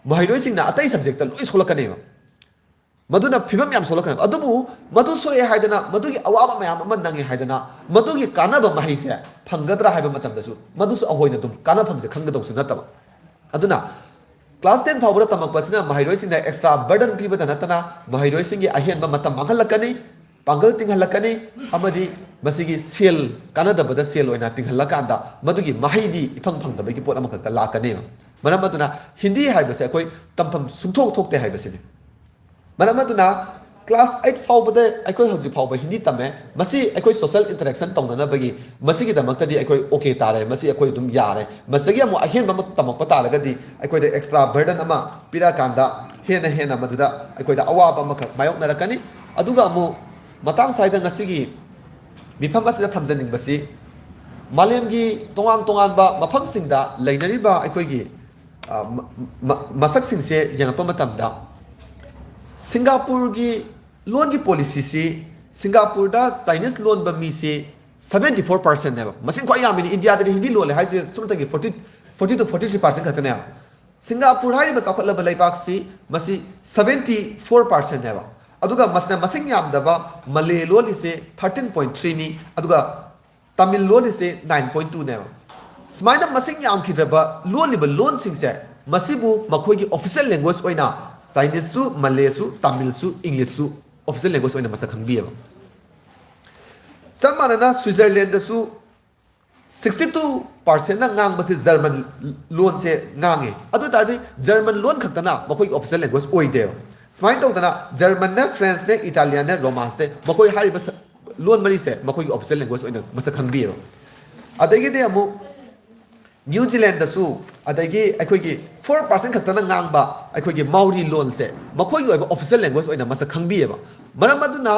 ꯃꯍꯩꯔꯣꯏꯁꯤꯡꯅ ꯑꯇꯩ ꯁꯕꯖꯦꯛꯇ ꯂꯣꯏ ꯁꯣꯛꯂꯛꯀꯅꯦꯕ꯫ ꯃꯗꯨꯅ ꯐꯤꯕꯝ ꯌꯥꯝ ꯁꯣꯛꯂꯛꯀꯅꯦꯕ꯫ ꯑꯗꯨꯕꯨ ꯃꯗꯨ ꯁꯣꯛꯑꯦ ꯍꯥꯏꯗꯅ, ꯃꯗꯨꯒꯤ ꯑꯋꯥꯕ ꯃꯌꯥꯝ ꯑꯃ ꯅꯪꯉꯦ ꯍꯥꯏꯗꯅ, ꯃꯗꯨꯒꯤ ꯀꯥꯟꯅꯕ ꯃꯍꯩꯁꯦ ꯐꯪꯒꯗ꯭ꯔꯥ ꯍꯥꯏꯕ ꯃꯇꯝꯗꯁꯨ ꯃꯗꯨꯁꯨ ꯑꯩꯈꯣꯏꯅ ꯑꯗꯨꯝ ꯀꯥꯟꯅꯐꯝꯁꯦ ꯈꯪꯒꯗꯧꯁꯨ ꯅꯠꯇꯕ꯫ ꯑꯗꯨꯅ ꯀ꯭ꯂꯥꯁ ꯇꯦꯟ ꯐꯥꯎꯕꯗ ꯇꯝꯃꯛꯄꯁꯤꯅ ꯃꯍꯩꯔꯣꯏꯁꯤꯡꯗ ꯑꯦꯛꯁꯇ꯭ꯔꯥ ꯕꯔꯗꯟ ꯄꯤꯕꯗ ꯅꯠꯇꯅ, ꯃꯍꯩꯔꯣꯏꯁꯤꯡꯒꯤ ꯑꯍꯦꯟꯕ ꯃꯇꯝ ꯃꯥꯡꯍꯜꯂꯛꯀꯅꯤ, ꯄꯥꯡꯒꯜ ꯇꯤꯡꯍꯜꯂꯛꯀꯅꯤ, ꯑꯃꯗꯤ ꯃꯁꯤꯒꯤ ꯁꯦꯜ, ꯀꯥꯟꯅꯗꯕꯗ ꯁꯦꯜ ꯑꯣꯏꯅ ꯇꯤꯡꯍꯜꯂꯀꯥꯟꯗ ꯃꯗꯨꯒꯤ ꯃꯍꯩꯗꯤ ꯏꯐꯪ ꯐꯪꯗꯕꯒꯤ ꯄꯣꯠ ꯑꯃꯈꯛꯇ ꯂꯥꯛꯀꯅꯦꯕ꯫ ꯃꯔꯝ ꯑꯗꯨꯅ ꯍꯤꯟꯗꯤ ꯍꯥꯏꯕꯁꯦ ꯑꯩꯈꯣꯏ ꯇꯝꯐꯝ ꯁꯨꯡꯊꯣꯛ ꯊꯣꯛꯇꯦ ꯍꯥꯏꯕꯁꯤꯅꯤ꯫ ꯃꯔꯝ ꯑꯗꯨꯅ ꯀ꯭ꯂꯥꯁ ꯑꯩꯠ ꯐꯥꯎꯕꯗ ꯑꯩꯈꯣꯏ ꯍꯧꯖꯤꯛ ꯐꯥꯎꯕ ꯍꯤꯟꯗꯤ ꯇꯝꯃꯦ꯫ ꯃꯁꯤ ꯑꯩꯈꯣꯏ ꯁꯣꯁꯦꯜ ꯏꯟꯇꯔꯦꯛꯁꯟ ꯇꯧꯅꯅꯕꯒꯤ, ꯃꯁꯤꯒꯤꯗꯃꯛꯇꯗꯤ ꯑꯩꯈꯣꯏ ꯑꯣꯀꯦ ꯇꯥꯔꯦ, ꯃꯁꯤ ꯑꯩꯈꯣꯏ ꯑꯗꯨꯝ ꯌꯥꯔꯦ꯫ ꯃꯁꯤꯗꯒꯤ ꯑꯃꯨꯛ ꯑꯍꯦꯟꯕ ꯑꯃ ꯇꯝꯃꯛꯄ ꯇꯥꯔꯒꯗꯤ ꯑꯩꯈꯣꯏꯗ ꯑꯦꯛꯁꯇ꯭ꯔꯥ ꯕꯔꯗꯟ ꯑꯃ ꯄꯤꯔꯛꯑꯀꯥꯟꯗ ꯍꯦꯟꯅ ꯍꯦꯟꯅ ꯃꯗꯨꯗ ꯑꯩꯈꯣꯏꯗ ꯑꯋꯥꯕ ꯑꯃꯈꯛ ꯃꯥꯌꯣꯛꯅꯔꯛꯀꯅꯤ꯫ ꯑꯗꯨꯒ ꯑꯃꯨꯛ ꯃꯇꯥꯡ ꯁ꯭ꯋꯥꯏꯗ ꯉꯁꯤꯒꯤ ꯃꯤꯐꯝ ꯑꯁꯤꯗ ꯊꯝꯖꯅꯤꯡꯕꯁꯤ, ꯃꯥꯂꯦꯝꯒꯤ ꯇꯣꯉꯥꯟ ꯇꯣꯉꯥꯟꯕ ꯃꯐꯝꯁꯤꯡꯗ ꯂꯩꯅꯔꯤꯕ ꯑꯩꯈꯣꯏꯒꯤ, ꯑ, ꯃ-, ꯃ-, ꯃꯁꯛꯁꯤꯡꯁꯦ ꯌꯦꯡꯉꯛꯄ ꯃꯇꯝꯗ, ꯁꯤꯡꯒꯥꯄꯨꯔꯒꯤ ꯂꯣꯟꯒꯤ ꯄꯣꯂꯤꯁꯤꯁꯤ, ꯁꯤꯡꯒꯥꯄꯨꯔꯗ ꯆꯥꯏꯅꯤꯁ ꯂꯣꯟꯕ ꯃꯤꯁꯤ ꯁꯕꯦꯟꯇꯤ ꯐꯣꯔ ꯄꯥꯔꯁꯦꯟꯅꯦꯕ꯫ ꯃꯁꯤꯡ ꯈ꯭ꯋꯥꯏ ꯌꯥꯝꯃꯤꯅꯤ꯫ ꯏꯟꯗꯤꯌꯥꯗꯗꯤ ꯍꯤꯟꯗꯤ ꯂꯣꯜꯂꯦ ꯍꯥꯏꯁꯦ ꯁꯨꯞꯅꯇꯒꯤ forty, forty two forty three percent ꯈꯛꯇꯅꯦꯕ꯫ ꯁꯤꯡꯒꯥꯄꯨꯔ ꯍꯥꯏꯔꯤꯕ ꯆꯥꯎꯈꯠꯂꯕ ꯂꯩꯕꯥꯛꯁꯤ, ꯃꯁꯤ ꯁꯕꯦꯟꯇꯤ ꯐꯣꯔ ꯄꯥꯔꯁꯦꯟꯅꯦꯕ꯫ ꯑꯗꯨꯒ ꯃꯁꯤꯅ ꯃꯁꯤꯡ ꯌꯥꯝꯗꯕ ꯃꯂꯦ ꯂꯣꯜꯂꯤꯁꯦ ꯊꯥꯔꯇꯤꯟ ꯄꯣꯏꯟ ꯊ꯭ꯔꯤꯅꯤ, ꯑꯗꯨꯒ ꯇꯥꯃꯤꯜ ꯂꯣꯜꯂꯤꯁꯦ ꯅꯥꯏꯟ ꯄꯣꯏꯟ ꯇꯨꯅꯦꯕ꯫ ꯁꯨꯃꯥꯏꯅ ꯃꯁꯤꯡ ꯌꯥꯝꯈꯤꯗ꯭ꯔꯕ ꯂꯣꯜꯂꯤꯕ ꯂꯣꯟꯁꯤꯡꯁꯦ, ꯃꯁꯤꯕꯨ ꯃꯈꯣꯏꯒꯤ ꯑꯣꯐꯤꯁꯤꯌꯦꯜ ꯂꯦꯡꯒ꯭ꯋꯦꯖ ꯑꯣꯏꯅ ꯆꯥꯏꯅꯤꯁꯁꯨ, ꯃꯂꯦꯁꯨ, ꯇꯥꯃꯤꯜꯁꯨ, ꯏꯪꯂꯤꯁꯁꯨ ꯑꯣꯐꯤꯁꯤꯌꯦꯜ ꯂꯦꯡꯒ꯭ꯋꯦꯖ ꯑꯣꯏꯅ ꯃꯁꯛ ꯈꯪꯕꯤꯌꯦꯕ꯫ ꯆꯞ ꯃꯥꯟꯅꯅ ꯁ꯭ꯋꯤꯖꯔꯂꯦꯟꯗꯁꯨ ꯁꯤꯛꯁꯇꯤ ꯇꯨ ꯄꯥꯔꯁꯦꯟꯅ ꯉꯥꯡꯕꯁꯦ ꯖꯔꯃꯟ ꯂꯣꯟꯁꯦ ꯉꯥꯡꯉꯦ꯫ ꯑꯗꯨ ꯑꯣꯏ ꯇꯥꯔꯗꯤ ꯖꯔꯃꯟ ꯂꯣꯟ ꯈꯛꯇꯅ ꯃꯈꯣꯏꯒꯤ ꯑꯣꯐꯤꯁꯤꯌꯦꯜ ꯂꯦꯡꯒ꯭ꯋꯦꯖ ꯑꯣꯏꯗꯦꯕ꯫ ꯁꯨꯃꯥꯏꯅ ꯇꯧꯗꯅ ꯖꯔꯃꯟꯅꯦ, ꯐ꯭ꯔꯦꯟꯁꯅꯦ, ꯏꯇꯥꯂꯤꯌꯥꯟꯅꯦ, ꯔꯣꯃꯥꯟꯁꯅꯦ, ꯃꯈꯣꯏ ꯍꯥꯏꯔꯤꯕ ꯁ- ꯂꯣꯟ ꯃꯔꯤꯁꯦ ꯃꯈꯣꯏꯒꯤ ꯑꯣꯐꯤꯁꯤꯌꯦꯜ ꯂꯦꯡꯒ꯭ꯋꯦꯖ ꯑꯣꯏꯅ ꯃꯁꯛ ꯈꯪꯕꯤꯌꯦꯕ꯫ ꯑꯗꯒꯤꯗꯤ ꯑꯃꯨꯛ ꯅ꯭ꯌꯨ ꯖꯤꯂꯦꯟꯗꯁꯨ, ꯑꯗꯒꯤ ꯑꯩꯈꯣꯏꯒꯤ ꯐꯣꯔ ꯄꯥꯔꯁꯦꯟ ꯈꯛꯇꯅ ꯉꯥꯡꯕ ꯑꯩꯈꯣꯏꯒꯤ ꯃꯥꯎꯔꯤ ꯂꯣꯟꯁꯦ ꯃꯈꯣꯏꯒꯤ ꯑꯣꯏꯕ ꯑꯣꯐꯤꯁꯤꯌꯦꯜ ꯂꯦꯡꯒ꯭ꯋꯦꯖ ꯑꯣꯏꯅ ꯃꯁꯛ ꯈꯪꯕꯤꯌꯦꯕ꯫ ꯃꯔꯝ ꯑꯗꯨꯅ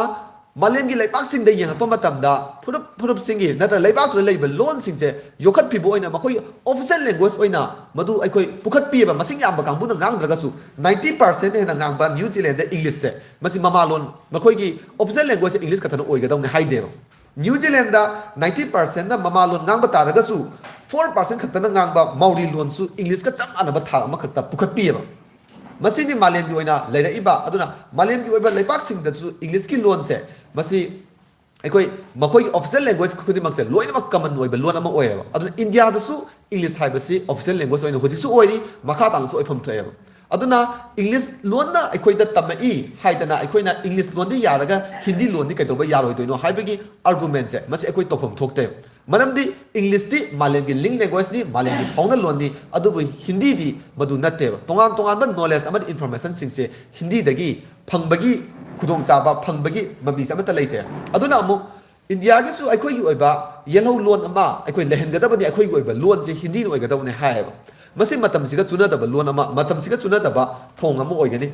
ꯃꯥꯂꯦꯝꯒꯤ ꯂꯩꯕꯥꯛꯁꯤꯡꯗ ꯌꯦꯡꯉꯛꯄ ꯃꯇꯝꯗ ꯐꯨꯔꯨꯞ ꯐꯨꯔꯨꯞꯁꯤꯡꯒꯤ ꯅꯠꯇ꯭ꯔꯒ ꯂꯩꯕꯥꯛꯇꯨꯗ ꯂꯩꯔꯤꯕ ꯂꯣꯟꯁꯤꯡꯁꯦ ꯌꯣꯛꯈꯠꯄꯤꯕ ꯑꯣꯏꯅ ꯃꯈꯣꯏ ꯑꯣꯐꯤꯁꯤꯌꯦꯜ ꯂꯦꯡꯒ꯭ꯋꯦꯖ ꯑꯣꯏꯅ ꯃꯗꯨ ꯑꯩꯈꯣꯏ ꯄꯨꯈꯠꯄꯤꯑꯕ꯫ ꯃꯁꯤꯡ ꯌꯥꯝꯕ ꯀꯥꯡꯕꯨꯅ ꯉꯥꯡꯗ꯭ꯔꯒꯁꯨ ꯅꯥꯏꯟꯇꯤ ꯄꯥꯔꯁꯦꯟ ꯍꯦꯟꯅ ꯉꯥꯡꯕ ꯅ꯭ꯌꯨ ꯖꯤꯂꯦꯟꯗ ꯏꯪꯂꯤꯁꯁꯦ ꯃꯁꯤ ꯃꯃꯥꯂꯣꯟ, ꯃꯈꯣꯏꯒꯤ ꯑꯣꯐꯤꯁꯤꯌꯦꯜ ꯂꯦꯡꯒ꯭ꯋꯦꯖꯁꯦ ꯏꯪꯂꯤꯁ ꯈꯛꯇꯅ ꯑꯣꯏꯒꯗꯧꯅꯦ ꯍꯥꯏꯗꯦꯕ꯫ ꯅ꯭ꯌꯨ ꯖꯤꯂꯦꯟꯗ ꯅꯥꯏꯟꯇꯤ ꯄꯥꯔꯁꯦꯟꯅ ꯃꯃꯥꯂꯣꯟ ꯉꯥꯡꯕ ꯇꯥꯔꯒꯁꯨ ꯐꯣꯔ ꯄꯥꯔꯁꯦꯟ ꯈꯛꯇꯅ ꯉꯥꯡꯕ ꯃꯥꯎꯔꯤ ꯂꯣꯟꯁꯨ ꯏꯪꯂꯤꯁꯀ ꯆꯞ ꯃꯥꯟꯅꯕ ꯊꯥꯛ ꯑꯃꯈꯛꯇ ꯄꯨꯈꯠꯄꯤꯑꯕ꯫ ꯃꯁꯤꯅꯤ ꯃꯥꯂꯦꯝꯒꯤ ꯑꯣꯏꯅ ꯂꯩꯔꯛꯏꯕ꯫ ꯑꯗꯨꯅ ꯃꯥꯂꯦꯝꯒꯤ ꯑꯣꯏꯕ ꯂꯩꯕꯥꯛꯁꯤꯡꯗꯁꯨ ꯏꯪꯂꯤꯁꯀꯤ ꯂꯣꯟꯁꯦ ꯃꯁꯤ ꯑꯩꯈꯣꯏ ꯃꯈꯣꯏꯒꯤ ꯑꯣꯐꯤꯁꯤꯌꯦꯜ ꯂꯦꯡꯒ꯭ꯋꯦꯖ ꯈꯨꯗꯤꯡꯃꯛꯁꯦ ꯂꯣꯏꯅꯃꯛ ꯀꯃꯟ ꯑꯣꯏꯕ ꯂꯣꯟ ꯑꯃ ꯑꯣꯏꯌꯦꯕ꯫ ꯑꯗꯨꯅ ꯏꯟꯗꯤꯌꯥꯗꯁꯨ ꯏꯪꯂꯤꯁ ꯍꯥꯏꯕꯁꯤ ꯑꯣꯐꯤꯁꯤꯌꯦꯜ ꯂꯦꯡꯒ꯭ꯋꯦꯖ ꯑꯣꯏꯅ ꯍꯧꯖꯤꯛꯁꯨ ꯑꯣꯏꯔꯤ, ꯃꯈꯥ ꯇꯥꯅꯁꯨ ꯑꯣꯏꯐꯝ ꯊꯣꯛꯑꯦꯕ꯫ ꯑꯗꯨꯅ ꯏꯪꯂꯤꯁ ꯂꯣꯟꯅ ꯑꯩꯈꯣꯏꯗ ꯇꯝꯃꯛꯏ ꯍꯥꯏꯗꯅ ꯑꯩꯈꯣꯏꯅ ꯏꯪꯂꯤꯁ ꯂꯣꯟꯗꯤ ꯌꯥꯔꯒ ꯍꯤꯟꯗꯤ ꯂꯣꯟꯗꯤ ꯀꯩꯗꯧꯕ ꯌꯥꯔꯣꯏꯗꯣꯏꯅꯣ ꯍꯥꯏꯕꯒꯤ ꯑꯥꯔꯒꯨꯃꯦꯟꯁꯦ ꯃꯁꯤ ꯑꯩꯈꯣꯏ ꯇꯧꯐꯝ ꯊꯣꯛꯇꯦ꯫ ꯃꯔꯝꯗꯤ ꯏꯪꯂꯤꯁꯇꯤ ꯃꯥꯂꯦꯝꯒꯤ ꯂꯤꯡ ꯂꯦꯡꯒ꯭ꯋꯦꯖꯅꯤ, ꯃꯥꯂꯦꯝꯒꯤ ꯐꯥꯎꯅ ꯂꯣꯟꯅꯤ, ꯑꯗꯨꯕꯨ ꯍꯤꯟꯗꯤꯗꯤ ꯃꯗꯨ ꯅꯠꯇꯦꯕ꯫ ꯇꯣꯉꯥꯟ ꯇꯣꯉꯥꯟꯕ ꯅꯣꯂꯦꯖ ꯑꯃꯗꯤ ꯏꯟꯐꯣꯔꯃꯦꯁꯟꯁꯤꯡꯁꯦ ꯍꯤꯟꯗꯤꯗꯒꯤ ꯐꯪꯕꯒꯤ ꯈꯨꯗꯣꯡꯆꯥꯕ, ꯐꯪꯕꯒꯤ ꯃꯃꯤꯁꯦ ꯑꯃꯠꯇ ꯂꯩꯇꯦ꯫ ꯑꯗꯨꯅ ꯑꯃꯨꯛ ꯏꯟꯗꯤꯌꯥꯒꯤꯁꯨ ꯑꯩꯈꯣꯏꯒꯤ ꯑꯣꯏꯕ ꯌꯦꯜꯍꯧ ꯂꯣꯟ ꯑꯃ ꯑꯩꯈꯣꯏ ꯂꯩꯍꯟꯒꯗꯕꯅꯤ, ꯑꯩꯈꯣꯏꯒꯤ ꯑꯣꯏꯕ ꯂꯣꯟꯁꯦ ꯍꯤꯟꯗꯤꯅ ꯑꯣꯏꯒꯗꯕꯅꯤ ꯍꯥꯏꯌꯦꯕ꯫ ꯃꯁꯤ ꯃꯇꯝꯁꯤꯒ ꯆꯨꯅꯗꯕ ꯂꯣꯟ ꯑꯃ, ꯃꯇꯝꯁꯤꯒ ꯆꯨꯅꯗꯕ ꯊꯧꯑꯣꯡ ꯑꯃ ꯑꯣꯏꯒꯅꯤ꯫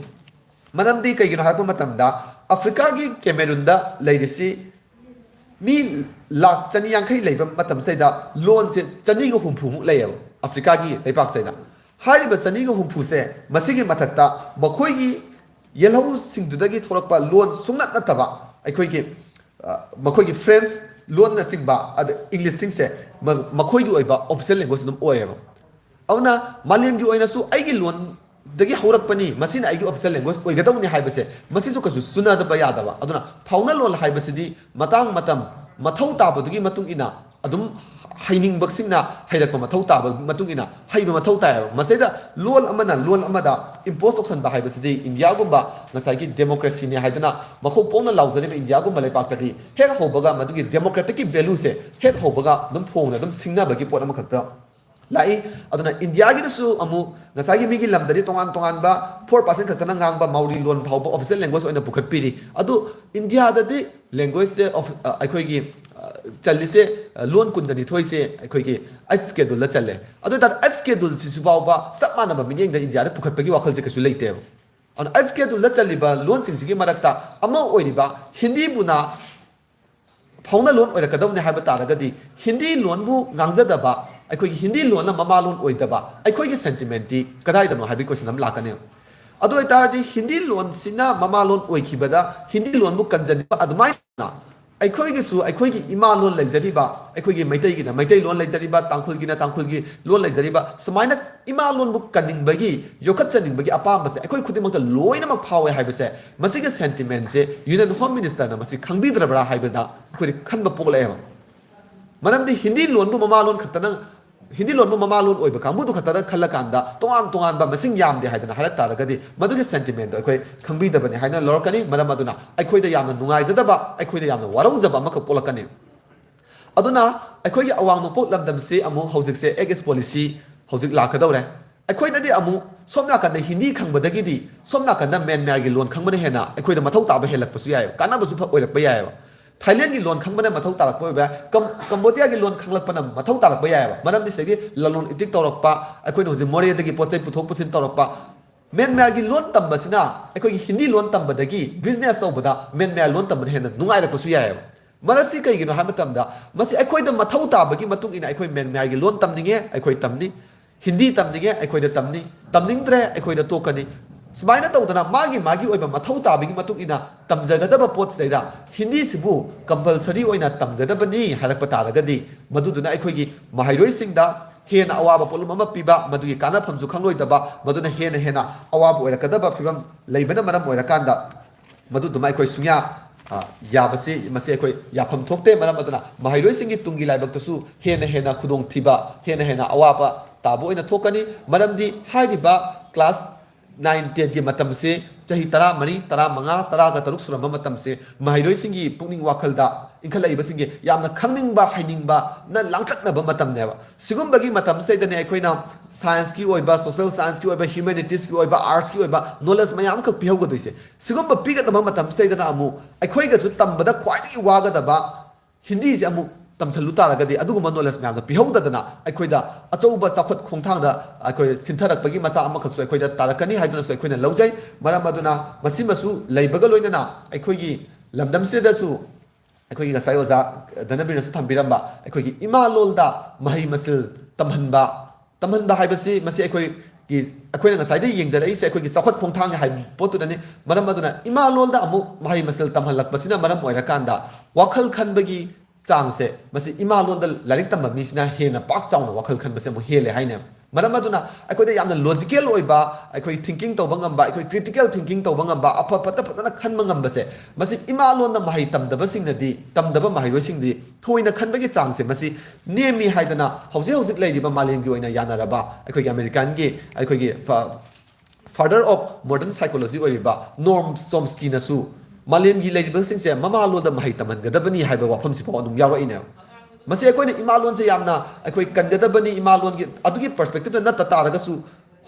ꯃꯔꯝꯗꯤ ꯀꯩꯒꯤꯅꯣ ꯍꯥꯏꯔꯛꯄ ꯃꯇꯝꯗ ꯑꯐ꯭ꯔꯤꯀꯥꯒꯤ ꯀꯦꯃꯦꯔꯨꯟꯗ ꯂꯩꯔꯤꯁꯤ ꯃꯤ ꯂꯥꯛ ꯆꯅꯤ ꯌꯥꯡꯈꯩ ꯂꯩꯕ ꯃꯇꯝꯁꯤꯗ ꯂꯣꯟꯁꯦ ꯆꯅꯤꯒ ꯍꯨꯝꯐꯨꯃꯨꯛ ꯂꯩꯌꯦꯕ ꯑꯐ꯭ꯔꯤꯀꯥꯒꯤ ꯂꯩꯕꯥꯛꯁꯤꯗ꯫ ꯍꯥꯏꯔꯤꯕ ꯆꯅꯤꯒ ꯍꯨꯝꯐꯨꯁꯦ ꯃꯁꯤꯒꯤ ꯃꯊꯛꯇ ꯃꯈꯣꯏꯒꯤ ꯌꯦꯜꯍꯧꯁꯤꯡꯗꯨꯗꯒꯤ ꯊꯣꯛꯂꯛꯄ ꯂꯣꯟ ꯁꯨꯡꯅꯠ ꯅꯠꯇꯕ ꯑꯩꯈꯣꯏꯒꯤ, ꯑ, ꯃꯈꯣꯏꯒꯤ ꯐ꯭ꯔꯦꯟꯁ ꯂꯣꯟꯅꯆꯤꯡꯕ, ꯑꯗ ꯏꯪꯂꯤꯁꯁꯤꯡꯁꯦ ꯃ-, ꯃꯈꯣꯏꯒꯤ ꯑꯣꯏꯕ ꯑꯣꯐꯤꯁꯤꯌꯦꯜ ꯂꯦꯡꯒ꯭ꯋꯦꯖ ꯑꯗꯨꯝ ꯑꯣꯏꯌꯦꯕ꯫ ꯑꯗꯨꯅ ꯃꯥꯂꯦꯝꯒꯤ ꯑꯣꯏꯅꯁꯨ ꯑꯩꯒꯤ ꯂꯣꯟꯗꯒꯤ ꯍꯧꯔꯛꯄꯅꯤ, ꯃꯁꯤꯅ ꯑꯩꯒꯤ ꯑꯣꯐꯤꯁꯤꯌꯦꯜ ꯂꯦꯡꯒ꯭ꯋꯦꯖ ꯑꯣꯏꯒꯗꯕꯅꯤ ꯍꯥꯏꯕꯁꯦ ꯃꯁꯤꯁꯨ ꯀꯩꯁꯨ ꯆꯨꯅꯗꯕ ꯌꯥꯗꯕ꯫ ꯑꯗꯨꯅ ꯐꯥꯎꯅ ꯂꯣꯟ ꯍꯥꯏꯕꯁꯤꯗꯤ ꯃꯇꯥꯡ ꯃꯇꯝ, ꯃꯊꯧ ꯇꯥꯕꯗꯨꯒꯤ ꯃꯇꯨꯡ ꯏꯟꯅ ꯑꯗꯨꯝ ꯍꯩꯅꯤꯡꯕꯁꯤꯡꯅ ꯍꯩꯔꯛꯄ ꯃꯊꯧ ꯇꯥꯕ ꯃꯇꯨꯡ ꯏꯟꯅ ꯍꯩꯕ ꯃꯊꯧ ꯇꯥꯏꯌꯦꯕ꯫ ꯃꯁꯤꯗ ꯂꯣꯟ ꯑꯃꯅ ꯂꯣꯟ ꯑꯃꯗ impose ꯇꯧꯁꯟꯕ ꯍꯥꯏꯕꯁꯤꯗꯤ ꯏꯟꯗꯤꯌꯥꯒꯨꯝꯕ ꯉꯁꯥꯏꯒꯤ democracy ꯅꯤ ꯍꯥꯏꯗꯅ ꯃꯈꯧ ꯄꯣꯡꯅ ꯂꯥꯎꯖꯔꯤꯕ ꯏꯟꯗꯤꯌꯥꯒꯨꯝꯕ ꯂꯩꯄꯥꯛꯇꯗꯤ ꯍꯦꯛ ꯍꯧꯕꯒ ꯃꯗꯨꯒꯤ democratic ꯀꯤ value ꯁꯦ ꯍꯦꯛ ꯍꯧꯕꯒ ꯑꯗꯨꯝ ꯐꯣꯡꯅ ꯑꯗꯨꯝ ꯁꯤꯡꯅꯕꯒꯤ ꯄꯣꯠ ꯑꯃꯈꯛꯇ ꯂꯥꯛꯏ꯫ ꯑꯗꯨꯅ ꯏꯟꯗꯤꯌꯥꯒꯤꯗꯁꯨ ꯑꯃꯨꯛ ꯉꯁꯥꯏꯒꯤ ꯃꯤꯒꯤ ꯂꯝꯗꯗꯤ ꯇꯣꯉꯥꯟ ꯇꯣꯉꯥꯟꯕ four percent ꯈꯛꯇꯅ ꯉꯥꯡꯕ ꯃꯥꯎꯔꯤ ꯂꯣꯟ ꯐꯥꯎꯕ official language ꯑꯣꯏꯅ ꯄꯨꯈꯠꯄꯤꯔꯤ꯫ ꯑꯗꯨ ꯏꯟꯗꯤꯌꯥꯗꯗꯤ language ꯁꯦ ꯑꯩꯈꯣꯏꯒꯤ ꯆꯜꯂꯤꯁꯦ ꯂꯣꯟ ꯀꯨꯟꯒ ꯅꯤꯊꯣꯏꯁꯦ ꯑꯩꯈꯣꯏꯒꯤ eighth schedule ꯗ ꯆꯜꯂꯦ꯫ ꯑꯗꯨ ꯑꯣꯏꯇꯥꯔꯗꯤ eighth schedule ꯁꯤꯁꯨ ꯐꯥꯎꯕ ꯆꯞ ꯃꯥꯟꯅꯕ ꯃꯤꯠꯌꯦꯡꯗ ꯏꯟꯗꯤꯌꯥꯗ ꯄꯨꯈꯠꯄꯒꯤ ꯋꯥꯈꯜꯁꯦ ꯀꯩꯁꯨ ꯂꯩꯇꯦꯕ꯫ ꯑꯗꯨꯅ eighth schedule ꯗ ꯆꯜꯂꯤꯕ ꯂꯣꯟꯁꯤꯡꯁꯤꯒꯤ ꯃꯔꯛꯇ ꯑꯃ ꯑꯣꯏꯔꯤꯕ ꯍꯤꯟꯗꯤꯕꯨꯅ ꯐꯥꯎꯅ ꯂꯣꯟ ꯑꯣꯏꯔꯛꯀꯗꯕꯅꯤ ꯍꯥꯏꯕ ꯇꯥꯔꯒꯗꯤ ꯍꯤꯟꯗꯤ ꯂꯣꯟꯕꯨ ꯉꯥꯡꯖꯗꯕ, ꯑꯩꯈꯣꯏꯒꯤ ꯍꯤꯟꯗꯤ ꯂꯣꯟꯅ ꯃꯃꯥ ꯂꯣꯟ ꯑꯣꯏꯗꯕ ꯑꯩꯈꯣꯏꯒꯤ sentiment ꯇꯤ ꯀꯗꯥꯏꯗꯅꯣ ꯍꯥꯏꯕꯒꯤ question ꯑꯃ ꯂꯥꯛꯀꯅꯦꯕ꯫ ꯑꯗꯨ ꯑꯣꯏꯇꯥꯔꯗꯤ ꯍꯤꯟꯗꯤ ꯂꯣꯟꯁꯤꯅ ꯃꯃꯥ ꯂꯣꯟ ꯑꯣꯏꯈꯤꯕꯗ ꯍꯤꯟꯗꯤ ꯂꯣꯟꯕꯨ ꯀꯟꯖꯅꯤꯡꯕ ꯑꯗꯨꯃꯥꯏꯅ ꯑꯩꯈꯣꯏꯒꯤꯁꯨ ꯑꯩꯈꯣꯏꯒꯤ ꯏꯃꯥ ꯂꯣꯟ ꯂꯩꯖꯔꯤꯕ, ꯑꯩꯈꯣꯏꯒꯤ ꯃꯩꯇꯩꯒꯤꯅ ꯃꯩꯇꯩ ꯂꯣꯟ ꯂꯩꯖꯔꯤꯕ, ꯇꯥꯡꯈꯨꯜꯒꯤꯅ ꯇꯥꯡꯈꯨꯜꯒꯤ ꯂꯣꯟ ꯂꯩꯖꯔꯤꯕ, ꯁꯨꯃꯥꯏꯅ ꯏꯃꯥ ꯂꯣꯟꯕꯨ ꯀꯟꯅꯤꯡꯕꯒꯤ, ꯌꯣꯛꯈꯠꯆꯅꯤꯡꯕꯒꯤ ꯑꯄꯥꯝꯕꯁꯦ ꯑꯩꯈꯣꯏ ꯈꯨꯗꯤꯡꯃꯛꯇ ꯂꯣꯏꯅꯃꯛ ꯐꯥꯎꯋꯦ ꯍꯥꯏꯕꯁꯦ, ꯃꯁꯤꯒꯤ sentiment ꯁꯦ Union Home Minister ꯅ ꯃꯁꯤ ꯈꯪꯕꯤꯗ꯭ꯔꯕ꯭ꯔꯥ ꯍꯥꯏꯕꯗ ꯑꯩꯈꯣꯏꯗ ꯈꯟꯕ ꯄꯣꯛꯂꯛꯑꯦꯕ꯫ ꯃꯔꯝꯗꯤ ꯍꯤꯟꯗꯤ ꯂꯣꯟꯕꯨ ꯃꯃꯥ ꯂꯣꯟ ꯈꯛꯇꯅ, ꯍꯤꯟꯗꯤ ꯂꯣꯟꯕꯨ ꯃꯃꯥ ꯂꯣꯟ ꯑꯣꯏꯕ ꯀꯥꯡꯕꯨꯗꯨ ꯈꯛꯇꯗ ꯈꯜꯂꯀꯥꯟꯗ ꯇꯣꯉꯥꯟ ꯇꯣꯉꯥꯟꯕ ꯃꯁꯤꯡ ꯌꯥꯝꯗꯦ ꯍꯥꯏꯗꯅ ꯍꯥꯏꯔꯛ ꯇꯥꯔꯒꯗꯤ ꯃꯗꯨꯒꯤ sentiment ꯗꯣ ꯑꯩꯈꯣꯏ ꯈꯪꯕꯤꯗꯕꯅꯤ ꯍꯥꯏꯅ ꯂꯧꯔꯛꯀꯅꯤ꯫ ꯃꯔꯝ ꯑꯗꯨꯅ ꯑꯩꯈꯣꯏꯗ ꯌꯥꯝꯅ ꯅꯨꯡꯉꯥꯏꯖꯗꯕ, ꯑꯩꯈꯣꯏꯗ ꯌꯥꯝꯅ ꯋꯥꯔꯧꯖꯕ ꯑꯃꯈꯛ ꯄꯣꯛꯂꯛꯀꯅꯤ꯫ ꯑꯗꯨꯅ ꯑꯩꯈꯣꯏꯒꯤ ꯑꯋꯥꯡ ꯅꯣꯡꯄꯣꯛ ꯂꯝꯗꯝꯁꯤ ꯑꯃꯨꯛ ꯍꯧꯖꯤꯛꯁꯦ Act East Policy ꯍꯧꯖꯤꯛ ꯂꯥꯛꯀꯗꯧꯔꯦ꯫ ꯑꯩꯈꯣꯏꯗꯗꯤ ꯑꯃꯨꯛ ꯁꯣꯝ ꯅꯥꯀꯟꯗ ꯍꯤꯟꯗꯤ ꯈꯪꯕꯗꯒꯤꯗꯤ ꯁꯣꯝ ꯅꯥꯀꯟꯗ ꯃ꯭ꯌꯥꯟꯃꯥꯔꯒꯤ ꯂꯣꯟ ꯈꯪꯕꯅ ꯍꯦꯟꯅ ꯑꯩꯈꯣꯏꯗ ꯃꯊꯧ ꯇꯥꯕ ꯍꯦꯜꯂꯛꯄꯁꯨ ꯌꯥꯏ, ꯀꯥꯟꯅꯕꯁꯨ ꯐ-, ꯑꯣꯏꯔꯛꯄ ꯌꯥꯏꯑꯕ꯫ ꯊꯥꯏꯂꯦꯟꯒꯤ ꯂꯣꯟ ꯈꯪꯕꯅ ꯃꯊꯧ ꯇꯥꯔꯛꯄ ꯑꯣꯏꯕ ꯌꯥꯏ, ꯀꯝ-, ꯀꯝꯕꯣꯗꯤꯌꯥꯒꯤ ꯂꯣꯟ ꯈꯪꯂꯛꯄꯅ ꯃꯊꯧ ꯇꯥꯔꯛꯄ ꯌꯥꯏꯑꯕ꯫ ꯃꯔꯝꯗꯤ ꯁꯤꯗꯒꯤ ꯂꯂꯣꯟ ꯏꯇꯤꯛ ꯇꯧꯔꯛꯄ, ꯑꯩꯈꯣꯏꯅ ꯍꯧꯖꯤꯛ ꯃꯣꯔꯦꯗꯒꯤ ꯄꯣꯠ ꯆꯩ ꯄꯨꯊꯣꯛ ꯄꯨꯁꯤꯟ ꯇꯧꯔꯛꯄ, ꯃ꯭ꯌꯥꯟꯃꯥꯔꯒꯤ ꯂꯣꯟ ꯇꯝꯕꯁꯤꯅ ꯑꯩꯈꯣꯏꯒꯤ ꯍꯤꯟꯗꯤ ꯂꯣꯟ ꯇꯝꯕꯗꯒꯤ business ꯇꯧꯕꯗ ꯃ꯭ꯌꯥꯟꯃꯥꯔ ꯂꯣꯟ ꯇꯝꯕꯅ ꯍꯦꯟꯅ ꯅꯨꯡꯉꯥꯏꯔꯛꯄꯁꯨ ꯌꯥꯏꯑꯕ꯫ ꯃꯔꯝꯁꯤ ꯀꯩꯒꯤꯅꯣ ꯍꯥꯏꯕ ꯃꯇꯝꯗ ꯃꯁꯤ ꯑꯩꯈꯣꯏꯗ ꯃꯊꯧ ꯇꯥꯕꯒꯤ ꯃꯇꯨꯡ ꯏꯟꯅ ꯑꯩꯈꯣꯏ ꯃ꯭ꯌꯥꯟꯃꯥꯔꯒꯤ ꯂꯣꯟ ꯇꯝꯅꯤꯡꯉꯦ, ꯑꯩꯈꯣꯏ ꯇꯝꯅꯤ꯫ ꯍꯤꯟꯗꯤ ꯇꯝꯅꯤꯡꯉꯦ, ꯑꯩꯈꯣꯏꯗ ꯇꯝꯅꯤ꯫ ꯇꯝꯅꯤꯡꯗ꯭ꯔꯦ, ꯑꯩꯈꯣꯏꯗ ꯇꯣꯛꯀꯅꯤ꯫ ꯁꯨꯃꯥꯏꯅ ꯇꯧꯗꯅ ꯃꯥꯒꯤ ꯃꯥꯒꯤ ꯑꯣꯏꯕ ꯃꯊꯧ ꯇꯥꯕꯒꯤ ꯃꯇꯨꯡ ꯏꯟꯅ ꯇꯝꯖꯒꯗꯕ ꯄꯣꯠꯁꯤꯗꯩꯗ ꯍꯤꯟꯗꯤꯁꯤꯕꯨ compulsory ꯑꯣꯏꯅ ꯇꯝꯒꯗꯕꯅꯤ ꯍꯥꯏꯔꯛꯄ ꯇꯥꯔꯒꯗꯤ ꯃꯗꯨꯗꯨꯅ ꯑꯩꯈꯣꯏꯒꯤ ꯃꯍꯩꯔꯣꯏꯁꯤꯡꯗ ꯍꯦꯟꯅ ꯑꯋꯥꯕ ꯄꯣꯠꯂꯨꯝ ꯑꯃ ꯄꯤꯕ, ꯃꯗꯨꯒꯤ ꯀꯥꯟꯅꯐꯝꯁꯨ ꯈꯪꯂꯣꯏꯗꯕ, ꯃꯗꯨꯅ ꯍꯦꯟꯅ ꯍꯦꯟꯅ ꯑꯋꯥꯕ ꯑꯣꯏꯔꯛꯀꯗꯕ ꯐꯤꯕꯝ ꯂꯩꯕꯅ ꯃꯔꯝ ꯑꯣꯏꯔꯀꯥꯟꯗ ꯃꯗꯨꯗꯨꯃ ꯑꯩꯈꯣꯏ ꯁꯨꯡꯌꯥ ꯌꯥꯕꯁꯤ, ꯃꯁꯤ ꯑꯩꯈꯣꯏ ꯌꯥꯐꯝ ꯊꯣꯛꯇꯦ꯫ ꯃꯔꯝ ꯑꯗꯨꯅ ꯃꯍꯩꯔꯣꯏꯁꯤꯡꯒꯤ ꯇꯨꯡꯒꯤ ꯂꯥꯏꯕꯛꯇꯁꯨ ꯍꯦꯟꯅ ꯍꯦꯟꯅ ꯈꯨꯗꯣꯡꯊꯤꯕ, ꯍꯦꯟꯅ ꯍꯦꯟꯅ ꯑꯋꯥꯕ ꯇꯥꯕ ꯑꯣꯏꯅ ꯊꯣꯛꯀꯅꯤ꯫ ꯃꯔꯝꯗꯤ ꯍꯥꯏꯔꯤꯕ class nine ten ꯒꯤ ꯃꯇꯝꯁꯦ, ꯆꯍꯤ ꯇꯔꯥꯃꯔꯤ, ꯇꯔꯥꯃꯉꯥ, ꯇꯔꯥꯒ ꯇꯔꯨꯛ ꯁꯨꯔꯝꯕ ꯃꯇꯝꯁꯦ, ꯃꯍꯩꯔꯣꯏꯁꯤꯡꯒꯤ ꯄꯨꯛꯅꯤꯡ ꯋꯥꯈꯜꯗ, ꯏꯟꯈꯠꯂꯛꯏꯕꯁꯤꯡꯒꯤ ꯌꯥꯝꯅ ꯈꯪꯅꯤꯡꯕ, ꯍꯩꯅꯤꯡꯕꯅ ꯂꯥꯡꯇꯛꯅꯕ ꯃꯇꯝꯅꯦꯕ꯫ ꯁꯤꯒꯨꯝꯕꯒꯤ ꯃꯇꯝꯁꯤꯗꯩꯗꯅꯦ ꯑꯩꯈꯣꯏꯅ science ꯀꯤ ꯑꯣꯏꯕ, social science ꯀꯤ ꯑꯣꯏꯕ, humanities ꯀꯤ ꯑꯣꯏꯕ, arts ꯀꯤ ꯑꯣꯏꯕ knowledge ꯃꯌꯥꯝ ꯑꯃꯈꯛ ꯄꯤꯍꯧꯒꯗꯣꯏꯁꯦ꯫ ꯁꯤꯒꯨꯝꯕ ꯄꯤꯒꯗꯕ ꯃꯇꯝꯁꯤꯗꯩꯗꯅ ꯑꯃꯨꯛ ꯑꯩꯈꯣꯏꯒꯁꯨ ꯇꯝꯕꯗ ꯈ꯭ꯋꯥꯏꯗꯒꯤ ꯋꯥꯒꯗꯕ ꯍꯤꯟꯗꯤꯁꯦ ꯑꯃꯨꯛ ꯇꯝꯁꯤꯜꯂꯨ ꯇꯥꯔꯒꯗꯤ, ꯑꯗꯨꯒꯨꯝꯕ knowledge ꯃꯌꯥꯝꯗꯣ ꯄꯤꯍꯧꯗꯗꯅ ꯑꯩꯈꯣꯏꯗ ꯑꯆꯧꯕ ꯆꯥꯎꯈꯠ ꯈꯣꯡꯊꯥꯡꯗ ꯑꯩꯈꯣꯏ ꯊꯤꯟꯊꯔꯛꯄꯒꯤ ꯃꯆꯥꯛ ꯑꯃꯈꯛꯁꯨ ꯑꯩꯈꯣꯏꯗ ꯇꯥꯔꯛꯀꯅꯤ ꯍꯥꯏꯗꯨꯅꯁꯨ ꯑꯩꯈꯣꯏꯅ ꯂꯧꯖꯩ꯫ ꯃꯔꯝ ꯑꯗꯨꯅ ꯃꯁꯤꯃꯁꯨ ꯂꯩꯕꯒ ꯂꯣꯏꯅꯅ ꯑꯩꯈꯣꯏꯒꯤ ꯂꯝꯗꯝꯁꯤꯗꯁꯨ, ꯑꯩꯈꯣꯏꯒꯤ ꯉꯁꯥꯏ ꯑꯣꯖꯥ ꯙꯅꯕꯤꯔꯅꯁꯨ ꯊꯝꯕꯤꯔꯝꯕ, ꯑꯩꯈꯣꯏꯒꯤ ꯏꯃꯥ ꯂꯣꯜꯗ ꯃꯍꯩ ꯃꯁꯤꯡ ꯇꯝꯍꯟꯕ, ꯇꯝꯍꯟꯕ ꯍꯥꯏꯕꯁꯤ, ꯃꯁꯤ ꯑꯩꯈꯣꯏꯒꯤ, ꯑꯩꯈꯣꯏꯅ ꯉꯁꯥꯏꯗꯒꯤ ꯌꯦꯡꯖꯔꯛꯏꯁꯦ ꯑꯩꯈꯣꯏꯒꯤ ꯆꯥꯎꯈꯠ ꯈꯣꯡꯊꯥꯡꯅꯤ ꯍꯥꯏꯕ ꯄꯣꯠꯇꯨꯗꯅꯤ꯫ ꯃꯔꯝ ꯑꯗꯨꯅ ꯏꯃꯥ ꯂꯣꯜꯗ ꯑꯃꯨꯛ ꯃꯍꯩ ꯃꯁꯤꯡ ꯇꯝꯍꯜꯂꯛꯄꯁꯤꯅ ꯃꯔꯝ ꯑꯣꯏꯔꯀꯥꯟꯗ ꯋꯥꯈꯜ ꯈꯟꯕꯒꯤ ꯆꯥꯡꯁꯦ, ꯃꯁꯤ ꯏꯃꯥ ꯂꯣꯟꯗ ꯂꯥꯏꯔꯤꯛ ꯇꯝꯕ ꯃꯤꯁꯤꯅ ꯍꯦꯟꯅ ꯄꯥꯛ ꯆꯥꯎꯅ ꯋꯥꯈꯜ ꯈꯟꯕꯁꯦ ꯑꯃꯨꯛ ꯍꯦꯜꯂꯦ ꯍꯥꯏꯅꯦ꯫ ꯃꯔꯝ ꯑꯗꯨꯅ ꯑꯩꯈꯣꯏꯗ ꯌꯥꯝꯅ logical ꯑꯣꯏꯕ, ꯑꯩꯈꯣꯏ thinking ꯇꯧꯕ ꯉꯝꯕ, ꯑꯩꯈꯣꯏ critical thinking ꯇꯧꯕ ꯉꯝꯕ, ꯑꯐ ꯐꯠꯇ ꯐꯖꯅ ꯈꯟꯕ ꯉꯝꯕꯁꯦ, ꯃꯁꯤ ꯏꯃꯥ ꯂꯣꯟꯗ ꯃꯍꯩ ꯇꯝꯗꯕꯁꯤꯡꯅꯗꯤ, ꯇꯝꯗꯕ ꯃꯍꯩꯔꯣꯏꯁꯤꯡꯗꯤ ꯊꯣꯏꯅ ꯈꯟꯕꯒꯤ ꯆꯥꯡꯁꯦ ꯃꯁꯤ ꯅꯦꯝꯃꯤ ꯍꯥꯏꯗꯅ ꯍꯧꯖꯤꯛ ꯍꯧꯖꯤꯛ ꯂꯩꯔꯤꯕ ꯃꯥꯂꯦꯝꯒꯤ ꯑꯣꯏꯅ ꯌꯥꯅꯔꯕ ꯑꯩꯈꯣꯏꯒꯤ American ꯒꯤ, ꯑꯩꯈꯣꯏꯒꯤ ꯐ-, father of modern psychology ꯑꯣꯏꯔꯤꯕ Noam Chomsky ꯅꯁꯨ ꯃꯥꯂꯦꯝꯒꯤ ꯂꯩꯔꯤꯕꯁꯤꯡꯁꯦ ꯃꯃꯥ ꯂꯣꯟꯗ ꯃꯍꯩ ꯇꯝꯍꯟꯒꯗꯕꯅꯤ ꯍꯥꯏꯕ ꯋꯥꯐꯝꯁꯤꯐꯥꯎ ꯑꯗꯨꯝ ꯌꯥꯎꯔꯛꯏꯅꯦ꯫ ꯃꯁꯤ ꯑꯩꯈꯣꯏꯅ ꯏꯃꯥ ꯂꯣꯟꯁꯦ ꯌꯥꯝꯅ ꯑꯩꯈꯣꯏ ꯀꯟꯒꯗꯕꯅꯤ, ꯏꯃꯥ ꯂꯣꯟꯒꯤ ꯑꯗꯨꯒꯤ perspective ꯇ ꯅꯠꯇ ꯇꯥꯔꯒꯁꯨ,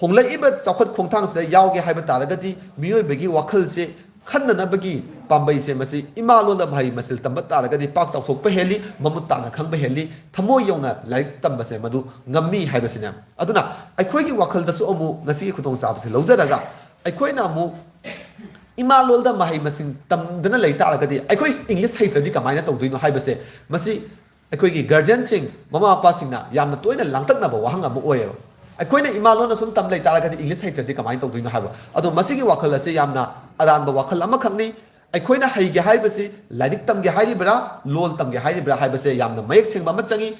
ꯍꯣꯡꯂꯛꯏꯕ ꯆꯥꯎꯈꯠ ꯈꯣꯡꯊꯥꯡꯁꯤꯗ ꯌꯥꯎꯒꯦ ꯍꯥꯏꯕ ꯇꯥꯔꯒꯗꯤ ꯃꯤꯑꯣꯏꯕꯒꯤ ꯋꯥꯈꯜꯁꯦ ꯈꯟꯅꯅꯕꯒꯤ ꯄꯥꯝꯕꯩꯁꯦ ꯃꯁꯤ ꯏꯃꯥ ꯂꯣꯟꯗ ꯃꯍꯩ ꯃꯁꯤꯡ ꯇꯝꯕ ꯇꯥꯔꯒꯗꯤ ꯄꯥꯛ ꯆꯥꯎꯊꯣꯛꯄ ꯍꯦꯜꯂꯤ, ꯃꯃꯨꯠ ꯇꯥꯅ ꯈꯪꯕ ꯍꯦꯜꯂꯤ, ꯊꯃꯣꯏ ꯌꯧꯅ ꯂꯥꯏꯔꯤꯛ ꯇꯝꯕꯁꯦ ꯃꯗꯨ ꯉꯝꯃꯤ ꯍꯥꯏꯕꯁꯤꯅꯦ꯫ ꯑꯗꯨꯅ ꯑꯩꯈꯣꯏꯒꯤ ꯋꯥꯈꯜꯗꯁꯨ ꯑꯃꯨꯛ ꯉꯁꯤꯒꯤ ꯈꯨꯗꯣꯡꯆꯥꯕꯁꯤ ꯂꯧꯖꯔꯒ ꯑꯩꯈꯣꯏꯅ ꯑꯃꯨꯛ ꯏꯃꯥ ꯂꯣꯟꯗ ꯃꯍꯩ ꯃꯁꯤꯡ ꯇꯝꯗꯅ ꯂꯩ ꯇꯥꯔꯒꯗꯤ ꯑꯩꯈꯣꯏ English ꯍꯩꯇ꯭ꯔꯗꯤ ꯀꯃꯥꯏꯅ ꯇꯧꯗꯣꯏꯅꯣ ꯍꯥꯏꯕꯁꯦ, ꯃꯁꯤ ꯑꯩꯈꯣꯏꯒꯤ guardian ꯁꯤꯡ, ꯃꯃꯥ ꯃꯄꯥꯁꯤꯡꯅ ꯌꯥꯝꯅ ꯇꯣꯏꯅ ꯂꯥꯡꯇꯛꯅꯕ ꯋꯥꯍꯪ ꯑꯃ ꯑꯣꯏꯌꯦꯕ꯫ ꯑꯩꯈꯣꯏꯅ ꯏꯃꯥ ꯂꯣꯟꯗ ꯁꯨꯝ ꯇꯝ ꯂꯩ ꯇꯥꯔꯒꯗꯤ English ꯍꯩꯇ꯭ꯔꯗꯤ ꯀꯃꯥꯏꯅ ꯇꯧꯗꯣꯏꯅꯣ ꯍꯥꯏꯕ꯫ ꯑꯗꯣ ꯃꯁꯤꯒꯤ ꯋꯥꯈꯜ ꯑꯁꯤ ꯌꯥꯝꯅ ꯑꯔꯥꯟꯕ ꯋꯥꯈꯜ ꯑꯃꯈꯛꯅꯤ꯫ ꯑꯩꯈꯣꯏꯅ ꯍꯩꯒꯦ ꯍꯥꯏꯔꯤꯕꯁꯤ ꯂꯥꯏꯔꯤꯛ ꯇꯝꯒꯦ ꯍꯥꯏꯔꯤꯕ꯭ꯔꯥ, ꯂꯣꯜ ꯇꯝꯒꯦ ꯍꯥꯏꯔꯤꯕ꯭ꯔꯥ ꯍꯥꯏꯕꯁꯦ ꯌꯥꯝꯅ ꯃꯌꯦꯛ ꯁꯦꯡꯕ ꯑꯃ ꯆꯪꯉꯤ꯫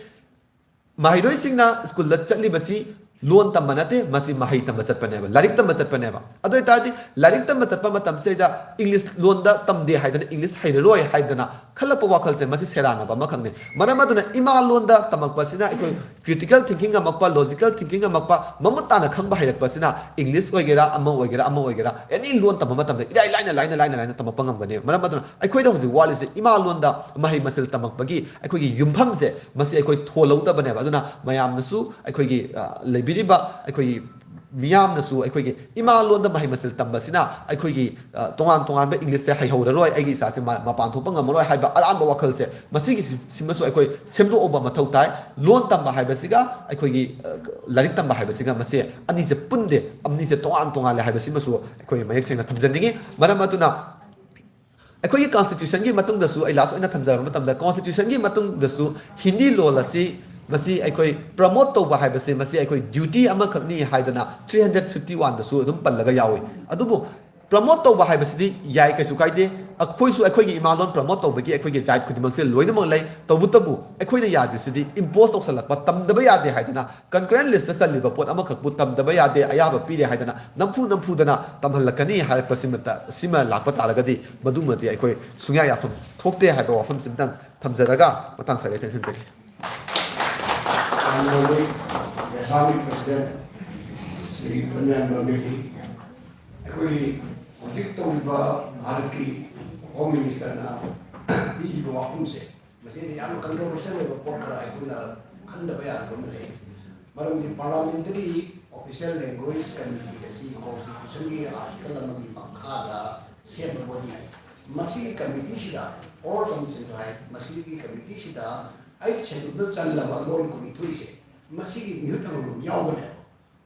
ꯃꯍꯩꯔꯣꯏꯁꯤꯡꯅ ꯁ꯭ꯀꯨꯜꯗ ꯆꯠꯂꯤꯕꯁꯤ ꯂꯣꯟ ꯇꯝꯕ ꯅꯠꯇꯦ, ꯃꯁꯤ ꯃꯍꯩ ꯇꯝꯕ ꯆꯠꯄꯅꯦꯕ, ꯂꯥꯏꯔꯤꯛ ꯇꯝꯕ ꯆꯠꯄꯅꯦꯕ꯫ ꯑꯗꯨ ꯑꯣꯏꯇꯥꯔꯗꯤ ꯂꯥꯏꯔꯤꯛ ꯇꯝꯕ ꯆꯠꯄ ꯃꯇꯝꯁꯤꯗꯩꯗ ꯏꯪꯂꯤꯁ ꯂꯣꯟꯗ ꯇꯝꯗꯦ ꯍꯥꯏꯗꯅ ꯏꯪꯂꯤꯁ ꯍꯩꯔꯔꯣꯏ ꯍꯥꯏꯗꯅ ꯈꯜꯂꯛꯄ ꯋꯥꯈꯜꯁꯦ, ꯃꯁꯤ ꯁꯦꯔꯥꯟꯅꯕ ꯑꯃꯈꯛꯅꯤ꯫ ꯃꯔꯝ ꯑꯗꯨꯅ ꯏꯃꯥ ꯂꯣꯟꯗ ꯇꯝꯃꯛꯄꯁꯤꯅ ꯑꯩꯈꯣꯏ critical thinking ꯉꯝꯃꯛꯄ, logical thinking ꯉꯝꯃꯛꯄ, ꯃꯃꯨꯠ ꯇꯥꯅ ꯈꯪꯕ ꯍꯩꯔꯛꯄꯁꯤꯅ ꯏꯪꯂꯤꯁ ꯑꯣꯏꯒꯦꯔꯥ, ꯑꯃ ꯑꯣꯏꯒꯦꯔꯥ, ꯑꯃ ꯑꯣꯏꯒꯦꯔꯥ, ꯑꯦꯅꯤ ꯂꯣꯟ ꯇꯝꯕ ꯃꯇꯝꯗ ꯏꯔꯥꯏ ꯂꯥꯏꯅ, ꯂꯥꯏꯅ, ꯂꯥꯏꯅ, ꯂꯥꯏꯅ ꯇꯝꯃꯛꯄ ꯉꯝꯒꯅꯤ꯫ ꯃꯔꯝ ꯑꯗꯨꯅ ꯑꯩꯈꯣꯏꯗ ꯍꯧꯖꯤꯛ ꯋꯥꯠꯂꯤꯁꯦ ꯏꯃꯥ ꯂꯣꯟꯗ ꯃꯍꯩ ꯃꯁꯤꯡ ꯇꯝꯃꯛꯄꯒꯤ ꯑꯩꯈꯣꯏꯒꯤ ꯌꯨꯝꯐꯝꯁꯦ, ꯃꯁꯤ ꯑꯩꯈꯣꯏ ꯊꯣꯜꯍꯧꯗꯕꯅꯦꯕ꯫ ꯑꯗꯨꯅ ꯃꯌꯥꯝꯅꯁꯨ, ꯑꯩꯈꯣꯏꯒꯤ, ꯑ, ꯂꯩꯕꯤꯔꯤꯕ ꯑꯩꯈꯣꯏꯒꯤ ꯃꯤꯌꯥꯝꯅꯁꯨ ꯑꯩꯈꯣꯏꯒꯤ ꯏꯃꯥ ꯂꯣꯟꯗ ꯃꯍꯩ ꯃꯁꯤꯡ ꯇꯝꯕꯁꯤꯅ ꯑꯩꯈꯣꯏꯒꯤ, ꯑ, ꯇꯣꯉꯥꯟ ꯇꯣꯉꯥꯟꯕ ꯏꯪꯂꯤꯁꯁꯦ ꯍꯩꯍꯧꯔꯔꯣꯏ, ꯑꯩꯒꯤ ꯏꯆꯥꯁꯦ ꯃ-, ꯃꯄꯥꯟ ꯊꯣꯛꯄ ꯉꯝꯃꯔꯣꯏ ꯍꯥꯏꯕ ꯑꯔꯥꯟꯕ ꯋꯥꯈꯜꯁꯦ, ꯃꯁꯤꯒꯤ ꯁꯤ-, ꯁꯤꯃꯁꯨ ꯑꯩꯈꯣꯏ ꯁꯦꯝꯗꯣꯛꯎꯕ ꯃꯊꯧ ꯇꯥꯏ꯫ ꯂꯣꯟ ꯇꯝꯕ ꯍꯥꯏꯕꯁꯤꯒ ꯑꯩꯈꯣꯏꯒꯤ, ꯑ, ꯂꯥꯏꯔꯤꯛ ꯇꯝꯕ ꯍꯥꯏꯕꯁꯤꯒ ꯃꯁꯤ ꯑꯅꯤꯁꯦ ꯄꯨꯟꯗꯦ, ꯑꯅꯤꯁꯦ ꯇꯣꯉꯥꯟ ꯇꯣꯉꯥꯜꯂꯦ ꯍꯥꯏꯕꯁꯤꯃꯁꯨ ꯑꯩꯈꯣꯏ ꯃꯌꯦꯛ ꯁꯦꯡꯅ ꯊꯝꯖꯅꯤꯡꯉꯤ꯫ ꯃꯔꯝ ꯑꯗꯨꯅ ꯑꯩꯈꯣꯏꯒꯤ constitutionꯒꯤ ꯃꯇꯨꯡꯗꯁꯨ, ꯑꯩ last ꯑꯣꯏꯅ ꯊꯝꯖꯔꯕ ꯃꯇꯝꯗ, constitutionꯒꯤ ꯃꯇꯨꯡꯗꯁꯨ ꯍꯤꯟꯗꯤ ꯂꯣꯜ ꯑꯁꯤ, ꯃꯁꯤ ꯑꯩꯈꯣꯏ promote ꯇꯧꯕ ꯍꯥꯏꯕꯁꯤ, ꯃꯁꯤ ꯑꯩꯈꯣꯏ duty ꯑꯃꯈꯛꯅꯤ ꯍꯥꯏꯗꯅ three hundred fifty oneꯗꯁꯨ ꯑꯗꯨꯝ ꯄꯜꯂꯒ ꯌꯥꯎꯏ꯫ ꯑꯗꯨꯕꯨ promote ꯇꯧꯕ ꯍꯥꯏꯕꯁꯤꯗꯤ ꯌꯥꯏ, ꯀꯩꯁꯨ ꯀꯥꯏꯗꯦ꯫ ꯑꯩꯈꯣꯏꯁꯨ ꯑꯩꯈꯣꯏꯒꯤ ꯏꯃꯥ ꯂꯣꯟ promote ꯇꯧꯕꯒꯤ ꯑꯩꯈꯣꯏꯒꯤ right ꯈꯨꯗꯤꯡꯃꯛꯁꯦ ꯂꯣꯏꯅꯃꯛ ꯂꯩ꯫ ꯇꯧꯕꯇꯕꯨ ꯑꯩꯈꯣꯏꯅ ꯌꯥꯗ꯭ꯔꯤꯁꯤꯗꯤ impose ꯇꯧꯁꯜꯂꯛꯄ, ꯇꯝꯗꯕ ꯌꯥꯗꯦ ꯍꯥꯏꯗꯅ concurrent listꯇ ꯆꯜꯂꯤꯕ ꯄꯣꯠ ꯑꯃꯈꯛꯄꯨ ꯇꯝꯗꯕ ꯌꯥꯗꯦ, ꯑꯌꯥꯕ ꯄꯤꯔꯦ ꯍꯥꯏꯗꯅ ꯅꯝꯐꯨ ꯅꯝꯐꯨꯗꯅ ꯇꯝꯍꯜꯂꯛꯀꯅꯤ ꯍꯥꯏꯔꯛꯄꯁꯤꯃꯇ, ꯁꯤꯃ ꯂꯥꯛꯄ ꯇꯥꯔꯒꯗꯤ ꯃꯗꯨꯃꯗꯤ ꯑꯩꯈꯣꯏ ꯁꯨꯡꯌꯥ ꯌꯥꯐꯝ ꯊꯣꯛꯇꯦ ꯍꯥꯏꯕ ꯋꯥꯐꯝꯁꯤꯃꯇꯪ ꯊꯝꯖꯔꯒ ꯃꯇꯥꯡ ꯁ꯭ꯋꯥꯏꯗ ꯇꯦꯟꯁꯤꯟꯖꯒꯦ꯫ ꯃꯥꯅ ꯂꯧꯅꯩ꯫ ꯑꯁꯥꯝꯒꯤ president ꯁ꯭ꯔꯤ ꯀꯣꯟꯌꯥꯟ ꯕꯥꯃꯦꯗꯤ ꯑꯩꯈꯣꯏꯒꯤ ꯍꯧꯖꯤꯛ ꯇꯧꯔꯤꯕ ꯚꯥꯔꯠꯀꯤ Home Ministerꯅ ꯄꯤꯔꯤꯕ ꯋꯥꯐꯝꯁꯦ, ꯃꯁꯤꯗ ꯌꯥꯝꯅ controversial ꯑꯣꯏꯕ ꯄꯣꯠ ꯈꯔ ꯑꯩꯈꯣꯏꯅ ꯈꯟꯗꯕ ꯌꯥꯗꯕ ꯑꯃ ꯂꯩ꯫ ꯃꯔꯝꯗꯤ Parliamentary Official Language Committee ꯑꯁꯤ Constitutionꯒꯤ article ꯑꯃꯒꯤ ꯃꯈꯥꯗ ꯁꯦꯝꯕ body꯫ ꯃꯁꯤꯒꯤ committeeꯁꯤꯗ, Oral Commissionꯁꯨ ꯍꯥꯏ, ꯃꯁꯤꯒꯤ committeeꯁꯤꯗ eighth scheduleꯗ ꯆꯜꯂꯕ ꯂꯣꯟ ꯀꯨꯟꯅꯤꯊꯣꯏꯁꯦ, ꯃꯁꯤꯒꯤ ꯃꯤꯍꯨꯠ ꯑꯃꯃꯝ ꯌꯥꯎꯕꯅꯦꯕ꯫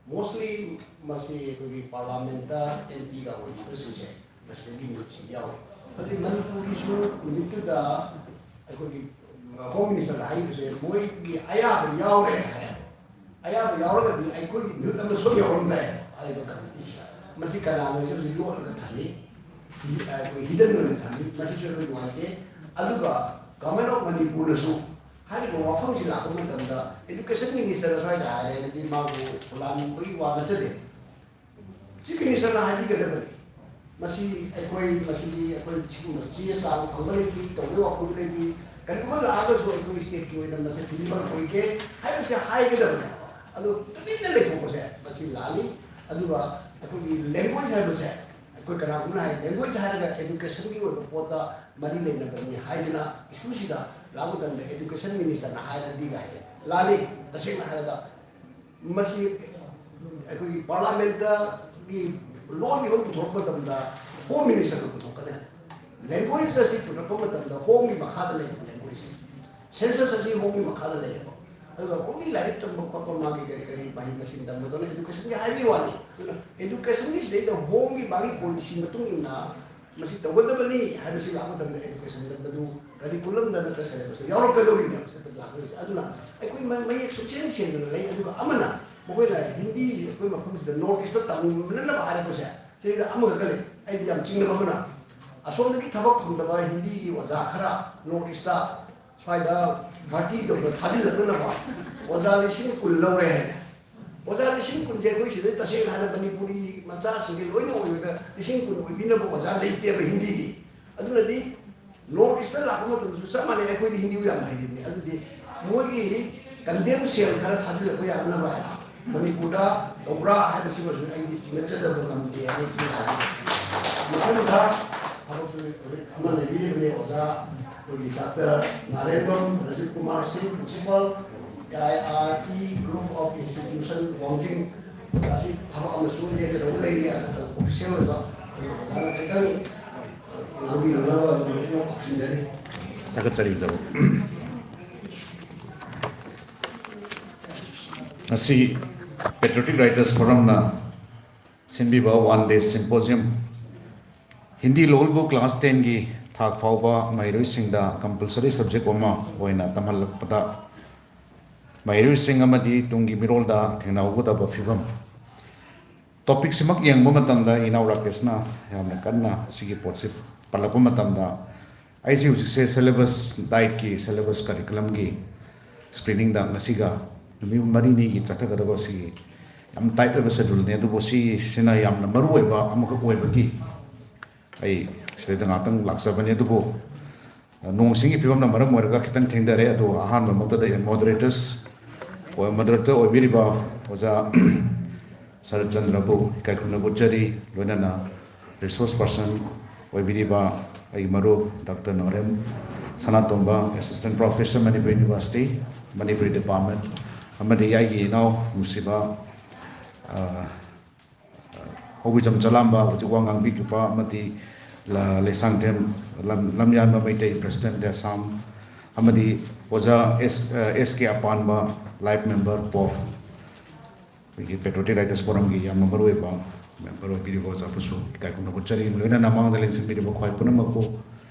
Mostly ꯃꯁꯤ ꯑꯩꯈꯣꯏꯒꯤ Parliamentꯇ MPꯒ ꯑꯣꯏꯔꯤꯕꯁꯤꯡꯁꯦ ꯃꯁꯤꯗꯒꯤ ꯃꯤꯍꯨꯠꯁꯤ ꯌꯥꯎꯏ꯫ ꯍꯧꯖꯤꯛ ꯃꯅꯤꯄꯨꯔꯒꯤꯁꯨ ꯅꯨꯃꯤꯠꯇꯨꯗ ꯑꯩꯈꯣꯏꯒꯤ Home Ministerꯅ ꯍꯥꯏꯔꯤꯕꯁꯦ ꯃꯣꯏꯒꯤ ꯑꯌꯥꯕ ꯌꯥꯎꯔꯦ ꯍꯥꯏ꯫ ꯑꯌꯥꯕ ꯌꯥꯎꯔꯒꯗꯤ ꯑꯩꯈꯣꯏꯒꯤ ꯃꯤꯍꯨꯠ ꯑꯃ ꯁꯣꯏ ꯌꯥꯎꯔꯝꯗꯥꯏ ꯍꯥꯏꯔꯤꯕ committeeꯁꯤꯗ꯫ ꯃꯁꯤ ꯀꯅꯥꯅꯣ ꯍꯧꯖꯤꯛ ꯂꯣꯠꯂꯒ ꯊꯝꯃꯤ? ꯍꯤ-, ꯑꯩꯈꯣꯏ hidden ꯑꯣꯏꯅ ꯊꯝꯃꯤ꯫ ꯃꯁꯤꯁꯨ ꯑꯩꯈꯣꯏ ꯅꯨꯡꯉꯥꯏꯇꯦ꯫ ꯑꯗꯨꯒ Government of ꯃꯅꯤꯄꯨꯔꯅꯁꯨ ꯍꯥꯏꯔꯤꯕ ꯋꯥꯐꯝꯁꯤ ꯂꯥꯛꯄ ꯃꯇꯝꯗ education minister ꯁ꯭ꯋꯥꯏꯗ ꯍꯥꯏꯔꯦ, ꯑꯗꯨꯗꯤ ꯃꯥꯕꯨ ꯂꯥꯟꯕꯒꯤ ꯋꯥ ꯅꯠꯆꯗꯦ꯫ Chief ministerꯅ ꯍꯥꯏꯕꯤꯒꯗꯕꯅꯤ꯫ ꯃꯁꯤ ꯑꯩꯈꯣꯏ, ꯃꯁꯤꯗꯤ ꯑꯩꯈꯣꯏ ꯁꯤꯒꯨꯝꯕ ꯆꯦ ꯆꯥꯡ ꯐꯪꯕ ꯂꯩꯇꯦ, ꯇꯧꯕꯒꯤ ꯋꯥꯐꯝ ꯂꯩꯇꯦ, ꯀꯔꯤꯒꯨꯝꯕ ꯂꯥꯛꯑꯒꯁꯨ ꯑꯩꯈꯣꯏ stateꯀꯤ ꯑꯣꯏꯅ ꯃꯁꯤ feasible ꯑꯣꯏꯒꯦ ꯍꯥꯏꯕꯁꯦ ꯍꯥꯏꯒꯗꯕꯅꯦ꯫ ꯑꯗꯨ ꯇꯨꯃꯤꯟꯅ ꯂꯩꯊꯣꯛꯄꯁꯦ ꯃꯁꯤ ꯂꯥꯜꯂꯤ꯫ ꯑꯗꯨꯒ ꯑꯩꯈꯣꯏꯒꯤ language ꯍꯥꯏꯕꯁꯦ, ꯑꯩꯈꯣꯏ ꯀꯅꯥꯒꯨꯝꯕꯅ ꯍꯥꯏ, language ꯍꯥꯏꯔꯒ educationꯒꯤ ꯑꯣꯏꯕ ꯄꯣꯠꯇ ꯃꯔꯤ ꯂꯩꯅꯕꯅꯤ ꯍꯥꯏꯗꯅ issue ꯁꯤꯗ ꯂꯥꯛꯄ ꯃꯇꯝꯗ education ministerꯅ ꯍꯥꯏꯔꯗꯤ ꯍꯥꯏꯔꯦ꯫ ꯂꯥꯜꯂꯤ꯫ ꯇꯁꯦꯡꯅ ꯍꯥꯏꯔꯒ ꯃꯁꯤ ꯑꯩꯈꯣꯏꯒꯤ parliamentꯒꯤ ꯂꯣꯟꯒꯤ ꯑꯃ ꯄꯨꯊꯣꯔꯛꯄ ꯃꯇꯝꯗ home ministerꯅ ꯄꯨꯊꯣꯛꯀꯅꯤ꯫ Language ꯑꯁꯤ ꯄꯨꯊꯣꯔꯛꯄ ꯃꯇꯝꯗ homeꯒꯤ ꯃꯈꯥꯗ ꯂꯩꯌꯦꯕ languageꯁꯦ꯫ Census ꯑꯁꯤ homeꯒꯤ ꯃꯈꯥꯗ ꯂꯩꯌꯦꯕ꯫ ꯑꯗꯨꯒ only ꯂꯥꯏꯔꯤꯛ ꯇꯝꯕ ꯈꯣꯠꯄ, ꯃꯥꯒꯤ ꯀꯔꯤ ꯀꯔꯤ ꯃꯍꯩ ꯃꯁꯤꯡ ꯇꯝꯕꯗꯨꯅ educationꯒꯤ ꯍꯥꯏꯕꯒꯤ ꯋꯥꯅꯤ꯫ ꯑꯗꯨꯅ educationꯒꯤ ꯁꯤꯗꯩꯗ homeꯒꯤ ꯃꯥꯒꯤ policy ꯃꯇꯨꯡ ꯏꯟꯅ ꯃꯁꯤ ꯇꯧꯒꯗꯕꯅꯤ ꯍꯥꯏꯕꯁꯤ ꯂꯥꯛꯄ ꯃꯇꯝꯗ education ꯃꯗꯨ curriculumꯗ ꯅꯠꯇ꯭ꯔ syllabusꯇ ꯌꯥꯎꯔꯛꯀꯗꯧꯔꯤꯅꯦꯕ꯫ ꯁꯤꯗ ꯂꯥꯛꯀꯗꯧꯔꯤꯁꯦ꯫ ꯑꯗꯨꯅ ꯑꯩꯈꯣꯏ ꯃ-, ꯃꯌꯦꯛ ꯁꯨꯡꯁꯦꯡ ꯁꯦꯡꯗꯅ ꯂꯩ꯫ ꯑꯗꯨꯒ ꯑꯃꯅ ꯃꯈꯣꯏꯅ ꯍꯤꯟꯗꯤ ꯑꯩꯈꯣꯏ ꯃꯐꯝꯁꯤꯗ North Eastꯇ ꯇꯝꯅꯅꯕ ꯍꯥꯏꯔꯛꯄꯁꯦ, ꯁꯤꯗ ꯑꯃꯈꯛꯀ ꯂꯩ꯫ ꯑꯩꯗꯤ ꯌꯥꯝ ꯆꯤꯡꯅꯕ ꯑꯃꯅ ꯑꯁꯣꯝꯗꯒꯤ ꯊꯕꯛ ꯐꯪꯗꯕ ꯍꯤꯟꯗꯤꯒꯤ ꯑꯣꯖꯥ ꯈꯔ North Eastꯇ ꯁ꯭ꯋꯥꯏꯗ ꯚꯔꯇꯤ ꯇꯧꯗꯅ ꯊꯥꯖꯤꯜꯂꯛꯅꯅꯕ ꯑꯣꯖꯥ ꯂꯤꯁꯤꯡ ꯀꯨꯟ ꯂꯧꯔꯦ ꯍꯥꯏꯅ꯫ ꯑꯣꯖꯥ ꯂꯤꯁꯤꯡ ꯀꯨꯟꯁꯦ ꯑꯩꯈꯣꯏ ꯁꯤꯗꯩ ꯇꯁꯦꯡꯅ ꯍꯥꯏꯔꯕꯗ ꯃꯅꯤꯄꯨꯔꯤ ꯃꯆꯥꯁꯤꯡꯁꯦ ꯂꯣꯏꯅ ꯑꯣꯏꯕꯗ ꯂꯤꯁꯤꯡ ꯀꯨꯟ ꯑꯣꯏꯕꯤꯅꯕ ꯑꯣꯖꯥ ꯂꯩꯇꯦꯕ ꯍꯤꯟꯗꯤꯒꯤ꯫ ꯑꯗꯨꯅꯗꯤ North Eastꯇ ꯂꯥꯛꯄ ꯃꯇꯝꯗꯁꯨ ꯆꯞ ꯃꯥꯟꯅꯩ, ꯑꯩꯈꯣꯏꯗꯤ ꯍꯤꯟꯗꯤꯕꯨ ꯌꯥꯝ ꯍꯩꯔꯤꯕꯅꯤ꯫ ꯑꯗꯨꯗꯤ ꯃꯣꯏꯒꯤ condemn cell ꯈꯔ ꯊꯥꯖꯤꯜꯂꯛꯄ ꯌꯥꯅꯅꯕ ꯍꯥꯏꯅ ꯃꯅꯤꯄꯨꯔꯗ ꯇꯧꯕ꯭ꯔꯥ ꯍꯥꯏꯕꯁꯤꯃꯁꯨ ꯑꯩꯗꯤ ꯆꯤꯡꯅꯖꯗꯕ ꯉꯝꯗꯦ ꯍꯥꯏꯅ ꯈꯜꯂꯤ꯫ ꯃꯊꯪꯗ ꯊꯕꯛꯁꯨ ꯑꯃ ꯂꯩꯕꯤꯔꯤꯕꯅꯤ ꯑꯣꯖꯥ ꯑꯩꯈꯣꯏꯒꯤ ꯗꯥꯛꯇꯔ ꯅꯥꯔꯦꯝꯕꯝ ꯔꯖꯤꯠ ꯀꯨꯃꯥꯔ ꯁꯤꯡ, principal, A I R E Group of Institution, ꯋꯥꯡꯖꯤꯡ꯫ ꯑꯁꯤ ꯊꯕꯛ ꯑꯃꯁꯨ ꯂꯦꯞꯀꯗꯧꯕ ꯂꯩꯔꯤ, ꯑꯗꯨꯒ official ꯑꯣꯏꯕ ꯑꯣꯖꯥꯅ ꯈꯤꯇꯪ ꯉꯥꯡꯕꯤꯅꯅꯕ ꯈꯧꯞꯁꯤꯟꯖꯔꯤ꯫ ꯊꯥꯒꯠꯆꯔꯤ ꯑꯣꯖꯥꯕꯨ꯫ ꯉꯁꯤ Patriotic Writers Forumꯅ ꯁꯤꯟꯕꯤꯕ one day symposium, Hindi ꯂꯣꯜꯕꯨ class tenꯒꯤ ꯊꯥꯛ ꯐꯥꯎꯕ ꯃꯍꯩꯔꯣꯏꯁꯤꯡꯗ compulsory subject ꯑꯃ ꯑꯣꯏꯅ ꯇꯝꯍꯜꯂꯛꯄꯗ ꯃꯍꯩꯔꯣꯏꯁꯤꯡ ꯑꯃꯗꯤ ꯇꯨꯡꯒꯤ ꯃꯤꯔꯣꯜꯗ ꯊꯦꯡꯅꯍꯧꯒꯗꯕ ꯐꯤꯕꯝ꯫ Topicꯁꯤꯃꯛ ꯌꯦꯡꯕ ꯃꯇꯝꯗ ꯏꯅꯥꯎ ꯔꯥꯀꯦꯁꯅ ꯌꯥꯝꯅ ꯀꯟꯅ ꯁꯤꯒꯤ ꯄꯣꯠꯁꯤ ꯄꯜꯂꯛꯄ ꯃꯇꯝꯗ ꯑꯩꯁꯤ ꯍꯧꯖꯤꯛꯁꯦ syllabus, dietꯀꯤ syllabus, curriculumꯒꯤ screeningꯗ ꯉꯁꯤꯒ ꯅꯨꯃꯤꯠ ꯃꯔꯤꯅꯤꯒꯤ ꯆꯠꯊꯒꯗꯕ ꯁꯤꯒꯤ ꯌꯥꯝ tight ꯑꯣꯏꯕ scheduleꯅꯦ, ꯑꯗꯨꯕꯨ ꯁꯤꯁꯤꯅ ꯌꯥꯝꯅ ꯃꯔꯨ ꯑꯣꯏꯕ ꯑꯃꯈꯛ ꯑꯣꯏꯕꯒꯤ ꯑꯩ ꯁꯤꯗꯩꯗ ꯉꯥꯛꯇꯪ ꯂꯥꯛꯆꯕꯅꯤ꯫ ꯑꯗꯨꯕꯨ ꯅꯣꯡ ꯁꯤꯡꯒꯤ ꯐꯤꯕꯝꯅ ꯃꯔꯝ ꯑꯣꯏꯔꯒ ꯈꯤꯇꯪ ꯊꯦꯡꯊꯔꯦ꯫ ꯑꯗꯨꯒ ꯑꯍꯥꯟꯕ ꯃꯛꯇꯗ moderators moderator ꯑꯣꯏꯕꯤꯔꯤꯕ ꯑꯣꯖꯥ ꯁꯔꯠ ꯆꯟꯗ꯭ꯔꯕꯨ ꯏꯀꯥꯏ ꯈꯨꯝꯅꯕ ꯎꯠꯆꯔꯤ꯫ ꯂꯣꯏꯅꯅ resource person ꯑꯣꯏꯕꯤꯔꯤꯕ ꯑꯩꯒꯤ ꯃꯔꯨꯞ ꯗꯥꯛꯇꯔ ꯅꯥꯎꯔꯦꯝ ꯁꯅꯥꯇꯣꯝꯕ, assistant professor, Manipur University, Manipuri department, ꯑꯃꯗꯤ ꯑꯩꯒꯤ ꯏꯅꯥꯎ ꯅꯨꯡꯁꯤꯕ, ꯑ, ꯍꯧꯕꯤꯖꯝ ꯆꯂꯥꯝꯕ, ꯍꯧꯖꯤꯛ ꯋꯥ ꯉꯥꯡꯕꯤꯈꯤꯕ, ꯑꯃꯗꯤ ꯂ-, ꯂꯩꯁꯥꯡꯊꯦꯝ ꯂꯝ-, ꯂꯝꯌꯥꯟꯕ ꯃꯩꯇꯩ president ꯑꯁꯥꯝ, ꯑꯃꯗꯤ ꯑꯣꯖꯥ ꯑꯦꯁ, ꯑ, ꯑꯦꯁ ꯀꯦ ꯑꯄꯥꯟꯕ, life member, ꯄꯣꯞ, ꯑꯩꯈꯣꯏꯒꯤ Patriotic Writers Forumꯒꯤ ꯌꯥꯝꯅ ꯃꯔꯨꯑꯣꯏꯕ member ꯑꯣꯏꯕꯤꯔꯤꯕ ꯑꯣꯖꯥꯕꯨꯁꯨ ꯏꯀꯥꯏ ꯈꯨꯝꯅꯕ ꯎꯠꯆꯔꯤ꯫ ꯂꯣꯏꯅꯅ ꯃꯥꯡꯗ ꯂꯦꯡꯁꯤꯟꯕꯤꯔꯤꯕ ꯈ꯭ꯋꯥꯏ ꯄꯨꯝꯅꯃꯛꯄꯨ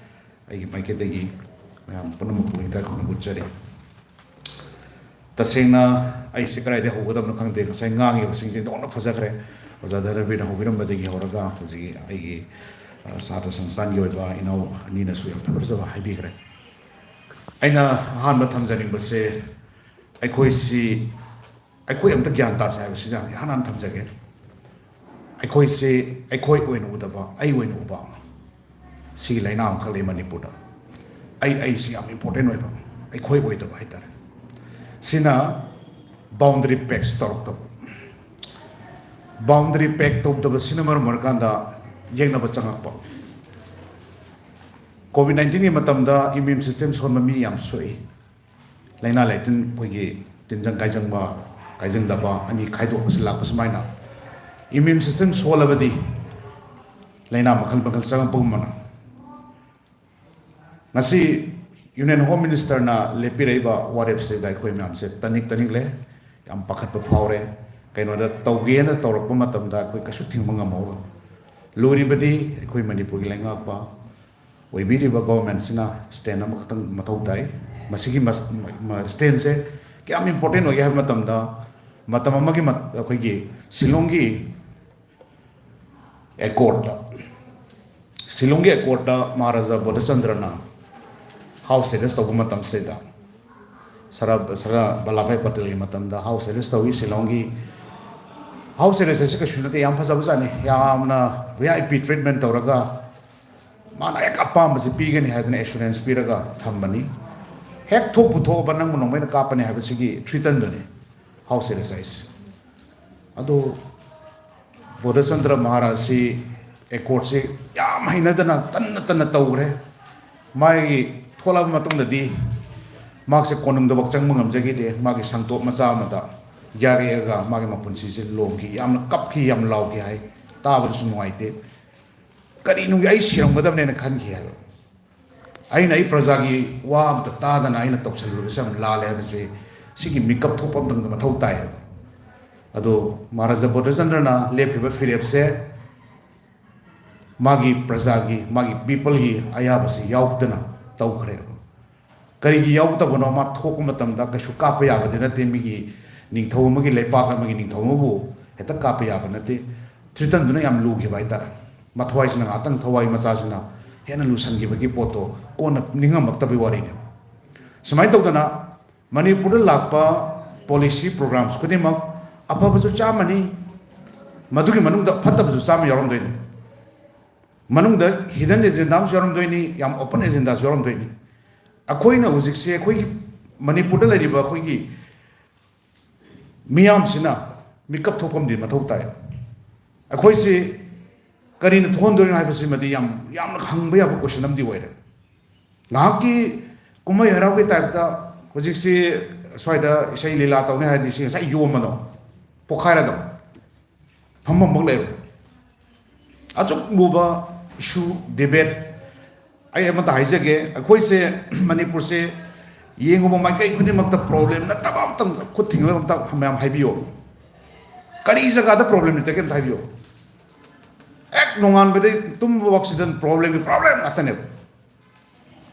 ꯑꯩꯒꯤ ꯃꯥꯏꯀꯩꯗꯒꯤ ꯃꯌꯥꯝ ꯄꯨꯝꯅꯃꯛꯄꯨ ꯏꯀꯥꯏ ꯈꯨꯝꯅꯕ ꯎꯠꯆꯔꯤ꯫ ꯇꯁꯦꯡꯅ ꯑꯩꯁꯦ ꯀꯗꯥꯏꯗꯒꯤ ꯍꯧꯒꯗꯕꯅꯣ ꯈꯪꯗꯦ꯫ ꯉꯁꯥꯏ ꯉꯥꯡꯉꯤꯕꯁꯤꯡꯁꯦ ꯑꯣꯟꯊꯣꯛꯅ ꯐꯖꯈ꯭ꯔꯦ꯫ ꯑꯣꯖꯥ ꯙꯅꯕꯤꯔꯅ ꯍꯧꯕꯤꯔꯝꯕꯗꯒꯤ ꯍꯧꯔꯒ ꯍꯧꯖꯤꯛꯀꯤ ꯑꯩꯒꯤ, ꯑ, ꯁꯥꯇ꯭ꯔ ꯁꯪꯁꯊꯥꯟꯒꯤ ꯑꯣꯏꯕ ꯏꯅꯥꯎ ꯑꯅꯤꯅꯁꯨ ꯌꯥꯝ ꯐꯖ ꯐꯖꯕ ꯍꯥꯏꯕꯤꯈ꯭ꯔꯦ꯫ ꯑꯩꯅ ꯑꯍꯥꯟꯕ ꯊꯝꯖꯅꯤꯡꯕꯁꯦ, ꯑꯩꯈꯣꯏꯁꯤ, ꯑꯩꯈꯣꯏ ꯑꯝꯇ ꯒ꯭ꯌꯥꯟ ꯇꯥꯁꯦ ꯍꯥꯏꯕꯁꯤꯅ ꯏꯍꯥꯟ ꯍꯥꯟꯅ ꯊꯝꯖꯒꯦ꯫ ꯑꯩꯈꯣꯏꯁꯦ ꯑꯩꯈꯣꯏ ꯑꯣꯏꯅ ꯎꯗꯕ, ꯑꯩ ꯑꯣꯏꯅ ꯎꯕ, ꯁꯤꯒꯤ ꯂꯥꯏꯅꯥ ꯑꯃꯈꯛ ꯂꯩ ꯃꯅꯤꯄꯨꯔꯗ꯫ ꯑꯩ, ꯑꯩꯁꯤ ꯌꯥꯝ important ꯑꯣꯏꯕ, ꯑꯩꯈꯣꯏ ꯑꯣꯏꯗꯕ ꯍꯥꯏꯇꯥꯔꯦ꯫ ꯁꯤꯅ boundary pact ꯇꯧꯔꯛꯇꯕ꯫ Boundary pact ꯇꯧꯗꯕꯁꯤꯅ ꯃꯔꯝ ꯑꯣꯏꯔꯀꯥꯟꯗ ꯌꯦꯛꯅꯕ ꯆꯪꯉꯛꯄ꯫ COVID nineteenꯒꯤ ꯃꯇꯝꯗ immune system ꯁꯣꯟꯕ ꯃꯤ ꯌꯥꯝ ꯁꯣꯛꯏ꯫ ꯂꯥꯏꯅꯥ ꯂꯥꯏꯇꯤꯟ, ꯑꯩꯈꯣꯏꯒꯤ ꯇꯤꯟꯖꯪ ꯀꯥꯏꯖꯪꯕ, ꯀꯥꯏꯖꯪꯗꯕ ꯑꯅꯤ ꯈꯥꯏꯗꯣꯛꯄꯁꯤ ꯂꯥꯛꯄ ꯁꯨꯃꯥꯏꯅ immune system ꯁꯣꯜꯂꯕꯗꯤ ꯂꯥꯏꯅꯥ ꯃꯈꯜ ꯃꯈꯜ ꯆꯪꯉꯛꯄꯒꯨꯝꯕꯅ꯫ ꯉꯁꯤ Union Home Ministerꯅ ꯂꯦꯞꯄꯤꯔꯛꯏꯕ ꯋꯥꯔꯦꯞꯁꯤꯗ ꯑꯩꯈꯣꯏ ꯃꯌꯥꯝꯁꯦ ꯇꯅꯤꯛ ꯇꯅꯤꯛꯂꯦ, ꯌꯥꯝ ꯄꯥꯈꯠꯄ ꯐꯥꯎꯔꯦ꯫ ꯀꯩꯅꯣꯗ ꯇꯧꯒꯦꯅ ꯇꯧꯔꯛꯄ ꯃꯇꯝꯗ ꯑꯩꯈꯣꯏ ꯀꯩꯁꯨ ꯊꯤꯡꯕ ꯉꯝꯍꯧꯔꯣꯏ꯫ ꯂꯨꯔꯤꯕꯗꯤ ꯑꯩꯈꯣꯏ ꯃꯅꯤꯄꯨꯔꯒꯤ ꯂꯩꯉꯥꯛꯄ ꯑꯣꯏꯕꯤꯔꯤꯕ governmentꯁꯤꯅ stand ꯑꯃꯈꯛꯇꯪ ꯃꯊꯧ ꯇꯥꯏ꯫ ꯃꯁꯤꯒꯤ ꯃꯁ-, ꯃ-, ꯃ-, standꯁꯦ ꯀꯌꯥꯝ important ꯑꯣꯏꯒꯦ ꯍꯥꯏꯕ ꯃꯇꯝꯗ, ꯃꯇꯝ ꯑꯃꯒꯤ ꯃꯠ-, ꯑꯩꯈꯣꯏꯒꯤ ꯁꯤꯂꯣꯡꯒꯤ accordꯇ, ꯁꯤꯂꯣꯡꯒꯤ ꯑꯦꯀꯣꯔꯠꯇ ꯃꯍꯥꯔꯥꯖꯥ ꯕꯣꯙꯆꯟꯗ꯭ꯔꯅ ꯍꯥꯎꯁ ꯑꯦꯔꯦꯁ ꯇꯧꯕ ꯃꯇꯝꯁꯤꯗ, ꯁꯔ ꯁꯔ ꯕꯜꯂꯥꯚꯥꯏ ꯄꯇꯦꯜꯒꯤ ꯃꯇꯝꯗ ꯍꯥꯎꯁ ꯑꯦꯔꯦꯁ ꯇꯧꯏ꯫ ꯁꯤꯂꯣꯡꯒꯤ ꯍꯥꯎꯁ ꯑꯦꯔꯦꯁ ꯑꯁꯤ ꯀꯩꯁꯨ ꯅꯠꯇꯦ, ꯌꯥꯝ ꯐꯖꯕꯖꯥꯠꯅꯤ꯫ ꯌꯥꯝꯅ ꯚꯤ ꯑꯥꯏ ꯄꯤ ꯇ꯭ꯔꯤꯠꯃꯦꯟ ꯇꯧꯔꯒ ꯃꯥꯅ ꯍꯦꯛ ꯑꯄꯥꯝꯕꯁꯤ ꯄꯤꯒꯅꯤ ꯍꯥꯏꯗꯅ ꯑꯦꯁꯨꯔꯦꯟꯁ ꯄꯤꯔꯒ ꯊꯝꯕꯅꯤ꯫ ꯍꯦꯛ ꯊꯣꯛꯄꯨ ꯊꯣꯛꯑꯕ ꯅꯪꯕꯨ ꯅꯣꯡꯃꯩꯅ ꯀꯥꯞꯄꯅꯤ ꯍꯥꯏꯕꯁꯤꯒꯤ ꯊ꯭ꯔꯤꯇꯟꯗꯨꯅꯤ ꯍꯥꯎꯁ ꯑꯦꯔꯦꯁ ꯍꯥꯏꯁꯦ꯫ ꯑꯗꯨ ꯕꯣꯙꯆꯟꯗ꯭ꯔ ꯃꯍꯥꯔꯥꯖꯁꯤ ꯑꯦꯀꯣꯔꯠꯁꯤ ꯌꯥꯝ ꯍꯩꯅꯗꯅ ꯇꯟꯅ ꯇꯟꯅ ꯇꯧꯈ꯭ꯔꯦ꯫ ꯃꯥꯒꯤ ꯊꯣꯛꯂꯛꯑꯕ ꯃꯇꯨꯡꯗꯗꯤ ꯃꯍꯥꯛꯁꯦ ꯀꯣꯅꯨꯡꯗꯐꯥꯎ ꯆꯪꯕ ꯉꯝꯖꯈꯤꯗꯦ꯫ ꯃꯥꯒꯤ ꯁꯪꯇꯣꯞ ꯃꯆꯥ ꯑꯃꯗ ꯌꯥꯔꯦꯛꯑꯒ ꯃꯥꯒꯤ ꯃꯄꯨꯟꯁꯤꯁꯦ ꯂꯣꯝꯈꯤ꯫ ꯌꯥꯝꯅ ꯀꯞꯈꯤ, ꯌꯥꯝ ꯂꯥꯎꯈꯤ ꯍꯥꯏ꯫ ꯇꯥꯕꯗꯁꯨ ꯅꯨꯡꯉꯥꯏꯇꯦ꯫ ꯀꯔꯤꯅꯨꯡꯒꯤ ꯑꯩ ꯁꯤꯔꯝꯒꯗꯕꯅꯦꯅ ꯈꯟꯈꯤ ꯍꯥꯏꯕ꯫ ꯑꯩꯅ ꯑꯩ ꯄ꯭ꯔꯖꯥꯒꯤ ꯋꯥ ꯑꯝꯇ ꯇꯥꯗꯅ ꯑꯩꯅ ꯇꯧꯁꯜꯂꯨꯕꯁꯦ ꯌꯥꯝ ꯂꯥꯜꯂꯦ ꯍꯥꯏꯕꯁꯦ ꯁꯤꯒꯤ ꯃꯤꯀꯞ ꯊꯣꯛꯄ ꯑꯃꯇꯪꯗ ꯃꯊꯧ ꯇꯥꯏ꯫ ꯑꯗꯣ ꯃꯍꯥꯔꯥꯖꯥ ꯕꯣꯙꯆꯟꯗ꯭ꯔꯅ ꯂꯦꯞꯈꯤꯕ ꯐꯤꯔꯦꯞꯁꯦ ꯃꯥꯒꯤ ꯄ꯭ꯔꯖꯥꯒꯤ, ꯃꯥꯒꯤ ꯄꯤꯄꯜꯒꯤ ꯑꯌꯥꯕꯁꯤ ꯌꯥꯎꯗꯅ ꯇꯧꯈ꯭ꯔꯦꯕ꯫ ꯀꯔꯤꯒꯤ ꯌꯥꯎꯗꯕꯅꯣ? ꯃꯥ ꯊꯣꯛꯄ ꯃꯇꯝꯗ ꯀꯩꯁꯨ ꯀꯥꯞꯄ ꯌꯥꯕꯗꯤ ꯅꯠꯇꯦ꯫ ꯃꯤꯒꯤ ꯅꯤꯡꯊꯧ ꯑꯃꯒꯤ, ꯂꯩꯄꯥꯛ ꯑꯃꯒꯤ ꯅꯤꯡꯊꯧ ꯑꯃꯕꯨ ꯍꯦꯛꯇ ꯀꯥꯞꯄ ꯌꯥꯕ ꯅꯠꯇꯦ꯫ ꯊ꯭ꯔꯤꯇꯟꯗꯨꯅ ꯌꯥꯝ ꯂꯨꯈꯤꯕ ꯍꯥꯏꯇꯥꯔꯦ꯫ ꯃꯊ꯭ꯋꯥꯏꯁꯤꯅ ꯉꯥꯏꯍꯥꯛꯇꯪ, ꯊꯋꯥꯏ ꯃꯆꯥꯁꯤꯅ ꯍꯦꯟꯅ ꯂꯨꯁꯟꯈꯤꯕꯒꯤ ꯄꯣꯠꯇꯣ ꯀꯣꯟꯅ ꯅꯤꯡꯉꯝꯃꯛꯇꯕꯒꯤ ꯋꯥꯔꯤꯅꯦ꯫ ꯁꯨꯃꯥꯏꯅ ꯇꯧꯗꯅ ꯃꯅꯤꯄꯨꯔꯗ ꯂꯥꯛꯄ ꯄꯣꯂꯤꯁꯤ ꯄ꯭ꯔꯣꯒ꯭ꯔꯥꯝꯁ ꯈꯨꯗꯤꯡꯃꯛ ꯑꯐꯕꯁꯨ ꯆꯥꯝꯃꯅꯤ, ꯃꯗꯨꯒꯤ ꯃꯅꯨꯡꯗ ꯐꯠꯇꯕꯁꯨ ꯆꯥꯝꯃ ꯌꯥꯎꯔꯝꯗꯣꯏꯅꯤ꯫ ꯃꯅꯨꯡꯗ ꯍꯤꯗꯟ ꯑꯦꯖꯦꯟꯗꯥ ꯑꯃꯁꯨ ꯌꯥꯎꯔꯝꯗꯣꯏꯅꯤ, ꯌꯥꯝ ꯑꯣꯄꯟ ꯑꯦꯖꯦꯟꯗꯥꯁꯨ ꯌꯥꯎꯔꯝꯗꯣꯏꯅꯤ꯫ ꯑꯩꯈꯣꯏꯅ ꯍꯧꯖꯤꯛꯁꯦ ꯑꯩꯈꯣꯏꯒꯤ ꯃꯅꯤꯄꯨꯔꯗ ꯂꯩꯔꯤꯕ ꯑꯩꯈꯣꯏꯒꯤ ꯃꯤꯌꯥꯝꯁꯤꯅ ꯃꯤꯀꯞ ꯊꯣꯛꯄ ꯑꯃꯗꯤ ꯃꯊꯧ ꯇꯥꯏ꯫ ꯑꯩꯈꯣꯏꯁꯤ ꯀꯔꯤꯅ ꯊꯣꯛꯍꯟꯗꯣꯏꯅꯣ ꯍꯥꯏꯕꯁꯤꯃꯗꯤ ꯌꯥꯝ, ꯌꯥꯝꯅ ꯍꯪꯕ ꯌꯥꯕ ꯀꯣꯏꯁꯟ ꯑꯃꯗꯤ ꯑꯣꯏꯔꯦ꯫ ꯉꯥꯏꯍꯥꯛꯀꯤ ꯀꯨꯝꯍꯩ ꯍꯔꯥꯎꯒꯤ ꯇꯥꯏꯞꯇ ꯍꯧꯖꯤꯛꯁꯤ ꯁ꯭ꯋꯥꯏꯗ ꯏꯁꯩ ꯂꯤꯂꯥ ꯇꯧꯅꯤ ꯍꯥꯏꯔꯗꯤ ꯁꯤ ꯉꯁꯥꯏ ꯌꯣꯝꯕꯗꯣ ꯄꯣꯛꯈꯥꯏꯔꯗꯧ꯫ ꯐꯝꯐꯝꯃꯛ ꯂꯩꯔꯣꯏ꯫ ꯑꯁꯨꯛ ꯂꯨꯕ ꯏꯁꯨ, ꯗꯤꯕꯦꯠ, ꯑꯩ ꯑꯃꯇ ꯍꯥꯏꯖꯒꯦ, ꯑꯩꯈꯣꯏꯁꯦ ꯃꯅꯤꯄꯨꯔꯁꯦ ꯌꯦꯡꯉꯨꯕ ꯃꯥꯏꯀꯩ ꯈꯨꯗꯤꯡꯃꯛꯇ ꯄ꯭ꯔꯣꯕ꯭ꯂꯦꯝ ꯅꯠꯇꯕ ꯑꯝꯇꯪ ꯈꯨꯠ ꯊꯤꯡꯂꯒ ꯑꯝꯇ ꯃꯌꯥꯝ ꯍꯥꯏꯕꯤꯌꯣ꯫ ꯀꯔꯤ ꯖꯒꯥꯗ ꯄ꯭ꯔꯣꯕ꯭ꯂꯦꯝ ꯂꯩꯇꯒꯦ ꯑꯝꯇ ꯍꯥꯏꯕꯤꯌꯣ꯫ ꯍꯦꯛ ꯅꯣꯡꯉꯥꯟꯕꯗꯩ ꯇꯨꯝꯕ ꯋꯥꯛꯁꯤꯗ ꯄ꯭ꯔꯣꯕ꯭ꯂꯦꯝꯒꯤ ꯄ꯭ꯔꯣꯕ꯭ꯂꯦꯝ ꯉꯥꯛꯇꯅꯦꯕ꯫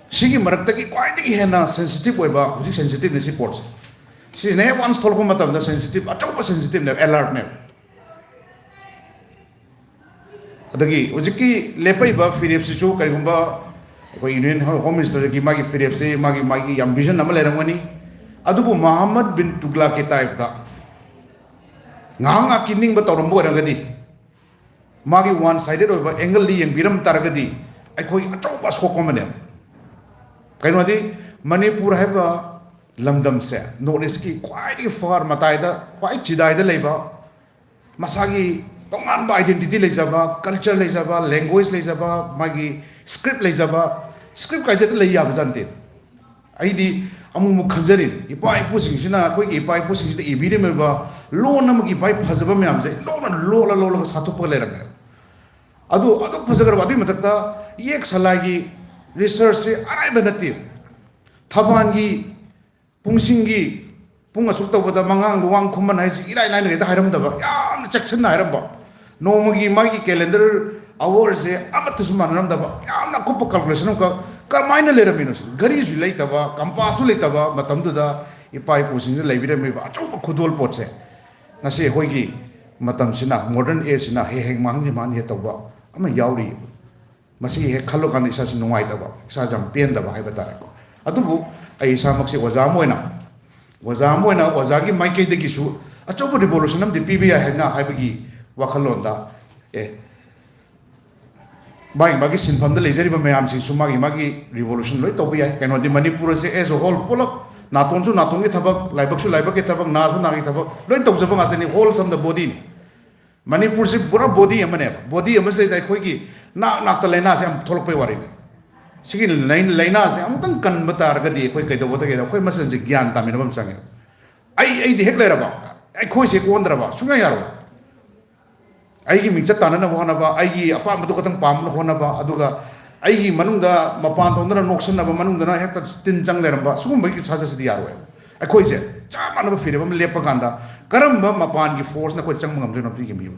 ꯁꯤꯒꯤ ꯃꯔꯛꯇꯒꯤ ꯈ꯭ꯋꯥꯏꯗꯒꯤ ꯍꯦꯟꯅ ꯁꯦꯟꯁꯤꯇꯤꯞ ꯑꯣꯏꯕ, ꯍꯧꯖꯤꯛ ꯁꯦꯟꯁꯤꯇꯤꯞꯅꯦ ꯁꯤ ꯄꯣꯠꯁꯦ꯫ ꯁꯤꯁꯤꯅ ꯍꯦꯛ ꯋꯥꯟꯁ ꯊꯣꯛꯂꯛꯄ ꯃꯇꯝꯗ ꯁꯦꯟꯁꯤꯇꯤꯞ, ꯑꯆꯧꯕ ꯁꯦꯟꯁꯤꯇꯤꯞꯅꯦꯕ, ꯑꯦꯂꯔꯠꯅꯦꯕ꯫ ꯑꯗꯒꯤ ꯍꯧꯖꯤꯛꯀꯤ ꯂꯦꯞꯄꯛꯏꯕ ꯐꯤꯔꯦꯞꯁꯤꯁꯨ ꯀꯔꯤꯒꯨꯝꯕ ꯑꯩꯈꯣꯏ ꯏꯟꯗꯤꯌꯟ ꯍꯣꯝ ꯃꯤꯅꯤꯁꯇꯔꯒꯤ ꯃꯥꯒꯤ ꯐꯤꯔꯦꯞꯁꯤ ꯃꯥꯒꯤ ꯃꯥꯒꯤ ꯌꯥꯝ ꯚꯤꯖꯟ ꯑꯃ ꯂꯩꯔꯝꯒꯅꯤ꯫ ꯑꯗꯨꯕꯨ ꯃꯍꯝꯃꯗ ꯕꯤꯟ ꯇꯨꯒꯂꯛꯀꯤ ꯇꯥꯏꯞꯇ ꯉꯥꯏꯍꯥꯛ ꯉꯥꯏꯍꯥꯛꯀꯤ ꯅꯤꯡꯕ ꯇꯧꯔꯝꯕ ꯑꯣꯏꯔꯒꯗꯤ, ꯃꯥꯒꯤ ꯋꯥꯟ ꯁꯥꯏꯗꯦꯠ ꯑꯣꯏꯕ ꯑꯦꯡꯒꯜꯗꯤ ꯌꯦꯡꯕꯤꯔꯝ ꯇꯥꯔꯒꯗꯤ ꯑꯩꯈꯣꯏ ꯑꯆꯧꯕ ꯑꯁꯣꯛꯄ ꯑꯃꯅꯦꯕ꯫ ꯀꯩꯅꯣꯗꯤ, ꯃꯅꯤꯄꯨꯔ ꯍꯥꯏꯕ ꯂꯝꯗꯝꯁꯦ ꯅꯣꯔꯠ ꯏꯁꯀꯤ ꯈ꯭ꯋꯥꯏꯗꯒꯤ ꯐꯥꯔ ꯃꯇꯥꯏꯗ, ꯈ꯭ꯋꯥꯏ ꯆꯤꯗꯥꯏꯗ ꯂꯩꯕ, ꯃꯁꯥꯒꯤ ꯇꯣꯉꯥꯟꯕ ꯑꯥꯏꯗꯦꯟꯇꯤꯇꯤ ꯂꯩꯖꯕ, ꯀꯜꯆꯔ ꯂꯩꯖꯕ, ꯂꯦꯡꯒ꯭ꯋꯦꯖ ꯂꯩꯖꯕ, ꯃꯥꯒꯤ ꯁ꯭ꯀ꯭ꯔꯤꯞ ꯂꯩꯖꯕ, ꯁ꯭ꯀ꯭ꯔꯤꯞ ꯀꯥꯏꯁꯦ ꯑꯝꯇ ꯂꯩ ꯌꯥꯕ ꯖꯥꯠ ꯅꯠꯇꯦ꯫ ꯑꯩꯗꯤ ꯑꯃꯨꯛ ꯑꯃꯨꯛ ꯈꯟꯖꯔꯤꯅꯤ, ꯏꯄꯥ ꯏꯄꯨꯁꯤꯡꯁꯤꯅ, ꯑꯩꯈꯣꯏꯒꯤ ꯏꯄꯥ ꯏꯄꯨꯁꯤꯡꯁꯤꯅ ꯏꯕꯤꯔꯝꯃꯤꯕ ꯂꯣꯟ ꯑꯃꯒꯤ ꯚꯥꯏ ꯐꯖꯕ ꯃꯌꯥꯝꯁꯦ ꯂꯣꯟꯅ ꯂꯣꯜꯂ ꯂꯣꯜꯂꯒ ꯁꯥꯊꯣꯛꯄꯒ ꯂꯩꯔꯝꯃꯦ꯫ ꯑꯗꯨ ꯑꯗꯨꯛ ꯐꯖꯈ꯭ꯔꯕ, ꯑꯗꯨꯒꯤ ꯃꯊꯛꯇ ꯌꯦꯛ ꯁꯂꯥꯏꯒꯤ ꯔꯤꯁꯔꯁꯁꯦ ꯑꯔꯥꯏꯕ ꯅꯠꯇꯦ꯫ ꯊꯕꯥꯟꯒꯤ ꯄꯨꯡꯁꯤꯡꯒꯤ ꯄꯨꯡ ꯑꯁꯨꯛ ꯇꯧꯕꯗ ꯃꯉꯥꯡ ꯂꯨꯋꯥꯡ ꯈꯨꯃꯟ ꯍꯥꯏꯁꯤ ꯏꯔꯥꯏ ꯂꯥꯏꯅ ꯍꯦꯛꯇ ꯍꯥꯏꯔꯝꯗꯕ, ꯌꯥꯝꯅ ꯆꯦꯛꯁꯤꯟꯅ ꯍꯥꯏꯔꯝꯕ꯫ ꯅꯣꯡꯃꯒꯤ ꯃꯥꯒꯤ ꯀꯦꯂꯦꯟꯗꯔ ꯑꯋꯔꯁꯦ ꯑꯃꯠꯇꯁꯨ ꯃꯥꯟꯅꯔꯝꯗꯕ, ꯌꯥꯝꯅ ꯑꯀꯨꯞꯄ ꯀꯥꯜꯀꯨꯂꯦꯁꯟ ꯑꯃꯈꯛ ꯀꯃꯥꯏꯅ ꯂꯩꯔꯝꯃꯤꯅꯣ ꯁꯤꯅꯤ꯫ ꯘꯔꯤꯁꯨ ꯂꯩꯇꯕ, ꯀꯝꯄꯥꯁꯁꯨ ꯂꯩꯇꯕ ꯃꯇꯝꯗꯨꯗ ꯏꯄꯥ ꯏꯄꯨꯁꯤꯡꯅ ꯂꯩꯕꯤꯔꯝꯃꯤꯕ ꯑꯆꯧꯕ ꯈꯨꯗꯣꯜ ꯄꯣꯠꯁꯦ ꯉꯁꯤ ꯑꯩꯈꯣꯏꯒꯤ ꯃꯇꯝꯁꯤꯅ, ꯃꯣꯗꯔꯟ ꯑꯦꯖꯁꯤꯅ ꯍꯦꯛ ꯍꯦꯛ ꯃꯥꯡꯍꯟꯒꯦ ꯃꯥꯡꯍꯟꯒꯦ ꯇꯧꯕ ꯑꯃ ꯌꯥꯎꯔꯤ꯫ ꯃꯁꯤ ꯍꯦꯛ ꯈꯜꯂꯀꯥꯟꯗ ꯏꯁꯥꯁꯤ ꯅꯨꯡꯉꯥꯏꯇꯕ, ꯏꯁꯥꯁꯦ ꯌꯥꯝ ꯄꯦꯟꯗꯕ ꯍꯥꯏꯕ ꯇꯥꯔꯦꯀꯣ꯫ ꯑꯗꯨꯕꯨ ꯑꯩ ꯏꯁꯥꯃꯛꯁꯦ ꯑꯣꯖꯥ ꯑꯃ ꯑꯣꯏꯅ, ꯑꯣꯖꯥ ꯑꯃ ꯑꯣꯏꯅ ꯑꯣꯖꯥꯒꯤ ꯃꯥꯏꯀꯩꯗꯒꯤꯁꯨ ꯑꯆꯧꯕ ꯔꯤꯚꯣꯂꯨꯁꯟ ꯑꯃꯗꯤ ꯄꯤꯕ ꯌꯥꯏ ꯍꯥꯏꯅ ꯍꯥꯏꯕꯒꯤ ꯋꯥꯈꯜꯂꯣꯟꯗ, ꯑꯦ, ꯃꯥꯒꯤ ꯃꯥꯒꯤ ꯁꯤꯟꯐꯝꯗ ꯂꯩꯖꯔꯤꯕ ꯃꯌꯥꯝꯁꯤꯡꯁꯨ ꯃꯥꯒꯤ ꯃꯥꯒꯤ ꯔꯤꯚꯣꯂꯨꯁꯟ ꯂꯣꯏ ꯇꯧꯕ ꯌꯥꯏ꯫ ꯀꯩꯅꯣꯗꯤ ꯃꯅꯤꯄꯨꯔ ꯑꯁꯦ as a whole ꯄꯨꯂꯞ, ꯅꯥꯇꯣꯟꯁꯨ ꯅꯥꯇꯣꯟꯒꯤ ꯊꯕꯛ, ꯂꯥꯏꯕꯛꯁꯨ ꯂꯥꯏꯕꯛꯀꯤ ꯊꯕꯛ, ꯅꯥꯁꯨ ꯅꯥꯒꯤ ꯊꯕꯛ, ꯂꯣꯏ ꯇꯧꯖꯕ ꯉꯥꯛꯇꯅꯤ, ꯍꯣꯜ ꯁꯝꯗ ꯕꯣꯗꯤꯅꯤ꯫ ꯃꯅꯤꯄꯨꯔꯁꯤ ꯄꯨꯔꯥ ꯕꯣꯗꯤ ꯑꯃꯅꯦꯕ꯫ ꯕꯣꯗꯤ ꯑꯃꯁꯤꯗꯩꯗ ꯑꯩꯈꯣꯏꯒꯤ ꯅꯥꯛ ꯅꯥꯛꯇ ꯂꯥꯏꯅꯥꯁꯦ ꯌꯥꯝ ꯊꯣꯛꯂꯛꯄꯩ ꯋꯥꯔꯤꯅꯤ꯫ ꯁꯤꯒꯤ ꯂꯥꯏ-, ꯂꯥꯏꯅꯥꯁꯦ ꯑꯃꯨꯛꯇꯪ ꯀꯟꯕ ꯇꯥꯔꯒꯗꯤ ꯑꯩꯈꯣꯏ ꯀꯩꯗꯧꯒꯗꯒꯦꯗ ꯑꯩꯈꯣꯏ ꯃꯁꯦꯟꯁꯦ ꯒ꯭ꯌꯥꯟ ꯇꯥꯃꯤꯟꯅꯕ ꯑꯃ ꯆꯪꯉꯦ꯫ ꯑꯩ, ꯑꯩꯗꯤ ꯍꯦꯛ ꯂꯩꯔꯕ, ꯑꯩꯈꯣꯏꯁꯦ ꯍꯦꯛ ꯑꯣꯟꯗ꯭ꯔꯕ ꯁꯨꯡꯌꯥ ꯌꯥꯔꯣꯏ꯫ ꯑꯩꯒꯤ ꯃꯤꯡꯆꯠ ꯇꯥꯟꯅꯅꯕ ꯍꯣꯠꯅꯕ, ꯑꯩꯒꯤ ꯑꯄꯥꯝꯕꯗꯨ ꯈꯛꯇꯪ ꯄꯥꯝꯅꯕ ꯍꯣꯠꯅꯕ, ꯑꯗꯨꯒ ꯑꯩꯒꯤ ꯃꯅꯨꯡꯗ ꯃꯄꯥꯟ ꯊꯣꯡꯗꯅ ꯅꯣꯛꯁꯟꯅꯕ, ꯃꯅꯨꯡꯗꯅ ꯍꯦꯛꯇ ꯇꯤꯟ ꯆꯪ ꯂꯩꯔꯝꯕ, ꯁꯤꯒꯨꯝꯕꯒꯤ ꯁꯥꯖꯠꯁꯤꯗꯤ ꯌꯥꯔꯣꯏ꯫ ꯑꯩꯈꯣꯏꯁꯦ ꯆꯞ ꯃꯥꯟꯅꯕ ꯐꯤꯔꯦꯞ ꯑꯃ ꯂꯦꯞꯄ ꯀꯥꯟꯗ ꯀꯔꯝꯕ ꯃꯄꯥꯟꯒꯤ ꯐꯣꯔꯁꯅ ꯑꯩꯈꯣꯏ ꯆꯪꯕ ꯉꯝꯗꯣꯏꯅꯣ ꯑꯝꯇ ꯌꯦꯡꯕꯤꯌꯨ꯫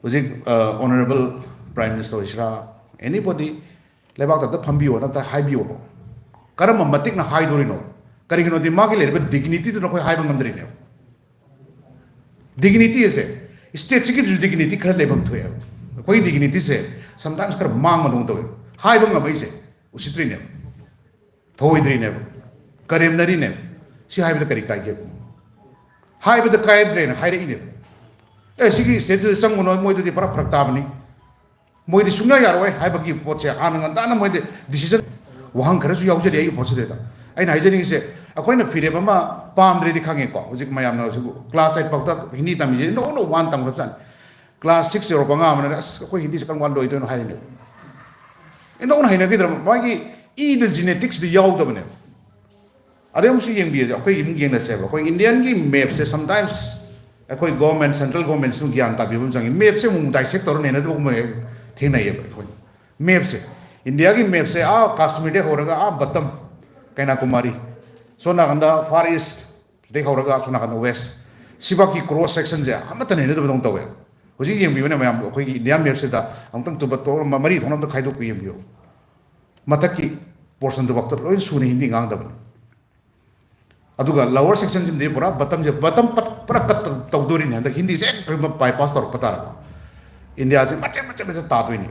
ꯍꯧꯖꯤꯛ, ꯑ, honourable Prime Minister ꯑꯣꯏꯁꯤꯔꯥ, anybody, ꯂꯩꯕꯥꯛꯇ ꯑꯝꯇ ꯐꯝꯕꯤꯌꯣꯅ ꯑꯝꯇ ꯍꯥꯏꯕꯤꯌꯣꯕ꯫ ꯀꯔꯝꯕ ꯃꯇꯤꯛꯅ ꯍꯥꯏꯗꯣꯔꯤꯅꯣ? ꯀꯔꯤꯒꯤꯅꯣꯗꯤ ꯃꯥꯒꯤ ꯂꯩꯔꯤꯕ ꯗꯤꯒꯅꯤꯇꯤꯗꯨꯅ ꯑꯩꯈꯣꯏ ꯍꯥꯏꯕ ꯉꯝꯗ꯭ꯔꯤꯅꯦꯕ꯫ ꯗꯤꯒꯅꯤꯇꯤ ꯑꯁꯦ ꯁ꯭ꯇꯦꯠꯁꯤꯒꯤꯁꯨ ꯗꯤꯒꯅꯤꯇꯤ ꯈꯔ ꯂꯩꯐꯝ ꯊꯣꯛꯑꯦꯕ꯫ ꯑꯩꯈꯣꯏꯒꯤ ꯗꯤꯒꯅꯤꯇꯤꯁꯦ ꯁꯝꯇꯥꯏꯝꯁ ꯈꯔ ꯃꯥꯡꯕꯗꯧꯅ ꯇꯧꯋꯦ꯫ ꯍꯥꯏꯕ ꯉꯝꯃꯛꯏꯁꯦ ꯎꯁꯤꯠꯇ꯭ꯔꯤꯅꯦꯕ, ꯊꯧꯑꯣꯏꯗ꯭ꯔꯤꯅꯦꯕ, ꯀꯔꯦꯝꯅꯔꯤꯅꯦꯕ꯫ ꯁꯤ ꯍꯥꯏꯕꯗ ꯀꯔꯤ ꯀꯥꯏꯒꯦ? ꯍꯥꯏꯕꯗ ꯀꯥꯏꯗ꯭ꯔꯦꯅ ꯍꯥꯏꯔꯛꯏꯅꯦꯕ꯫ ꯑꯦ, ꯁꯤꯒꯤ ꯁ꯭ꯇꯦꯠꯁꯤꯗ ꯆꯪꯒꯅꯣ, ꯃꯣꯏꯗꯨꯗꯤ ꯄꯨꯔꯥ ꯐꯔꯛ ꯇꯥꯕꯅꯤ, ꯃꯣꯏꯗꯤ ꯁꯨꯡꯌꯥ ꯌꯥꯔꯣꯏ ꯍꯥꯏꯕꯒꯤ ꯄꯣꯠꯁꯦ ꯍꯥꯟꯅ ꯉꯟꯇꯥꯅ ꯃꯣꯏꯗꯤ ꯗꯤꯁꯤꯖꯟ, ꯋꯥꯍꯪ ꯈꯔꯁꯨ ꯌꯥꯎꯖꯔꯤ ꯑꯩꯒꯤ ꯄꯣꯠꯁꯤꯗꯩꯗ꯫ ꯑꯩꯅ ꯍꯥꯏꯖꯅꯤꯡꯉꯤꯁꯦ, ꯑꯩꯈꯣꯏꯅ ꯐꯤꯔꯦꯞ ꯑꯃ ꯄꯥꯝꯗ꯭ꯔꯦꯗꯤ ꯈꯪꯉꯦꯀꯣ꯫ ꯍꯧꯖꯤꯛ ꯃꯌꯥꯝꯅ ꯍꯧꯖꯤꯛ ꯀ꯭ꯂꯥꯁ ꯑꯩꯠ ꯐꯥꯎꯗ ꯍꯤꯟꯗꯤ ꯇꯝꯃꯤꯁꯦ, ꯅꯣ ꯅꯣ ꯋꯥꯟ ꯇꯝꯒꯗꯕ ꯆꯠꯅꯤ꯫ ꯀ꯭ꯂꯥꯁ ꯁꯤꯛꯁ ꯌꯧꯔꯛꯄ ꯑꯉꯥꯡ ꯑꯃꯅ, "ꯑꯁ, ꯑꯩꯈꯣꯏ ꯍꯤꯟꯗꯤꯁꯦ ꯀꯔꯝ ꯀꯥꯟꯗ ꯂꯣꯏꯗꯣꯏꯅꯣ?" ꯍꯥꯏꯔꯤꯅꯦꯕ꯫ ꯏꯟꯊꯣꯛꯅ ꯍꯩꯅꯈꯤꯗ꯭ꯔꯕ, ꯃꯥꯒꯤ ꯏꯗ, ꯖꯤꯅꯦꯇꯤꯛꯁꯇ ꯌꯥꯎꯗꯕꯅꯦꯕ꯫ ꯑꯗꯩ ꯑꯃꯨꯛꯁꯨ ꯌꯦꯡꯕꯤꯔꯁꯦ, ꯑꯩꯈꯣꯏ ꯑꯃꯨꯛ ꯌꯦꯡꯅꯁꯦꯕ꯫ ꯑꯩꯈꯣꯏ ꯏꯟꯗꯤꯌꯟꯒꯤ ꯃꯦꯞꯁꯦ ꯁꯝꯇꯥꯏꯝꯁ ꯑꯩꯈꯣꯏ ꯒꯣꯔꯃꯦꯟ, ꯁꯦꯟꯇ꯭ꯔꯦꯜ ꯒꯣꯔꯃꯦꯟꯁꯨ ꯒ꯭ꯌꯥꯟ ꯇꯥꯕꯤꯕ ꯑꯃ ꯆꯪꯉꯤ꯫ ꯃꯦꯞꯁꯦ ꯑꯃꯨꯛ ꯗꯥꯏꯁꯦꯛ ꯇꯧꯔ ꯅꯩꯅꯗꯕꯒꯨꯝꯕ ꯍꯦꯛ ꯊꯦꯡꯅꯩꯌꯦꯕ ꯑꯩꯈꯣꯏꯅ꯫ ꯃꯦꯞꯁꯦ, ꯏꯟꯗꯤꯌꯥꯒꯤ ꯃꯦꯞꯁꯦ ꯑꯥ ꯀꯥꯁꯃꯤꯔꯗꯩ ꯍꯧꯔꯒ ꯑꯥ ꯕꯠꯇꯝ, ꯀꯩꯅꯥꯀꯨꯃꯥꯔꯤ, ꯁꯣꯝ ꯅꯥꯀꯟꯗ ꯐꯥꯔ ꯏꯁ, ꯁꯤꯗꯩ ꯍꯧꯔꯒ ꯑꯁꯣꯝ ꯅꯥꯀꯟꯗ ꯋꯦꯁ, ꯁꯤꯐꯥꯎꯒꯤ ꯀ꯭ꯔꯣꯁ ꯁꯦꯛꯁꯟꯁꯦ ꯑꯃꯠꯇ ꯅꯩꯅꯗꯕꯗꯧꯅ ꯇꯧꯋꯦ꯫ ꯍꯧꯖꯤꯛ ꯌꯦꯡꯕꯤꯌꯨꯅꯦ ꯃꯌꯥꯝ, ꯑꯩꯈꯣꯏꯒꯤ ꯏꯟꯗꯤꯌꯥ ꯃꯦꯞꯁꯤꯗ ꯑꯃꯨꯛꯇꯪ ꯇꯨꯕ ꯇꯣꯛꯑꯒ ꯃꯔꯤ ꯊꯣꯛꯅ ꯑꯝꯇ ꯈꯥꯏꯗꯣꯛꯄ ꯌꯦꯡꯕꯤꯌꯨ꯫ ꯃꯊꯛꯀꯤ ꯄꯣꯔꯁꯟꯗꯨꯐꯥꯎꯗ ꯂꯣꯏ ꯁꯨꯅ ꯍꯤꯟꯗꯤ ꯉꯥꯡꯗꯕꯅꯤ꯫ ꯑꯗꯨꯒ ꯂꯋꯔ ꯁꯦꯛꯁꯟꯁꯤꯃꯗꯤ ꯄꯨꯔꯥ ꯕꯇꯝꯁꯦ, ꯕꯇꯝ ꯄꯠ-, ꯄꯨꯔꯥ ꯀꯠ ꯇꯧꯗꯣꯔꯤꯅꯤ꯫ ꯍꯟꯗꯛ ꯍꯤꯟꯗꯤꯁꯦ ꯍꯦꯛ ꯕꯥꯏꯄꯥꯁ ꯇꯧꯔꯛꯄ ꯇꯥꯔꯕ, ꯏꯟꯗꯤꯌꯥꯁꯦ ꯃꯆꯦꯠ ꯃꯆꯦꯠ ꯃꯆꯦꯠ ꯇꯥꯗꯣꯏꯅꯤ꯫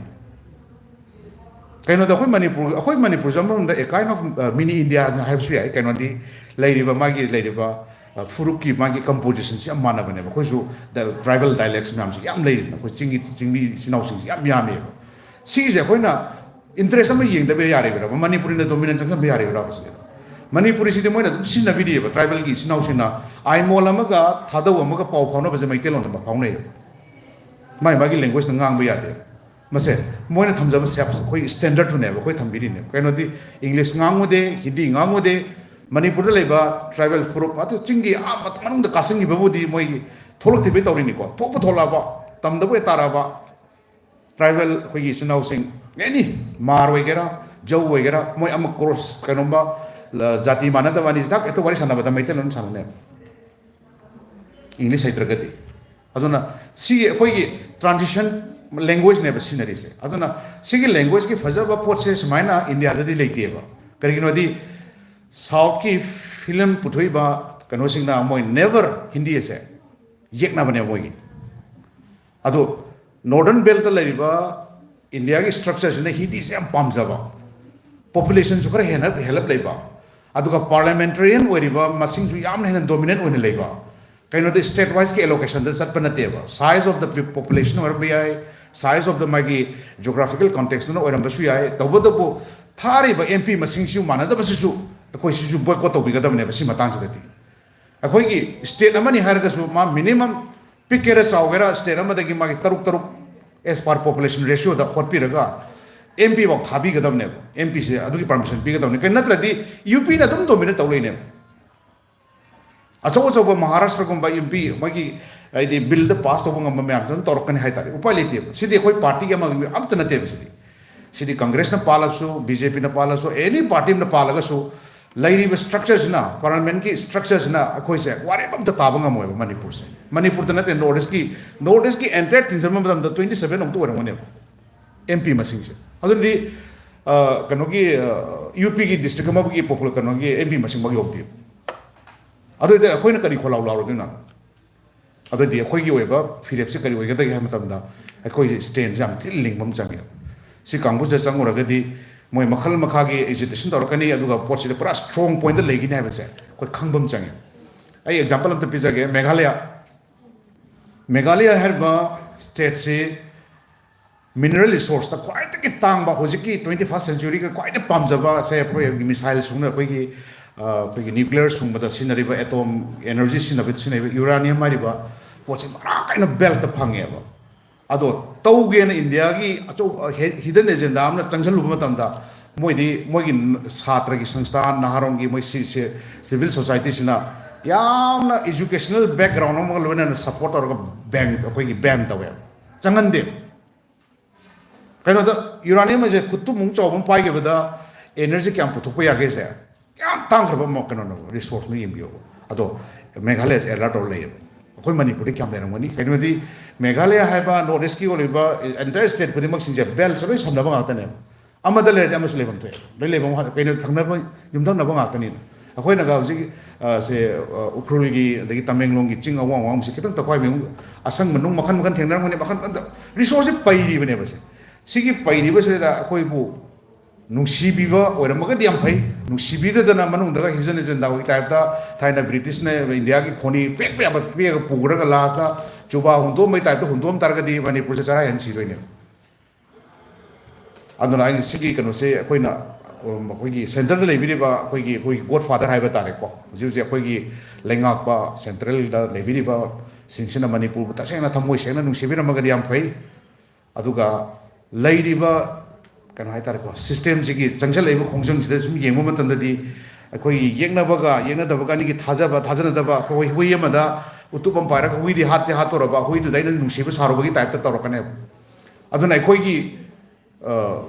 ꯀꯩꯅꯣꯗ ꯑꯩꯈꯣꯏ ꯃꯅꯤꯄꯨꯔ, ꯑꯩꯈꯣꯏ ꯃꯅꯤꯄꯨꯔꯁꯦ ꯑꯃꯔꯣꯝꯗ a kind of, uh, mini India ꯍꯥꯏꯕꯁꯨ ꯌꯥꯏ꯫ ꯀꯩꯅꯣꯗꯤ ꯂꯩꯔꯤꯕ ꯃꯥꯒꯤ ꯂꯩꯔꯤꯕ, uh, ꯐꯨꯔꯨꯞꯀꯤ ꯃꯥꯒꯤ ꯀꯝꯄꯣꯖꯤꯁꯟꯁꯤ ꯌꯥꯝ ꯃꯥꯟꯅꯕꯅꯦꯕ꯫ ꯑꯩꯈꯣꯏꯁꯨ ꯇ꯭ꯔꯥꯏꯕꯦꯜ ꯗꯥꯏꯂꯦꯛꯁ ꯃꯌꯥꯝꯁꯤ ꯌꯥꯝ ꯂꯩꯔꯤꯅ, ꯑꯩꯈꯣꯏ ꯆꯤꯡꯒꯤ, ꯆꯤꯡꯃꯤ ꯏꯆꯤꯟ ꯏꯅꯥꯎꯁꯤꯡꯁꯤ ꯌꯥꯝ ꯌꯥꯝꯃꯦꯕ꯫ ꯁꯤꯒꯤꯁꯦ ꯑꯩꯈꯣꯏꯅ ꯏꯟꯇꯔꯦꯁ ꯑꯃ ꯌꯦꯡꯗꯕ ꯌꯥꯔꯤꯕ꯭ꯔꯕ? ꯃꯅꯤꯄꯨꯔꯤꯅ ꯗꯣꯃꯤꯅꯦꯟ ꯆꯪꯁꯤꯟꯕ ꯌꯥꯔꯤꯕ꯭ꯔꯕ ꯁꯤꯗ? ꯃꯅꯤꯄꯨꯔꯤꯁꯤꯗꯤ ꯃꯣꯏꯅ ꯑꯗꯨꯝ ꯁꯤꯖꯤꯟꯅꯕꯤꯔꯤꯑꯕ꯫ ꯇ꯭ꯔꯥꯏꯕꯦꯜꯒꯤ ꯏꯆꯤꯟ ꯏꯅꯥꯎꯁꯤꯡꯅ ꯑꯥꯏꯃꯣꯜ ꯑꯃꯒ ꯊꯥꯗꯧ ꯑꯃꯒ ꯄꯥꯎ ꯐꯥꯎꯅꯕꯁꯦ ꯃꯩꯇꯩꯂꯣꯟꯗ ꯐꯥꯎꯅꯩꯌꯦꯕ꯫ ꯃꯥꯏ ꯃꯥꯒꯤ ꯂꯦꯡꯒ꯭ꯋꯦꯖꯇ ꯉꯥꯡꯕ ꯌꯥꯗꯦ꯫ ꯃꯁꯦ ꯃꯣꯏꯅ ꯊꯝꯖꯕ ꯁꯦꯞꯁ ꯑꯩꯈꯣꯏ ꯁ꯭ꯇꯦꯟꯗꯔꯠꯇꯨꯅꯦꯕ ꯑꯩꯈꯣꯏ ꯊꯝꯕꯤꯔꯤꯅꯦꯕ꯫ ꯀꯩꯅꯣꯗꯤ ꯏꯪꯂꯤꯁ ꯉꯥꯡꯉꯨꯗꯦ, ꯍꯤꯟꯗꯤ ꯉꯥꯡꯉꯨꯗꯦ, ꯃꯅꯤꯄꯨꯔꯗ ꯂꯩꯕ ꯇ꯭ꯔꯥꯏꯕꯦꯜ ꯐꯨꯔꯨꯞ ꯑꯗꯨ ꯆꯤꯡꯒꯤ ꯑꯥ ꯃꯠ-, ꯃꯅꯨꯡꯗ ꯀꯥꯁꯟꯈꯤꯕꯕꯨꯗꯤ ꯃꯣꯏꯒꯤ ꯊꯣꯛꯂꯛꯇ꯭ꯔꯤꯕꯩ ꯇꯧꯔꯤꯅꯤꯀꯣ꯫ ꯊꯣꯛꯄ ꯊꯣꯛꯂꯛꯑꯕ, ꯇꯝꯗꯕ ꯑꯣꯏ ꯇꯥꯔꯛꯑꯕ, ꯇ꯭ꯔꯥꯏꯕꯦꯜ ꯑꯩꯈꯣꯏꯒꯤ ꯏꯆꯤꯟ ꯏꯅꯥꯎꯁꯤꯡ, ꯑꯦꯅꯤ ꯃꯥꯔ ꯑꯣꯏꯒꯦꯔꯥ, ꯖꯧ ꯑꯣꯏꯒꯦꯔꯥ, ꯃꯣꯏ ꯑꯃ ꯀ꯭ꯔꯣꯁ ꯀꯩꯅꯣꯝꯃ, ꯂ-, ꯖꯥꯇꯤ ꯃꯥꯟꯅꯗꯕ ꯑꯅꯤꯁꯤ ꯊꯛ ꯍꯦꯛꯇ ꯋꯥꯔꯤ ꯁꯥꯟꯅꯕꯗ ꯃꯩꯇꯩꯂꯣꯟ ꯁꯥꯟꯅꯅꯦꯕ, ꯏꯪꯂꯤꯁ ꯍꯩꯇ꯭ꯔꯒꯗꯤ꯫ ꯑꯗꯨꯅ ꯁꯤꯒꯤ ꯑꯩꯈꯣꯏꯒꯤ ꯇ꯭ꯔꯥꯟꯖꯤꯁꯟ ꯂꯦꯡꯒ꯭ꯋꯦꯖꯅꯦꯕ ꯁꯤꯖꯤꯟꯅꯔꯤꯁꯦ꯫ ꯑꯗꯨꯅ ꯁꯤꯒꯤ ꯂꯦꯡꯒ꯭ꯋꯦꯖꯀꯤ ꯐꯖꯕ ꯄꯣꯠꯁꯦ ꯁꯨꯃꯥꯏꯅ ꯏꯟꯗꯤꯌꯥꯗꯗꯤ ꯂꯩꯇꯦꯕ꯫ ꯀꯔꯤꯒꯤꯅꯣꯗꯤ ꯁꯥꯎꯠꯀꯤ ꯐꯤꯂꯝ ꯄꯨꯊꯣꯛꯏꯕ ꯀꯩꯅꯣꯁꯤꯡꯅ ꯃꯣꯏ ꯅꯦꯚꯔ ꯍꯤꯟꯗꯤ ꯑꯁꯦ ꯌꯦꯛꯅꯕꯅꯦꯕ ꯃꯣꯏꯒꯤ꯫ ꯑꯗꯣ ꯅꯣꯔꯗꯔꯟ ꯕꯦꯜꯠꯇ ꯂꯩꯔꯤꯕ ꯏꯟꯗꯤꯌꯥꯒꯤ ꯁ꯭ꯇ꯭ꯔꯛꯆꯔꯁꯤꯅ ꯍꯤꯟꯗꯤꯁꯦ ꯌꯥꯝ ꯄꯥꯝꯖꯕ, ꯄꯣꯄꯨꯂꯦꯁꯟꯁꯨ ꯈꯔ ꯍꯦꯟꯅ ꯍꯦꯜꯂꯞ ꯂꯩꯕ, ꯑꯗꯨꯒ ꯄꯥꯔꯂꯤꯌꯥꯃꯦꯟꯇꯔꯤꯌꯟ ꯑꯣꯏꯔꯤꯕ ꯃꯁꯤꯡꯁꯨ ꯌꯥꯝꯅ ꯍꯦꯟꯅ ꯗꯣꯃꯤꯅꯦꯟ ꯑꯣꯏꯅ ꯂꯩꯕ꯫ ꯀꯩꯅꯣꯗ ꯁ꯭ꯇꯦꯠ ꯋꯥꯏꯁꯀꯤ ꯑꯦꯂꯣꯀꯦꯁꯟꯗ ꯆꯠꯄ ꯅꯠꯇꯦꯕ, ꯁꯥꯏꯖ ꯑꯣꯐ ꯗ ꯄꯣꯄꯨꯂꯦꯁꯟ ꯑꯣꯏꯔꯝꯕ ꯌꯥꯏ, ꯁꯥꯏꯖ ꯑꯣꯐ ꯗ ꯃꯥꯒꯤ ꯖꯣꯒ꯭ꯔꯥꯐꯤꯀꯦꯜ ꯀꯟꯇꯦꯛꯁꯇꯨꯅ ꯑꯣꯏꯔꯝꯕꯁꯨ ꯌꯥꯏ꯫ ꯇꯧꯕꯇꯕꯨ ꯊꯥꯔꯤꯕ ꯑꯦꯝ ꯄꯤ ꯃꯁꯤꯡꯁꯤꯁꯨ ꯃꯥꯟꯅꯗꯕꯁꯤꯁꯨ ꯑꯩꯈꯣꯏ ꯁꯤꯁꯨ ꯕꯣꯏꯀꯣꯠ ꯇꯧꯕꯤꯒꯗꯕꯅꯦꯕ꯫ ꯁꯤ ꯃꯇꯥꯡꯁꯤꯗꯗꯤ ꯑꯩꯈꯣꯏꯒꯤ ꯁ꯭ꯇꯦꯠ ꯑꯃꯅꯤ ꯍꯥꯏꯔꯒꯁꯨ ꯃꯥ ꯃꯤꯅꯤꯃꯝ ꯄꯤꯛꯀꯦꯔꯥ ꯆꯥꯎꯒꯦꯔꯥ ꯁ꯭ꯇꯦꯠ ꯑꯃꯗꯒꯤ ꯃꯥꯒꯤ ꯇꯔꯨꯛ ꯇꯔꯨꯛ as per population ratioꯗ ꯍꯣꯠꯄꯤꯔꯒ ꯑꯦꯝ ꯄꯤ ꯐꯥꯎ ꯊꯥꯕꯤꯒꯗꯕꯅꯦꯕ꯫ ꯑꯦꯝ ꯄꯤꯁꯦ ꯑꯗꯨꯒꯤ ꯄꯥꯔꯃꯤꯁꯟ ꯄꯤꯒꯗꯕꯅꯤ꯫ ꯀꯩ ꯅꯠꯇ꯭ꯔꯗꯤ ꯌꯨ ꯄꯤꯅ ꯑꯗꯨꯝ ꯗꯣꯃꯤꯅꯦꯠ ꯇꯧ ꯂꯩꯅꯦꯕ꯫ ꯑꯆꯧ ꯑꯆꯧꯕ ꯃꯍꯥꯔꯥꯁꯇ꯭ꯔꯒꯨꯝꯕ ꯑꯦꯝ ꯄꯤ ꯃꯣꯏꯒꯤ ꯍꯥꯏꯗꯤ ꯕꯤꯜꯗ ꯄꯥꯁ ꯇꯧꯕ ꯉꯝꯕ ꯃꯌꯥꯝꯁꯨ ꯑꯗꯨꯝ ꯇꯧꯔꯛꯀꯅꯤ ꯍꯥꯏꯇꯥꯔꯦ꯫ ꯎꯄꯥꯏ ꯂꯩꯇꯦꯕ꯫ ꯁꯤꯗꯤ ꯑꯩꯈꯣꯏ ꯄꯥꯔꯇꯤꯒꯤ ꯑꯃꯒꯤ ꯑꯝꯇ ꯅꯠꯇꯦꯕ꯫ ꯁꯤꯗꯤ ꯁꯤꯗꯤ ꯀꯪꯒ꯭ꯔꯦꯁꯅ ꯄꯥꯜꯂꯁꯨ, ꯕꯤ ꯖꯦ ꯄꯤꯅ ꯄꯥꯜꯂꯁꯨ, ꯑꯦꯅꯤ ꯄꯥꯔꯇꯤ ꯑꯃꯅ ꯄꯥꯜꯂꯒꯁꯨ ꯂꯩꯔꯤꯕ ꯁ꯭ꯇ꯭ꯔꯛꯆꯔꯁꯤꯅ, ꯄꯥꯔꯂꯤꯌꯥꯃꯦꯟꯠꯀꯤ ꯁ꯭ꯇ꯭ꯔꯛꯆꯔꯁꯤꯅ ꯑꯩꯈꯣꯏꯁꯦ ꯋꯥꯔꯦꯞ ꯑꯝꯇ ꯇꯥꯕ ꯉꯝꯃꯣꯏꯕ ꯃꯅꯤꯄꯨꯔꯁꯦ꯫ ꯃꯅꯤꯄꯨꯔꯗ ꯅꯠꯇꯦ, ꯅꯣꯔꯠ ꯏꯁ꯭ꯠꯀꯤ, ꯅꯣꯔꯠ ꯏꯁ꯭ꯠꯀꯤ ꯑꯦꯟꯇꯥꯌꯔ ꯊꯤꯡꯖꯤꯟꯕ ꯃꯇꯝꯗ ꯇ꯭ꯋꯦꯟꯇꯤ ꯁꯕꯦꯟ ꯑꯃꯨꯛꯇ ꯑꯣꯏꯔꯝꯒꯅꯦꯕ ꯑꯦꯝ ꯄꯤ ꯃꯁꯤꯡꯁꯦ꯫ ꯑꯗꯨꯗꯤ ꯑ, ꯀꯩꯅꯣꯒꯤ ꯌꯨ ꯄꯤꯒꯤ ꯗꯤꯁꯇ꯭ꯔꯤꯛ ꯑꯃꯒꯤ ꯄꯣꯄꯨꯂꯦ ꯀꯩꯅꯣꯒꯤ ꯑꯦꯝ ꯄꯤ ꯃꯁꯤꯡꯃꯛ ꯌꯧꯗꯦꯕ꯫ ꯑꯗꯨ ꯑꯣꯏꯇꯥꯔꯗꯤ ꯑꯩꯈꯣꯏꯅ ꯀꯔꯤ ꯈꯣꯜꯂꯥꯎ ꯂꯥꯎꯔꯨꯗꯣꯏꯅꯣ? ꯑꯗꯨꯗꯤ ꯑꯩꯈꯣꯏꯒꯤ ꯑꯣꯏꯕ ꯐꯤꯔꯦꯞꯁꯦ ꯀꯔꯤ ꯑꯣꯏꯒꯗꯒꯦ ꯍꯥꯏꯕ ꯃꯇꯝꯗ ꯑꯩꯈꯣꯏꯒꯤ ꯁ꯭ꯇꯦꯟꯁꯦ ꯌꯥꯝ ꯊꯤꯅ ꯂꯤꯡꯕ ꯑꯃ ꯆꯪꯉꯦ꯫ ꯁꯤ ꯀꯥꯡꯕꯨꯁꯤꯗ ꯆꯪꯉꯨꯔꯒꯗꯤ ꯃꯣꯏ ꯃꯈꯜ ꯃꯈꯥꯒꯤ ꯑꯦꯖꯤꯇꯦꯁꯟ ꯇꯧꯔꯛꯀꯅꯤ, ꯑꯗꯨꯒ ꯄꯣꯠꯁꯤꯗ ꯄꯨꯔꯥ ꯁ꯭ꯇꯔꯣꯡ ꯄꯣꯏꯟꯠꯇ ꯂꯩꯒꯅꯤ ꯍꯥꯏꯕꯁꯦ ꯑꯩꯈꯣꯏ ꯈꯪꯕ ꯑꯃ ꯆꯪꯉꯦ꯫ ꯑꯩ ꯑꯦꯛꯖꯥꯝꯄꯜ ꯑꯝꯇ ꯄꯤꯖꯒꯦ꯫ ꯃꯦꯘꯥꯂꯌꯥ, ꯃꯦꯘꯥꯂꯌꯥ ꯍꯥꯏꯔꯤꯕ ꯁ꯭ꯇꯦꯠꯁꯤ ꯃꯤꯅꯔꯦꯜ ꯔꯤꯁꯣꯔꯁꯇ ꯈ꯭ꯋꯥꯏꯗꯒꯤ ꯇꯥꯡꯕ, ꯍꯧꯖꯤꯛꯀꯤ ꯇ꯭ꯋꯦꯟꯇꯤ ꯐꯥꯔꯁꯠ ꯁꯦꯟꯆꯨꯔꯤꯒ ꯈ꯭ꯋꯥꯏꯗꯒꯤ ꯄꯥꯝꯖꯕ ꯁꯦ ꯑꯩꯈꯣꯏ ꯃꯤꯁꯥꯏꯜ ꯁꯨꯡꯅ ꯑꯩꯈꯣꯏꯒꯤ, ꯑ, ꯑꯩꯈꯣꯏꯒꯤ ꯅ꯭ꯌꯨꯀ꯭ꯂꯤꯌꯔ ꯁꯨꯡꯕꯗ ꯁꯤꯖꯤꯟꯅꯔꯤꯕ, ꯑꯦꯇꯣꯝ ꯑꯦꯅꯔꯖꯤ ꯁꯤꯖꯤꯟꯅꯕꯗ ꯁꯤꯖꯤꯟꯅꯔꯤꯕ ꯌꯨꯔꯥꯅꯤꯌꯝ ꯍꯥꯏꯔꯤꯕ ꯄꯣꯠꯁꯦ ꯃꯔꯥꯡ ꯀꯥꯏꯅ ꯕꯦꯜꯠꯇ ꯐꯪꯉꯦꯕ꯫ ꯑꯗꯣ ꯇꯧꯒꯦꯅ ꯏꯟꯗꯤꯌꯥꯒꯤ ꯑꯆꯧꯕ ꯍꯦ-, ꯍꯤꯗꯟ ꯑꯦꯖꯦꯟꯗꯥ ꯑꯃꯅ ꯆꯪꯁꯤꯜꯂꯨꯕ ꯃꯇꯝꯗ ꯃꯣꯏꯗꯤ ꯃꯣꯏꯒꯤ ꯁꯥꯇ꯭ꯔꯒꯤ ꯁꯪꯁꯊꯥꯟ, ꯅꯍꯥꯔꯣꯟꯒꯤ ꯃꯣꯏ ꯁꯤ-, ꯁꯤ-, ꯁꯤꯚꯤꯜ ꯁꯣꯁꯥꯏꯇꯤꯁꯤꯅ ꯌꯥꯝꯅ ꯏꯖꯨꯀꯦꯁꯅꯦꯜ ꯕꯦꯛꯒ꯭ꯔꯥꯎꯟ ꯑꯃꯒ ꯂꯣꯏꯅꯅ ꯁꯄꯣꯔꯠ ꯇꯧꯔꯒ ꯕꯦꯟ, ꯑꯩꯈꯣꯏꯒꯤ ꯕꯦꯟ ꯇꯧꯋꯦꯕ, ꯆꯪꯍꯟꯗꯦꯕ꯫ ꯀꯩꯅꯣꯗ ꯌꯨꯔꯥꯅꯤꯌꯝ ꯍꯥꯏꯁꯦ ꯈꯨꯠꯇꯨꯃꯨꯛ ꯆꯥꯎꯕ ꯑꯃ ꯄꯥꯏꯈꯤꯕꯗ ꯑꯦꯅꯔꯖꯤ ꯀꯌꯥꯝ ꯄꯨꯊꯣꯛꯄ ꯌꯥꯒꯦꯁꯦ? ꯌꯥꯝ ꯇꯥꯡꯈ꯭ꯔꯕ ꯑꯃ ꯀꯩꯅꯣꯅꯦꯕ, ꯔꯤꯁꯣꯔꯁꯅ ꯌꯦꯡꯕꯤꯌꯣꯕ꯫ ꯑꯗꯣ ꯃꯦꯘꯥꯂꯌꯥꯁꯦ ꯑꯦꯂꯔꯠ ꯇꯧꯔ ꯂꯩꯌꯦꯕ꯫ ꯑꯩꯈꯣꯏ ꯃꯅꯤꯄꯨꯔꯗ ꯀꯌꯥꯝ ꯂꯩꯔꯝꯒꯅꯤ? ꯀꯩꯅꯣꯗꯤ ꯃꯦꯘꯥꯂꯌꯥ ꯍꯥꯏꯕ ꯅꯣꯔꯠ ꯏꯁ꯭ꯠꯀꯤ ꯑꯣꯏꯔꯤꯕ ꯑꯦꯟꯇꯥꯌꯔ ꯁ꯭ꯇꯦꯠ ꯈꯨꯗꯤꯡꯃꯛꯁꯤꯡꯁꯦ ꯕꯦꯜꯠꯁꯦ ꯂꯣꯏ ꯁꯝꯅꯕ ꯉꯥꯛꯇꯅꯦꯕ꯫ ꯑꯃꯗ ꯂꯩꯔꯗꯤ ꯑꯃꯁꯨ ꯂꯩꯐꯝ ꯊꯣꯛꯑꯦ, ꯂꯣꯏ ꯂꯩꯐꯝ ꯉꯥꯛꯇ-, ꯀꯩꯅꯣ ꯊꯪꯅꯕ, ꯌꯨꯝꯊꯪꯅꯕ ꯉꯥꯛꯇꯅꯤꯅ꯫ ꯑꯩꯈꯣꯏꯅꯒ ꯍꯧꯖꯤꯛ, ꯑ, ꯁꯦ, ꯑ, ꯎꯈ꯭ꯔꯨꯜꯒꯤ, ꯑꯗꯒꯤ ꯇꯃꯦꯡꯂꯣꯡꯒꯤ ꯆꯤꯡ ꯑꯋꯥꯡ ꯑꯋꯥꯡꯕꯁꯤ ꯈꯤꯇꯪ ꯇꯛꯈꯥꯏꯕ ꯌꯦꯡꯉꯨ, ꯑꯁꯪꯕ ꯅꯨꯡ ꯃꯈꯜ ꯃꯈꯜ ꯊꯦꯡꯅꯔꯝꯒꯅꯤ, ꯃꯈꯜ ꯃꯈꯜ resource ꯁꯦ ꯄꯩꯔꯤꯕꯅꯦꯕ꯫ ꯁꯦ, ꯁꯤꯒꯤ ꯄꯩꯔꯤꯕꯁꯤꯗ ꯑꯩꯈꯣꯏꯕꯨ ꯅꯨꯡꯁꯤꯕꯤꯕ ꯑꯣꯏꯔꯝꯃꯒꯗꯤ ꯌꯥꯝ ꯐꯩ꯫ ꯅꯨꯡꯁꯤꯕꯤꯗꯗꯅ ꯃꯅꯨꯡꯗꯒ ꯍꯤꯖꯟ ꯍꯤꯖꯟꯗꯥꯎꯒꯤ type ꯇ ꯊꯥꯏꯅ British ꯅ ꯏꯟꯗꯤꯌꯥꯒꯤ ꯈꯣꯅꯤ ꯄꯦꯛ ꯄꯦꯛ ꯄꯦꯛꯑꯒ ꯄꯨꯈ꯭ꯔꯒ last ꯇ ꯆꯨꯕꯥ ꯍꯨꯟꯗꯣꯛꯑꯝꯕꯩ type ꯇ ꯍꯨꯟꯗꯣꯛꯑꯝ ꯇꯥꯔꯒꯗꯤ ꯃꯅꯤꯄꯨꯔꯁꯦ ꯆꯔꯥ ꯍꯦꯟ ꯁꯤꯗꯣꯏꯅꯦꯕ꯫ ꯑꯗꯨꯅ ꯑꯩꯅ ꯁꯤꯒꯤ ꯀꯩꯅꯣꯁꯦ ꯑꯩꯈꯣꯏꯅ, ꯎꯝ, ꯑꯩꯈꯣꯏꯒꯤ centre ꯗ ꯂꯩꯕꯤꯔꯤꯕ ꯑꯩꯈꯣꯏꯒꯤ, ꯑꯩꯈꯣꯏꯒꯤ God Father ꯍꯥꯏꯕ ꯇꯥꯔꯦꯀꯣ, ꯍꯧꯖꯤꯛ ꯍꯧꯖꯤꯛ ꯑꯩꯈꯣꯏꯒꯤ ꯂꯩꯉꯥꯛꯄ central ꯗ ꯂꯩꯕꯤꯔꯤꯕꯁꯤꯡꯁꯤꯅ ꯃꯅꯤꯄꯨꯔꯕꯨ ꯇꯁꯦꯡꯅ ꯊꯃꯣꯏ ꯁꯦꯡꯅ ꯅꯨꯡꯁꯤꯕꯤꯔꯝꯃꯒꯗꯤ ꯌꯥꯝ ꯐꯩ꯫ ꯑꯗꯨꯒ ꯂꯩꯔꯤꯕ, ꯀꯩꯅꯣ ꯍꯥꯏꯇꯥꯔꯦꯀꯣ, system ꯁꯤꯒꯤ ꯆꯪꯁꯤꯜꯂꯛꯏꯕ ꯈꯣꯡꯖꯪꯁꯤꯗ ꯁꯨꯝ ꯌꯦꯡꯕ ꯃꯇꯝꯗꯗꯤ ꯑꯩꯈꯣꯏꯒꯤ ꯌꯦꯛꯅꯕꯒ ꯌꯦꯛꯅꯗꯕꯒ ꯑꯅꯤꯒꯤ ꯊꯥꯖꯕ ꯊꯥꯖꯅꯗꯕ, ꯑꯩꯈꯣꯏ ꯍꯨꯏ ꯑꯃꯗ ꯎꯇꯨꯞ ꯑꯃ ꯄꯥꯏꯔꯒ ꯍꯨꯏꯗꯤ ꯍꯥꯠꯇꯤ ꯍꯥꯠꯇꯣꯔꯕ, ꯍꯨꯏꯗꯨꯗ ꯑꯩꯅ ꯅꯨꯡꯁꯤꯕ ꯁꯥꯔꯨꯕꯒꯤ type ꯇ ꯇꯧꯔꯛꯀꯅꯦꯕ꯫ ꯑꯗꯨꯅ ꯑꯩꯈꯣꯏꯒꯤ, ꯑ,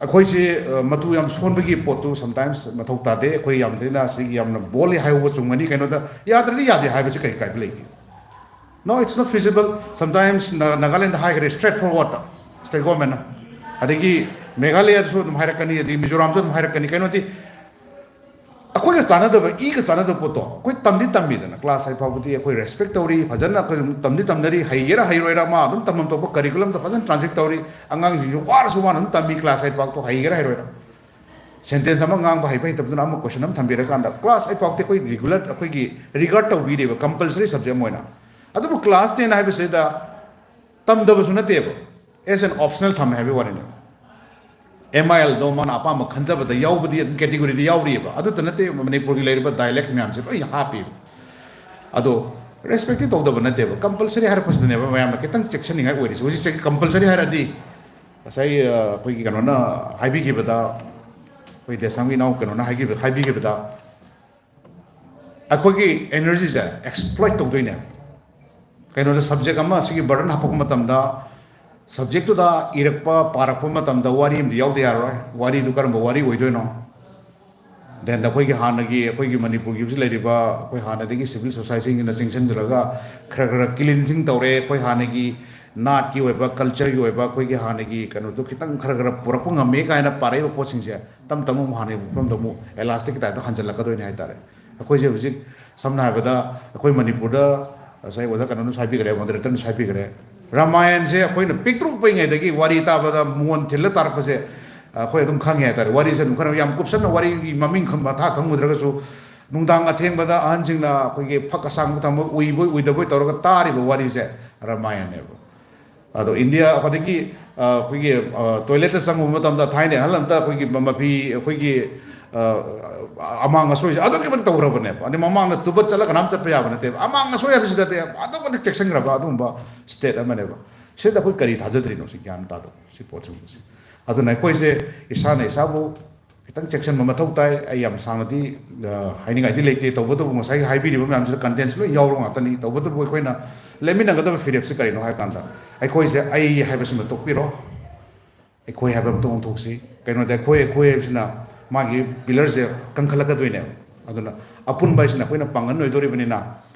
ꯑꯩꯈꯣꯏꯁꯦ, ꯑ, ꯃꯇꯨ ꯌꯥꯝ ꯁꯣꯟꯕꯒꯤ ꯄꯣꯠꯇꯨ sometimes ꯃꯊꯧ ꯇꯥꯗꯦ꯫ ꯑꯩꯈꯣꯏ ꯌꯥꯝ ꯊꯤꯅ ꯁꯤꯒꯤ ꯌꯥꯝꯅ boldly ꯍꯥꯏꯍꯧꯕ ꯆꯨꯝꯒꯅꯤ꯫ ꯀꯩꯅꯣꯗ ꯌꯥꯗ꯭ꯔꯗꯤ ꯌꯥꯗꯦ ꯍꯥꯏꯕꯁꯤ ꯀꯔꯤ ꯀꯥꯏꯕ ꯂꯩꯒꯦ? No, it's not feasible. Sometimes ꯅꯥ-, ꯅꯥꯒꯥꯂꯦꯟꯗ ꯍꯥꯏꯈ꯭ꯔꯦ straight forward ꯇ state government ꯅ꯫ ꯑꯗꯒꯤ ꯃꯦꯘꯥꯂꯌꯥꯗꯁꯨ ꯑꯗꯨꯝ ꯍꯥꯏꯔꯛꯀꯅꯤ, ꯑꯗꯒꯤ ꯃꯤꯖꯣꯔꯥꯝꯁꯨ ꯑꯗꯨꯝ ꯍꯥꯏꯔꯛꯀꯅꯤ꯫ ꯀꯩꯅꯣꯗꯤ ꯑꯩꯈꯣꯏꯒ ꯆꯥꯟꯅꯗꯕ, ꯏꯒ ꯆꯥꯟꯅꯗꯕ ꯄꯣꯠꯇꯣ ꯑꯩꯈꯣꯏ ꯇꯝꯗꯤ ꯇꯝꯃꯤꯗꯅ, class eight ꯐꯥꯎꯕꯗꯤ ꯑꯩꯈꯣꯏ respect ꯇꯧꯔꯤ, ꯐꯖꯅ ꯑꯩꯈꯣꯏ ꯑꯗꯨꯝ ꯇꯝꯗꯤ ꯇꯝꯅꯔꯤ, ꯍꯩꯒꯦꯔꯥ ꯍꯩꯔꯣꯏꯔꯥ ꯃꯥ ꯑꯗꯨꯝ ꯇꯝꯐꯝ ꯊꯣꯛꯄ curriculum ꯗ ꯐꯖꯅ translate ꯇꯧꯔꯤ꯫ ꯑꯉꯥꯡꯁꯤꯡꯁꯨ ꯋꯥꯔꯁꯨ ꯋꯥꯅ ꯑꯗꯨꯝ ꯇꯝꯃꯤ class eight ꯐꯥꯎꯗꯣ, ꯍꯩꯒꯦꯔꯥ ꯍꯩꯔꯣꯏꯔꯥ꯫ Sentence ꯑꯃ ꯉꯥꯡꯕ ꯍꯩꯕ ꯍꯩꯇꯕꯗꯨꯅ ꯑꯃ question ꯑꯃ ꯊꯝꯕꯤꯔꯀꯥꯟꯗ, class eight ꯐꯥꯎꯗꯤ ꯑꯩꯈꯣꯏ regular, ꯑꯩꯈꯣꯏꯒꯤ regard ꯇꯧꯕꯤꯔꯦꯕ compulsory subject ꯑꯃ ꯑꯣꯏꯅ꯫ ꯑꯗꯨꯕꯨ class ten ꯍꯥꯏꯕꯁꯤꯗ ꯇꯝꯗꯕꯁꯨ ꯅꯠꯇꯦꯕ, as an optional ꯊꯝꯃꯦ ꯍꯥꯏꯕꯒꯤ ꯋꯥꯅꯤꯅꯦ꯫ M I L ꯗꯣ ꯃꯥꯅ ꯑꯄꯥꯝꯕ ꯈꯟꯖꯕꯗ ꯌꯥꯎꯕꯗꯤ ꯑꯗꯨꯝ category ꯗ ꯌꯥꯎꯔꯤꯑꯕ꯫ ꯑꯗꯨꯇ ꯅꯠꯇꯦ, ꯃꯅꯤꯄꯨꯔꯒꯤ ꯂꯩꯔꯤꯕ dialect ꯃꯌꯥꯝꯁꯦ ꯂꯣꯏ ꯍꯥꯞꯄꯤꯕ꯫ ꯑꯗꯣ respect ꯇꯤ ꯇꯧꯗꯕ ꯅꯠꯇꯦꯕ, compulsory ꯍꯥꯏꯔꯛꯄꯁꯤꯗꯅꯦꯕ ꯃꯌꯥꯝꯅ ꯈꯤꯇꯪ ꯆꯦꯛꯁꯤꯟꯅꯤꯡꯉꯥꯏ ꯑꯣꯏꯔꯤꯁꯦ꯫ ꯍꯧꯖꯤꯛ compulsory ꯍꯥꯏꯔꯗꯤ ꯉꯁꯥꯏ, ꯑ, ꯑꯩꯈꯣꯏꯒꯤ ꯀꯩꯅꯣꯅ ꯍꯥꯏꯕꯤꯈꯤꯕꯗ, ꯑꯩꯈꯣꯏ ꯗꯦꯁꯥꯝꯒꯤ ꯏꯅꯥꯎ ꯀꯩꯅꯣꯅ ꯍꯥꯏꯈꯤꯕ-, ꯍꯥꯏꯕꯤꯈꯤꯕꯗ, ꯑꯩꯈꯣꯏꯒꯤ energy ꯁꯦ exploit ꯇꯧꯗꯣꯏꯅꯦ꯫ ꯀꯩꯅꯣꯗ subject ꯑꯃ ꯁꯤꯒꯤ burden ꯍꯥꯞꯄꯛꯄ ꯃꯇꯝꯗ, subject ꯇꯨꯗ ꯏꯔꯛꯄ, ꯄꯥꯔꯛꯄ ꯃꯇꯝꯗ ꯋꯥꯔꯤ ꯑꯃꯗꯤ ꯌꯥꯎꯗ ꯌꯥꯔꯔꯣꯏ꯫ ꯋꯥꯔꯤꯗꯨ ꯀꯔꯝꯕ ꯋꯥꯔꯤ ꯑꯣꯏꯗꯣꯏꯅꯣ? Then ꯑꯩꯈꯣꯏꯒꯤ ꯍꯥꯟꯅꯒꯤ, ꯑꯩꯈꯣꯏꯒꯤ ꯃꯅꯤꯄꯨꯔꯒꯤ ꯍꯧꯖꯤꯛ ꯂꯩꯔꯤꯕ ꯑꯩꯈꯣꯏ ꯍꯥꯟꯅꯗꯒꯤ civil society ꯁꯤꯡꯁꯤꯅ ꯆꯤꯡꯁꯤꯟꯖꯔꯒ ꯈꯔ ꯈꯔ cleansing ꯇꯧꯔꯦ꯫ ꯑꯩꯈꯣꯏ ꯍꯥꯟꯅꯒꯤ ꯅꯥꯠꯀꯤ ꯑꯣꯏꯕ, ꯀꯜꯆꯔꯒꯤ ꯑꯣꯏꯕ, ꯑꯩꯈꯣꯏꯒꯤ ꯍꯥꯟꯅꯒꯤ ꯀꯩꯅꯣꯗꯣ ꯈꯤꯇꯪ ꯈꯔ ꯈꯔ ꯄꯨꯔꯛꯄ ꯉꯝꯃꯦ ꯀꯥꯏꯅ ꯄꯥꯔꯛꯏꯕ ꯄꯣꯠꯁꯤꯡꯁꯦ ꯇꯞ ꯇꯞꯅ ꯑꯃꯨꯛ ꯍꯥꯟꯅꯒꯤ ꯃꯐꯝꯗ ꯑꯃꯨꯛ ꯑꯦꯂꯥꯁꯇꯤꯛꯀꯤ ꯇꯥꯏꯞꯇ ꯍꯟꯖꯜꯂꯛꯀꯗꯣꯏꯅꯦ ꯍꯥꯏꯇꯥꯔꯦ꯫ ꯑꯩꯈꯣꯏꯁꯦ ꯍꯧꯖꯤꯛ ꯁꯝꯅ ꯍꯥꯏꯔꯕꯗ ꯑꯩꯈꯣꯏ ꯃꯅꯤꯄꯨꯔꯗ ꯉꯁꯥꯏ ꯑꯣꯖꯥ ꯀꯩꯅꯣꯅꯁꯨ ꯍꯥꯏꯕꯤꯈ꯭ꯔꯦ, ꯃꯣꯗꯔꯦꯇꯔꯅꯁꯨ ꯍꯥꯏꯕꯤꯈ꯭ꯔꯦ, ꯔꯥꯃꯥꯌꯟꯁꯦ ꯑꯩꯈꯣꯏꯅ ꯄꯤꯛꯇ꯭ꯔꯨ ꯄꯤꯛꯏꯉꯩꯗꯒꯤ ꯋꯥꯔꯤ ꯇꯥꯕꯗ ꯃꯣꯟ ꯊꯤꯜꯂ ꯇꯥꯔꯛꯄꯁꯦ ꯑꯩꯈꯣꯏ ꯑꯗꯨꯝ ꯈꯪꯉꯦ ꯍꯥꯏꯇꯥꯔꯦ꯫ ꯋꯥꯔꯤꯁꯦ ꯑꯗꯨꯝ ꯈꯔ ꯌꯥꯝ ꯀꯨꯞꯁꯟꯅ ꯋꯥꯔꯤꯒꯤ ꯃꯃꯤꯡ ꯈꯪ-, ꯃꯊꯥ ꯈꯪꯉꯨꯗ꯭ꯔꯒꯁꯨ ꯅꯨꯡꯗꯥꯡ ꯑꯊꯦꯡꯕꯗ ꯑꯍꯟꯁꯤꯡꯅ ꯑꯩꯈꯣꯏꯒꯤ ꯐꯛ ꯑꯁꯥꯡꯕ ꯊꯝꯃꯒ ꯎꯏꯕꯣꯏ ꯎꯏꯗꯕꯣꯏ ꯇꯧꯔꯒ ꯇꯥꯔꯤꯕ ꯋꯥꯔꯤꯁꯦ ꯔꯥꯃꯥꯌꯟꯅꯦꯕ꯫ ꯑꯗꯣ ꯏꯟꯗꯤꯌꯥ ꯑꯩꯈꯣꯏꯗꯒꯤ, ꯑ, ꯑꯩꯈꯣꯏꯒꯤ, ꯑ, ꯇꯣꯏꯂꯦꯠꯇ ꯆꯪꯉꯨꯕ ꯃꯇꯝꯗ ꯊꯥꯏꯅ ꯑꯍꯜ ꯑꯝꯇ ꯑꯩꯈꯣꯏꯒꯤ ꯃ-, ꯃꯐꯤ, ꯑꯩꯈꯣꯏꯒꯤ, ꯑ, ꯑꯃꯥꯡ ꯑꯁꯣꯏꯁꯦ ꯑꯗꯨꯛꯀꯤ ꯃꯇꯤꯛ ꯇꯧꯈ꯭ꯔꯕꯅꯦꯕ꯫ ꯑꯗꯩ ꯃꯃꯥꯡꯗ ꯇꯨꯕꯠ ꯆꯠꯂ ꯀꯅꯥꯝ ꯆꯠꯄ ꯌꯥꯕ ꯅꯠꯇꯦꯕ꯫ ꯑꯃꯥꯡ ꯑꯁꯣꯏ ꯍꯥꯏꯕꯁꯤꯗꯗꯤ ꯑꯗꯨꯛꯀꯤ ꯃꯇꯤꯛ ꯆꯦꯛꯁꯤꯟꯈ꯭ꯔꯕ ꯑꯗꯨꯒꯨꯝꯕ ꯁ꯭ꯇꯦꯠ ꯑꯃꯅꯦꯕ꯫ ꯁꯤꯗ ꯑꯩꯈꯣꯏ ꯀꯔꯤ ꯊꯥꯖꯗ꯭ꯔꯤꯅꯣ? ꯁꯤ ꯒ꯭ꯌꯥꯟ ꯇꯥꯗꯕ, ꯁꯤ ꯄꯣꯠꯁꯤꯡꯁꯦ꯫ ꯑꯗꯨꯅ ꯑꯩꯈꯣꯏꯁꯦ ꯏꯁꯥꯅ ꯏꯁꯥꯕꯨ ꯈꯤꯇꯪ ꯆꯦꯛꯁꯤꯟꯕ ꯃꯊꯧ ꯇꯥꯏ꯫ ꯑꯩ ꯌꯥꯝ ꯁꯥꯡꯅꯗꯤ, ꯑ, ꯍꯥꯏꯅꯤꯡꯉꯥꯏꯗꯤ ꯂꯩꯇꯦ꯫ ꯇꯧꯕꯇꯕꯨ ꯉꯁꯥꯏꯒꯤ ꯍꯥꯏꯕꯤꯔꯤꯕ ꯃꯌꯥꯝꯁꯤꯗ ꯀꯟꯇꯦꯟꯁ ꯂꯣꯏ ꯌꯥꯎꯔꯕ ꯉꯥꯛꯇꯅꯤ꯫ ꯇꯧꯕꯇꯕꯨ ꯑꯩꯈꯣꯏꯅ ꯂꯦꯞꯃꯤꯟꯅꯒꯗꯕ ꯐꯤꯔꯦꯞꯁꯤ ꯀꯔꯤꯅꯣ ꯍꯥꯏ ꯀꯥꯟꯗ, ꯑꯩꯈꯣꯏꯁꯦ ꯑꯩ ꯍꯥꯏꯕꯁꯤꯃ ꯇꯣꯛꯄꯤꯔꯣ, ꯑꯩꯈꯣꯏ ꯍꯥꯏꯕ ꯑꯃꯇ ꯑꯣꯟꯊꯣꯛꯁꯤ꯫ ꯀꯩꯅꯣꯗ ꯑꯩꯈꯣꯏ, ꯑꯩꯈꯣꯏ ꯍꯥꯏꯕꯁꯤꯅ ꯃꯥꯒꯤ ꯄꯤꯂꯔꯁꯦ ꯀꯟꯈꯠꯂꯛꯀꯗꯣꯏꯅꯦꯕ꯫ ꯑꯗꯨꯅ ꯑꯄꯨꯟꯕ ꯍꯥꯏꯁꯤꯅ ꯑꯩꯈꯣꯏꯅ ꯄꯥꯡꯒꯟ ꯑꯣꯏꯗꯣꯔꯤꯕꯅꯤꯅ,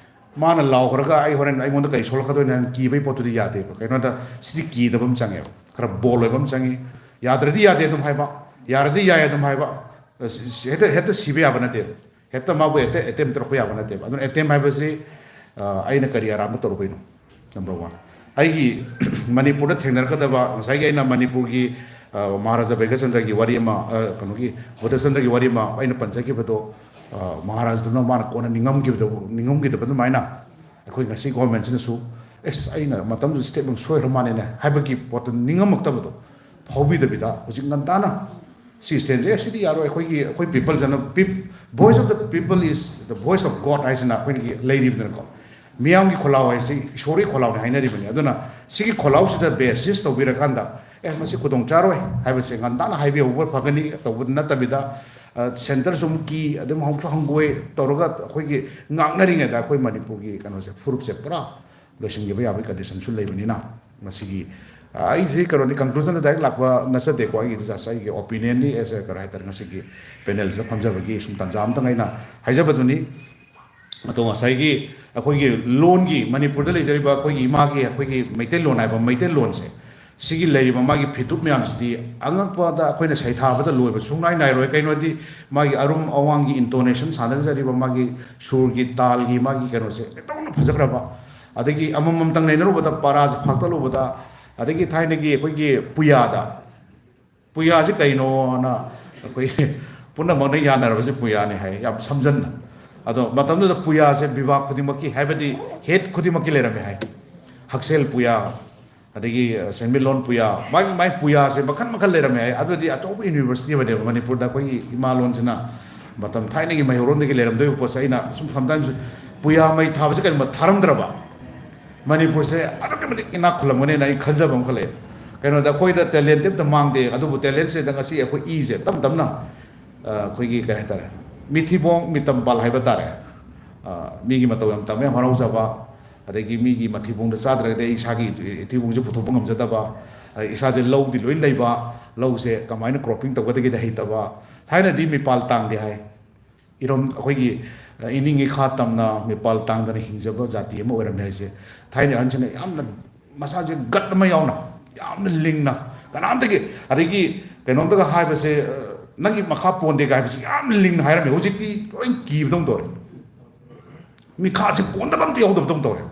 ꯃꯥꯅ ꯂꯥꯎꯈ꯭ꯔꯒ ꯑꯩ ꯍꯣꯔꯦꯟ ꯑꯩꯉꯣꯟꯗ ꯀꯔꯤ ꯁꯣꯛꯂꯛꯀꯗꯣꯏꯅꯣ ꯍꯥꯏꯅ ꯀꯤꯕꯒꯤ ꯄꯣꯠꯇꯨꯗꯤ ꯌꯥꯗꯦꯕ꯫ ꯀꯩꯅꯣꯗ ꯁꯤꯗꯤ ꯀꯤꯗꯕ ꯑꯃ ꯆꯪꯉꯦꯕ꯫ ꯈꯔ ꯕꯣꯜ ꯑꯣꯏꯕ ꯑꯃ ꯆꯪꯉꯤ꯫ ꯌꯥꯗ꯭ꯔꯗꯤ ꯌꯥꯗꯦ ꯑꯗꯨꯝ ꯍꯥꯏꯕ, ꯌꯥꯔꯗꯤ ꯌꯥꯏ ꯑꯗꯨꯝ ꯍꯥꯏꯕ꯫ ꯁꯤ-, ꯁꯤ-, ꯍꯦꯛꯇ, ꯍꯦꯛꯇ ꯁꯤꯕ ꯌꯥꯕ ꯅꯠꯇꯦꯕ꯫ ꯍꯦꯛꯇ ꯃꯥꯕꯨ ꯍꯦꯛꯇ ꯑꯦꯇꯦꯝ ꯇꯧꯔꯛꯄ ꯌꯥꯕ ꯅꯠꯇꯦꯕ꯫ ꯑꯗꯨꯅ ꯑꯦꯇꯦꯝ ꯍꯥꯏꯕꯁꯤ, ꯑ, ꯑꯩꯅ ꯀꯔꯤ ꯑꯔꯥꯟꯕ ꯇꯧꯔꯨꯕꯩꯅꯣ? Number one. ꯑꯩꯒꯤ ꯃꯅꯤꯄꯨꯔꯗ ꯊꯦꯡꯅꯔꯛꯀꯗꯕ, ꯉꯁꯥꯏꯒꯤ ꯑꯩꯅ ꯃꯅꯤꯄꯨꯔꯒꯤ, ꯑ, ꯃꯍꯥꯔꯥꯖꯥ ꯚꯩꯒ꯭ꯌꯆꯟꯗ꯭ꯔꯒꯤ ꯋꯥꯔꯤ ꯑꯃ, ꯑ, ꯀꯩꯅꯣꯒꯤ, ꯕꯨꯙꯆꯟꯗ꯭ꯔꯒꯤ ꯋꯥꯔꯤ ꯑꯃ ꯑꯩꯅ ꯄꯟꯖꯈꯤꯕꯗꯣ, ꯑ, ꯃꯍꯥꯔꯥꯖꯗꯨꯅ ꯃꯥꯅ ꯀꯣꯟꯅ ꯅꯤꯡꯉꯝꯈꯤꯕꯗꯣ, ꯅꯤꯡꯉꯝꯈꯤꯗꯕ ꯑꯗꯨꯃꯥꯏꯅ ꯑꯩꯈꯣꯏ ꯉꯁꯤ ꯒꯣꯔꯃꯦꯟꯁꯤꯅꯁꯨ, "ꯑꯦꯁ, ꯑꯩꯅ ꯃꯇꯝꯗꯨꯗ ꯁ꯭ꯇꯦꯞ ꯑꯃ ꯁꯣꯏꯈ꯭ꯔ ꯃꯥꯜꯂꯦꯅꯦ" ꯍꯥꯏꯕꯒꯤ ꯄꯣꯠꯇꯨ ꯅꯤꯡꯉꯝꯃꯛꯇꯕꯗꯣ ꯐꯥꯎꯕꯤꯗꯕꯤꯗ, ꯍꯧꯖꯤꯛ ꯉꯟꯇꯥꯅ ꯁꯤ ꯁ꯭ꯇꯦꯟꯁꯦ, "ꯑꯦ, ꯁꯤꯗꯤ ꯌꯥꯔꯣꯏ, ꯑꯩꯈꯣꯏꯒꯤ, ꯑꯩꯈꯣꯏ ꯄꯤꯄꯜꯁꯤꯅ, ꯄꯤꯞ-, voice of the people is the voice of God" ꯍꯥꯏꯁꯤꯅ ꯑꯩꯈꯣꯏꯒꯤ ꯂꯩꯔꯤꯕꯅꯤꯅꯀꯣ꯫ ꯃꯤꯌꯥꯝꯒꯤ ꯈꯣꯜꯂꯥꯎ ꯍꯥꯏꯁꯤ ꯏꯁꯣꯔꯒꯤ ꯈꯣꯜꯂꯥꯎꯅꯤ ꯍꯥꯏꯅꯔꯤꯕꯅꯤ꯫ ꯑꯗꯨꯅ ꯁꯤꯒꯤ ꯈꯣꯜꯂꯥꯎꯁꯤꯗ ꯕꯦꯁꯤꯁ ꯇꯧꯕꯤꯔꯀꯥꯟꯗ, "ꯑꯦ, ꯃꯁꯤ ꯈꯨꯗꯣꯡ ꯆꯥꯔꯣꯏ" ꯍꯥꯏꯕꯁꯦ ꯉꯟꯇꯥꯅ ꯍꯥꯏꯕꯤꯍꯧꯕ ꯐꯒꯅꯤ꯫ ꯇꯧꯕ ꯅꯠꯇꯕꯤꯗ, ꯑ, ꯁꯦꯟꯇꯔꯁꯨ ꯑꯃꯨꯛ ꯀꯤ, ꯑꯗꯨꯝ ꯍꯧꯁꯨ ꯍꯪꯒꯣꯏ ꯇꯧꯔꯒ ꯑꯩꯈꯣꯏꯒꯤ ꯉꯥꯡꯅꯔꯤꯉꯩꯗ ꯑꯩꯈꯣꯏ ꯃꯅꯤꯄꯨꯔꯒꯤ ꯀꯩꯅꯣꯁꯦ, ꯐꯨꯔꯨꯞꯁꯦ ꯄꯨꯔꯥ ꯂꯣꯏꯁꯤꯟꯈꯤꯕ ꯌꯥꯕꯒꯤ ꯀꯟꯗꯤꯁꯟꯁꯨ ꯂꯩꯕꯅꯤꯅ, ꯃꯁꯤꯒꯤ, ꯑ, ꯑꯩꯁꯤ ꯀꯩꯅꯣꯅꯤ, ꯀꯟꯀ꯭ꯂꯨꯖꯟꯗ ꯗꯥꯏꯔꯦꯛ ꯂꯥꯛꯄ ꯅꯠꯆꯗꯦꯀꯣ꯫ ꯑꯩꯒꯤꯗꯤ just ꯑꯩꯒꯤ ꯑꯣꯄꯤꯅꯤꯌꯟꯅꯤ, as a, ꯀꯔꯤ ꯍꯥꯏꯇꯥꯔꯦ, ꯉꯁꯤꯒꯤ ꯄꯦꯅꯦꯜꯁꯤꯗ ꯐꯝꯖꯕꯒꯤ ꯁꯨꯝ ꯇꯥꯟꯖꯥ ꯑꯃꯇꯪ ꯑꯩꯅ ꯍꯥꯏꯖꯕꯗꯨꯅꯤ꯫ ꯑꯗꯣ ꯉꯁꯥꯏꯒꯤ, ꯑꯩꯈꯣꯏꯒꯤ ꯂꯣꯟꯒꯤ, ꯃꯅꯤꯄꯨꯔꯗ ꯂꯩꯖꯔꯤꯕ ꯑꯩꯈꯣꯏꯒꯤ ꯏꯃꯥꯒꯤ, ꯑꯩꯈꯣꯏꯒꯤ ꯃꯩꯇꯩꯂꯣꯟ ꯍꯥꯏꯕ ꯃꯩꯇꯩꯂꯣꯟꯁꯦ, ꯁꯤꯒꯤ ꯂꯩꯔꯤꯕ ꯃꯥꯒꯤ ꯐꯤꯇꯨꯞ ꯃꯌꯥꯝꯁꯤꯗꯤ ꯑꯉꯛꯄꯗ ꯑꯩꯈꯣꯏꯅ ꯁꯩꯊꯥꯕꯗ ꯂꯣꯏꯕ ꯁꯨꯡꯅꯥꯏ ꯅꯥꯏꯔꯣꯏ꯫ ꯀꯩꯅꯣꯗꯤ ꯃꯥꯒꯤ ꯑꯔꯨꯝ ꯑꯋꯥꯡꯒꯤ intonation ꯁꯥꯟꯅꯖꯔꯤꯕ ꯃꯥꯒꯤ ꯁꯨꯔꯒꯤ ꯇꯥꯜꯒꯤ ꯃꯥꯒꯤ ꯀꯩꯅꯣꯁꯦ ꯑꯦꯟꯊꯣꯛꯅ ꯐꯖꯈ꯭ꯔꯕ꯫ ꯑꯗꯒꯤ ꯑꯃꯃꯝꯇꯪ ꯅꯩꯅꯔꯨꯕꯗ ꯄꯔꯥꯁꯦ ꯐꯥꯛꯇꯠꯂꯨꯕꯗ, ꯑꯗꯒꯤ ꯊꯥꯏꯅꯒꯤ ꯑꯩꯈꯣꯏꯒꯤ ꯄꯨꯌꯥꯗ, ꯄꯨꯌꯥꯁꯤ ꯀꯩꯅꯣꯅ ꯑꯩꯈꯣꯏ ꯄꯨꯝꯅꯃꯛꯅ ꯌꯥꯅꯔꯕꯁꯦ ꯄꯨꯌꯥꯅꯤ ꯍꯥꯏ, ꯌꯥꯝ ꯁꯝꯖꯟꯅ꯫ ꯑꯗꯣ ꯃꯇꯝꯗꯨꯗ ꯄꯨꯌꯥꯁꯦ ꯕꯤꯚꯥꯒ ꯈꯨꯗꯤꯡꯃꯛꯀꯤ, ꯍꯥꯏꯕꯗꯤ ꯍꯦꯠ ꯈꯨꯗꯤꯡꯃꯛꯀꯤ ꯂꯩꯔꯝꯃꯦ ꯍꯥꯏ꯫ ꯍꯛꯁꯦꯜ ꯄꯨꯌꯥ, ꯑꯗꯒꯤ ꯁꯦꯟꯃꯤꯠꯂꯣꯟ ꯄꯨꯌꯥ, ꯃꯥꯒꯤ ꯃꯥꯒꯤ ꯄꯨꯌꯥꯁꯦ ꯃꯈꯜ ꯃꯈꯜ ꯂꯩꯔꯝꯃꯦ ꯍꯥꯏ꯫ ꯑꯗꯨꯗꯤ ꯑꯆꯧꯕ university ꯑꯃꯅꯦꯕ ꯃꯅꯤꯄꯨꯔꯗ, ꯑꯩꯈꯣꯏꯒꯤ ꯏꯃꯥ ꯂꯣꯟꯁꯤꯅ ꯃꯇꯝ ꯊꯥꯏꯅꯒꯤ ꯃꯩꯍꯧꯔꯣꯟꯗꯒꯤ ꯂꯩꯔꯝꯗꯣꯏꯕ ꯄꯣꯠꯁꯦ꯫ ꯑꯩꯅ ꯁꯨꯝ sometimes ꯄꯨꯌꯥ ꯃꯩ ꯊꯥꯕꯁꯦ ꯀꯩꯒꯨꯝꯕ ꯊꯥꯔꯝꯗ꯭ꯔꯕ, ꯃꯅꯤꯄꯨꯔꯁꯦ ꯑꯗꯨꯛꯀꯤ ꯃꯇꯤꯛ ꯏꯅꯥꯛ ꯈꯨꯜꯂꯝꯒꯅꯦꯅ ꯑꯩ ꯈꯟꯖꯕ ꯑꯃꯈꯛ ꯂꯩ꯫ ꯀꯩꯅꯣꯗ ꯑꯩꯈꯣꯏꯗ talent ꯑꯝꯇ ꯃꯥꯡꯗꯦ, ꯑꯗꯨꯕꯨ talentꯁꯤꯗ ꯉꯁꯤ ꯑꯩꯈꯣꯏ ꯏꯁꯦ ꯇꯞ ꯇꯞꯅ, ꯑ, ꯑꯩꯈꯣꯏꯒꯤ ꯀꯩ ꯍꯥꯏꯇꯥꯔꯦ, ꯃꯤꯊꯤꯕꯣꯡ ꯃꯤꯇꯝ ꯄꯥꯜ ꯍꯥꯏꯕ ꯇꯥꯔꯦ꯫ ꯑ, ꯃꯤꯒꯤ ꯃꯇꯧ ꯌꯥꯝ ꯇꯝꯕ ꯌꯥꯝ ꯍꯔꯥꯎꯖꯕ, ꯑꯗꯒꯤ ꯃꯤꯒꯤ ꯃꯊꯤꯕꯣꯡꯗ ꯆꯥꯗ꯭ꯔꯒꯗꯤ ꯑꯩ ꯏꯁꯥꯒꯤ ꯏꯊꯤꯕꯣꯡꯁꯦ ꯄꯨꯊꯣꯛꯄ ꯉꯝꯖꯗꯕ, ꯑ, ꯏꯁꯥꯁꯦ ꯂꯧꯗꯤ ꯂꯣꯏ ꯂꯩꯕ, ꯂꯧꯁꯦ ꯀꯃꯥꯏꯅ cropping ꯇꯧꯒꯗꯒꯦꯗꯤ ꯍꯩꯇꯕ꯫ ꯊꯥꯏꯅꯗꯤ ꯃꯤꯄꯥꯜ ꯇꯥꯡꯗꯦ ꯍꯥꯏ꯫ ꯏꯔꯣꯝ ꯑꯩꯈꯣꯏꯒꯤ, ꯑ, ꯏꯅꯤꯡ ꯏꯈꯥ ꯇꯝꯅ ꯃꯤꯄꯥꯜ ꯇꯥꯡꯗꯅ ꯍꯤꯡꯖꯕ ꯖꯥꯇꯤ ꯑꯃ ꯑꯣꯏꯔꯝꯃꯦ ꯍꯥꯏꯁꯦ꯫ ꯊꯥꯏꯅ ꯑꯍꯟꯁꯤꯡꯅ ꯌꯥꯝꯅ ꯃꯁꯥꯁꯦ ꯒꯠ ꯑꯃ ꯌꯥꯎꯅ ꯌꯥꯝꯅ ꯂꯤꯡꯅ, ꯀꯅꯥꯝꯇꯒꯤ, ꯑꯗꯒꯤ ꯀꯩꯅꯣꯝꯇꯒ ꯍꯥꯏꯕꯁꯦ, ꯑ, ꯅꯪꯒꯤ ꯃꯈꯥ ꯄꯣꯟꯗꯦꯒ ꯍꯥꯏꯕꯁꯦ ꯌꯥꯝꯅ ꯂꯤꯡꯅ ꯍꯥꯏꯔꯝꯃꯦ꯫ ꯍꯧꯖꯤꯛꯇꯤ ꯂꯣꯏ ꯀꯤꯕꯗꯧꯅ ꯇꯧꯔꯦ꯫ ꯃꯤꯈꯥꯁꯦ ꯄꯣꯟꯗꯕ ꯑꯝꯇ ꯌꯥꯎꯗꯕꯗꯧꯅ ꯇꯧꯔꯦ꯫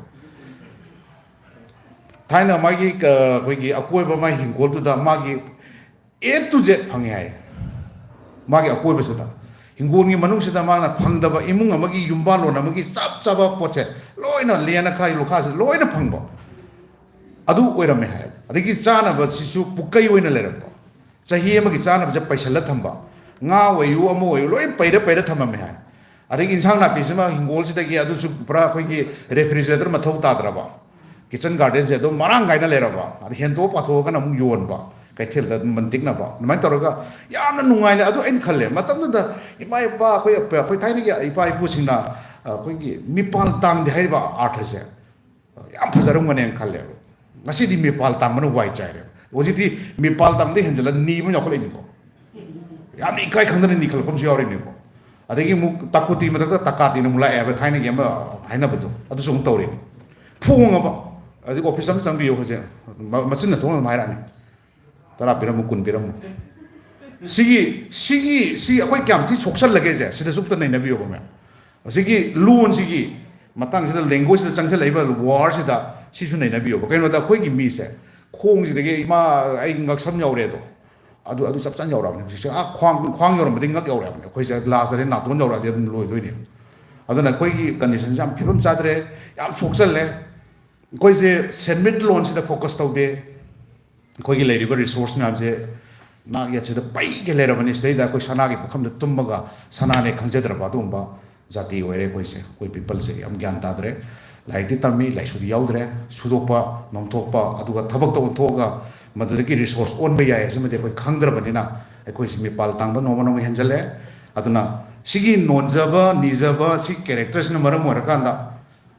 ꯊꯥꯏꯅ ꯃꯥꯒꯤ, ꯑ, ꯑꯩꯈꯣꯏꯒꯤ ꯑꯀꯣꯏꯕ ꯃꯥꯒꯤ ꯍꯤꯡꯈꯣꯜꯗꯨꯗ ꯃꯥꯒꯤ A to Z ꯐꯪꯉꯦ ꯍꯥꯏ꯫ ꯃꯥꯒꯤ ꯑꯀꯣꯏꯕꯁꯤꯗ, ꯍꯤꯡꯒꯣꯜꯒꯤ ꯃꯅꯨꯡꯁꯤꯗ ꯃꯥꯅ ꯐꯪꯗꯕ, ꯏꯃꯨꯡ ꯑꯃꯒꯤ ꯌꯨꯝꯕꯥꯜꯂꯣꯟ ꯑꯃꯒꯤ ꯆꯞ ꯆꯥꯕ ꯄꯣꯠꯁꯦ ꯂꯣꯏꯅ ꯂꯦꯟꯅ ꯈꯥꯏ ꯂꯨꯈꯥꯁꯦ ꯂꯣꯏꯅ ꯐꯪꯕ꯫ ꯑꯗꯨ ꯑꯣꯏꯔꯝꯃꯦ ꯍꯥꯏ꯫ ꯑꯗꯒꯤ ꯆꯥꯅꯕꯁꯤꯁꯨ ꯄꯨꯀꯩ ꯑꯣꯏꯅ ꯂꯩꯔꯝꯕ꯫ ꯆꯍꯤ ꯑꯃꯒꯤ ꯆꯥꯅꯕꯁꯦ ꯄꯩꯁꯜꯂ ꯊꯝꯕ꯫ ꯉꯥ ꯑꯣꯏꯌꯨ, ꯑꯃ ꯑꯣꯏꯌꯨ, ꯂꯣꯏ ꯄꯩꯔ ꯄꯩꯔ ꯊꯝꯃꯝꯃꯦ ꯍꯥꯏ꯫ ꯑꯗꯒꯤ ꯏꯟꯁꯥꯡ ꯅꯥꯄꯤꯁꯤꯃ ꯍꯤꯡꯒꯣꯜꯁꯤꯗꯒꯤ, ꯑꯗꯨꯁꯨ ꯄꯨꯔꯥ ꯑꯩꯈꯣꯏꯒꯤ refrigerator ꯃꯊꯧ ꯇꯥꯗ꯭ꯔꯕ꯫ Kitchen gardenꯁꯦ ꯑꯗꯨꯝ ꯃꯔꯥꯡ ꯀꯥꯏꯅ ꯂꯩꯔꯕ, ꯑꯗ ꯍꯦꯟꯇꯣꯛ ꯄꯥꯊꯣꯛꯑꯒꯅ ꯑꯃꯨꯛ ꯌꯣꯟꯕ, ꯀꯩꯊꯦꯜꯗ ꯑꯗꯨꯝ ꯃꯟꯇꯤꯛꯅꯕ, ꯑꯗꯨꯃꯥꯏꯅ ꯇꯧꯔꯒ ꯌꯥꯝꯅ ꯅꯨꯡꯉꯥꯏꯅ꯫ ꯑꯗꯨ ꯑꯩꯅ ꯈꯜꯂꯦ, ꯃꯇꯝꯗꯨꯗ ꯏꯃꯥ ꯏꯄꯥ, ꯑꯩꯈꯣꯏ, ꯑꯩꯈꯣꯏ ꯊꯥꯏꯅꯒꯤ ꯏꯄꯥ ꯏꯄꯨꯁꯤꯡꯅ, ꯑꯩꯈꯣꯏꯒꯤ ꯃꯤꯄꯥꯜ ꯇꯥꯡꯗꯦ ꯍꯥꯏꯔꯤꯕ ꯑꯥꯔꯊꯁꯦ ꯌꯥꯝ ꯐꯖꯔꯝꯒꯅꯦꯅ ꯈꯜꯂꯦꯕ꯫ ꯉꯁꯤꯗꯤ ꯃꯤꯄꯥꯜ ꯇꯥꯡꯕꯅ ꯋꯥꯏ ꯆꯥꯏꯔꯦꯕ꯫ ꯍꯧꯖꯤꯛꯇꯤ ꯃꯤꯄꯥꯜ ꯇꯥꯡꯕꯗ ꯍꯦꯟꯖꯜꯂ ꯅꯤꯕ ꯌꯥꯎꯈꯠꯂꯛꯏꯅꯤꯀꯣ꯫ ꯌꯥꯝꯅ ꯏꯀꯥꯏ ꯈꯪꯗꯅ ꯅꯤꯈꯠꯂꯛꯄ ꯑꯃꯁꯨ ꯌꯥꯎꯔꯤꯅꯤꯀꯣ꯫ ꯑꯗꯒꯤ ꯑꯃꯨꯛ ꯇꯥꯀꯨꯇꯤ ꯃꯊꯛꯇ ꯇꯥꯀꯥꯇꯤꯅ ꯑꯃꯨꯛ ꯂꯥꯛꯑꯦꯕ, ꯊꯥꯏꯅꯒꯤ ꯑꯃ ꯍꯥꯏꯅꯕꯗꯣ, ꯑꯗꯨꯁꯨ ꯑꯃꯨꯛ ꯇꯧꯔꯤꯅꯤ꯫ ꯐꯣꯡꯉꯕ, ꯑꯗꯒꯤ "ꯑꯣꯐꯤꯁ ꯑꯃ ꯆꯪꯕꯤꯌꯨ" ꯍꯧꯖꯤꯛ, ꯃ- ꯃꯆꯤꯟꯅ ꯊꯣꯡ ꯑꯗꯨꯝ ꯍꯥꯏꯔꯛꯑꯅꯤ, "ꯇꯔꯥ ꯄꯤꯔꯝꯃꯨ, ꯀꯨꯟ ꯄꯤꯔꯝꯃꯨ"꯫ ꯁꯤꯒꯤ ꯁꯤꯒꯤ ꯁꯤ ꯑꯩꯈꯣꯏ ꯀꯌꯥꯝ ꯊꯤ ꯁꯣꯛꯆꯜꯂꯒꯦꯁꯦ, ꯁꯤꯗꯁꯨ ꯑꯝꯇ ꯅꯩꯅꯕꯤꯌꯣꯕ, ꯃꯌꯥꯝ꯫ ꯍꯧꯖꯤꯛꯀꯤ ꯂꯣꯟꯁꯤꯒꯤ ꯃꯇꯥꯡꯁꯤꯗ, ꯂꯦꯡꯒ꯭ꯋꯦꯖꯁꯤꯗ ꯆꯪꯁꯤꯜꯂꯛꯏꯕ ꯋꯥꯔꯁꯤꯗ, ꯁꯤꯁꯨ ꯅꯩꯅꯕꯤꯌꯣꯕ꯫ ꯀꯩꯅꯣꯗ ꯑꯩꯈꯣꯏꯒꯤ ꯃꯤꯁꯦ ꯈꯣꯡꯁꯤꯗꯒꯤ ꯏꯃꯥ ꯑꯩꯒꯤ ꯉꯛꯁꯝ ꯌꯧꯔꯦ ꯑꯗꯣ, ꯑꯗꯨ ꯑꯗꯨ ꯆꯞ ꯆꯥꯅ ꯌꯧꯔꯛꯑꯕꯅꯦ꯫ ꯍꯧꯖꯤꯛꯁꯦ ꯑꯥ ꯈ꯭ꯋꯥꯡ ꯈ꯭ꯋꯥꯡ ꯌꯧꯔꯝꯕꯗꯤ ꯉꯛ ꯌꯧꯔꯛꯑꯕꯅꯦ꯫ ꯑꯩꯈꯣꯏꯁꯦ ꯂꯥꯁꯇꯗꯤ ꯅꯥꯇꯣꯟ ꯌꯧꯔꯛꯑꯗꯤ ꯑꯗꯨꯝ ꯂꯣꯏꯗꯣꯏꯅꯦ꯫ ꯑꯗꯨꯅ ꯑꯩꯈꯣꯏꯒꯤ ꯀꯟꯗꯤꯁꯟꯁꯦ ꯌꯥꯝ ꯐꯤꯕꯝ ꯆꯥꯗ꯭ꯔꯦ, ꯌꯥꯝ ꯁꯣꯛꯆꯜꯂꯦ꯫ ꯑꯩꯈꯣꯏꯁꯦ ꯁꯦꯟꯃꯤꯠꯂꯣꯟꯁꯤꯗ ꯐꯣꯀꯁ ꯇꯧꯗꯦ꯫ ꯑꯩꯈꯣꯏꯒꯤ ꯂꯩꯔꯤꯕ ꯔꯤꯁꯣꯔꯁ ꯃꯌꯥꯝꯁꯦ ꯅꯥꯛ ꯌꯦꯠꯁꯤꯗ ꯄꯩꯒ ꯂꯩꯔꯕꯅꯤ꯫ ꯁꯤꯗꯩꯗ ꯑꯩꯈꯣꯏ ꯁꯅꯥꯒꯤ ꯄꯨꯈꯝꯗ ꯇꯨꯝꯃꯒ ꯁꯅꯥꯅꯦ ꯈꯟꯖꯗ꯭ꯔꯕ ꯑꯗꯨꯒꯨꯝꯕ ꯖꯥꯇꯤ ꯑꯣꯏꯔꯦ ꯑꯩꯈꯣꯏꯁꯦ꯫ ꯑꯩꯈꯣꯏ ꯄꯤꯄꯜꯁꯦ ꯌꯥꯝ ꯒ꯭ꯌꯥꯟ ꯇꯥꯗ꯭ꯔꯦ꯫ ꯂꯥꯏꯔꯤꯛꯇꯤ ꯇꯝꯃꯤ, ꯂꯥꯏꯁꯨꯗꯤ ꯌꯥꯎꯗ꯭ꯔꯦ꯫ ꯁꯨꯗꯣꯛꯄ, ꯅꯣꯝꯊꯣꯛꯄ, ꯑꯗꯨꯒ ꯊꯕꯛꯇ ꯑꯣꯟꯊꯣꯛꯑꯒ ꯃꯗꯨꯗꯒꯤ ꯔꯤꯁꯣꯔꯁ ꯑꯣꯟꯕ ꯌꯥꯏ ꯍꯥꯏꯁꯤꯃꯗꯤ ꯑꯩꯈꯣꯏ ꯈꯪꯗ꯭ꯔꯕꯅꯤꯅ, ꯑꯩꯈꯣꯏꯁꯤ ꯃꯤꯄꯥꯜ ꯇꯥꯡꯕ ꯅꯣꯡꯃ ꯅꯣꯡꯃ ꯍꯦꯟꯖꯜꯂꯦ꯫ ꯑꯗꯨꯅ ꯁꯤꯒꯤ ꯅꯣꯟꯖꯕ, ꯅꯤꯖꯕ, ꯁꯤ ꯀꯦꯔꯦꯛꯇꯔꯁꯤꯅ ꯃꯔꯝ ꯑꯣꯏꯔꯀꯥꯟꯗ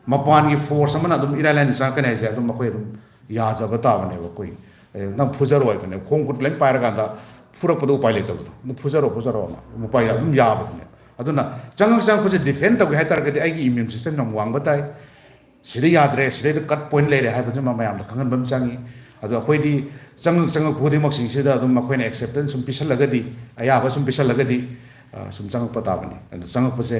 ꯃꯄꯥꯟꯒꯤ ꯐꯣꯔꯁ ꯑꯃꯅ ꯑꯗꯨꯝ ꯏꯔꯥꯏ ꯂꯥꯏꯅ ꯆꯪꯉꯛꯀꯅꯤ ꯍꯥꯏꯁꯦ ꯑꯗꯨꯝ ꯑꯩꯈꯣꯏ ꯑꯗꯨꯝ ꯌꯥꯖꯕ ꯇꯥꯕꯅꯦꯕ꯫ ꯑꯩꯈꯣꯏ, "ꯑꯦ, ꯅꯪ ꯐꯨꯖꯔꯣ" ꯍꯥꯏꯕꯅꯦ, ꯈꯣꯡ ꯈꯨꯠ ꯂꯣꯏ ꯄꯥꯏꯔꯀꯥꯟꯗ ꯐꯨꯔꯛꯄꯗ ꯎꯄꯥꯏ ꯂꯩꯇꯕꯗꯣ, "ꯑꯗꯨ ꯐꯨꯖꯔꯣ, ꯐꯨꯖꯔꯣꯅ" ꯎꯄꯥꯏ ꯑꯗꯨꯝ ꯌꯥꯕꯗꯨꯅꯦ꯫ ꯑꯗꯨꯅ ꯆꯪꯉꯛ ꯆꯪꯉꯛꯄꯁꯦ ꯗꯤꯐꯦꯟ ꯇꯧꯒꯦ ꯍꯥꯏ ꯇꯥꯔꯒꯗꯤ ꯑꯩꯒꯤ ꯏꯃ꯭ꯌꯨꯟ ꯁꯤꯁꯇꯦꯝ ꯌꯥꯝ ꯋꯥꯡꯕ ꯇꯥꯏ꯫ ꯁꯤꯗ ꯌꯥꯗ꯭ꯔꯦ, ꯁꯤꯗꯩꯗ ꯀꯠ ꯄꯣꯏꯟ ꯂꯩꯔꯦ ꯍꯥꯏꯕꯁꯤꯃ ꯃꯌꯥꯝꯗ ꯈꯪꯍꯟꯕ ꯑꯃ ꯆꯪꯉꯤ꯫ ꯑꯗꯣ ꯑꯩꯈꯣꯏꯗꯤ ꯆꯪꯉꯛ ꯆꯪꯉꯛꯄ ꯈꯨꯗꯤꯡꯃꯛꯁꯤꯡꯁꯤꯗ ꯑꯗꯨꯝ ꯑꯩꯈꯣꯏꯅ ꯑꯦꯛꯁꯦꯞꯇꯦꯟꯁ ꯁꯨꯝ ꯄꯤꯁꯜꯂꯒꯗꯤ, ꯑꯌꯥꯕ ꯁꯨꯝ ꯄꯤꯁꯜꯂꯒꯗꯤ, ꯑ, ꯁꯨꯝ ꯆꯪꯉꯛꯄ ꯇꯥꯕꯅꯤ꯫ ꯑꯗꯣ ꯆꯪꯉꯛꯄꯁꯦ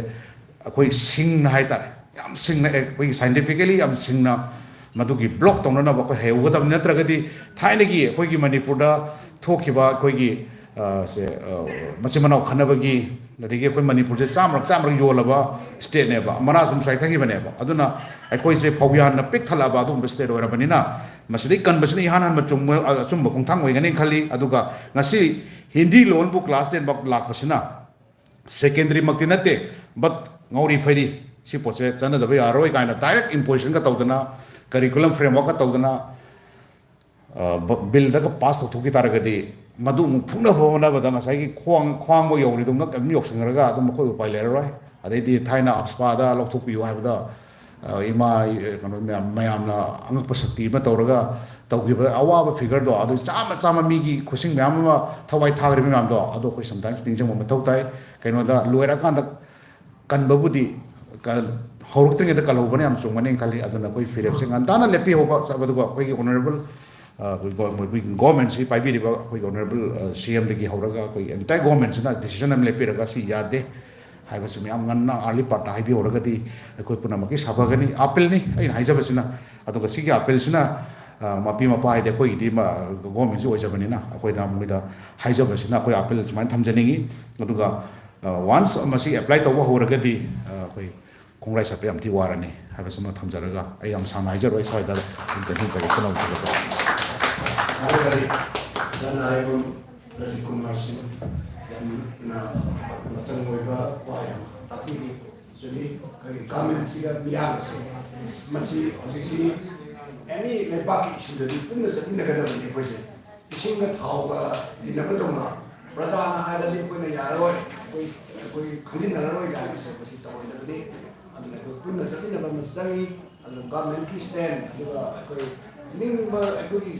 ꯑꯩꯈꯣꯏ ꯁꯤꯡꯅ ꯍꯥꯏꯇꯥꯔꯦ, ꯌꯥꯝ ꯁꯤꯡꯅ, ꯑꯦ, ꯑꯩꯈꯣꯏꯒꯤ ꯁꯥꯏꯟꯇꯤꯐꯤꯀꯦꯂꯤ ꯌꯥꯝ ꯁꯤꯡꯅ ꯃꯗꯨꯒꯤ ꯕ꯭ꯂꯣꯛ ꯇꯧꯅꯅꯕ ꯑꯩꯈꯣꯏ ꯍꯩꯍꯧꯒꯗꯕꯅꯤ꯫ ꯅꯠꯇ꯭ꯔꯒꯗꯤ ꯊꯥꯏꯅꯒꯤ ꯑꯩꯈꯣꯏꯒꯤ ꯃꯅꯤꯄꯨꯔꯗ ꯊꯣꯛꯈꯤꯕ ꯑꯩꯈꯣꯏꯒꯤ, ꯑ, ꯁꯦ, ꯑ, ꯃꯆꯤꯟ ꯃꯅꯥꯎ ꯈꯠꯅꯕꯒꯤ, ꯑꯗꯒꯤ ꯑꯩꯈꯣꯏ ꯃꯅꯤꯄꯨꯔꯁꯦ ꯆꯥꯝꯃꯔꯛ ꯆꯥꯝꯃꯔꯛ ꯌꯣꯜꯂꯕ ꯁ꯭ꯇꯦꯠꯅꯦꯕ, ꯃꯅꯥ ꯁꯨꯝ ꯆꯥꯏꯊꯈꯤꯕꯅꯦꯕ꯫ ꯑꯗꯨꯅ ꯑꯩꯈꯣꯏꯁꯦ ꯐꯧꯌꯥꯟꯅ ꯄꯤꯛ ꯊꯜꯂꯛꯑꯕ ꯑꯗꯨꯒꯨꯝꯕ ꯁ꯭ꯇꯦꯠ ꯑꯣꯏꯔꯕꯅꯤꯅ, ꯃꯁꯤꯗꯩ ꯀꯟꯕꯁꯤꯅ ꯏꯍꯥꯟ ꯍꯥꯟꯕ ꯆꯨꯝꯕ, ꯑꯆꯨꯝꯕ ꯈꯣꯡꯊꯥꯡ ꯑꯣꯏꯒꯅꯤ ꯈꯜꯂꯤ꯫ ꯑꯗꯨꯒ ꯉꯁꯤ ꯍꯤꯟꯗꯤ ꯂꯣꯟꯕꯨ ꯀ꯭ꯂꯥꯁ ꯇꯦꯟ ꯐꯥꯎ ꯂꯥꯛꯄꯁꯤꯅ ꯁꯦꯀꯦꯟꯗꯔꯤꯃꯛꯇꯤ ꯅꯠꯇꯦ, ꯕꯠ ꯉꯥꯎꯔꯤ ꯐꯩꯔꯤ, ꯁꯤ ꯄꯣꯠꯁꯦ ꯆꯠꯅꯗꯕ ꯌꯥꯔꯔꯣꯏ ꯀꯥꯏꯅ ꯗꯥꯏꯔꯦꯛ ꯏꯝꯄꯣꯖꯤꯁꯟꯒ ꯇꯧꯗꯅ, ꯀꯔꯤꯀꯨꯂꯝ ꯐ꯭ꯔꯦꯝꯋꯥꯔꯛꯀ ꯇꯧꯗꯅ, ꯑ, ꯕ-, ꯕꯤꯜꯗꯒ ꯄꯥꯁ ꯇꯧꯊꯣꯛꯈꯤ ꯇꯥꯔꯒꯗꯤ, ꯃꯗꯨ ꯑꯃꯨꯛ ꯐꯨꯅꯕ ꯍꯣꯠꯅꯕꯗ ꯉꯁꯥꯏꯒꯤ ꯈ꯭ꯋꯥꯡ, ꯈ꯭ꯋꯥꯡꯕ ꯌꯧꯔꯤꯗꯨ ꯉꯛ ꯑꯗꯨꯝ ꯌꯧꯁꯤꯟꯈ꯭ꯔꯒ ꯑꯗꯨꯝ ꯑꯩꯈꯣꯏ ꯎꯄꯥꯏ ꯂꯩꯔꯔꯣꯏ꯫ ꯑꯗꯩꯗꯤ ꯊꯥꯏꯅ ꯑꯛꯁꯄꯥꯗ ꯂꯧꯊꯣꯛꯄꯤꯌꯨ ꯍꯥꯏꯕꯗ, ꯑ, ꯏꯃꯥ, ꯑ, ꯀꯩꯅꯣ ꯃꯌꯥꯝ, ꯃꯌꯥꯝꯅ ꯑꯉꯛꯄ ꯁꯛꯇꯤ ꯑꯃ ꯇꯧꯔꯒ ꯇꯧꯈꯤꯕ ꯑꯋꯥꯕ ꯐꯤꯒꯔꯗꯣ, ꯑꯗꯨ ꯆꯥꯝꯃ ꯆꯥꯝꯃ ꯃꯤꯒꯤ ꯈꯨꯠꯁꯤꯡ ꯃꯌꯥꯝ ꯑꯃ ꯊꯋꯥꯏ ꯊꯥꯈ꯭ꯔꯤꯕ ꯃꯌꯥꯝꯗꯣ, ꯑꯗꯣ ꯑꯩꯈꯣꯏ ꯁꯝꯇꯥꯏꯝꯁ ꯅꯤꯡꯁꯤꯡꯕ ꯃꯊꯧ ꯇꯥꯏ꯫ ꯀꯩꯅꯣꯗ ꯂꯣꯏꯔꯀꯥꯟꯗ ꯀꯟꯕꯕꯨꯗꯤ ꯀ-, ꯍꯧꯔꯛꯇ꯭ꯔꯤꯉꯩꯗ ꯀꯜꯍꯧꯕꯅ ꯌꯥꯝ ꯆꯨꯝꯒꯅꯤ ꯈꯜꯂꯤ꯫ ꯑꯗꯨꯅ ꯑꯩꯈꯣꯏ ꯐꯤꯔꯦꯞꯁꯦ ꯉꯟꯇꯥꯅ ꯂꯦꯞꯄꯤꯍꯧꯕ, ꯑꯗꯨꯒ ꯑꯩꯈꯣꯏꯒꯤ ꯑꯣꯅꯔꯦꯕꯜ, ꯑ, ꯑꯩꯈꯣꯏ ꯒꯣ-, ꯑꯩꯈꯣꯏ ꯒꯣꯔꯃꯦꯟꯁꯤ ꯄꯥꯏꯕꯤꯔꯤꯕ ꯑꯩꯈꯣꯏꯒꯤ ꯑꯣꯅꯔꯦꯕꯜ, ꯑ, ꯁꯤ ꯑꯦꯝꯗꯒꯤ ꯍꯧꯔꯒ ꯑꯩꯈꯣꯏ ꯑꯦꯟꯇꯥꯌꯔ ꯒꯣꯔꯃꯦꯟꯁꯤꯅ ꯗꯤꯁꯤꯖꯟ ꯑꯃ ꯂꯦꯞꯄꯤꯔꯒ ꯁꯤ ꯌꯥꯗꯦ ꯍꯥꯏꯕꯁꯤ ꯃꯌꯥꯝ ꯉꯟꯅ ꯑꯥꯔꯂꯤ ꯄꯥꯔꯠꯇ ꯍꯥꯏꯕꯤꯍꯧꯔꯒꯗꯤ ꯑꯩꯈꯣꯏ ꯄꯨꯝꯅꯃꯛꯀꯤ ꯁꯥꯐꯒꯅꯤ꯫ ꯑꯥꯄꯤꯜꯅꯤ ꯑꯩꯅ ꯍꯥꯏꯖꯕꯁꯤꯅ꯫ ꯑꯗꯨꯒ ꯁꯤꯒꯤ ꯑꯥꯄꯤꯜꯁꯤꯅ, ꯑ, ꯃꯄꯤ ꯃꯄꯥ ꯍꯥꯏꯗꯤ ꯑꯩꯈꯣꯏꯒꯤꯗꯤ ꯃ-, ꯒꯣꯔꯃꯦꯟꯁꯤ ꯑꯣꯏꯖꯕꯅꯤꯅ ꯑꯩꯈꯣꯏꯅ ꯃꯣꯏꯗ ꯍꯥꯏꯖꯕꯁꯤꯅ ꯑꯩꯈꯣꯏ ꯑꯥꯄꯤꯜ ꯁꯨꯃꯥꯏꯅ ꯊꯝꯖꯅꯤꯡꯉꯤ꯫ ꯑꯗꯨꯒ, ꯑ, ꯋꯥꯟꯁ ꯃꯁꯤ ꯑꯦꯄ꯭ꯂꯥꯏ ꯇꯧꯕ ꯍꯧꯔꯒꯗꯤ, ꯑ, ꯑꯩꯈꯣꯏ ꯈꯣꯡꯒ꯭ꯔꯥꯏ ꯆꯠꯄ ꯌꯥꯝ ꯊꯤ ꯋꯥꯔꯅꯤ ꯍꯥꯏꯕꯁꯤꯃ ꯊꯝꯖꯔꯒ ꯑꯩ ꯌꯥꯝ ꯁꯥꯡꯅ ꯍꯥꯏꯖꯔꯣꯏ꯫ ꯁ꯭ꯋꯥꯏꯗ ꯑꯗꯨꯝ ꯇꯦꯟꯁꯟ ꯆꯥꯏꯒꯦ ꯈꯟꯅꯕ ꯊꯕꯛꯇ꯫ ꯊꯥꯒꯠꯆꯔꯤ꯫ ꯑꯣꯖꯥ ꯅꯥꯔꯩꯕꯝ ꯔꯥꯖꯤꯕ ꯀꯨꯃꯥꯔ ꯁꯤꯡ ꯌꯥꯝꯅ ꯃꯆꯪ ꯑꯣꯏꯕ ꯋꯥ ꯌꯥꯝ ꯇꯥꯛꯄꯤꯔꯤ꯫ ꯆꯨꯝꯃꯤ, ꯑꯩꯈꯣꯏꯒꯤ ꯒꯃꯦꯟꯁꯤꯒ ꯃꯤꯌꯥꯝꯒꯁꯦ ꯃꯁꯤ ꯍꯧꯖꯤꯛꯁꯤ ꯑꯦꯅꯤ ꯂꯩꯕꯥꯛꯀꯤ ꯏꯁꯨꯗꯗꯤ ꯄꯨꯟꯅ ꯆꯠꯃꯤꯟꯅꯒꯗꯕꯅꯤ ꯑꯩꯈꯣꯏꯁꯦ꯫ ꯏꯁꯤꯡꯒ ꯊꯥꯎꯒ ꯇꯤꯟꯅꯕꯗꯧꯅ ꯄ꯭ꯔꯖꯥꯅ ꯍꯥꯏꯔꯗꯤ ꯑꯩꯈꯣꯏꯅ ꯌꯥꯔꯔꯣꯏ, ꯑꯩꯈꯣꯏ, ꯑꯩꯈꯣꯏ ꯈꯪꯃꯤꯟꯅꯔꯔꯣꯏ ꯀꯥꯏꯅꯁꯦ ꯃꯁꯤ ꯇꯧꯔꯣꯏꯗꯕꯅꯤ꯫ ꯑꯗꯨꯅ ꯑꯩꯈꯣꯏ ꯄꯨꯟꯅ ꯆꯠꯃꯤꯟꯅꯕ ꯑꯃ ꯆꯪꯉꯤ꯫ ꯑꯗꯨ ꯒꯃꯦꯟꯒꯤ ꯁ꯭ꯇꯦꯟ, ꯑꯗꯨꯒ ꯑꯩꯈꯣꯏ ꯅꯤꯡꯕ, ꯑꯩꯈꯣꯏꯒꯤ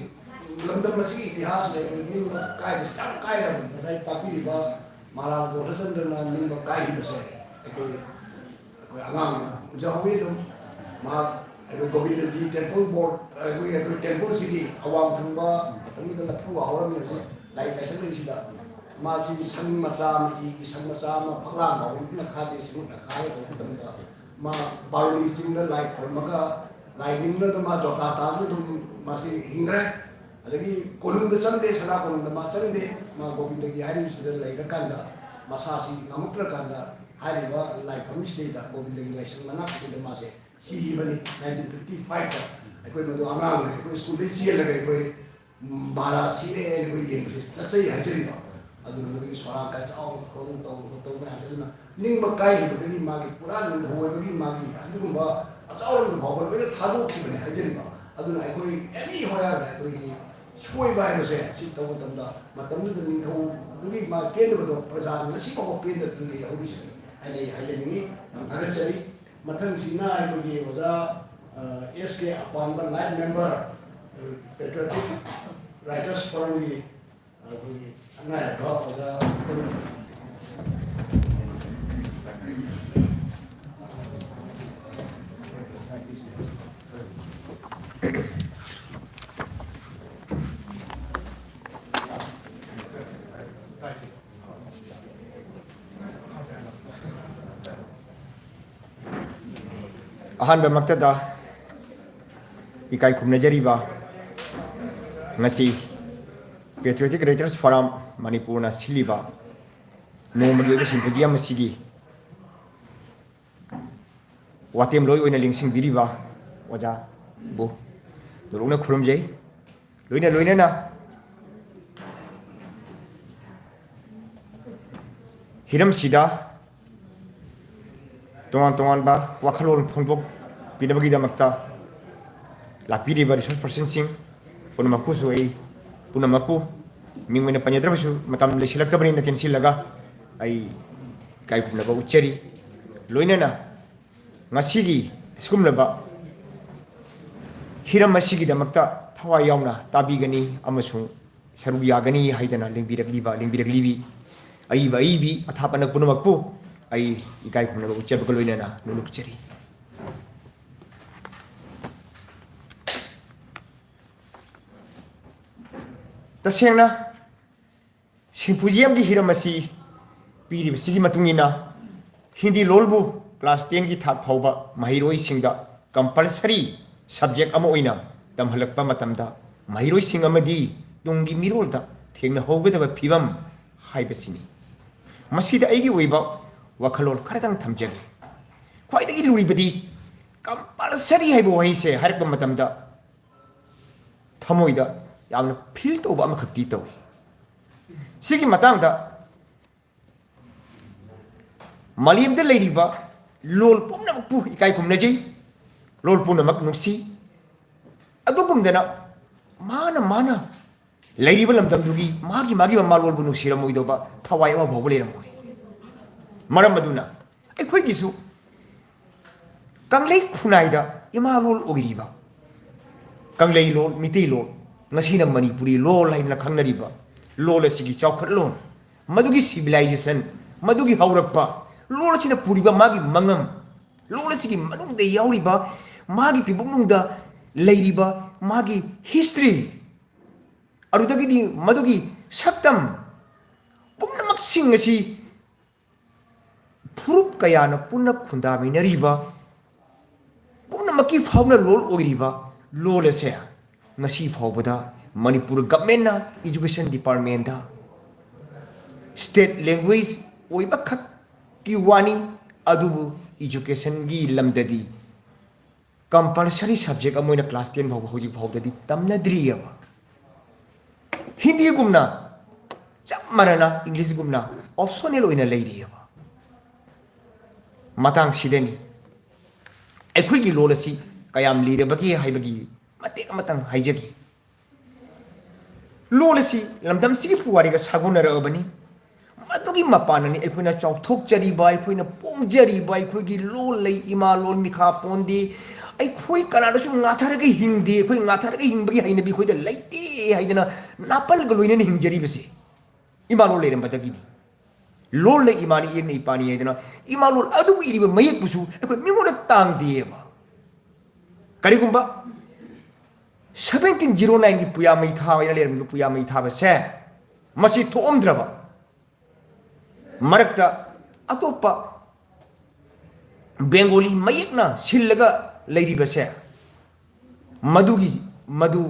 ꯂꯝꯗꯝ ꯑꯁꯤꯒꯤ ꯏꯇꯤꯍꯥꯁꯁꯤꯗ ꯑꯩꯈꯣꯏ ꯅꯤꯡꯕ ꯀꯥꯏꯕꯁꯤ ꯌꯥꯝ ꯀꯥꯏꯔꯕꯅꯤ꯫ ꯉꯁꯥꯏ ꯇꯥꯛꯄꯤꯔꯤꯕ ꯃꯍꯥꯔꯥꯖ ꯕꯣꯙꯆꯟꯗ꯭ꯔꯅ ꯅꯤꯡꯕ ꯀꯥꯏꯈꯤꯕꯁꯦ ꯑꯩꯈꯣꯏ ꯑꯩꯈꯣꯏ ꯑꯉꯥꯡꯅ ꯎꯖꯍꯧꯋꯤ꯫ ꯑꯗꯨꯝ ꯃꯍꯥꯛ ꯑꯩꯈꯣꯏ ꯒꯣꯕꯤꯟꯗꯖꯤ ꯇꯦꯝꯄꯜ ꯕꯣꯔꯗ, ꯑꯩꯈꯣꯏ, ꯑꯩꯈꯣꯏ ꯇꯦꯝꯄꯜꯁꯤꯒꯤ ꯑꯋꯥꯡ ꯊꯪꯕ ꯃꯇꯝꯗꯨꯗ ꯂꯐꯨ ꯍꯧꯔꯝꯃꯤ꯫ ꯑꯩꯈꯣꯏ ꯂꯥꯏꯔꯤꯛ ꯂꯥꯏꯁꯪ ꯂꯩꯁꯤꯗ ꯃꯥꯁꯤ ꯁꯪ ꯃꯆꯥ ꯑꯃ, ꯏꯒꯤ ꯁꯪ ꯃꯆꯥ ꯑꯃ ꯐꯛꯂꯥꯡ ꯐꯥꯎꯕ ꯅꯛꯅ ꯈꯥꯗꯦ, ꯁꯤꯡꯅ ꯈꯥꯏꯔ ꯇꯧꯕ ꯃꯇꯝꯗ ꯃꯥ ꯕꯥꯔꯨꯅꯤ ꯆꯤꯡꯗ ꯂꯥꯏ ꯈꯨꯔꯨꯝꯃꯒ ꯂꯥꯏ ꯅꯤꯡꯂꯒ ꯃꯥ ꯖꯣꯇꯥ ꯇꯥꯗꯨꯅ ꯑꯗꯨꯝ ꯃꯥꯁꯤ ꯍꯤꯡꯈ꯭ꯔꯦ꯫ ꯑꯗꯒꯤ ꯀꯣꯅꯨꯡꯗ ꯆꯪꯗꯦ, ꯁꯅꯥ ꯀꯣꯅꯨꯡꯗ ꯃꯥ ꯆꯪꯗꯦ꯫ ꯃꯥ ꯒꯣꯕꯤꯟꯗꯒꯤ ꯍꯥꯏꯔꯤꯕꯁꯤꯗ ꯂꯩꯔꯀꯥꯟꯗ ꯃꯁꯥꯁꯤ ꯉꯝꯃꯛꯇ꯭ꯔꯀꯥꯟꯗ ꯍꯥꯏꯔꯤꯕ ꯂꯥꯏꯐꯝꯁꯤꯗꯩꯗ, ꯒꯣꯕꯤꯟꯗꯒꯤ ꯂꯥꯏꯁꯪ ꯃꯅꯥꯛꯁꯤꯗꯩꯗ ꯃꯥꯁꯦ ꯁꯤꯈꯤꯕꯅꯤ꯫ ꯅꯥꯏꯟꯇꯤꯟ ꯐꯤꯐꯇꯤ ꯐꯥꯏꯚꯇ ꯑꯩꯈꯣꯏ ꯃꯗꯨ ꯑꯉꯥꯡꯅ ꯑꯩꯈꯣꯏ ꯁ꯭ꯀꯨꯜꯗꯒꯤ ꯆꯦꯜꯂꯒ ꯑꯩꯈꯣꯏ ꯃꯍꯥꯔꯥꯖ ꯁꯤꯔꯦ ꯍꯥꯏꯅ ꯑꯩꯈꯣꯏ ꯌꯦꯡꯕꯁꯦ ꯆꯠꯆꯩ ꯍꯥꯏꯖꯔꯤꯕ꯫ ꯑꯗꯨꯅ ꯃꯣꯏꯒꯤ ꯁꯣꯔꯥ ꯀꯥꯏ ꯆꯥꯎꯅ ꯇꯧ-, ꯇꯧ-, ꯇꯧ ꯃꯌꯥꯝꯁꯦ꯫ ꯑꯗꯨꯅ ꯅꯤꯡꯕ ꯀꯥꯏꯈꯤꯕꯗꯒꯤ ꯃꯥꯒꯤ ꯄꯨꯔꯥ ꯅꯤꯡꯊꯧ ꯑꯣꯏꯕꯒꯤ ꯃꯥꯒꯤ ꯑꯗꯨꯒꯨꯝꯕ ꯑꯆꯥꯎꯔꯝꯗ ꯐꯥꯎꯕ ꯂꯣꯏꯅ ꯊꯥꯗꯣꯛꯈꯤꯕꯅꯦ ꯍꯥꯏꯖꯔꯤꯕ꯫ ꯑꯗꯨꯅ ꯑꯩꯈꯣꯏ ꯑꯦꯅꯤ ꯍꯣꯌꯥꯔꯗ ꯑꯩꯈꯣꯏꯒꯤ ꯁꯣꯏꯕ ꯍꯥꯏꯕꯁꯦ ꯁꯤ ꯇꯧꯕ ꯃꯇꯝꯗ ꯃꯇꯝꯗꯨꯗ ꯅꯤꯡꯊꯧꯗꯨꯒꯤ ꯃꯥ ꯄꯦꯟꯗꯕꯗꯣ ꯄ꯭ꯔꯖꯥꯅ ꯉꯁꯤ ꯐꯥꯎꯕ ꯄꯦꯟꯗꯗꯅ ꯂꯩꯍꯧꯔꯤꯁꯦ ꯍꯥꯏꯅ ꯑꯩ ꯍꯥꯏꯖꯅꯤꯡꯉꯤ꯫ ꯌꯥꯝ ꯊꯥꯒꯠꯆꯔꯤ꯫ ꯃꯊꯪꯁꯤꯅ ꯑꯩꯈꯣꯏꯒꯤ ꯑꯣꯖꯥ, ꯑ, ꯑꯦꯁ ꯀꯦ ꯑꯄꯥꯟꯕ, ꯂꯥꯏꯐ ꯃꯦꯝꯕꯔ, ꯄꯦꯇ꯭ꯔꯤꯌꯣꯇꯤꯛ ꯔꯥꯏꯇꯔꯁ ꯐꯣꯔꯝꯒꯤ ꯑꯩꯈꯣꯏꯒꯤ ꯑꯅꯥꯏꯕ ꯑꯣꯖꯥ ꯑꯍꯥꯟꯕꯃꯛꯇꯗ ꯏꯀꯥꯏ ꯈꯨꯝꯅꯖꯔꯤꯕ ꯉꯁꯤ Patriotic Writers Forum ꯃꯅꯤꯄꯨꯔꯅ ꯁꯤꯜꯂꯤꯕ ꯅꯣꯡꯃꯒꯤ ꯑꯣꯏꯕ symposium ꯑꯁꯤꯒꯤ ꯋꯥꯇꯦꯝꯂꯣꯏ ꯑꯣꯏꯅ ꯂꯦꯡꯁꯤꯟꯕꯤꯔꯤꯕ ꯑꯣꯖꯥꯕꯨ ꯅꯣꯂꯨꯛꯅ ꯈꯨꯔꯨꯝꯖꯩ꯫ ꯂꯣꯏꯅ ꯂꯣꯏꯅꯅ ꯍꯤꯔꯝꯁꯤꯗ ꯇꯣꯉꯥꯟ ꯇꯣꯉꯥꯟꯕ ꯋꯥꯈꯜꯂꯣꯟ ꯐꯣꯡꯗꯣꯛꯄꯤꯅꯕꯒꯤꯗꯃꯛꯇ ꯂꯥꯛꯄꯤꯔꯤꯕ resource personꯁꯤꯡ ꯄꯨꯝꯅꯃꯛꯄꯨꯁꯨ ꯑꯩ, ꯄꯨꯝꯅꯃꯛꯄꯨ ꯃꯤꯡ ꯑꯣꯏꯅ ꯄꯟꯖꯗ꯭ꯔꯕꯁꯨ ꯃꯇꯝ ꯂꯩꯁꯤꯜꯂꯛꯇꯕꯅꯤꯅ ꯇꯦꯟꯁꯤꯜꯂꯒ ꯑꯩ ꯏꯀꯥꯏ ꯈꯨꯝꯅꯕ ꯎꯠꯆꯔꯤ꯫ ꯂꯣꯏꯅꯅ ꯉꯁꯤꯒꯤ ꯑꯁꯤꯒꯨꯝꯂꯕ ꯍꯤꯔꯝ ꯑꯁꯤꯒꯤꯗꯃꯛꯇ ꯊꯋꯥꯏ ꯌꯥꯎꯅ ꯇꯥꯕꯤꯒꯅꯤ ꯑꯃꯁꯨꯡ ꯁꯔꯨꯛ ꯌꯥꯒꯅꯤ ꯍꯥꯏꯗꯅ ꯂꯦꯡꯕꯤꯔꯛꯂꯤꯕ, ꯂꯦꯡꯕꯤꯔꯛꯂꯤꯕꯤ ꯑꯏꯕ ꯑꯏꯕꯤ ꯑꯊꯥꯞ ꯑꯅꯛ ꯄꯨꯝꯅꯃꯛꯄꯨ ꯑꯩ ꯏꯀꯥꯏ ꯈꯨꯝꯅꯕ ꯎꯠꯆꯕꯒ ꯂꯣꯏꯅꯅ ꯅꯣꯂꯨꯛꯆꯔꯤ꯫ ꯇꯁꯦꯡꯅ symposiumꯒꯤ ꯍꯤꯔꯝ ꯑꯁꯤ ꯄꯤꯔꯤꯕꯁꯤꯒꯤ ꯃꯇꯨꯡ ꯏꯟꯅ ꯍꯤꯟꯗꯤ ꯂꯣꯜꯕꯨ class tenꯒꯤ ꯊꯥꯛ ꯐꯥꯎꯕ ꯃꯍꯩꯔꯣꯏꯁꯤꯡꯗ compulsory subject ꯑꯃ ꯑꯣꯏꯅ ꯇꯝꯍꯜꯂꯛꯄ ꯃꯇꯝꯗ ꯃꯍꯩꯔꯣꯏꯁꯤꯡ ꯑꯃꯗꯤ ꯇꯨꯡꯒꯤ ꯃꯤꯔꯣꯜꯗ ꯊꯦꯡꯅꯍꯧꯒꯗꯕ ꯐꯤꯕꯝ ꯍꯥꯏꯕꯁꯤꯅꯤ꯫ ꯃꯁꯤꯗ ꯑꯩꯒꯤ ꯑꯣꯏꯕ ꯋꯥꯈꯜꯂꯣꯟ ꯈꯔꯇꯪ ꯊꯝꯖꯒꯦ꯫ ꯈ꯭ꯋꯥꯏꯗꯒꯤ ꯂꯨꯔꯤꯕꯗꯤ compulsory ꯍꯥꯏꯕ ꯋꯥꯍꯩꯁꯦ ꯍꯥꯏꯔꯛꯄ ꯃꯇꯝꯗ ꯊꯃꯣꯏꯗ ꯌꯥꯝꯅ feel ꯇꯧꯕ ꯑꯃꯈꯛꯇꯤ ꯇꯧꯏ꯫ ꯁꯤꯒꯤ ꯃꯇꯥꯡꯗ ꯃꯥꯂꯦꯝꯗ ꯂꯩꯔꯤꯕ ꯂꯣꯜ ꯄꯨꯝꯅꯃꯛꯄꯨ ꯏꯀꯥꯏ ꯈꯨꯝꯅꯖꯩ, ꯂꯣꯜ ꯄꯨꯝꯅꯃꯛ ꯅꯨꯡꯁꯤ꯫ ꯑꯗꯨꯒꯨꯝꯗꯅ ꯃꯥꯅ ꯃꯥꯅ ꯂꯩꯔꯤꯕ ꯂꯝꯗꯝꯗꯨꯒꯤ ꯃꯥꯒꯤ ꯃꯥꯒꯤ ꯃꯃꯥꯂꯣꯟꯕꯨ ꯅꯨꯡꯁꯤꯔꯝꯃꯣꯏꯗꯧꯕ ꯊꯋꯥꯏ ꯑꯃ ꯐꯥꯎꯕ ꯂꯩꯔꯝꯃꯣꯏ꯫ ꯃꯔꯝ ꯑꯗꯨꯅ ꯑꯩꯈꯣꯏꯒꯤꯁꯨ ꯀꯪꯂꯩ ꯈꯨꯟꯅꯥꯏꯗ ꯏꯃꯥ ꯂꯣꯜ ꯑꯣꯏꯔꯤꯕ ꯀꯪꯂꯩ ꯂꯣꯜ, ꯃꯤꯇꯩ ꯂꯣꯜ, ꯉꯁꯤꯅ ꯃꯅꯤꯄꯨꯔꯤ ꯂꯣꯜ ꯍꯥꯏꯗꯅ ꯈꯪꯅꯔꯤꯕ ꯂꯣꯜ ꯑꯁꯤꯒꯤ ꯆꯥꯎꯈꯠꯂꯣꯟ, ꯃꯗꯨꯒꯤ civilization, ꯃꯗꯨꯒꯤ ꯍꯧꯔꯛꯄ, ꯂꯣꯜ ꯑꯁꯤꯅ ꯄꯨꯔꯤꯕ ꯃꯥꯒꯤ ꯃꯉꯝ, ꯂꯣꯜ ꯑꯁꯤꯒꯤ ꯃꯅꯨꯡꯗ ꯌꯥꯎꯔꯤꯕ ꯃꯥꯒꯤ ꯄꯤꯕꯨꯡꯅꯨꯡꯗ ꯂꯩꯔꯤꯕ ꯃꯥꯒꯤ history, ꯑꯗꯨꯗꯒꯤꯗꯤ ꯃꯗꯨꯒꯤ ꯁꯛꯇꯝ ꯄꯨꯝꯅꯃꯛꯁꯤꯡ ꯑꯁꯤ ꯐꯨꯔꯨꯞ ꯀꯌꯥꯅ ꯄꯨꯟꯅ ꯈꯨꯟꯗꯥꯃꯤꯟꯅꯔꯤꯕ, ꯄꯨꯝꯅꯃꯛꯀꯤ ꯐꯥꯎꯅ ꯂꯣꯜ ꯑꯣꯏꯔꯤꯕ ꯂꯣꯜ ꯑꯁꯦ ꯉꯁꯤ ꯐꯥꯎꯕꯗ ꯃꯅꯤꯄꯨꯔ governmentꯅ education departmentꯇ state language ꯑꯣꯏꯕ ꯈꯛꯀꯤ ꯋꯥꯅꯤ, ꯑꯗꯨꯕꯨ educationꯒꯤ ꯂꯝꯗꯗꯤ compulsory subject ꯑꯃ ꯑꯣꯏꯅ class ten ꯐꯥꯎꯕ ꯍꯧꯖꯤꯛ ꯐꯥꯎꯕꯗꯗꯤ ꯇꯝꯅꯗ꯭ꯔꯤꯑꯕ꯫ ꯍꯤꯟꯗꯤꯒꯨꯝꯅ ꯆꯞ ꯃꯥꯟꯅꯅ Englishꯒꯨꯝꯅ optional ꯑꯣꯏꯅ ꯂꯩꯔꯤꯑꯕ꯫ ꯃꯇꯥꯡꯁꯤꯗꯅꯤ ꯑꯩꯈꯣꯏꯒꯤ ꯂꯣꯜ ꯑꯁꯤ ꯀꯌꯥꯝ ꯂꯤꯔꯕꯒꯦ ꯍꯥꯏꯕꯒꯤ ꯃꯇꯦꯛ ꯑꯃꯇꯪ ꯍꯥꯏꯖꯒꯦ꯫ ꯂꯣꯜ ꯑꯁꯤ ꯂꯝꯗꯝꯁꯤꯒꯤ ꯄꯨꯋꯥꯔꯤꯒ ꯁꯥꯒꯣꯟꯅꯔꯛꯑꯕꯅꯤ꯫ ꯃꯗꯨꯒꯤ ꯃꯄꯥꯟꯅꯅꯤ ꯑꯩꯈꯣꯏꯅ ꯆꯥꯎꯊꯣꯛꯆꯔꯤꯕ, ꯑꯩꯈꯣꯏꯅ ꯄꯣꯡꯖꯔꯤꯕ ꯑꯩꯈꯣꯏꯒꯤ ꯂꯣꯜ ꯂꯩ, ꯏꯃꯥ ꯂꯣꯟ ꯃꯤꯈꯥ ꯄꯣꯟꯗꯦ꯫ ꯑꯩꯈꯣꯏ ꯀꯅꯥꯗꯁꯨ ꯉꯥꯊꯔꯒ ꯍꯤꯡꯗꯦ, ꯑꯩꯈꯣꯏ ꯉꯥꯊꯔꯒ ꯍꯤꯡꯕꯒꯤ ꯍꯩꯅꯕꯤ ꯑꯩꯈꯣꯏꯗ ꯂꯩꯇꯦ ꯍꯥꯏꯗꯅ ꯅꯥꯄꯜꯒ ꯂꯣꯏꯅꯅ ꯍꯤꯡꯖꯔꯤꯕꯁꯦ ꯏꯃꯥ ꯂꯣꯜ ꯂꯩꯔꯝꯕꯗꯒꯤꯅꯤ꯫ ꯂꯣꯜꯅ ꯏꯃꯥꯅꯤ, ꯏꯌꯦꯛꯅ ꯏꯄꯥꯅꯤ ꯍꯥꯏꯗꯅ ꯏꯃꯥ ꯂꯣꯜ ꯑꯗꯨꯕꯨ ꯏꯔꯤꯕ ꯃꯌꯦꯛꯄꯨꯁꯨ ꯑꯩꯈꯣꯏ ꯃꯤꯉꯣꯟꯗ ꯇꯥꯡꯗꯦꯕ꯫ ꯀꯔꯤꯒꯨꯝꯕ seventeen zero nineꯒꯤ ꯄꯨꯌꯥ ꯃꯩ ꯊꯥꯕ ꯍꯥꯏꯅ ꯂꯩꯔꯝꯃꯤꯕ ꯄꯨꯌꯥ ꯃꯩ ꯊꯥꯕꯁꯦ ꯃꯁꯤ ꯊꯣꯛꯑꯝꯗ꯭ꯔꯕ ꯃꯔꯛꯇ ꯑꯇꯣꯞꯄ ꯕꯦꯡꯒꯣꯂꯤ ꯃꯌꯦꯛꯅ ꯁꯤꯜꯂꯒ ꯂꯩꯔꯤꯕꯁꯦ, ꯃꯗꯨꯒꯤ, ꯃꯗꯨ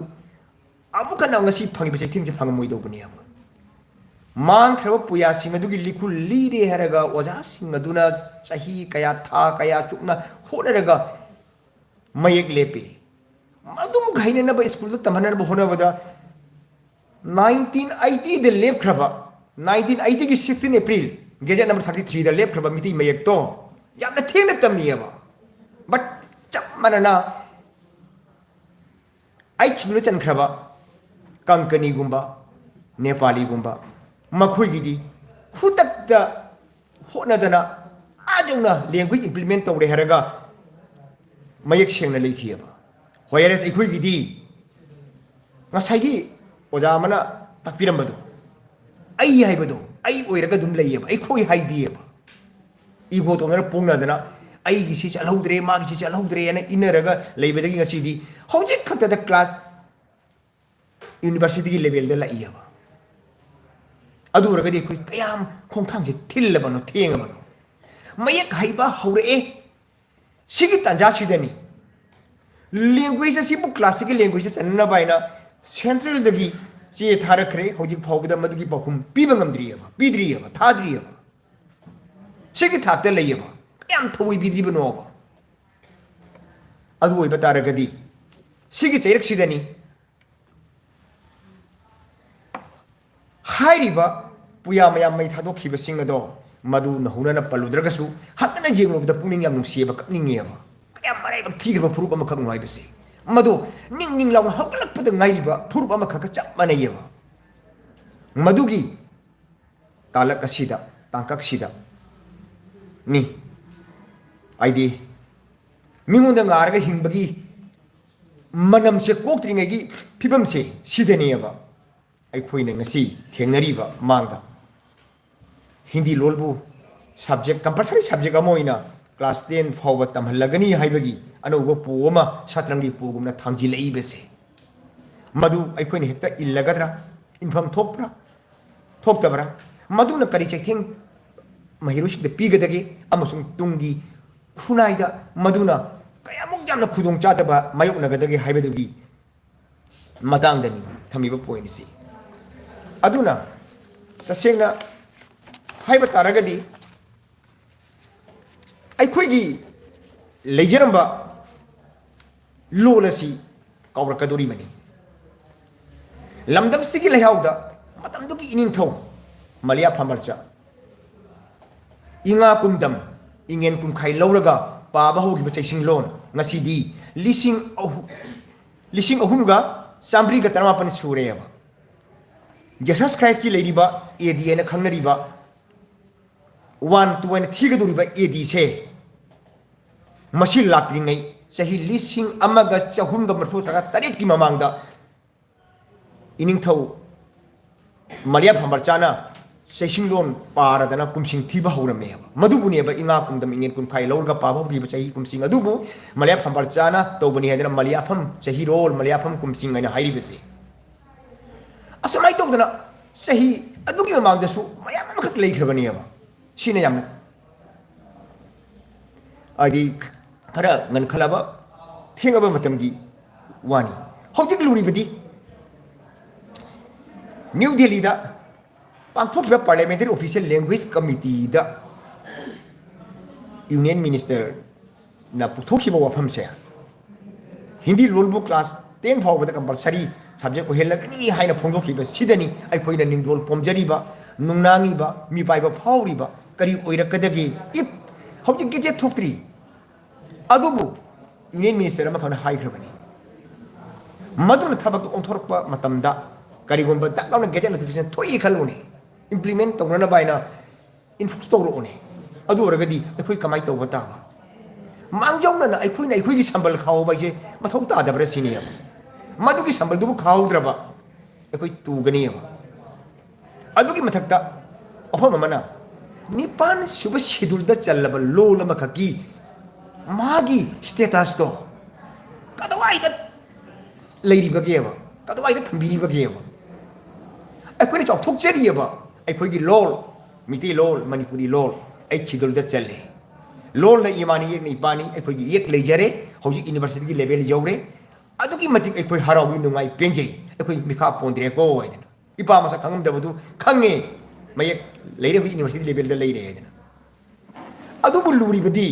ꯑꯃꯨꯛ ꯍꯟꯅ ꯉꯁꯤ ꯐꯪꯉꯤꯕ ꯆꯩꯊꯦꯡꯁꯦ ꯐꯪꯉꯝꯃꯣꯏꯗꯧꯕꯅꯦꯕ꯫ ꯃꯥꯡꯈ꯭ꯔꯕ ꯄꯨꯌꯥꯁꯤꯡ ꯑꯗꯨꯒꯤ ꯂꯤꯈꯨꯜ ꯂꯤꯔꯦ ꯍꯥꯏꯔꯒ ꯑꯣꯖꯥꯁꯤꯡ ꯑꯗꯨꯅ ꯆꯍꯤ ꯀꯌꯥ, ꯊꯥ ꯀꯌꯥ ꯆꯨꯞꯅ ꯍꯣꯠꯅꯔꯒ ꯃꯌꯦꯛ ꯂꯦꯞꯄꯤ꯫ ꯃꯗꯨꯃꯨꯛ ꯍꯩꯅꯅꯕ ꯁ꯭ꯀꯨꯜꯗ ꯇꯝꯍꯟꯅꯕ ꯍꯣꯠꯅꯕꯗ nineteen eightyꯗ ꯂꯦꯞꯈ꯭ꯔꯕ, nineteen eightyꯒꯤ sixteen April, Gazette number thirty threeꯗ ꯂꯦꯞꯈ꯭ꯔꯕ Meitei ꯃꯌꯦꯛꯇꯣ ꯌꯥꯝꯅ ꯊꯦꯡꯅ ꯇꯝꯃꯤꯑꯕ꯫ But ꯆꯞ ꯃꯥꯟꯅꯅ ꯑꯩꯠꯁꯤꯡꯗꯨꯗ ꯆꯟꯈ꯭ꯔꯕ ꯀꯪꯀꯅꯤꯒꯨꯝꯕ, ꯅꯦꯄꯥꯂꯤꯒꯨꯝꯕ, ꯃꯈꯣꯏꯒꯤꯗꯤ ꯈꯨꯗꯛꯇ ꯍꯣꯠꯅꯗꯅ ꯑꯥ ꯌꯧꯅ language implement ꯇꯧꯔꯦ ꯍꯥꯏꯔꯒ ꯃꯌꯦꯛ ꯁꯦꯡꯅ ꯂꯩꯈꯤꯑꯕ꯫ Whereas ꯑꯩꯈꯣꯏꯒꯤꯗꯤ ꯉꯁꯥꯏꯒꯤ ꯑꯣꯖꯥ ꯑꯃꯅ ꯇꯥꯛꯄꯤꯔꯝꯕꯗꯣ, ꯑꯩ ꯍꯥꯏꯕꯗꯣ ꯑꯩ ꯑꯣꯏꯔꯒ ꯑꯗꯨꯝ ꯂꯩꯌꯦꯕ, ꯑꯩꯈꯣꯏ ꯍꯥꯏꯗꯦꯕ꯫ ꯏꯒꯣ ꯇꯧꯅꯔ ꯄꯣꯡꯅꯗꯅ ꯑꯩꯒꯤ ꯁꯤ ꯆꯠꯍꯧꯗ꯭ꯔꯦ, ꯃꯥꯒꯤ ꯁꯤ ꯆꯠꯍꯧꯗ꯭ꯔꯦꯅ ꯏꯟꯅꯔꯒ ꯂꯩꯕꯗꯒꯤ ꯉꯁꯤꯗꯤ ꯍꯧꯖꯤꯛ ꯈꯛꯇꯗ ꯀ꯭ꯂꯥꯁ ꯌꯨꯅꯤꯚꯔꯁꯤꯇꯤꯒꯤ ꯂꯦꯚꯦꯜꯗ ꯂꯥꯛꯏꯑꯕ꯫ ꯑꯗꯨ ꯑꯣꯏꯔꯒꯗꯤ ꯑꯩꯈꯣꯏ ꯀꯌꯥꯝ ꯈꯣꯡꯊꯥꯡꯁꯦ ꯊꯤꯜꯂꯕꯅꯣ, ꯊꯦꯡꯉꯕꯅꯣ? ꯃꯌꯦꯛ ꯍꯩꯕ ꯍꯧꯔꯛꯑꯦ꯫ ꯁꯤꯒꯤ ꯇꯥꯟꯖꯥꯁꯤꯗꯅꯤ ꯂꯦꯡꯒ꯭ꯋꯦꯖ ꯑꯁꯤꯕꯨ ꯀ꯭ꯂꯥꯁꯤꯀꯦꯜ ꯂꯦꯡꯒ꯭ꯋꯦꯖꯇ ꯆꯟꯅꯅꯕ ꯍꯥꯏꯅ ꯁꯦꯟꯇ꯭ꯔꯦꯜꯗꯒꯤ ꯆꯦ ꯊꯥꯔꯛꯈ꯭ꯔꯦ꯫ ꯍꯧꯖꯤꯛ ꯐꯥꯎꯕꯗ ꯃꯗꯨꯒꯤ ꯄꯥꯎꯈꯨꯝ ꯄꯤꯕ ꯉꯝꯗ꯭ꯔꯤꯑꯕ, ꯄꯤꯗ꯭ꯔꯤꯑꯕ, ꯊꯥꯗ꯭ꯔꯤꯑꯕ꯫ ꯁꯤꯒꯤ ꯊꯥꯛꯇ ꯂꯩꯌꯦꯕ꯫ ꯀꯌꯥꯝ ꯊꯑꯣꯏꯕꯤꯗ꯭ꯔꯤꯕꯅꯣꯕ? ꯑꯗꯨ ꯑꯣꯏꯕ ꯇꯥꯔꯒꯗꯤ ꯁꯤꯒꯤ ꯆꯩꯔꯛꯁꯤꯗꯅꯤ ꯍꯥꯏꯔꯤꯕ ꯄꯨꯌꯥ ꯃꯌꯥꯝ ꯃꯩ ꯊꯥꯗꯣꯛꯈꯤꯕꯁꯤꯡ ꯑꯗꯣ ꯃꯗꯨ ꯅꯧꯍꯧꯅꯅ ꯄꯜꯂꯨꯗ꯭ꯔꯒꯁꯨ ꯍꯟꯅ ꯌꯦꯡꯂꯨꯕꯗ ꯄꯨꯛꯅꯤꯡ ꯌꯥꯝ ꯅꯨꯡꯁꯤꯑꯕ, ꯀꯞꯅꯤꯡꯉꯦꯕ꯫ ꯀꯌꯥꯝ ꯃꯔꯥꯏꯕꯛ ꯊꯤꯈ꯭ꯔꯕ ꯐꯨꯔꯨꯞ ꯑꯃꯈꯛꯅꯣ ꯍꯥꯏꯕꯁꯦ꯫ ꯃꯗꯨ ꯅꯤꯡ ꯅꯤꯡ ꯂꯥꯎꯅ ꯍꯧꯒꯠꯂꯛꯄꯗ ꯉꯥꯏꯔꯤꯕ ꯐꯨꯔꯨꯞ ꯑꯃꯈꯛꯀ ꯆꯞ ꯃꯥꯟꯅꯩꯑꯕ꯫ ꯃꯗꯨꯒꯤ ꯇꯥꯂꯛ ꯑꯁꯤꯗ, ꯇꯥꯡꯀꯛꯁꯤꯗ ꯅꯤ ꯍꯥꯏꯗꯤ ꯃꯤꯉꯣꯟꯗ ꯉꯥꯔꯒ ꯍꯤꯡꯕꯒꯤ ꯃꯅꯝꯁꯦ ꯀꯣꯛꯇ꯭ꯔꯤꯉꯩꯒꯤ ꯐꯤꯕꯝꯁꯦ ꯁꯤꯗꯅꯦꯕ ꯑꯩꯈꯣꯏꯅ ꯉꯁꯤ ꯊꯦꯡꯅꯔꯤꯕ ꯃꯥꯡꯗ꯫ ꯍꯤꯟꯗꯤ ꯂꯣꯜꯕꯨ ꯁꯕꯖꯦꯛ, ꯀꯝꯄꯜꯁꯔꯤ ꯁꯕꯖꯦꯛ ꯑꯃ ꯑꯣꯏꯅ ꯀ꯭ꯂꯥꯁ ꯇꯦꯟ ꯐꯥꯎꯕ ꯇꯝꯍꯜꯂꯒꯅꯤ ꯍꯥꯏꯕꯒꯤ ꯑꯅꯧꯕ ꯄꯣ ꯑꯃ ꯁꯥꯇ꯭ꯔꯪꯒꯤ ꯄꯣꯒꯨꯝꯅ ꯊꯥꯡꯖꯤꯜꯂꯛꯏꯕꯁꯦ, ꯃꯗꯨ ꯑꯩꯈꯣꯏꯅ ꯍꯦꯛꯇ ꯏꯜꯂꯒꯗ꯭ꯔꯥ? ꯏꯟꯐꯝ ꯊꯣꯛꯄ꯭ꯔꯥ? ꯊꯣꯛꯇꯕ꯭ꯔꯥ? ꯃꯗꯨꯅ ꯀꯔꯤ ꯆꯩꯊꯦꯡ ꯃꯍꯩꯔꯣꯏꯁꯤꯡꯗ ꯄꯤꯒꯗꯒꯦ ꯑꯃꯁꯨꯡ ꯇꯨꯡꯒꯤ ꯈꯨꯟꯅꯥꯏꯗ ꯃꯗꯨꯅ ꯀꯌꯥꯃꯨꯛ ꯌꯥꯝꯅ ꯈꯨꯗꯣꯡ ꯆꯥꯗꯕ ꯃꯥꯌꯣꯛꯅꯒꯗꯒꯦ ꯍꯥꯏꯕꯗꯨꯒꯤ ꯃꯇꯥꯡꯗꯅꯤ ꯊꯝꯃꯤꯕ ꯄꯣꯏꯟꯁꯤ꯫ ꯑꯗꯨꯅ ꯇꯁꯦꯡꯅ ꯍꯥꯏꯕ ꯇꯥꯔꯒꯗꯤ ꯑꯩꯈꯣꯏꯒꯤ ꯂꯩꯖꯔꯝꯕ ꯂꯣꯜ ꯑꯁꯤ ꯀꯥꯎꯔꯛꯀꯗꯧꯔꯤꯕꯅꯤ꯫ ꯂꯝꯗꯝꯁꯤꯒꯤ ꯂꯩꯍꯥꯎꯗ ꯃꯇꯝꯗꯨꯒꯤ ꯏꯅꯤꯡꯊꯧ ꯃꯂꯤꯌꯥ ꯐꯝꯕꯥꯜꯆꯥ ꯏꯉꯥ ꯀꯨꯝꯗꯝ, ꯏꯉꯦꯟ ꯀꯨꯝꯈꯥꯏ ꯂꯧꯔꯒ ꯄꯥꯕ ꯍꯧꯈꯤꯕ ꯆꯩꯁꯤꯡꯂꯣꯟ ꯉꯁꯤꯗꯤ ꯂꯤꯁꯤꯡ ꯑꯍꯨꯝ, ꯂꯤꯁꯤꯡ ꯑꯍꯨꯝꯒ ꯆꯥꯃꯔꯤꯒ ꯇꯔꯥꯃꯥꯄꯟ ꯁꯨꯔꯦꯕ꯫ ꯖꯤꯁꯁ ꯈ꯭ꯔꯥꯏꯁꯀꯤ ꯂꯩꯔꯤꯕ ꯑꯦ ꯗꯤ ꯍꯥꯏꯅ ꯈꯪꯅꯔꯤꯕ ꯋꯥꯟ ꯇꯨ ꯍꯥꯏꯅ ꯊꯤꯒꯗꯧꯔꯤꯕ ꯑꯦ ꯗꯤꯁꯦ ꯃꯁꯤ ꯂꯥꯛꯇ꯭ꯔꯤꯉꯩ ꯆꯍꯤ ꯂꯤꯁꯤꯡ ꯑꯃꯒ ꯆꯍꯨꯝꯒ ꯃꯔꯤꯐꯨ ꯇꯔꯥ ꯇꯔꯦꯠꯀꯤ ꯃꯃꯥꯡꯗ ꯏꯅꯤꯡꯊꯧ ꯃꯂꯤꯌꯥ ꯐꯝꯕꯥꯜꯆꯥꯅ ꯆꯩꯁꯤꯡꯂꯣꯟ ꯄꯥꯔꯗꯅ ꯀꯨꯝꯁꯤꯡ ꯊꯤꯕ ꯍꯧꯔꯝꯃꯦꯕ꯫ ꯃꯗꯨꯕꯨꯅꯦꯕ ꯏꯉꯥ ꯀꯨꯝꯗ ꯃꯤꯡꯉꯦꯟ ꯀꯨꯟꯈꯥꯏ ꯂꯧꯔꯒ ꯄꯥꯕ ꯍꯧꯈꯤꯕ ꯆꯍꯤ ꯀꯨꯝꯁꯤꯡ ꯑꯗꯨꯕꯨ ꯃꯂꯌꯥ ꯐꯝꯕꯥꯜꯆꯥꯅ ꯇꯧꯕꯅꯤ ꯍꯥꯏꯗꯅ ꯃꯂꯌꯥꯐꯝ ꯆꯍꯤꯔꯣꯜ, ꯃꯂꯌꯥꯐꯝ ꯀꯨꯝꯁꯤꯡ ꯍꯥꯏꯅ ꯍꯥꯏꯔꯤꯕꯁꯦ꯫ ꯑꯁꯨꯃꯥꯏꯅ ꯇꯧꯗꯅ ꯆꯍꯤ ꯑꯗꯨꯒꯤ ꯃꯃꯥꯡꯗꯁꯨ ꯃꯌꯥꯝ ꯑꯃꯈꯛ ꯂꯩꯈ꯭ꯔꯕꯅꯦꯕ꯫ ꯁꯤꯅ ꯌꯥꯝꯅ ꯍꯥꯏꯗꯤ ꯈꯔ ꯉꯟꯈꯠꯂꯕ, ꯊꯦꯡꯉꯕ ꯃꯇꯝꯒꯤ ꯋꯥꯅꯤ꯫ ꯍꯧꯖꯤꯛ ꯂꯨꯔꯤꯕꯗꯤ ꯅ꯭ꯌꯨ ꯗꯦꯜꯂꯤꯗ ꯄꯥꯡꯊꯣꯛꯈꯤꯕ Parliamentary Official Language Committeeꯗ Union Ministerꯅ ꯄꯨꯊꯣꯛꯈꯤꯕ ꯋꯥꯐꯝꯁꯦ, Hindi ꯂꯣꯟꯕꯨ class ten ꯐꯥꯎꯕꯗ compulsory subject ꯑꯣꯏꯍꯜꯂꯒꯅꯤ ꯍꯥꯏꯅ ꯐꯣꯡꯗꯣꯛꯈꯤꯕꯁꯤꯗꯅꯤ ꯑꯩꯈꯣꯏꯅ ꯅꯤꯡꯗꯣꯜ ꯄꯣꯝꯖꯔꯤꯕ, ꯅꯨꯡꯅꯥꯡꯉꯤꯕ, ꯃꯤꯄꯥꯏꯕ ꯐꯥꯎꯔꯤꯕ꯫ ꯀꯔꯤ ꯑꯣꯏꯔꯛꯀꯗꯒꯦ? If ꯍꯧꯖꯤꯛ gazette ꯊꯣꯛꯇ꯭ꯔꯤ, ꯑꯗꯨꯕꯨ Union Minister ꯑꯃꯈꯛꯅ ꯍꯥꯏꯈ꯭ꯔꯕꯅꯤ꯫ ꯃꯗꯨꯅ ꯊꯕꯛꯇ ꯑꯣꯟꯊꯣꯔꯛꯄ ꯃꯇꯝꯗ ꯀꯔꯤꯒꯨꯝꯕ ꯗꯛ ꯂꯥꯎꯅ gazette notification ꯊꯣꯛꯏ ꯈꯜꯂꯨꯅꯦ, implement ꯇꯧꯅꯅꯕ ꯍꯥꯏꯅ enforce ꯇꯧꯔꯛꯎꯅꯦ꯫ ꯑꯗꯨ ꯑꯣꯏꯔꯒꯗꯤ ꯑꯩꯈꯣꯏ ꯀꯃꯥꯏꯅ ꯇꯧꯕ ꯇꯥꯕ? ꯃꯥꯡꯖꯧꯅꯅ ꯑꯩꯈꯣꯏꯅ ꯑꯩꯈꯣꯏꯒꯤ ꯁꯝꯕꯜ ꯈꯥꯎꯕ ꯍꯥꯏꯁꯦ ꯃꯊꯧ ꯇꯥꯗꯕ꯭ꯔꯥ ꯁꯤꯅꯦꯕ꯫ ꯃꯗꯨꯒꯤ ꯁꯝꯕꯜꯗꯨꯕꯨ ꯈꯥꯎꯗ꯭ꯔꯕ ꯑꯩꯈꯣꯏ ꯇꯨꯒꯅꯦꯕ꯫ ꯑꯗꯨꯒꯤ ꯃꯊꯛꯇ ꯋꯥꯐꯝ ꯑꯃꯅ, ꯅꯤꯄꯥꯟ ꯁꯨꯕ scheduleꯗ ꯆꯜꯂꯕ ꯂꯣꯟ ꯑꯃꯈꯛꯀꯤ ꯃꯥꯒꯤ statusꯇꯣ ꯀꯗꯥꯏꯗ ꯂꯩꯔꯤꯕꯒꯦꯕ? ꯀꯗꯥꯏꯗ ꯊꯝꯕꯤꯔꯤꯕꯒꯦꯕ? ꯑꯩꯈꯣꯏꯅ ꯆꯥꯎꯊꯣꯛꯆꯔꯤꯑꯕ ꯑꯩꯈꯣꯏꯒꯤ ꯂꯣꯜ, ꯃꯤꯇꯩ ꯂꯣꯜ, ꯃꯅꯤꯄꯨꯔꯤ ꯂꯣꯜ꯫ ꯑꯩ scheduleꯗ ꯆꯜꯂꯦ꯫ ꯂꯣꯜꯅ ꯏꯃꯥꯅꯤ, ꯏꯌꯦꯛꯅ ꯏꯄꯥꯅꯤ, ꯑꯩꯈꯣꯏꯒꯤ ꯏꯌꯦꯛ ꯂꯩꯖꯔꯦ꯫ ꯍꯧꯖꯤꯛ universityꯒꯤ level ꯌꯧꯔꯦ꯫ ꯑꯗꯨꯛꯀꯤ ꯃꯇꯤꯛ ꯑꯩꯈꯣꯏ ꯍꯔꯥꯎꯏ, ꯅꯨꯡꯉꯥꯏ, ꯄꯦꯟꯖꯩ꯫ ꯑꯩꯈꯣꯏ ꯃꯤꯈꯥ ꯄꯣꯟꯗ꯭ꯔꯦꯀꯣ ꯍꯥꯏꯗꯅ꯫ ꯏꯄꯥ ꯃꯁꯛ ꯈꯪꯉꯝꯗꯕꯗꯨ ꯈꯪꯉꯦ꯫ ꯃꯌꯦꯛ ꯂꯩꯔꯦ, ꯍꯧꯖꯤꯛ university levelꯗ ꯂꯩꯔꯦ ꯍꯥꯏꯗꯅ꯫ ꯑꯗꯨꯕꯨ ꯂꯨꯔꯤꯕꯗꯤ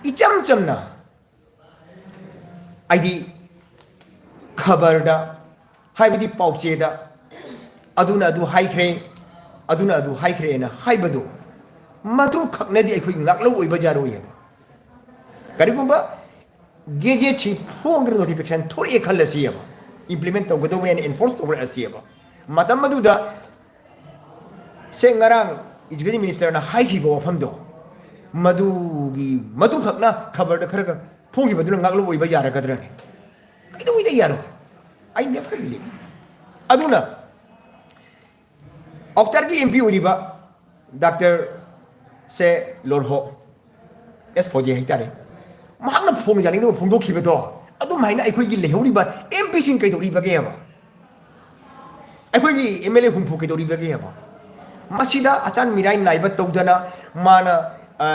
ꯏꯆꯝ ꯆꯝꯅ, ꯍꯥꯏꯗꯤ ꯈꯕꯔꯗ, ꯍꯥꯏꯕꯗꯤ ꯄꯥꯎꯆꯦꯗ ꯑꯗꯨꯅ ꯑꯗꯨ ꯍꯥꯏꯈ꯭ꯔꯦ, ꯑꯗꯨꯅ ꯑꯗꯨ ꯍꯥꯏꯈ꯭ꯔꯦꯅ ꯍꯥꯏꯕꯗꯨ, ꯃꯗꯨ ꯈꯛꯅꯗꯤ ꯑꯩꯈꯣꯏ ꯉꯥꯛꯂꯧ ꯑꯣꯏꯕ ꯌꯥꯔꯣꯏ ꯍꯥꯏꯕ꯫ ꯀꯔꯤꯒꯨꯝꯕ gazetteꯁꯤ ꯐꯣꯡꯗꯅ notification ꯊꯣꯛꯂꯛꯑꯦ ꯈꯜꯂꯁꯤꯑꯕ, implement ꯇꯧꯒꯗꯧꯕꯅꯦꯅ enforce ꯇꯧꯔꯛꯑꯁꯤꯑꯕ, ꯃꯇꯝ ꯑꯗꯨꯗ ꯁꯦ ꯉꯔꯥꯡ education ministerꯅ ꯍꯥꯏꯈꯤꯕ ꯋꯥꯐꯝꯗꯣ, ꯃꯗꯨꯒꯤ, ꯃꯗꯨꯈꯛꯅ ꯈꯕꯔꯗ ꯈꯔ ꯈꯔ ꯐꯣꯡꯈꯤꯕꯗꯨꯅ ꯉꯥꯛꯂꯧ ꯑꯣꯏꯕ ꯌꯥꯔꯒꯗ꯭ꯔꯅꯦ? ꯀꯩꯗꯧꯉꯩꯗ ꯌꯥꯔꯣꯏ? I never believe꯫ ꯑꯗꯨꯅ ꯑꯥꯎꯇꯔꯒꯤ ꯑꯦꯝ ꯄꯤ ꯑꯣꯏꯔꯤꯕ ꯗꯥꯛꯇꯔ ꯁꯦ ꯂꯣꯔꯍꯣ ꯑꯦꯁ ꯐꯣꯖꯦ ꯍꯥꯏꯇꯥꯔꯦ, ꯃꯍꯥꯛꯅ ꯐꯣꯡ ꯌꯥꯅꯤꯡꯗꯕ ꯐꯣꯡꯗꯣꯛꯈꯤꯕꯗꯣ, ꯑꯗꯨꯝ ꯍꯥꯏꯅ ꯑꯩꯈꯣꯏꯒꯤ ꯂꯩꯍꯧꯔꯤꯕ ꯑꯦꯝ ꯄꯤꯁꯤꯡ ꯀꯩꯗꯧꯔꯤꯕꯒꯦꯕ? ꯑꯩꯈꯣꯏꯒꯤ ꯑꯦꯝ ꯑꯦꯜ ꯑꯦ ꯍꯨꯝꯐꯨ ꯀꯩꯗꯧꯔꯤꯕꯒꯦꯕ? ꯃꯁꯤꯗ ꯑꯆꯥꯟ ꯃꯤꯔꯥꯏ ꯅꯥꯏꯕ ꯇꯧꯗꯅ ꯃꯥꯅ, ꯑ,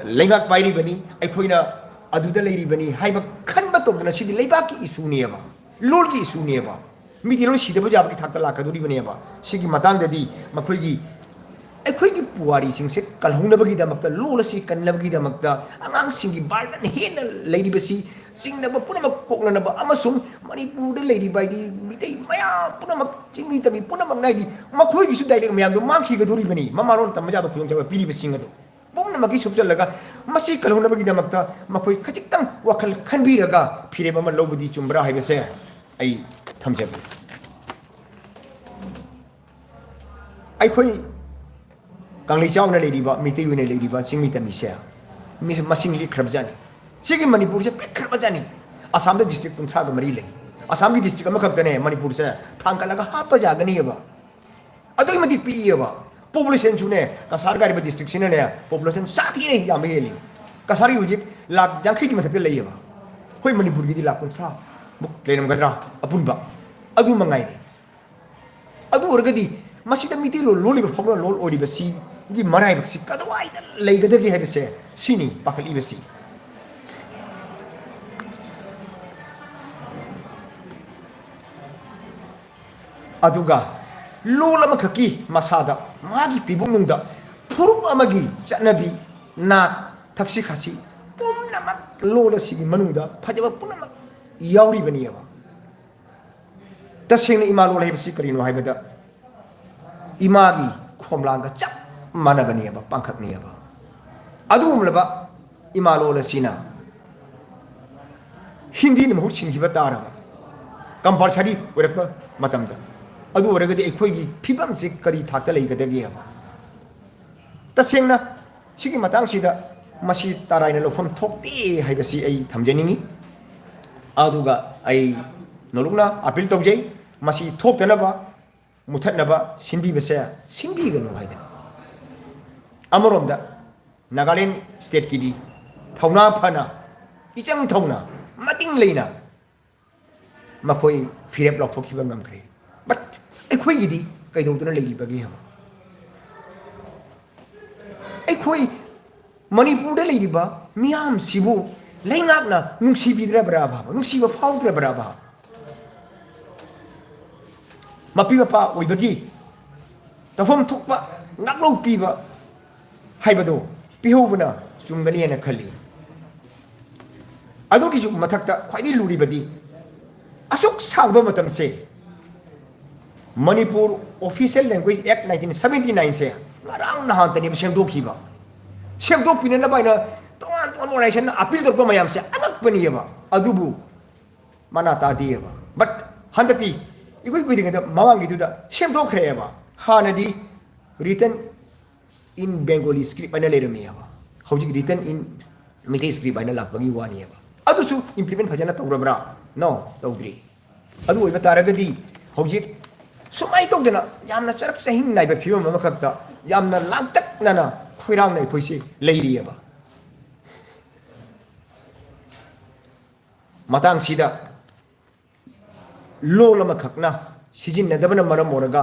ꯂꯩꯉꯥꯛ ꯄꯥꯏꯔꯤꯕꯅꯤ, ꯑꯩꯈꯣꯏꯅ ꯑꯗꯨꯗ ꯂꯩꯔꯤꯕꯅꯤ ꯍꯥꯏꯕ ꯈꯟꯕ ꯇꯧꯗꯅ, ꯁꯤꯗꯤ ꯂꯩꯕꯥꯛꯀꯤ ꯏꯁꯨꯅꯦꯕ, ꯂꯣꯜꯒꯤ ꯏꯁꯨꯅꯦꯕ꯫ ꯃꯤꯗꯤ ꯂꯣꯏ ꯁꯤꯗꯕ ꯌꯥꯕꯒꯤ ꯊꯥꯛꯇ ꯂꯥꯛꯀꯗꯧꯔꯤꯕꯅꯦꯕ꯫ ꯁꯤꯒꯤ ꯃꯇꯥꯡꯗꯗꯤ ꯃꯈꯣꯏꯒꯤ, ꯑꯩꯈꯣꯏꯒꯤ ꯄꯨꯋꯥꯔꯤꯁꯤꯡꯁꯦ ꯀꯜꯍꯧꯅꯕꯒꯤꯗꯃꯛꯇ, ꯂꯣꯜ ꯑꯁꯤ ꯀꯟꯅꯕꯒꯤꯗꯃꯛꯇ, ꯑꯉꯥꯡꯁꯤꯡꯒꯤ ꯕꯥꯔꯗꯟ ꯍꯦꯟꯅ ꯂꯩꯔꯤꯕꯁꯤ ꯆꯤꯡꯅꯕ ꯄꯨꯝꯅꯃꯛ ꯀꯣꯛꯅꯅꯕ ꯑꯃꯁꯨꯡ ꯃꯅꯤꯄꯨꯔꯗ ꯂꯩꯔꯤꯕ ꯍꯥꯏꯗꯤ ꯃꯤꯇꯩ ꯃꯌꯥꯝ ꯄꯨꯝꯅꯃꯛ, ꯆꯤꯡꯃꯤ ꯇꯝꯃꯤ ꯄꯨꯝꯅꯃꯛꯅ ꯍꯥꯏꯗꯤ ꯃꯈꯣꯏꯒꯤꯁꯨ ꯗꯥꯏꯂꯦꯛ ꯃꯌꯥꯝꯗꯣ ꯃꯥꯡꯈꯤꯒꯗꯧꯔꯤꯕꯅꯤ, ꯃꯃꯥꯂꯣꯟ ꯇꯝꯕ ꯌꯥꯕ ꯈꯨꯗꯣꯡꯆꯥꯕ ꯄꯤꯔꯤꯕꯁꯤꯡ ꯑꯗꯨ ꯄꯨꯝꯅꯃꯛꯀꯤ ꯁꯨꯞꯆꯜꯂꯒ ꯃꯁꯤ ꯀꯜꯍꯧꯅꯕꯒꯤꯗꯃꯛꯇ ꯃꯈꯣꯏ ꯈꯖꯤꯛꯇꯪ ꯋꯥꯈꯜ ꯈꯟꯕꯤꯔꯒ ꯐꯤꯔꯦꯞ ꯑꯃ ꯂꯧꯕꯗꯤ ꯆꯨꯝꯕ꯭ꯔꯥ ꯍꯥꯏꯕꯁꯦ ꯑꯩ ꯊꯝꯖꯒꯦ꯫ ꯑꯩꯈꯣꯏ ꯀꯪꯂꯩ ꯆꯥꯎꯅ ꯂꯩꯔꯤꯕ, ꯃꯤꯇꯩ ꯑꯣꯏꯅ ꯂꯩꯔꯤꯕ ꯆꯤꯡꯃꯤ ꯇꯝꯃꯤꯁꯦ ꯃꯤꯁꯨ ꯃꯁꯤꯡ ꯂꯤꯛꯈ꯭ꯔꯕꯖꯥꯠꯅꯤ꯫ ꯁꯤꯒꯤ ꯃꯅꯤꯄꯨꯔꯁꯦ ꯄꯤꯛꯈ꯭ꯔꯕꯖꯥꯠꯅꯤ꯫ ꯑꯁꯥꯝꯗ ꯗꯤꯁꯇ꯭ꯔꯤꯛ ꯀꯨꯟꯊ꯭ꯔꯥꯒ ꯃꯔꯤ ꯂꯩ꯫ ꯑꯁꯥꯝꯒꯤ ꯗꯤꯁꯇ꯭ꯔꯤꯛ ꯑꯃꯈꯛꯇꯅꯦ ꯃꯅꯤꯄꯨꯔꯁꯦ ꯊꯥꯡꯒꯠꯂꯒ ꯍꯥꯞꯄ ꯌꯥꯒꯅꯤꯕ꯫ ꯑꯗꯨꯛꯀꯤ ꯃꯇꯤꯛ ꯄꯤꯛꯏꯕ꯫ ꯄꯣꯄꯨꯂꯦꯁꯟꯁꯨꯅꯦ, ꯀꯁꯥꯔ ꯍꯥꯏꯔꯤꯕ ꯗꯤꯁꯇ꯭ꯔꯤꯛꯁꯤꯅꯅꯦ, ꯄꯣꯄꯨꯂꯦꯁꯟ ꯆꯥꯇ꯭ꯔꯦꯠꯅ ꯌꯥꯝꯕ ꯍꯦꯜꯂꯤ꯫ ꯀꯁꯥꯔꯒꯤ ꯍꯧꯖꯤꯛ ꯂꯥꯛ ꯌꯥꯡꯈꯩꯒꯤ ꯃꯊꯛꯇ ꯂꯩꯌꯦꯕ꯫ ꯑꯩꯈꯣꯏ ꯃꯅꯤꯄꯨꯔꯒꯤꯗꯤ ꯂꯥꯛ ꯀꯨꯟꯊ꯭ꯔꯥ ꯃꯨꯛ ꯂꯩꯔꯝꯒꯗ꯭ꯔꯥ ꯑꯄꯨꯟꯕ꯫ ꯑꯗꯨ ꯃꯉꯥꯏꯔꯦ꯫ ꯑꯗꯨ ꯑꯣꯏꯔꯒꯗꯤ ꯃꯁꯤꯗ ꯃꯤꯇꯩꯂꯣꯟ ꯂꯣꯜꯂꯤꯕ ꯐꯥꯎꯅ ꯂꯣꯟ ꯑꯣꯏꯔꯤꯕꯁꯤꯒꯤ ꯃꯔꯥꯏꯕꯛꯁꯤ ꯀꯗꯥꯏꯗ ꯂꯩꯒꯗꯒꯦ ꯍꯥꯏꯕꯁꯦ ꯁꯤꯅꯤ ꯄꯥꯈꯠꯂꯤꯕꯁꯤ꯫ ꯑꯗꯨꯒ ꯂꯣꯜ ꯑꯃꯈꯛꯀꯤ ꯃꯁꯥꯗ, ꯃꯥꯒꯤ ꯄꯤꯕꯨꯡꯅꯨꯡꯗ ꯐꯨꯔꯨꯞ ꯑꯃꯒꯤ ꯆꯠꯅꯕꯤ, ꯅꯥꯠ, ꯊꯛꯁꯤ ꯈꯥꯁꯤ ꯄꯨꯝꯅꯃꯛ ꯂꯣꯜ ꯑꯁꯤꯒꯤ ꯃꯅꯨꯡꯗ ꯐꯖꯕ ꯄꯨꯝꯅꯃꯛ ꯌꯥꯎꯔꯤꯕꯅꯦꯕ꯫ ꯇꯁꯦꯡꯅ ꯏꯃꯥ ꯂꯣꯜ ꯍꯥꯏꯕꯁꯤ ꯀꯔꯤꯅꯣ ꯍꯥꯏꯕꯗ, ꯏꯃꯥꯒꯤ ꯈꯣꯝꯂꯥꯡꯒ ꯆꯞ ꯃꯥꯟꯅꯕꯅꯦꯕ, ꯄꯥꯡꯈꯛꯅꯦꯕ꯫ ꯑꯗꯨꯒꯨꯝꯂꯕ ꯏꯃꯥ ꯂꯣꯜ ꯑꯁꯤꯅ ꯍꯤꯟꯗꯤꯅ ꯃꯍꯨꯠ ꯁꯤꯟꯈꯤꯕ ꯇꯥꯔꯕ, ꯀꯝꯄꯜꯁꯔꯤ ꯑꯣꯏꯔꯛꯄ ꯃꯇꯝꯗ, ꯑꯗꯨ ꯑꯣꯏꯔꯒꯗꯤ ꯑꯩꯈꯣꯏꯒꯤ ꯐꯤꯕꯝꯁꯤ ꯀꯔꯤ ꯊꯥꯛꯇ ꯂꯩꯒꯗꯒꯦꯕ? ꯇꯁꯦꯡꯅ ꯁꯤꯒꯤ ꯃꯇꯥꯡꯁꯤꯗ ꯃꯁꯤ ꯇꯔꯥꯏꯅ ꯂꯧꯐꯝ ꯊꯣꯛꯇꯦ ꯍꯥꯏꯕꯁꯤ ꯑꯩ ꯊꯝꯖꯅꯤꯡꯏ꯫ ꯑꯗꯨꯒ ꯑꯩ ꯅꯣꯂꯨꯛꯅ ꯑꯥꯄꯤꯜ ꯇꯧꯖꯩ, ꯃꯁꯤ ꯊꯣꯛꯇꯅꯕ ꯃꯨꯊꯠꯅꯕ ꯁꯤꯟꯕꯤꯕꯁꯦ ꯁꯤꯟꯕꯤꯒꯅꯨ ꯍꯥꯏꯗꯅ꯫ ꯑꯃꯔꯣꯝꯗ ꯅꯥꯒꯥꯂꯦꯟ ꯁ꯭ꯇꯦꯠꯀꯤꯗꯤ ꯊꯧꯅꯥ ꯐꯅ, ꯏꯆꯪ ꯊꯧꯅ, ꯃꯇꯤꯡ ꯂꯩꯅ ꯃꯈꯣꯏ ꯐꯤꯔꯦꯞ ꯂꯧꯊꯣꯛꯈꯤꯕ ꯉꯝꯈ꯭ꯔꯦ꯫ But ꯑꯩꯈꯣꯏꯒꯤꯗꯤ ꯀꯩꯗꯧꯗꯨꯅ ꯂꯩꯔꯤꯕꯒꯦ ꯍꯥꯏꯕ? ꯑꯩꯈꯣꯏ ꯃꯅꯤꯄꯨꯔꯗ ꯂꯩꯔꯤꯕ ꯃꯤꯌꯥꯝꯁꯤꯕꯨ ꯂꯩꯉꯥꯛꯅ ꯅꯨꯡꯁꯤꯕꯤꯗ꯭ꯔꯕ꯭ꯔꯥꯕ? ꯅꯨꯡꯁꯤꯕ ꯐꯥꯎꯗ꯭ꯔꯕ꯭ꯔꯥꯕ? ꯃꯄꯤ ꯃꯄꯥ ꯑꯣꯏꯕꯒꯤ ꯇꯧꯐꯝ ꯊꯣꯛꯄ ꯉꯥꯛꯂꯧ ꯄꯤꯕ ꯍꯥꯏꯕꯗꯨ ꯄꯤꯍꯧꯕꯅ ꯆꯨꯝꯒꯅꯤ ꯍꯥꯏꯅ ꯈꯜꯂꯤ꯫ ꯑꯗꯨꯒꯤꯁꯨ ꯃꯊꯛꯇ ꯈ꯭ꯋꯥꯏꯗꯒꯤ ꯂꯨꯔꯤꯕꯗꯤ, ꯑꯁꯨꯛ ꯁꯥꯡꯕ ꯃꯇꯝꯁꯦ Manipur Official Language Act nineteen seventy nine ꯁꯦ ꯉꯔꯥꯡ ꯅꯍꯥꯟꯇꯅꯦꯕ ꯁꯦꯝꯗꯣꯛꯈꯤꯕ꯫ ꯁꯦꯝꯗꯣꯛꯄꯤꯅꯅꯕ ꯍꯥꯏꯅ ꯇꯣꯉꯥꯟ ꯇꯣꯉꯥꯟꯕ organization ꯅ appeal ꯇꯧꯔꯛꯄ ꯃꯌꯥꯝꯁꯦ ꯑꯉꯛꯄꯅꯦꯕ꯫ ꯑꯗꯨꯕꯨ ꯃꯅꯥ ꯇꯥꯗꯦꯕ꯫ But ꯍꯟꯗꯛꯇꯤ ꯏꯀꯨꯏ ꯀꯨꯏꯗ꯭ꯔꯤꯉꯩꯗ ꯃꯃꯥꯡꯒꯤꯗꯨꯗ ꯁꯦꯝꯗꯣꯛꯈ꯭ꯔꯦꯕ꯫ ꯍꯥꯟꯅꯗꯤ written in Bengali script ꯍꯥꯏꯅ ꯂꯩꯔꯝꯃꯦꯕ꯫ ꯍꯧꯖꯤꯛ written in ꯃꯩꯇꯩ script ꯍꯥꯏꯅ ꯂꯥꯛꯄꯒꯤ ꯋꯥꯅꯦꯕ꯫ ꯑꯗꯨꯁꯨ implement ꯐꯖꯅ ꯇꯧꯔꯕ꯭ꯔꯥ? No, ꯇꯧꯗ꯭ꯔꯤ꯫ ꯑꯗꯨ ꯑꯣꯏꯕ ꯇꯥꯔꯒꯗꯤ ꯍꯧꯖꯤꯛ ꯁꯨꯃꯥꯏꯅ ꯇꯧꯗꯅ ꯌꯥꯝꯅ ꯆꯔꯛ ꯆꯍꯤꯡ ꯅꯥꯏꯕ ꯐꯤꯕꯝ ꯑꯃꯈꯛꯇ ꯌꯥꯝꯅ ꯂꯥꯡꯇꯛꯅꯅ ꯈꯣꯏꯔꯥꯡꯅ ꯑꯩꯈꯣꯏꯁꯦ ꯂꯩꯔꯤꯑꯕ꯫ ꯃꯇꯥꯡꯁꯤꯗ ꯂꯣꯜ ꯑꯃꯈꯛꯅ ꯁꯤꯖꯤꯟꯅꯗꯕꯅ ꯃꯔꯝ ꯑꯣꯏꯔꯒ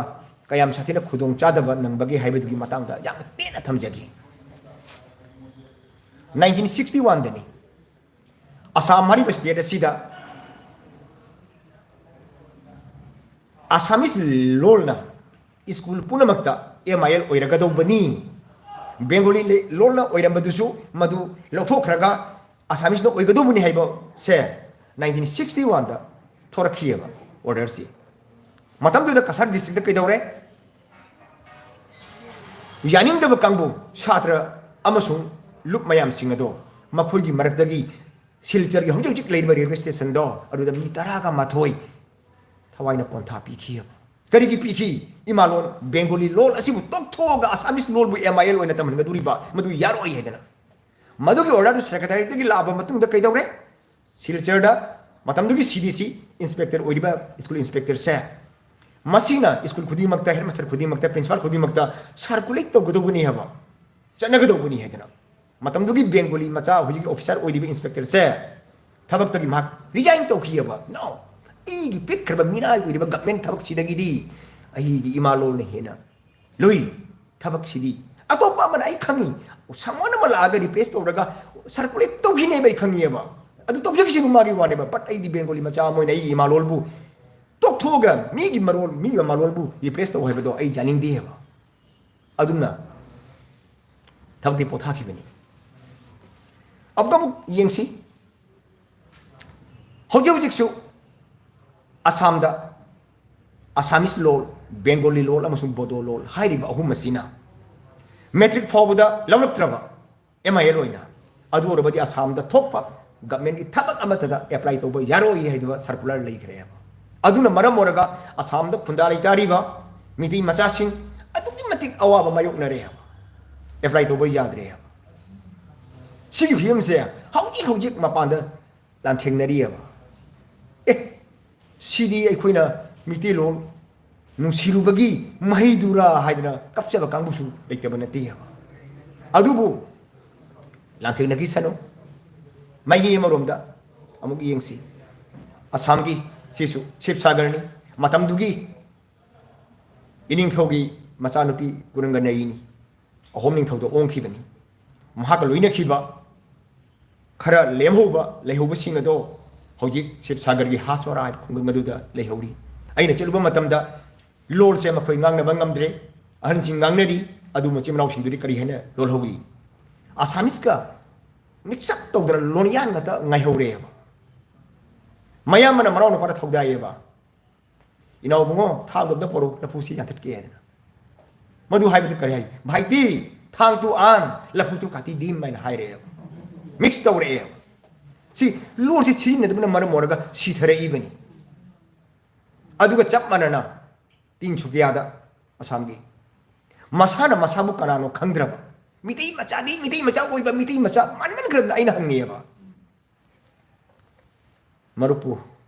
ꯀꯌꯥꯝ ꯁꯥꯊꯤꯅ ꯈꯨꯗꯣꯡ ꯆꯥꯗꯕ ꯅꯪꯕꯒꯦ ꯍꯥꯏꯕꯗꯨꯒꯤ ꯃꯇꯥꯡꯗ ꯌꯥꯝꯅ ꯇꯦꯟꯅ ꯊꯝꯖꯒꯦ꯫ Nineteen sixty ꯋꯥꯟꯗꯅꯤ꯫ ꯑꯁꯥꯝ ꯍꯥꯏꯔꯤꯕ ꯁ꯭ꯇꯦꯠ ꯑꯁꯤꯗ ꯑꯁꯥꯃꯤꯁ ꯂꯣꯜꯅ ꯁ꯭ꯀꯨꯜ ꯄꯨꯝꯅꯃꯛꯇ ꯑꯦꯝ ꯑꯥꯏ ꯑꯦꯜ ꯑꯣꯏꯔꯒꯗꯧꯕꯅꯤ, ꯕꯦꯡꯒꯣꯂꯤ ꯂꯦ-, ꯂꯣꯜꯅ ꯑꯣꯏꯔꯝꯕꯗꯨꯁꯨ ꯃꯗꯨ ꯂꯧꯊꯣꯛꯈ꯭ꯔꯒ ꯑꯁꯥꯃꯤꯁꯅ ꯑꯣꯏꯒꯗꯧꯕꯅꯤ ꯍꯥꯏꯕꯁꯦ ꯅꯥꯏꯟꯇꯤꯟ ꯁꯤꯛꯁꯇꯤ ꯋꯥꯟꯗ ꯊꯣꯔꯛꯈꯤꯑꯕ order ꯁꯤ꯫ ꯃꯇꯝꯗꯨꯗ ꯀꯁꯥꯔ district ꯇ ꯀꯩꯗꯧꯔꯦ? ꯌꯥꯅꯤꯡꯗꯕ ꯀꯥꯡꯕꯨ, ꯁꯥꯇ꯭ꯔ ꯑꯃꯁꯨꯡ ꯂꯨꯞ ꯃꯌꯥꯝꯁꯤꯡ ꯑꯗꯣ ꯃꯈꯣꯏꯒꯤ ꯃꯔꯛꯇꯒꯤ ꯁꯤꯜꯆꯔꯒꯤ ꯍꯧꯖꯤꯛ ꯍꯧꯖꯤꯛ ꯂꯩꯔꯤꯕ railway station ꯗꯣ ꯑꯗꯨꯗ ꯃꯤ ꯇꯔꯥꯒ ꯃꯥꯊꯣꯏ ꯊꯋꯥꯏꯅ ꯄꯣꯟꯊꯥ ꯄꯤꯈꯤꯑꯕ꯫ ꯀꯔꯤꯒꯤ ꯄꯤꯈꯤ? ꯏꯃꯥꯂꯣꯟ ꯕꯦꯡꯒꯣꯂꯤ ꯂꯣꯜ ꯑꯁꯤꯕꯨ ꯇꯣꯛꯊꯣꯛꯑꯒ ꯑꯁꯥꯃꯤꯁ ꯂꯣꯜꯕꯨ ꯑꯦꯝ ꯑꯥꯏ ꯑꯦꯜ ꯑꯣꯏꯅ ꯇꯝꯍꯟꯒꯗꯧꯔꯤꯕ ꯃꯗꯨ ꯌꯥꯔꯣꯏ ꯍꯥꯏꯗꯅ꯫ ꯃꯗꯨꯒꯤ order ꯗꯨ secretariat ꯇꯒꯤ ꯂꯥꯛꯑꯕ ꯃꯇꯨꯡꯗ ꯀꯩꯗꯧꯔꯦ? ꯁꯤꯜꯆꯔꯗ ꯃꯇꯝꯗꯨꯒꯤ ꯁꯤ ꯗꯤ ꯁꯤ inspector ꯑꯣꯏꯔꯤꯕ school inspector ꯁꯦ ꯃꯁꯤꯅ ꯁ꯭ꯀꯨꯜ ꯈꯨꯗꯤꯡꯃꯛꯇ, ꯍꯦꯗꯃꯥꯁꯇꯔ ꯈꯨꯗꯤꯡꯃꯛꯇ, ꯄ꯭ꯔꯤꯟꯁꯤꯄꯥꯜ ꯈꯨꯗꯤꯡꯃꯛꯇ ꯁꯥꯔꯀꯨꯂꯦꯠ ꯇꯧꯒꯗꯧꯕꯅꯤ ꯍꯥꯏꯕ, ꯆꯠꯅꯒꯗꯧꯕꯅꯤ ꯍꯥꯏꯗꯅ꯫ ꯃꯇꯝꯗꯨꯒꯤ ꯕꯦꯡꯒꯣꯂꯤ ꯃꯆꯥ, ꯍꯧꯖꯤꯛꯀꯤ ꯑꯣꯐꯤꯁꯥꯔ ꯑꯣꯏꯔꯤꯕ ꯏꯟꯁꯄꯦꯛꯇꯔꯁꯦ ꯊꯕꯛꯇꯒꯤ ꯃꯍꯥꯛ ꯔꯤꯖꯥꯏꯟ ꯇꯧꯈꯤꯑꯕ꯫ ꯅꯣ, ꯑꯩꯒꯤ ꯄꯤꯛꯈ꯭ꯔꯕ ꯃꯤꯅꯥꯏ ꯑꯣꯏꯔꯤꯕ ꯒꯚꯔꯟꯃꯦꯟ ꯊꯕꯛꯁꯤꯗꯒꯤꯗꯤ ꯑꯩꯒꯤ ꯏꯃꯥ ꯂꯣꯜꯅ ꯍꯦꯟꯅ ꯂꯨꯏ꯫ ꯊꯕꯛꯁꯤꯗꯤ ꯑꯇꯣꯞꯄ ꯑꯃꯅ, ꯑꯩ ꯈꯪꯉꯤ, ꯁꯪꯉꯣꯟ ꯑꯃ ꯂꯥꯛꯑꯒ ꯔꯤꯄ꯭ꯂꯦꯁ ꯇꯧꯔꯒ ꯁꯥꯔꯀꯨꯂꯦꯠ ꯇꯧꯈꯤꯅꯦꯕ, ꯑꯩ ꯈꯪꯉꯤꯑꯕ꯫ ꯑꯗꯨ ꯇꯧꯖꯈꯤꯁꯅꯨ ꯃꯥꯒꯤ ꯋꯥꯅꯦꯕ꯫ ꯕꯠ ꯑꯩꯗꯤ ꯕꯦꯡꯒꯣꯂꯤ ꯃꯆꯥ ꯑꯃ ꯑꯣꯏꯅ ꯑꯩꯒꯤ ꯏꯃꯥ ꯂꯣꯜꯕꯨ ꯇꯣꯛꯊꯣꯛꯑꯒ ꯃꯤꯒꯤ ꯃꯔꯣꯜ, ꯃꯤꯒꯤ ꯃꯃꯥꯂꯣꯟꯕꯨ ꯔꯤꯄ꯭ꯂꯦꯁ ꯇꯧ ꯍꯥꯏꯕꯗꯣ ꯑꯩ ꯌꯥꯅꯤꯡꯗꯦꯕ꯫ ꯑꯗꯨꯅ ꯊꯕꯛꯇꯤ ꯄꯣꯊꯥꯈꯤꯕꯅꯤ꯫ ꯑꯃꯨꯛ ꯑꯃꯨꯛ ꯌꯦꯡꯁꯤ꯫ ꯍꯧꯖꯤꯛ ꯍꯧꯖꯤꯛꯁꯨ ꯑꯁꯥꯝꯗ ꯑꯁꯥꯃꯤꯁ ꯂꯣꯜ, ꯕꯦꯡꯒꯣꯂꯤ ꯂꯣꯜ ꯑꯃꯁꯨꯡ ꯕꯣꯗꯣ ꯂꯣꯜ ꯍꯥꯏꯔꯤꯕ ꯑꯍꯨꯝ ꯑꯁꯤꯅ ꯃꯦꯇ꯭ꯔꯤꯛ ꯐꯥꯎꯕꯗ ꯂꯧꯔꯛꯇ꯭ꯔꯕ ꯑꯦꯝ ꯑꯥꯏ ꯑꯦꯜ ꯑꯣꯏꯅ, ꯑꯗꯨ ꯑꯣꯏꯔꯕꯗꯤ ꯑꯁꯥꯝꯗ ꯊꯣꯛꯄ ꯒꯚꯔꯟꯃꯦꯟꯒꯤ ꯊꯕꯛ ꯑꯃꯠꯇꯗ ꯑꯦꯄ꯭ꯂꯥꯏ ꯇꯧꯕ ꯌꯥꯔꯣꯏ ꯍꯥꯏꯗꯨꯅ ꯁꯥꯔꯀꯨꯂꯔ ꯂꯩꯈ꯭ꯔꯦꯕ꯫ ꯑꯗꯨꯅ ꯃꯔꯝ ꯑꯣꯏꯔꯒ ꯑꯁꯥꯝꯗ ꯈꯨꯟꯗꯥ ꯂꯩꯇꯥꯔꯤꯕ ꯃꯤꯇꯩ ꯃꯆꯥꯁꯤꯡ ꯑꯗꯨꯛꯀꯤ ꯃꯇꯤꯛ ꯑꯋꯥꯕ ꯃꯥꯌꯣꯛꯅꯔꯦ ꯍꯥꯏꯕ, ꯑꯦꯄ꯭ꯂꯥꯏ ꯇꯧꯕ ꯌꯥꯗ꯭ꯔꯦ ꯍꯥꯏꯕ꯫ ꯁꯤꯒꯤ ꯐꯤꯕꯝꯁꯦ ꯍꯧꯖꯤꯛ ꯍꯧꯖꯤꯛ ꯃꯄꯥꯟꯗ ꯂꯥꯟꯊꯦꯡꯅꯔꯤꯑꯕ꯫ ꯑꯦ, ꯁꯤꯗꯤ ꯑꯩꯈꯣꯏꯅ ꯃꯤꯇꯩꯂꯣꯟ ꯅꯨꯡꯁꯤꯔꯨꯕꯒꯤ ꯃꯍꯩꯗꯨꯔꯥ ꯍꯥꯏꯗꯅ ꯀꯞꯆꯕ ꯀꯥꯡꯕꯨꯁꯨ ꯂꯩꯇꯕ ꯅꯠꯇꯦ ꯍꯥꯏꯕ꯫ ꯑꯗꯨꯕꯨ ꯂꯥꯟꯊꯦꯡꯅꯈꯤꯁꯅꯨ꯫ ꯃꯥꯏꯀꯩ ꯑꯃꯔꯣꯝꯗ ꯑꯃꯨꯛ ꯌꯦꯡꯁꯤ꯫ ꯑꯁꯥꯝꯒꯤ ꯁꯤꯁꯨ ꯁꯤꯕꯁꯥꯒꯔꯅꯤ꯫ ꯃꯇꯝꯗꯨꯒꯤ ꯏꯅꯤꯡꯊꯧꯒꯤ ꯃꯆꯥꯅꯨꯄꯤ ꯀꯨꯔꯪꯒꯅꯌꯤꯅꯤ꯫ ꯑꯍꯣꯝ ꯅꯤꯡꯊꯧꯗ ꯑꯣꯡꯈꯤꯕꯅꯤ꯫ ꯃꯍꯥꯛꯀ ꯂꯣꯏꯅꯈꯤꯕ ꯈꯔ ꯂꯦꯝꯍꯧꯕ, ꯂꯩꯍꯧꯕꯁꯤꯡ ꯑꯗꯣ ꯍꯧꯖꯤꯛ ꯁꯤꯕꯁꯥꯒꯔꯒꯤ ꯍꯥꯁꯣꯔꯥ ꯍꯥꯏꯕ ꯈꯨꯡꯒꯪ ꯑꯗꯨꯗ ꯂꯩꯍꯧꯔꯤ꯫ ꯑꯩꯅ ꯆꯠꯂꯨꯕ ꯃꯇꯝꯗ ꯂꯣꯜꯁꯦ ꯃꯈꯣꯏ ꯉꯥꯡꯅꯕ ꯉꯝꯗ꯭ꯔꯦ꯫ ꯑꯍꯟꯁꯤꯡ ꯉꯥꯡꯅꯔꯤ, ꯑꯗꯨ ꯃꯆꯤꯟ ꯃꯅꯥꯎꯁꯤꯡꯗꯨꯗꯤ ꯀꯔꯤ ꯍꯥꯏꯅ ꯂꯣꯜꯍꯧꯏ? ꯑꯁꯥꯃꯤꯁꯀ ꯃꯤꯛꯁ ꯑꯞ ꯇꯧꯗꯅ ꯂꯣꯟꯌꯥꯟ ꯉꯥꯛꯇ ꯉꯥꯏꯍꯧꯔꯦꯕ꯫ ꯃꯌꯥꯝꯕꯅ ꯃꯅꯥꯎ ꯅꯨꯄꯥꯗ ꯊꯧꯗꯥꯏꯌꯦꯕ, "ꯏꯅꯥꯎ ꯏꯕꯨꯡꯉꯣ, ꯊꯥꯡꯗꯣ ꯑꯝꯇ ꯄꯣꯔꯛꯎ, ꯂꯐꯨꯁꯤ ꯌꯥꯟꯊꯠꯀꯦ" ꯍꯥꯏꯗꯅ꯫ ꯃꯗꯨ ꯍꯥꯏꯕꯗꯨ ꯀꯔꯤ ꯍꯥꯏ? "ꯚꯥꯏꯇꯤ, ꯊꯥꯡ ꯇꯨ ꯑꯥꯟ, ꯂꯐꯨ ꯇꯨ ꯀꯥꯇꯤ ꯗꯤꯝ" ꯍꯥꯏꯅ ꯍꯥꯏꯔꯛꯑꯦꯕ꯫ ꯃꯤꯛꯁ ꯇꯧꯔꯛꯑꯦꯕ꯫ ꯁꯤ ꯂꯣꯟꯁꯤ ꯁꯤꯖꯤꯟꯅꯗꯕꯅ ꯃꯔꯝ ꯑꯣꯏꯔꯒ ꯁꯤꯊꯔꯛꯏꯕꯅꯤ꯫ ꯑꯗꯨꯒ ꯆꯞ ꯃꯥꯟꯅꯅ ꯇꯤꯟꯁꯨꯀꯤꯌꯥꯗ, ꯑꯁꯥꯝꯒꯤ, ꯃꯁꯥꯅ ꯃꯁꯥꯕꯨ ꯀꯅꯥꯅꯣ ꯈꯪꯗ꯭ꯔꯕ, ꯃꯤꯇꯩ ꯃꯆꯥꯗꯤ ꯃꯤꯇꯩ ꯃꯆꯥ ꯑꯣꯏꯕ, ꯃꯤꯇꯩ ꯃꯆꯥ ꯃꯥꯟꯃꯟꯈ꯭ꯔꯗꯅ ꯑꯩꯅ ꯍꯪꯉꯦꯕ, "ꯃꯔꯨꯞꯄꯨ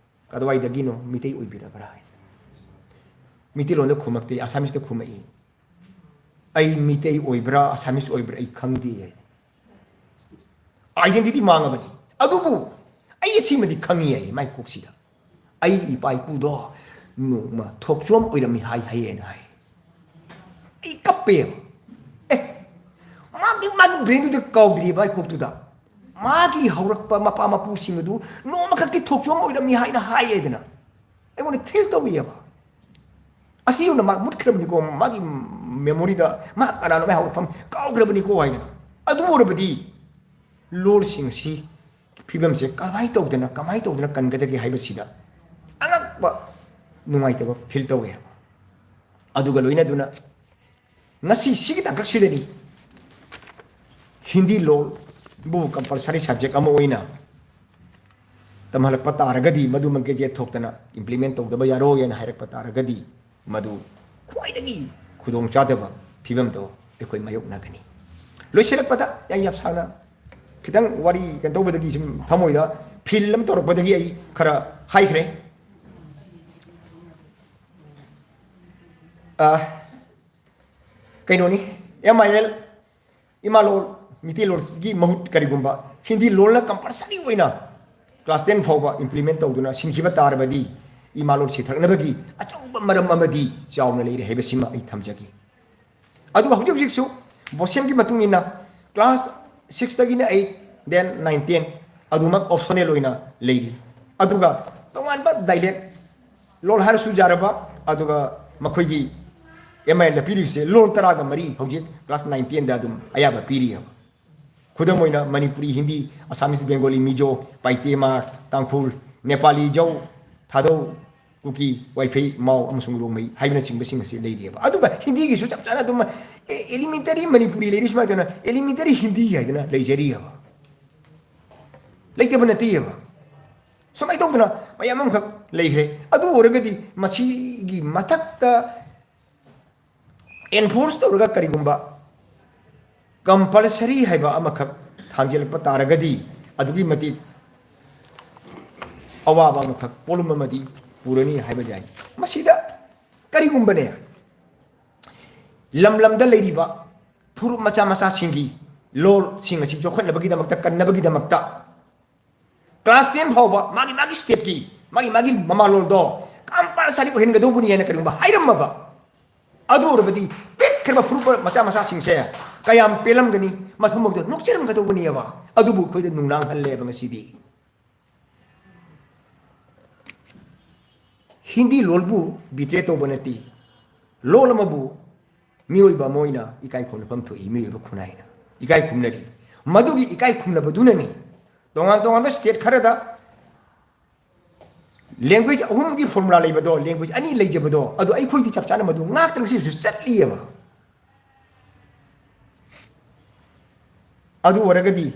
ꯀꯗꯥꯏꯗꯒꯤꯅꯣ, ꯃꯤꯇꯩ ꯑꯣꯏꯕꯤꯔꯕ꯭ꯔꯥ?" ꯍꯥꯏꯅ꯫ ꯃꯤꯇꯩꯂꯣꯟꯗ ꯈꯨꯝꯃꯛꯇꯦ, ꯑꯁꯥꯃꯤꯁꯇ ꯈꯨꯝꯃꯛꯏ꯫ ꯑꯩ ꯃꯤꯇꯩ ꯑꯣꯏꯕ꯭ꯔꯥ, ꯑꯁꯥꯃꯤꯁ ꯑꯣꯏꯕ꯭ꯔꯥ ꯑꯩ ꯈꯪꯗꯦ꯫ Identity ꯃꯥꯡꯉꯕꯅꯤ꯫ ꯑꯗꯨꯕꯨ ꯑꯩ ꯁꯤꯃꯗꯤ ꯈꯪꯉꯤ ꯍꯥꯏ ꯃꯥꯏ ꯀꯣꯛꯁꯤꯗ꯫ ꯑꯩꯒꯤ ꯏꯄꯥ ꯏꯄꯨꯗꯣ ꯅꯣꯡꯃ ꯊꯣꯛꯆꯣꯝ ꯑꯣꯏꯔꯝꯃꯤ ꯍꯥꯏ ꯍꯥꯏꯌꯦꯅ ꯍꯥꯏ꯫ ꯑꯩ ꯀꯞꯄꯦꯕ꯫ ꯑꯦ, ꯃꯥꯒꯤ, ꯃꯥꯒꯤ brainꯗꯨꯗ ꯀꯥꯎꯗ꯭ꯔꯤꯕ ꯑꯩ ꯀꯣꯛꯇꯨꯗ꯫ ꯃꯥꯒꯤ ꯍꯧꯔꯛꯄ ꯃꯄꯥ ꯃꯄꯨꯁꯤꯡ ꯑꯗꯨ ꯅꯣꯡꯃꯈꯛꯇꯤ ꯊꯣꯛꯆꯣꯝ ꯑꯣꯏꯔꯝꯃꯤ ꯍꯥꯏꯅ ꯍꯥꯏꯌꯦꯗꯅ꯫ ꯑꯩꯉꯣꯟꯗ thrill ꯇꯧꯋꯦꯕ꯫ ꯑꯁꯤ ꯌꯧꯅ ꯃꯥ ꯃꯨꯠꯈ꯭ꯔꯕꯅꯤꯀꯣ, ꯃꯥꯒꯤ memoryꯗ ꯃꯥ ꯀꯅꯥꯅꯣ ꯃꯥꯏ ꯍꯧꯔꯛꯐꯝ ꯀꯥꯎꯈ꯭ꯔꯕꯅꯤꯀꯣ ꯍꯥꯏꯗꯅ꯫ ꯑꯗꯨ ꯑꯣꯏꯔꯕꯗꯤ ꯂꯣꯜꯁꯤꯡ ꯑꯁꯤ ꯐꯤꯕꯝꯁꯦ ꯀꯃꯥꯏꯅ ꯇꯧꯗꯅ, ꯀꯃꯥꯏꯅ ꯇꯧꯗꯅ ꯀꯟꯒꯗꯒꯦ ꯍꯥꯏꯕꯁꯤꯗ ꯑꯉꯛꯄ ꯅꯨꯡꯉꯥꯏꯇꯕ feel ꯇꯧꯋꯦ꯫ ꯑꯗꯨꯒ ꯂꯣꯏꯅꯗꯨꯅ ꯉꯁꯤ ꯁꯤꯒꯤ ꯇꯥꯡꯀꯛꯁꯤꯗꯅꯤ ꯍꯤꯟꯗꯤ ꯂꯣꯜꯕꯨ compulsory subject ꯑꯃ ꯑꯣꯏꯅ ꯇꯝꯍꯜꯂꯛꯄ ꯇꯥꯔꯒꯗꯤ, ꯃꯗꯨꯃ gazette ꯊꯣꯛꯇꯅ implement ꯇꯧꯗꯕ ꯌꯥꯔꯣꯏ ꯍꯥꯏꯅ ꯍꯥꯏꯔꯛꯄ ꯇꯥꯔꯒꯗꯤ, ꯃꯗꯨ ꯈ꯭ꯋꯥꯏꯗꯒꯤ ꯈꯨꯗꯣꯡꯆꯥꯗꯕ ꯐꯤꯕꯝꯗꯣ ꯑꯩꯈꯣꯏ ꯃꯥꯌꯣꯛꯅꯒꯅꯤ꯫ ꯂꯣꯏꯁꯤꯜꯂꯛꯄꯗ ꯑꯩ ꯌꯥꯝ ꯁꯥꯡꯅ ꯈꯤꯇꯪ ꯋꯥꯔꯤ ꯀꯩꯅꯣ ꯇꯧꯕꯗꯒꯤ ꯁꯨꯝ ꯊꯃꯣꯏꯗ feel ꯑꯃ ꯇꯧꯔꯛꯄꯗꯒꯤ ꯑꯩ ꯈꯔ ꯍꯥꯏꯈ꯭ꯔꯦ꯫ ꯑ, ꯀꯩꯅꯣꯅꯤ, M I L, ꯏꯃꯥ ꯂꯣꯜ, ꯃꯤꯇꯩ ꯂꯣꯜꯒꯤ ꯃꯍꯨꯠ ꯀꯔꯤꯒꯨꯝꯕ ꯍꯤꯟꯗꯤ ꯂꯣꯜꯅ compulsory ꯑꯣꯏꯅ class ten ꯐꯥꯎꯕ implement ꯇꯧꯗꯨꯅ ꯁꯤꯟꯈꯤꯕ ꯇꯥꯔꯕꯗꯤ, ꯏꯃꯥ ꯂꯣꯜ ꯁꯤꯊꯔꯛꯅꯕꯒꯤ ꯑꯆꯧꯕ ꯃꯔꯝ ꯑꯃꯗꯤ ꯆꯥꯎꯅ ꯂꯩꯔꯦ ꯍꯥꯏꯕꯁꯤꯃ ꯑꯩ ꯊꯝꯖꯒꯦ꯫ ꯑꯗꯨꯒ ꯍꯧꯖꯤꯛ ꯍꯧꯖꯤꯛꯁꯨ BOSEMꯒꯤ ꯃꯇꯨꯡ ꯏꯟꯅ class sixꯇꯒꯤꯅ eight, then nine, ten ꯑꯗꯨꯃꯛ optional ꯑꯣꯏꯅ ꯂꯩꯔꯤ꯫ ꯑꯗꯨꯒ ꯇꯣꯉꯥꯟꯕ dialect, ꯂꯣꯜ ꯍꯥꯏꯔꯁꯨ ꯌꯥꯔꯕ, ꯑꯗꯨꯒ ꯃꯈꯣꯏꯒꯤ M I Lꯗ ꯄꯤꯔꯤꯕꯁꯦ ꯂꯣꯜ ꯇꯔꯥꯒ ꯃꯔꯤ ꯍꯧꯖꯤꯛ class nine, tenꯗ ꯑꯗꯨꯝ ꯑꯌꯥꯕ ꯄꯤꯔꯤꯑꯕ꯫ ꯈꯨꯗꯝ ꯑꯣꯏꯅ ꯃꯅꯤꯄꯨꯔꯤ, ꯍꯤꯟꯗꯤ, ꯑꯁꯥꯃꯤꯁ, ꯕꯦꯡꯒꯣꯂꯤ, ꯃꯤꯖꯣ, ꯄꯥꯏꯇꯦ, ꯃꯥꯔ, ꯇꯥꯡꯈꯨꯜ, ꯅꯦꯄꯥꯂꯤ, ꯖꯧ, ꯊꯥꯗꯧ, ꯀꯨꯀꯤ, ꯋꯥꯏꯐꯩ, ꯃꯥꯎ ꯑꯃꯁꯨꯡ ꯔꯣꯡꯃꯩ ꯍꯥꯏꯕꯅꯆꯤꯡꯕꯁꯤꯡ ꯑꯁꯤ ꯂꯩꯔꯤꯑꯕ꯫ ꯑꯗꯨꯒ ꯍꯤꯟꯗꯤꯒꯤꯁꯨ ꯆꯞ ꯆꯥꯅ ꯑꯗꯨꯝ, ꯑꯦ, elementary ꯃꯅꯤꯄꯨꯔꯤ ꯂꯩꯔꯤ ꯁꯨꯃꯥꯏꯅ ꯇꯧꯗꯅ elementary ꯍꯤꯟꯗꯤ ꯍꯥꯏꯗꯅ ꯂꯩꯖꯔꯤꯑꯕ꯫ ꯂꯩꯇꯕ ꯅꯠꯇꯦꯑꯕ꯫ ꯁꯨꯃꯥꯏꯅ ꯇꯧꯗꯅ ꯃꯌꯥꯝ ꯑꯃꯈꯛ ꯂꯩꯈ꯭ꯔꯦ꯫ ꯑꯗꯨ ꯑꯣꯏꯔꯒꯗꯤ ꯃꯁꯤꯒꯤ ꯃꯊꯛꯇ enforce ꯇꯧꯔꯒ ꯀꯔꯤꯒꯨꯝꯕ compulsory ꯍꯥꯏꯕ ꯑꯃꯈꯛ ꯊꯥꯡꯖꯤꯜꯂꯛꯄ ꯇꯥꯔꯒꯗꯤ ꯑꯗꯨꯛꯀꯤ ꯃꯇꯤꯛ ꯑꯋꯥꯕ ꯑꯃꯈꯛ, ꯄꯣꯠꯂꯨꯝ ꯑꯃꯗꯤ ꯄꯨꯔꯅꯤ ꯍꯥꯏꯕ ꯌꯥꯏ꯫ ꯃꯁꯤꯗ ꯀꯔꯤꯒꯨꯝꯕꯅꯦ, ꯂꯝ ꯂꯝꯗ ꯂꯩꯔꯤꯕ ꯐꯨꯔꯨꯞ ꯃꯆꯥ ꯃꯆꯥꯁꯤꯡꯒꯤ ꯂꯣꯜꯁꯤꯡ ꯑꯁꯤ ꯌꯣꯛꯈꯠꯅꯕꯒꯤꯗꯃꯛꯇ, ꯀꯟꯅꯕꯒꯤꯗꯃꯛꯇ class ten ꯐꯥꯎꯕ ꯃꯥꯒꯤ ꯃꯥꯒꯤ stateꯀꯤ ꯃꯥꯒꯤ ꯃꯥꯒꯤ ꯃꯃꯥꯂꯣꯟꯗꯣ compulsory ꯑꯣꯏꯍꯟꯒꯗꯧꯕꯅꯤ ꯍꯥꯏꯅ ꯀꯔꯤꯒꯨꯝꯕ ꯍꯥꯏꯔꯝꯃꯕ, ꯑꯗꯨ ꯑꯣꯏꯔꯕꯗꯤ ꯄꯤꯛꯈ꯭ꯔꯕ ꯐꯨꯔꯨꯞ ꯃꯆꯥ ꯃꯆꯥꯁꯤꯡꯁꯦ ꯀꯌꯥꯝ ꯄꯦꯜꯂꯝꯒꯅꯤ, ꯃꯊꯃꯣꯏꯗ ꯅꯣꯛꯆꯔꯝꯒꯗꯧꯕꯅꯦꯕ꯫ ꯑꯗꯨꯕꯨ ꯑꯩꯈꯣꯏꯗ ꯅꯨꯡꯅꯥꯡꯍꯜꯂꯦꯕ ꯉꯁꯤꯗꯤ꯫ ꯍꯤꯟꯗꯤ ꯂꯣꯜꯕꯨ betray ꯇꯧꯕ ꯅꯠꯇꯦ, ꯂꯣꯜ ꯑꯃꯕꯨ ꯃꯤꯑꯣꯏꯕ ꯑꯃ ꯑꯣꯏꯅ ꯏꯀꯥꯏ ꯈꯨꯝꯅꯐꯝ ꯊꯣꯛꯏ, ꯃꯤꯑꯣꯏꯕ ꯈꯨꯟꯅꯥꯏꯅ ꯏꯀꯥꯏ ꯈꯨꯝꯅꯔꯤ꯫ ꯃꯗꯨꯒꯤ ꯏꯀꯥꯏ ꯈꯨꯝꯅꯕꯗꯨꯅꯅꯤ ꯇꯣꯉꯥꯟ ꯇꯣꯉꯥꯟꯕ state ꯈꯔꯗ language ꯑꯍꯨꯝꯒꯤ formula ꯂꯩꯕꯗꯣ, language ꯑꯅꯤ ꯂꯩꯖꯕꯗꯣ, ꯑꯗꯣ ꯑꯩꯈꯣꯏꯗꯤ ꯆꯞ ꯆꯥꯅ ꯃꯗꯨ ꯉꯥꯛꯇ ꯉꯁꯤꯁꯨ ꯆꯠꯂꯤꯑꯕ꯫ ꯑꯗꯨ ꯑꯣꯏꯔꯒꯗꯤ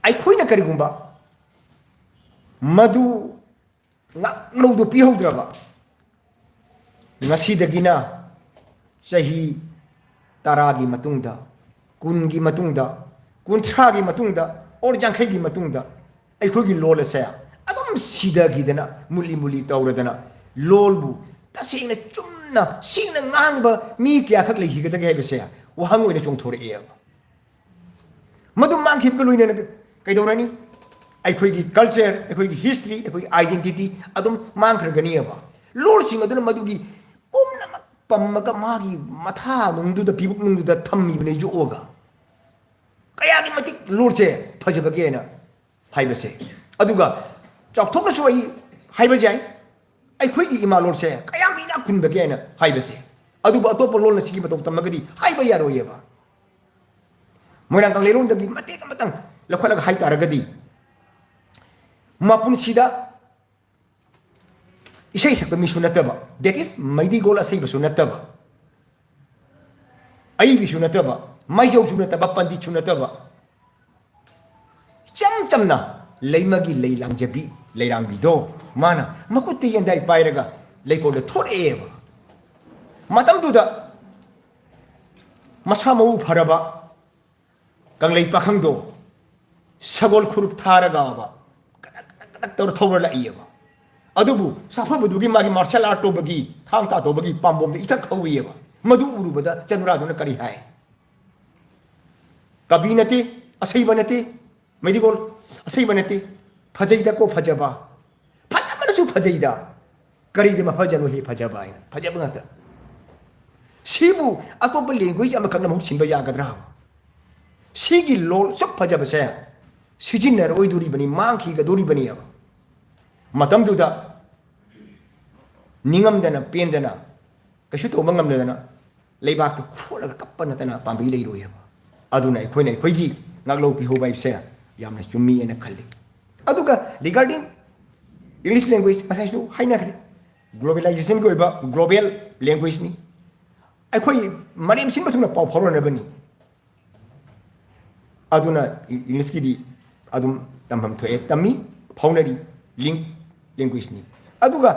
ꯑꯩꯈꯣꯏꯅ ꯀꯔꯤꯒꯨꯝꯕ ꯃꯗꯨ ꯉꯥꯛꯂꯧꯗꯨ ꯄꯤꯍꯧꯗ꯭ꯔꯕ, ꯉꯁꯤꯗꯒꯤꯅ ꯆꯍꯤ ꯇꯔꯥꯒꯤ ꯃꯇꯨꯡꯗ, ꯀꯨꯟꯒꯤ ꯃꯇꯨꯡꯗ, ꯀꯨꯟꯊ꯭ꯔꯥꯒꯤ ꯃꯇꯨꯡꯗ, or ꯌꯥꯡꯈꯩꯒꯤ ꯃꯇꯨꯡꯗ ꯑꯩꯈꯣꯏꯒꯤ ꯂꯣꯜ ꯑꯁꯦ ꯑꯗꯨꯝ ꯁꯤꯊꯈꯤꯗꯅ, ꯃꯨꯂꯤ ꯃꯨꯂꯤ ꯇꯧꯔꯗꯅ, ꯂꯣꯜꯕꯨ ꯇꯁꯦꯡꯅ ꯆꯨꯝꯅ ꯁꯦꯡꯅ ꯉꯥꯡꯕ ꯃꯤ ꯀꯌꯥꯈꯛ ꯂꯩꯈꯤꯒꯗꯒꯦ ꯍꯥꯏꯕꯁꯦ ꯋꯥꯍꯪ ꯑꯣꯏꯅ ꯆꯣꯡꯊꯣꯔꯛꯑꯦꯕ꯫ ꯃꯗꯨ ꯃꯥꯡꯈꯤꯕꯒ ꯂꯣꯏꯅꯅ ꯀꯩꯗꯧꯔꯅꯤ? ꯑꯩꯈꯣꯏꯒꯤ culture, ꯑꯩꯈꯣꯏꯒꯤ history, ꯑꯩꯈꯣꯏꯒꯤ identity ꯑꯗꯨꯝ ꯃꯥꯡꯈ꯭ꯔꯒꯅꯤꯑꯕ꯫ ꯂꯣꯜꯁꯤꯡ ꯑꯗꯨꯅ ꯃꯗꯨꯒꯤ ꯄꯨꯝꯅꯃꯛ ꯄꯝꯃꯒ ꯃꯥꯒꯤ ꯃꯊꯥꯅꯨꯡꯗꯨꯗ, ꯄꯤꯕꯨꯛꯅꯨꯡꯗꯨꯗ ꯊꯝꯃꯤꯕꯅꯦ ꯌꯣꯛꯑꯒ꯫ ꯀꯌꯥꯒꯤ ꯃꯇꯤꯛ ꯂꯣꯜꯁꯦ ꯐꯖꯕꯒꯦꯅ ꯍꯥꯏꯕꯁꯦ꯫ ꯑꯗꯨꯒ ꯆꯥꯎꯊꯣꯛꯅꯁꯨ ꯑꯩ ꯍꯥꯏꯕ ꯌꯥꯏ, ꯑꯩꯈꯣꯏꯒꯤ ꯏꯃꯥ ꯂꯣꯜꯁꯦ ꯀꯌꯥꯝ ꯏꯅꯥꯛ ꯈꯨꯟꯕꯒꯦ ꯍꯥꯏꯅ ꯍꯥꯏꯕꯁꯦ꯫ ꯑꯗꯨꯕꯨ ꯑꯇꯣꯞꯄ ꯂꯣꯜꯅ ꯁꯤꯒꯤ ꯃꯇꯧ ꯇꯝꯃꯒꯗꯤ ꯍꯥꯏꯕ ꯌꯥꯔꯣꯏꯌꯦꯕ꯫ ꯃꯣꯏꯔꯥꯡ ꯀꯪꯂꯩꯔꯣꯟꯗꯒꯤ ꯃꯇꯦꯛ ꯑꯃꯇꯪ ꯂꯧꯈꯠꯂꯒ ꯍꯥꯏ ꯇꯥꯔꯒꯗꯤ, ꯃꯄꯨꯟꯁꯤꯗ ꯏꯁꯩ ꯁꯛꯄ ꯃꯤꯁꯨ ꯅꯠꯇꯕ, that is, ꯃꯩꯗꯤꯒꯣꯜ ꯑꯁꯩꯕꯁꯨ ꯅꯠꯇꯕ, ꯑꯏꯕꯤꯁꯨ ꯅꯠꯇꯕ, ꯃꯥꯏꯖꯧꯁꯨ ꯅꯠꯇꯕ, ꯄꯟꯗꯤꯠꯁꯨ ꯅꯠꯇꯕ, ꯏꯆꯝ ꯆꯝꯅ ꯂꯩꯃꯒꯤ ꯂꯩ ꯂꯥꯡꯖꯕꯤ, ꯂꯩꯔꯥꯡꯕꯤꯗꯣ ꯃꯥꯅ ꯃꯈꯨꯠꯇ ꯌꯦꯟꯗꯥꯏ ꯄꯥꯏꯔꯒ ꯂꯩꯀꯣꯜꯗ ꯊꯣꯔꯛꯑꯦꯕ꯫ ꯃꯇꯝꯗꯨꯗ ꯃꯁꯥ ꯃꯎ ꯐꯔꯕ ꯀꯪꯂꯩ ꯄꯥꯈꯪꯗꯣ ꯁꯒꯣꯜ ꯈꯨꯔꯨꯞ ꯊꯥꯔꯒꯕ ꯀꯗꯛ ꯀꯗꯛ ꯀꯗꯛ ꯇꯧꯔ ꯊꯧꯔ ꯂꯥꯛꯏꯑꯕ꯫ ꯑꯗꯨꯕꯨ ꯁꯥꯐꯕꯗꯨꯒꯤ ꯃꯥꯒꯤ martial art ꯇꯧꯕꯒꯤ, ꯊꯥꯡ ꯇꯥ ꯇꯧꯕꯒꯤ ꯄꯥꯝꯕꯣꯝꯗ ꯏꯊꯛ ꯍꯧꯏꯑꯕ꯫ ꯃꯗꯨ ꯎꯔꯨꯕꯗ ꯆꯅꯨꯔꯥꯗꯨꯅ ꯀꯔꯤ ꯍꯥꯏ? ꯀꯕꯤ ꯅꯠꯇꯦ, ꯑꯁꯩꯕ ꯅꯠꯇꯦ, ꯃꯩꯗꯤꯒꯣꯜ ꯑꯁꯩꯕ ꯅꯠꯇꯦ꯫ "ꯐꯖꯩꯗꯀꯣ ꯐꯖꯕ, ꯐꯖꯕꯅꯁꯨ ꯐꯖꯩꯗ, ꯀꯔꯤꯗ ꯃꯐꯖꯅꯣ ꯍꯦ ꯐꯖꯕ" ꯍꯥꯏꯅ ꯐꯖꯕ ꯉꯥꯛꯇ꯫ ꯁꯤꯕꯨ ꯑꯇꯣꯞꯄ language ꯑꯃꯈꯛꯅ ꯃꯍꯨꯠ ꯁꯤꯟꯕ ꯌꯥꯒꯗ꯭ꯔꯥ? ꯁꯤꯒꯤ ꯂꯣꯜ ꯁꯨꯛ ꯐꯖꯕꯁꯦ ꯁꯤꯖꯤꯟꯅꯔꯣꯏꯗꯣꯔꯤꯕꯅꯤ, ꯃꯥꯡꯈꯤꯒꯗꯣꯔꯤꯕꯅꯦꯕ꯫ ꯃꯇꯝꯗꯨꯗ ꯅꯤꯡꯉꯝꯗꯅ ꯄꯦꯟꯗꯅ ꯀꯩꯁꯨ ꯇꯧꯕ ꯉꯝꯗꯗꯅ ꯂꯩꯕꯥꯛꯇ ꯈꯣꯠꯂꯒ ꯀꯞꯄ ꯅꯠꯇꯅ ꯄꯥꯝꯕꯩ ꯂꯩꯔꯣꯏ ꯍꯥꯏꯕ꯫ ꯑꯗꯨꯅ ꯑꯩꯈꯣꯏꯅ ꯑꯩꯈꯣꯏꯒꯤ ꯉꯥꯛꯂꯧ ꯄꯤꯍꯧꯕ ꯍꯥꯏꯕꯁꯦ ꯌꯥꯝꯅ ꯆꯨꯝꯃꯤ ꯍꯥꯏꯅ ꯈꯜꯂꯤ꯫ ꯑꯗꯨꯒ regarding English language, ꯉꯁꯥꯏꯁꯨ ꯍꯥꯏꯅꯈ꯭ꯔꯦ, globalizationꯒꯤ ꯑꯣꯏꯕ global languageꯅꯤ꯫ ꯑꯩꯈꯣꯏ ꯃꯥꯂꯦꯝ ꯁꯤꯟꯕ ꯊꯨꯡꯅ ꯄꯥꯎ ꯐꯥꯎꯔꯅꯕꯅꯤ꯫ ꯑꯗꯨꯅ Englishꯀꯤꯗꯤ ꯑꯗꯨꯝ ꯇꯝꯐꯝ ꯊꯣꯛꯑꯦ, ꯇꯝꯃꯤ, ꯐꯥꯎꯅꯔꯤ, link languageꯅꯤ꯫ ꯑꯗꯨꯒ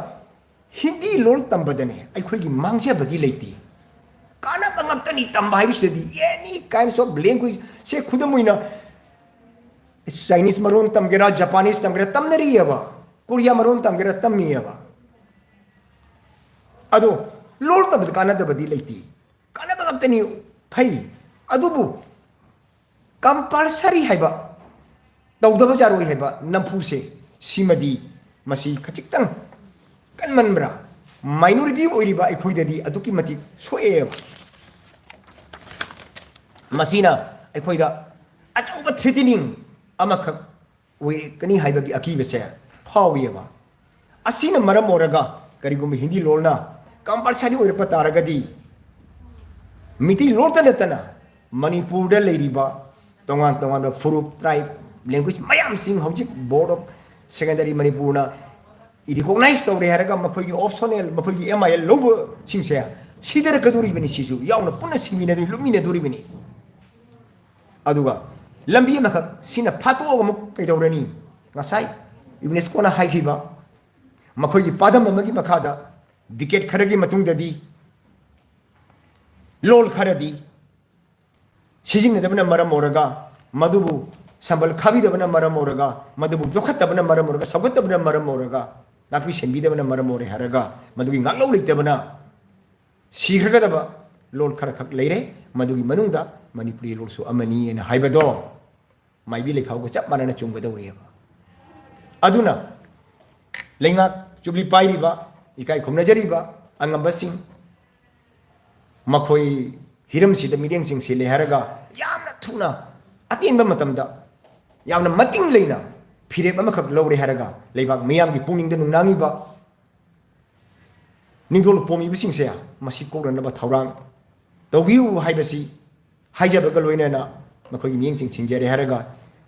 ꯍꯤꯟꯗꯤ ꯂꯣꯟ ꯇꯝꯕꯗꯅꯦ ꯑꯩꯈꯣꯏꯒꯤ ꯃꯥꯡꯖꯕꯗꯤ ꯂꯩꯇꯦ, ꯀꯥꯟꯅꯕ ꯉꯥꯛꯇꯅꯤ꯫ ꯇꯝꯕ ꯍꯥꯏꯕꯁꯤꯗꯗꯤ any kinds of language ꯁꯦ, ꯈꯨꯗꯝ ꯑꯣꯏꯅ Chinese ꯃꯔꯣꯟ ꯇꯝꯒꯦꯔꯥ, Japanese ꯇꯝꯒꯦꯔꯥ, ꯇꯝꯅꯔꯤꯑꯕ꯫ Korea ꯃꯔꯣꯟ ꯇꯝꯒꯦꯔꯥ, ꯇꯝꯃꯤꯑꯕ꯫ ꯑꯗꯣ ꯂꯣꯟ ꯇꯝꯕꯗ ꯀꯥꯟꯅꯗꯕꯗꯤ ꯂꯩꯇꯦ, ꯀꯥꯟꯅꯕ ꯉꯥꯛꯇꯅꯤ, ꯐꯩ꯫ ꯑꯗꯨꯕꯨ compulsory ꯍꯥꯏꯕ, ꯇꯧꯗꯕ ꯌꯥꯔꯣꯏ ꯍꯥꯏꯕ ꯅꯝꯐꯨꯁꯦ, ꯁꯤꯃꯗꯤ ꯃꯁꯤ ꯈꯖꯤꯛꯇꯪ ꯀꯟꯃꯟꯕ꯭ꯔꯥ? Minority ꯑꯣꯏꯔꯤꯕ ꯑꯩꯈꯣꯏꯗꯗꯤ ꯑꯗꯨꯛꯀꯤ ꯃꯇꯤꯛ ꯁꯣꯛꯑꯦꯕ꯫ ꯃꯁꯤꯅ ꯑꯩꯈꯣꯏꯗ ꯑꯆꯧꯕ threatening ꯑꯃꯈꯛ ꯑꯣꯏꯔꯛꯀꯅꯤ ꯍꯥꯏꯕꯒꯤ ꯑꯀꯤꯕꯁꯦ ꯐꯥꯎꯏꯑꯕ꯫ ꯑꯁꯤꯅ ꯃꯔꯝ ꯑꯣꯏꯔꯒ ꯀꯔꯤꯒꯨꯝꯕ ꯍꯤꯟꯗꯤ ꯂꯣꯟꯅ compulsory ꯑꯣꯏꯔꯛꯄ ꯇꯥꯔꯒꯗꯤ ꯃꯤꯇꯩ ꯂꯣꯟꯇ ꯅꯠꯇꯅ ꯃꯅꯤꯄꯨꯔꯗ ꯂꯩꯔꯤꯕ ꯇꯣꯉꯥꯟ ꯇꯣꯉꯥꯟꯕ ꯐꯨꯔꯨꯞ, tribe, language ꯃꯌꯥꯝꯁꯤꯡ ꯍꯧꯖꯤꯛ Board of Secondary ꯃꯅꯤꯄꯨꯔꯅ recognize ꯇꯧꯔꯦ ꯍꯥꯏꯔꯒ ꯃꯈꯣꯏꯒꯤ optional, ꯃꯈꯣꯏꯒꯤ M I L ꯂꯧꯕꯁꯤꯡꯁꯦ ꯁꯤꯊꯔꯛꯀꯗꯣꯔꯤꯕꯅꯤ꯫ ꯁꯤꯁꯨ ꯌꯥꯎꯅ ꯄꯨꯟꯅ ꯁꯤꯃꯤꯟꯅꯗꯣꯔꯤ, ꯂꯨꯞꯃꯤꯟꯅꯗꯣꯔꯤꯕꯅꯤ꯫ ꯑꯗꯨꯒ ꯂꯝꯕꯤ ꯑꯃꯈꯛ ꯁꯤꯅ ꯐꯥꯠꯇꯣꯛꯑꯒ ꯑꯃꯨꯛ ꯀꯩꯗꯧꯔꯅꯤ? ꯉꯁꯥꯏ UNESCOꯅ ꯍꯥꯏꯈꯤꯕ ꯃꯈꯣꯏꯒꯤ ꯄꯥꯗꯝ ꯑꯃꯒꯤ ꯃꯈꯥꯗ decade ꯈꯔꯒꯤ ꯃꯇꯨꯡꯗꯗꯤ ꯂꯣꯜ ꯈꯔꯗꯤ ꯁꯤꯖꯤꯟꯅꯗꯕꯅ ꯃꯔꯝ ꯑꯣꯏꯔꯒ, ꯃꯗꯨꯕꯨ ꯁꯝꯕꯜ ꯈꯥꯕꯤꯗꯕꯅ ꯃꯔꯝ ꯑꯣꯏꯔꯒ, ꯃꯗꯨꯕꯨ ꯌꯣꯛꯈꯠꯇꯕꯅ ꯃꯔꯝ ꯑꯣꯏꯔꯒ, ꯁꯧꯒꯠꯇꯕꯅ ꯃꯔꯝ ꯑꯣꯏꯔꯒ, ꯉꯥꯛꯄꯤ ꯁꯦꯟꯕꯤꯗꯕꯅ ꯃꯔꯝ ꯑꯣꯏꯔꯦ ꯍꯥꯏꯔꯒ, ꯃꯗꯨꯒꯤ ꯉꯥꯛꯂꯧ ꯂꯩꯇꯕꯅ ꯁꯤꯈ꯭ꯔꯒꯗꯕ ꯂꯣꯜ ꯈꯔꯈꯛ ꯂꯩꯔꯦ, ꯃꯗꯨꯒꯤ ꯃꯅꯨꯡꯗ ꯃꯅꯤꯄꯨꯔꯤ ꯂꯣꯜꯁꯨ ꯑꯃꯅꯤ ꯍꯥꯏꯅ ꯍꯥꯏꯕꯗꯣ ꯃꯥꯏꯕꯤ ꯂꯩꯐꯥꯎꯒ ꯆꯞ ꯃꯥꯟꯅꯅ ꯆꯨꯝꯒꯗꯧꯔꯤꯑꯕ꯫ ꯑꯗꯨꯅ ꯂꯩꯉꯥꯛ ꯖꯨꯕ꯭ꯂꯤ ꯄꯥꯏꯔꯤꯕ, ꯏꯀꯥꯏ ꯈꯨꯝꯅꯖꯔꯤꯕ ꯑꯉꯝꯕꯁꯤꯡ, ꯃꯈꯣꯏ ꯍꯤꯔꯝꯁꯤꯗ ꯃꯤꯠꯌꯦꯡ ꯆꯤꯡꯁꯤꯜꯂꯦ ꯍꯥꯏꯔꯒ ꯌꯥꯝꯅ ꯊꯨꯅ, ꯑꯇꯦꯟꯕ ꯃꯇꯝꯗ ꯌꯥꯝꯅ ꯃꯇꯤꯡ ꯂꯩꯅ ꯐꯤꯔꯦꯞ ꯑꯃꯈꯛ ꯂꯧꯔꯦ ꯍꯥꯏꯔꯒ ꯂꯩꯕꯥꯛ ꯃꯤꯌꯥꯝꯒꯤ ꯄꯨꯛꯅꯤꯡꯗ ꯅꯨꯡꯅꯥꯡꯉꯤꯕ ꯅꯤꯡꯊꯧ ꯂꯨꯄꯣꯝꯃꯤꯕꯁꯤꯡꯁꯦ ꯃꯁꯤ ꯀꯣꯛꯅꯅꯕ ꯊꯧꯔꯥꯡ ꯇꯧꯕꯤꯌꯨ ꯍꯥꯏꯕꯁꯤ ꯍꯥꯏꯖꯕꯒ ꯂꯣꯏꯅꯅ ꯃꯈꯣꯏꯒꯤ ꯃꯤꯠꯌꯦꯡ ꯆꯤꯡꯁꯤꯟꯖꯔꯦ ꯍꯥꯏꯔꯒ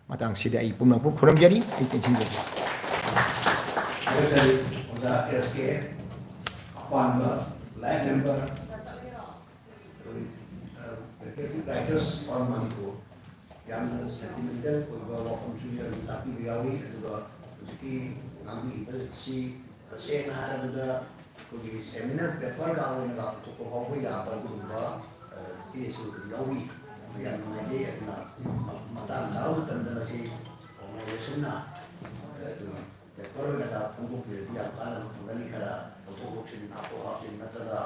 ꯃꯇꯥꯡꯁꯤꯗ ꯑꯩ ꯄꯨꯝꯅꯃꯛꯄꯨ ꯈꯨꯔꯨꯝꯖꯔꯤ꯫ ꯑꯩ ꯇꯦꯟꯁꯤꯟꯖꯔꯤ꯫ ꯊꯥꯒꯠꯆꯔꯤ ꯑꯣꯖꯥ ꯑꯦꯁ ꯀꯦ ꯑꯄꯥꯟꯕ, ꯂꯥꯏꯐ ꯃꯦꯝꯕꯔ, ꯑꯩꯈꯣꯏ, ꯑ, Patriotic Writers for Manipur꯫ ꯌꯥꯝꯅ ꯁꯦꯟꯇꯤꯃꯦꯟꯇꯦꯜ ꯑꯣꯏꯕ ꯋꯥꯐꯝꯁꯨ ꯌꯥꯝꯅ ꯇꯥꯛꯄꯤꯕ ꯌꯥꯎꯏ꯫ ꯑꯗꯨꯒ ꯍꯧꯖꯤꯛꯀꯤ ꯉꯥꯡꯕꯤꯔꯤꯕꯁꯤ ꯇꯁꯦꯡꯅ ꯍꯥꯏꯔꯕꯗ ꯑꯩꯈꯣꯏꯒꯤ ꯁꯦꯃꯤꯅꯥꯔ ꯄꯦꯄꯔꯒ ꯑꯣꯏꯅꯒ ꯄꯨꯊꯣꯛꯄ ꯐꯥꯎꯕ ꯌꯥꯕ ꯑꯗꯨꯒꯨꯝꯕ, ꯑ, ꯆꯦꯁꯨ ꯑꯗꯨꯝ ꯌꯥꯎꯔꯤ꯫ ꯑꯗꯨ ꯌꯥꯝ ꯅꯨꯡꯉꯥꯏꯖꯩ꯫ ꯑꯗꯨꯅ ꯃꯇꯥꯡ ꯆꯥꯕ ꯃꯇꯝꯗ ꯃꯁꯤ ꯑꯣꯔꯒꯅꯥꯏꯖꯦꯁꯟꯅ, ꯑ, ꯑꯗꯨꯝ ꯄꯦꯄꯔ ꯑꯣꯏꯅꯒ ꯐꯣꯡꯗꯣꯛꯄꯤꯔꯗꯤ ꯌꯥꯝ ꯀꯥꯟꯅꯕ ꯐꯪꯒꯅꯤ꯫ ꯈꯔ ꯂꯧꯊꯣꯛ ꯂꯧꯁꯤꯟ, ꯍꯥꯞꯇꯣꯛ ꯍꯥꯞꯆꯤꯟ ꯅꯠꯇ꯭ꯔꯒ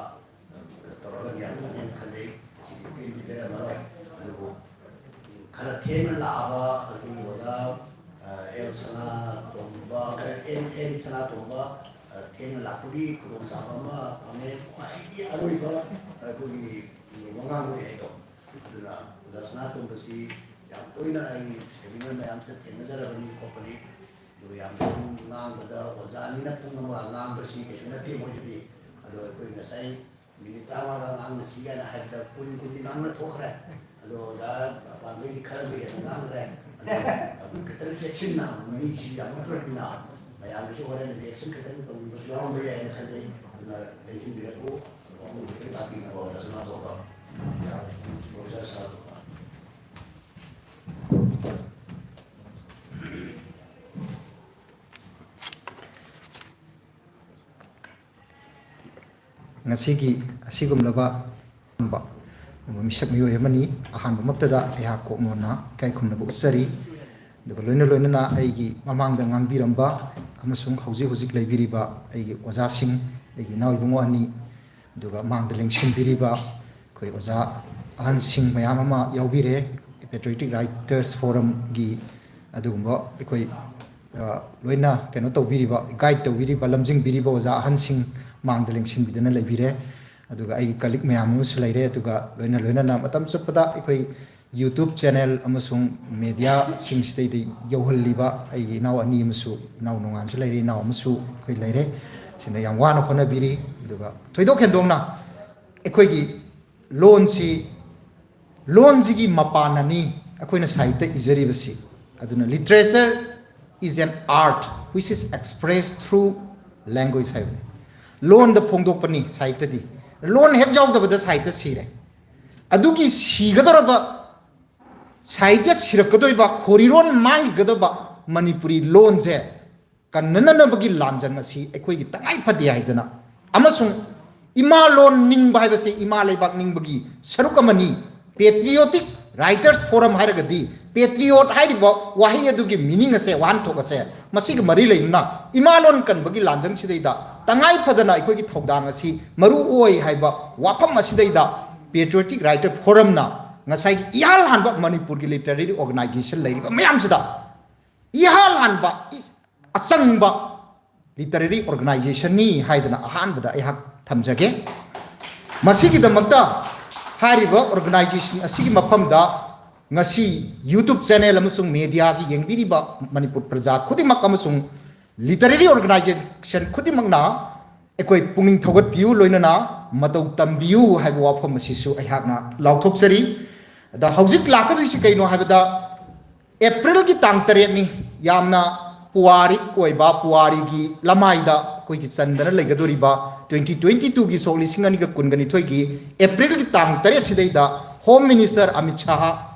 ꯇꯧꯔꯒꯗꯤ ꯌꯥꯝ ꯐꯅꯦꯅ ꯈꯜꯂꯤ꯫ ꯉꯁꯤꯗꯤ ꯄꯦꯟꯗꯤ ꯄꯦꯜꯂꯝꯃꯔꯣꯏ꯫ ꯑꯗꯨꯕꯨ ꯈꯔ ꯊꯦꯡꯅ ꯂꯥꯛꯑꯕ ꯑꯩꯈꯣꯏꯒꯤ ꯑꯣꯖꯥ, ꯑ, ꯑꯦꯜ ꯁꯅꯥꯇꯣꯝꯕ, ꯑꯦꯟ, ꯑꯦꯟ ꯁꯅꯥꯇꯣꯝꯕ, ꯑ, ꯊꯦꯡꯅ ꯂꯥꯛꯄꯒꯤ ꯈꯨꯗꯣꯡꯆꯥꯕ ꯑꯃ ꯐꯪꯉꯦ꯫ ꯈ꯭ꯋꯥꯏꯗꯒꯤ ꯑꯔꯣꯏꯕ ꯑꯩꯈꯣꯏꯒꯤ ꯋꯥꯉꯥꯡꯂꯣꯏ ꯍꯥꯏꯗꯣ꯫ ꯑꯗꯨꯅ ꯑꯣꯖꯥ ꯁꯅꯥꯇꯣꯝꯕꯁꯤ ꯌꯥꯝ ꯇꯣꯏꯅ ꯑꯩ ꯁꯦꯃꯤꯅꯥꯔ ꯃꯌꯥꯝꯁꯤꯗ ꯊꯦꯡꯅꯖꯔꯕꯅꯤ ꯈꯣꯠꯄꯅꯤ꯫ ꯑꯗꯨꯒ ꯌꯥꯝ ꯊꯨꯅ ꯉꯥꯡꯕꯗ ꯑꯣꯖꯥ ꯑꯅꯤꯅ ꯄꯨꯡ ꯑꯃ ꯉꯥꯡꯕꯁꯤ ꯀꯩꯁꯨ ꯅꯠꯇꯦ ꯃꯣꯏꯗꯗꯤ꯫ ꯑꯗꯣ ꯑꯩꯈꯣꯏ ꯉꯁꯥꯏ ꯃꯤꯅꯤꯠ ꯇꯔꯥꯃꯉꯥ ꯉꯥꯡꯅꯁꯤ ꯍꯥꯏꯅ ꯍꯥꯏꯕꯗ ꯀꯨꯟ, ꯀꯨꯟꯗꯤ ꯉꯥꯡꯅ ꯊꯣꯛꯈ꯭ꯔꯦ꯫ ꯑꯗꯣ ꯑꯣꯖꯥ ꯑꯄꯥꯟꯕꯒꯤꯗꯤ ꯈꯔꯕꯨ ꯍꯦꯟꯅ ꯉꯥꯡꯈ꯭ꯔꯦ꯫ ꯑꯗꯣ ꯈꯤꯇꯪ ꯆꯦꯛꯁꯤꯟꯅ, ꯃꯤꯁꯤ ꯌꯥꯝꯃꯛꯇ꯭ꯔꯕꯅꯤꯅ ꯃꯌꯥꯝꯒꯤꯁꯨ ꯍꯣꯔꯦꯟ ꯔꯤꯌꯦꯛꯁꯟ ꯈꯤꯇꯪ ꯇꯧꯅꯤꯡꯕꯁꯨ ꯌꯥꯎꯔꯝꯕ ꯌꯥꯏꯅ ꯈꯟꯖꯩ꯫ ꯑꯗꯨꯅ ꯂꯦꯡꯁꯤꯟꯕꯤꯔꯛꯎ꯫ ꯑꯗꯨꯒ ꯑꯃꯨꯛ ꯈꯤꯇꯪ ꯇꯥꯛꯄꯤꯅꯕ ꯑꯣꯖꯥ ꯁꯅꯥꯇꯣꯝꯕ꯫ ꯄ꯭ꯔꯣꯐꯦꯁꯔ ꯁꯅꯥꯇꯣꯝꯕ꯫ ꯉꯁꯤꯒꯤ ꯑꯁꯤꯒꯨꯝꯂꯕ ꯃꯤꯁꯛ ꯃꯤꯑꯣꯏ ꯑꯃꯅꯤ꯫ ꯑꯍꯥꯟꯕꯃꯛꯇꯗ ꯑꯩꯍꯥꯛ ꯀꯣꯛ ꯅꯣꯟꯅ ꯏꯀꯥꯏ ꯈꯨꯝꯅꯕ ꯎꯠꯆꯔꯤ꯫ ꯑꯗꯨꯒ ꯂꯣꯏꯅ ꯂꯣꯏꯅꯅ ꯑꯩꯒꯤ ꯃꯃꯥꯡꯗ ꯉꯥꯡꯕꯤꯔꯝꯕ ꯑꯃꯁꯨꯡ ꯍꯧꯖꯤꯛ ꯍꯧꯖꯤꯛ ꯂꯩꯕꯤꯔꯤꯕ ꯑꯩꯒꯤ ꯑꯣꯖꯥꯁꯤꯡ, ꯑꯩꯒꯤ ꯏꯅꯥꯎ ꯏꯕꯨꯡꯉꯣ ꯑꯅꯤ, ꯑꯗꯨꯒ ꯃꯥꯡꯗ ꯂꯦꯡꯁꯤꯟꯕꯤꯔꯤꯕ ꯑꯩꯈꯣꯏ ꯑꯣꯖꯥ ꯑꯍꯟꯁꯤꯡ ꯃꯌꯥꯝ ꯑꯃ ꯌꯥꯎꯕꯤꯔꯦ꯫ Patriotic Writers Forumꯒꯤ ꯑꯗꯨꯒꯨꯝꯕ ꯑꯩꯈꯣꯏ, ꯑ, ꯂꯣꯏꯅ ꯀꯩꯅꯣ ꯇꯧꯕꯤꯔꯤꯕ, guide ꯇꯧꯕꯤꯔꯤꯕ, ꯂꯝꯖꯤꯡꯕꯤꯔꯤꯕ ꯑꯣꯖꯥ ꯑꯍꯟꯁꯤꯡ ꯃꯥꯡꯗ ꯂꯦꯡꯁꯤꯟꯕꯤꯗꯨꯅ ꯂꯩꯕꯤꯔꯦ꯫ ꯑꯗꯨꯒ ꯑꯩꯒꯤ colleague ꯃꯌꯥꯝ ꯑꯃꯁꯨ ꯂꯩꯔꯦ꯫ ꯑꯗꯨꯒ ꯂꯣꯏꯅ ꯂꯣꯏꯅꯅ ꯃꯇꯝ ꯆꯨꯞꯄꯗ ꯑꯩꯈꯣꯏ YouTube channel ꯑꯃꯁꯨꯡ mediaꯁꯤꯡꯁꯤꯗꯩꯗ ꯌꯧꯍꯜꯂꯤꯕ ꯑꯩꯒꯤ ꯏꯅꯥꯎ ꯑꯅꯤ ꯑꯃꯁꯨ, ꯏꯅꯥꯎ ꯅꯣꯡꯉꯥꯟꯁꯨ ꯂꯩꯔꯦ, ꯏꯅꯥꯎ ꯑꯃꯁꯨ ꯑꯩꯈꯣꯏ ꯂꯩꯔꯦ꯫ ꯁꯤꯅ ꯌꯥꯝ ꯋꯥꯅ ꯍꯣꯠꯅꯕꯤꯔꯤ꯫ ꯑꯗꯨꯒ ꯊꯣꯏꯗꯣꯛ ꯍꯦꯟꯗꯣꯛꯅ ꯑꯩꯈꯣꯏꯒꯤ ꯂꯣꯟꯁꯤ, ꯂꯣꯟꯁꯤꯒꯤ ꯃꯄꯥꯟꯅꯅꯤ ꯑꯩꯈꯣꯏꯅ ꯁꯥꯍꯤꯇ꯭ꯌ ꯏꯖꯔꯤꯕꯁꯤ꯫ ꯑꯗꯨꯅ literature is an art which is expressed through language ꯍꯥꯏꯕꯅꯤ꯫ ꯂꯣꯟꯗ ꯐꯣꯡꯗꯣꯛꯄꯅꯤ ꯁꯥꯍꯤꯇ꯭ꯌꯗꯤ꯫ ꯂꯣꯟ ꯍꯦꯛ ꯌꯥꯎꯗꯕꯗ ꯁꯥꯍꯤꯇ꯭ꯌ ꯁꯤꯔꯦ꯫ ꯑꯗꯨꯒꯤ ꯁꯤꯒꯗꯧꯔꯕ, ꯁꯥꯍꯤꯇ꯭ꯌ ꯁꯤꯔꯛꯀꯗꯣꯏꯕ, ꯈꯣꯔꯤꯔꯣꯟ ꯃꯥꯡꯈꯤꯒꯗꯕ ꯃꯅꯤꯄꯨꯔꯤ ꯂꯣꯟꯁꯦ ꯀꯟꯅꯅꯅꯕꯒꯤ ꯂꯥꯟꯖꯪ ꯑꯁꯤ ꯑꯩꯈꯣꯏꯒꯤ ꯇꯉꯥꯏ ꯐꯗꯦ ꯍꯥꯏꯗꯅ, ꯑꯃꯁꯨꯡ ꯏꯃꯥ ꯂꯣꯟ ꯅꯤꯡꯕ ꯍꯥꯏꯕꯁꯤ ꯏꯃꯥ ꯂꯩꯕꯥꯛ ꯅꯤꯡꯕꯒꯤ ꯁꯔꯨꯛ ꯑꯃꯅꯤ꯫ Patriotic Writers Forum ꯍꯥꯏꯔꯒꯗꯤ patriot ꯍꯥꯏꯔꯤꯕ ꯋꯥꯍꯩ ꯑꯗꯨꯒꯤ meaning ꯑꯁꯦ, ꯋꯥꯍꯟꯊꯣꯛ ꯑꯁꯦ, ꯃꯁꯤꯒ ꯃꯔꯤ ꯂꯩꯅꯅ ꯏꯃꯥ ꯂꯣꯟ ꯀꯟꯕꯒꯤ ꯂꯥꯟꯖꯪꯁꯤꯗꯩꯗ ꯇꯉꯥꯏ ꯐꯗꯅ ꯑꯩꯈꯣꯏꯒꯤ ꯊꯧꯗꯥꯡ ꯑꯁꯤ ꯃꯔꯨ ꯑꯣꯏ ꯍꯥꯏꯕ ꯋꯥꯐꯝ ꯑꯁꯤꯗꯩꯗ Patriotic Writer Forumꯅ ꯉꯁꯥꯏꯒꯤ ꯏꯍꯥꯟ ꯍꯥꯟꯕ ꯃꯅꯤꯄꯨꯔꯒꯤ literary organization ꯂꯩꯔꯤꯕ ꯃꯌꯥꯝꯁꯤꯗ ꯏꯍꯥꯟ ꯍꯥꯟꯕ, ꯏ-, ꯑꯆꯪꯕ literary organizationꯅꯤ ꯍꯥꯏꯗꯅ ꯑꯍꯥꯟꯕꯗ ꯑꯩꯍꯥꯛ ꯊꯝꯖꯒꯦ꯫ ꯃꯁꯤꯒꯤꯗꯃꯛꯇ ꯍꯥꯏꯔꯤꯕ organization ꯑꯁꯤꯒꯤ ꯃꯐꯝꯗ ꯉꯁꯤ YouTube channel ꯑꯃꯁꯨꯡ mediaꯒꯤ ꯌꯦꯡꯕꯤꯔꯤꯕ ꯃꯅꯤꯄꯨꯔ ꯄ꯭ꯔꯖꯥ ꯈꯨꯗꯤꯡꯃꯛ ꯑꯃꯁꯨꯡ literary organization ꯈꯨꯗꯤꯡꯃꯛꯅ ꯑꯩꯈꯣꯏ ꯄꯨꯛꯅꯤꯡ ꯊꯧꯒꯠꯄꯤꯌꯨ, ꯂꯣꯏꯅꯅ ꯃꯇꯧ ꯇꯝꯕꯤꯌꯨ ꯍꯥꯏꯕ ꯋꯥꯐꯝ ꯑꯁꯤꯁꯨ ꯑꯩꯍꯥꯛꯅ ꯂꯥꯎꯊꯣꯛꯆꯔꯤ꯫ ꯑꯗ ꯍꯧꯖꯤꯛ ꯂꯥꯛꯀꯗꯣꯏꯁꯤ ꯀꯩꯅꯣ ꯍꯥꯏꯕꯗ, Aprilꯒꯤ ꯇꯥꯡ ꯇꯔꯦꯠꯅꯤ, ꯌꯥꯝꯅ ꯄꯨꯋꯥꯔꯤꯛ ꯑꯣꯏꯕ, ꯄꯨꯋꯥꯔꯤꯒꯤ ꯂꯃꯥꯏꯗ ꯑꯩꯈꯣꯏꯒꯤ ꯆꯟꯗꯅ ꯂꯩꯒꯗꯧꯔꯤꯕ twenty twenty twoꯒꯤ, ꯁꯣꯛ ꯂꯤꯁꯤꯡ ꯑꯅꯤꯒ ꯀꯨꯟꯒ ꯅꯤꯊꯣꯏꯒꯤ Aprilꯒꯤ ꯇꯥꯡ ꯇꯔꯦꯠ ꯁꯤꯗꯩꯗ Home Minister ꯑꯃꯤꯠ ꯁꯥꯍ,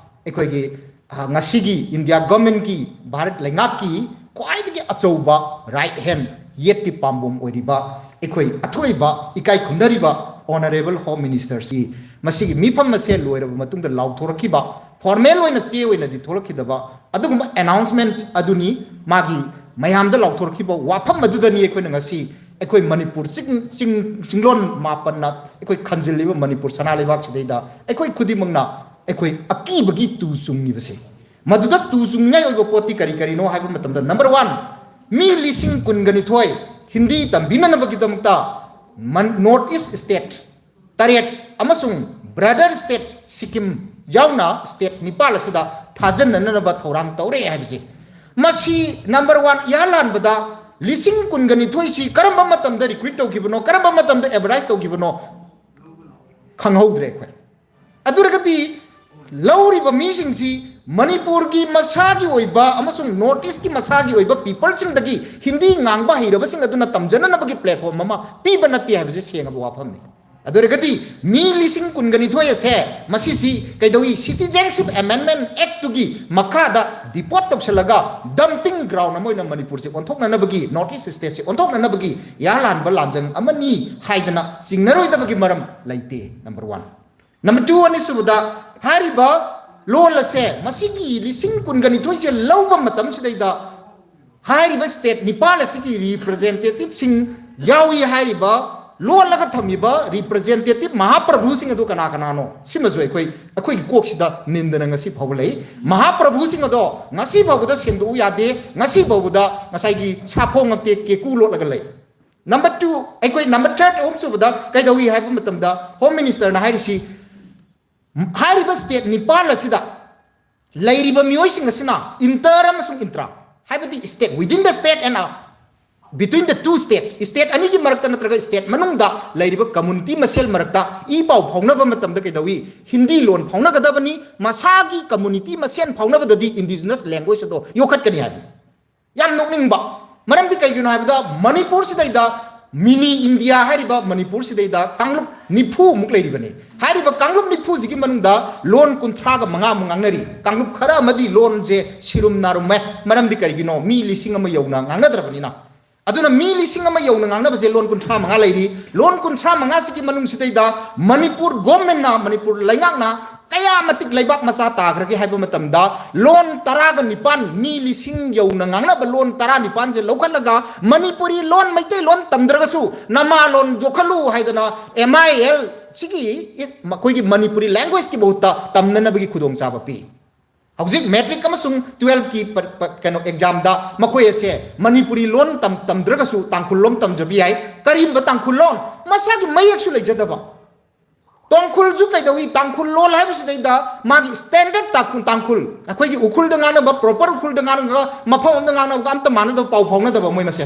ꯑꯩꯈꯣꯏꯒꯤ, ꯑ, ꯉꯁꯤꯒꯤ ꯏꯟꯗꯤꯌꯥ governmentꯀꯤ, ꯚꯥꯔꯠ ꯂꯩꯉꯥꯛꯀꯤ ꯈ꯭ꯋꯥꯏꯗꯒꯤ ꯑꯆꯧꯕ right hand, ꯌꯦꯠꯀꯤ ꯄꯥꯝꯕꯣꯝ ꯑꯣꯏꯔꯤꯕ ꯑꯩꯈꯣꯏ ꯑꯊꯣꯏꯕ ꯏꯀꯥꯏ ꯈꯨꯝꯅꯔꯤꯕ Honourable Home Ministerꯁꯤ ꯃꯁꯤꯒꯤ ꯃꯤꯐꯝ ꯑꯁꯦ ꯂꯣꯏꯔꯕ ꯃꯇꯨꯡꯗ ꯂꯥꯎꯊꯣꯔꯛꯈꯤꯕ ꯐꯣꯔꯃꯦꯜ ꯑꯣꯏꯅ ꯆꯦ ꯑꯣꯏꯅꯗꯤ ꯊꯣꯛꯂꯛꯈꯤꯗꯕ ꯑꯗꯨꯒꯨꯝꯕ ꯑꯦꯅꯥꯎꯟꯁꯃꯦꯟꯠ ꯑꯗꯨꯅꯤ꯫ ꯃꯥꯒꯤ ꯃꯌꯥꯝꯗ ꯂꯥꯎꯊꯣꯔꯛꯈꯤꯕ ꯋꯥꯐꯝ ꯑꯗꯨꯗꯅꯤ ꯑꯩꯈꯣꯏꯅ ꯉꯁꯤ ꯑꯩꯈꯣꯏ ꯃꯅꯤꯄꯨꯔ ꯆꯤꯡ ꯆꯤꯡ ꯆꯤꯡꯂꯣꯟ ꯃꯥꯄꯟꯅ ꯑꯩꯈꯣꯏ ꯈꯟꯖꯤꯜꯂꯤꯕ ꯃꯅꯤꯄꯨꯔ ꯁꯅꯥ ꯂꯩꯕꯥꯛꯁꯤꯗꯩꯗ ꯑꯩꯈꯣꯏ ꯈꯨꯗꯤꯡꯃꯛꯅ ꯑꯩꯈꯣꯏ ꯑꯀꯤꯕꯒꯤ ꯇꯨ ꯆꯨꯡꯉꯤꯕꯁꯦ꯫ ꯃꯗꯨꯗ ꯇꯨ ꯆꯨꯡꯅꯤꯡꯉꯥꯏ ꯑꯣꯏꯕ ꯄꯣꯠꯇꯤ ꯀꯔꯤ ꯀꯔꯤꯅꯣ ꯍꯥꯏꯕ ꯃꯇꯝꯗ, ꯅꯝꯕꯔ ꯋꯥꯟ, ꯃꯤ ꯂꯤꯁꯤꯡ ꯀꯨꯟꯒ ꯅꯤꯊꯣꯏ ꯍꯤꯟꯗꯤ ꯇꯝꯕꯤꯅꯅꯕꯒꯤꯗꯃꯛꯇ ꯅꯣꯔꯠ ꯏꯁ ꯁ꯭ꯇꯦꯠ ꯇꯔꯦꯠ ꯑꯃꯁꯨꯡ ꯕ꯭ꯔꯗꯔ ꯁ꯭ꯇꯦꯠ ꯁꯤꯛꯀꯤꯝ ꯌꯥꯎꯅ ꯁ꯭ꯇꯦꯠ ꯅꯤꯄꯥꯜ ꯑꯁꯤꯗ ꯊꯥꯖꯟꯅꯅꯕ ꯊꯧꯔꯥꯡ ꯇꯧꯔꯦ ꯍꯥꯏꯕꯁꯤ꯫ ꯃꯁꯤ ꯅꯝꯕꯔ ꯋꯥꯟ ꯏꯍꯥꯟ ꯍꯥꯟꯕꯗ ꯂꯤꯁꯤꯡ ꯀꯨꯟꯒ ꯅꯤꯊꯣꯏꯁꯤ ꯀꯔꯝꯕ ꯃꯇꯝꯗ ꯔꯤꯀ꯭ꯔꯨꯏꯠ ꯇꯧꯈꯤꯕꯅꯣ, ꯀꯔꯝꯕ ꯃꯇꯝꯗ ꯑꯦꯗꯚꯔꯇꯥꯏꯁ ꯇꯧꯈꯤꯕꯅꯣ ꯈꯪꯍꯧꯗ꯭ꯔꯦ ꯑꯩꯈꯣꯏ꯫ ꯑꯗꯨ ꯑꯣꯏꯔꯒꯗꯤ ꯂꯧꯔꯤꯕ ꯃꯤꯁꯤꯡꯁꯤ ꯃꯅꯤꯄꯨꯔꯒꯤ ꯃꯁꯥꯒꯤ ꯑꯣꯏꯕ ꯑꯃꯁꯨꯡ ꯅꯣꯔꯠ ꯏꯁꯀꯤ ꯃꯁꯥꯒꯤ ꯑꯣꯏꯕ ꯄꯤꯄꯜꯁꯤꯡꯗꯒꯤ ꯍꯤꯟꯗꯤ ꯉꯥꯡꯕ ꯍꯩꯔꯕꯁꯤꯡ ꯑꯗꯨꯅ ꯇꯝꯖꯅꯅꯕꯒꯤ ꯄ꯭ꯂꯦꯠꯐꯣꯝ ꯑꯃ ꯄꯤꯕ ꯅꯠꯇꯦ ꯍꯥꯏꯕꯁꯤ ꯁꯦꯡꯉꯕ ꯋꯥꯐꯝꯅꯤ꯫ ꯑꯗꯨ ꯑꯣꯏꯔꯒꯗꯤ ꯃꯤ ꯂꯤꯁꯤꯡ ꯀꯨꯟꯒ ꯅꯤꯊꯣꯏ ꯑꯁꯦ ꯃꯁꯤꯁꯤ ꯀꯩꯗꯧꯏ, ꯁꯤꯇꯤꯖꯦꯟꯁꯤꯞ ꯑꯦꯃꯦꯟꯃꯦꯟ ꯑꯦꯛꯇꯨꯒꯤ ꯃꯈꯥꯗ ꯗꯤꯄꯣꯔꯠ ꯇꯧꯁꯤꯜꯂꯒ ꯗꯝꯄꯤꯡ ꯒ꯭ꯔꯥꯎꯟ ꯑꯃ ꯑꯣꯏꯅ ꯃꯅꯤꯄꯨꯔꯁꯦ ꯑꯣꯟꯊꯣꯛꯅꯅꯕꯒꯤ, ꯅꯣꯔꯠ ꯏꯁ ꯁ꯭ꯇꯦꯠꯁꯦ ꯑꯣꯟꯊꯣꯛꯅꯅꯕꯒꯤ ꯏꯍꯥꯟ ꯍꯥꯟꯕ ꯂꯥꯟꯖꯪ ꯑꯃꯅꯤ ꯍꯥꯏꯗꯅ ꯆꯤꯡꯅꯔꯣꯏꯗꯕꯒꯤ ꯃꯔꯝ ꯂꯩꯇꯦ꯫ Number one. ꯅꯝꯕꯔ ꯇꯨ, ꯑꯅꯤꯁꯨꯕꯗ, ꯍꯥꯏꯔꯤꯕ ꯂꯣꯜ ꯑꯁꯦ ꯃꯁꯤꯒꯤ ꯂꯤꯁꯤꯡ ꯀꯨꯟꯒ ꯅꯤꯊꯣꯏꯁꯦ ꯂꯧꯕ ꯃꯇꯝꯁꯤꯗꯩꯗ ꯍꯥꯏꯔꯤꯕ ꯁ꯭ꯇꯦꯠ ꯅꯤꯄꯥꯜ ꯑꯁꯤꯒꯤ ꯔꯤꯄ꯭ꯔꯖꯦꯟꯇꯦꯇꯤꯚꯁꯤꯡ ꯌꯥꯎꯏ ꯍꯥꯏꯔꯤꯕ ꯂꯣꯜꯂꯒ ꯊꯝꯃꯤꯕ ꯔꯤꯄ꯭ꯔꯖꯦꯟꯇꯦꯇꯤꯚ ꯃꯍꯥꯄ꯭ꯔꯚꯨꯁꯤꯡ ꯑꯗꯨ ꯀꯅꯥ ꯀꯅꯥꯅꯣ? ꯁꯤꯃꯁꯨ ꯑꯩꯈꯣꯏ, ꯑꯩꯈꯣꯏꯒꯤ ꯀꯣꯛꯁꯤꯗ ꯅꯤꯟꯗꯅ ꯉꯁꯤ ꯐꯥꯎꯕ ꯂꯩ꯫ ꯃꯍꯥꯄ꯭ꯔꯚꯨꯁꯤꯡ ꯑꯗꯣ ꯉꯁꯤ ꯐꯥꯎꯕꯗ ꯁꯦꯡꯗꯣꯛꯎ ꯌꯥꯗꯦ꯫ ꯉꯁꯤ ꯐꯥꯎꯕꯗ ꯉꯁꯥꯏꯒꯤ ꯁꯥꯐꯣꯡ ꯉꯛꯇꯦ ꯀꯦꯀꯨ ꯂꯣꯠꯂꯒ ꯂꯩ꯫ ꯅꯝꯕꯔ ꯇꯨ, ꯑꯩꯈꯣꯏ ꯅꯝꯕꯔ ꯊꯥꯔꯠ, ꯑꯍꯨꯝꯁꯨꯕꯗ ꯀꯩꯗꯧꯏ ꯍꯥꯏꯕ ꯃꯇꯝꯗ, ꯍꯣꯝ ꯃꯤꯅꯤꯁꯇꯔꯅ ꯍꯥꯏꯔꯤꯁꯤ, ꯍꯥꯏꯔꯤꯕ ꯁ꯭ꯇꯦꯠ ꯅꯤꯄꯥꯜ ꯑꯁꯤꯗ ꯂꯩꯔꯤꯕ ꯃꯤꯑꯣꯏꯁꯤꯡ ꯑꯁꯤꯅ ꯏꯟꯇꯔ ꯑꯃꯁꯨꯡ ꯏꯟꯇ꯭ꯔꯥ, ꯍꯥꯏꯕꯗꯤ state within the state and between the two state, state ꯑꯅꯤꯒꯤ ꯃꯔꯛꯇ ꯅꯠꯇ꯭ꯔꯒ ꯁ꯭ꯇꯦꯠ ꯃꯅꯨꯡꯗ ꯂꯩꯔꯤꯕ ꯀꯝꯃꯨꯅꯤꯇꯤ ꯃꯁꯦꯜ ꯃꯔꯛꯇ ꯏ ꯄꯥꯎ ꯐꯥꯎꯅꯕ ꯃꯇꯝꯗ ꯀꯩꯗꯧꯏ? ꯍꯤꯟꯗꯤ ꯂꯣꯟ ꯐꯥꯎꯅꯒꯗꯕꯅꯤ꯫ ꯃꯁꯥꯒꯤ ꯀꯝꯃꯨꯅꯤꯇꯤ ꯃꯁꯦꯜ ꯐꯥꯎꯅꯕꯗꯗꯤ ꯏꯟꯗꯤꯖꯤꯅꯁ ꯂꯦꯡꯒ꯭ꯋꯦꯖ ꯑꯗꯣ ꯌꯣꯛꯈꯠꯀꯅꯤ ꯍꯥꯏꯕꯅꯤ꯫ ꯌꯥꯝ ꯅꯣꯛꯅꯤꯡꯕ ꯃꯔꯝꯗꯤ ꯀꯩꯒꯤꯅꯣ ꯍꯥꯏꯕꯗ, ꯃꯅꯤꯄꯨꯔꯁꯤꯗꯩꯗ, ꯃꯤꯅꯤ ꯏꯟꯗꯤꯌꯥ ꯍꯥꯏꯔꯤꯕ ꯃꯅꯤꯄꯨꯔꯁꯤꯗꯩꯗ ꯀꯥꯡꯂꯨꯞ ꯅꯤꯐꯨꯃꯨꯛ ꯂꯩꯔꯤꯕꯅꯤ꯫ ꯍꯥꯏꯔꯤꯕ ꯀꯥꯡꯂꯨꯞ ꯅꯤꯐꯨꯁꯤꯒꯤ ꯃꯅꯨꯡꯗ ꯂꯣꯟ ꯀꯨꯟꯊ꯭ꯔꯥꯒ ꯃꯉꯥꯃꯨꯛ ꯉꯥꯡꯅꯔꯤ꯫ ꯀꯥꯡꯂꯨꯞ ꯈꯔ ꯑꯃꯗꯤ ꯂꯣꯟꯁꯦ ꯁꯤꯔꯨꯝ ꯅꯥꯔꯨꯝꯃꯦ꯫ ꯃꯔꯝꯗꯤ ꯀꯔꯤꯒꯤꯅꯣ? ꯃꯤ ꯂꯤꯁꯤꯡ ꯑꯃ ꯌꯧꯅ ꯉꯥꯡꯅꯗ꯭ꯔꯕꯅꯤꯅ꯫ ꯑꯗꯨꯅ ꯃꯤ ꯂꯤꯁꯤꯡ ꯑꯃ ꯌꯧꯅ ꯉꯥꯡꯅꯕꯁꯦ ꯂꯣꯟ ꯀꯨꯟꯊ꯭ꯔꯥ ꯃꯉꯥ ꯂꯩꯔꯤ꯫ ꯂꯣꯟ ꯀꯨꯟꯊ꯭ꯔꯥ ꯃꯉꯥꯁꯤꯒꯤ ꯃꯅꯨꯡꯁꯤꯗꯩꯗ ꯃꯅꯤꯄꯨꯔ ꯒꯣꯔꯃꯦꯟꯅ, ꯃꯅꯤꯄꯨꯔ ꯂꯩꯉꯥꯛꯅ ꯀꯌꯥ ꯃꯇꯤꯛ ꯂꯩꯕꯥꯛ ꯃꯆꯥ ꯇꯥꯈ꯭ꯔꯒꯦ ꯍꯥꯏꯕ ꯃꯇꯝꯗ, ꯂꯣꯟ ꯇꯔꯥꯒ ꯅꯤꯄꯥꯟ, ꯃꯤ ꯂꯤꯁꯤꯡ ꯌꯧꯅ ꯉꯥꯡꯅꯕ ꯂꯣꯟ ꯇꯔꯥꯅꯤꯄꯥꯟꯁꯦ ꯂꯧꯈꯠꯂꯒ, ꯃꯅꯤꯄꯨꯔꯤ ꯂꯣꯟ, ꯃꯩꯇꯩꯂꯣꯟ ꯇꯝꯗ꯭ꯔꯒꯁꯨ, ꯅꯃꯥ ꯂꯣꯟ ꯌꯣꯛꯈꯠꯂꯨ ꯍꯥꯏꯗꯅ, ꯑꯦꯝ ꯑꯥꯏ ꯑꯦꯜ ꯁꯤꯒꯤ, ꯃꯈꯣꯏꯒꯤ ꯃꯅꯤꯄꯨꯔꯤ languageꯀꯤ ꯃꯍꯨꯠꯇ ꯇꯝꯅꯅꯕꯒꯤ ꯈꯨꯗꯣꯡꯆꯥꯕ ꯄꯤ꯫ ꯍꯧꯖꯤꯛ ꯃꯦꯇ꯭ꯔꯤꯛ ꯑꯃꯁꯨꯡ ꯇꯨꯋꯦꯜꯐꯀꯤ ꯄ-, ꯄ-, ꯀꯩꯅꯣ, ꯑꯦꯛꯖꯥꯝꯗ ꯃꯈꯣꯏ ꯑꯁꯦ ꯃꯅꯤꯄꯨꯔꯤ ꯂꯣꯟ ꯇꯝ-, ꯇꯝꯗ꯭ꯔꯒꯁꯨ ꯇꯥꯡꯈꯨꯜ ꯂꯣꯟ ꯇꯝꯖꯕ ꯌꯥꯏ꯫ ꯀꯔꯤꯒꯨꯝꯕ ꯇꯥꯡꯈꯨꯜ ꯂꯣꯟ? ꯃꯁꯥꯒꯤ ꯃꯌꯦꯛꯁꯨ ꯂꯩꯖꯗꯕ꯫ ꯇꯥꯡꯈꯨꯜꯁꯨ ꯀꯩꯗꯧꯏ? ꯇꯥꯡꯈꯨꯜ ꯂꯣꯜ ꯍꯥꯏꯕꯁꯤꯗꯩꯗ ꯃꯥꯒꯤ standard ꯇꯥꯡꯈꯨꯜ, ꯇꯥꯡꯈꯨꯜ, ꯑꯩꯈꯣꯏꯒꯤ ꯎꯈ꯭ꯔꯨꯜꯗ ꯉꯥꯡꯅꯕ, proper ꯎꯈ꯭ꯔꯨꯜꯗ ꯉꯥꯡꯅꯕ, ꯃꯐꯝ ꯑꯃꯗ ꯉꯥꯡꯅꯕꯒ ꯑꯝꯇ ꯃꯥꯟꯅꯗꯕ, ꯄꯥꯎ ꯐꯥꯎꯅꯗꯕ ꯃꯣꯏ ꯃꯁꯦ꯫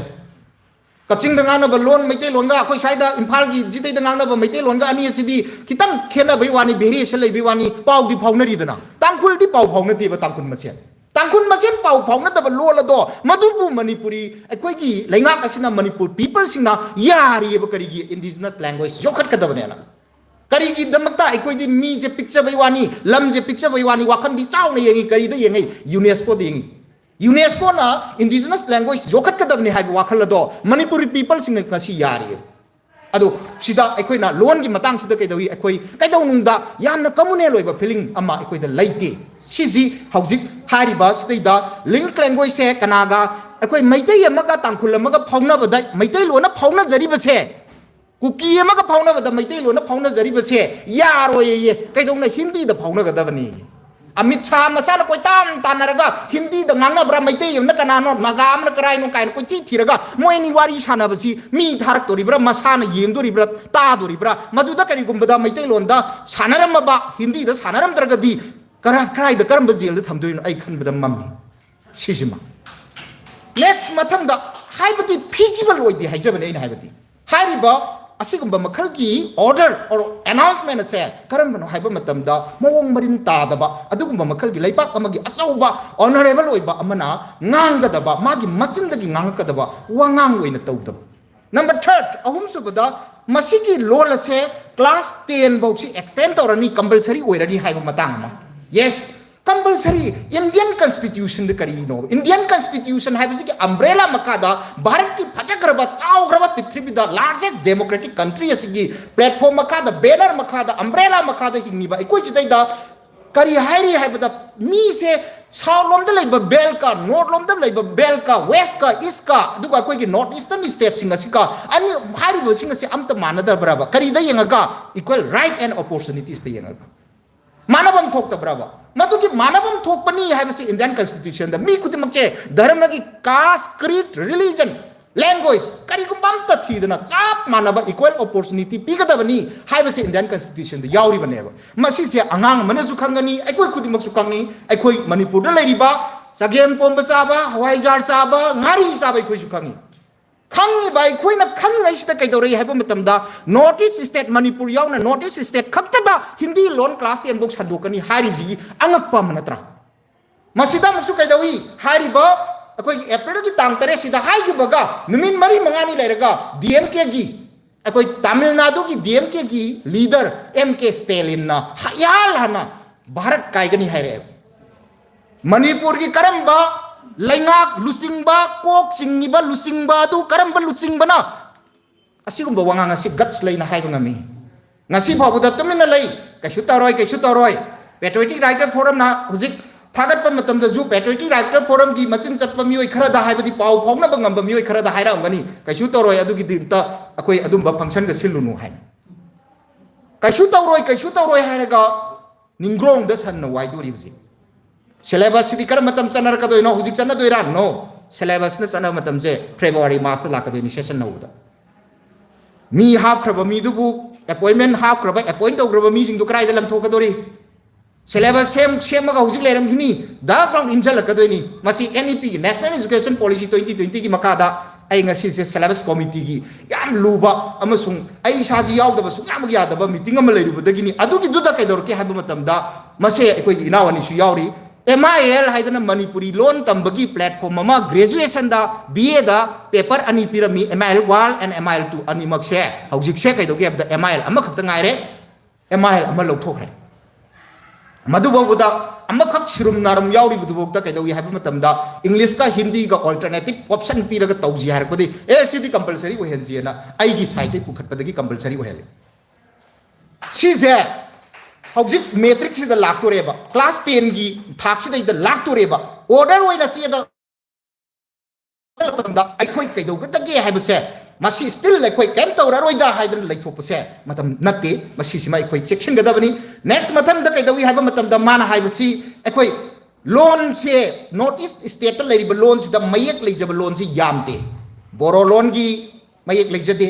ꯀꯛꯆꯤꯡꯗ ꯉꯥꯡꯅꯕ ꯂꯣꯟ ꯃꯩꯇꯩꯂꯣꯟꯒ ꯑꯩꯈꯣꯏ ꯁ꯭ꯋꯥꯏꯗ ꯏꯝꯐꯥꯜꯒꯤ ꯁꯤꯗꯩꯗ ꯉꯥꯡꯅꯕ ꯃꯩꯇꯩꯂꯣꯟꯒ ꯑꯅꯤ ꯑꯁꯤꯗꯤ ꯈꯤꯇꯪ ꯈꯦꯠꯅꯕꯩ ꯋꯥꯅꯤ, variation ꯂꯩꯕꯩ ꯋꯥꯅꯤ, ꯄꯥꯎꯗꯤ ꯐꯥꯎꯅꯔꯤꯗꯅ꯫ ꯇꯥꯡꯈꯨꯜꯗꯤ ꯄꯥꯎ ꯐꯥꯎꯅꯗꯦꯕ, ꯇꯥꯡꯈꯨꯜ ꯃꯁꯦꯟ꯫ ꯇꯥꯡꯈꯨꯜ ꯃꯁꯦꯟ ꯄꯥꯎ ꯐꯥꯎꯅꯗꯕ ꯂꯣꯜ ꯑꯗꯣ, ꯃꯗꯨꯕꯨ ꯃꯅꯤꯄꯨꯔꯤ, ꯑꯩꯈꯣꯏꯒꯤ ꯂꯩꯉꯥꯛ ꯑꯁꯤꯅ ꯃꯅꯤꯄꯨꯔ peopleꯁꯤꯡꯅ ꯌꯥꯔꯤꯑꯕ, ꯀꯔꯤꯒꯤ indigenous language ꯌꯣꯛꯈꯠꯀꯗꯕꯅꯦꯅ? ꯀꯔꯤꯒꯤꯗꯃꯛꯇ? ꯑꯩꯈꯣꯏꯗꯤ ꯃꯤꯁꯦ ꯄꯤꯛꯆꯕꯩ ꯋꯥꯅꯤ, ꯂꯝꯁꯦ ꯄꯤꯛꯆꯕꯩ ꯋꯥꯅꯤ, ꯋꯥꯈꯜꯗꯤ ꯆꯥꯎꯅ ꯌꯦꯡꯉꯤ꯫ ꯀꯔꯤꯗ ꯌꯦꯡꯉꯤ? UNESCOꯗ ꯌꯦꯡꯉꯤ꯫ UNESCOꯅ indigenous language ꯌꯣꯛꯈꯠꯀꯗꯕꯅꯤ ꯍꯥꯏꯕ ꯋꯥꯈꯜ ꯑꯗꯣ ꯃꯅꯤꯄꯨꯔꯤ peopleꯁꯤꯡꯅ ꯉꯁꯤ ꯌꯥꯔꯤ꯫ ꯑꯗꯣ ꯁꯤꯗ ꯑꯩꯈꯣꯏꯅ ꯂꯣꯟꯒꯤ ꯃꯇꯥꯡꯁꯤꯗ ꯀꯩꯗꯧꯏ? ꯑꯩꯈꯣꯏ ꯀꯩꯗꯧꯅꯨꯡꯗ ꯌꯥꯝꯅ communal ꯑꯣꯏꯕ feeling ꯑꯃ ꯑꯩꯈꯣꯏꯗ ꯂꯩꯇꯦ꯫ ꯁꯤꯁꯤ ꯍꯧꯖꯤꯛ ꯍꯥꯏꯔꯤꯕ ꯁꯤꯗꯩꯗ link languageꯁꯦ ꯀꯅꯥꯒ, ꯑꯩꯈꯣꯏ ꯃꯩꯇꯩ ꯑꯃꯒ ꯇꯥꯡꯈꯨꯜ ꯑꯃꯒ ꯐꯥꯎꯅꯕꯗ ꯃꯩꯇꯩꯂꯣꯟꯅ ꯐꯥꯎꯅꯖꯔꯤꯕꯁꯦ, ꯀꯨꯀꯤ ꯑꯃꯒ ꯐꯥꯎꯅꯕꯗ ꯃꯩꯇꯩꯂꯣꯟꯅ ꯐꯥꯎꯅꯖꯔꯤꯕꯁꯦ ꯌꯥꯔꯣꯏꯌꯦ꯫ ꯀꯩꯗꯧꯅ ꯍꯤꯟꯗꯤꯗ ꯐꯥꯎꯅꯒꯗꯕꯅꯤ? ꯑꯃꯤꯠ ꯁꯥꯍ ꯃꯁꯥꯅ ꯀꯣꯏꯇꯥꯟ ꯇꯥꯟꯅꯔꯒ ꯍꯤꯟꯗꯤꯗ ꯉꯥꯡꯅꯕ꯭ꯔꯥ, ꯃꯩꯇꯩ ꯑꯃꯅ ꯀꯅꯥꯅꯣ, ꯅꯥꯒꯥ ꯑꯃꯅ ꯀꯔꯥꯏꯅꯣ ꯀꯥꯏꯅ ꯀꯣꯏꯊꯤ ꯊꯤꯔꯒ ꯃꯣꯏ ꯑꯅꯤ ꯋꯥꯔꯤ ꯁꯥꯟꯅꯕꯁꯤ ꯃꯤ ꯊꯥꯔꯛꯇꯣꯔꯤꯕ꯭ꯔꯥ, ꯃꯁꯥꯅ ꯌꯦꯡꯗꯣꯔꯤꯕ꯭ꯔꯥ, ꯇꯥꯗꯣꯔꯤꯕ꯭ꯔꯥ? ꯃꯗꯨꯗ ꯀꯔꯤꯒꯨꯝꯕꯗ ꯃꯩꯇꯩꯂꯣꯟꯗ ꯁꯥꯟꯅꯔꯝꯃꯕ, ꯍꯤꯟꯗꯤꯗ ꯁꯥꯟꯅꯔꯝꯗ꯭ꯔꯒꯗꯤ ꯀꯔꯥ-, ꯀꯔꯥꯏꯗ, ꯀꯔꯝꯕ ꯖꯦꯜꯗ ꯊꯝꯗꯣꯏꯅꯣ? ꯑꯩ ꯈꯟꯕꯗ ꯃꯝꯃꯤ꯫ ꯁꯤꯁꯤꯃ꯫ Next, ꯃꯊꯪꯗ, ꯍꯥꯏꯕꯗꯤ feasible ꯑꯣꯏꯗꯦ ꯍꯥꯏꯖꯕꯅꯦ ꯑꯩꯅ ꯍꯥꯏꯕꯗꯤ꯫ ꯍꯥꯏꯔꯤꯕ ꯑꯁꯤꯒꯨꯝꯕ ꯃꯈꯜꯒꯤ order or announcement ꯑꯁꯦ ꯀꯔꯝꯕꯅꯣ ꯍꯥꯏꯕ ꯃꯇꯝꯗ ꯃꯑꯣꯡ ꯃꯔꯤꯟ ꯇꯥꯗꯕ, ꯑꯗꯨꯒꯨꯝꯕ ꯃꯈꯜꯒꯤ ꯂꯩꯕꯥꯛ ꯑꯃꯒꯤ ꯑꯆꯧꯕ honourable ꯑꯣꯏꯕ ꯑꯃꯅ ꯉꯥꯡꯒꯗꯕ, ꯃꯥꯒꯤ ꯃꯆꯤꯟꯗꯒꯤ ꯉꯥꯡꯉꯛꯀꯗꯕ ꯋꯥꯉꯥꯡ ꯑꯣꯏꯅ ꯇꯧꯗꯕ꯫ Number third, ꯑꯍꯨꯝꯁꯨꯕꯗ, ꯃꯁꯤꯒꯤ ꯂꯣꯜ ꯑꯁꯦ class ten ꯐꯥꯎꯁꯤ extend ꯇꯧꯔꯅꯤ, compulsory ꯑꯣꯏꯔꯅꯤ ꯍꯥꯏꯕ ꯃꯇꯥꯡ ꯑꯃ꯫ Yes, Compulsory. Indian Constitution ꯗ ꯀꯔꯤꯅꯣ? Indian Constitution ꯍꯥꯏꯕꯁꯤꯒꯤ umbrella ꯃꯈꯥꯗ ꯚꯥꯔꯠꯀꯤ ꯐꯖꯈ꯭ꯔꯕ, ꯆꯥꯎꯈ꯭ꯔꯕ, ꯄ꯭ꯔꯤꯊꯤꯕꯤꯗ largest democratic country ꯑꯁꯤꯒꯤ platform ꯃꯈꯥꯗ, banner ꯃꯈꯥꯗ, umbrella ꯃꯈꯥꯗ ꯍꯤꯡꯂꯤꯕ ꯑꯩꯈꯣꯏꯁꯤꯗꯩꯗ ꯀꯔꯤ ꯍꯥꯏꯔꯤ ꯍꯥꯏꯕꯗ, ꯃꯤꯁꯦ south ꯂꯣꯝꯗ ꯂꯩꯕ belt ꯀ, north ꯂꯣꯝꯗ ꯂꯩꯕ belt ꯀ, west ꯀ, east ꯀ, ꯑꯗꯨꯒ ꯑꯩꯈꯣꯏꯒꯤ north eastern state ꯁꯤꯡ ꯑꯁꯤꯒ, ꯑꯅꯤ ꯍꯥꯏꯔꯤꯕꯁꯤꯡ ꯑꯁꯤ ꯑꯝꯇ ꯃꯥꯟꯅꯗꯕ꯭ꯔꯕ? ꯀꯔꯤꯗ ꯌꯦꯡꯉꯒ? Equal right and opportunities ꯇ ꯌꯦꯡꯉꯒ꯫ ꯃꯥꯟꯅꯐꯝ ꯊꯣꯛꯇꯕ꯭ꯔꯕ? ꯃꯗꯨꯒꯤ ꯃꯥꯟꯅꯐꯝ ꯊꯣꯛꯄꯅꯤ ꯍꯥꯏꯕꯁꯤ Indian Constitution ꯗ ꯃꯤ ꯈꯨꯗꯤꯡꯃꯛꯁꯦ ꯙꯔꯃꯒꯤ caste, creed, religion, language ꯀꯔꯤꯒꯨꯝꯕ ꯑꯝꯇ ꯊꯤꯗꯅ ꯆꯞ ꯃꯥꯟꯅꯕ equal opportunity ꯄꯤꯒꯗꯕꯅꯤ ꯍꯥꯏꯕꯁꯤ Indian Constitution ꯗ ꯌꯥꯎꯔꯤꯕꯅꯦꯕ꯫ ꯃꯁꯤꯁꯦ ꯑꯉꯥꯡ ꯑꯃꯅꯁꯨ ꯈꯪꯒꯅꯤ, ꯑꯩꯈꯣꯏ ꯈꯨꯗꯤꯡꯃꯛꯁꯨ ꯈꯪꯉꯤ, ꯑꯩꯈꯣꯏ ꯃꯅꯤꯄꯨꯔꯗ ꯂꯩꯔꯤꯕ ꯆꯒꯦꯝ ꯄꯣꯝꯕ ꯆꯥꯕ, ꯍꯋꯥꯏꯖꯥꯔ ꯆꯥꯕ, ꯉꯥꯔꯤ ꯆꯥꯕ ꯑꯩꯈꯣꯏꯁꯨ ꯈꯪꯉꯤ꯫ ꯈꯪꯉꯤꯕ ꯑꯩꯈꯣꯏꯅ ꯈꯪꯉꯤꯉꯩꯁꯤꯗ ꯀꯩꯗꯧꯔꯛꯏ ꯍꯥꯏꯕ ꯃꯇꯝꯗ, North East state ꯃꯅꯤꯄꯨꯔ ꯌꯥꯎꯅ North East state ꯈꯛꯇꯗ ꯍꯤꯟꯗꯤ ꯂꯣꯟ class ten ꯐꯥꯎ ꯁꯟꯗꯣꯛꯀꯅꯤ ꯍꯥꯏꯔꯤꯁꯤꯒꯤ ꯑꯉꯛꯄ ꯑꯃ ꯅꯠꯇ꯭ꯔꯥ? ꯃꯁꯤꯗ ꯑꯃꯨꯛꯁꯨ ꯀꯩꯗꯧꯏ? ꯍꯥꯏꯔꯤꯕ ꯑꯩꯈꯣꯏꯒꯤ April ꯒꯤ ꯇꯥꯡ ꯇꯔꯦꯠꯁꯤꯗ ꯍꯥꯏꯈꯤꯕꯒ ꯅꯨꯃꯤꯠ ꯃꯔꯤ ꯃꯉꯥꯅꯤ ꯂꯩꯔꯒ D M K ꯒꯤ, ꯑꯩꯈꯣꯏ ꯇꯥꯃꯤꯜ ꯅꯥꯗꯨꯒꯤ D M K ꯒꯤ leader M K Stalin ꯅ ꯏꯍꯥꯟ ꯍꯥꯟꯅ ꯚꯥꯔꯠ ꯀꯥꯏꯒꯅꯤ ꯍꯥꯏꯔꯛꯑꯦꯕ꯫ ꯃꯅꯤꯄꯨꯔꯒꯤ ꯀꯔꯝꯕ ꯂꯩꯉꯥꯛ ꯂꯨꯆꯤꯡꯕ, ꯀꯣꯛ ꯆꯤꯡꯉꯤꯕ ꯂꯨꯆꯤꯡꯕ ꯑꯗꯨ ꯀꯔꯝꯕ ꯂꯨꯆꯤꯡꯕꯅ ꯑꯁꯤꯒꯨꯝꯕ ꯋꯥꯉꯥꯡ ꯑꯁꯤ guts ꯂꯩꯅ ꯍꯥꯏꯕ ꯉꯝꯃꯤ? ꯉꯁꯤ ꯐꯥꯎꯕꯗ ꯇꯨꯃꯤꯟꯅ ꯂꯩ, "ꯀꯩꯁꯨ ꯇꯧꯔꯣꯏ, ꯀꯩꯁꯨ ꯇꯧꯔꯣꯏ"꯫ Patriotic Writer Forum ꯅ ꯍꯧꯖꯤꯛ ꯊꯥꯒꯠꯄ ꯃꯇꯝꯗꯁꯨ Patriotic Writer Forum ꯒꯤ ꯃꯆꯤꯟ ꯆꯠꯄ ꯃꯤꯑꯣꯏ ꯈꯔꯗ, ꯍꯥꯏꯕꯗꯤ ꯄꯥꯎ ꯐꯥꯎꯅꯕ ꯉꯝꯕ ꯃꯤꯑꯣꯏ ꯈꯔꯗ ꯍꯥꯏꯔꯛꯑꯝꯒꯅꯤ, "ꯀꯩꯁꯨ ꯇꯧꯔꯣꯏ, ꯑꯗꯨꯒꯤꯗꯃꯛꯇ ꯑꯩꯈꯣꯏ ꯑꯗꯨꯝꯕ function ꯒ ꯁꯤꯜꯂꯨꯅꯨ" ꯍꯥꯏꯅ꯫ ꯀꯩꯁꯨ ꯇꯧꯔꯣꯏ, ꯀꯩꯁꯨ ꯇꯧꯔꯣꯏ ꯍꯥꯏꯔꯒ ꯅꯤꯡꯒ꯭ꯔꯣꯡꯗ ꯁꯟꯅ ꯋꯥꯏꯗꯣꯔꯤ ꯍꯧꯖꯤꯛ꯫ Syllabus ꯁꯤꯗꯤ ꯀꯔꯝꯕ ꯃꯇꯝ ꯆꯠꯅꯔꯛꯀꯗꯣꯏꯅꯣ? ꯍꯧꯖꯤꯛ ꯆꯠꯅꯗꯣꯏꯔꯥ? No꯫ Syllabus ꯅ ꯆꯠꯅꯕ ꯃꯇꯝꯁꯦ February, March ꯇ ꯂꯥꯛꯀꯗꯣꯏꯅꯤ, session ꯍꯧꯕꯗ꯫ ꯃꯤ ꯍꯥꯞꯈ꯭ꯔꯕ ꯃꯤꯗꯨꯕꯨ, appointment ꯍꯥꯞꯈ꯭ꯔꯕ, appoint ꯇꯧꯈ꯭ꯔꯕ ꯃꯤꯁꯤꯡꯗꯨ ꯀꯗꯥꯏꯗ ꯂꯪꯊꯣꯛꯀꯗꯣꯔꯤ? Syllabus ꯁꯦꯝ-, ꯁꯦꯝꯃꯒ ꯍꯧꯖꯤꯛ ꯂꯩꯔꯝꯈꯤꯅꯤ, ꯗꯛ ꯂꯥꯎꯅ ꯏꯟꯁꯤꯜꯂꯛꯀꯗꯣꯏꯅꯤ꯫ ꯃꯁꯤ N E P ꯒꯤ, National Education Policy twenty twenty ꯒꯤ ꯃꯈꯥꯗ ꯑꯩ ꯉꯁꯤꯁꯦ Syllabus Committee ꯒꯤ ꯌꯥꯝ ꯂꯨꯕ ꯑꯃꯁꯨꯡ ꯑꯩ ꯏꯁꯥꯁꯤ ꯌꯥꯎꯗꯕ ꯁꯨꯡꯌꯥꯃꯛ ꯌꯥꯗꯕ meeting ꯑꯃ ꯂꯩꯔꯨꯕꯗꯒꯤꯅꯤ꯫ ꯑꯗꯨꯒꯤꯗꯨꯗ ꯀꯩꯗꯧꯔꯛꯀꯦ ꯍꯥꯏꯕ ꯃꯇꯝꯗ, ꯃꯁꯦ ꯑꯩꯈꯣꯏꯒꯤ ꯏꯅꯥꯎ ꯑꯅꯤꯁꯨ ꯌꯥꯎꯔꯤ, M I L ꯍꯥꯏꯗꯅ ꯃꯅꯤꯄꯨꯔꯤ ꯂꯣꯟ ꯇꯝꯕꯒꯤ platform ꯑꯃ, graduation the, B A the paper ꯑꯅꯤ ꯄꯤꯔꯝꯃꯤ, M I L one and M I L two ꯑꯅꯤꯃꯛꯁꯦ꯫ ꯍꯧꯖꯤꯛꯁꯦ ꯀꯩꯗꯧꯒꯦ ꯍꯥꯏꯕꯗ, M I L ꯑꯃꯈꯛꯇ ꯉꯥꯏꯔꯦ, M I L ꯑꯃ ꯂꯧꯊꯣꯛꯈ꯭ꯔꯦ꯫ ꯃꯗꯨꯐꯥꯎꯕꯗ ꯑꯃꯈꯛ ꯁꯤꯔꯨꯝ ꯅꯥꯔꯨꯝ ꯌꯥꯎꯔꯤꯕꯗꯨꯐꯥꯎꯗ ꯀꯩꯗꯧꯏ ꯍꯥꯏꯕ ꯃꯇꯝꯗ, ꯏꯪꯂꯤꯁꯀ ꯍꯤꯟꯗꯤꯒ alternative option ꯄꯤꯔꯒ ꯇꯧꯁꯤ ꯍꯥꯏꯔꯛꯄꯗꯤ, ꯑꯦ, ꯁꯤꯗꯤ compulsory ꯑꯣꯏꯍꯟꯁꯤꯅ ꯑꯩꯒꯤ sideꯇꯒꯤ ꯄꯨꯈꯠꯄꯗꯒꯤ compulsory ꯑꯣꯏꯍꯜꯂꯤ꯫ ꯁꯤꯁꯦ ꯍꯧꯖꯤꯛ matricꯁꯤꯗ ꯂꯥꯛꯇꯣꯔꯦꯕ, class tenꯒꯤ ꯊꯥꯛꯁꯤꯗꯩꯗ ꯂꯥꯛꯇꯣꯔꯦꯕ꯫ Order ꯑꯣꯏꯅ ꯆꯦꯗ ꯃꯇꯝꯗ ꯑꯩꯈꯣꯏ ꯀꯩꯗꯧꯒꯗꯒꯦ ꯍꯥꯏꯕꯁꯦ, ꯃꯁꯤ still ꯑꯩꯈꯣꯏ ꯀꯩꯝ ꯇꯧꯔꯔꯣꯏꯗ ꯍꯥꯏꯗꯅ ꯂꯩꯊꯣꯛꯄꯁꯦ ꯃꯇꯝ ꯅꯠꯇꯦ꯫ ꯃꯁꯤꯁꯤꯃ ꯑꯩꯈꯣꯏ ꯆꯦꯛꯁꯤꯟꯒꯗꯕꯅꯤ꯫ Next ꯃꯊꯪꯗ ꯀꯩꯗꯧꯏ ꯍꯥꯏꯕ ꯃꯇꯝꯗ, ꯃꯥꯅ ꯍꯥꯏꯕꯁꯤ ꯑꯩꯈꯣꯏ ꯂꯣꯟꯁꯦ, North East stateꯇ ꯂꯩꯔꯤꯕ ꯂꯣꯟꯁꯤꯗ ꯃꯌꯦꯛ ꯂꯩꯖꯕ ꯂꯣꯟꯁꯤ ꯌꯥꯝꯗꯦ꯫ ꯕꯣꯔꯣ ꯂꯣꯟꯒꯤ ꯃꯌꯦꯛ ꯂꯩꯖꯗꯦ꯫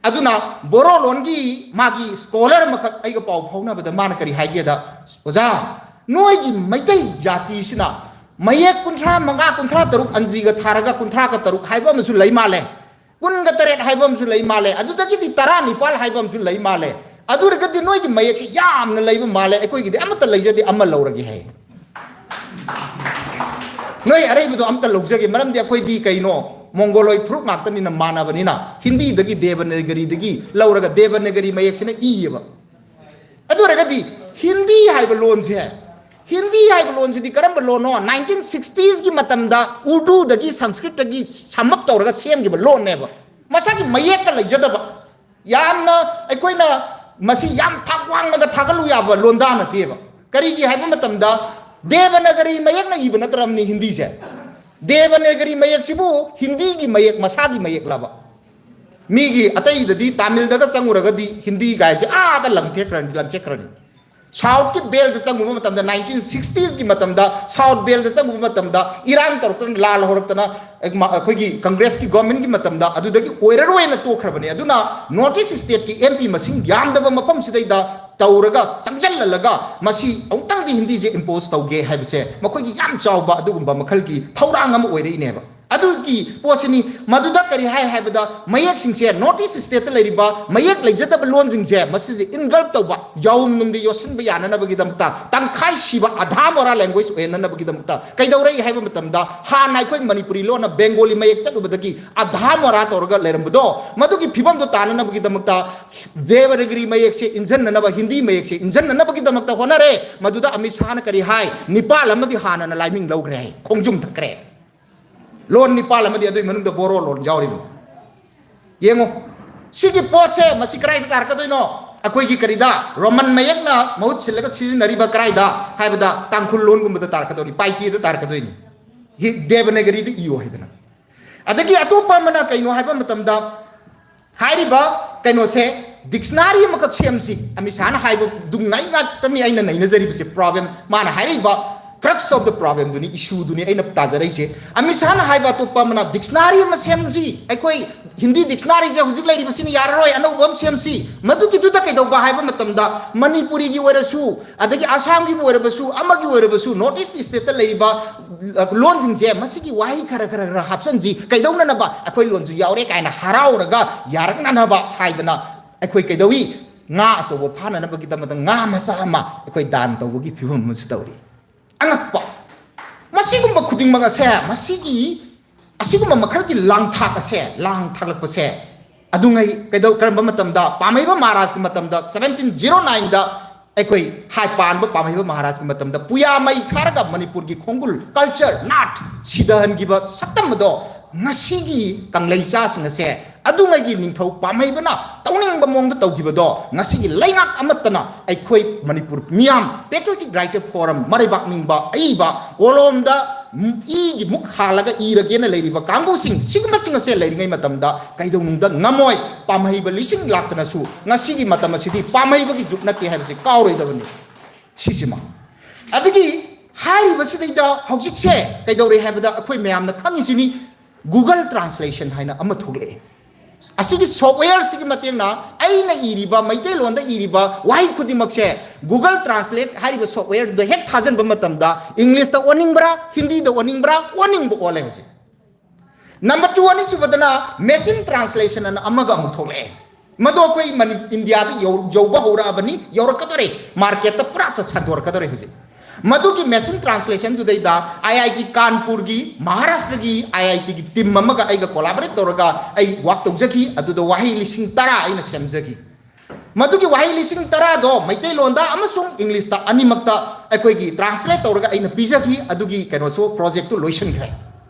ꯑꯗꯨꯅ ꯕꯣꯔꯣ ꯂꯣꯟꯒꯤ ꯃꯥꯒꯤ scholar ꯑꯃꯈꯛ ꯑꯩꯒ ꯄꯥꯎ ꯐꯥꯎꯅꯕꯗ ꯃꯥꯅ ꯀꯔꯤ ꯍꯥꯏꯒꯦꯗ, "ꯑꯣꯖꯥ, ꯅꯣꯏꯒꯤ ꯃꯩꯇꯩ ꯖꯥꯇꯤꯁꯤꯅ ꯃꯌꯦꯛ ꯀꯨꯟꯊ꯭ꯔꯥ ꯃꯉꯥ, ꯀꯨꯟꯊ꯭ꯔꯥ ꯇꯔꯨꯛ ꯑꯟꯖꯤꯒ ꯊꯥꯔꯒ ꯀꯨꯟꯊ꯭ꯔꯥꯒ ꯇꯔꯨꯛ ꯍꯥꯏꯕ ꯑꯃꯁꯨ ꯂꯩ ꯃꯥꯜꯂꯦ, ꯀꯨꯟꯒ ꯇꯔꯦꯠ ꯍꯥꯏꯕ ꯑꯃꯁꯨ ꯂꯩ ꯃꯥꯜꯂꯦ, ꯑꯗꯨꯗꯒꯤꯗꯤ ꯇꯔꯥꯅꯤꯄꯥꯜ ꯍꯥꯏꯕ ꯑꯃꯁꯨ ꯂꯩ ꯃꯥꯜꯂꯦ꯫ ꯑꯗꯨ ꯑꯣꯏꯔꯒꯗꯤ ꯅꯣꯏꯒꯤ ꯃꯌꯦꯛꯁꯤ ꯌꯥꯝꯅ ꯂꯩꯕ ꯃꯥꯜꯂꯦ, ꯑꯩꯈꯣꯏꯒꯤꯗꯤ ꯑꯃꯠꯇ ꯂꯩꯖꯗꯦ, ꯑꯃ ꯂꯧꯔꯒꯦ" ꯍꯥꯏ꯫ "ꯅꯣꯏ ꯑꯔꯩꯕꯗꯣ ꯑꯝꯇ ꯂꯧꯖꯒꯦ, ꯃꯔꯝꯗꯤ ꯑꯩꯈꯣꯏꯗꯤ ꯀꯩꯅꯣ, ꯃꯣꯡꯒꯣꯂꯣꯏ ꯐꯨꯔꯨꯞ ꯉꯥꯛꯇꯅꯤꯅ ꯃꯥꯟꯅꯕꯅꯤꯅ, ꯍꯤꯟꯗꯤꯗꯒꯤ ꯗꯦꯕꯅꯒꯔꯤꯗꯒꯤ ꯂꯧꯔꯒ ꯗꯦꯕꯅꯒꯔꯤ ꯃꯌꯦꯛꯁꯤꯅ ꯏꯌꯦꯕ"꯫ ꯑꯗꯨ ꯑꯣꯏꯔꯒꯗꯤ ꯍꯤꯟꯗꯤ ꯍꯥꯏꯕ ꯂꯣꯟꯁꯦ, ꯍꯤꯟꯗꯤ ꯍꯥꯏꯕ ꯂꯣꯟꯁꯤꯗꯤ ꯀꯔꯝꯕ ꯂꯣꯟꯅꯣ? Nineteen sixtiesꯒꯤ ꯃꯇꯝꯗ ꯎꯔꯗꯨꯗꯒꯤ, ꯁꯪꯁꯀ꯭ꯔꯤꯠꯇꯒꯤ sum up ꯇꯧꯔꯒ ꯁꯦꯝꯈꯤꯕ ꯂꯣꯟꯅꯦꯕ꯫ ꯃꯁꯥꯒꯤ ꯃꯌꯦꯛꯀ ꯂꯩꯖꯗꯕ, ꯌꯥꯝꯅ ꯑꯩꯈꯣꯏꯅ ꯃꯁꯤ ꯌꯥꯝ ꯊꯥꯛ ꯋꯥꯡꯂꯒ ꯊꯥꯒꯠꯂꯨ ꯌꯥꯕ ꯂꯣꯟꯗꯥ ꯅꯠꯇꯦꯕ꯫ ꯀꯔꯤꯒꯤ ꯍꯥꯏꯕ ꯃꯇꯝꯗ, ꯗꯦꯕꯅꯒꯔꯤ ꯃꯌꯦꯛꯅ ꯏꯕ ꯅꯠꯇ꯭ꯔꯕꯅꯤ ꯍꯤꯟꯗꯤꯁꯦ꯫ ꯗꯦꯕꯅꯒꯔꯤ ꯃꯌꯦꯛꯁꯤꯕꯨ ꯍꯤꯟꯗꯤꯒꯤ ꯃꯌꯦꯛ, ꯃꯁꯥꯒꯤ ꯃꯌꯦꯛꯂꯕ? ꯃꯤꯒꯤ ꯑꯇꯩꯗꯗꯤ, ꯇꯥꯃꯤꯜꯗꯒ ꯆꯪꯉꯨꯔꯒꯗꯤ ꯍꯤꯟꯗꯤ ꯒꯥꯏꯁꯦ ꯑꯥꯗ ꯂꯪꯊꯦꯛꯈ꯭ꯔꯅꯤ, ꯂꯪꯆꯦꯛꯈ꯭ꯔꯅꯤ꯫ Southꯀꯤ beltꯇ ꯆꯪꯉꯨꯕ ꯃꯇꯝꯗ, nineteen sixtiesꯒꯤ ꯃꯇꯝꯗ South beltꯇ ꯆꯪꯉꯨꯕ ꯃꯇꯝꯗ, ꯏꯔꯥꯡ ꯇꯧꯔꯛꯇꯅ, ꯂꯥꯜ ꯍꯧꯔꯛꯇꯅ, ꯑꯩꯈꯣꯏꯒꯤ Congressꯀꯤ governmentꯀꯤ ꯃꯇꯝꯗ, ꯑꯗꯨꯗꯒꯤ ꯑꯣꯏꯔꯔꯣꯏꯅ ꯇꯣꯛꯈ꯭ꯔꯕꯅꯤ꯫ ꯑꯗꯨꯅ North East stateꯀꯤ MP ꯃꯁꯤꯡ ꯌꯥꯝꯗꯕ ꯃꯐꯝꯁꯤꯗꯩꯗ ꯇꯧꯔꯒ, ꯆꯪꯁꯤꯜꯍꯜꯂꯒ, ꯃꯁꯤ ꯑꯃꯨꯛꯇꯪꯗꯤ ꯍꯤꯟꯗꯤꯁꯦ impose ꯇꯧꯒꯦ ꯍꯥꯏꯕꯁꯦ ꯃꯈꯣꯏꯒꯤ ꯌꯥꯝ ꯆꯥꯎꯕ ꯑꯗꯨꯒꯨꯝꯕ ꯃꯈꯜꯒꯤ ꯊꯧꯔꯥꯡ ꯑꯃ ꯑꯣꯏꯔꯛꯏꯅꯦꯕ꯫ ꯑꯗꯨꯒꯤ ꯄꯣꯠꯁꯤꯅꯤ꯫ ꯃꯗꯨꯗ ꯀꯔꯤ ꯍꯥꯏ ꯍꯥꯏꯕꯗ, ꯃꯌꯦꯛꯁꯤꯡꯁꯦ, North East state ꯇ ꯂꯩꯔꯤꯕ ꯃꯌꯦꯛ ꯂꯩꯖꯗꯕ ꯂꯣꯟꯁꯤꯡꯁꯦ, ꯃꯁꯤꯁꯦ engulf ꯇꯧꯕ, ꯌꯥꯎꯝꯅꯨꯡꯗ ꯌꯣꯠꯁꯤꯟꯕ ꯌꯥꯅꯅꯕꯒꯤꯗꯃꯛꯇ, ꯇꯪꯈꯥꯏ ꯁꯤꯕ ꯑꯙꯥ ꯃꯣꯔꯥ language ꯑꯣꯏꯍꯟꯅꯅꯕꯒꯤꯗꯃꯛꯇ ꯀꯩꯗꯧꯔꯛꯏ ꯍꯥꯏꯕ ꯃꯇꯝꯗ, ꯍꯥꯟꯅ ꯑꯩꯈꯣꯏ ꯃꯅꯤꯄꯨꯔꯤ ꯂꯣꯟꯅ ꯕꯦꯡꯒꯣꯂꯤ ꯃꯌꯦꯛ ꯆꯠꯂꯨꯕꯗꯒꯤ ꯑꯙꯥ ꯃꯣꯔꯥ ꯇꯧꯔꯒ ꯂꯩꯔꯝꯕꯗꯣ, ꯃꯗꯨꯒꯤ ꯐꯤꯕꯝꯗꯣ ꯇꯥꯅꯅꯕꯒꯤꯗꯃꯛꯇ ꯗꯦꯕꯅꯥꯒꯔꯤ ꯃꯌꯦꯛꯁꯦ ꯏꯟꯖꯟꯅꯅꯕ, ꯍꯤꯟꯗꯤ ꯃꯌꯦꯛꯁꯦ ꯏꯟꯖꯟꯅꯅꯕꯒꯤꯗꯃꯛꯇ ꯍꯣꯠꯅꯔꯦ꯫ ꯃꯗꯨꯗ ꯑꯃꯤꯠ ꯁꯥꯍꯅ ꯀꯔꯤ ꯍꯥꯏ? ꯅꯤꯄꯥꯜ ꯑꯃꯗꯤ ꯍꯥꯟꯅꯅ ꯂꯥꯏꯃꯤꯡ ꯂꯧꯈ꯭ꯔꯦ ꯍꯥꯏ, ꯈꯣꯡꯖꯨꯝ ꯊꯛꯈ꯭ꯔꯦ꯫ ꯂꯣꯟ ꯅꯤꯄꯥꯜ ꯑꯃꯗꯤ ꯑꯗꯨꯒꯤ ꯃꯅꯨꯡꯗ ꯕꯣꯔꯣ ꯂꯣꯟ ꯌꯥꯎꯔꯤꯕꯅꯤ꯫ ꯌꯦꯡꯉꯨ, ꯁꯤꯒꯤ ꯄꯣꯠꯁꯦ ꯃꯁꯤ ꯀꯗꯥꯏꯗ ꯇꯥꯔꯛꯀꯗꯣꯏꯅꯣ? ꯑꯩꯈꯣꯏꯒꯤ ꯀꯔꯤꯗ, ꯔꯣꯃꯟ ꯃꯌꯦꯛꯅ ꯃꯍꯨꯠ ꯁꯤꯜꯂꯒ ꯁꯤꯖꯤꯟꯅꯔꯤꯕ ꯀꯗꯥꯏꯗ ꯍꯥꯏꯕꯗ, ꯇꯥꯡꯈꯨꯜ ꯂꯣꯟꯒꯨꯝꯕꯗ ꯇꯥꯔꯛꯀꯗꯣꯏꯅꯤ, ꯄꯥꯏꯇꯦꯗ ꯇꯥꯔꯛꯀꯗꯣꯏꯅꯤ꯫ ꯍꯤ-, ꯗꯦꯕꯅꯥꯒꯔꯤꯗ ꯏꯌꯣ ꯍꯥꯏꯗꯅ꯫ ꯑꯗꯒꯤ ꯑꯇꯣꯞꯄ ꯑꯃꯅ ꯀꯩꯅꯣ ꯍꯥꯏꯕ ꯃꯇꯝꯗ, ꯍꯥꯏꯔꯤꯕ ꯀꯩꯅꯣꯁꯦ, dictionary ꯑꯃꯈꯛ ꯁꯦꯝꯁꯤ꯫ ꯑꯃꯤꯠ ꯁꯥꯍꯅ ꯍꯥꯏꯕꯗꯨ ꯉꯥꯏ ꯉꯥꯛꯇꯅꯤ ꯑꯩꯅ ꯅꯩꯅꯖꯔꯤꯕꯁꯦ꯫ Problem, ꯃꯥꯅ ꯍꯥꯏꯔꯛꯏꯕ crux of the problemꯗꯨꯅꯤ, issueꯗꯨꯅꯤ ꯑꯩꯅ ꯇꯥꯖꯔꯛꯏꯁꯦ꯫ ꯑꯃꯤꯠ ꯁꯥꯍꯅ ꯍꯥꯏꯕ ꯑꯇꯣꯞꯄ ꯑꯃꯅ dictionary ꯑꯃ ꯁꯦꯝꯁꯤ, ꯑꯩꯈꯣꯏ ꯍꯤꯟꯗꯤ dictionaryꯁꯦ ꯍꯧꯖꯤꯛ ꯂꯩꯔꯤꯕꯁꯤꯅ ꯌꯥꯔꯔꯣꯏ, ꯑꯅꯧꯕ ꯑꯃ ꯁꯦꯝꯁꯤ꯫ ꯃꯗꯨꯒꯤꯗꯨꯗ ꯀꯩꯗꯧꯕ ꯍꯥꯏꯕ ꯃꯇꯝꯗ, ꯃꯅꯤꯄꯨꯔꯤꯒꯤ ꯑꯣꯏꯔꯁꯨ, ꯑꯗꯒꯤ ꯑꯁꯥꯝꯒꯤꯕꯨ ꯑꯣꯏꯔꯕꯁꯨ, ꯑꯃꯒꯤ ꯑꯣꯏꯔꯕꯁꯨ, North East stateꯇ ꯂꯩꯔꯤꯕ ꯂꯣꯟꯁꯤꯡꯁꯦ, ꯃꯁꯤꯒꯤ ꯋꯥꯍꯩ ꯈꯔ ꯈꯔ ꯈꯔ ꯍꯥꯞꯆꯤꯟꯁꯤ, ꯀꯩꯗꯧꯅꯅꯕ? ꯑꯩꯈꯣꯏ ꯂꯣꯟꯁꯨ ꯌꯥꯎꯔꯦ ꯀꯥꯏꯅ ꯍꯔꯥꯎꯔꯒ ꯌꯥꯔꯛꯅꯅꯕ ꯍꯥꯏꯗꯅ, ꯑꯩꯈꯣꯏ ꯀꯩꯗꯧꯏ? ꯉꯥ ꯑꯆꯧꯕ ꯐꯥꯅꯅꯕꯒꯤꯗꯃꯛꯇ ꯉꯥ ꯃꯆꯥ ꯑꯃ ꯑꯩꯈꯣꯏ ꯗꯥꯟ ꯇꯧꯕꯒꯤ ꯐꯤꯕꯝ ꯑꯃꯁꯨ ꯇꯧꯔꯤ꯫ ꯑꯉꯛꯄ꯫ ꯃꯁꯤꯒꯨꯝꯕ ꯈꯨꯗꯤꯡꯃꯛ ꯑꯁꯦ, ꯃꯁꯤꯒꯤ, ꯑꯁꯤꯒꯨꯝꯕ ꯃꯈꯜꯒꯤ ꯂꯥꯡꯊꯥꯛ ꯑꯁꯦ, ꯂꯥꯡ ꯊꯥꯛꯂꯛꯄꯁꯦ, ꯑꯗꯨꯉꯩ ꯀꯩꯗꯧ-, ꯀꯔꯝꯕ ꯃꯇꯝꯗ? ꯄꯥꯝꯍꯩꯕ ꯃꯍꯥꯔꯥꯖꯀꯤ ꯃꯇꯝꯗ, seventeen zero nineꯗ ꯑꯩꯈꯣꯏ ꯍꯥꯏ ꯄꯥꯟꯕ ꯄꯥꯝꯍꯩꯕ ꯃꯍꯥꯔꯥꯖꯀꯤ ꯃꯇꯝꯗ ꯄꯨꯌꯥ ꯃꯩ ꯊꯥꯔꯒ ꯃꯅꯤꯄꯨꯔꯒꯤ ꯈꯣꯡꯒꯨꯜ, culture, ꯅꯥꯠ ꯁꯤꯗꯍꯟꯈꯤꯕ ꯁꯛꯇꯝ ꯑꯗꯣ ꯉꯁꯤꯒꯤ ꯀꯪꯂꯩꯆꯥꯁꯤꯡ ꯑꯁꯦ, ꯑꯗꯨꯉꯩꯒꯤ ꯅꯤꯡꯊꯧ ꯄꯥꯝꯍꯩꯕꯅ ꯇꯧꯅꯤꯡꯕ ꯃꯑꯣꯡꯗ ꯇꯧꯈꯤꯕꯗꯣ, ꯉꯁꯤꯒꯤ ꯂꯩꯉꯥꯛ ꯑꯃꯠꯇꯅ ꯑꯩꯈꯣꯏ ꯃꯅꯤꯄꯨꯔ ꯃꯤꯌꯥꯝ, Patriotic Writer Forum, ꯃꯔꯩꯕꯥꯛ ꯅꯤꯡꯕ ꯑꯏꯕ ꯀꯣꯂꯣꯝꯗ ꯏꯒꯤ ꯃꯨꯛ ꯍꯥꯜꯂꯒ ꯏꯔꯒꯦꯅ ꯂꯩꯔꯤꯕ ꯀꯥꯡꯕꯨꯁꯤꯡ ꯁꯤꯒꯨꯝꯕꯁꯤꯡ ꯑꯁꯦ ꯂꯩꯔꯤꯉꯩ ꯃꯇꯝꯗ ꯀꯩꯗꯧꯅꯨꯡꯗ ꯉꯝꯃꯣꯏ꯫ ꯄꯥꯝꯍꯩꯕ ꯂꯤꯁꯤꯡ ꯂꯥꯛꯇꯅꯁꯨ ꯉꯁꯤꯒꯤ ꯃꯇꯝ ꯑꯁꯤꯗꯤ ꯄꯥꯝꯍꯩꯕꯒꯤ ꯖꯨꯛ ꯅꯠꯇꯦ ꯍꯥꯏꯕꯁꯤ ꯀꯥꯎꯔꯣꯏꯗꯕꯅꯤ꯫ ꯁꯤꯁꯤꯃ꯫ ꯑꯗꯒꯤ ꯍꯥꯏꯔꯤꯕꯁꯤꯗꯩꯗ ꯍꯧꯖꯤꯛꯁꯦ ꯀꯩꯗꯧꯔꯦ ꯍꯥꯏꯕꯗ, ꯑꯩꯈꯣꯏ ꯃꯌꯥꯝꯅ ꯈꯪꯉꯤꯁꯤꯅꯤ, Google Translation ꯍꯥꯏꯅ ꯑꯃ ꯊꯣꯛꯂꯛꯑꯦ꯫ ꯑꯁꯤꯒꯤ softwareꯁꯤꯒꯤ ꯃꯇꯦꯡꯅ ꯑꯩꯅ ꯏꯔꯤꯕ, ꯃꯩꯇꯩꯂꯣꯟꯗ ꯏꯔꯤꯕ ꯋꯥꯍꯩ ꯈꯨꯗꯤꯡꯃꯛꯁꯦ Google Translate ꯍꯥꯏꯔꯤꯕ softwareꯗꯨꯗ ꯍꯦꯛ ꯊꯥꯖꯤꯟꯕ ꯃꯇꯝꯗ, Englishꯇ ꯑꯣꯟꯅꯤꯡꯕ꯭ꯔꯥ, ꯍꯤꯟꯗꯤꯗ ꯑꯣꯟꯅꯤꯡꯕ꯭ꯔꯥ, ꯑꯣꯟꯅꯤꯡꯕ ꯑꯣꯜꯂꯦ ꯍꯧꯖꯤꯛ꯫ Number two, ꯑꯅꯤꯁꯨꯕꯗꯅ machine translation ꯑꯅ ꯑꯃꯒ ꯑꯃꯨꯛ ꯊꯣꯛꯂꯛꯑꯦ꯫ ꯃꯗꯣ ꯑꯩꯈꯣꯏ ꯃꯅꯤ-, ꯏꯟꯗꯤꯌꯥꯗ ꯌꯧ-, ꯌꯧꯕ ꯍꯧꯔꯛꯑꯕꯅꯤ, ꯌꯧꯔꯛꯀꯗꯣꯔꯦ, ꯃꯥꯔꯀꯦꯠꯇ ꯄꯨꯔꯥ ꯁꯟꯗꯣꯔꯛꯀꯗꯣꯔꯦ ꯍꯧꯖꯤꯛ꯫ ꯃꯗꯨꯒꯤ machine translation ꯗꯨꯗꯩꯗ ꯑꯥꯏ ꯑꯥꯏ ꯇꯤ ꯀꯥꯟꯄꯨꯔꯒꯤ, ꯃꯍꯥꯔꯥꯁꯇ꯭ꯔꯒꯤ ꯑꯥꯏ ꯑꯥꯏ ꯇꯤꯒꯤ ꯇꯤꯝ ꯑꯃꯒ ꯑꯩꯒ ꯀꯣꯂꯥꯕꯣꯔꯦꯠ ꯇꯧꯔꯒ ꯑꯩ ꯋꯥꯛ ꯇꯧꯖꯈꯤ꯫ ꯑꯗꯨꯗ ꯋꯥꯍꯩ ꯂꯤꯁꯤꯡ ꯇꯔꯥ ꯑꯩꯅ ꯁꯦꯝꯖꯈꯤ꯫ ꯃꯗꯨꯒꯤ ꯋꯥꯍꯩ ꯂꯤꯁꯤꯡ ꯇꯔꯥꯗꯣ ꯃꯩꯇꯩꯂꯣꯟꯗ ꯑꯃꯁꯨꯡ ꯏꯪꯂꯤꯁꯇ ꯑꯅꯤꯃꯛꯇ ꯑꯩꯈꯣꯏꯒꯤ ꯇ꯭ꯔꯥꯟꯁꯂꯦꯠ ꯇꯧꯔꯒ ꯑꯩꯅ ꯄꯤꯖꯈꯤ꯫ ꯑꯗꯨꯒꯤ ꯀꯩꯅꯣꯁꯨ, ꯄ꯭ꯔꯣꯖꯦꯛꯇꯨ ꯂꯣꯏꯁꯤꯟꯈ꯭ꯔꯦ꯫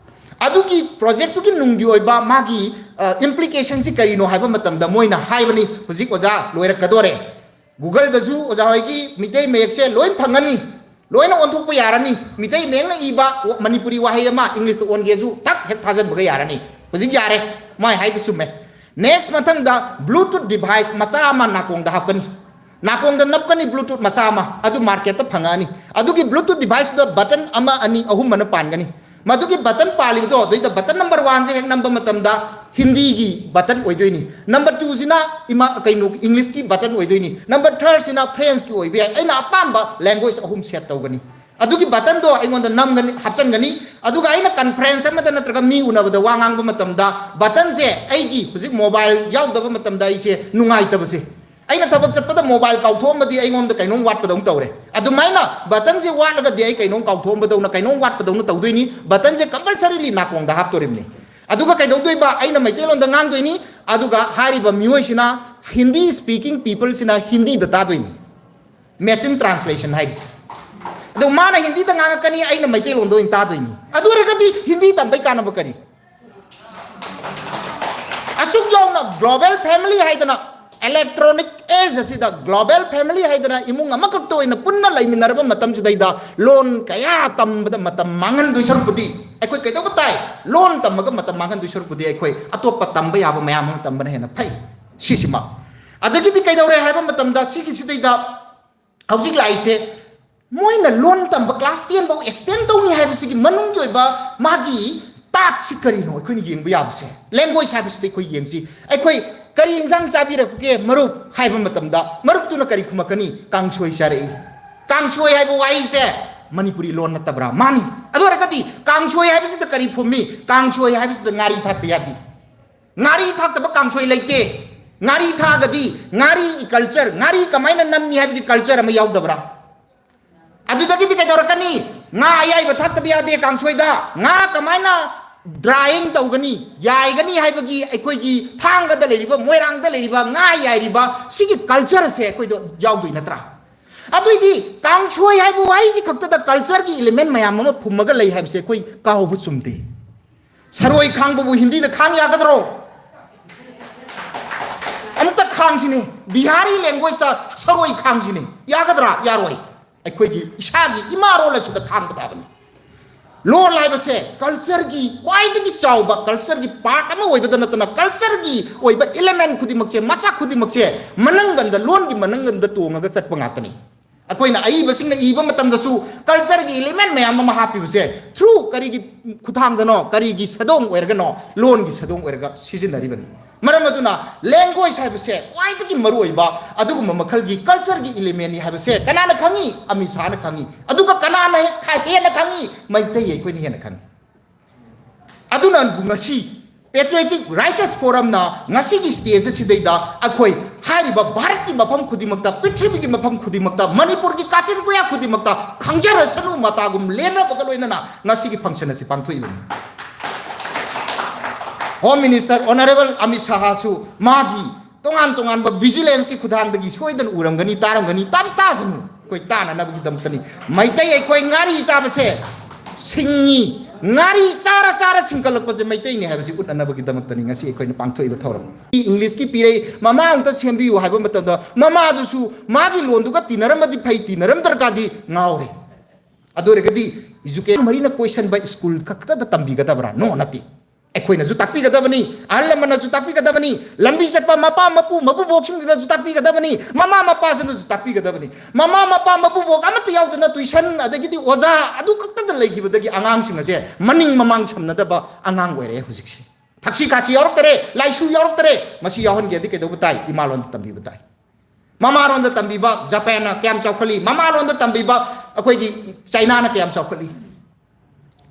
ꯑꯗꯨꯒꯤ ꯄ꯭ꯔꯣꯖꯦꯛꯇꯨꯒꯤ ꯅꯨꯡꯒꯤ ꯑꯣꯏꯕ ꯃꯥꯒꯤ, ꯑ, ꯏꯝꯄ꯭ꯂꯤꯀꯦꯁꯟꯁꯤ ꯀꯔꯤꯅꯣ ꯍꯥꯏꯕ ꯃꯇꯝꯗ ꯃꯣꯏꯅ ꯍꯥꯏꯕꯅꯤ, ꯍꯧꯖꯤꯛ ꯑꯣꯖꯥ ꯂꯣꯏꯔꯛꯀꯗꯣꯔꯦ, ꯒꯨꯒꯜꯗꯁꯨ ꯑꯣꯖꯥ ꯍꯣꯏꯒꯤ ꯃꯤꯇꯩ ꯃꯌꯦꯛꯁꯦ ꯂꯣꯏ ꯐꯪꯒꯅꯤ, ꯂꯣꯏꯅ ꯑꯣꯟꯊꯣꯛꯄ ꯌꯥꯔꯅꯤ꯫ ꯃꯤꯇꯩ ꯃꯌꯦꯛꯅ ꯏꯕ ꯃꯅꯤꯄꯨꯔꯤ ꯋꯥꯍꯩ ꯑꯃ ꯏꯪꯂꯤꯁꯇ ꯑꯣꯟꯒꯦꯁꯨ ꯊꯛ ꯍꯦꯛ ꯊꯥꯖꯤꯟꯕꯒ ꯌꯥꯔꯅꯤ꯫ ꯍꯧꯖꯤꯛ ꯌꯥꯔꯦ, ꯃꯥꯏ ꯍꯥꯏꯗꯨ ꯆꯨꯝꯃꯦ꯫ Next, ꯃꯊꯪꯗ Bluetooth device ꯃꯆꯥ ꯑꯃ ꯅꯥꯀꯣꯡꯗ ꯍꯥꯞꯀꯅꯤ, ꯅꯥꯀꯣꯡꯗ ꯅꯞꯀꯅꯤ Bluetooth ꯃꯆꯥ ꯑꯃ, ꯑꯗꯨ ꯃꯥꯔꯀꯦꯠꯇ ꯐꯪꯉꯛꯑꯅꯤ꯫ ꯑꯗꯨꯒꯤ Bluetooth device ꯇꯨꯗ ꯕꯇꯟ ꯑꯃ, ꯑꯅꯤ, ꯑꯍꯨꯝ ꯑꯅ ꯄꯥꯟꯒꯅꯤ꯫ ꯃꯗꯨꯒꯤ ꯕꯇꯟ ꯄꯥꯜꯂꯤꯕꯗꯣ, ꯑꯗꯨꯏꯗ ꯕꯇꯟ number one ꯁꯦ ꯍꯦꯛ ꯅꯝꯕ ꯃꯇꯝꯗ ꯍꯤꯟꯗꯤꯒꯤ ꯕꯇꯟ ꯑꯣꯏꯗꯣꯏꯅꯤ, number two ꯁꯤꯅ ꯏꯃꯥ, ꯀꯩꯅꯣ, ꯏꯪꯂꯤꯁꯀꯤ ꯕꯇꯟ ꯑꯣꯏꯗꯣꯏꯅꯤ, number three ꯁꯤꯅ ꯐ꯭ꯔꯦꯟꯁꯀꯤ ꯑꯣꯏꯕ ꯌꯥꯏ꯫ ꯑꯩꯅ ꯑꯄꯥꯝꯕ ꯂꯦꯡꯒ꯭ꯋꯦꯖ ꯑꯍꯨꯝ ꯁꯦꯠ ꯇꯧꯒꯅꯤ꯫ ꯑꯗꯨꯒꯤ ꯕꯇꯟꯗꯣ ꯑꯩꯉꯣꯟꯗ ꯅꯝꯒꯅꯤ, ꯍꯥꯞꯆꯤꯟꯒꯅꯤ꯫ ꯑꯗꯨꯒ ꯑꯩꯅ ꯀꯟꯐ꯭ꯔꯦꯟꯁ ꯑꯃꯗ ꯅꯠꯇ꯭ꯔꯒ ꯃꯤ ꯎꯅꯕꯗ ꯋꯥ ꯉꯥꯡꯕ ꯃꯇꯝꯗ ꯕꯇꯟꯁꯦ, ꯑꯩꯒꯤ ꯍꯧꯖꯤꯛ ꯃꯣꯕꯥꯏꯜ ꯌꯥꯎꯗꯕ ꯃꯇꯝꯗ ꯑꯩꯁꯦ ꯅꯨꯡꯉꯥꯏꯇꯕꯁꯦ, ꯑꯩꯅ ꯊꯕꯛ ꯆꯠꯄꯗ ꯃꯣꯕꯥꯏꯜ ꯀꯥꯎꯊꯣꯛꯑꯝꯃꯗꯤ ꯑꯩꯉꯣꯟꯗ ꯀꯩꯅꯣꯝ ꯋꯥꯠꯄꯗꯧꯅ ꯇꯧꯔꯦ꯫ ꯑꯗꯨꯃꯥꯏꯅ ꯕꯇꯟꯁꯦ ꯋꯥꯠꯂꯒꯗꯤ ꯑꯩ ꯀꯩꯅꯣꯝ ꯀꯥꯎꯊꯣꯛꯑꯝꯕꯗꯧꯅ, ꯀꯩꯅꯣꯝ ꯋꯥꯠꯄꯗꯧꯅ ꯇꯧꯗꯣꯏꯅꯤ꯫ ꯕꯇꯟꯁꯦ ꯀꯝꯄꯜꯁꯔꯤꯂꯤ ꯅꯥꯀꯣꯡꯗ ꯍꯥꯞꯇꯣꯔꯤꯕꯅꯤ꯫ ꯑꯗꯨꯒ ꯀꯩꯗꯧꯗꯣꯏꯕ? ꯑꯩꯅ ꯃꯩꯇꯩꯂꯣꯟꯗ ꯉꯥꯡꯗꯣꯏꯅꯤ, ꯑꯗꯨꯒ ꯍꯥꯏꯔꯤꯕ ꯃꯤꯑꯣꯏꯁꯤꯅ, ꯍꯤꯟꯗꯤ ꯁ꯭ꯄꯤꯀꯤꯡ ꯄꯤꯄꯜꯁꯤꯅ ꯍꯤꯟꯗꯤꯗ ꯇꯥꯗꯣꯏꯅꯤ꯫ ꯃꯦꯆꯤꯟ ꯇ꯭ꯔꯥꯟꯁꯂꯦꯁꯟ ꯍꯥꯏꯔꯤꯁꯦ꯫ ꯑꯗꯣ ꯃꯥꯅ ꯍꯤꯟꯗꯤꯗ ꯉꯥꯡꯉꯛꯀꯅꯤ, ꯑꯩꯅ ꯃꯩꯇꯩꯂꯣꯟꯗ ꯑꯣꯏꯅ ꯇꯥꯗꯣꯏꯅꯤ꯫ ꯑꯗꯨ ꯑꯣꯏꯔꯒꯗꯤ ꯍꯤꯟꯗꯤ ꯇꯝꯕꯩ ꯀꯥꯟꯅꯕ ꯀꯔꯤ? ꯑꯁꯨꯛ ꯌꯧꯅ global family ꯍꯥꯏꯗꯅ, electronic age ꯑꯁꯤꯗ global family ꯍꯥꯏꯗꯅ ꯏꯃꯨꯡ ꯑꯃꯈꯛꯇ ꯑꯣꯏꯅ ꯄꯨꯟꯅ ꯂꯩꯃꯤꯟꯅꯔꯕ ꯃꯇꯝꯁꯤꯗꯩꯗ ꯂꯣꯟ ꯀꯌꯥ ꯇꯝꯕꯗ ꯃꯇꯝ ꯃꯥꯡꯍꯟꯗꯣꯏ ꯁꯔꯨꯛꯄꯨꯗꯤ, ꯑꯩꯈꯣꯏ ꯀꯩꯗꯧꯕ ꯇꯥꯏ? ꯂꯣꯟ ꯇꯝꯕꯒ ꯃꯇꯝ ꯃꯥꯡꯍꯟꯗꯣꯏ ꯁꯔꯨꯛꯄꯨꯗꯤ ꯑꯩꯈꯣꯏ ꯑꯇꯣꯞꯄ ꯇꯝꯕ ꯌꯥꯕ ꯃꯌꯥꯝ ꯑꯃ ꯇꯝꯕꯅ ꯍꯦꯟꯅ ꯐꯩ꯫ ꯁꯤꯁꯤꯃ꯫ ꯑꯗꯒꯤꯗꯤ ꯀꯩꯗꯧꯔꯦ ꯍꯥꯏꯕ ꯃꯇꯝꯗ ꯁꯤꯒꯤꯁꯤꯗꯩꯗ ꯍꯧꯖꯤꯛ ꯂꯥꯛꯏꯁꯦ, ꯃꯣꯏꯅ ꯂꯣꯟ ꯇꯝꯕ class ten ꯐꯥꯎ extend ꯇꯧꯅꯤ ꯍꯥꯏꯕꯁꯤꯒꯤ ꯃꯅꯨꯡꯒꯤ ꯑꯣꯏꯕ ꯃꯥꯒꯤ ꯇꯥꯛꯁꯤ ꯀꯔꯤꯅꯣ ꯑꯩꯈꯣꯏꯅ ꯌꯦꯡꯕ ꯌꯥꯕꯁꯦ? ꯂꯦꯡꯒ꯭ꯋꯦꯖ ꯍꯥꯏꯕꯁꯤꯗ ꯑꯩꯈꯣꯏ ꯌꯦꯡꯁꯤ꯫ ꯑꯩꯈꯣꯏ ꯀꯔꯤ ꯏꯟꯁꯥꯡ ꯆꯥꯕꯤꯔꯛꯀꯦ ꯃꯔꯨꯞ ꯍꯥꯏꯕ ꯃꯇꯝꯗ ꯃꯔꯨꯞꯇꯨꯅ ꯀꯔꯤ ꯈꯨꯝꯃꯛꯀꯅꯤ? ꯀꯥꯡꯁꯣꯏ ꯆꯥꯔꯛꯏ꯫ ꯀꯥꯡꯁꯣꯏ ꯍꯥꯏꯕ ꯋꯥꯍꯩꯁꯦ ꯃꯅꯤꯄꯨꯔꯤ ꯂꯣꯟ ꯅꯠꯇꯕ꯭ꯔꯥ? ꯃꯥꯅꯤ꯫ ꯑꯗꯨ ꯑꯣꯏꯔꯒꯗꯤ ꯀꯥꯡꯁꯣꯏ ꯍꯥꯏꯕꯁꯤꯗ ꯀꯔꯤ ꯐꯨꯝꯃꯤ? ꯀꯥꯡꯁꯣꯏ ꯍꯥꯏꯕꯁꯤꯗ ꯉꯥꯔꯤ ꯊꯥꯛꯇ ꯌꯥꯗꯦ꯫ ꯉꯥꯔꯤ ꯊꯥꯛꯇꯕ ꯀꯥꯡꯁꯣꯏ ꯂꯩꯇꯦ꯫ ꯉꯥꯔꯤ ꯊꯥꯛꯑꯒꯗꯤ ꯉꯥꯔꯤꯒꯤ ꯀꯜꯆꯔ, ꯉꯥꯔꯤ ꯀꯃꯥꯏꯅ ꯅꯝꯃꯤ ꯍꯥꯏꯕꯒꯤ ꯀꯜꯆꯔ ꯑꯃ ꯌꯥꯎꯗꯕ꯭ꯔꯥ? ꯑꯗꯨꯗꯒꯤꯗꯤ ꯀꯩꯗꯧꯔꯛꯀꯅꯤ? ꯉꯥ ꯑꯌꯥꯏꯕ ꯊꯥꯛꯇꯕ ꯌꯥꯗꯦ ꯀꯥꯡꯁꯣꯏꯗ꯫ ꯉꯥ ꯀꯃꯥꯏꯅ ꯗ꯭ꯔꯥꯏꯌꯤꯡ ꯇꯧꯒꯅꯤ, ꯌꯥꯏꯒꯅꯤ ꯍꯥꯏꯕꯒꯤ ꯑꯩꯈꯣꯏꯒꯤ ꯊꯥꯡꯒꯗ ꯂꯩꯔꯤꯕ, ꯃꯣꯏꯔꯥꯡꯗ ꯂꯩꯔꯤꯕ ꯉꯥ ꯌꯥꯏꯔꯤꯕ ꯁꯤꯒꯤ ꯀꯜꯆꯔꯁꯦ ꯑꯩꯈꯣꯏꯗ ꯌꯥꯎꯗꯣꯏ ꯅꯠꯇ꯭ꯔꯥ? ꯑꯗꯨꯏꯗꯤ ꯀꯥꯡꯁꯣꯏ ꯍꯥꯏꯕ ꯋꯥꯍꯩꯁꯤ ꯈꯛꯇꯗ ꯀꯜꯆꯔꯒꯤ ꯏꯂꯤꯃꯦꯟ ꯃꯌꯥꯝ ꯑꯃ ꯐꯨꯝꯃꯒ ꯂꯩ ꯍꯥꯏꯕꯁꯦ ꯑꯩꯈꯣꯏ ꯀꯥꯎꯕ ꯆꯨꯝꯗꯦ꯫ ꯁꯔꯣꯏ ꯈꯥꯡꯕꯕꯨ ꯍꯤꯟꯗꯤꯗ ꯈꯥꯡ ꯌꯥꯒꯗ꯭ꯔꯣ? ꯑꯃꯨꯛꯇ ꯈꯥꯡꯁꯤꯅꯦ, ꯕꯤꯍꯥꯔꯤ ꯂꯦꯡꯒ꯭ꯋꯦꯖꯇ ꯁꯔꯣꯏ ꯈꯥꯡꯁꯤꯅꯦ, ꯌꯥꯒꯗ꯭ꯔꯥ? ꯌꯥꯔꯣꯏ꯫ ꯑꯩꯈꯣꯏꯒꯤ ꯏꯁꯥꯒꯤ ꯏꯃꯥ ꯔꯣꯜ ꯑꯁꯤꯗ ꯈꯥꯡꯕ ꯇꯥꯕꯅꯤ꯫ ꯂꯣꯜ ꯍꯥꯏꯕꯁꯦ ꯀꯜꯆꯔꯒꯤ ꯈ꯭ꯋꯥꯏꯗꯒꯤ ꯆꯥꯎꯕ, ꯀꯜꯆꯔꯒꯤ ꯄꯥꯔꯠ ꯑꯃ ꯑꯣꯏꯕꯗ ꯅꯠꯇꯅ ꯀꯜꯆꯔꯒꯤ ꯑꯣꯏꯕ ꯏꯂꯦꯃꯦꯟ ꯈꯨꯗꯤꯡꯃꯛꯁꯦ, ꯃꯆꯥꯛ ꯈꯨꯗꯤꯡꯃꯛꯁꯦ ꯃꯅꯪꯒꯟꯗ, ꯂꯣꯟꯒꯤ ꯃꯅꯪꯒꯟꯗ ꯇꯣꯡꯉꯒ ꯆꯠꯄ ꯉꯥꯛꯇꯅꯤ꯫ ꯑꯩꯈꯣꯏꯅ ꯑꯏꯕꯁꯤꯡꯅ ꯏꯕ ꯃꯇꯝꯗꯁꯨ ꯀꯜꯆꯔꯒꯤ ꯏꯂꯤꯃꯦꯟ ꯃꯌꯥꯝ ꯑꯃ ꯍꯥꯞꯄꯤꯕꯁꯦ ꯊ꯭ꯔꯨ ꯀꯔꯤꯒꯤ ꯈꯨꯊꯥꯡꯗꯅꯣ, ꯀꯔꯤꯒꯤ ꯁꯗꯣꯡ ꯑꯣꯏꯔꯒꯅꯣ, ꯂꯣꯟꯒꯤ ꯁꯗꯣꯡ ꯑꯣꯏꯔꯒ ꯁꯤꯖꯤꯟꯅꯔꯤꯕꯅꯤ꯫ ꯃꯔꯝ ꯑꯗꯨꯅ ꯂꯦꯡꯒ꯭ꯋꯦꯖ ꯍꯥꯏꯕꯁꯦ ꯈ꯭ꯋꯥꯏꯗꯒꯤ ꯃꯔꯨꯑꯣꯏꯕ ꯑꯗꯨꯒꯨꯝꯕ ꯃꯈꯜꯒꯤ ꯀꯜꯆꯔꯒꯤ ꯏꯂꯤꯃꯦꯟꯅꯤ ꯍꯥꯏꯕꯁꯦ ꯀꯅꯥꯅ ꯈꯪꯉꯤ? ꯑꯃꯤꯠ ꯁꯥꯍꯅ ꯈꯪꯉꯤ꯫ ꯑꯗꯨꯒ ꯀꯅꯥꯅ ꯍꯦ-, ꯈ-, ꯍꯦꯟꯅ ꯈꯪꯉꯤ? ꯃꯩꯇꯩ ꯑꯩꯈꯣꯏꯅ ꯍꯦꯟꯅ ꯈꯪꯉꯤ꯫ ꯑꯗꯨꯅ ꯉꯁꯤ Patriotic Writers Forumꯅ ꯉꯁꯤꯒꯤ ꯁ꯭ꯇꯦꯖ ꯑꯁꯤꯗꯩꯗ ꯑꯩꯈꯣꯏ ꯍꯥꯏꯔꯤꯕ ꯚꯥꯔꯠꯀꯤ ꯃꯐꯝ ꯈꯨꯗꯤꯡꯃꯛꯇ, ꯄ꯭ꯔꯤꯊꯤꯕꯤꯒꯤ ꯃꯐꯝ ꯈꯨꯗꯤꯡꯃꯛꯇ, ꯃꯅꯤꯄꯨꯔꯒꯤ ꯀꯥꯆꯤꯟ ꯀꯣꯌꯥ ꯈꯨꯗꯤꯡꯃꯛꯇ ꯈꯪꯖꯔꯁꯅꯨ ꯃꯇꯥꯒꯨꯝ ꯂꯦꯟꯅꯕꯒ ꯂꯣꯏꯅꯅ ꯉꯁꯤꯒꯤ ꯐꯪꯁꯟ ꯑꯁꯤ ꯄꯥꯡꯊꯣꯛꯏꯕꯅꯤ꯫ ꯍꯣꯝ ꯃꯤꯅꯤꯁꯇꯔ ꯑꯣꯅꯔꯦꯕꯜ ꯑꯃꯤꯠ ꯁꯥꯍꯁꯨ ꯃꯥꯒꯤ ꯇꯣꯉꯥꯟ ꯇꯣꯉꯥꯟꯕ ꯚꯤꯖꯤꯂꯦꯟꯁꯀꯤ ꯈꯨꯊꯥꯡꯗꯒꯤ ꯁꯣꯏꯗꯅ ꯎꯔꯝꯒꯅꯤ, ꯇꯥꯔꯝꯒꯅꯤ, ꯇꯥ-, ꯇꯥꯁꯅꯨ꯫ ꯑꯩꯈꯣꯏ ꯇꯥꯅꯅꯕꯒꯤꯗꯃꯛꯇꯅꯤ꯫ ꯃꯩꯇꯩ ꯑꯩꯈꯣꯏ ꯉꯥꯔꯤ ꯆꯥꯕꯁꯦ ꯁꯤꯡꯉꯤ, ꯉꯥꯔꯤ ꯆꯥꯔ ꯆꯥꯔ ꯁꯤꯡꯀꯠꯂꯛꯄꯁꯦ ꯃꯩꯇꯩꯅꯤ ꯍꯥꯏꯕꯁꯤ ꯎꯠꯅꯅꯕꯒꯤꯗꯃꯛꯇꯅꯤ ꯉꯁꯤ ꯑꯩꯈꯣꯏꯅ ꯄꯥꯡꯊꯣꯛꯏꯕ ꯊꯧꯔꯝ꯫ ꯏꯪꯂꯤꯁꯀꯤ ꯄꯤꯔꯩ ꯃꯃꯥ ꯑꯃꯨꯛꯇ ꯁꯦꯝꯕꯤꯌꯨ ꯍꯥꯏꯕ ꯃꯇꯝꯗ ꯃꯃꯥꯗꯨꯁꯨ ꯃꯥꯒꯤ ꯂꯣꯟꯗꯨꯒ ꯇꯤꯟꯅꯔꯝꯃꯗꯤ ꯐꯩ, ꯇꯤꯟꯅꯔꯝꯗ꯭ꯔꯒꯗꯤ ꯉꯥꯎꯔꯦ꯫ ꯑꯗꯨ ꯑꯣꯏꯔꯒꯗꯤ ꯏꯖꯨꯀꯦꯁꯟ ꯃꯔꯤꯅ ꯀꯣꯏꯁꯟꯕ ꯁ꯭ꯀꯨꯜ ꯈꯛꯇꯗ ꯇꯝꯕꯤꯒꯗꯕ꯭ꯔꯥ? ꯅꯣ, ꯅꯠꯇꯦ꯫ ꯑꯩꯈꯣꯏꯅꯁꯨ ꯇꯥꯛꯄꯤꯒꯗꯕꯅꯤ, ꯑꯍꯜ ꯂꯃꯟꯅꯁꯨ ꯇꯥꯛꯄꯤꯒꯗꯕꯅꯤ, ꯂꯝꯕꯤ ꯆꯠꯄ ꯃꯄꯥ ꯃꯄꯨ ꯃꯄꯨꯕꯣꯛꯁꯤꯡꯗꯨꯅꯁꯨ ꯇꯥꯛꯄꯤꯒꯗꯕꯅꯤ, ꯃꯃꯥ ꯃꯄꯥꯁꯤꯡꯅꯁꯨ ꯇꯥꯛꯄꯤꯒꯗꯕꯅꯤ꯫ ꯃꯃꯥ ꯃꯄꯥ ꯃꯄꯨꯕꯣꯛ ꯑꯃꯠꯇ ꯌꯥꯎꯗꯅ ꯇꯨꯏꯁꯟ ꯑꯗꯒꯤꯗꯤ ꯑꯣꯖꯥ ꯑꯗꯨ ꯈꯛꯇꯗ ꯂꯩꯈꯤꯕꯗꯒꯤ ꯑꯉꯥꯡꯁꯤꯡ ꯑꯁꯦ ꯃꯅꯤꯡ ꯃꯃꯥꯡ ꯁꯝꯅꯗꯕ ꯑꯉꯥꯡ ꯑꯣꯏꯔꯛꯑꯦ ꯍꯧꯖꯤꯛꯁꯤ꯫ ꯊꯛꯁꯤ ꯈꯥꯁꯤ ꯌꯥꯎꯔꯛꯇꯔꯦ, ꯂꯥꯏꯁꯨ ꯌꯥꯎꯔꯛꯇꯔꯦ꯫ ꯃꯁꯤ ꯌꯥꯎꯍꯟꯒꯦꯗꯤ ꯀꯩꯗꯧꯕ ꯇꯥꯏ? ꯏꯃꯥꯂꯣꯟꯗ ꯇꯝꯕꯤꯕ ꯇꯥꯏ꯫ ꯃꯃꯥꯂꯣꯟꯗ ꯇꯝꯕꯤꯕ ꯖꯄꯥꯟꯅ ꯀꯌꯥꯝ ꯆꯥꯎꯈꯠꯂꯤ? ꯃꯃꯥꯂꯣꯟꯗ ꯇꯝꯕꯤꯕ ꯑꯩꯈꯣꯏꯒꯤ ꯆꯥꯏꯅꯥꯅ ꯀꯌꯥꯝ ꯆꯥꯎꯈꯠꯂꯤ?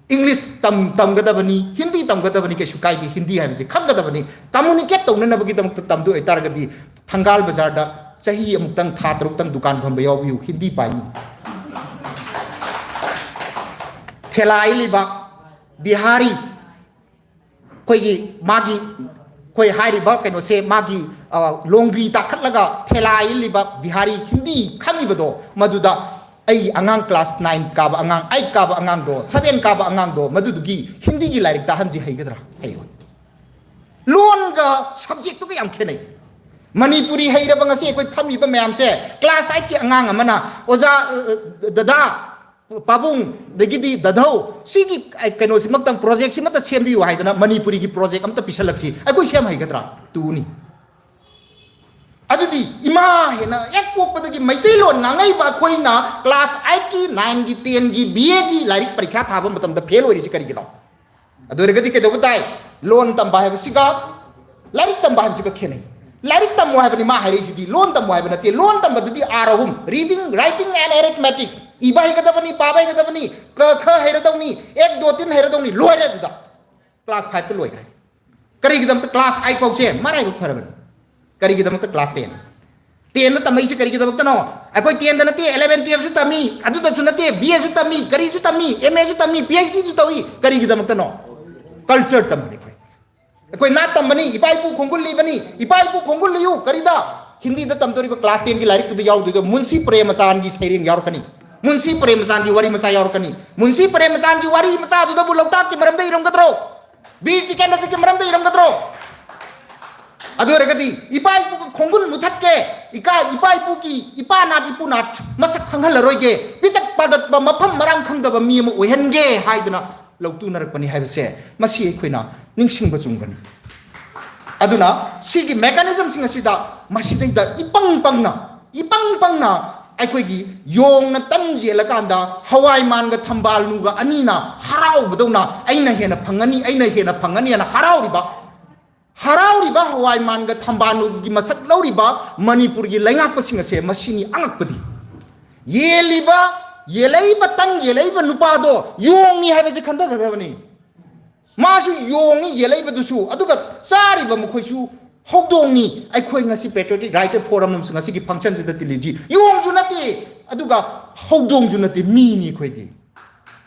ꯏꯪꯂꯤꯁ ꯇꯝ ꯇꯝꯒꯗꯕꯅꯤ, ꯍꯤꯟꯗꯤ ꯇꯝꯒꯗꯕꯅꯤ, ꯀꯩꯁꯨ ꯀꯥꯏꯗꯦ, ꯍꯤꯟꯗꯤ ꯍꯥꯏꯕꯁꯤ ꯈꯪꯒꯗꯕꯅꯤ꯫ ꯀꯝꯃꯨꯅꯤꯀꯦꯠ ꯇꯧꯅꯅꯕꯒꯤꯗꯃꯛꯇ ꯇꯝꯗꯣꯏ ꯑꯣꯏꯇꯥꯔꯒꯗꯤ ꯊꯪꯒꯥꯜ ꯕꯖꯥꯔꯗ ꯆꯍꯤ ꯑꯃꯨꯛꯇꯪ, ꯊꯥ ꯇꯔꯨꯛꯇꯪ ꯗꯨꯀꯥꯟ ꯐꯝꯕ ꯌꯥꯎꯕꯤꯌꯨ, ꯍꯤꯟꯗꯤ ꯄꯥꯏꯅꯤ꯫ ꯊꯦꯂꯥ ꯏꯜꯂꯤꯕ ꯕꯤꯍꯥꯔꯤ, ꯑꯩꯈꯣꯏꯒꯤ ꯃꯥꯒꯤ, ꯑꯩꯈꯣꯏ ꯍꯥꯏꯔꯤꯕ ꯀꯩꯅꯣꯁꯦ, ꯃꯥꯒꯤ, ꯑ, ꯂꯣꯡꯒ꯭ꯔꯤ ꯇꯥꯈꯠꯂꯒ ꯊꯦꯂꯥ ꯏꯜꯂꯤꯕ ꯕꯤꯍꯥꯔꯤ ꯍꯤꯟꯗꯤ ꯈꯪꯉꯤꯕꯗꯣ, ꯃꯗꯨꯗ ꯑꯩ ꯑꯉꯥꯡ ꯀ꯭ꯂꯥꯁ ꯅꯥꯏꯟ ꯀꯥꯕ ꯑꯉꯥꯡ, ꯑꯩꯠ ꯀꯥꯕ ꯑꯉꯥꯡꯗꯣ, ꯁꯚꯦꯟ ꯀꯥꯕ ꯑꯉꯥꯡꯗꯣ, ꯃꯗꯨꯗꯨꯒꯤ ꯍꯤꯟꯗꯤꯒꯤ ꯂꯥꯏꯔꯤꯛ ꯇꯥꯍꯟꯁꯤ ꯍꯩꯒꯗ꯭ꯔꯥ? ꯍꯩꯔꯣꯏ꯫ ꯂꯣꯟꯒ ꯁꯕꯖꯦꯛꯇꯨꯒ ꯌꯥꯝ ꯈꯦꯠꯅꯩ꯫ ꯃꯅꯤꯄꯨꯔꯤ ꯍꯩꯔꯕ ꯉꯁꯤ ꯑꯩꯈꯣꯏ ꯐꯝꯃꯤꯕ ꯃꯌꯥꯝꯁꯦ, ꯀ꯭ꯂꯥꯁ ꯑꯩꯠꯀꯤ ꯑꯉꯥꯡ ꯑꯃꯅ, "ꯑꯣꯖꯥ, ꯑ, ꯑ, ꯗꯗꯥ, ꯄꯥꯕꯨꯡ, ꯑꯗꯒꯤꯗꯤ ꯗꯙꯧ, ꯁꯤꯒꯤ, ꯑ, ꯀꯩꯅꯣꯁꯤꯃꯛꯇꯪ, ꯄ꯭ꯔꯣꯖꯦꯛꯁꯤꯃꯛꯇ ꯁꯦꯝꯕꯤꯌꯨ" ꯍꯥꯏꯗꯅ ꯃꯅꯤꯄꯨꯔꯤꯒꯤ ꯄ꯭ꯔꯣꯖꯦꯛ ꯑꯝꯇ ꯄꯤꯁꯜꯂꯛꯁꯤ, ꯑꯩꯈꯣꯏ ꯁꯦꯝ ꯍꯩꯒꯗ꯭ꯔꯥ? ꯇꯨꯅꯤ꯫ ꯑꯗꯨꯗꯤ ꯏꯃꯥ ꯍꯦꯟꯅ ꯍꯦꯛ ꯄꯣꯛꯄꯗꯒꯤ ꯃꯩꯇꯩꯂꯣꯟ ꯉꯥꯡꯉꯛꯏꯕ ꯑꯩꯈꯣꯏꯅ ꯀ꯭ꯂꯥꯁ ꯑꯩꯠꯀꯤ, ꯅꯥꯏꯟꯒꯤ, ꯇꯦꯟꯒꯤ, ꯕꯤ ꯑꯦꯒꯤ ꯂꯥꯏꯔꯤꯛ ꯄꯔꯤꯈ꯭ꯌꯥ ꯊꯥꯕ ꯃꯇꯝꯗ ꯐꯦꯜ ꯑꯣꯏꯔꯤꯁꯤ ꯀꯔꯤꯒꯤꯅꯣ? ꯑꯗꯨ ꯑꯣꯏꯔꯒꯗꯤ ꯀꯩꯗꯧꯕ ꯇꯥꯏ? ꯂꯣꯟ ꯇꯝꯕ ꯍꯥꯏꯕꯁꯤꯒ ꯂꯥꯏꯔꯤꯛ ꯇꯝꯕ ꯍꯥꯏꯕꯁꯤꯒ ꯈꯦꯠꯅꯩ꯫ ꯂꯥꯏꯔꯤꯛ ꯇꯝꯃꯨ ꯍꯥꯏꯕꯅꯤ ꯃꯥ ꯍꯥꯏꯔꯛꯏꯁꯤꯗꯤ, ꯂꯣꯟ ꯇꯝꯃꯨ ꯍꯥꯏꯕ ꯅꯠꯇꯦ꯫ ꯂꯣꯟ ꯇꯝꯕꯗꯨꯗꯤ ꯑꯥꯔ ꯑꯍꯨꯝ, reading, writing and arithmetic, ꯏꯕ ꯍꯩꯒꯗꯕꯅꯤ, ꯄꯥꯕ ꯍꯩꯒꯗꯕꯅꯤ, ꯀ ꯈ ꯍꯩꯔꯗꯧꯅꯤ, ꯑꯦꯛ ꯗꯣ ꯇꯤꯟ ꯍꯩꯔꯗꯧꯅꯤ, ꯂꯣꯏꯔꯦ꯫ ꯑꯗꯨꯗ ꯀ꯭ꯂꯥꯁ ꯐꯥꯏꯚꯇ ꯂꯣꯏꯈ꯭ꯔꯦ꯫ ꯀꯔꯤꯒꯤꯗꯃꯛꯇ ꯀ꯭ꯂꯥꯁ ꯑꯩꯠ ꯐꯥꯎꯁꯦ ꯃꯔꯥꯏꯕꯛ ꯐꯔꯕꯅꯤ? ꯀꯔꯤꯒꯤꯗꯃꯛꯇ ꯀ꯭ꯂꯥꯁ ꯇꯦꯟ? ꯇꯦꯟꯗ ꯇꯝꯃꯛꯏꯁꯦ ꯀꯔꯤꯒꯤꯗꯃꯛꯇꯅꯣ? ꯑꯩꯈꯣꯏ ꯇꯦꯟꯗ ꯅꯠꯇꯦ, ꯑꯦꯂꯚꯦꯟ ꯇꯨꯌꯦꯜꯞꯁꯨ ꯇꯝꯃꯤ, ꯑꯗꯨꯗꯁꯨ ꯅꯠꯇꯦ, ꯕꯤ ꯑꯦꯁꯨ ꯇꯝꯃꯤ, ꯀꯔꯤꯁꯨ ꯇꯝꯃꯤ, ꯑꯦꯝ ꯑꯦꯁꯨ ꯇꯝꯃꯤ, ꯄꯤ ꯑꯩꯆ ꯗꯤꯁꯨ ꯇꯧꯏ꯫ ꯀꯔꯤꯒꯤꯗꯃꯛꯇꯅꯣ? ꯀꯜꯆꯔ ꯇꯝꯕꯅꯤ ꯑꯩꯈꯣꯏ꯫ ꯑꯩꯈꯣꯏ ꯅꯥꯠ ꯇꯝꯕꯅꯤ, ꯏꯄꯥ ꯏꯄꯨ ꯈꯣꯡꯒꯨꯜ ꯂꯤꯕꯅꯤ, ꯏꯄꯥ ꯏꯄꯨ ꯈꯣꯡꯒꯨꯜ ꯂꯤꯌꯨ꯫ ꯀꯔꯤꯗ? ꯍꯤꯟꯗꯤꯗ ꯇꯝꯗꯣꯔꯤꯕ ꯀ꯭ꯂꯥꯁ ꯇꯦꯟꯒꯤ ꯂꯥꯏꯔꯤꯛꯇꯨꯗ ꯌꯥꯎꯗꯣꯏꯗꯣ ꯃꯨꯟꯁꯤ ꯄ꯭ꯔꯦꯃꯆꯥꯟꯒꯤ ꯁꯩꯔꯦꯡ ꯌꯥꯎꯔꯛꯀꯅꯤ, ꯃꯨꯟꯁꯤ ꯄ꯭ꯔꯦꯃꯆꯥꯟꯒꯤ ꯋꯥꯔꯤ ꯃꯆꯥ ꯌꯥꯎꯔꯛꯀꯅꯤ꯫ ꯃꯨꯟꯁꯤ ꯄ꯭ꯔꯦꯃꯆꯥꯟꯒꯤ ꯋꯥꯔꯤ ꯃꯆꯥꯗꯨꯗꯕꯨ ꯂꯣꯛꯇꯥꯛꯀꯤ ꯃꯔꯝꯗ ꯏꯔꯝꯒꯗ꯭ꯔꯣ? ꯕꯤꯔ ꯇꯤꯀꯦꯟꯗ꯭ꯔꯖꯤꯠꯀꯤ ꯃꯔꯝꯗ ꯏꯔꯝꯒꯗ꯭ꯔꯣ? ꯑꯗꯨ ꯑꯣꯏꯔꯒꯗꯤ ꯏꯄꯥ ꯏꯄꯨꯒꯤ ꯈꯣꯡꯒꯨꯜ ꯃꯨꯊꯠꯀꯦ, ꯏꯀꯥ ꯏꯄꯥ ꯏꯄꯨꯒꯤ ꯏꯄꯥ ꯅꯥꯠ ꯏꯄꯨ ꯅꯥꯠ ꯃꯁꯛ ꯈꯪꯍꯜꯂꯔꯣꯏꯒꯦ, ꯄꯤꯇꯠ ꯄꯥꯗꯠꯄ, ꯃꯐꯝ ꯃꯔꯥꯡ ꯈꯪꯗꯕ ꯃꯤ ꯑꯃ ꯑꯣꯏꯍꯟꯒꯦ ꯍꯥꯏꯗꯅ ꯂꯧꯇꯨꯅꯔꯛꯄꯅꯤ ꯍꯥꯏꯕꯁꯦ ꯃꯁꯤ ꯑꯩꯈꯣꯏꯅ ꯅꯤꯡꯁꯤꯡꯕ ꯆꯨꯝꯒꯅꯤ꯫ ꯑꯗꯨꯅ ꯁꯤꯒꯤ ꯃꯦꯀꯥꯅꯤꯖꯝꯁꯤꯡ ꯑꯁꯤꯗ ꯃꯁꯤꯗꯩꯗ ꯏꯄꯪ ꯄꯪꯅ, ꯏꯄꯪ ꯄꯪꯅ ꯑꯩꯈꯣꯏꯒꯤ ꯌꯣꯡꯅ ꯇꯟ ꯌꯦꯜꯂꯀꯥꯟꯗ ꯍꯋꯥꯏ ꯃꯥꯟꯒ ꯊꯝꯕꯥꯜꯅꯨꯒ ꯑꯅꯤꯅ ꯍꯔꯥꯎꯕꯗꯧꯅ, "ꯑꯩꯅ ꯍꯦꯟꯅ ꯐꯪꯉꯅꯤ, ꯑꯩꯅ ꯍꯦꯟꯅ ꯐꯪꯉꯅꯤ" ꯍꯥꯏꯅ ꯍꯔꯥꯎꯔꯤꯕ, ꯍꯔꯥꯎꯔꯤꯕ ꯍꯋꯥꯏ ꯃꯥꯟꯒ ꯊꯝꯕꯥꯜꯅꯨꯒꯤ ꯃꯁꯛ ꯂꯧꯔꯤꯕ ꯃꯅꯤꯄꯨꯔꯒꯤ ꯂꯩꯉꯥꯛꯄꯁꯤꯡ ꯑꯁꯦ ꯃꯁꯤꯅꯤ ꯑꯉꯛꯄꯗꯤ꯫ ꯌꯦꯜꯂꯤꯕ ꯌꯦꯜꯂꯛꯏꯕ ꯇꯟ ꯌꯦꯜꯂꯛꯏꯕ ꯅꯨꯄꯥꯗꯣ ꯌꯣꯡꯅꯤ ꯍꯥꯏꯕꯁꯤ ꯈꯟꯊꯒꯗꯕꯅꯤ꯫ ꯃꯥꯁꯨ ꯌꯣꯡꯅꯤ ꯌꯦꯜꯂꯛꯏꯕꯗꯨꯁꯨ, ꯑꯗꯨꯒ ꯆꯥꯔꯤꯕ ꯃꯈꯣꯏꯁꯨ ꯍꯧꯗꯣꯡꯅꯤ꯫ ꯑꯩꯈꯣꯏ ꯉꯁꯤ Patriotic Right Forum ꯑꯃꯁꯨ ꯉꯁꯤꯒꯤ functionꯁꯤꯗ ꯇꯤꯜꯂꯤꯁꯤ ꯌꯣꯡꯁꯨ ꯅꯠꯇꯦ, ꯑꯗꯨꯒ ꯍꯧꯗꯣꯡꯁꯨ ꯅꯠꯇꯦ, ꯃꯤꯅꯤ ꯑꯩꯈꯣꯏꯗꯤ꯫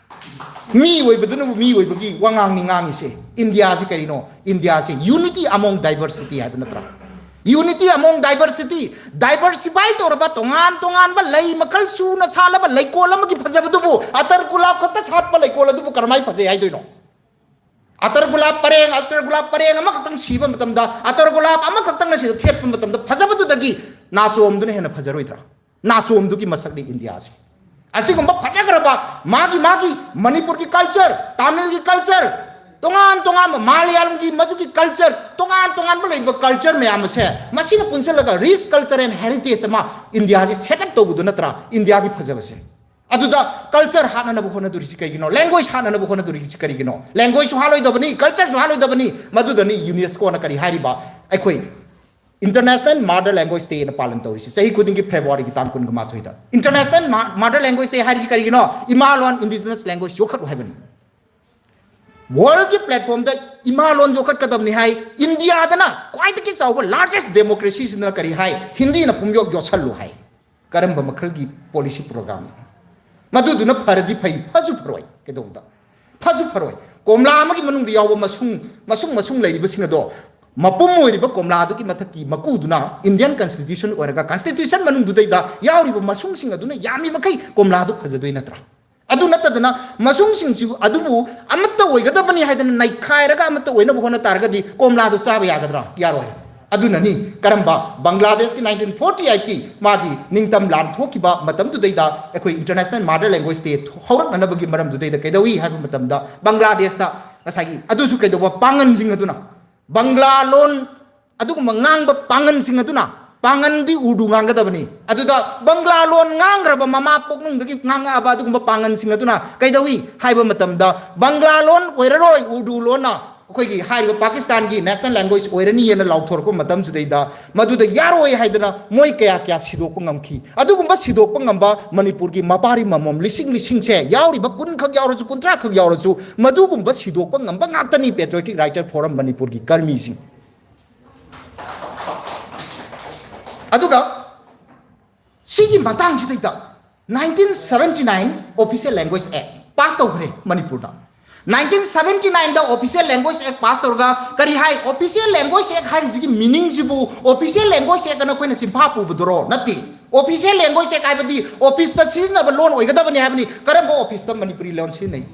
ꯃꯤ ꯑꯣꯏꯕꯗꯨꯅꯕꯨ ꯃꯤ ꯑꯣꯏꯕꯒꯤ ꯋꯥꯉꯥꯡꯅꯤ ꯉꯥꯡꯉꯤꯁꯦ꯫ ꯏꯟꯗꯤꯌꯥꯁꯤ ꯀꯔꯤꯅꯣ? ꯏꯟꯗꯤꯌꯥꯁꯤ unity among diversity ꯍꯥꯏꯕ ꯅꯠꯇ꯭ꯔꯥ? Unity among diversity, diversify ꯇꯧꯔꯕ, ꯇꯣꯉꯥꯟ ꯇꯣꯉꯥꯟꯕ ꯂꯩ ꯃꯈꯜ ꯁꯨꯅ ꯁꯥꯠꯂꯕ ꯂꯩꯀꯣꯜ ꯑꯃꯒꯤ ꯐꯖꯕꯗꯨꯕꯨ ꯑꯇꯔ ꯒꯨꯂꯥꯞ ꯈꯛꯇ ꯁꯥꯠꯄ ꯂꯩꯀꯣꯜ ꯑꯗꯨꯕꯨ ꯀꯔꯝꯍꯥꯏꯅ ꯐꯖꯩ ꯍꯥꯏꯗꯣꯏꯅꯣ? ꯑꯇꯔ ꯒꯨꯂꯥꯞ ꯄꯔꯦꯡ, ꯑꯇꯔ ꯒꯨꯂꯥꯞ ꯄꯔꯦꯡ ꯑꯃꯈꯛꯇꯪ ꯁꯤꯕ ꯃꯇꯝꯗ, ꯑꯇꯔ ꯒꯨꯂꯥꯞ ꯑꯃꯈꯛꯇꯪꯅ ꯁꯤꯗ ꯊꯦꯠꯄ ꯃꯇꯝꯗ, ꯐꯖꯕꯗꯨꯗꯒꯤ ꯅꯥꯆꯣꯝꯗꯨꯅ ꯍꯦꯟꯅ ꯐꯖꯔꯣꯏꯗ꯭ꯔꯥ? ꯅꯥꯆꯣꯝꯗꯨꯒꯤ ꯃꯁꯛꯅꯤ ꯏꯟꯗꯤꯌꯥꯁꯤ꯫ ꯑꯁꯤꯒꯨꯝꯕ ꯐꯖꯈ꯭ꯔꯕ ꯃꯥꯒꯤ, ꯃꯥꯒꯤ ꯃꯅꯤꯄꯨꯔꯒꯤ culture, ꯇꯥꯃꯤꯜꯒꯤ culture, ꯇꯣꯉꯥꯟ ꯇꯣꯉꯥꯟꯕ ꯃꯥꯂꯌꯥꯂꯝꯒꯤ ꯃꯗꯨꯒꯤ culture, ꯇꯣꯉꯥꯟ ꯇꯣꯉꯥꯟꯕ ꯂꯩꯕ culture ꯃꯌꯥꯝ ꯑꯁꯦ ꯃꯁꯤꯅ ꯄꯨꯟꯁꯤꯜꯂꯒ rich culture and heritage ꯑꯃ ꯏꯟꯗꯤꯌꯥꯁꯤ set up ꯇꯧꯕꯗꯨ ꯅꯠꯇ꯭ꯔꯥ ꯏꯟꯗꯤꯌꯥꯒꯤ ꯐꯖꯕꯁꯦ? ꯑꯗꯨꯗ culture ꯍꯥꯠꯅꯅꯕ ꯍꯣꯠꯅꯗꯣꯔꯤꯁꯤ ꯀꯩꯒꯤꯅꯣ? Language ꯍꯥꯠꯅꯅꯕ ꯍꯣꯠꯅꯗꯣꯔꯤꯁꯤ ꯀꯔꯤꯒꯤꯅꯣ? Languageꯁꯨ ꯍꯥꯠꯂꯣꯏꯗꯕꯅꯤ, cultureꯁꯨ ꯍꯥꯠꯂꯣꯏꯗꯕꯅꯤ꯫ ꯃꯗꯨꯗꯅꯤ UNESCOꯅ ꯀꯔꯤ ꯍꯥꯏꯔꯤꯕ? ꯑꯩꯈꯣꯏ International Mother Language Dayꯅ ꯄꯥꯂꯟ ꯇꯧꯔꯤꯁꯤ ꯆꯍꯤ ꯈꯨꯗꯤꯡꯒꯤ Februaryꯒꯤ ꯇꯥꯡ ꯀꯨꯟꯒ ꯃꯥꯊꯣꯏꯗ꯫ International Ma-, Mother Language Day ꯍꯥꯏꯔꯤꯁꯤ ꯀꯔꯤꯒꯤꯅꯣ? ꯏꯃꯥ ꯂꯣꯟ, indigenous language ꯌꯣꯛꯈꯠꯂꯨ ꯍꯥꯏꯕꯅꯤ꯫ Worldꯒꯤ platformꯗ ꯏꯃꯥ ꯂꯣꯟ ꯌꯣꯛꯈꯠꯀꯗꯕꯅꯤ ꯍꯥꯏ꯫ ꯏꯟꯗꯤꯌꯥꯗꯅ ꯈ꯭ꯋꯥꯏꯗꯒꯤ ꯆꯥꯎꯕ largest democracyꯁꯤꯅ ꯀꯔꯤ ꯍꯥꯏ? ꯍꯤꯟꯗꯤꯅ ꯄꯨꯝꯌꯣꯛ ꯌꯣꯠꯁꯜꯂꯨ ꯍꯥꯏ꯫ ꯀꯔꯝꯕ ꯃꯈꯜꯒꯤ policy programꯅꯣ? ꯃꯗꯨꯗꯨꯅ ꯐꯔꯗꯤ ꯐꯩ, ꯐꯁꯨ ꯐꯔꯣꯏ꯫ ꯀꯩꯗꯧꯕꯗ ꯐꯁꯨ ꯐꯔꯣꯏ? ꯀꯣꯝꯂꯥ ꯑꯃꯒꯤ ꯃꯅꯨꯡꯗ ꯌꯥꯎꯕ ꯃꯁꯨꯡ, ꯃꯁꯨꯡ, ꯃꯁꯨꯡ ꯂꯩꯔꯤꯕꯁꯤꯡ ꯑꯗꯣ ꯃꯄꯨꯝ ꯑꯣꯏꯔꯤꯕ ꯀꯣꯝꯂꯥꯗꯨꯒꯤ ꯃꯊꯛꯀꯤ ꯃꯀꯨꯗꯨꯅ Indian Constitution ꯑꯣꯏꯔꯒ, Constitution ꯃꯅꯨꯡꯗꯨꯗꯩꯗ ꯌꯥꯎꯔꯤꯕ ꯃꯁꯨꯡꯁꯤꯡ ꯑꯗꯨꯅ ꯌꯥꯝꯃꯤ ꯃꯈꯩ ꯀꯣꯝꯂꯥꯗꯨ ꯐꯖꯗꯣꯏ ꯅꯠꯇ꯭ꯔꯥ? ꯑꯗꯨ ꯅꯠꯇꯗꯅ ꯃꯁꯨꯡꯁꯤꯡꯁꯨ ꯑꯗꯨꯕꯨ ꯑꯃꯠꯇ ꯑꯣꯏꯒꯗꯕꯅꯤ ꯍꯥꯏꯗꯅ ꯅꯩꯈꯥꯏꯔꯒ ꯑꯃꯠꯇ ꯑꯣꯏꯅꯕ ꯍꯣꯠꯅ ꯇꯥꯔꯒꯗꯤ ꯀꯣꯝꯂꯥꯗꯨ ꯆꯥꯕ ꯌꯥꯒꯗ꯭ꯔꯥ? ꯌꯥꯔꯣꯏ꯫ ꯑꯗꯨꯅꯅꯤ ꯀꯔꯝꯕ ꯕꯪꯒ꯭ꯂꯥꯗꯦꯁꯀꯤ nineteen forty eightꯀꯤ ꯃꯥꯒꯤ ꯅꯤꯡꯇꯝ ꯂꯥꯟ ꯊꯣꯛꯈꯤꯕ ꯃꯇꯝꯗꯨꯗꯩꯗ ꯑꯩꯈꯣꯏ International Mother Language Day ꯍꯧꯔꯛꯅꯅꯕꯒꯤ ꯃꯔꯝꯗꯨꯗꯩꯗ ꯀꯩꯗꯧꯏ ꯍꯥꯏꯕ ꯃꯇꯝꯗ, ꯕꯪꯒ꯭ꯂꯥꯗꯦꯁꯇ ꯉꯁꯥꯏꯒꯤ ꯑꯗꯨꯁꯨ ꯀꯩꯗꯧꯕ ꯄꯥꯡꯒꯟꯁꯤꯡ ꯑꯗꯨꯅ, ꯕꯪꯒ꯭ꯂꯥ ꯂꯣꯟ ꯑꯗꯨꯒꯨꯝꯕ ꯉꯥꯡꯕ ꯄꯥꯡꯒꯟꯁꯤꯡ ꯑꯗꯨꯅ, ꯄꯥꯡꯒꯟꯗꯤ ꯎꯔꯗꯨ ꯉꯥꯡꯒꯗꯕꯅꯤ꯫ ꯑꯗꯨꯗ ꯕꯪꯒ꯭ꯂꯥ ꯂꯣꯟ ꯉꯥꯡꯈ꯭ꯔꯕ ꯃꯃꯥ ꯄꯣꯛꯅꯨꯡꯗꯒꯤ ꯉꯥꯡꯉꯛꯑꯕ ꯑꯗꯨꯒꯨꯝꯕ ꯄꯥꯡꯒꯟꯁꯤꯡ ꯑꯗꯨꯅ ꯀꯩꯗꯧꯏ ꯍꯥꯏꯕ ꯃꯇꯝꯗ, ꯕꯪꯒ꯭ꯂꯥ ꯂꯣꯟ ꯑꯣꯏꯔꯔꯣꯏ, ꯎꯔꯗꯨ ꯂꯣꯟꯅ ꯑꯩꯈꯣꯏꯒꯤ ꯍꯥꯏꯔꯤꯕ ꯄꯥꯀꯤꯁꯇꯥꯟꯒꯤ national language ꯑꯣꯏꯔꯅꯤꯅ ꯂꯥꯎꯊꯣꯔꯛꯄ ꯃꯇꯝꯁꯤꯗꯩꯗ, ꯃꯗꯨꯗ ꯌꯥꯔꯣꯏ ꯍꯥꯏꯗꯅ ꯃꯣꯏ ꯀꯌꯥ ꯀꯌꯥ ꯁꯤꯗꯣꯛꯄ ꯉꯝꯈꯤ꯫ ꯑꯗꯨꯒꯨꯝꯕ ꯁꯤꯗꯣꯛꯄ ꯉꯝꯕ ꯃꯅꯤꯄꯨꯔꯒꯤ ꯃꯄꯥꯔꯤ ꯃꯃꯣꯝ ꯂꯤꯁꯤꯡ ꯂꯤꯁꯤꯡꯁꯦ, ꯌꯥꯎꯔꯤꯕ ꯀꯨꯟ ꯈꯛ ꯌꯥꯎꯔꯁꯨ, ꯀꯨꯟꯊ꯭ꯔꯥ ꯈꯛ ꯌꯥꯎꯔꯁꯨ, ꯃꯗꯨꯒꯨꯝꯕ ꯁꯤꯗꯣꯛꯄ ꯉꯝꯕ ꯉꯥꯛꯇꯅꯤ Patriotic Writer Forum ꯃꯅꯤꯄꯨꯔꯒꯤ ꯀꯔꯃꯤꯁꯤꯡ꯫ ꯑꯗꯨꯒ ꯁꯤꯒꯤ ꯃꯇꯥꯡꯁꯤꯗꯩꯗ nineteen seventy nine Official Language Act pass ꯇꯧꯈ꯭ꯔꯦ ꯃꯅꯤꯄꯨꯔꯗ꯫ Nineteen seventy nine ꯗ Official Language Act pass ꯇꯧꯔꯒ ꯀꯔꯤ ꯍꯥꯏ? Official Language Act ꯍꯥꯏꯔꯤꯁꯤꯒꯤ meaning ꯁꯤꯕꯨ Official Language Act ꯑꯅ ꯑꯩꯈꯣꯏꯅ ꯆꯤꯟꯐꯥ ꯄꯨꯕꯗꯨꯔꯣ? ꯅꯠꯇꯦ꯫ Official Language Act ꯍꯥꯏꯕꯗꯤ office ꯇ ꯁꯤꯖꯤꯟꯅꯕ ꯂꯣꯟ ꯑꯣꯏꯒꯗꯕꯅꯤ ꯍꯥꯏꯕꯅꯤ꯫ ꯀꯔꯝꯕ office ꯇ ꯃꯅꯤꯄꯨꯔꯤ ꯂꯣꯟ ꯁꯤꯖꯤꯟꯅꯩ?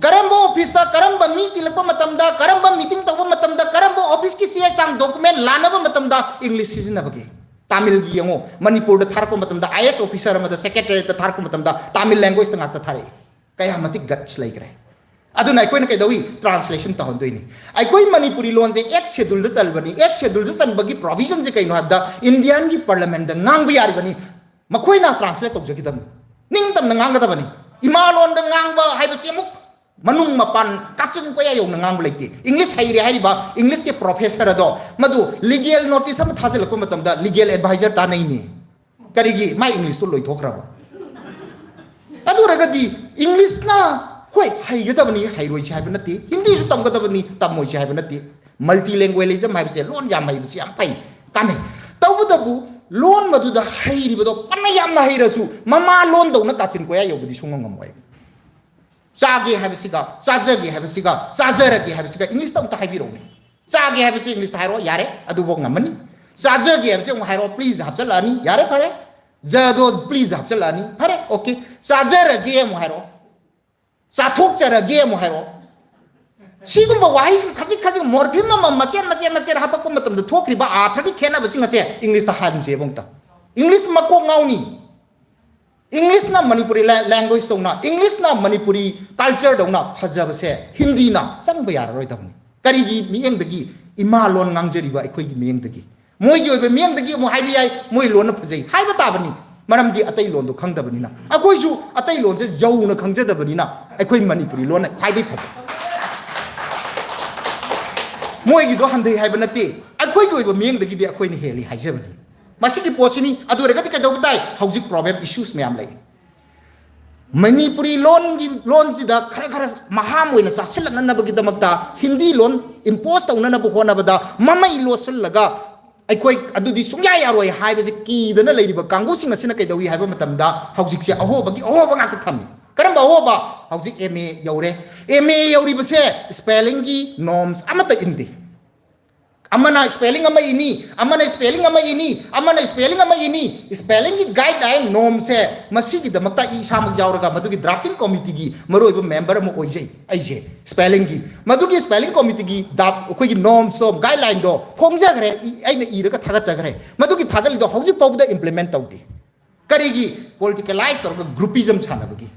ꯀꯔꯝꯕ office ꯇ ꯀꯔꯝꯕ ꯃꯤ ꯇꯤꯜꯂꯛꯄ ꯃꯇꯝꯗ, ꯀꯔꯝꯕ meeting ꯇꯧꯕ ꯃꯇꯝꯗ, ꯀꯔꯝꯕ office ꯀꯤ ꯆꯦ ꯆꯥꯡ document ꯂꯥꯟꯅꯕ ꯃꯇꯝꯗ English ꯁꯤꯖꯤꯟꯅꯕꯒꯦ? ꯇꯥꯃꯤꯜꯒꯤ ꯌꯦꯡꯉꯣ, ꯃꯅꯤꯄꯨꯔꯗ ꯊꯥꯔꯛꯄ ꯃꯇꯝꯗ, I A S officer ꯑꯃꯗ Secretariat ꯇ ꯊꯥꯔꯛꯄ ꯃꯇꯝꯗ ꯇꯥꯃꯤꯜ language ꯇ ꯉꯥꯛꯇ ꯊꯥꯔꯛꯏ꯫ ꯀꯌꯥ ꯃꯇꯤꯛ guts ꯂꯩꯈ꯭ꯔꯦ꯫ ꯑꯗꯨꯅ ꯑꯩꯈꯣꯏꯅ ꯀꯩꯗꯧꯏ? Translation ꯇꯧꯍꯟꯗꯣꯏꯅꯤ꯫ ꯑꯩꯈꯣꯏ ꯃꯅꯤꯄꯨꯔꯤ ꯂꯣꯟꯁꯦ Eighth Schedule ꯗ ꯆꯜꯕꯅꯤ꯫ Eighth Schedule ꯗ ꯆꯟꯕꯒꯤ provision ꯁꯦ ꯀꯩꯅꯣ ꯍꯥꯏꯕꯗ, Indian ꯒꯤ Parliament ꯗ ꯉꯥꯡꯕ ꯌꯥꯔꯤꯕꯅꯤ꯫ ꯃꯈꯣꯏꯅ translate ꯇꯧꯖꯈꯤꯗꯕꯅꯤ꯫ ꯅꯤꯡꯇꯝꯅ ꯉꯥꯡꯒꯗꯕꯅꯤ꯫ ꯏꯃꯥ ꯂꯣꯟꯗ ꯉꯥꯡꯕ ꯍꯥꯏꯕꯁꯤ ꯑꯃꯨꯛ ꯃꯅꯨꯡ ꯃꯄꯥꯟ ꯀꯥꯆꯤꯟ ꯀꯣꯌꯥ ꯌꯧꯅ ꯉꯥꯡꯕ ꯂꯩꯇꯦ꯫ English ꯍꯩꯔꯦ ꯍꯥꯏꯔꯤꯕ English ꯀꯤ professor ꯑꯗꯣ, ꯃꯗꯨ legal notice ꯑꯃ ꯊꯥꯖꯤꯜꯂꯛꯄ ꯃꯇꯝꯗ legal advisor ꯇꯥꯟꯅꯩꯅꯦ꯫ ꯀꯔꯤꯒꯤ? ꯃꯥꯏ English ꯇꯣ ꯂꯣꯏꯊꯣꯛꯈ꯭ꯔꯕ꯫ ꯑꯗꯨ ꯑꯣꯏꯔꯒꯗꯤ English ꯅ, ꯍꯣꯏ, ꯍꯩꯒꯗꯕꯅꯤ, ꯍꯩꯔꯣꯏꯁꯤ ꯍꯥꯏꯕ ꯅꯠꯇꯦ, ꯍꯤꯟꯗꯤꯁꯨ ꯇꯝꯒꯗꯕꯅꯤ, ꯇꯝꯃꯣꯏꯁꯤ ꯍꯥꯏꯕ ꯅꯠꯇꯦ꯫ Multilingualism ꯍꯥꯏꯕꯁꯦ, ꯂꯣꯟ ꯌꯥꯝ ꯍꯩꯕꯁꯤ ꯌꯥꯝ ꯐꯩ, ꯀꯥꯟꯅꯩ꯫ ꯇꯧꯕꯇꯕꯨ ꯂꯣꯟ ꯃꯗꯨꯗ ꯍꯩꯔꯤꯕꯗꯣ ꯐꯅ ꯌꯥꯝꯅ ꯍꯩꯔꯁꯨ ꯃꯃꯥ ꯂꯣꯟꯗꯧꯅ ꯀꯥꯆꯤꯟ ꯀꯣꯌꯥ ꯌꯧꯕꯗꯤ ꯁꯨꯡꯉꯝ ꯉꯝꯃꯣꯏ꯫ ꯆꯥꯒꯦ ꯍꯥꯏꯕꯁꯤꯒ, ꯆꯥꯖꯒꯦ ꯍꯥꯏꯕꯁꯤꯒ, ꯆꯥꯖꯔꯒꯦ ꯍꯥꯏꯕꯁꯤꯒ English ꯇ ꯑꯝꯇ ꯍꯥꯏꯕꯤꯔꯛꯎꯅꯦ꯫ ꯆꯥꯒꯦ ꯍꯥꯏꯕꯁꯤ English ꯇ ꯍꯥꯏꯔꯣ, ꯌꯥꯔꯦ, ꯑꯗꯨꯐꯥꯎ ꯉꯝꯃꯅꯤ꯫ ꯆꯥꯖꯒꯦ ꯍꯥꯏꯕꯁꯤ ꯑꯃꯨꯛ ꯍꯥꯏꯔꯣ, please ꯍꯥꯞꯆꯤꯜꯂꯛꯑꯅꯤ, ꯌꯥꯔꯦ, ꯐꯔꯦ꯫ ꯖꯗꯣ please ꯍꯥꯞꯆꯤꯜꯂꯛꯑꯅꯤ, ꯐꯔꯦ, okay꯫ ꯆꯥꯖꯔꯒꯦ ꯑꯃꯨꯛ ꯍꯥꯏꯔꯣ, ꯆꯥꯊꯣꯛꯆꯔꯒꯦ ꯑꯃꯨꯛ ꯍꯥꯏꯔꯣ꯫ ꯁꯤꯒꯨꯝꯕ ꯋꯥꯍꯩꯁꯤꯡ ꯈꯖꯤꯛ ꯈꯖꯤꯛ morpheme ꯑꯃ ꯃꯆꯦꯠ ꯃꯆꯦꯠ ꯃꯆꯦꯠ ꯍꯥꯞꯄꯛꯄ ꯃꯇꯝꯗ ꯊꯣꯛꯈ꯭ꯔꯤꯕ ꯑꯥꯔꯊꯒꯤ ꯈꯦꯠꯅꯕꯁꯤꯡ ꯑꯁꯦ English ꯇ ꯍꯟꯁꯦꯕ ꯑꯃꯨꯛꯇ꯫ English ꯃꯀꯣꯛ ꯉꯥꯎꯅꯤ꯫ English ꯅ ꯃꯅꯤꯄꯨꯔꯤ la-, language ꯇꯧꯅ, English ꯅ ꯃꯅꯤꯄꯨꯔꯤ culture ꯗꯧꯅ ꯐꯖꯕꯁꯦ ꯍꯤꯟꯗꯤꯅ ꯆꯪꯕ ꯌꯥꯔꯔꯣꯏꯗꯕꯅꯤ꯫ ꯀꯔꯤꯒꯤ ꯃꯤꯠꯌꯦꯡꯗꯒꯤ? ꯏꯃꯥ ꯂꯣꯟ ꯉꯥꯡꯖꯔꯤꯕ ꯑꯩꯈꯣꯏꯒꯤ ꯃꯤꯠꯌꯦꯡꯗꯒꯤ꯫ ꯃꯣꯏꯒꯤ ꯑꯣꯏꯕ ꯃꯤꯠꯌꯦꯡꯗꯒꯤ ꯑꯃꯨꯛ ꯍꯥꯏꯕ ꯌꯥꯏ, ꯃꯣꯏ ꯂꯣꯟꯅ ꯐꯖꯩ ꯍꯥꯏꯕ ꯇꯥꯕꯅꯤ, ꯃꯔꯝꯗꯤ ꯑꯇꯩ ꯂꯣꯟꯗꯣ ꯈꯪꯗꯕꯅꯤꯅ꯫ ꯑꯩꯈꯣꯏꯁꯨ ꯑꯇꯩ ꯂꯣꯟꯁꯦ ꯌꯧꯅ ꯈꯪꯖꯗꯕꯅꯤꯅ ꯑꯩꯈꯣꯏ ꯃꯅꯤꯄꯨꯔꯤ ꯂꯣꯟꯅ ꯈ꯭ꯋꯥꯏꯗꯒꯤ ꯐꯖꯩ꯫ ꯃꯣꯏꯒꯤꯗꯣ ꯍꯟꯊꯩ ꯍꯥꯏꯕ ꯅꯠꯇꯦ, ꯑꯩꯈꯣꯏꯒꯤ ꯑꯣꯏꯕ ꯃꯤꯠꯌꯦꯡꯗꯒꯤꯗꯤ ꯑꯩꯈꯣꯏꯅ ꯍꯦꯜꯂꯤ ꯍꯥꯏꯖꯕꯅꯤ꯫ ꯃꯁꯤꯒꯤ ꯄꯣꯠꯁꯤꯅꯤ꯫ ꯑꯗꯨ ꯑꯣꯏꯔꯒꯗꯤ ꯀꯩꯗꯧꯕ ꯇꯥꯏ? ꯍꯧꯖꯤꯛ problem issues ꯃꯌꯥꯝ ꯂꯩ꯫ ꯃꯅꯤꯄꯨꯔꯤ ꯂꯣꯟꯒꯤ, ꯂꯣꯟꯁꯤꯗ ꯈꯔ ꯈꯔ ꯃꯍꯥꯝ ꯑꯣꯏꯅ ꯆꯥꯁꯤꯜꯂꯛꯅꯅꯕꯒꯤꯗꯃꯛꯇ ꯍꯤꯟꯗꯤ ꯂꯣꯟ impose ꯇꯧꯅꯅꯕ ꯍꯣꯠꯅꯕꯗ ꯃꯃꯩ ꯂꯣꯠꯁꯤꯜꯂꯒ ꯑꯩꯈꯣꯏ ꯑꯗꯨꯗꯤ ꯁꯨꯡꯌꯥ ꯌꯥꯔꯣꯏ ꯍꯥꯏꯕꯁꯦ ꯀꯤꯗꯅ ꯂꯩꯔꯤꯕ ꯀꯥꯡꯕꯨꯁꯤꯡ ꯑꯁꯤꯅ ꯀꯩꯗꯧꯏ ꯍꯥꯏꯕ ꯃꯇꯝꯗ ꯍꯧꯖꯤꯛꯁꯦ ꯑꯍꯣꯕꯒꯤ ꯑꯍꯣꯕ ꯉꯥꯛꯇ ꯊꯝꯃꯤ꯫ ꯀꯔꯝꯕ ꯑꯍꯣꯕ? ꯍꯧꯖꯤꯛ M A ꯌꯧꯔꯦ꯫ M A ꯌꯧꯔꯤꯕꯁꯦ spellingꯒꯤ norms ꯑꯃꯠꯇ ꯏꯟꯗꯦ꯫ ꯑꯃꯅ spelling ꯑꯃ ꯏꯅꯤ, ꯑꯃꯅ spelling ꯑꯃ ꯏꯅꯤ, ꯑꯃꯅ spelling ꯑꯃ ꯏꯅꯤ꯫ Spellingꯒꯤ guideline normꯁꯦ ꯃꯁꯤꯒꯤꯗꯃꯛꯇ ꯑꯩ ꯏꯁꯥꯃꯛ ꯌꯥꯎꯔꯒ ꯃꯗꯨꯒꯤ drafting committeeꯒꯤ ꯃꯔꯨꯑꯣꯏꯕ member ꯑꯃ ꯑꯣꯏꯖꯩ ꯑꯩꯁꯦ꯫ Spellingꯒꯤ ꯃꯗꯨꯒꯤ spelling committeeꯒꯤ ꯗꯥꯞ-, ꯑꯩꯈꯣꯏꯒꯤ normsꯇꯣ, guidelineꯗꯣ ꯐꯣꯡꯖꯈ꯭ꯔꯦ, ꯏ-, ꯑꯩꯅ ꯏꯔꯒ ꯊꯥꯒꯠꯆꯈ꯭ꯔꯦ꯫ ꯃꯗꯨꯒꯤ ꯊꯥꯒꯠꯂꯤꯗꯣ ꯍꯧꯖꯤꯛ ꯐꯥꯎꯕꯗ implement ꯇꯧꯗꯦ꯫ ꯀꯔꯤꯒꯤ? Politicalize ꯇꯧꯔꯒ groupism ꯁꯥꯟꯅꯕꯒꯤ꯫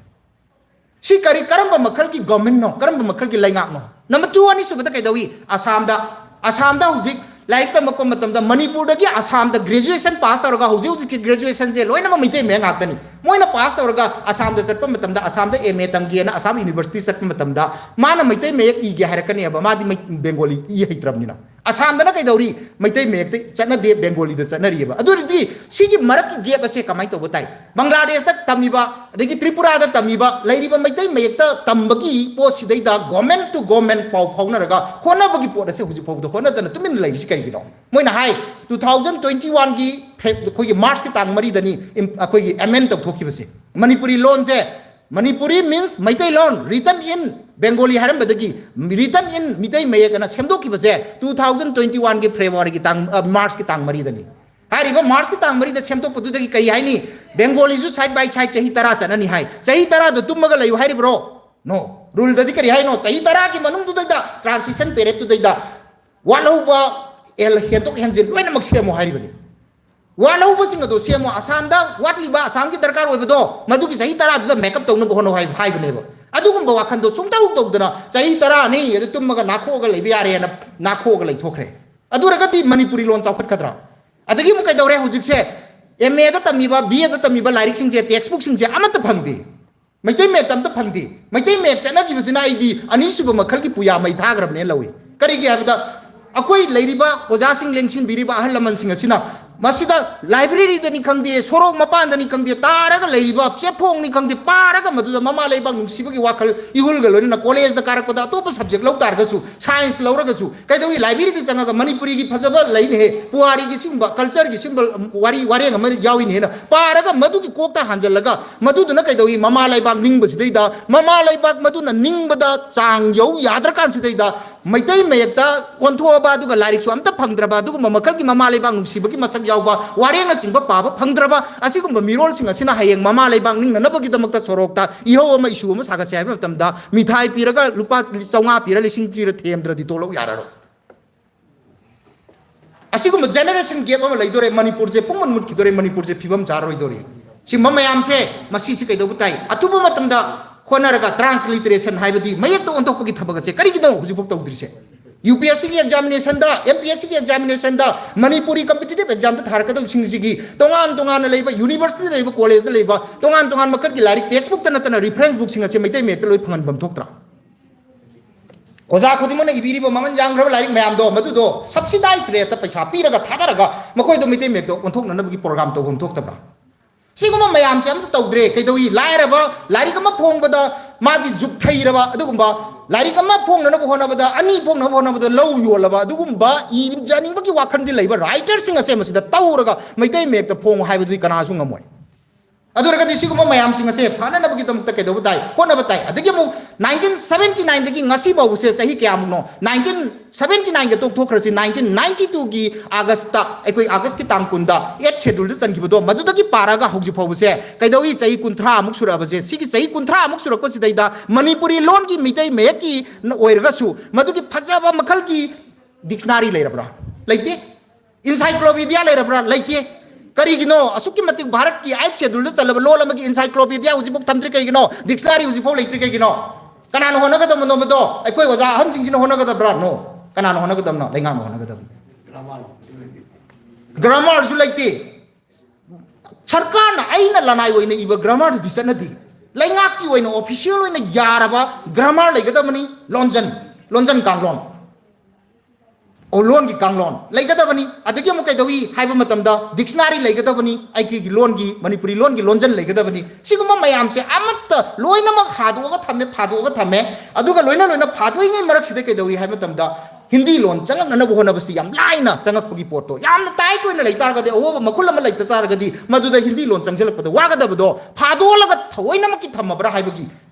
ꯁꯤ ꯀꯔꯤ, ꯀꯔꯝꯕ ꯃꯈꯜꯒꯤ governmentꯅꯣ? ꯀꯔꯝꯕ ꯃꯈꯜꯒꯤ ꯂꯩꯉꯥꯛꯅꯣ? Number two, ꯑꯅꯤꯁꯨꯕꯗ ꯀꯩꯗꯧꯏ? ꯑꯁꯥꯝꯗ, ꯑꯁꯥꯝꯗ ꯍꯧꯖꯤꯛ ꯂꯥꯏꯔꯤꯛ ꯇꯝꯃꯛꯄ ꯃꯇꯝꯗ ꯃꯅꯤꯄꯨꯔꯗꯒꯤ ꯑꯁꯥꯝꯗ graduation pass ꯇꯧꯔꯒ ꯍꯧꯖꯤꯛ ꯍꯧꯖꯤꯛꯀꯤ graduationꯁꯦ ꯂꯣꯏꯅꯃꯛ ꯃꯩꯇꯩ ꯃꯌꯦꯛ ꯉꯥꯛꯇꯅꯤ꯫ ꯃꯣꯏꯅ pass ꯇꯧꯔꯒ ꯑꯁꯥꯝꯗ ꯆꯠꯄ ꯃꯇꯝꯗ ꯑꯁꯥꯝꯗ M A ꯇꯝꯒꯦꯅ ꯑꯁꯥꯝ university ꯆꯠꯄ ꯃꯇꯝꯗ ꯃꯥꯅ ꯃꯩꯇꯩ ꯃꯌꯦꯛ ꯏꯒꯦ ꯍꯥꯏꯔꯛꯀꯅꯦꯕ, ꯃꯥꯗꯤ ꯃꯩ-, Bengali ꯏ ꯍꯩꯇ꯭ꯔꯕꯅꯤꯅ꯫ ꯑꯁꯥꯝꯗꯅ ꯀꯩꯗꯧꯔꯤ? ꯃꯩꯇꯩ ꯃꯌꯦꯛꯇ ꯆꯠꯅꯗꯦ, Bengaliꯗ ꯆꯠꯅꯔꯤꯑꯕ꯫ ꯑꯗꯨ ꯑꯣꯏꯔꯗꯤ ꯁꯤꯒꯤ ꯃꯔꯛꯀꯤ gap ꯑꯁꯦ ꯀꯃꯥꯏꯅ ꯇꯧꯕ ꯇꯥꯏ? ꯕꯪꯒ꯭ꯂꯥꯗꯦꯁꯇ ꯇꯝꯃꯤꯕ, ꯑꯗꯒꯤ ꯇ꯭ꯔꯤꯄꯨꯔꯥꯗ ꯇꯝꯃꯤꯕ, ꯂꯩꯔꯤꯕ ꯃꯩꯇꯩ ꯃꯌꯦꯛꯇ ꯇꯝꯕꯒꯤ ꯄꯣꯠꯁꯤꯗꯩꯗ government to government ꯄꯥꯎ ꯐꯥꯎꯅꯔꯒ ꯍꯣꯠꯅꯕꯒꯤ ꯄꯣꯠ ꯑꯁꯦ ꯍꯧꯖꯤꯛ ꯐꯥꯎꯕꯗ ꯍꯣꯠꯅꯗꯅ ꯇꯨꯃꯤꯟꯅ ꯂꯩꯔꯤꯁꯤ ꯀꯩꯒꯤꯅꯣ? ꯃꯣꯏꯅ ꯍꯥꯏ, two thousand twenty oneꯒꯤ ꯐꯦ-, ꯑꯩꯈꯣꯏꯒꯤ Marchꯀꯤ ꯇꯥꯡ ꯃꯔꯤꯗꯅꯤ ꯏꯝ-, ꯑꯩꯈꯣꯏꯒꯤ amend ꯇꯧꯊꯣꯛꯈꯤꯕꯁꯦ꯫ ꯃꯅꯤꯄꯨꯔꯤ ꯂꯣꯟꯁꯦ Manipuri means Meiteilon, written in Bengali ꯍꯥꯏꯔꯝꯕꯗꯒꯤ written in Meitei ꯃꯌꯦꯛ ꯑꯅ ꯁꯦꯝꯗꯣꯛꯈꯤꯕꯁꯦ two thousand twenty oneꯒꯤ Februaryꯒꯤ ꯇꯥꯡ, ꯑ, Marchꯀꯤ ꯇꯥꯡ ꯃꯔꯤꯗꯅꯤ꯫ ꯍꯥꯏꯔꯤꯕ Marchꯀꯤ ꯇꯥꯡ ꯃꯔꯤꯗ ꯁꯦꯝꯗꯣꯛꯄꯗꯨꯗꯒꯤ ꯀꯔꯤ ꯍꯥꯏꯅꯤ? Bengaliꯁꯨ side by side ꯆꯍꯤ ꯇꯔꯥ ꯆꯠꯅꯅꯤ ꯍꯥꯏ꯫ ꯆꯍꯤ ꯇꯔꯥꯗꯣ ꯇꯨꯝꯃꯒ ꯂꯩꯌꯨ ꯍꯥꯏꯔꯤꯕ꯭ꯔꯣ? No꯫ Ruleꯗꯗꯤ ꯀꯔꯤ ꯍꯥꯏꯅꯣ? ꯆꯍꯤ ꯇꯔꯥꯒꯤ ꯃꯅꯨꯡꯗꯨꯗꯩꯗ, transition periodꯇꯨꯗꯩꯗ ꯋꯥꯠꯍꯧꯕ ꯑꯦꯜ ꯍꯦꯟꯗꯣꯛ ꯍꯦꯟꯖꯤꯟ ꯂꯣꯏꯅꯃꯛ ꯁꯦꯝꯃꯨ ꯍꯥꯏꯔꯤꯕꯅꯤ꯫ ꯋꯥꯠꯍꯧꯕꯁꯤꯡ ꯑꯗꯣ ꯁꯦꯝꯃꯣ, ꯑꯁꯥꯝꯗ ꯋꯥꯠꯂꯤꯕ, ꯑꯁꯥꯝꯒꯤ ꯗꯔꯀꯥꯔ ꯑꯣꯏꯕꯗꯣ ꯃꯗꯨꯒꯤ ꯆꯍꯤ ꯇꯔꯥꯗꯨꯗ make up ꯇꯧꯅꯕ ꯍꯣꯠꯅꯧ ꯍꯥꯏ-, ꯍꯥꯏꯕꯅꯦꯕ꯫ ꯑꯗꯨꯒꯨꯝꯕ ꯋꯥꯈꯟꯗꯣ ꯁꯨꯡꯇꯧ ꯇꯧꯗꯅ ꯆꯍꯤ ꯇꯔꯥꯅꯤ ꯑꯗꯨ ꯇꯨꯝꯃꯒ ꯅꯥꯈꯣꯛꯑꯒ ꯂꯩꯕ ꯌꯥꯔꯦꯅ ꯅꯥꯈꯣꯛꯑꯒ ꯂꯩꯊꯣꯛꯈ꯭ꯔꯦ꯫ ꯑꯗꯨ ꯑꯣꯏꯔꯒꯗꯤ ꯃꯅꯤꯄꯨꯔꯤ ꯂꯣꯟ ꯆꯥꯎꯈꯠꯀꯗ꯭ꯔꯥ? ꯑꯗꯒꯤ ꯑꯃꯨꯛ ꯀꯩꯗꯧꯔꯦ ꯍꯧꯖꯤꯛꯁꯦ? M Aꯗ ꯇꯝꯃꯤꯕ, B Aꯗ ꯇꯝꯃꯤꯕ ꯂꯥꯏꯔꯤꯛꯁꯤꯡꯁꯦ, textbookꯁꯤꯡꯁꯦ ꯑꯃꯠꯇ ꯐꯪꯗꯦ꯫ ꯃꯩꯇꯩ ꯃꯌꯦꯛꯇ ꯑꯝꯇ ꯐꯪꯗꯦ꯫ ꯃꯩꯇꯩ ꯃꯌꯦꯛ ꯆꯠꯅꯈꯤꯕꯁꯤꯅ ꯑꯩꯗꯤ ꯑꯅꯤꯁꯨꯕ ꯃꯈꯜꯒꯤ ꯄꯨꯌꯥ ꯃꯩ ꯊꯥꯈ꯭ꯔꯕꯅꯦꯅ ꯂꯧꯏ꯫ ꯀꯔꯤ ꯀꯩꯒꯤ ꯍꯥꯏꯕꯗ, ꯑꯩꯈꯣꯏ ꯂꯩꯔꯤꯕ ꯑꯣꯖꯥꯁꯤꯡ, ꯂꯦꯡꯁꯤꯟꯕꯤꯔꯤꯕ ꯑꯍꯜ ꯂꯃꯟꯁꯤꯡ ꯑꯁꯤꯅ ꯃꯁꯤꯗ ꯂꯥꯏꯕ꯭ꯔꯦꯔꯤꯗꯅꯤ ꯈꯪꯗꯦ, ꯁꯣꯔꯣꯛ ꯃꯄꯥꯟꯗꯅꯤ ꯈꯪꯗꯦ, ꯇꯥꯔꯒ ꯂꯩꯔꯤꯕ ꯆꯦꯐꯣꯡꯅꯤ ꯈꯪꯗꯦ, ꯄꯥꯔꯒ ꯃꯗꯨꯗ ꯃꯃꯥ ꯂꯩꯕꯥꯛ ꯅꯨꯡꯁꯤꯕꯒꯤ ꯋꯥꯈꯜ ꯏꯍꯨꯜꯒ ꯂꯣꯏꯅꯅ ꯀꯣꯂꯦꯖꯇ ꯀꯥꯔꯛꯄꯗ ꯑꯇꯣꯞꯄ ꯁꯕꯖꯦꯛ ꯂꯧ ꯇꯥꯔꯒꯁꯨ, ꯁꯥꯏꯟꯁ ꯂꯧꯔꯒꯁꯨ, ꯀꯩꯗꯧꯏ? ꯂꯥꯏꯕ꯭ꯔꯦꯔꯤꯗ ꯆꯪꯉꯒ ꯃꯅꯤꯄꯨꯔꯤꯒꯤ ꯐꯖꯕ ꯂꯩꯅꯦꯍꯦ, ꯄꯨꯋꯥꯔꯤꯒꯤ ꯁꯤꯒꯨꯝꯕ, ꯀꯜꯆꯔꯒꯤ ꯁꯤꯒꯨꯝꯕ ꯋꯥꯔꯤ ꯋꯥꯔꯦꯡ ꯑꯃ ꯌꯥꯎꯏꯅꯦꯅ ꯄꯥꯔꯒ ꯃꯗꯨꯒꯤ ꯀꯣꯛꯇ ꯍꯥꯟꯖꯜꯂꯒ, ꯃꯗꯨꯗꯨꯅ ꯀꯩꯗꯧꯏ? ꯃꯃꯥ ꯂꯩꯕꯥꯛ ꯅꯤꯡꯕꯁꯤꯗꯩꯗ, ꯃꯃꯥ ꯂꯩꯕꯥꯛ ꯃꯗꯨꯅ ꯅꯤꯡꯕꯗ ꯆꯥꯡ ꯌꯧ ꯌꯥꯗ꯭ꯔꯀꯥꯟꯁꯤꯗꯩꯗ, ꯃꯩꯇꯩ ꯃꯌꯦꯛꯇ ꯑꯣꯟꯊꯣꯛꯑꯕ, ꯑꯗꯨꯒ ꯂꯥꯏꯔꯤꯛꯁꯨ ꯑꯝꯇ ꯐꯪꯗ꯭ꯔꯕ, ꯑꯗꯨꯒꯨꯝꯕ ꯃꯈꯜꯒꯤ ꯃꯃꯥ ꯂꯩꯕꯥꯛ ꯅꯨꯡꯁꯤꯕꯒꯤ ꯃꯁꯛ ꯌꯥꯎꯕ ꯋꯥꯔꯦꯡꯅꯆꯤꯡꯕ ꯄꯥꯕ ꯐꯪꯗ꯭ꯔꯕ ꯑꯁꯤꯒꯨꯝꯕ ꯃꯤꯔꯣꯜꯁꯤꯡ ꯑꯁꯤꯅ ꯍꯌꯦꯡ ꯃꯃꯥ ꯂꯩꯕꯥꯛ ꯅꯤꯡꯅꯅꯕꯒꯤꯗꯃꯛꯇ ꯁꯣꯔꯣꯛꯇ ꯏꯍꯧ ꯑꯃ, ꯏꯁꯨ ꯑꯃ ꯁꯥꯒꯠꯁꯦ ꯍꯥꯏꯕ ꯃꯇꯝꯗ, ꯃꯤꯊꯥꯏ ꯄꯤꯔꯒ, ꯂꯨꯄꯥ ꯆꯥꯝꯃꯉꯥ ꯄꯤꯔ, ꯂꯤꯁꯤꯡ ꯄꯤꯔ ꯊꯦꯝꯗ꯭ꯔꯗꯤ ꯇꯣꯂꯧ ꯌꯥꯔꯔꯣꯏ꯫ ꯑꯁꯤꯒꯨꯝꯕ ꯖꯦꯅꯦꯔꯦꯁꯟ ꯒꯦꯞ ꯑꯃ ꯂꯩꯗꯣꯔꯦ ꯃꯅꯤꯄꯨꯔꯁꯦ, ꯄꯨꯡꯃꯨꯠ ꯃꯨꯠꯈꯤꯗꯣꯔꯦ ꯃꯅꯤꯄꯨꯔꯁꯦ, ꯐꯤꯕꯝ ꯆꯥꯔꯔꯣꯏꯗꯣꯔꯦ꯫ ꯁꯤꯒꯨꯝꯕ ꯃꯌꯥꯝꯁꯦ, ꯃꯁꯤꯁꯤ ꯀꯩꯗꯧꯕ ꯇꯥꯏ? ꯑꯊꯨꯕ ꯃꯇꯝꯗ ꯍꯣꯠꯅꯔꯒ ꯇ꯭ꯔꯥꯟꯁꯂꯤꯇꯔꯦꯁꯟ ꯍꯥꯏꯕꯗꯤ ꯃꯌꯦꯛꯇ ꯑꯣꯟꯊꯣꯛꯄꯒꯤ ꯊꯕꯛ ꯑꯁꯦ ꯀꯔꯤꯒꯤꯅꯣ ꯍꯧꯖꯤꯛꯐꯥꯎ ꯇꯧꯗ꯭ꯔꯤꯁꯦ? ꯌꯨ ꯄꯤ ꯑꯦꯁ ꯁꯤꯒꯤ ꯑꯦꯛꯖꯥꯃꯤꯅꯦꯁꯟꯗ, ꯑꯦꯝ ꯄꯤ ꯑꯦꯁ ꯁꯤꯒꯤ ꯑꯦꯛꯖꯥꯃꯤꯅꯦꯁꯟꯗ, ꯃꯅꯤꯄꯨꯔꯤ ꯀꯝꯄꯤꯇꯤꯇꯤꯚ ꯑꯦꯛꯖꯥꯝꯗ ꯊꯥꯔꯛꯀꯗꯧꯕꯁꯤꯡꯁꯤꯒꯤ ꯇꯣꯉꯥꯟ ꯇꯣꯉꯥꯟꯅ ꯂꯩꯕ, ꯌꯨꯅꯤꯚꯔꯁꯤꯇꯤꯗ ꯂꯩꯕ, ꯀꯣꯂꯦꯖꯇ ꯂꯩꯕ, ꯇꯣꯉꯥꯟ ꯇꯣꯉꯥꯟ ꯃꯈꯜꯒꯤ ꯂꯥꯏꯔꯤꯛ, ꯇꯦꯛꯁꯕꯨꯛꯇ ꯅꯠꯇꯅ ꯔꯤꯐꯔꯦꯟꯁ ꯕꯨꯛꯁꯤꯡ ꯑꯁꯦ ꯃꯩꯇꯩ ꯃꯌꯦꯛꯇ ꯂꯣꯏ ꯐꯪꯍꯟꯐꯝ ꯊꯣꯛꯇ꯭ꯔꯥ? ꯑꯣꯖꯥ ꯈꯨꯗꯤꯡꯃꯛꯅ ꯏꯕꯤꯔꯤꯕ ꯃꯃꯜ ꯌꯥꯝꯈ꯭ꯔꯕ ꯂꯥꯏꯔꯤꯛ ꯃꯌꯥꯝꯗꯣ, ꯃꯗꯨꯗꯣ ꯁꯕꯁꯤꯗꯥꯏꯁ ꯔꯦꯠꯇ ꯄꯩꯁꯥ ꯄꯤꯔꯒ ꯊꯥꯗꯔꯒ ꯃꯈꯣꯏꯗꯣ ꯃꯩꯇꯩ ꯃꯌꯦꯛꯇ ꯑꯣꯟꯊꯣꯛꯅꯅꯕꯒꯤ ꯄ꯭ꯔꯣꯒ꯭ꯔꯥꯝ ꯇꯧꯐꯝ ꯊꯣꯛꯇꯕ꯭ꯔꯥ? ꯁꯤꯒꯨꯝꯕ ꯃꯌꯥꯝꯁꯦ ꯑꯝꯇ ꯇꯧꯗ꯭ꯔꯦ꯫ ꯀꯩꯗꯧꯏ? ꯂꯥꯏꯔꯕ, ꯂꯥꯏꯔꯤꯛ ꯑꯃ ꯐꯣꯡꯕꯗ ꯃꯥꯒꯤ ꯖꯨꯛ ꯊꯩꯔꯕ ꯑꯗꯨꯒꯨꯝꯕ, ꯂꯥꯏꯔꯤꯛ ꯑꯃ ꯐꯣꯡꯅꯅꯕ ꯍꯣꯠꯅꯕꯗ, ꯑꯅꯤ ꯐꯣꯡꯅꯕ ꯍꯣꯠꯅꯕꯗ ꯂꯧ ꯌꯣꯜꯂꯕ ꯑꯗꯨꯒꯨꯝꯕ ꯏꯖꯅꯤꯡꯕꯒꯤ ꯋꯥꯈꯜꯗꯤ ꯂꯩꯕ ꯔꯥꯏꯇꯔꯁꯤꯡ ꯑꯁꯦ ꯃꯁꯤꯗ ꯇꯧꯔꯒ ꯃꯩꯇꯩ ꯃꯌꯦꯛꯇ ꯐꯣꯡꯉꯨ ꯍꯥꯏꯕꯗꯨꯗꯤ ꯀꯅꯥꯁꯨ ꯉꯝꯃꯣꯏ꯫ ꯑꯗꯨ ꯑꯣꯏꯔꯒꯗꯤ ꯁꯤꯒꯨꯝꯕ ꯃꯌꯥꯝꯁꯤꯡ ꯑꯁꯦ ꯐꯅꯅꯕꯒꯤꯗꯃꯛꯇ ꯀꯩꯗꯧꯕ ꯇꯥꯏ? ꯍꯣꯠꯅꯕ ꯇꯥꯏ꯫ ꯑꯗꯒꯤ ꯑꯃꯨꯛ ꯅꯥꯏꯟꯇꯤꯟ ꯁꯕꯦꯟꯇꯤ ꯅꯥꯏꯟꯗꯒꯤ ꯉꯁꯤ ꯐꯥꯎꯕꯁꯦ ꯆꯍꯤ ꯀꯌꯥꯃꯨꯛꯅꯣ? ꯅꯥꯏꯟꯇꯤꯟ ꯁꯕꯦꯟꯇꯤ ꯅꯥꯏꯟꯒ ꯇꯣꯛꯊꯣꯛꯈ꯭ꯔꯁꯤ, ꯅꯥꯏꯟꯇꯤꯟ ꯅꯥꯏꯟꯇꯤ ꯇꯨꯒꯤ ꯑꯥꯒꯁꯇ, ꯑꯩꯈꯣꯏ ꯑꯥꯒꯁꯀꯤ ꯇꯥꯡ ꯀꯨꯟꯗ ꯑꯦꯠ ꯁꯦꯗꯨꯜꯗ ꯆꯟꯈꯤꯕꯗꯣ, ꯃꯗꯨꯗꯒꯤ ꯄꯥꯔꯒ ꯍꯧꯖꯤꯛ ꯐꯥꯎꯕꯁꯦ ꯀꯩꯗꯧꯏ? ꯆꯍꯤ ꯀꯨꯟꯊ꯭ꯔꯥꯃꯨꯛ ꯁꯨꯔꯛꯑꯕꯁꯦ, ꯁꯤꯒꯤ ꯆꯍꯤ ꯀꯨꯟꯊ꯭ꯔꯥꯃꯨꯛ ꯁꯨꯔꯛꯄꯁꯤꯗꯩꯗ ꯃꯅꯤꯄꯨꯔꯤ ꯂꯣꯟꯒꯤ ꯃꯤꯇꯩ ꯃꯌꯦꯛꯀꯤ ꯑꯣꯏꯔꯒꯁꯨ ꯃꯗꯨꯒꯤ ꯐꯖꯕ ꯃꯈꯜꯒꯤ ꯗꯤꯛꯁꯅꯥꯔꯤ ꯂꯩꯔꯕ꯭ꯔꯥ? ꯂꯩꯇꯦ꯫ ꯏꯟꯁꯥꯏꯀ꯭ꯂꯣꯄꯤꯗꯤꯌꯥ ꯂꯩꯔꯕ꯭ꯔꯥ? ꯂꯩꯇꯦ꯫ ꯀꯔꯤꯒꯤꯅꯣ? ꯑꯁꯨꯛꯀꯤ ꯃꯇꯤꯛ ꯚꯥꯔꯠꯀꯤ ꯑꯥꯏꯠ ꯁꯦꯗꯨꯜꯗ ꯆꯜꯂꯕ ꯂꯣꯜ ꯑꯃꯒꯤ ꯏꯟꯁꯥꯏꯀ꯭ꯂꯣꯄꯤꯗꯤꯌꯥ ꯍꯧꯖꯤꯛꯐꯥꯎ ꯊꯝꯗ꯭ꯔꯤ ꯀꯩꯒꯤꯅꯣ? ꯗꯤꯛꯁꯅꯥꯔꯤ ꯍꯧꯖꯤꯛꯐꯥꯎ ꯂꯩꯇ꯭ꯔꯤ ꯀꯩꯒꯤꯅꯣ? ꯀꯅꯥꯅ ꯍꯣꯠꯅꯒꯗꯕꯅꯣ ꯃꯗꯣ? ꯑꯩꯈꯣꯏ ꯑꯣꯖꯥ ꯑꯍꯟꯁꯤꯡꯁꯤꯅ ꯍꯣꯠꯅꯒꯗꯕ꯭ꯔꯥ? ꯅꯣ꯫ ꯀꯅꯥꯅ ꯍꯣꯠꯅꯒꯗꯕꯅꯣ? ꯂꯩꯉꯥꯛꯅ ꯍꯣꯠꯅꯒꯗꯕꯅꯤ꯫ ꯒ꯭ꯔꯥꯃꯥꯔꯁꯨ ꯂꯩꯇꯦ꯫ ꯁꯔꯀꯥꯔꯅ, ꯑꯩꯅ ꯂꯅꯥꯏ ꯑꯣꯏꯅ ꯏꯕ ꯒ꯭ꯔꯥꯃꯥꯔꯗꯨꯗꯤ ꯆꯠꯅꯗꯦ꯫ ꯂꯩꯉꯥꯛꯀꯤ ꯑꯣꯏꯅ ꯑꯣꯐꯤꯁꯤꯌꯦꯜ ꯑꯣꯏꯅ ꯌꯥꯔꯕ ꯒ꯭ꯔꯥꯃꯥꯔ ꯂꯩꯒꯗꯕꯅꯤ꯫ ꯂꯣꯟꯖꯟ, ꯂꯣꯟꯖꯟ ꯀꯥꯡꯂꯣꯟ꯫ ꯑꯣ, ꯂꯣꯟꯒꯤ ꯀꯥꯡꯂꯣꯟ ꯂꯩꯒꯗꯕꯅꯤ꯫ ꯑꯗꯒꯤ ꯑꯃꯨꯛ ꯀꯩꯗꯧꯏ ꯍꯥꯏꯕ ꯃꯇꯝꯗ dictionary ꯂꯩꯒꯗꯕꯅꯤ, ꯑꯩꯒꯤ ꯂꯣꯟꯒꯤ, ꯃꯅꯤꯄꯨꯔꯤ ꯂꯣꯟꯒꯤ ꯂꯣꯟꯖꯟ ꯂꯩꯒꯗꯕꯅꯤ꯫ ꯁꯤꯒꯨꯝꯕ ꯃꯌꯥꯝꯁꯦ ꯑꯃꯠꯇ ꯂꯣꯏꯅꯃꯛ ꯍꯥꯗꯣꯛꯑꯒ ꯊꯝꯃꯦ, ꯐꯥꯗꯣꯛꯑꯒ ꯊꯝꯃꯦ꯫ ꯑꯗꯨꯒ ꯂꯣꯏꯅ ꯂꯣꯏꯅ ꯐꯥꯗꯣꯛꯏꯉꯩ ꯃꯔꯛꯁꯤꯗ ꯀꯩꯗꯧꯏ ꯍꯥꯏꯕ ꯃꯇꯝꯗ ꯍꯤꯟꯗꯤ ꯂꯣꯟ ꯆꯪꯉꯛꯅꯅꯕ ꯍꯣꯠꯅꯕꯁꯤ ꯌꯥꯝ ꯂꯥꯏꯅ ꯆꯪꯉꯛꯄꯒꯤ ꯄꯣꯠꯇꯣ, ꯌꯥꯝꯅ tight ꯑꯣꯏꯅ ꯂꯩ ꯇꯥꯔꯒꯗꯤ, ꯑꯍꯣꯕ ꯃꯈꯨꯜ ꯑꯃ ꯂꯩꯇ ꯇꯥꯔꯒꯗꯤ, ꯃꯗꯨꯗ ꯍꯤꯟꯗꯤ ꯂꯣꯟ ꯆꯪꯁꯤꯜꯂꯛꯄꯗ ꯋꯥꯒꯗꯕꯗꯣ ꯐꯥꯗꯣꯛꯂꯒ ꯊꯑꯣꯏꯅꯃꯛꯀꯤ ꯊꯝꯃꯕ꯭ꯔꯥ ꯍꯥꯏꯕꯒꯤ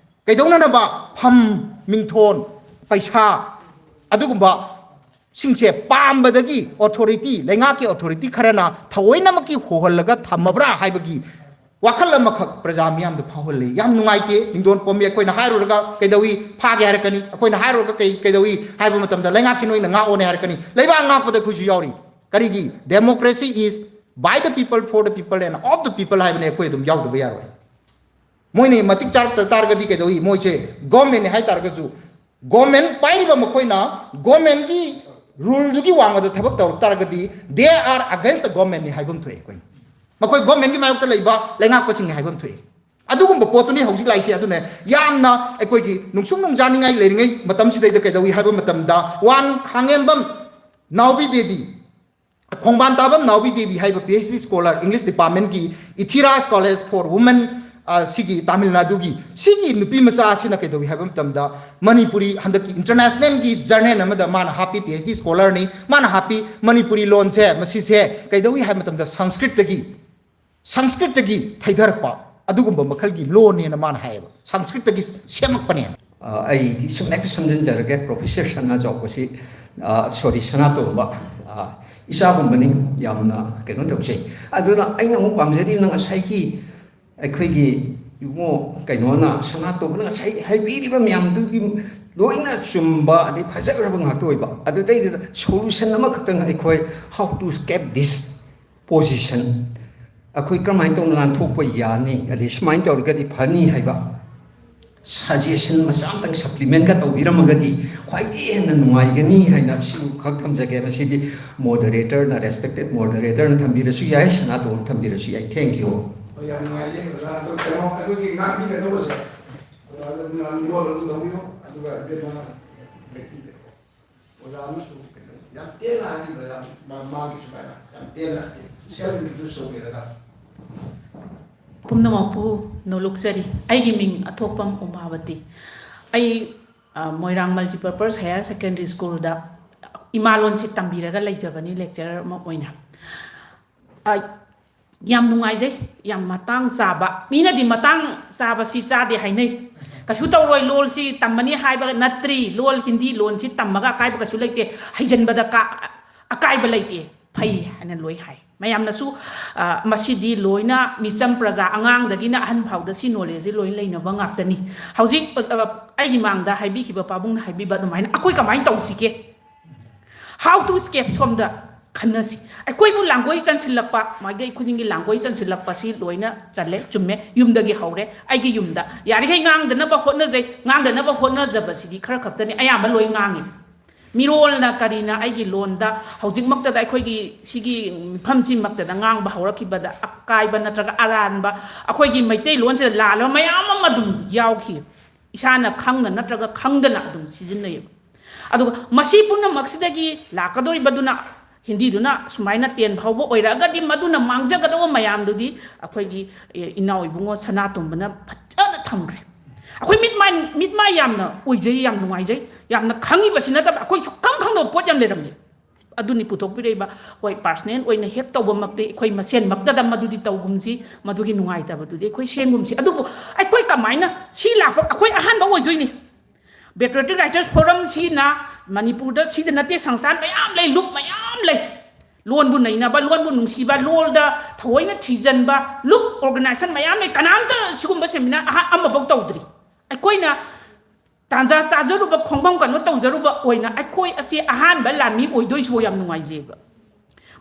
ꯀꯩꯗꯧꯅꯅꯕ ꯐꯝ, ꯃꯤꯡꯊꯣꯟ, ꯄꯩꯁꯥ, ꯑꯗꯨꯒꯨꯝꯕ ꯁꯤꯡꯁꯦ ꯄꯥꯝꯕꯗꯒꯤ authority, ꯂꯩꯉꯥꯛꯀꯤ authority ꯈꯔꯅ ꯊꯑꯣꯏꯅꯃꯛꯀꯤ ꯍꯣꯍꯜꯂꯒ ꯊꯝꯃꯕ꯭ꯔꯥ ꯍꯥꯏꯕꯒꯤ ꯋꯥꯈꯜ ꯑꯃꯈꯛ ꯄ꯭ꯔꯖꯥ ꯃꯤꯌꯥꯝꯗ ꯐꯥꯎꯍꯜꯂꯤ꯫ ꯌꯥꯝ ꯅꯨꯡꯉꯥꯏꯇꯦ꯫ ꯅꯤꯡꯗꯣꯟ ꯄꯣꯝꯃꯤ ꯑꯩꯈꯣꯏꯅ ꯍꯥꯏꯔꯨꯔꯒ ꯀꯩꯗꯧꯏ? ꯐꯥꯒꯦ ꯍꯥꯏꯔꯛꯀꯅꯤ꯫ ꯑꯩꯈꯣꯏꯅ ꯍꯥꯏꯔꯨꯔꯒ ꯀꯩ, ꯀꯩꯗꯧꯏ ꯍꯥꯏꯕ ꯃꯇꯝꯗ ꯂꯩꯉꯥꯛꯁꯤ ꯅꯣꯏꯅ ꯉꯥꯛꯑꯣꯅꯦ ꯍꯥꯏꯔꯛꯀꯅꯤ꯫ ꯂꯩꯕꯥꯛ ꯉꯥꯛꯄꯗ ꯑꯩꯈꯣꯏꯁꯨ ꯌꯥꯎꯔꯤ꯫ ꯀꯔꯤꯒꯤ? Democracy is by the people, for the people and of the people ꯍꯥꯏꯕꯅꯦ꯫ ꯑꯩꯈꯣꯏ ꯑꯗꯨꯝ ꯌꯥꯎꯗꯕ ꯌꯥꯔꯣꯏ꯫ ꯃꯣꯏꯅ ꯃꯇꯤꯛ ꯆꯥꯔꯛꯇ ꯇꯥꯔꯒꯗꯤ ꯀꯩꯗꯧꯏ? ꯃꯣꯏꯁꯦ governmentꯅꯦ ꯍꯥꯏ ꯇꯥꯔꯒꯁꯨ, government ꯄꯥꯏꯔꯤꯕ ꯃꯈꯣꯏꯅ governmentꯀꯤ ruleꯗꯨꯒꯤ ꯋꯥꯡꯃꯗ ꯊꯕꯛ ꯇꯧꯔꯛ ꯇꯥꯔꯒꯗꯤ they are against the governmentꯅꯤ ꯍꯥꯏꯕ ꯑꯃ ꯊꯣꯛꯑꯦ꯫ ꯑꯩꯈꯣꯏꯅ, ꯃꯈꯣꯏ governmentꯀꯤ ꯃꯥꯌꯣꯛꯇ ꯂꯩꯕ ꯂꯩꯉꯥꯛꯄꯁꯤꯡꯅꯤ ꯍꯥꯏꯕ ꯑꯃ ꯊꯣꯛꯑꯦ꯫ ꯑꯗꯨꯒꯨꯝꯕ ꯄꯣꯠꯇꯨꯅꯤ ꯍꯧꯖꯤꯛ ꯂꯥꯛꯏꯁꯦ꯫ ꯑꯗꯨꯅ ꯌꯥꯝꯅ ꯑꯩꯈꯣꯏꯒꯤ ꯅꯨꯡꯁꯨꯡ ꯅꯨꯡꯖꯥꯅꯤꯡꯉꯥꯏ ꯂꯩꯔꯤꯉꯩ ꯃꯇꯝꯁꯤꯗꯩꯗ ꯀꯩꯗꯧꯏ ꯍꯥꯏꯕ ꯃꯇꯝꯗ, ꯋꯥꯟ ꯈꯥꯡꯉꯦꯝꯕꯝ ꯅꯥꯎꯕꯤ ꯗꯦꯕꯤ, ꯈꯣꯡꯕꯥꯟ ꯇꯥꯕꯝ ꯅꯥꯎꯕꯤ ꯗꯦꯕꯤ ꯍꯥꯏꯕ PhD scholar, English departmentꯀꯤ Ethira College for Women, ꯑ, ꯁꯤꯒꯤ ꯇꯥꯃꯤꯜ ꯅꯥꯗꯨꯒꯤ ꯁꯤꯒꯤ ꯅꯨꯄꯤ ꯃꯆꯥ ꯑꯁꯤꯅ ꯀꯩꯗꯧꯏ ꯍꯥꯏꯕ ꯃꯇꯝꯗ, ꯃꯅꯤꯄꯨꯔꯤ ꯍꯟꯗꯛꯀꯤ internationalꯒꯤ journal ꯑꯃꯗ ꯃꯥꯅ ꯍꯥꯞꯄꯤ, PhD scholarꯅꯤ, ꯃꯥꯅ ꯍꯥꯞꯄꯤ, ꯃꯅꯤꯄꯨꯔꯤ ꯂꯣꯟꯁꯦ, ꯃꯁꯤꯁꯦ ꯀꯩꯗꯧꯏ ꯍꯥꯏꯕ ꯃꯇꯝꯗ ꯁꯪꯁꯀ꯭ꯔꯤꯠꯇꯒꯤ, ꯁꯪꯁꯀ꯭ꯔꯤꯠꯇꯒꯤ ꯊꯩꯊꯔꯛꯄ ꯑꯗꯨꯒꯨꯝꯕ ꯃꯈꯜꯒꯤ ꯂꯣꯟꯅꯦꯅ ꯃꯥꯅ ꯍꯥꯏꯌꯦꯕ꯫ ꯁꯪꯁꯀ꯭ꯔꯤꯠꯇꯒꯤ ꯁꯦꯝꯃꯛꯄꯅꯦ꯫ ꯑ, ꯑꯩꯗꯤ ꯁꯨꯝ ꯍꯦꯛꯇ ꯁꯝꯖꯤꯟꯖꯔꯒꯦ, Professor ꯁꯅꯥ ꯆꯥꯎꯕꯁꯤ, ꯑ, sorry, ꯁꯅꯥꯇꯣꯝꯕ, ꯑ, ꯏꯆꯥꯒꯨꯝꯕꯅꯤ, ꯌꯥꯝꯅ ꯀꯩꯅꯣ ꯇꯧꯖꯩ꯫ ꯑꯗꯨꯅ ꯑꯩꯅ ꯑꯃꯨꯛ ꯄꯥꯝꯖꯔꯤꯕꯅ ꯉꯁꯥꯏꯒꯤ ꯑꯩꯈꯣꯏꯒꯤ ꯏꯕꯨꯡꯉꯣ ꯀꯩꯅꯣꯅ, ꯁꯅꯥꯇꯣꯝꯕꯅ ꯉꯁꯥꯏ ꯍꯥꯏꯕꯤꯔꯤꯕ ꯃꯌꯥꯝꯗꯨꯒꯤ ꯂꯣꯏꯅ ꯆꯨꯝꯕ ꯑꯗꯩ ꯐꯖꯈ꯭ꯔꯕ ꯉꯥꯛꯇ ꯑꯣꯏꯕ꯫ ꯑꯗꯨꯗꯩꯗꯨꯗ solution ꯑꯃꯈꯛꯇꯪ ꯑꯩꯈꯣꯏ, how to escape this position, ꯑꯩꯈꯣꯏ ꯀꯔꯝꯍꯥꯏꯅ ꯇꯧꯅ ꯅꯥꯟꯊꯣꯛꯄ ꯌꯥꯅꯤ, ꯑꯗꯩ ꯁꯨꯃꯥꯏꯅ ꯇꯧꯔꯒꯗꯤ ꯐꯅꯤ ꯍꯥꯏꯕ suggestion ꯃꯆꯥ ꯑꯃꯇꯪ supplementꯀ ꯇꯧꯕꯤꯔꯝꯃꯒꯗꯤ ꯈ꯭ꯋꯥꯏꯗꯒꯤ ꯍꯦꯟꯅ ꯅꯨꯡꯉꯥꯏꯒꯅꯤ ꯍꯥꯏꯅ ꯁꯤꯈꯛ ꯊꯝꯖꯒꯦ꯫ ꯃꯁꯤꯗꯤ moderatorꯅ, respected moderatorꯅ ꯊꯝꯕꯤꯔꯁꯨ ꯌꯥꯏ, ꯁꯅꯥꯇꯣꯟꯅ ꯊꯝꯕꯤꯔꯁꯨ ꯌꯥꯏ꯫ Thank you꯫ ꯍꯣꯏ, ꯌꯥꯝ ꯅꯨꯡꯉꯥꯏꯖꯩ ꯑꯣꯖꯥ꯫ ꯑꯗꯣ ꯀꯩꯅꯣ, ꯑꯩꯈꯣꯏꯒꯤ ꯉꯥꯡꯕꯤꯒꯗꯧꯕꯁꯦ, ꯑꯣꯖꯥ, ꯑꯗꯨꯝ ꯉꯥꯡꯕꯤꯔꯣ, ꯑꯗꯨꯝ ꯂꯧꯕꯤꯌꯣ, ꯑꯗꯨꯒ ꯏꯕꯦꯝꯃ ꯂꯩꯈꯤꯗꯦꯀꯣ꯫ ꯑꯣꯖꯥ ꯑꯃꯁꯨ ꯀꯩꯅꯣ ꯌꯥꯝ ꯇꯦꯟꯅ ꯍꯥꯏꯕꯤꯕ, ꯌꯥꯝ ꯃꯥ-, ꯃꯥꯒꯤ ꯁꯨꯃꯥꯏꯅ ꯌꯥꯝ ꯇꯦꯟꯅ ꯍꯥꯏꯕꯤ, self introduce ꯇꯧꯕꯤꯔꯒ꯫ ꯄꯨꯝꯅꯃꯛꯄꯨ ꯅꯣꯂꯨꯛꯆꯔꯤ꯫ ꯑꯩꯒꯤ ꯃꯤꯡ ꯑꯊꯣꯛꯄꯝ ꯎꯃꯥꯕꯇꯤ꯫ ꯑꯩ, ꯑ, ꯃꯣꯏꯔꯥꯡ Multipurpose Higher Secondary Schoolꯗ ꯏꯃꯥ ꯂꯣꯟꯁꯤ ꯇꯝꯕꯤꯔꯒ ꯂꯩꯖꯕꯅꯤ, lecturer ꯑꯃ ꯑꯣꯏꯅ꯫ ꯑ, ꯌꯥꯝ ꯅꯨꯡꯉꯥꯏꯖꯩ, ꯌꯥꯝ ꯃꯇꯥꯡ ꯆꯥꯕ꯫ ꯃꯤꯅꯗꯤ ꯃꯇꯥꯡ ꯆꯥꯕꯁꯤ ꯆꯥꯗꯦ ꯍꯥꯏꯅꯩ꯫ ꯀꯩꯁꯨ ꯇꯧꯔꯣꯏ, ꯂꯣꯜꯁꯤ ꯇꯝꯃꯅꯤ ꯍꯥꯏꯕ ꯅꯠꯇ꯭ꯔꯤ, ꯂꯣꯜ ꯍꯤꯟꯗꯤ ꯂꯣꯟꯁꯤ ꯇꯝꯃꯒ ꯑꯀꯥꯏꯕ ꯀꯩꯁꯨ ꯂꯩꯇꯦ, ꯍꯩꯖꯤꯟꯕꯗ ꯀꯥ-, ꯑꯀꯥꯏꯕ ꯂꯩꯇꯦ, ꯐꯩ ꯍꯥꯏꯅ ꯂꯣꯏ ꯍꯥꯏ꯫ ꯃꯌꯥꯝꯅꯁꯨ, ꯑ, ꯃꯁꯤꯗꯤ ꯂꯣꯏꯅ ꯃꯤꯆꯝ ꯄ꯭ꯔꯖꯥ, ꯑꯉꯥꯡꯗꯒꯤꯅ ꯑꯍꯟ ꯐꯥꯎꯗ ꯁꯤ knowledgeꯁꯤ ꯂꯣꯏ ꯂꯩꯅꯕ ꯉꯥꯛꯇꯅꯤ꯫ ꯍꯧꯖꯤꯛ, ꯑ, ꯑꯩꯒꯤ ꯃꯥꯡꯗ ꯍꯥꯏꯕꯤꯈꯤꯕ ꯄꯥꯕꯨꯡꯅ ꯍꯥꯏꯕꯤꯕ ꯑꯗꯨꯃꯥꯏꯅ ꯑꯩꯈꯣꯏ ꯀꯃꯥꯏꯅ ꯇꯧꯁꯤꯒꯦ? How to escape ꯁꯣꯝꯗ ꯈꯟꯅꯁꯤ꯫ ꯑꯩꯈꯣꯏꯕꯨ ꯂꯥꯡꯒꯣꯏ ꯆꯟꯁꯤꯜꯂꯛꯄ, ꯃꯥꯏꯀꯩ ꯈꯨꯗꯤꯡꯒꯤ ꯂꯥꯡꯒꯣꯏ ꯆꯟꯁꯤꯜꯂꯛꯄꯁꯤ ꯂꯣꯏꯅ ꯆꯜꯂꯦ, ꯆꯨꯝꯃꯦ꯫ ꯌꯨꯝꯗꯒꯤ ꯍꯧꯔꯦ, ꯑꯩꯒꯤ ꯌꯨꯝꯗ꯫ ꯌꯥꯔꯤꯈꯩ ꯉꯥꯡꯗꯅꯕ ꯍꯣꯠꯅꯖꯩ, ꯉꯥꯡꯗꯅꯕ ꯍꯣꯠꯅꯖꯕꯁꯤꯗꯤ ꯈꯔ ꯈꯛꯇꯅꯤ, ꯑꯌꯥꯝꯕ ꯂꯣꯏ ꯉꯥꯡꯉꯤ꯫ ꯃꯤꯔꯣꯜꯅ ꯀꯔꯤꯅ ꯑꯩꯒꯤ ꯂꯣꯟꯗ ꯍꯧꯖꯤꯛꯃꯛꯇꯗ ꯑꯩꯈꯣꯏꯒꯤ ꯁꯤꯒꯤ ꯃꯐꯝꯁꯤꯃꯛꯇꯗ ꯉꯥꯡꯕ ꯍꯧꯔꯛꯈꯤꯕꯗ ꯑꯀꯥꯏꯕ ꯅꯠꯇ꯭ꯔꯒ ꯑꯔꯥꯟꯕ, ꯑꯩꯈꯣꯏꯒꯤ ꯃꯩꯇꯩꯂꯣꯟꯁꯤꯗ ꯂꯥꯜꯂꯕ ꯃꯌꯥꯝ ꯑꯃ ꯑꯗꯨꯝ ꯌꯥꯎꯈꯤ꯫ ꯏꯁꯥꯅ ꯈꯪꯅ ꯅꯠꯇ꯭ꯔꯒ ꯈꯪꯗꯅ ꯑꯗꯨꯝ ꯁꯤꯖꯤꯟꯅꯩꯌꯦꯕ꯫ ꯑꯗꯨꯒ ꯃꯁꯤ ꯄꯨꯝꯅꯃꯛꯁꯤꯗꯒꯤ ꯂꯥꯛꯀꯗꯧꯔꯤꯕꯗꯨꯅ ꯍꯤꯟꯗꯤꯗꯨꯅ ꯁꯨꯃꯥꯏꯅ ten ꯐꯥꯎꯕ ꯑꯣꯏꯔꯛꯑꯒꯗꯤ ꯃꯗꯨꯅ ꯃꯥꯡꯖꯒꯗꯧꯕ ꯃꯌꯥꯝꯗꯨꯗꯤ ꯑꯩꯈꯣꯏꯒꯤ, ꯑꯦ, ꯏꯅꯥꯎ ꯏꯕꯨꯡꯉꯣ ꯁꯅꯥꯇꯣꯝꯕꯅ ꯐꯖꯅ ꯊꯝꯈ꯭ꯔꯦ꯫ ꯑꯩꯈꯣꯏ ꯃꯤꯠ ꯃꯥꯏ, ꯃꯤꯠ ꯃꯥꯏ ꯌꯥꯝꯅ ꯑꯣꯏꯖꯩ, ꯌꯥꯝ ꯅꯨꯡꯉꯥꯏꯖꯩ, ꯌꯥꯝꯅ ꯈꯪꯉꯤꯕꯁꯤ ꯅꯠꯇꯕ ꯑꯩꯈꯣꯏ ꯁꯨꯛꯈꯪ ꯈꯪꯗꯕ ꯄꯣꯠ ꯌꯥꯝ ꯂꯩꯔꯝꯃꯤ꯫ ꯑꯗꯨꯅꯤ ꯄꯨꯊꯣꯛꯄꯤꯔꯛꯏꯕ꯫ ꯍꯣꯏ, personal ꯑꯣꯏꯅ ꯍꯦꯛ ꯇꯧꯕꯃꯛꯇꯤ ꯑꯩꯈꯣꯏ ꯃꯁꯦꯟꯃꯛꯇꯗ ꯃꯗꯨꯗꯤ ꯇꯧꯒꯨꯝꯁꯤ, ꯃꯗꯨꯒꯤ ꯅꯨꯡꯉꯥꯏꯇꯕꯗꯨꯗꯤ ꯑꯩꯈꯣꯏ ꯁꯦꯝꯒꯨꯝꯁꯤ꯫ ꯑꯗꯨꯕꯨ ꯑꯩꯈꯣꯏ ꯀꯃꯥꯏꯅ ꯁꯤ ꯂꯥꯛꯄ, ꯑꯩꯈꯣꯏ ꯑꯍꯥꯟꯕ ꯑꯣꯏꯗꯣꯏꯅꯤ꯫ Patriotic Writers Forumꯁꯤꯅ ꯃꯅꯤꯄꯨꯔꯗ ꯁꯤꯗ ꯅꯠꯇꯦ, ꯁꯪꯁꯊꯥꯟ ꯃꯌꯥꯝ ꯂꯩ, ꯂꯨꯞ ꯃꯌꯥꯝ ꯂꯩ꯫ ꯂꯣꯟꯕꯨ ꯅꯩꯅꯕ, ꯂꯣꯟꯕꯨ ꯅꯨꯡꯁꯤꯕ, ꯂꯣꯜꯗ ꯊꯑꯣꯏꯅ ꯊꯤꯖꯤꯟꯕ ꯂꯨꯞ organization ꯃꯌꯥꯝ ꯂꯩ꯫ ꯀꯅꯥꯝꯇ ꯁꯤꯒꯨꯝꯕ seminar ꯑꯍ-, ꯑꯃꯐꯥꯎ ꯇꯧꯗ꯭ꯔꯤ꯫ ꯑꯩꯈꯣꯏꯅ ꯇꯥꯟꯖꯥ ꯆꯥꯖꯔꯨꯕ, ꯈꯣꯡꯐꯝ ꯀꯩꯅꯣ ꯇꯧꯖꯔꯨꯕ ꯑꯣꯏꯅ ꯑꯩꯈꯣꯏ ꯑꯁꯤ ꯑꯍꯥꯟꯕ ꯂꯥꯟꯃꯤ ꯑꯣꯏꯗꯣꯏꯁꯤꯕꯨ ꯌꯥꯝ ꯅꯨꯡꯉꯥꯏꯖꯩꯕ꯫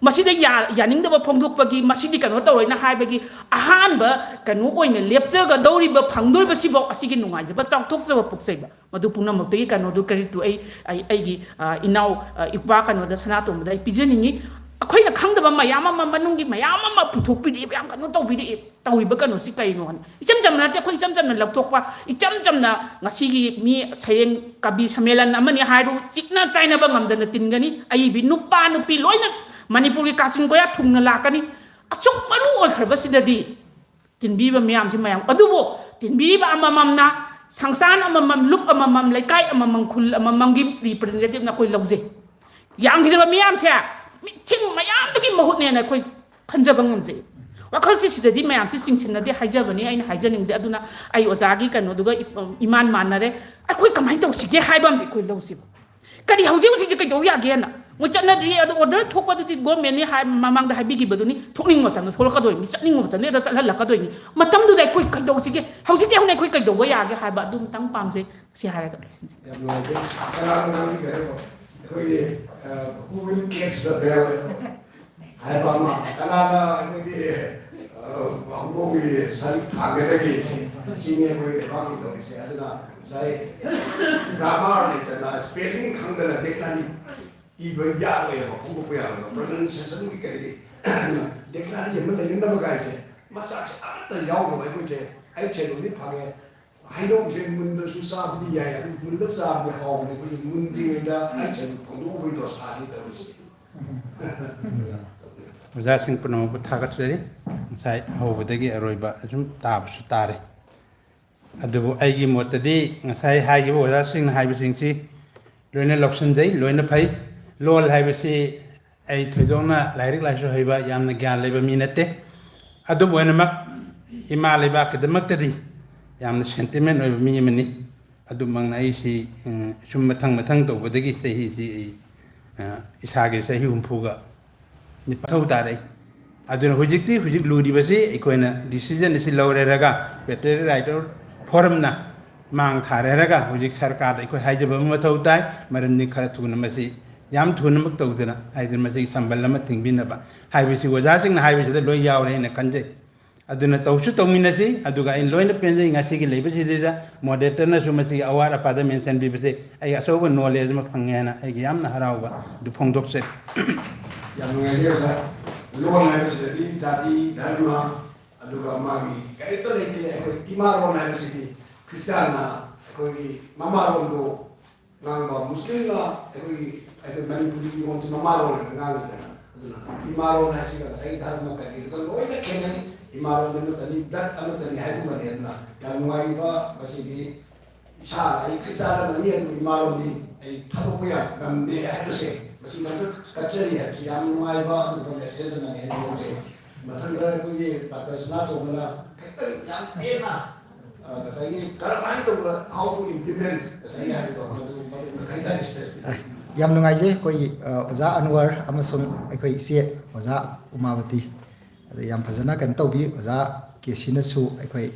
ꯃꯁꯤꯗ ꯌꯥ-, ꯌꯥꯅꯤꯡꯗꯕ ꯐꯣꯡꯗꯣꯛꯄꯒꯤ, ꯃꯁꯤꯗꯤ ꯀꯩꯅꯣ ꯇꯧꯔꯣꯏꯅ ꯍꯥꯏꯕꯒꯤ ꯑꯍꯥꯟꯕ ꯀꯩꯅꯣ ꯑꯣꯏꯅ ꯂꯦꯞꯆꯒꯗꯧꯔꯤꯕ ꯐꯪꯗꯣꯔꯤꯕꯁꯤꯐꯥꯎ ꯑꯁꯤꯒꯤ ꯅꯨꯡꯉꯥꯏꯖꯕ, ꯆꯥꯎꯊꯣꯛꯆꯕ ꯄꯣꯛꯆꯩꯕ꯫ ꯃꯗꯨ ꯄꯨꯝꯅꯃꯛꯇꯒꯤ ꯀꯩꯅꯣꯗꯨ creditꯇꯨ ꯑꯩ, ꯑꯩ, ꯑꯩꯒꯤ, ꯑ, ꯏꯅꯥꯎ, ꯑ, ꯏꯄ꯭ꯋꯥ ꯀꯩꯅꯣꯗ, ꯁꯅꯥꯇꯣꯝꯕꯗ ꯑꯩ ꯄꯤꯖꯅꯤꯡꯉꯤ꯫ ꯑꯩꯈꯣꯏꯅ ꯈꯪꯗꯕ ꯃꯌꯥꯝ ꯑꯃ, ꯃꯅꯨꯡꯒꯤ ꯃꯌꯥꯝ ꯑꯃ ꯄꯨꯊꯣꯛꯄꯤꯔꯛꯏꯕ, ꯌꯥꯝ ꯀꯩꯅꯣ ꯇꯧꯕꯤꯔꯛꯏ꯫ ꯇꯧꯔꯤꯕ ꯀꯩꯅꯣꯁꯤ ꯀꯩꯅꯣꯅ ꯏꯆꯝ ꯆꯝꯅ ꯅꯠꯇꯦ꯫ ꯑꯩꯈꯣꯏ ꯏꯆꯝ ꯆꯝꯅ ꯂꯧꯊꯣꯛꯄ, ꯏꯆꯝ ꯆꯝꯅ ꯉꯁꯤꯒꯤ ꯃꯤ ꯁꯩꯔꯦꯡ ꯀꯕꯤ ꯁꯝꯃꯦꯂꯟ ꯑꯃꯅꯤ ꯍꯥꯏꯔꯨ, ꯆꯤꯛꯅ ꯆꯥꯏꯅꯕ ꯉꯝꯗꯅ ꯇꯤꯟꯒꯅꯤ꯫ ꯑꯏꯕꯤ ꯅꯨꯄꯥ ꯅꯨꯄꯤ ꯂꯣꯏꯅ ꯃꯅꯤꯄꯨꯔꯒꯤ ꯀꯥꯆꯤꯟ ꯀꯣꯌꯥ ꯊꯨꯡꯅ ꯂꯥꯛꯀꯅꯤ꯫ ꯑꯁꯨꯛ ꯃꯔꯨ ꯑꯣꯏꯈ꯭ꯔꯕꯁꯤꯗꯗꯤ ꯇꯤꯟꯕꯤꯔꯤꯕ ꯃꯌꯥꯝꯁꯤ ꯃꯌꯥꯝ ꯑꯗꯨꯕꯨ, ꯇꯤꯟꯕꯤꯔꯤꯕ ꯑꯃꯃꯝꯅ ꯁꯪꯁꯊꯥꯟ ꯑꯃꯃꯝ, ꯂꯨꯞ ꯑꯃꯃꯝ, ꯂꯩꯀꯥꯏ ꯑꯃꯃꯝ, ꯈꯨꯜ ꯑꯃꯃꯝꯒꯤ ꯔꯤꯄ꯭ꯔꯖꯦꯟꯇꯦꯇꯤꯚꯅ ꯑꯩꯈꯣꯏ ꯂꯧꯖꯩ꯫ ꯌꯥꯝꯈꯤꯗ꯭ꯔꯕ ꯃꯤꯌꯥꯝꯁꯦ, ꯃꯤꯁꯤꯡ ꯃꯌꯥꯝꯗꯨꯒꯤ ꯃꯍꯨꯠꯅꯦꯅ ꯑꯩꯈꯣꯏ ꯈꯟꯖꯕ ꯉꯝꯖꯩ꯫ ꯋꯥꯈꯜꯁꯤ ꯁꯤꯗꯗꯤ ꯃꯌꯥꯝꯁꯤ ꯆꯤꯡꯁꯤꯟꯅꯗꯦ ꯍꯥꯏꯖꯕꯅꯤ, ꯑꯩꯅ ꯍꯥꯏꯖꯅꯤꯡꯗꯦ꯫ ꯑꯗꯨꯅ ꯑꯩ ꯑꯣꯖꯥꯒꯤ ꯀꯩꯅꯣꯗꯨꯒ ꯏ-, ꯏꯃꯥꯟ ꯃꯥꯟꯅꯔꯦ꯫ ꯑꯩꯈꯣꯏ ꯀꯃꯥꯏꯅ ꯇꯧꯁꯤꯒꯦ ꯍꯥꯏꯕ ꯑꯃꯗꯤ ꯑꯩꯈꯣꯏ ꯂꯧꯁꯤꯕ꯫ ꯀꯔꯤ ꯍꯧꯖꯤꯛ ꯍꯧꯖꯤꯛꯁꯦ ꯀꯩꯗꯧ ꯌꯥꯒꯦꯅ? ꯃꯣꯏ ꯆꯠꯅꯗ꯭ꯔꯤ, ꯑꯗꯨ ꯑꯣꯔꯗꯔ ꯊꯣꯛꯄꯗꯨꯗꯤ ꯒꯣꯔꯃꯦꯟꯅꯤ ꯍꯥꯏ, ꯃꯃꯥꯡꯗ ꯍꯥꯏꯕꯤꯈꯤꯕꯗꯨꯅꯤ, ꯊꯣꯛꯅꯤꯡꯕ ꯃꯇꯝꯗ ꯊꯣꯛꯂꯛꯀꯗꯣꯏꯅꯤ, ꯆꯠꯅꯤꯡꯕ ꯃꯇꯝꯗ ꯍꯦꯛꯇ ꯆꯠꯍꯜꯂꯛꯀꯗꯣꯏꯅꯤ꯫ ꯃꯇꯝꯗꯨꯗ ꯑꯩꯈꯣꯏ ꯀꯩꯗꯧꯁꯤꯒꯦ? ꯍꯧꯖꯤꯛꯇꯤ ꯍꯧꯅ ꯑꯩꯈꯣꯏ ꯀꯩꯗꯧꯕ ꯌꯥꯒꯦ ꯍꯥꯏꯕ ꯑꯗꯨꯝꯇꯪ ꯄꯥꯝꯖꯩ꯫ ꯁꯤ ꯍꯥꯏꯔꯒ ꯂꯣꯏꯁꯤꯟꯖꯒꯦ꯫ ꯌꯥꯝ ꯅꯨꯡꯉꯥꯏꯖꯩ꯫ ꯀꯅꯥꯅꯣ ꯉꯥꯡꯕꯤꯒꯦ ꯍꯥꯏꯕꯣ? ꯑꯩꯈꯣꯏꯒꯤ, ꯑ, Who will catch the bell ꯍꯥꯏꯕ ꯑꯃ, ꯀꯅꯥꯅ ꯑꯩꯈꯣꯏꯒꯤ, ꯑ, ꯍꯧꯗꯣꯡꯒꯤ ꯁꯔꯨꯛ ꯊꯥꯡꯒꯗꯒꯦ? ꯁꯤ, ꯁꯤꯅꯤ ꯑꯩꯈꯣꯏꯒꯤ ꯂꯩꯕꯥꯛꯀꯤ ꯇꯧꯔꯤꯁꯦ꯫ ꯑꯗꯨꯅ ꯉꯁꯥꯏ grammar ꯂꯩꯇꯅ, spelling ꯈꯪꯗꯅ dictionary ꯏꯕ ꯌꯥꯔꯣꯏꯕ, ꯐꯣꯡꯗꯣꯛꯄ ꯌꯥꯔꯣꯏꯕ꯫ Pronunciation ꯒꯤ ꯀꯔꯤꯒꯤ dictionary ꯑꯃ ꯂꯩꯅꯅꯕ ꯀꯥꯏꯁꯦ, ꯃꯆꯥꯛꯁꯦ ꯑꯃꯠꯇ ꯌꯥꯎꯗꯕ ꯑꯩꯈꯣꯏꯁꯦ, ꯑꯩ ꯁꯦꯗꯨꯜꯗꯤ ꯐꯪꯉꯦ, ꯍꯩꯅꯧꯁꯦ ꯃꯨꯟꯗ꯭ꯔꯁꯨ ꯆꯥꯕꯗꯤ ꯌꯥꯏ, ꯑꯗꯨ ꯃꯨꯜꯂ ꯆꯥꯕꯗꯤ ꯍꯥꯎꯕꯅꯤ꯫ ꯑꯩꯈꯣꯏꯒꯤ ꯃꯨꯟꯗ꯭ꯔꯤꯉꯩꯗ ꯑꯩ ꯁꯦꯗꯨꯜ ꯐꯣꯡꯗꯣꯛꯎꯕꯩꯗꯣ ꯁꯥꯗꯤ ꯇꯧꯔꯤꯁꯦ꯫ ꯑꯣꯖꯥꯁꯤꯡ ꯄꯨꯝꯅꯃꯛꯄꯨ ꯊꯥꯒꯠꯆꯔꯤ꯫ ꯉꯁꯥꯏ ꯍꯧꯕꯗꯒꯤ ꯑꯔꯣꯏꯕ ꯑꯁꯨꯝ ꯇꯥꯕꯁꯨ ꯇꯥꯔꯦ꯫ ꯑꯗꯨꯕꯨ ꯑꯩꯒꯤ ꯃꯣꯠꯇꯗꯤ ꯉꯁꯥꯏ ꯍꯥꯏꯈꯤꯕ ꯑꯣꯖꯥꯁꯤꯡꯅ ꯍꯥꯏꯕꯁꯤꯡꯁꯤ ꯂꯣꯏꯅ ꯂꯧꯁꯤꯟꯖꯩ, ꯂꯣꯏꯅ ꯐꯩ꯫ ꯂꯣꯜ ꯍꯥꯏꯕꯁꯤ ꯑꯩ ꯊꯣꯏꯗꯣꯛꯅ ꯂꯥꯏꯔꯤꯛ ꯂꯥꯏꯁꯨ ꯍꯩꯕ, ꯌꯥꯝꯅ ꯒ꯭ꯌꯥꯟ ꯂꯩꯕ ꯃꯤ ꯅꯠꯇꯦ꯫ ꯑꯗꯨꯕꯨ ꯑꯣꯏꯅꯃꯛ ꯏꯃꯥ ꯂꯩꯕꯥꯛꯀꯤꯗꯃꯛꯇꯗꯤ ꯌꯥꯝꯅ sentiment ꯑꯣꯏꯕ ꯃꯤ ꯑꯃꯅꯤ꯫ ꯑꯗꯨꯃꯛꯅ ꯑꯩꯁꯤ, ꯎꯝ, ꯁꯨꯝ ꯃꯊꯪ ꯃꯊꯪ ꯇꯧꯕꯗꯒꯤ ꯆꯍꯤꯁꯤ ꯑꯩ, ꯑ, ꯏꯁꯥꯒꯤ ꯆꯍꯤ ꯍꯨꯝꯐꯨꯒ ꯅꯤꯄꯥꯟ ꯊꯧ ꯇꯥꯔꯛꯏ꯫ ꯑꯗꯨꯅ ꯍꯧꯖꯤꯛꯇꯤ, ꯍꯧꯖꯤꯛ ꯂꯨꯔꯤꯕꯁꯤ ꯑꯩꯈꯣꯏꯅ decision ꯑꯁꯤ ꯂꯧꯔꯦꯔꯒ, Patriotic Writer Forumꯅ ꯃꯥꯡ ꯊꯥꯔꯦꯔꯒ, ꯍꯧꯖꯤꯛ ꯁꯔꯀꯥꯔꯗ ꯑꯩꯈꯣꯏ ꯍꯥꯏꯖꯕ ꯑꯃ ꯃꯊꯧ ꯇꯥꯏ꯫ ꯃꯔꯝꯗꯤ ꯈꯔ ꯊꯨꯅ ꯃꯁꯤ, ꯌꯥꯝ ꯊꯨꯅꯃꯛ ꯇꯧꯗꯅ, ꯍꯥꯏꯗꯤ ꯃꯁꯤꯒꯤ ꯁꯝꯕꯜ ꯑꯃ ꯊꯤꯡꯕꯤꯅꯕ ꯍꯥꯏꯕꯁꯤ ꯑꯣꯖꯥꯁꯤꯡꯅ ꯍꯥꯏꯕꯁꯤꯗ ꯂꯣꯏ ꯌꯥꯎꯔꯦ ꯍꯥꯏꯅ ꯈꯟꯖꯩ꯫ ꯑꯗꯨꯅ ꯇꯧꯁꯨ ꯇꯧꯃꯤꯟꯅꯁꯤ꯫ ꯑꯗꯨꯒ ꯑꯩꯅ ꯂꯣꯏꯅ ꯄꯦꯟꯖꯩ ꯉꯁꯤꯒꯤ ꯂꯩꯕꯁꯤꯗꯩꯗ moderatorꯅꯁꯨ ꯃꯁꯤꯒꯤ ꯑꯋꯥꯠ ꯑꯄꯥꯗ mention ꯄꯤꯕꯁꯦ ꯑꯩ ꯑꯆꯧꯕ knowledge ꯑꯃ ꯐꯪꯉꯦ ꯍꯥꯏꯅ ꯑꯩꯒꯤ ꯌꯥꯝꯅ ꯍꯔꯥꯎꯕ ꯑꯗꯨ ꯐꯣꯡꯗꯣꯛꯆꯔꯤ꯫ ꯌꯥꯝ ꯅꯨꯡꯉꯥꯏꯖꯩ ꯑꯣꯖꯥ꯫ ꯂꯣꯟ ꯍꯥꯏꯕꯁꯤꯗꯗꯤ ꯖꯥꯇꯤ, ꯙꯔꯃ, ꯑꯗꯨꯒ ꯃꯥꯒꯤ ꯀꯔꯤꯝꯇ ꯂꯩꯇꯦ꯫ ꯑꯩꯈꯣꯏ ꯏꯃꯥ ꯂꯣꯟ ꯍꯥꯏꯕꯁꯤꯗꯤ ꯈ꯭ꯔꯤꯁꯇꯥꯟꯅ ꯑꯩꯈꯣꯏꯒꯤ ꯃꯃꯥ ꯂꯣꯟꯕꯨ ꯉꯥꯡꯕ, ꯃꯨꯁꯂꯤꯝꯅ ꯑꯩꯈꯣꯏꯒꯤ, ꯑꯩꯈꯣꯏ ꯃꯅꯤꯄꯨꯔꯤꯒꯤ ꯂꯣꯟꯁꯤ ꯃꯃꯥ ꯂꯣꯟ ꯑꯣꯏꯅ ꯉꯥꯡꯉꯤꯗꯅ꯫ ꯑꯗꯨꯅ ꯏꯃꯥ ꯂꯣꯟ ꯍꯥꯏꯁꯤꯒ ꯉꯁꯥꯏꯒꯤ ꯙꯔꯃ ꯀꯔꯤꯒ ꯂꯣꯏꯅ ꯈꯦꯠꯅꯩ꯫ ꯏꯃꯥ ꯂꯣꯟꯗ ꯅꯠꯇꯅꯤ, blood ꯑꯃꯠꯇꯅꯤ ꯍꯥꯏꯕꯒꯨꯝꯕꯅꯤ꯫ ꯑꯗꯨꯅ ꯌꯥꯝ ꯅꯨꯡꯉꯥꯏꯕ ꯉꯁꯤꯗꯤ ꯏꯁꯥ, ꯑꯩ ꯈ꯭ꯔꯤꯁꯇꯥꯟ ꯑꯃꯅꯤ, ꯑꯗꯨꯕꯨ ꯏꯃꯥ ꯂꯣꯟꯗꯤ ꯑꯩ ꯊꯥꯗꯣꯛꯄ ꯌꯥ-, ꯉꯝꯗꯦ ꯍꯥꯏꯕꯁꯦ, ꯃꯁꯤ ꯃꯊꯛ ꯀꯠꯆꯔꯤ ꯍꯥꯏꯕꯁꯤ ꯌꯥꯝ ꯅꯨꯡꯉꯥꯏꯕ ꯑꯗꯨꯒꯨꯝꯕ message ꯑꯃꯅꯤ ꯍꯥꯏꯅ ꯂꯧꯖꯩ꯫ ꯃꯊꯪꯗ ꯑꯩꯈꯣꯏꯒꯤ ꯗꯥꯛꯇꯔ ꯁꯅꯥꯇꯣꯝꯕꯅ ꯈꯤꯇꯪ ꯌꯥꯝ ꯇꯦꯟꯅ, ꯑ, ꯉꯁꯥꯏꯒꯤ ꯀꯔꯝꯍꯥꯏꯅ ꯇꯧꯕ, how to implement, ꯉꯁꯥꯏꯒꯤ ꯍꯥꯏꯕꯗꯣ, ꯃꯗꯨ ꯃꯔꯨꯞꯅ ꯈꯤꯇꯪ stress ꯄꯤꯕꯤꯌꯨ꯫ ꯌꯥꯝ ꯅꯨꯡꯉꯥꯏꯖꯩ꯫ ꯑꯩꯈꯣꯏꯒꯤ, ꯑ, ꯑꯣꯖꯥ ꯑꯅꯋꯔ ꯑꯃꯁꯨꯡ ꯑꯩꯈꯣꯏ ꯏꯆꯦ ꯑꯣꯖꯥ ꯎꯃꯥꯕꯇꯤ, ꯑꯗ ꯌꯥꯝ ꯐꯖꯅ ꯀꯩꯅꯣ ꯇꯧꯕꯤ꯫ ꯑꯣꯖꯥ ꯀꯦ ꯁꯤꯅꯁꯨ ꯑꯩꯈꯣꯏ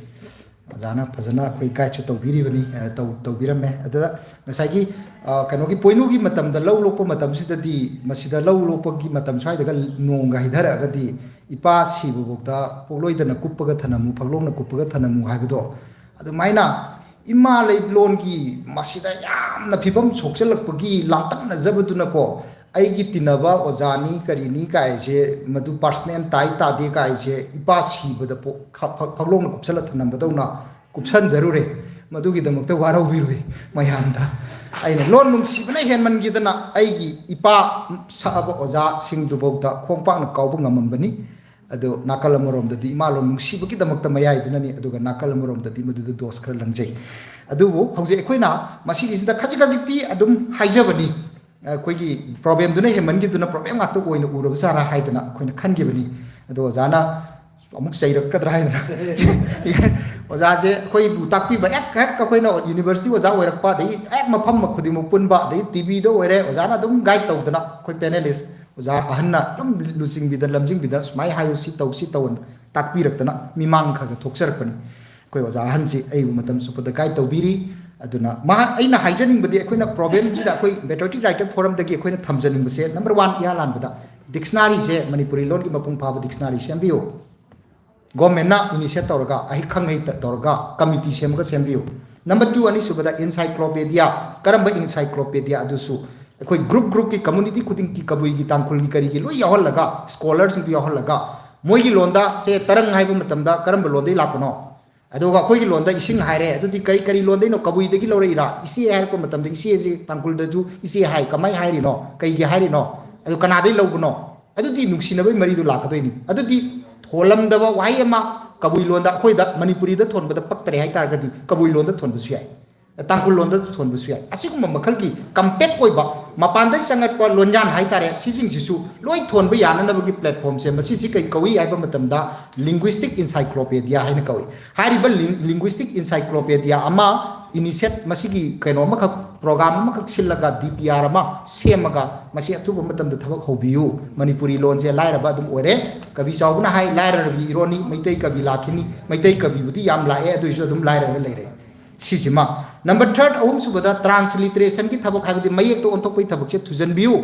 ꯑꯣꯖꯥꯅ ꯐꯖꯅ ꯑꯩꯈꯣꯏ guideꯁꯨ ꯇꯧꯕꯤꯔꯤꯕꯅꯤ, ꯑ, ꯇꯧ-, ꯇꯧꯕꯤꯔꯝꯃꯦ꯫ ꯑꯗꯨꯗ ꯉꯁꯥꯏꯒꯤ, ꯑ, ꯀꯩꯅꯣꯒꯤ ꯄꯣꯏꯅꯨꯒꯤ ꯃꯇꯝꯗ ꯂꯧ ꯂꯣꯛꯄ ꯃꯇꯝꯁꯤꯗꯗꯤ, ꯃꯁꯤꯗ ꯂꯧ ꯂꯣꯛꯄꯒꯤ ꯃꯇꯝ ꯁ꯭ꯋꯥꯏꯗꯒ ꯅꯣꯡꯒ ꯍꯩꯊꯔꯛꯑꯒꯗꯤ, "ꯏꯄꯥ ꯁꯤꯕꯐꯥꯎꯗ ꯄꯣꯛꯂꯣꯏꯗꯅ ꯀꯨꯞꯄꯒ ꯊꯅꯝꯃꯨ, ꯐꯛꯂꯣꯡꯅ ꯀꯨꯞꯄꯒ ꯊꯅꯝꯃꯨ" ꯍꯥꯏꯕꯗꯣ, ꯑꯗꯨꯃꯥꯏꯅ ꯏꯃꯥ ꯂꯩꯂꯣꯟꯒꯤ ꯃꯁꯤꯗ ꯌꯥꯝꯅ ꯐꯤꯕꯝ ꯁꯣꯛꯆꯜꯂꯛꯄꯒꯤ ꯂꯥꯡꯇꯛꯅꯖꯕꯗꯨꯅꯀꯣ, ꯑꯩꯒꯤ ꯇꯤꯟꯅꯕ ꯑꯣꯖꯥꯅꯤ ꯀꯔꯤꯅꯤ ꯀꯥꯏꯁꯦ, ꯃꯗꯨ personal tie ꯇꯥꯗꯦ ꯀꯥꯏꯁꯦ, ꯏꯄꯥ ꯁꯤꯕꯗ ꯄꯣ-, ꯈ-, ꯐ-, ꯐꯛꯂꯣꯡꯅ ꯀꯨꯞꯁꯜꯂ ꯊꯝꯂꯝꯕꯗꯧꯅ ꯀꯨꯞꯁꯟꯖꯔꯨꯔꯦ꯫ ꯃꯗꯨꯒꯤꯗꯃꯛꯇ ꯋꯥꯔꯧꯕꯤꯔꯣꯏ ꯃꯌꯥꯝꯗ꯫ ꯑꯩꯅ ꯂꯣꯟ ꯅꯨꯡꯁꯤꯕꯅ ꯍꯦꯟꯃꯟꯈꯤꯗꯅ ꯑꯩꯒꯤ ꯏꯄꯥ ꯁꯛꯑꯕ ꯑꯣꯖꯥꯁꯤꯡꯗꯨꯐꯥꯎꯗ ꯈꯣꯡꯄꯥꯛꯅ ꯀꯥꯎꯕ ꯉꯝꯃꯝꯕꯅꯤ꯫ ꯑꯗꯣ ꯅꯥꯀꯜ ꯑꯃꯔꯣꯝꯗꯗꯤ ꯏꯃꯥ ꯂꯣꯟ ꯅꯨꯡꯁꯤꯕꯒꯤꯗꯃꯛꯇ ꯃꯌꯥꯏꯗꯨꯅꯅꯤ, ꯑꯗꯨꯒ ꯅꯥꯀꯜ ꯑꯃꯔꯣꯝꯗꯗꯤ ꯃꯗꯨꯗ ꯗꯣꯁ ꯈꯔ ꯂꯪꯖꯩ꯫ ꯑꯗꯨꯕꯨ ꯍꯧꯖꯤꯛ ꯑꯩꯈꯣꯏꯅ ꯃꯁꯤꯒꯤꯁꯤꯗ ꯈꯖꯤꯛ ꯈꯖꯤꯛꯇꯤ ꯑꯗꯨꯝ ꯍꯥꯏꯖꯕꯅꯤ, ꯑꯩꯈꯣꯏꯒꯤ problemꯗꯨꯅ ꯍꯦꯟꯃꯟꯈꯤꯗꯨꯅ problem ꯉꯥꯛꯇ ꯑꯣꯏꯅ ꯎꯔꯕ ꯖꯥꯠꯔꯥ ꯍꯥꯏꯗꯅ ꯑꯩꯈꯣꯏꯅ ꯈꯟꯈꯤꯕꯅꯤ꯫ ꯑꯗꯣ ꯑꯣꯖꯥꯅ ꯑꯃꯨꯛ ꯆꯩꯔꯛꯀꯗ꯭ꯔꯥ ꯍꯥꯏꯗꯅ꯫ ꯑꯣꯖꯥꯁꯦ ꯑꯩꯈꯣꯏꯕꯨ ꯇꯥꯛꯄꯤꯕ ꯍꯦꯛ, ꯍꯦꯛ ꯑꯩꯈꯣꯏꯅ university ꯑꯣꯖꯥ ꯑꯣꯏꯔꯛꯄ, ꯑꯗꯒꯤ ꯍꯦꯛ ꯃꯐꯝ ꯈꯨꯗꯤꯡꯃꯛ ꯄꯨꯟꯕ, ꯑꯗꯒꯤ TVꯗ ꯑꯣꯏꯔꯦ, ꯑꯣꯖꯥꯅ ꯑꯗꯨꯝ guide ꯇꯧꯗꯅ, ꯑꯩꯈꯣꯏ panelist ꯑꯣꯖꯥ ꯑꯍꯟꯅ ꯑꯗꯨꯝ ꯂꯨꯆꯤꯡꯕꯤꯗ, ꯂꯝꯖꯤꯡꯕꯤꯗ, "ꯁꯨꯃꯥꯏꯅ ꯍꯥꯏꯌꯨ, ꯁꯤ ꯇꯧ, ꯁꯤ ꯇꯧ" ꯇꯥꯛꯄꯤꯔꯛꯇꯅ ꯃꯤꯃꯥꯡ ꯈꯔ ꯈꯔ ꯊꯣꯛꯆꯔꯛꯄꯅꯤ꯫ ꯑꯩꯈꯣꯏ ꯑꯣꯖꯥ ꯑꯍꯟꯁꯤ ꯑꯩꯕꯨ ꯃꯇꯝ ꯆꯨꯞꯄꯗ guide ꯇꯧꯕꯤꯔꯤ꯫ ꯑꯗꯨꯅ ꯃꯍꯥꯛ, ꯑꯩꯅ ꯍꯥꯏꯖꯅꯤꯡꯕꯗꯤ, ꯑꯩꯈꯣꯏꯅ problemꯁꯤꯗ ꯑꯩꯈꯣꯏ Patriotic Writer Forumꯗꯒꯤ ꯑꯩꯈꯣꯏꯅ ꯊꯝꯖꯅꯤꯡꯕꯁꯦ, number one, ꯏꯍꯥꯟ ꯍꯥꯟꯕꯗ dictionaryꯁꯦ, ꯃꯅꯤꯄꯨꯔꯤ ꯂꯣꯟꯒꯤ ꯃꯄꯨꯡ ꯐꯥꯕ dictionary ꯁꯦꯝꯕꯤꯌꯨ꯫ Governmentꯅ initiate ꯇꯧꯔꯒ, ꯑꯍꯩ ꯈꯪꯍꯩ ꯇ-, ꯇꯧꯔꯒ committee ꯁꯦꯝꯃꯒ ꯁꯦꯝꯕꯤꯌꯨ꯫ Number two, ꯑꯅꯤꯁꯨꯕꯗ encyclopedia, ꯀꯔꯝꯕ encyclopedia ꯑꯗꯨꯁꯨ ꯑꯩꯈꯣꯏ ꯒ꯭ꯔꯨꯞ ꯒ꯭ꯔꯨꯞꯀꯤ, ꯀꯝꯃꯨꯅꯤꯇꯤ ꯈꯨꯗꯤꯡꯒꯤ, ꯀꯕꯨꯏꯒꯤ, ꯇꯥꯡꯈꯨꯜꯒꯤ, ꯀꯔꯤꯒꯤ ꯂꯣꯏ ꯌꯥꯎꯍꯜꯂꯒ, ꯁ꯭ꯀꯣꯂꯔꯁꯤꯡꯗꯨ ꯌꯥꯎꯍꯜꯂꯒ, ꯃꯣꯏꯒꯤ ꯂꯣꯟꯗ, ꯁꯦ, ꯇꯔꯪ ꯍꯥꯏꯕ ꯃꯇꯝꯗ ꯀꯔꯝꯕ ꯂꯣꯟꯗꯒꯤ ꯂꯥꯛꯄꯅꯣ? ꯑꯗꯨꯒ ꯑꯩꯈꯣꯏꯒꯤ ꯂꯣꯟꯗ ꯏꯁꯤꯡ ꯍꯥꯏꯔꯦ, ꯑꯗꯨꯗꯤ ꯀꯔꯤ ꯀꯔꯤ ꯂꯣꯟꯗꯩꯅꯣ? ꯀꯕꯨꯏꯗꯒꯤ ꯂꯧꯔꯛꯏꯔꯥ? ꯏꯆꯦ ꯍꯥꯏꯔꯛꯄ ꯃꯇꯝꯗ ꯏꯆꯦꯁꯤ ꯇꯥꯡꯈꯨꯜꯗꯁꯨ ꯏꯆꯦ ꯍꯥꯏ, ꯀꯃꯥꯏ ꯍꯥꯏꯔꯤꯅꯣ? ꯀꯩꯒꯤ ꯍꯥꯏꯔꯤꯅꯣ? ꯑꯗꯨ ꯀꯅꯥꯗꯩ ꯂꯧꯕꯅꯣ? ꯑꯗꯨꯗꯤ ꯅꯨꯡꯁꯤꯅꯕꯒꯤ ꯃꯔꯤꯗꯨ ꯂꯥꯛꯀꯗꯣꯏꯅꯤ꯫ ꯑꯗꯨꯗꯤ ꯊꯣꯜꯂꯝꯗꯕ ꯋꯥꯍꯩ ꯑꯃ ꯀꯕꯨꯏ ꯂꯣꯟꯗ, ꯑꯩꯈꯣꯏꯗ ꯃꯅꯤꯄꯨꯔꯤꯗ ꯊꯣꯟꯕꯗ ꯄꯛꯇꯔꯦ ꯍꯥꯏꯇꯥꯔꯒꯗꯤ, ꯀꯕꯨꯏ ꯂꯣꯟꯗ ꯊꯣꯟꯕꯁꯨ ꯌꯥꯏ, ꯇꯥꯡꯈꯨꯜ ꯂꯣꯟꯗ ꯊꯣꯟꯕꯁꯨ ꯌꯥꯏ꯫ ꯑꯁꯤꯒꯨꯝꯕ ꯃꯈꯜꯒꯤ ꯀꯝꯄꯦꯛ ꯑꯣꯏꯕ, ꯃꯄꯥꯟꯗ ꯆꯪꯉꯛꯄ ꯂꯣꯟꯌꯥꯟ ꯍꯥꯏꯇꯥꯔꯦ, ꯁꯤꯁꯤꯡꯁꯤꯁꯨ ꯂꯣꯏ ꯊꯣꯟꯕ ꯌꯥꯅꯅꯕꯒꯤ ꯄ꯭ꯂꯦꯠꯐꯣꯔꯝꯁꯦ, ꯃꯁꯤꯁꯤ ꯀꯔꯤ ꯀꯧꯏ ꯍꯥꯏꯕ ꯃꯇꯝꯗ, ꯂꯤꯡꯒ꯭ꯋꯤꯁꯇꯤꯛ ꯏꯟꯁꯥꯏꯀ꯭ꯂꯣꯄꯦꯗꯤꯌꯥ ꯍꯥꯏꯅ ꯀꯧꯏ꯫ ꯍꯥꯏꯔꯤꯕ ꯂꯤꯡ-, ꯂꯤꯡꯒ꯭ꯋꯤꯁꯇꯤꯛ ꯏꯟꯁꯥꯏꯀ꯭ꯂꯣꯄꯦꯗꯤꯌꯥ ꯑꯃ ꯏꯅꯤꯁꯦꯠ, ꯃꯁꯤꯒꯤ ꯀꯩꯅꯣ ꯑꯃꯈꯛ, ꯄ꯭ꯔꯣꯒ꯭ꯔꯥꯝ ꯑꯃꯈꯛ ꯁꯤꯜꯂꯒ, ꯗꯤ ꯄꯤ ꯑꯥꯔ ꯑꯃ ꯁꯦꯝꯃꯒ, ꯃꯁꯤ ꯑꯊꯨꯕ ꯃꯇꯝꯗ ꯊꯕꯛ ꯍꯧꯕꯤꯌꯨ꯫ ꯃꯅꯤꯄꯨꯔꯤ ꯂꯣꯟꯁꯦ ꯂꯥꯏꯔꯕ ꯑꯗꯨꯝ ꯑꯣꯏꯔꯦ꯫ ꯀꯕꯤ ꯆꯥꯎꯕꯅ ꯍꯥꯏ, "ꯂꯥꯏꯔꯔꯕꯤ ꯏꯔꯣꯟꯅꯤ, ꯃꯩꯇꯩ ꯀꯕꯤ ꯂꯥꯛꯈꯤꯅꯤ"꯫ ꯃꯩꯇꯩ ꯀꯕꯤꯕꯨꯗꯤ ꯌꯥꯝ ꯂꯥꯛꯑꯦ, ꯑꯗꯨꯏꯁꯨ ꯑꯗꯨꯝ ꯂꯥꯏꯔꯒ ꯂꯩꯔꯦ꯫ ꯁꯤꯁꯤꯃ꯫ ꯅꯝꯕꯔ ꯊꯥꯔꯠ, ꯑꯍꯨꯝꯁꯨꯕꯗ, ꯇ꯭ꯔꯥꯟꯁꯂꯤꯇꯔꯦꯁꯟꯒꯤ ꯊꯕꯛ, ꯍꯥꯏꯕꯗꯤ ꯃꯌꯦꯛꯇ ꯑꯣꯟꯊꯣꯛꯄꯒꯤ ꯊꯕꯛꯁꯦ ꯊꯨꯖꯟꯕꯤꯌꯨ꯫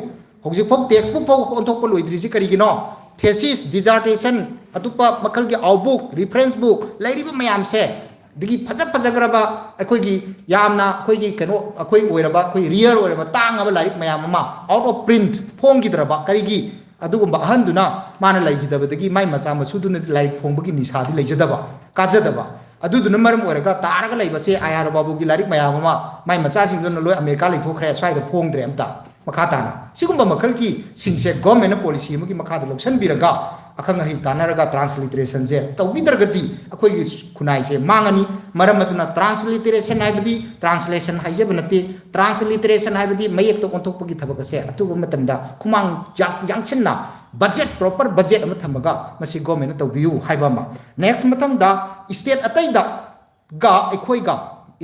ꯍꯧꯖꯤꯛꯐꯥꯎ ꯇꯦꯛꯁ ꯕꯨꯛ ꯐꯥꯎ ꯑꯣꯟꯊꯣꯛꯄ ꯂꯣꯏꯗ꯭ꯔꯤꯁꯤ ꯀꯔꯤꯒꯤꯅꯣ? ꯊꯦꯁꯤꯁ, ꯗꯤꯖꯥꯔꯇꯦꯁꯟ, ꯑꯇꯣꯞꯄ ꯃꯈꯜꯒꯤ ꯑꯥꯎꯠꯕꯨꯛ, ꯔꯤꯐꯔꯦꯟꯁ ꯕꯨꯛ, ꯂꯩꯔꯤꯕ ꯃꯌꯥꯝꯁꯦ, ꯑꯗꯒꯤ ꯐꯖ ꯐꯖꯈ꯭ꯔꯕ, ꯑꯩꯈꯣꯏꯒꯤ ꯌꯥꯝꯅ, ꯑꯩꯈꯣꯏꯒꯤ ꯀꯩꯅꯣ, ꯑꯩꯈꯣꯏ ꯑꯣꯏꯔꯕ, ꯑꯩꯈꯣꯏ ꯔꯤꯌꯔ ꯑꯣꯏꯔꯕ, ꯇꯥꯡꯉꯕ ꯂꯥꯏꯔꯤꯛ ꯃꯌꯥꯝ ꯑꯃ ꯑꯥꯎꯠ ꯑꯣꯐ ꯄ꯭ꯔꯤꯟꯠ, ꯐꯣꯡꯈꯤꯗ꯭ꯔꯕ꯫ ꯀꯔꯤꯒꯤ? ꯑꯗꯨꯒꯨꯝꯕ ꯑꯍꯟꯗꯨꯅ ꯃꯥꯅ ꯂꯩꯈꯤꯗꯕꯗꯒꯤ ꯃꯥꯏ ꯃꯆꯥ ꯃꯁꯨꯗꯨꯅꯗꯤ ꯂꯥꯏꯔꯤꯛ ꯐꯣꯡꯕꯒꯤ ꯅꯤꯁꯥꯗꯤ ꯂꯩꯖꯗꯕ, ꯀꯥꯖꯗꯕ꯫ ꯑꯗꯨꯗꯨꯅ ꯃꯔꯝ ꯑꯣꯏꯔꯒ ꯇꯥꯔꯒ ꯂꯩꯕꯁꯦ ꯑꯥꯏ ꯑꯥꯔ ꯕꯥꯕꯨꯒꯤ ꯂꯥꯏꯔꯤꯛ ꯃꯌꯥꯝ ꯑꯃ ꯃꯥꯏ ꯃꯆꯥꯁꯤꯡꯗꯨꯅ ꯂꯣꯏ ꯑꯃꯦꯔꯤꯀꯥ ꯂꯩꯊꯣꯛꯈ꯭ꯔꯦ, ꯁ꯭ꯋꯥꯏꯗ ꯐꯣꯡꯗ꯭ꯔꯦ ꯑꯝꯇ꯫ ꯃꯈꯥ ꯇꯥꯅ ꯁꯤꯒꯨꯝꯕ ꯃꯈꯜꯒꯤ ꯁꯤꯡꯁꯦ ꯒꯣꯔꯃꯦꯟꯅ ꯄꯣꯂꯤꯁꯤ ꯑꯃꯒꯤ ꯃꯈꯥꯗ ꯂꯧꯁꯤꯟꯕꯤꯔꯒ, ꯑꯈꯪ ꯑꯍꯩ ꯇꯥꯟꯅꯔꯒ ꯇ꯭ꯔꯥꯟꯁꯂꯤꯇꯔꯦꯁꯟꯁꯦ ꯇꯧꯕꯤꯗ꯭ꯔꯒꯗꯤ ꯑꯩꯈꯣꯏꯒꯤ ꯈꯨꯟꯅꯥꯏꯁꯦ ꯃꯥꯡꯉꯅꯤ꯫ ꯃꯔꯝ ꯑꯗꯨꯅ ꯇ꯭ꯔꯥꯟꯁꯂꯤꯇꯔꯦꯁꯟ ꯍꯥꯏꯕꯗꯤ ꯇ꯭ꯔꯥꯟꯁꯂꯦꯁꯟ ꯍꯥꯏꯖꯕ ꯅꯠꯇꯦ꯫ ꯇ꯭ꯔꯥꯟꯁꯂꯤꯇꯔꯦꯁꯟ ꯍꯥꯏꯕꯗꯤ ꯃꯌꯦꯛꯇ ꯑꯣꯟꯊꯣꯛꯄꯒꯤ ꯊꯕꯛ ꯑꯁꯦ ꯑꯊꯨꯕ ꯃꯇꯝꯗ ꯈꯨꯃꯥꯡ ꯌꯥꯛ-, ꯌꯥꯡꯁꯤꯟꯅ ꯕꯖꯦꯠ, ꯄ꯭ꯔꯣꯄꯔ ꯕꯖꯦꯠ ꯑꯃ ꯊꯝꯃꯒ ꯃꯁꯤ ꯒꯣꯔꯃꯦꯟꯅ ꯇꯧꯕꯤꯌꯨ ꯍꯥꯏꯕ ꯑꯃ꯫ ꯅꯦꯛꯁ, ꯃꯊꯪꯗ ꯁ꯭ꯇꯦꯠ ꯑꯇꯩꯗ ꯒ ꯑꯩꯈꯣꯏꯒ,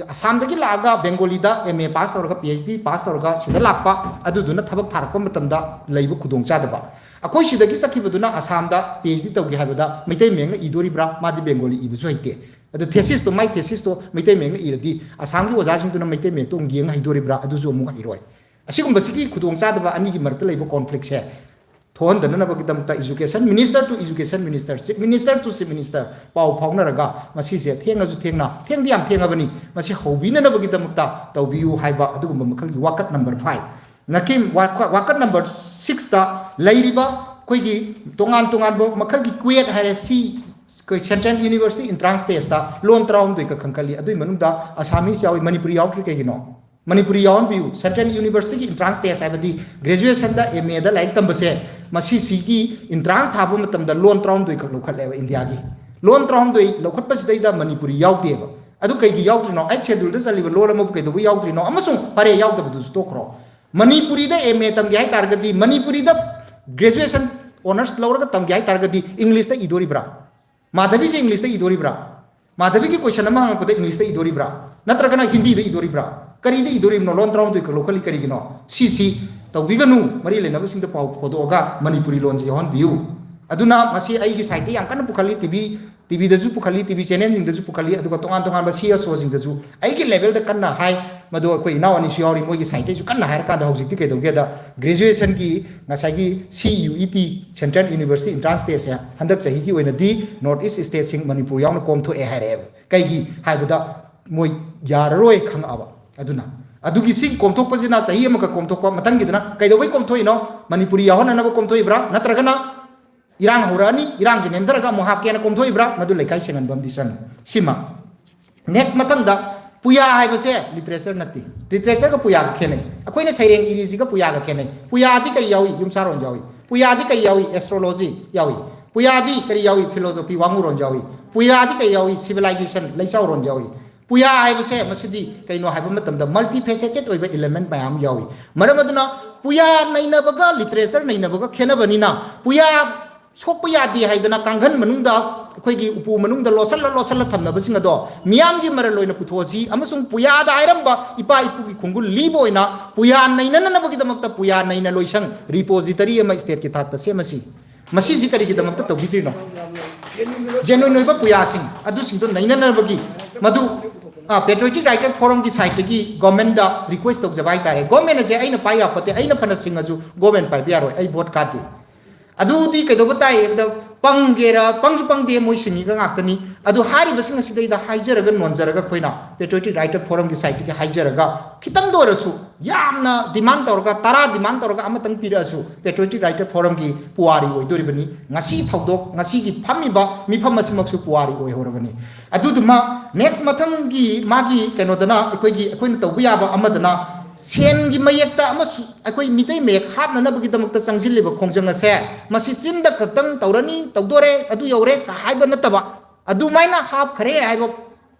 ꯑꯁꯥꯝꯗꯒꯤ ꯂꯥꯛꯑꯒ ꯕꯦꯡꯒꯣꯂꯤꯗ ꯑꯦꯝ ꯑꯦ ꯄꯥꯁ ꯇꯧꯔꯒ, ꯄꯤ ꯑꯩꯆ ꯗꯤ ꯄꯥꯁ ꯇꯧꯔꯒ ꯁꯤꯗ ꯂꯥꯛꯄ, ꯑꯗꯨꯗꯨꯅ ꯊꯕꯛ ꯊꯥꯔꯛꯄ ꯃꯇꯝꯗ ꯂꯩꯕ ꯈꯨꯗꯣꯡꯆꯥꯗꯕ꯫ ꯑꯩꯈꯣꯏ ꯁꯤꯗꯒꯤ ꯆꯠꯈꯤꯕꯗꯨꯅ ꯑꯁꯥꯝꯗ ꯄꯤ ꯑꯩꯆ ꯗꯤ ꯇꯧꯒꯦ ꯍꯥꯏꯕꯗ ꯃꯩꯇꯩ ꯃꯌꯦꯛꯅ ꯏꯗꯣꯔꯤꯕ꯭ꯔꯥ? ꯃꯥꯗꯤ ꯕꯦꯡꯒꯣꯂꯤ ꯏꯕꯁꯨ ꯍꯩꯇꯦ꯫ ꯑꯗꯨ ꯊꯦꯁꯤꯁꯇꯣ, ꯃꯥꯏ ꯊꯦꯁꯤꯁꯇꯣ ꯃꯩꯇꯩ ꯃꯌꯦꯛꯅ ꯏꯔꯗꯤ ꯑꯁꯥꯝꯒꯤ ꯑꯣꯖꯥꯁꯤꯡꯗꯨꯅ ꯃꯩꯇꯩ ꯃꯌꯦꯛꯇꯣ ꯑꯃꯨꯛ ꯌꯦꯡ ꯍꯩꯗꯣꯔꯤꯕ꯭ꯔꯥ? ꯑꯗꯨꯁꯨ ꯑꯃꯨꯛ ꯍꯩꯔꯣꯏ꯫ ꯑꯁꯤꯒꯨꯝꯕꯁꯤꯒꯤ ꯈꯨꯗꯣꯡꯆꯥꯗꯕ ꯑꯅꯤꯒꯤ ꯃꯔꯛꯇ ꯂꯩꯕ ꯀꯣꯟꯐ꯭ꯂꯤꯛꯁꯦ ꯊꯣꯛꯍꯟꯗꯅꯕꯒꯤꯗꯃꯛꯇ education minister to education minister, chief minister to chief minister ꯄꯥꯎ ꯐꯥꯎꯅꯔꯒ ꯃꯁꯤꯁꯦ ꯊꯦꯡꯉꯁꯨ ꯊꯦꯡꯅ, ꯊꯦꯡꯗꯤ ꯌꯥꯝ ꯊꯦꯡꯉꯕꯅꯤ, ꯃꯁꯤ ꯍꯧꯕꯤꯅꯅꯕꯒꯤꯗꯃꯛꯇ ꯇꯧꯕꯤꯌꯨ ꯍꯥꯏꯕ ꯑꯗꯨꯒꯨꯝꯕ ꯃꯈꯜꯒꯤ ꯋꯥꯀꯠ ꯅꯝꯕꯔ ꯐꯥꯏꯚ꯫ ꯅꯀꯤꯝ ꯋꯥꯀꯠ ꯅꯝꯕꯔ ꯁꯤꯛꯁꯇ ꯂꯩꯔꯤꯕ ꯑꯩꯈꯣꯏꯒꯤ ꯇꯣꯉꯥꯟ ꯇꯣꯉꯥꯟꯕ ꯃꯈꯜꯒꯤ ꯀ꯭ꯋꯦꯠ ꯍꯥꯏꯔꯦ, ꯁꯤ ꯑꯩꯈꯣꯏ Central University Entrance Testꯇ ꯂꯣꯟ ꯇꯔꯥꯍꯨꯝꯗꯣꯏ ꯈꯛ ꯈꯟꯒꯠꯂꯤ꯫ ꯑꯗꯨꯒꯤ ꯃꯅꯨꯡꯗ ꯑꯁꯥꯃꯤꯁ ꯌꯥꯎꯏ, ꯃꯅꯤꯄꯨꯔꯤ ꯌꯥꯎꯗ꯭ꯔꯤ ꯀꯩꯒꯤꯅꯣ? ꯃꯅꯤꯄꯨꯔꯤ ꯌꯥꯎꯍꯟꯕꯤꯌꯨ꯫ Central Universityꯒꯤ entrance test ꯍꯥꯏꯕꯗꯤ graduationꯗ, MAꯗ ꯂꯥꯏꯔꯤꯛ ꯇꯝꯕꯁꯦ, ꯃꯁꯤꯁꯤꯒꯤ entrance ꯊꯥꯕ ꯃꯇꯝꯗ ꯂꯣꯟ ꯇꯔꯥꯍꯨꯝꯗꯣꯏ ꯈꯛ ꯂꯧꯈꯠꯂꯦꯕ ꯏꯟꯗꯤꯌꯥꯒꯤ꯫ ꯂꯣꯟ ꯇꯔꯥꯍꯨꯝꯗꯣꯏ ꯂꯧꯈꯠꯄꯁꯤꯗꯩꯗ ꯃꯅꯤꯄꯨꯔꯤ ꯌꯥꯎꯗꯦꯕ꯫ ꯑꯗꯨ ꯀꯩꯒꯤ ꯌꯥꯎꯗ꯭ꯔꯤꯅꯣ? Eighth Scheduleꯗ ꯆꯜꯂꯤꯕ ꯂꯣꯟ ꯑꯃꯕꯨ ꯀꯩꯗꯧꯕ ꯌꯥꯎꯗ꯭ꯔꯤꯅꯣ? ꯑꯃꯁꯨꯡ ꯐꯔꯦ, ꯌꯥꯎꯗꯕꯗꯨꯁꯨ ꯇꯣꯛꯈ꯭ꯔꯣ, ꯃꯅꯤꯄꯨꯔꯤꯗ MA ꯇꯝꯒꯦ ꯍꯥꯏ ꯇꯥꯔꯒꯗꯤ, ꯃꯅꯤꯄꯨꯔꯤꯗ graduation honours ꯂꯧꯔꯒ ꯇꯝꯒꯦ ꯍꯥꯏ ꯇꯥꯔꯒꯗꯤ Englishꯇ ꯏꯗꯣꯔꯤꯕ꯭ꯔꯥ? ꯃꯥꯙꯕꯤꯁꯦ Englishꯇ ꯏꯗꯣꯔꯤꯕ꯭ꯔꯥ? ꯃꯥꯙꯕꯤꯒꯤ question ꯑꯃ ꯍꯪꯉꯛꯄꯗ Englishꯇ ꯏꯗꯣꯔꯤꯕ꯭ꯔꯥ? ꯅꯠꯇ꯭ꯔꯒꯅ ꯍꯤꯟꯗꯤꯗ ꯏꯗꯣꯔꯤꯕ꯭ꯔꯥ? ꯀꯔꯤꯗ ꯏꯗꯣꯔꯤꯕꯅꯣ? ꯂꯣꯟ ꯇꯔꯥꯍꯨꯝꯗꯣꯏ ꯈꯛ ꯂꯧꯈꯠꯂꯤ ꯀꯔꯤꯒꯤꯅꯣ? ꯁꯤꯁꯤ ꯇꯧꯕꯤꯒꯅꯨ꯫ ꯃꯔꯤ ꯂꯩꯅꯕꯁꯤꯡꯗ ꯄꯥꯎ ꯐꯥꯎꯗꯣꯛꯑꯒ ꯃꯅꯤꯄꯨꯔꯤ ꯂꯣꯟꯁꯤ ꯌꯥꯎꯍꯟꯕꯤꯌꯨ꯫ ꯑꯗꯨꯅ ꯃꯁꯤ ꯑꯩꯒꯤ sideꯇ ꯌꯥꯝ ꯀꯟꯅ ꯄꯨꯈꯠꯂꯤ, TV, TVꯗꯁꯨ ꯄꯨꯈꯠꯂꯤ, TV channelꯁꯤꯡꯗꯁꯨ ꯄꯨꯈꯠꯂꯤ, ꯑꯗꯨꯒ ꯇꯣꯉꯥꯟ ꯇꯣꯉꯥꯟꯕ CSOꯁꯤꯡꯗꯁꯨ ꯑꯩꯒꯤ levelꯗ ꯀꯟꯅ ꯍꯥꯏ꯫ ꯃꯗꯨ ꯑꯩꯈꯣꯏ ꯏꯅꯥꯎ ꯑꯅꯤꯁꯨ ꯌꯥꯎꯔꯤ, ꯃꯣꯏꯒꯤ sideꯇꯩꯁꯨ ꯀꯟꯅ ꯍꯥꯏꯔꯀꯥꯟꯗ ꯍꯧꯖꯤꯛꯇꯤ ꯀꯩꯗꯧꯒꯦꯗ, graduationꯒꯤ ꯉꯁꯥꯏꯒꯤ CUET, Central University Entrance Testꯁꯦ ꯍꯟꯗꯛ ꯆꯍꯤꯒꯤ ꯑꯣꯏꯅꯗꯤ North East stateꯁꯤꯡ ꯃꯅꯤꯄꯨꯔ ꯌꯥꯎꯅ ꯀꯣꯝꯊꯣꯛꯑꯦ ꯍꯥꯏꯔꯛꯑꯦꯕ꯫ ꯀꯩꯒꯤ ꯍꯥꯏꯕꯗ ꯃꯣꯏ ꯌꯥꯔꯔꯣꯏ ꯈꯪꯉꯛꯑꯕ꯫ ꯑꯗꯨꯅ ꯑꯗꯨꯒꯤ ꯁꯤ ꯀꯣꯝꯊꯣꯛꯄꯁꯤꯅ ꯆꯍꯤ ꯑꯃꯈꯛ ꯀꯣꯝꯊꯣꯛꯄ, ꯃꯊꯪꯒꯤꯗꯅ ꯀꯩꯗꯧꯕꯩ ꯀꯣꯝꯊꯣꯛꯏꯅꯣ? ꯃꯅꯤꯄꯨꯔꯤ ꯌꯥꯎꯍꯟꯅꯅꯕ ꯀꯣꯝꯊꯣꯛꯏꯕ꯭ꯔꯥ? ꯅꯠꯇ꯭ꯔꯒꯅ ꯏꯔꯥꯡ ꯍꯧꯔꯛꯑꯅꯤ, ꯏꯔꯥꯡꯁꯦ ꯅꯦꯝꯊꯔꯒ ꯑꯃꯨꯛ ꯍꯥꯞꯀꯦꯅ ꯀꯣꯝꯊꯣꯛꯏꯕ꯭ꯔꯥ? ꯃꯗꯨ ꯂꯩꯀꯥꯏ ꯁꯦꯡꯍꯟꯕ ꯑꯃꯗꯤ ꯆꯪꯉꯤ꯫ ꯁꯤꯃ꯫ Next, ꯃꯊꯪꯗ ꯄꯨꯌꯥ ꯍꯥꯏꯕꯁꯦ literature ꯅꯠꯇꯦ꯫ Literatureꯒ ꯄꯨꯌꯥꯒ ꯈꯦꯠꯅꯩ꯫ ꯑꯩꯈꯣꯏꯅ ꯁꯩꯔꯦꯡ ꯏꯔꯤꯁꯤꯒ ꯄꯨꯌꯥꯒ ꯈꯦꯠꯅꯩ꯫ ꯄꯨꯌꯥꯗꯤ ꯀꯔꯤ ꯌꯥꯎꯏ? ꯌꯨꯝꯁꯥꯔꯣꯟ ꯌꯥꯎꯏ꯫ ꯄꯨꯌꯥꯗꯤ ꯀꯔꯤ ꯌꯥꯎꯏ? Astrology ꯌꯥꯎꯏ꯫ ꯄꯨꯌꯥꯗꯤ ꯀꯔꯤ ꯌꯥꯎꯏ? Philosophy, ꯋꯥꯉꯨꯔꯣꯟ ꯌꯥꯎꯏ꯫ ꯄꯨꯌꯥꯗꯤ ꯀꯔꯤ ꯌꯥꯎꯏ? Civilization, ꯂꯩꯆꯥꯎꯔꯣꯟ ꯌꯥꯎꯏ꯫ ꯄꯨꯌꯥ ꯍꯥꯏꯕꯁꯦ ꯃꯁꯤꯗꯤ ꯀꯩꯅꯣ ꯍꯥꯏꯕ ꯃꯇꯝꯗ multifaceted ꯑꯣꯏꯕ element ꯃꯌꯥꯝ ꯌꯥꯎꯏ꯫ ꯃꯔꯝ ꯑꯗꯨꯅ ꯄꯨꯌꯥ ꯅꯩꯅꯕꯒ literature ꯅꯩꯅꯕꯒ ꯈꯦꯠꯅꯕꯅꯤꯅ, ꯄꯨꯌꯥ ꯁꯣꯛꯄ ꯌꯥꯗꯦ ꯍꯥꯏꯗꯅ ꯀꯥꯡꯈꯟ ꯃꯅꯨꯡꯗ, ꯑꯩꯈꯣꯏꯒꯤ ꯎꯄꯨ ꯃꯅꯨꯡꯗ ꯂꯣꯠꯁꯜꯂ ꯂꯣꯠꯁꯜꯂ ꯊꯝꯅꯕꯁꯤꯡ ꯑꯗꯣ ꯃꯤꯌꯥꯝꯒꯤ ꯃꯔꯜ ꯑꯣꯏꯅ ꯄꯨꯊꯣꯛꯑꯁꯤ, ꯑꯃꯁꯨꯡ ꯄꯨꯌꯥꯗ ꯍꯥꯏꯔꯝꯕ ꯏꯄꯥ ꯏꯄꯨꯒꯤ ꯈꯣꯡꯒꯨꯜ ꯂꯤꯕ ꯑꯣꯏꯅ ꯄꯨꯌꯥ ꯅꯩꯅꯅꯕꯒꯤꯗꯃꯛꯇ ꯄꯨꯌꯥ ꯅꯩꯅ ꯂꯣꯏꯁꯪ, repository ꯑꯃ stateꯀꯤ ꯊꯥꯛꯇ ꯁꯦꯝꯃꯁꯤ꯫ ꯃꯁꯤꯁꯤ ꯀꯔꯤꯒꯤꯗꯃꯛꯇ ꯇꯧꯕꯤꯗ꯭ꯔꯤꯅꯣ? Genuine ꯑꯣꯏꯕ ꯄꯨꯌꯥꯁꯤꯡ ꯑꯗꯨꯁꯤꯡꯗꯣ ꯅꯩꯅꯅꯕꯒꯤ ꯃꯗꯨ, ꯑ, Patriotic Writer Forumꯒꯤ sideꯇꯒꯤ governmentꯗ request ꯇꯧꯖꯕ ꯍꯥꯏꯇꯥꯔꯦ꯫ Government ꯑꯁꯦ ꯑꯩꯅ ꯄꯥꯏ ꯌꯥꯄꯣꯠꯇꯦ, ꯑꯩꯅ ꯐꯅ ꯁꯤꯡꯉꯁꯨ government ꯄꯥꯏꯕ ꯌꯥꯔꯣꯏ, ꯑꯩ vote ꯀꯥꯗꯦ꯫ ꯑꯗꯨꯗꯤ ꯀꯩꯗꯧꯕ ꯇꯥꯏ ꯍꯥꯏꯕꯗ, ꯄꯪꯒꯦꯔꯥ, ꯄꯪꯁꯨ ꯄꯪꯗꯦ, ꯃꯣꯏ ꯁꯤꯡꯉꯤꯒ ꯉꯥꯛꯇꯅꯤ꯫ ꯑꯗꯨ ꯍꯥꯏꯔꯤꯕꯁꯤꯡ ꯑꯁꯤꯗꯩꯗ ꯍꯥꯏꯖꯔꯒ, ꯅꯣꯟꯖꯔꯒ, ꯑꯩꯈꯣꯏꯅ Patriotic Writer Forumꯒꯤ sideꯇꯒꯤ ꯍꯥꯏꯖꯔꯒ, ꯈꯤꯇꯪꯗ ꯑꯣꯏꯔꯁꯨ, ꯌꯥꯝꯅ demand ꯇꯧꯔꯒ, ꯇꯔꯥ demand ꯇꯧꯔꯒ ꯑꯃꯇꯪ ꯄꯤꯔꯛꯑꯁꯨ, Patriotic Writer Forumꯒꯤ ꯄꯨꯋꯥꯔꯤ ꯑꯣꯏꯗꯣꯔꯤꯕꯅꯤ꯫ ꯉꯁꯤ ꯊꯧꯗꯣꯛ, ꯉꯁꯤꯒꯤ ꯐꯝꯃꯤꯕ ꯃꯤꯐꯝ ꯑꯁꯤꯃꯛꯁꯨ ꯄꯨꯋꯥꯔꯤ ꯑꯣꯏꯍꯧꯔꯕꯅꯤ꯫ ꯑꯗꯨꯗꯨꯃ next ꯃꯊꯪꯒꯤ ꯃꯥꯒꯤ ꯀꯩꯅꯣꯗꯅ, ꯑꯩꯈꯣꯏꯒꯤ, ꯑꯩꯈꯣꯏꯅ ꯇꯧꯕ ꯌꯥꯕ ꯑꯃꯗꯅ, ꯁꯦꯟꯒꯤ ꯃꯌꯦꯛꯇ ꯑꯃꯁꯨ ꯑꯩꯈꯣꯏ ꯃꯤꯇꯩ ꯃꯌꯦꯛ ꯍꯥꯞꯅꯅꯕꯒꯤꯗꯃꯛꯇ ꯆꯪꯁꯤꯜꯂꯤꯕ ꯈꯣꯡꯖꯪ ꯑꯁꯦ, ꯃꯁꯤ ꯆꯤꯟꯗ ꯈꯛꯇꯪ ꯇꯧꯔꯅꯤ, ꯇꯧꯗꯣꯔꯦ, ꯑꯗꯨ ꯌꯧꯔꯦ ꯀ ꯍꯥꯏꯕ ꯅꯠꯇꯕ, ꯑꯗꯨꯃꯥꯏꯅ ꯍꯥꯞꯈ꯭ꯔꯦ ꯍꯥꯏꯕ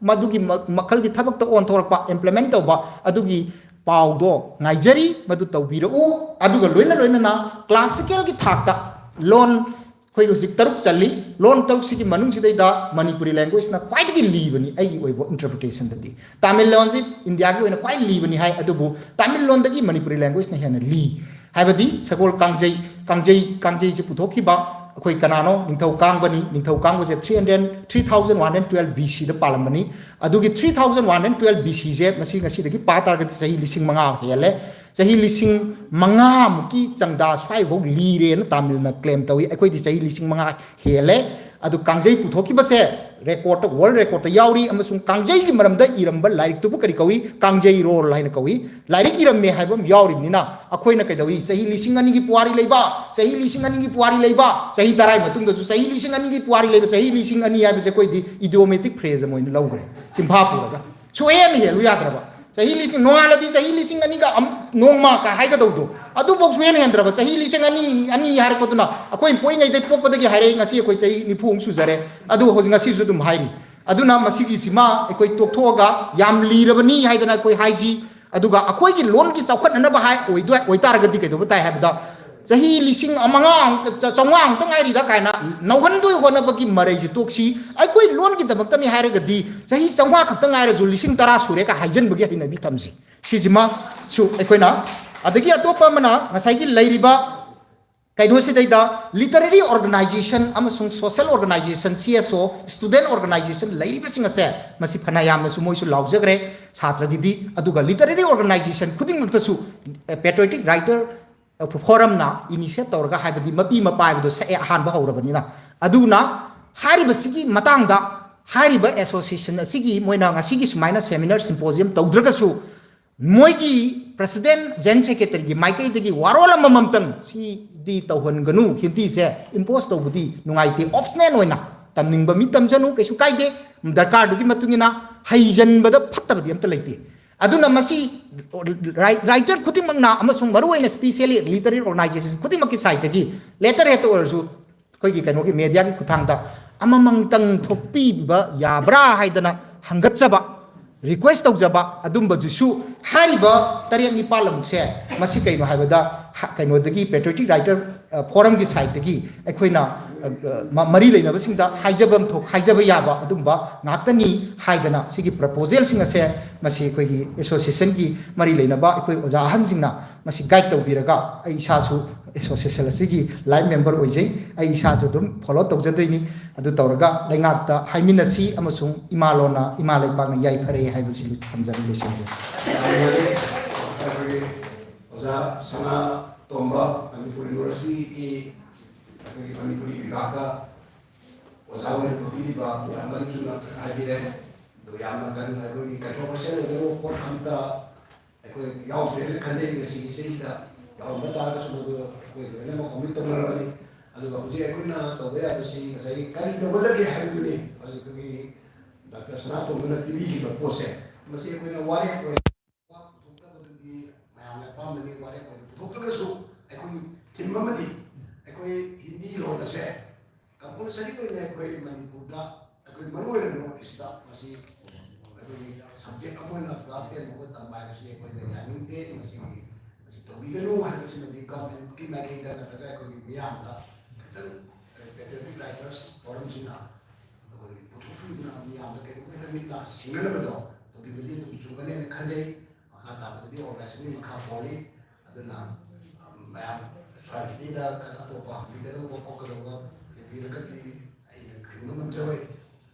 ꯃꯗꯨꯒꯤ ꯃ-, ꯃꯈꯜꯒꯤ ꯊꯕꯛꯇ ꯑꯣꯟꯊꯣꯔꯛꯄ, implement ꯇꯧꯕ, ꯑꯗꯨꯒꯤ ꯄꯥꯎꯗꯣ ꯉꯥꯏꯖꯔꯤ꯫ ꯃꯗꯨ ꯇꯧꯕꯤꯔꯛꯎ꯫ ꯑꯗꯨꯒ ꯂꯣꯏꯅ ꯂꯣꯏꯅꯅ classicalꯒꯤ ꯊꯥꯛꯇ ꯂꯣꯟ, ꯑꯩꯈꯣꯏ ꯍꯧꯖꯤꯛ ꯇꯔꯨꯛ ꯆꯜꯂꯤ꯫ ꯂꯣꯟ ꯇꯔꯨꯛꯁꯤꯒꯤ ꯃꯅꯨꯡꯁꯤꯗꯩꯗ ꯃꯅꯤꯄꯨꯔꯤ language꯫ ꯅ ꯈ꯭ꯋꯥꯏꯗꯒꯤ ꯂꯤꯕꯅꯤ ꯑꯩꯒꯤ ꯑꯣꯏꯕ interpretationꯗꯗꯤ꯫ ꯇꯥꯃꯤꯜ ꯂꯣꯟꯁꯤ ꯏꯟꯗꯤꯌꯥꯒꯤ ꯑꯣꯏꯅ ꯈ꯭ꯋꯥꯏ ꯂꯤꯕꯅꯤ ꯍꯥꯏ, ꯑꯗꯨꯕꯨ ꯇꯥꯃꯤꯜ ꯂꯣꯟꯗꯒꯤ ꯃꯅꯤꯄꯨꯔꯤ language꯫ ꯅ ꯍꯦꯟꯅ ꯂꯤ꯫ ꯍꯥꯏꯕꯗꯤ ꯁꯒꯣꯜ ꯀꯥꯡꯖꯩ, ꯀꯥꯡꯖꯩ, ꯀꯥꯡꯖꯩꯁꯦ ꯄꯨꯊꯣꯛꯈꯤꯕ ꯑꯩꯈꯣꯏ ꯀꯅꯥꯅꯣ? ꯅꯤꯡꯊꯧ ꯀꯥꯡꯕꯅꯤ꯫ ꯅꯤꯡꯊꯧ ꯀꯥꯡꯕꯁꯦ three hundred, three thousand one hundred twelve B C ꯗ ꯄꯥꯜꯂꯝꯕꯅꯤ꯫ ꯑꯗꯨꯒꯤ three thousand one hundred twelve B C ꯁꯦ ꯃꯁꯤ ꯉꯁꯤꯗꯒꯤ ꯄꯥ ꯇꯥꯔꯒꯗꯤ ꯆꯍꯤ ꯂꯤꯁꯤꯡ ꯃꯉꯥ ꯍꯦꯜꯂꯦ꯫ ꯆꯍꯤ ꯂꯤꯁꯤꯡ ꯃꯉꯥꯃꯨꯛꯀꯤ ꯆꯪꯗ ꯁ꯭ꯋꯥꯏꯐꯥꯎ ꯂꯤꯔꯦꯅ ꯇꯥꯃꯤꯜꯅ claim ꯇꯧꯏ꯫ ꯑꯩꯈꯣꯏꯗꯤ ꯆꯍꯤ ꯂꯤꯁꯤꯡ ꯃꯉꯥ ꯍꯦꯜꯂꯦ꯫ ꯑꯗꯨ ꯀꯥꯡꯖꯩ ꯄꯨꯊꯣꯛꯈꯤꯕꯁꯦ recordꯇ, world recordꯇ ꯌꯥꯎꯔꯤ, ꯑꯃꯁꯨꯡ ꯀꯥꯡꯖꯩꯒꯤ ꯃꯔꯝꯗ ꯏꯔꯝꯕ ꯂꯥꯏꯔꯤꯛꯇꯨꯕꯨ ꯀꯔꯤ ꯀꯧꯏ? ꯀꯥꯡꯖꯩꯔꯣꯜ ꯍꯥꯏꯅ ꯀꯧꯏ꯫ ꯂꯥꯏꯔꯤꯛ ꯏꯔꯝꯃꯦ ꯍꯥꯏꯕ ꯑꯃ ꯌꯥꯎꯔꯤꯕꯅꯤꯅ, ꯑꯩꯈꯣꯏꯅ ꯀꯩꯗꯧꯏ? ꯆꯍꯤ ꯂꯤꯁꯤꯡ ꯑꯅꯤꯒꯤ ꯄꯨꯋꯥꯔꯤ ꯂꯩꯕ, ꯆꯍꯤ ꯂꯤꯁꯤꯡ ꯑꯅꯤꯒꯤ ꯄꯨꯋꯥꯔꯤ ꯂꯩꯕ, ꯆꯍꯤ ꯇꯔꯥꯒꯤ ꯃꯇꯨꯡꯗꯁꯨ ꯆꯍꯤ ꯂꯤꯁꯤꯡ ꯑꯅꯤꯒꯤ ꯄꯨꯋꯥꯔꯤ ꯂꯩꯕ, ꯆꯍꯤ ꯂꯤꯁꯤꯡ ꯑꯅꯤ ꯍꯥꯏꯕꯁꯦ ꯑꯩꯈꯣꯏꯗꯤ idiomatic phrase ꯑꯃ ꯑꯣꯏꯅ ꯂꯧꯈ꯭ꯔꯦ, ꯆꯤꯟꯐꯥ ꯄꯨꯔꯒ꯫ ꯁꯨꯛꯍꯦꯟ ꯍꯦꯜꯂꯨ ꯌꯥꯗ꯭ꯔꯕ꯫ ꯆꯍꯤ ꯂꯤꯁꯤꯡ, ꯅꯣꯡꯉꯥꯜꯂꯗꯤ ꯆꯍꯤ ꯂꯤꯁꯤꯡ ꯑꯅꯤꯒ ꯑꯝ-, ꯅꯣꯡꯃ ꯀ ꯍꯥꯏꯒꯗꯧꯗꯣ, ꯑꯗꯨꯐꯥꯎ ꯁꯨꯛꯍꯦꯟ ꯍꯦꯟꯗ꯭ꯔꯕ꯫ ꯆꯍꯤ ꯂꯤꯁꯤꯡ ꯑꯅꯤ, ꯑꯅꯤ ꯍꯥꯏꯔꯛꯄꯗꯨꯅ, ꯑꯩꯈꯣꯏ ꯄꯣꯛꯏꯉꯩꯗꯩ ꯄꯣꯛꯄꯗꯒꯤ ꯍꯥꯏꯔꯛꯏ, ꯉꯁꯤ ꯑꯩꯈꯣꯏ ꯆꯍꯤ ꯅꯤꯐꯨꯃꯨꯛ ꯁꯨꯖꯔꯦ꯫ ꯑꯗꯨ ꯍꯧꯖꯤꯛ ꯉꯁꯤꯁꯨ ꯑꯗꯨꯝ ꯍꯥꯏꯔꯤ꯫ ꯑꯗꯨꯅ ꯃꯁꯤꯒꯤꯁꯤꯃ ꯑꯩꯈꯣꯏ ꯇꯣꯛꯊꯣꯛꯑꯒ, ꯌꯥꯝ ꯂꯤꯔꯕꯅꯤ ꯍꯥꯏꯗꯅ ꯑꯩꯈꯣꯏ ꯍꯥꯏꯁꯤ꯫ ꯑꯗꯨꯒ ꯑꯩꯈꯣꯏꯒꯤ ꯂꯣꯟꯒꯤ ꯆꯥꯎꯈꯠꯅꯅꯕ ꯍꯥꯏ ꯑꯣꯏꯗꯣꯏ-, ꯑꯣꯏꯇꯥꯔꯒꯗꯤ ꯀꯩꯗꯧꯕ ꯇꯥꯏ ꯍꯥꯏꯕꯗ, ꯆꯍꯤ ꯂꯤꯁꯤꯡ ꯃꯉꯥꯃꯨꯛꯇ, ꯆ-, ꯆꯥꯝꯃꯉꯥꯃꯨꯛꯇ ꯉꯥꯏꯔꯤꯗ ꯀꯥꯏꯅ ꯅꯧꯍꯟꯗꯣꯏ ꯍꯣꯠꯅꯕꯒꯤ ꯃꯔꯩꯁꯤ ꯇꯣꯛꯁꯤ꯫ ꯑꯩꯈꯣꯏ ꯂꯣꯟꯒꯤꯗꯃꯛꯇꯅꯤ ꯍꯥꯏꯔꯒꯗꯤ ꯆꯍꯤ ꯆꯥꯝꯃꯉꯥ ꯈꯛꯇ ꯉꯥꯏꯔꯁꯨ ꯂꯤꯁꯤꯡ ꯇꯔꯥ ꯁꯨꯔꯦ ꯀ ꯍꯥꯏꯖꯟꯕꯒꯤ ꯍꯩꯅꯕꯤ ꯊꯝꯁꯤ꯫ ꯁꯤꯁꯤꯃꯁꯨ ꯑꯩꯈꯣꯏꯅ, ꯑꯗꯒꯤ ꯑꯇꯣꯞꯄ ꯑꯃꯅ ꯉꯁꯥꯏꯒꯤ ꯂꯩꯔꯤꯕ ꯀꯩꯅꯣꯁꯤꯗꯩꯗ literary organisation ꯑꯃꯁꯨꯡ social organisation, C S O, student organisation ꯂꯩꯔꯤꯕꯁꯤꯡ ꯑꯁꯦ, ꯃꯁꯤ ꯐꯅ ꯌꯥꯝꯅꯁꯨ ꯃꯣꯏꯁꯨ ꯂꯥꯎꯖꯈ꯭ꯔꯦ ꯁꯥꯇ꯭ꯔꯒꯤꯗꯤ꯫ ꯑꯗꯨꯒ literary organisation ꯈꯨꯗꯤꯡꯃꯛꯇꯁꯨ, ꯑ, Patriotic Writer Forumꯅ initiate ꯇꯧꯔꯒ, ꯍꯥꯏꯕꯗꯤ ꯃꯄꯤ ꯃꯄꯥ ꯍꯥꯏꯕꯗꯣ ꯁꯛꯑꯦ ꯑꯍꯥꯟꯕ ꯍꯧꯔꯕꯅꯤꯅ, ꯑꯗꯨꯅ ꯍꯥꯏꯔꯤꯕꯁꯤꯒꯤ ꯃꯇꯥꯡꯗ ꯍꯥꯏꯔꯤꯕ ꯑꯦꯁꯣꯁꯤꯌꯦꯁꯟ ꯑꯁꯤꯒꯤ ꯃꯣꯏꯅ ꯉꯁꯤꯒꯤ ꯁꯨꯃꯥꯏꯅ ꯁꯦꯃꯤꯅꯥꯔ ꯁꯤꯝꯄꯣꯖꯤꯌꯝ ꯇꯧꯗ꯭ꯔꯒꯁꯨ, ꯃꯣꯏꯒꯤ ꯄ꯭ꯔꯁꯤꯗꯦꯟ ꯖꯦꯟ ꯁꯦꯀ꯭ꯔꯦꯇꯔꯤꯒꯤ ꯃꯥꯏꯀꯩꯗꯒꯤ ꯋꯥꯔꯣꯜ ꯑꯃꯃꯝꯇꯪ ꯁꯤꯗꯤ ꯇꯧꯍꯟꯒꯅꯨ, ꯍꯤꯟꯗꯤꯁꯦ ꯏꯝꯄꯣꯁ ꯇꯧꯕꯗꯤ ꯅꯨꯡꯉꯥꯏꯇꯦ, ꯑꯣꯞꯁꯅꯦꯜ ꯑꯣꯏꯅ ꯇꯝꯅꯤꯡꯕ ꯃꯤ ꯇꯝꯖꯅꯨ, ꯀꯩꯁꯨ ꯀꯥꯏꯗꯦ, ꯗꯔꯀꯥꯔꯗꯨꯒꯤ ꯃꯇꯨꯡ ꯏꯟꯅ ꯍꯩꯖꯟꯕꯗ ꯐꯠꯇꯕꯗꯤ ꯑꯝꯇ ꯂꯩꯇꯦ꯫ ꯑꯗꯨꯅ ꯃꯁꯤ ꯔꯥꯏ-, ꯔꯥꯏꯇꯔ ꯈꯨꯗꯤꯡꯃꯛꯅ ꯑꯃꯁꯨꯡ ꯃꯔꯨꯑꯣꯏꯅ ꯁ꯭ꯄꯤꯁꯦꯜꯂꯤ ꯂꯤꯇꯔꯦꯔꯤ ꯑꯣꯔꯒꯅꯥꯏꯖꯦꯁꯟ ꯈꯨꯗꯤꯡꯃꯛꯀꯤ ꯁꯥꯏꯠꯇꯒꯤ ꯂꯦꯇꯔ ꯍꯦꯗꯇ ꯑꯣꯏꯔꯁꯨ, ꯑꯩꯈꯣꯏꯒꯤ ꯀꯩꯅꯣꯒꯤ ꯃꯦꯗꯤꯌꯥꯒꯤ ꯈꯨꯠꯊꯥꯡꯗ ꯑꯃꯃꯝꯇꯪ ꯊꯣꯛꯄꯤꯕ ꯌꯥꯕ꯭ꯔꯥ ꯍꯥꯏꯗꯅ ꯍꯪꯒꯠꯆꯕ, ꯔꯤꯀ꯭ꯋꯦꯁ ꯇꯧꯖꯕ ꯑꯗꯨꯝꯕꯗꯨꯁꯨ ꯍꯥꯏꯔꯤꯕ ꯇꯔꯦꯠ ꯅꯤꯄꯥꯜ ꯑꯃꯨꯛꯁꯦ ꯃꯁꯤ ꯀꯩꯅꯣ ꯍꯥꯏꯕꯗ ꯍ-, ꯀꯩꯅꯣꯗꯒꯤ ꯄꯦꯇ꯭ꯔꯤꯌꯣꯇꯤꯛ ꯔꯥꯏꯇꯔ, ꯑ, ꯐꯣꯔꯝꯒꯤ ꯁꯥꯏꯠꯇꯒꯤ ꯑꯩꯈꯣꯏꯅ, ꯑ, ꯑ, ꯃ-, ꯃꯔꯤ ꯂꯩꯅꯕꯁꯤꯡꯗ ꯍꯥꯏꯖꯕꯝ ꯊꯣꯛ-, ꯍꯥꯏꯖꯕ ꯌꯥꯕ ꯑꯗꯨꯝꯕ ꯉꯥꯛꯇꯅꯤ ꯍꯥꯏꯗꯅ ꯁꯤꯒꯤ ꯄ꯭ꯔꯄꯣꯖꯦꯜꯁꯤꯡ ꯑꯁꯦ ꯃꯁꯤ ꯑꯩꯈꯣꯏꯒꯤ ꯑꯦꯁꯣꯁꯤꯌꯦꯁꯟꯒꯤ ꯃꯔꯤ ꯂꯩꯅꯕ ꯑꯩꯈꯣꯏ ꯑꯣꯖꯥ ꯑꯍꯟꯁꯤꯡꯅ ꯃꯁꯤ ꯒꯥꯏꯗ ꯇꯧꯕꯤꯔꯒ ꯑꯩ ꯏꯁꯥꯁꯨ ꯑꯦꯁꯣꯁꯤꯌꯦꯁꯟ ꯑꯁꯤꯒꯤ ꯂꯥꯏꯐ ꯃꯦꯝꯕꯔ ꯑꯣꯏꯖꯩ꯫ ꯑꯩ ꯏꯁꯥꯁꯨ ꯑꯗꯨꯝ ꯐꯣꯂꯣ ꯇꯧꯖꯗꯣꯏꯅꯤ꯫ ꯑꯗꯨ ꯇꯧꯔꯒ ꯂꯩꯉꯥꯛꯇ ꯍꯥꯏꯃꯤꯟꯅꯁꯤ ꯑꯃꯁꯨꯡ ꯏꯃꯥ ꯂꯣꯟꯅ ꯏꯃꯥ ꯂꯩꯕꯥꯛꯅ ꯌꯥꯏꯐꯔꯦ ꯍꯥꯏꯕꯁꯤ ꯊꯝꯖꯔꯒ ꯂꯣꯏꯁꯤꯟꯖꯔꯦ꯫ ꯑꯩꯈꯣꯏꯒꯤ ꯑꯣꯖꯥ ꯁꯅꯥꯇꯣꯝꯕ ꯃꯅꯤꯄꯨꯔ ꯌꯨꯅꯤꯚꯔꯁꯤꯇꯤꯒꯤ ꯑꯩꯈꯣꯏꯒꯤ ꯃꯅꯤꯄꯨꯔꯤ ꯕꯤꯚꯥꯒ ꯑꯣꯖꯥ ꯑꯣꯏꯅ ꯄꯨꯕꯤꯔꯤꯕ ꯑꯣꯖꯥ ꯃꯔꯤꯛ ꯆꯨꯝꯅ ꯍꯥꯏꯕꯤꯔꯦ꯫ ꯑꯗꯨ ꯌꯥꯝꯅ ꯀꯟꯅ ꯑꯩꯈꯣꯏꯒꯤ ꯀꯟꯇ꯭ꯔꯣꯚꯔꯁꯤꯌꯦꯜ ꯑꯣꯏꯒꯗꯕ ꯄꯣꯠ ꯑꯝꯇ ꯑꯩꯈꯣꯏ ꯌꯥꯎꯗ꯭ꯔꯦꯅ ꯈꯟꯖꯩ꯫ ꯉꯁꯤꯒꯤ ꯆꯍꯤꯗ ꯌꯥꯎꯔꯝꯕ ꯇꯥꯔꯒꯁꯨ ꯃꯗꯨ ꯑꯩꯈꯣꯏ ꯂꯣꯏꯅꯃꯛ ꯑꯣꯃꯤꯠ ꯇꯧꯅꯔꯕꯅꯤ꯫ ꯑꯗꯨꯒ ꯍꯧꯖꯤꯛ ꯑꯩꯈꯣꯏꯅ ꯇꯧꯕ ꯌꯥꯕꯁꯤ ꯉꯁꯥꯏꯒꯤ ꯀꯔꯤ ꯇꯧꯒꯗꯒꯦ ꯍꯥꯏꯕꯗꯨꯅꯤ꯫ ꯍꯧꯖꯤꯛ ꯑꯩꯈꯣꯏꯒꯤ ꯗꯥꯛꯇꯔ ꯁꯅꯥꯇꯣꯝꯕꯅ ꯄꯤꯕꯤꯈꯤꯕ ꯄꯣꯠꯁꯦ, ꯃꯁꯤ ꯑꯩꯈꯣꯏꯅ ꯋꯥꯔꯦꯞ ꯑꯣꯏꯅ ꯄꯨꯊꯣꯛꯇꯕꯗꯨꯗꯤ ꯃꯌꯥꯝꯒꯤ ꯑꯄꯥꯝꯕꯅꯤ꯫ ꯋꯥꯔꯦꯞ ꯑꯣꯏꯅ ꯄꯨꯊꯣꯛꯇ꯭ꯔꯒꯁꯨ ꯑꯩꯈꯣꯏꯒꯤ ꯊꯤꯝ ꯑꯃꯗꯤ ꯑꯩꯈꯣꯏ ꯍꯤꯟꯗꯤ ꯂꯣꯟ ꯑꯁꯦ ꯀꯝꯄꯜꯁꯔꯤ ꯑꯣꯏꯅ ꯑꯩꯈꯣꯏ ꯃꯅꯤꯄꯨꯔꯗ, ꯑꯩꯈꯣꯏ ꯃꯔꯨꯑꯣꯏꯅ ꯅꯣꯔꯠ ꯏꯁꯇ ꯃꯁꯤ ꯑꯩꯈꯣꯏꯒꯤ ꯁꯕꯖꯦꯛ ꯑꯃ ꯑꯣꯏꯅ ꯀ꯭ꯂꯥꯁ ꯇꯦꯟ ꯐꯥꯎꯕ ꯇꯝꯕ ꯍꯥꯏꯕꯁꯤ ꯑꯩꯈꯣꯏꯅ ꯌꯥꯅꯤꯡꯗꯦ꯫ ꯃꯁꯤꯒꯤ, ꯃꯁꯤ ꯇꯧꯕꯤꯒꯅꯨ ꯍꯥꯏꯕꯁꯤꯃꯗꯤ ꯒꯚꯔꯟꯃꯦꯟꯠꯀꯤ ꯃꯥꯏꯀꯩꯗ ꯅꯠꯇ꯭ꯔꯒ ꯑꯩꯈꯣꯏꯒꯤ ꯃꯤꯌꯥꯝꯗ ꯈꯤꯇꯪ ꯄꯦꯇ꯭ꯔꯤꯌꯣꯇꯤꯛ ꯔꯥꯏꯇꯔꯁ ꯐꯣꯔꯝꯁꯤꯅ ꯑꯩꯈꯣꯏꯒꯤ ꯄꯨꯊꯣꯛꯄꯤꯗꯨꯅ ꯃꯤꯌꯥꯝꯗ ꯀꯩꯒꯨꯝꯕ ꯍꯦꯛꯇ ꯃꯤꯠ ꯅꯥ ꯁꯤꯡꯅꯅꯕꯗꯣ ꯇꯧꯕꯤꯕꯗꯤ ꯑꯗꯨꯝ ꯆꯨꯝꯒꯅꯦꯅ ꯈꯟꯖꯩ꯫ ꯃꯈꯥ ꯇꯥꯕꯗꯗꯤ ꯑꯣꯔꯒꯅꯥꯏꯖꯦꯁꯟꯒꯤ ꯃꯈꯥ ꯄꯣꯜꯂꯤ꯫ ꯑꯗꯨꯅ, ꯑꯝ, ꯃꯌꯥꯝ ꯁ꯭ꯋꯥꯏꯁꯤꯗꯩꯗ ꯑꯇꯣꯞꯄ ꯍꯪꯕꯤꯒꯗꯧꯕ ꯈꯣꯠꯀꯗꯧꯕ ꯂꯩꯕꯤꯔꯒꯗꯤ ꯑꯩꯅ ꯈꯪꯕ ꯉꯝꯖꯔꯣꯏ꯫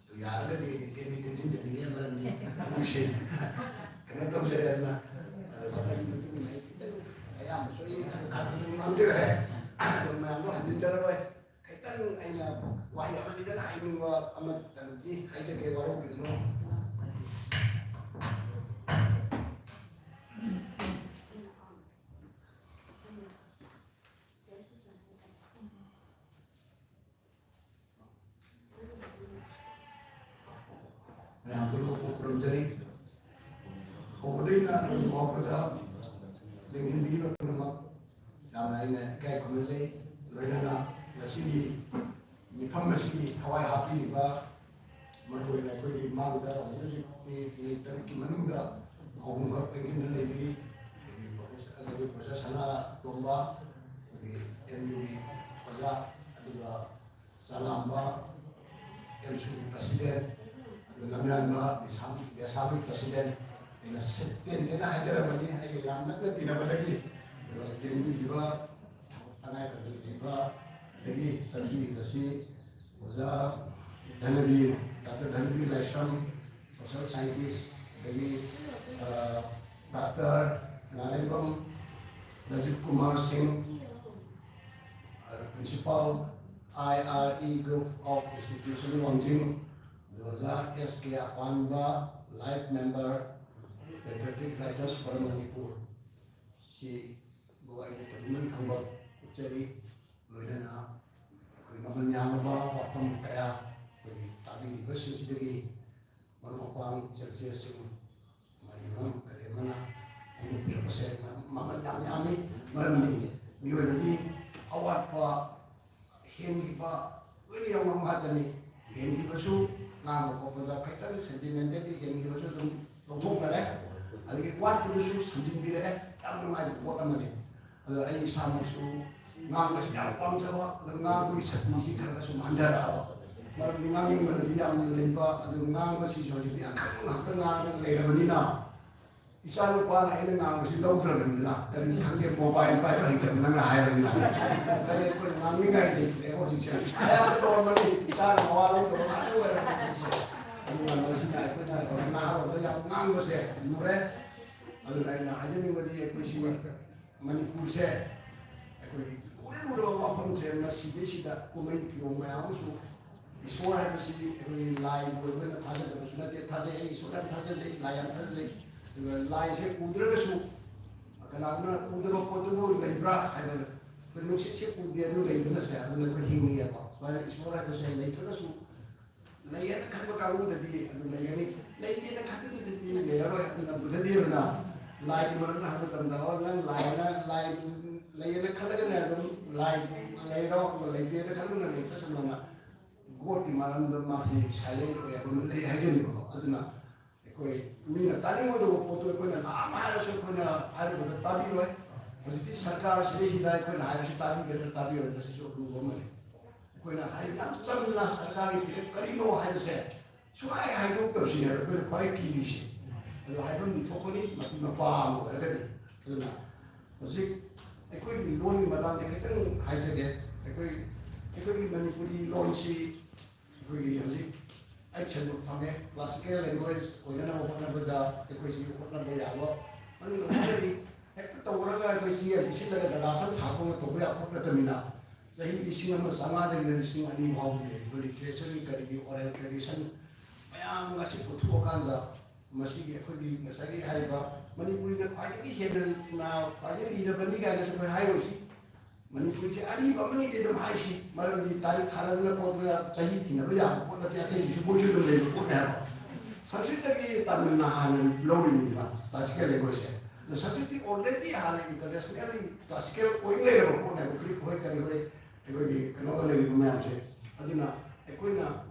ꯑꯗꯨ ꯌꯥꯔꯒꯗꯤ ꯑꯩꯗꯤ ꯇꯦꯟꯗꯤ ꯇꯦꯟꯁꯤꯟꯖꯅꯤꯡꯉꯦ, ꯃꯔꯝꯗꯤ ꯄꯨꯡꯁꯤ ꯀꯩꯅꯣ ꯇꯧꯖꯔꯦ꯫ ꯑꯗꯨꯅ, ꯑ, ꯆꯠꯅꯕꯤ ꯃꯇꯨꯡ ꯏꯟꯅ ꯑꯩ ꯈꯤꯇꯪ ꯑꯌꯥꯝꯕꯁꯨ ꯑꯩ ꯈꯔ ꯈꯔ ꯑꯗꯨꯝ ꯉꯥꯡꯖꯈ꯭ꯔꯦ꯫ ꯑꯗꯨ ꯃꯌꯥꯝꯗꯣ ꯍꯟꯖꯤꯟꯖꯔꯔꯣꯏ꯫ ꯈꯤꯇꯪ ꯑꯩꯅ ꯑꯅꯤꯡꯕ ꯑꯃꯇꯪꯗꯤ ꯍꯥꯏꯖꯒꯦ, ꯋꯥꯔꯧꯕꯤꯒꯅꯨ꯫ ꯃꯌꯥꯝ ꯄꯨꯝꯅꯃꯛꯄꯨ ꯈꯨꯔꯨꯝꯖꯔꯤ꯫ ꯍꯧꯕꯗꯒꯤꯅ ꯑꯔꯣꯏꯕ ꯐꯥꯎꯕꯗ ꯂꯦꯡꯁꯤꯟꯕꯤꯔꯤꯕ ꯄꯨꯝꯅꯃꯛ ꯌꯥꯝꯅ ꯑꯩꯅ ꯏꯀꯥꯏ ꯈꯨꯝꯅꯖꯩ꯫ ꯂꯣꯏꯅꯅ ꯉꯁꯤꯒꯤ ꯃꯤꯐꯝ ꯑꯁꯤꯒꯤ ꯊꯋꯥꯏ ꯍꯥꯞꯄꯤꯔꯤꯕ, ꯃꯔꯨꯑꯣꯏꯅ ꯑꯩꯈꯣꯏꯒꯤ ꯃꯥꯡꯗ ꯍꯧꯖꯤꯛ ꯍꯧꯖꯤꯛ ꯃꯤꯅꯤꯠ ꯇꯔꯨꯛꯀꯤ ꯃꯅꯨꯡꯗ ꯑꯍꯨꯝꯈꯛ ꯂꯦꯡꯁꯤꯟꯗꯨꯅ ꯂꯩꯕꯤꯔꯤ꯫ ꯄ꯭ꯔꯣꯐꯦꯁꯔ ꯄ꯭ꯔꯣꯐꯦꯁꯔ ꯁꯅꯥꯇꯣꯝꯕ, ꯑꯩꯈꯣꯏꯒꯤ ꯑꯦꯝ ꯌꯨꯒꯤ ꯑꯣꯖꯥ, ꯑꯗꯨꯒ ꯆꯂꯥꯝꯕ ꯑꯦꯝꯁꯨꯒꯤ ꯄ꯭ꯔꯁꯤꯗꯦꯟ, ꯑꯗꯨ ꯂꯝꯌꯥꯟꯕ ꯕꯦꯁꯥꯝ-, ꯕꯦꯁꯥꯝꯒꯤ ꯄ꯭ꯔꯁꯤꯗꯦꯟ, ꯑꯩꯅ ꯁꯦ-, ꯇꯦꯟ ꯇꯦꯟꯅ ꯍꯥꯏꯖꯔꯕꯅꯤ, ꯑꯩꯒ ꯌꯥꯝ ꯅꯛꯅ ꯇꯤꯟꯅꯕꯗꯒꯤ꯫ ꯑꯗꯨꯒ ꯌꯦꯡꯕꯤꯔꯤꯕ ꯇꯉꯥꯏ ꯐꯗꯅ ꯂꯩꯕ ꯑꯗꯒꯤ ꯆꯠꯄꯤꯔꯤꯕꯁꯤ ꯑꯣꯖꯥ ꯙꯅꯕꯤꯔ, ꯗꯥꯛꯇꯔ ꯙꯅꯕꯤꯔ ꯂꯥꯏꯁ꯭ꯔꯝ, social scientist, ꯑꯗꯒꯤ, ꯑ, ꯗꯥꯛꯇꯔ ꯅꯥꯔꯦꯝꯕꯝ ꯔꯥꯖꯤꯕ ꯀꯨꯃꯥꯔ ꯁꯤꯡ, ꯑ, principal, I R E Group of Institution ꯋꯥꯡꯖꯤꯡ, ꯑꯗꯨꯒ ꯑꯣꯖꯥ ꯑꯦꯁ ꯀꯦ ꯑꯄꯥꯟꯕ, life member, Patriotic Writers Forum Manipur, ꯁꯤꯕꯨ ꯑꯩꯅ ꯇꯧꯅꯤꯡꯃꯟ ꯈꯪꯕ ꯎꯠꯆꯔꯤ꯫ ꯂꯣꯏꯅꯅ ꯑꯩꯈꯣꯏ ꯃꯃꯜ ꯌꯥꯝꯂꯕ ꯋꯥꯐꯝ ꯀꯌꯥ ꯑꯩꯈꯣꯏꯒꯤ ꯇꯥꯕꯤꯔꯤꯕꯁꯤꯡꯁꯤꯗꯒꯤ ꯃꯔꯨꯞ ꯃꯄꯥꯡ ꯏꯆꯜ ꯏꯆꯦꯁꯤꯡ, ꯃꯔꯤ ꯑꯃ ꯀꯔꯤ ꯑꯃꯅ ꯐꯣꯡꯗꯣꯛꯄꯤꯔꯛꯄꯁꯦ ꯃꯃꯜ ꯌꯥꯝ ꯌꯥꯝꯃꯤ꯫ ꯃꯔꯝꯗꯤ ꯃꯤꯑꯣꯏꯕꯒꯤ ꯑꯋꯥꯠꯄ, ꯍꯦꯟꯈꯤꯕ ꯂꯣꯏꯅ ꯌꯥꯎꯕ ꯉꯥꯛꯇꯅꯤ꯫ ꯍꯦꯟꯈꯤꯕꯁꯨ ꯉꯥꯡꯕ ꯈꯣꯠꯄꯗ ꯈꯤꯇꯪ sentimentalꯗꯤ ꯍꯦꯟꯈꯤꯕꯁꯨ ꯑꯗꯨꯝ ꯂꯧꯊꯣꯛꯅꯔꯦ꯫ ꯑꯗꯒꯤ ꯋꯥꯠꯄꯗꯨꯁꯨ ꯁꯝꯖꯤꯟꯕꯤꯔꯛꯑꯦ꯫ ꯌꯥꯝ ꯅꯨꯡꯉꯥꯏꯕ ꯄꯣꯠ ꯑꯃꯅꯤ꯫ ꯑꯗꯣ ꯑꯩ ꯏꯁꯥꯃꯛꯁꯨ ꯉꯥꯡꯕꯁꯤ ꯌꯥꯝ ꯄꯥꯝꯖꯕ, ꯑꯗꯣ ꯉꯥꯡꯕꯒꯤ ꯁꯛꯇꯤꯁꯤ ꯈꯔ ꯈꯔ ꯁꯨꯝ ꯍꯟꯊꯔꯛꯑꯕ꯫ ꯃꯔꯝꯗꯤ ꯉꯥꯡꯅꯤꯡꯕꯅꯗꯤ ꯌꯥꯝꯅ ꯂꯩꯕ, ꯑꯗꯨ ꯉꯥꯡꯕꯁꯤꯁꯨ ꯍꯧꯖꯤꯛꯇꯤ ꯑꯈꯪ ꯉꯥꯛꯇ ꯉꯥꯡꯉꯒ ꯂꯩꯔꯕꯅꯤꯅ, ꯏꯆꯥ ꯅꯨꯄꯥꯅ ꯑꯩꯅ ꯉꯥꯡꯕꯁꯤ ꯂꯧꯗ꯭ꯔꯕꯅꯤꯗꯅ, ꯀꯔꯤ ꯈꯪꯗꯦ, mobile ꯄꯥꯏꯕ ꯍꯩꯇꯕ ꯅꯪꯅ ꯍꯥꯏꯔꯕꯅꯤꯅ꯫ ꯀꯔꯤ ꯑꯩꯈꯣꯏ ꯉꯥꯡꯅꯤꯡꯉꯥꯏ ꯂꯩꯇ꯭ꯔꯦ ꯍꯧꯖꯤꯛꯁꯦ꯫ ꯑꯌꯥꯝꯕ ꯇꯧꯔꯝꯃꯅꯤ, ꯏꯆꯥꯅ ꯃꯋꯥ ꯂꯧꯗꯕ ꯉꯥꯛꯇ ꯑꯣꯏꯔꯝꯃꯅꯤ ꯍꯧꯖꯤꯛꯁꯦ꯫ ꯑꯗꯨꯅ ꯃꯁꯤꯅ ꯑꯩꯈꯣꯏꯅ ꯅꯍꯥꯔꯣꯜꯗ ꯌꯥꯝ ꯉꯥꯡꯕꯁꯦ ꯂꯨꯔꯦ꯫ ꯑꯗꯨꯅ ꯑꯩꯅ ꯍꯥꯏꯖꯅꯤꯡꯕꯗꯤ ꯑꯩꯈꯣꯏꯁꯤ ꯃꯅꯤꯄꯨꯔꯁꯦ ꯑꯩꯈꯣꯏꯒꯤ ꯂꯨꯔ ꯂꯨꯔꯕ ꯋꯥꯐꯝꯁꯦ ꯃꯁꯤꯗꯩꯁꯤꯗ ꯀꯨꯝꯍꯩ ꯐꯤꯌꯣꯡ ꯃꯌꯥꯝ ꯑꯃꯁꯨ ꯏꯁꯣꯔ ꯍꯥꯏꯕꯁꯤꯗꯤ ꯑꯩꯈꯣꯏꯒꯤ ꯂꯥꯏꯕꯨ ꯑꯩꯈꯣꯏꯅ ꯊꯥꯖꯗꯕꯁꯨ ꯅꯠꯇꯦ, ꯊꯥꯖꯩ, ꯑꯩ ꯏꯁꯣꯔ ꯌꯥꯝ ꯊꯥꯖꯖꯩ, ꯂꯥꯏ ꯌꯥꯝ ꯊꯥꯖꯖꯩ꯫ ꯑꯗꯨꯒ ꯂꯥꯏꯁꯦ ꯎꯗ꯭ꯔꯒꯁꯨ ꯀꯅꯥꯒꯨꯝꯕꯅ ꯎꯗꯕ ꯄꯣꯠꯇꯨꯕꯨ ꯂꯩꯕ꯭ꯔꯥ ꯍꯥꯏꯕ, ꯑꯩꯈꯣꯏ ꯅꯨꯡꯁꯤꯠꯁꯦ ꯎꯗꯦ, ꯑꯗꯨ ꯂꯩꯗꯅꯁꯦ, ꯑꯗꯨꯅ ꯑꯩꯈꯣꯏ ꯍꯤꯡꯉꯤꯑꯕ꯫ ꯁꯨꯃꯥꯏꯅ ꯏꯁꯣꯔ ꯍꯥꯏꯕꯁꯦ ꯂꯩꯇ꯭ꯔꯒꯁꯨ ꯂꯩꯌꯦꯅ ꯈꯟꯕ ꯀꯥꯡꯕꯨꯗꯗꯤ ꯑꯗꯨꯝ ꯂꯩꯒꯅꯤ, ꯂꯩꯇꯦꯅ ꯈꯟꯕꯗꯨꯗꯗꯤ ꯂꯩꯔꯔꯣꯏ꯫ ꯑꯗꯨꯅ ꯕꯨꯙꯗꯦꯕꯅ ꯂꯥꯏꯒꯤ ꯃꯔꯝꯗ ꯍꯪꯕ ꯃꯇꯝꯗ, "ꯑꯣ, ꯅꯪ ꯂꯥꯏꯅ, ꯂꯥꯏ ꯂꯩꯌꯦꯅ ꯈꯜꯂꯒꯅ ꯑꯗꯨꯝ ꯂꯥꯏ ꯂꯩꯔꯣ, ꯑꯗꯨꯒ ꯂꯩꯇꯦꯅ ꯈꯜꯂꯒꯅ ꯂꯩꯇ꯭ꯔꯁꯅꯣꯅ ꯒꯣꯠꯀꯤ ꯃꯔꯝꯗ ꯃꯥꯁꯤ ꯁꯥꯏꯂꯦꯟ ꯑꯣꯏ ꯍꯥꯏꯕ ꯑꯃ ꯂꯩ" ꯍꯥꯏꯖꯅꯤꯡꯕꯀꯣ꯫ ꯑꯗꯨꯅ ꯑꯩꯈꯣꯏ ꯃꯤꯅ ꯇꯥꯅꯤꯡꯉꯣꯏꯗꯕ ꯄꯣꯠꯇꯣ ꯑꯩꯈꯣꯏꯅ ꯂꯥꯝ ꯍꯥꯏꯔꯁꯨ ꯑꯩꯈꯣꯏꯅ ꯍꯥꯏꯔꯨꯕꯗ ꯇꯥꯕꯤꯔꯣꯏ꯫ ꯍꯧꯖꯤꯛꯇꯤ ꯁꯔꯀꯥꯔꯁꯤꯗꯩꯁꯤꯗ ꯑꯩꯈꯣꯏꯅ ꯍꯥꯏꯔꯁꯨ ꯇꯥꯕꯤꯒꯗ꯭ꯔꯥ ꯇꯥꯕꯤꯔꯣꯏꯗ꯭ꯔꯥ, ꯁꯤꯁꯨ ꯑꯔꯨꯕ ꯑꯃꯅꯤ꯫ ꯑꯩꯈꯣꯏꯅ ꯍꯥꯏ ꯌꯥꯝ ꯆꯝꯅ ꯁꯔꯀꯥꯔꯒꯤ ꯄꯤꯔꯛ ꯀꯔꯤꯅꯣ ꯍꯥꯏꯕꯁꯦ ꯁꯨꯡꯍꯥꯏ ꯍꯥꯏꯗꯣꯛꯇꯕꯁꯤꯅꯦꯕ ꯑꯩꯈꯣꯏꯅ ꯈ꯭ꯋꯥꯏ ꯀꯤꯔꯤꯁꯦ꯫ ꯑꯗꯣ ꯍꯥꯏꯐꯝꯗꯤ ꯊꯣꯛꯄꯅꯤ, ꯃꯄꯤ ꯃꯄꯥ ꯑꯃ ꯑꯣꯏꯔꯒꯗꯤ꯫ ꯑꯗꯨꯅ ꯍꯧꯖꯤꯛ ꯑꯩꯈꯣꯏꯒꯤ ꯂꯣꯟꯒꯤ ꯃꯇꯥꯡꯗ ꯈꯤꯇꯪ ꯍꯥꯏꯖꯒꯦ꯫ ꯑꯩꯈꯣꯏ, ꯑꯩꯈꯣꯏꯒꯤ ꯃꯅꯤꯄꯨꯔꯤ ꯂꯣꯟꯁꯤ ꯑꯩꯈꯣꯏꯒꯤ ꯍꯧꯖꯤꯛ ꯑꯩꯠ ꯁꯦꯗꯨꯜ ꯐꯪꯉꯦ꯫ ꯀ꯭ꯂꯥꯁꯤꯀꯦꯜ ꯂꯦꯡꯒ꯭ꯋꯦꯖ ꯑꯣꯏꯅꯅꯕ ꯍꯣꯠꯅꯕꯗ ꯑꯩꯈꯣꯏꯁꯤ ꯍꯣꯠꯅꯕ ꯌꯥꯕ ꯃꯅꯨꯡꯗ ꯍꯣꯠꯅꯔꯤ꯫ ꯍꯦꯛꯇ ꯇꯧꯔꯒ ꯑꯩꯈꯣꯏ ꯆꯦ ꯑꯃ ꯄꯤꯁꯤꯜꯂꯒ ꯗꯔꯀꯥꯁ ꯑꯃ ꯊꯥꯕ ꯑꯃ ꯇꯧꯕ ꯌꯥꯕ ꯄꯣꯠ ꯅꯠꯇꯕꯅꯤꯅ, ꯆꯍꯤ ꯂꯤꯁꯤꯡ ꯑꯃ ꯆꯥꯝꯃꯉꯥꯗꯒꯤꯅ ꯂꯤꯁꯤꯡ ꯑꯅꯤ ꯐꯥꯎꯕꯒꯤ ꯂꯩꯔꯤꯕ ꯂꯤꯇꯔꯦꯆꯔꯒꯤ ꯀꯔꯤꯒꯤ ꯑꯣꯔꯦꯜ ꯇ꯭ꯔꯦꯗꯤꯁꯟ ꯃꯌꯥꯝ ꯑꯁꯤ ꯄꯨꯊꯣꯛꯑꯀꯥꯟꯗ, ꯃꯁꯤꯒꯤ ꯑꯩꯈꯣꯏꯒꯤ ꯉꯁꯥꯏꯒꯤ ꯍꯥꯏꯔꯤꯕ ꯃꯅꯤꯄꯨꯔꯤꯅ ꯈ꯭ꯋꯥꯏꯗꯒꯤ ꯍꯦꯟꯅ, ꯈ꯭ꯋꯥꯏꯗꯒꯤ ꯂꯤꯔꯕꯅꯤ ꯀꯥꯏꯅꯁꯨ ꯑꯩꯈꯣꯏ ꯍꯥꯏꯔꯣꯏꯁꯤ꯫ ꯃꯅꯤꯄꯨꯔꯤꯁꯦ ꯑꯔꯤꯕ ꯑꯃꯅꯤꯗꯤ ꯑꯗꯨꯝ ꯍꯥꯏꯁꯤ, ꯃꯔꯝꯗꯤ ꯇꯥꯔꯤꯛ ꯊꯥꯅꯗꯅ ꯈꯣꯠꯇꯅ ꯆꯍꯤ ꯊꯤꯅꯕ ꯌꯥꯕ ꯄꯣꯠ ꯅꯠꯇꯦ, ꯑꯇꯩꯒꯤꯁꯨ ꯃꯣꯏꯁꯨ ꯑꯗꯨꯝ ꯂꯩꯕ ꯄꯣꯠꯅꯦ ꯍꯥꯏꯕ꯫ ꯁꯪꯁꯀ꯭ꯔꯤꯠꯇꯒꯤ ꯇꯥꯃꯤꯜꯅ ꯍꯥꯟꯅ ꯂꯧꯔꯤꯅꯤꯗꯅ ꯀ꯭ꯂꯥꯁꯤꯀꯦꯜ ꯂꯦꯡꯒ꯭ꯋꯦꯖꯁꯦ꯫ ꯑꯗꯣ ꯁꯪꯁꯀ꯭ꯔꯤꯠꯇꯤ already ꯍꯥꯟꯅ ꯏꯟꯇꯔꯅꯦꯁꯅꯦꯜꯂꯤ ꯀ꯭ꯂꯥꯁꯤꯀꯦꯜ ꯑꯣꯏꯅ ꯂꯩꯔꯕ ꯄꯣꯠꯅꯦꯕ, ꯒ꯭ꯔꯤꯛ ꯍꯣꯏ ꯀꯔꯤ ꯍꯣꯏ, ꯑꯩꯈꯣꯏꯒꯤ ꯀꯩꯅꯣꯗ ꯂꯩꯔꯤꯕ ꯃꯌꯥꯝꯁꯦ꯫ ꯑꯗꯨꯅ ꯑꯩꯈꯣꯏꯅ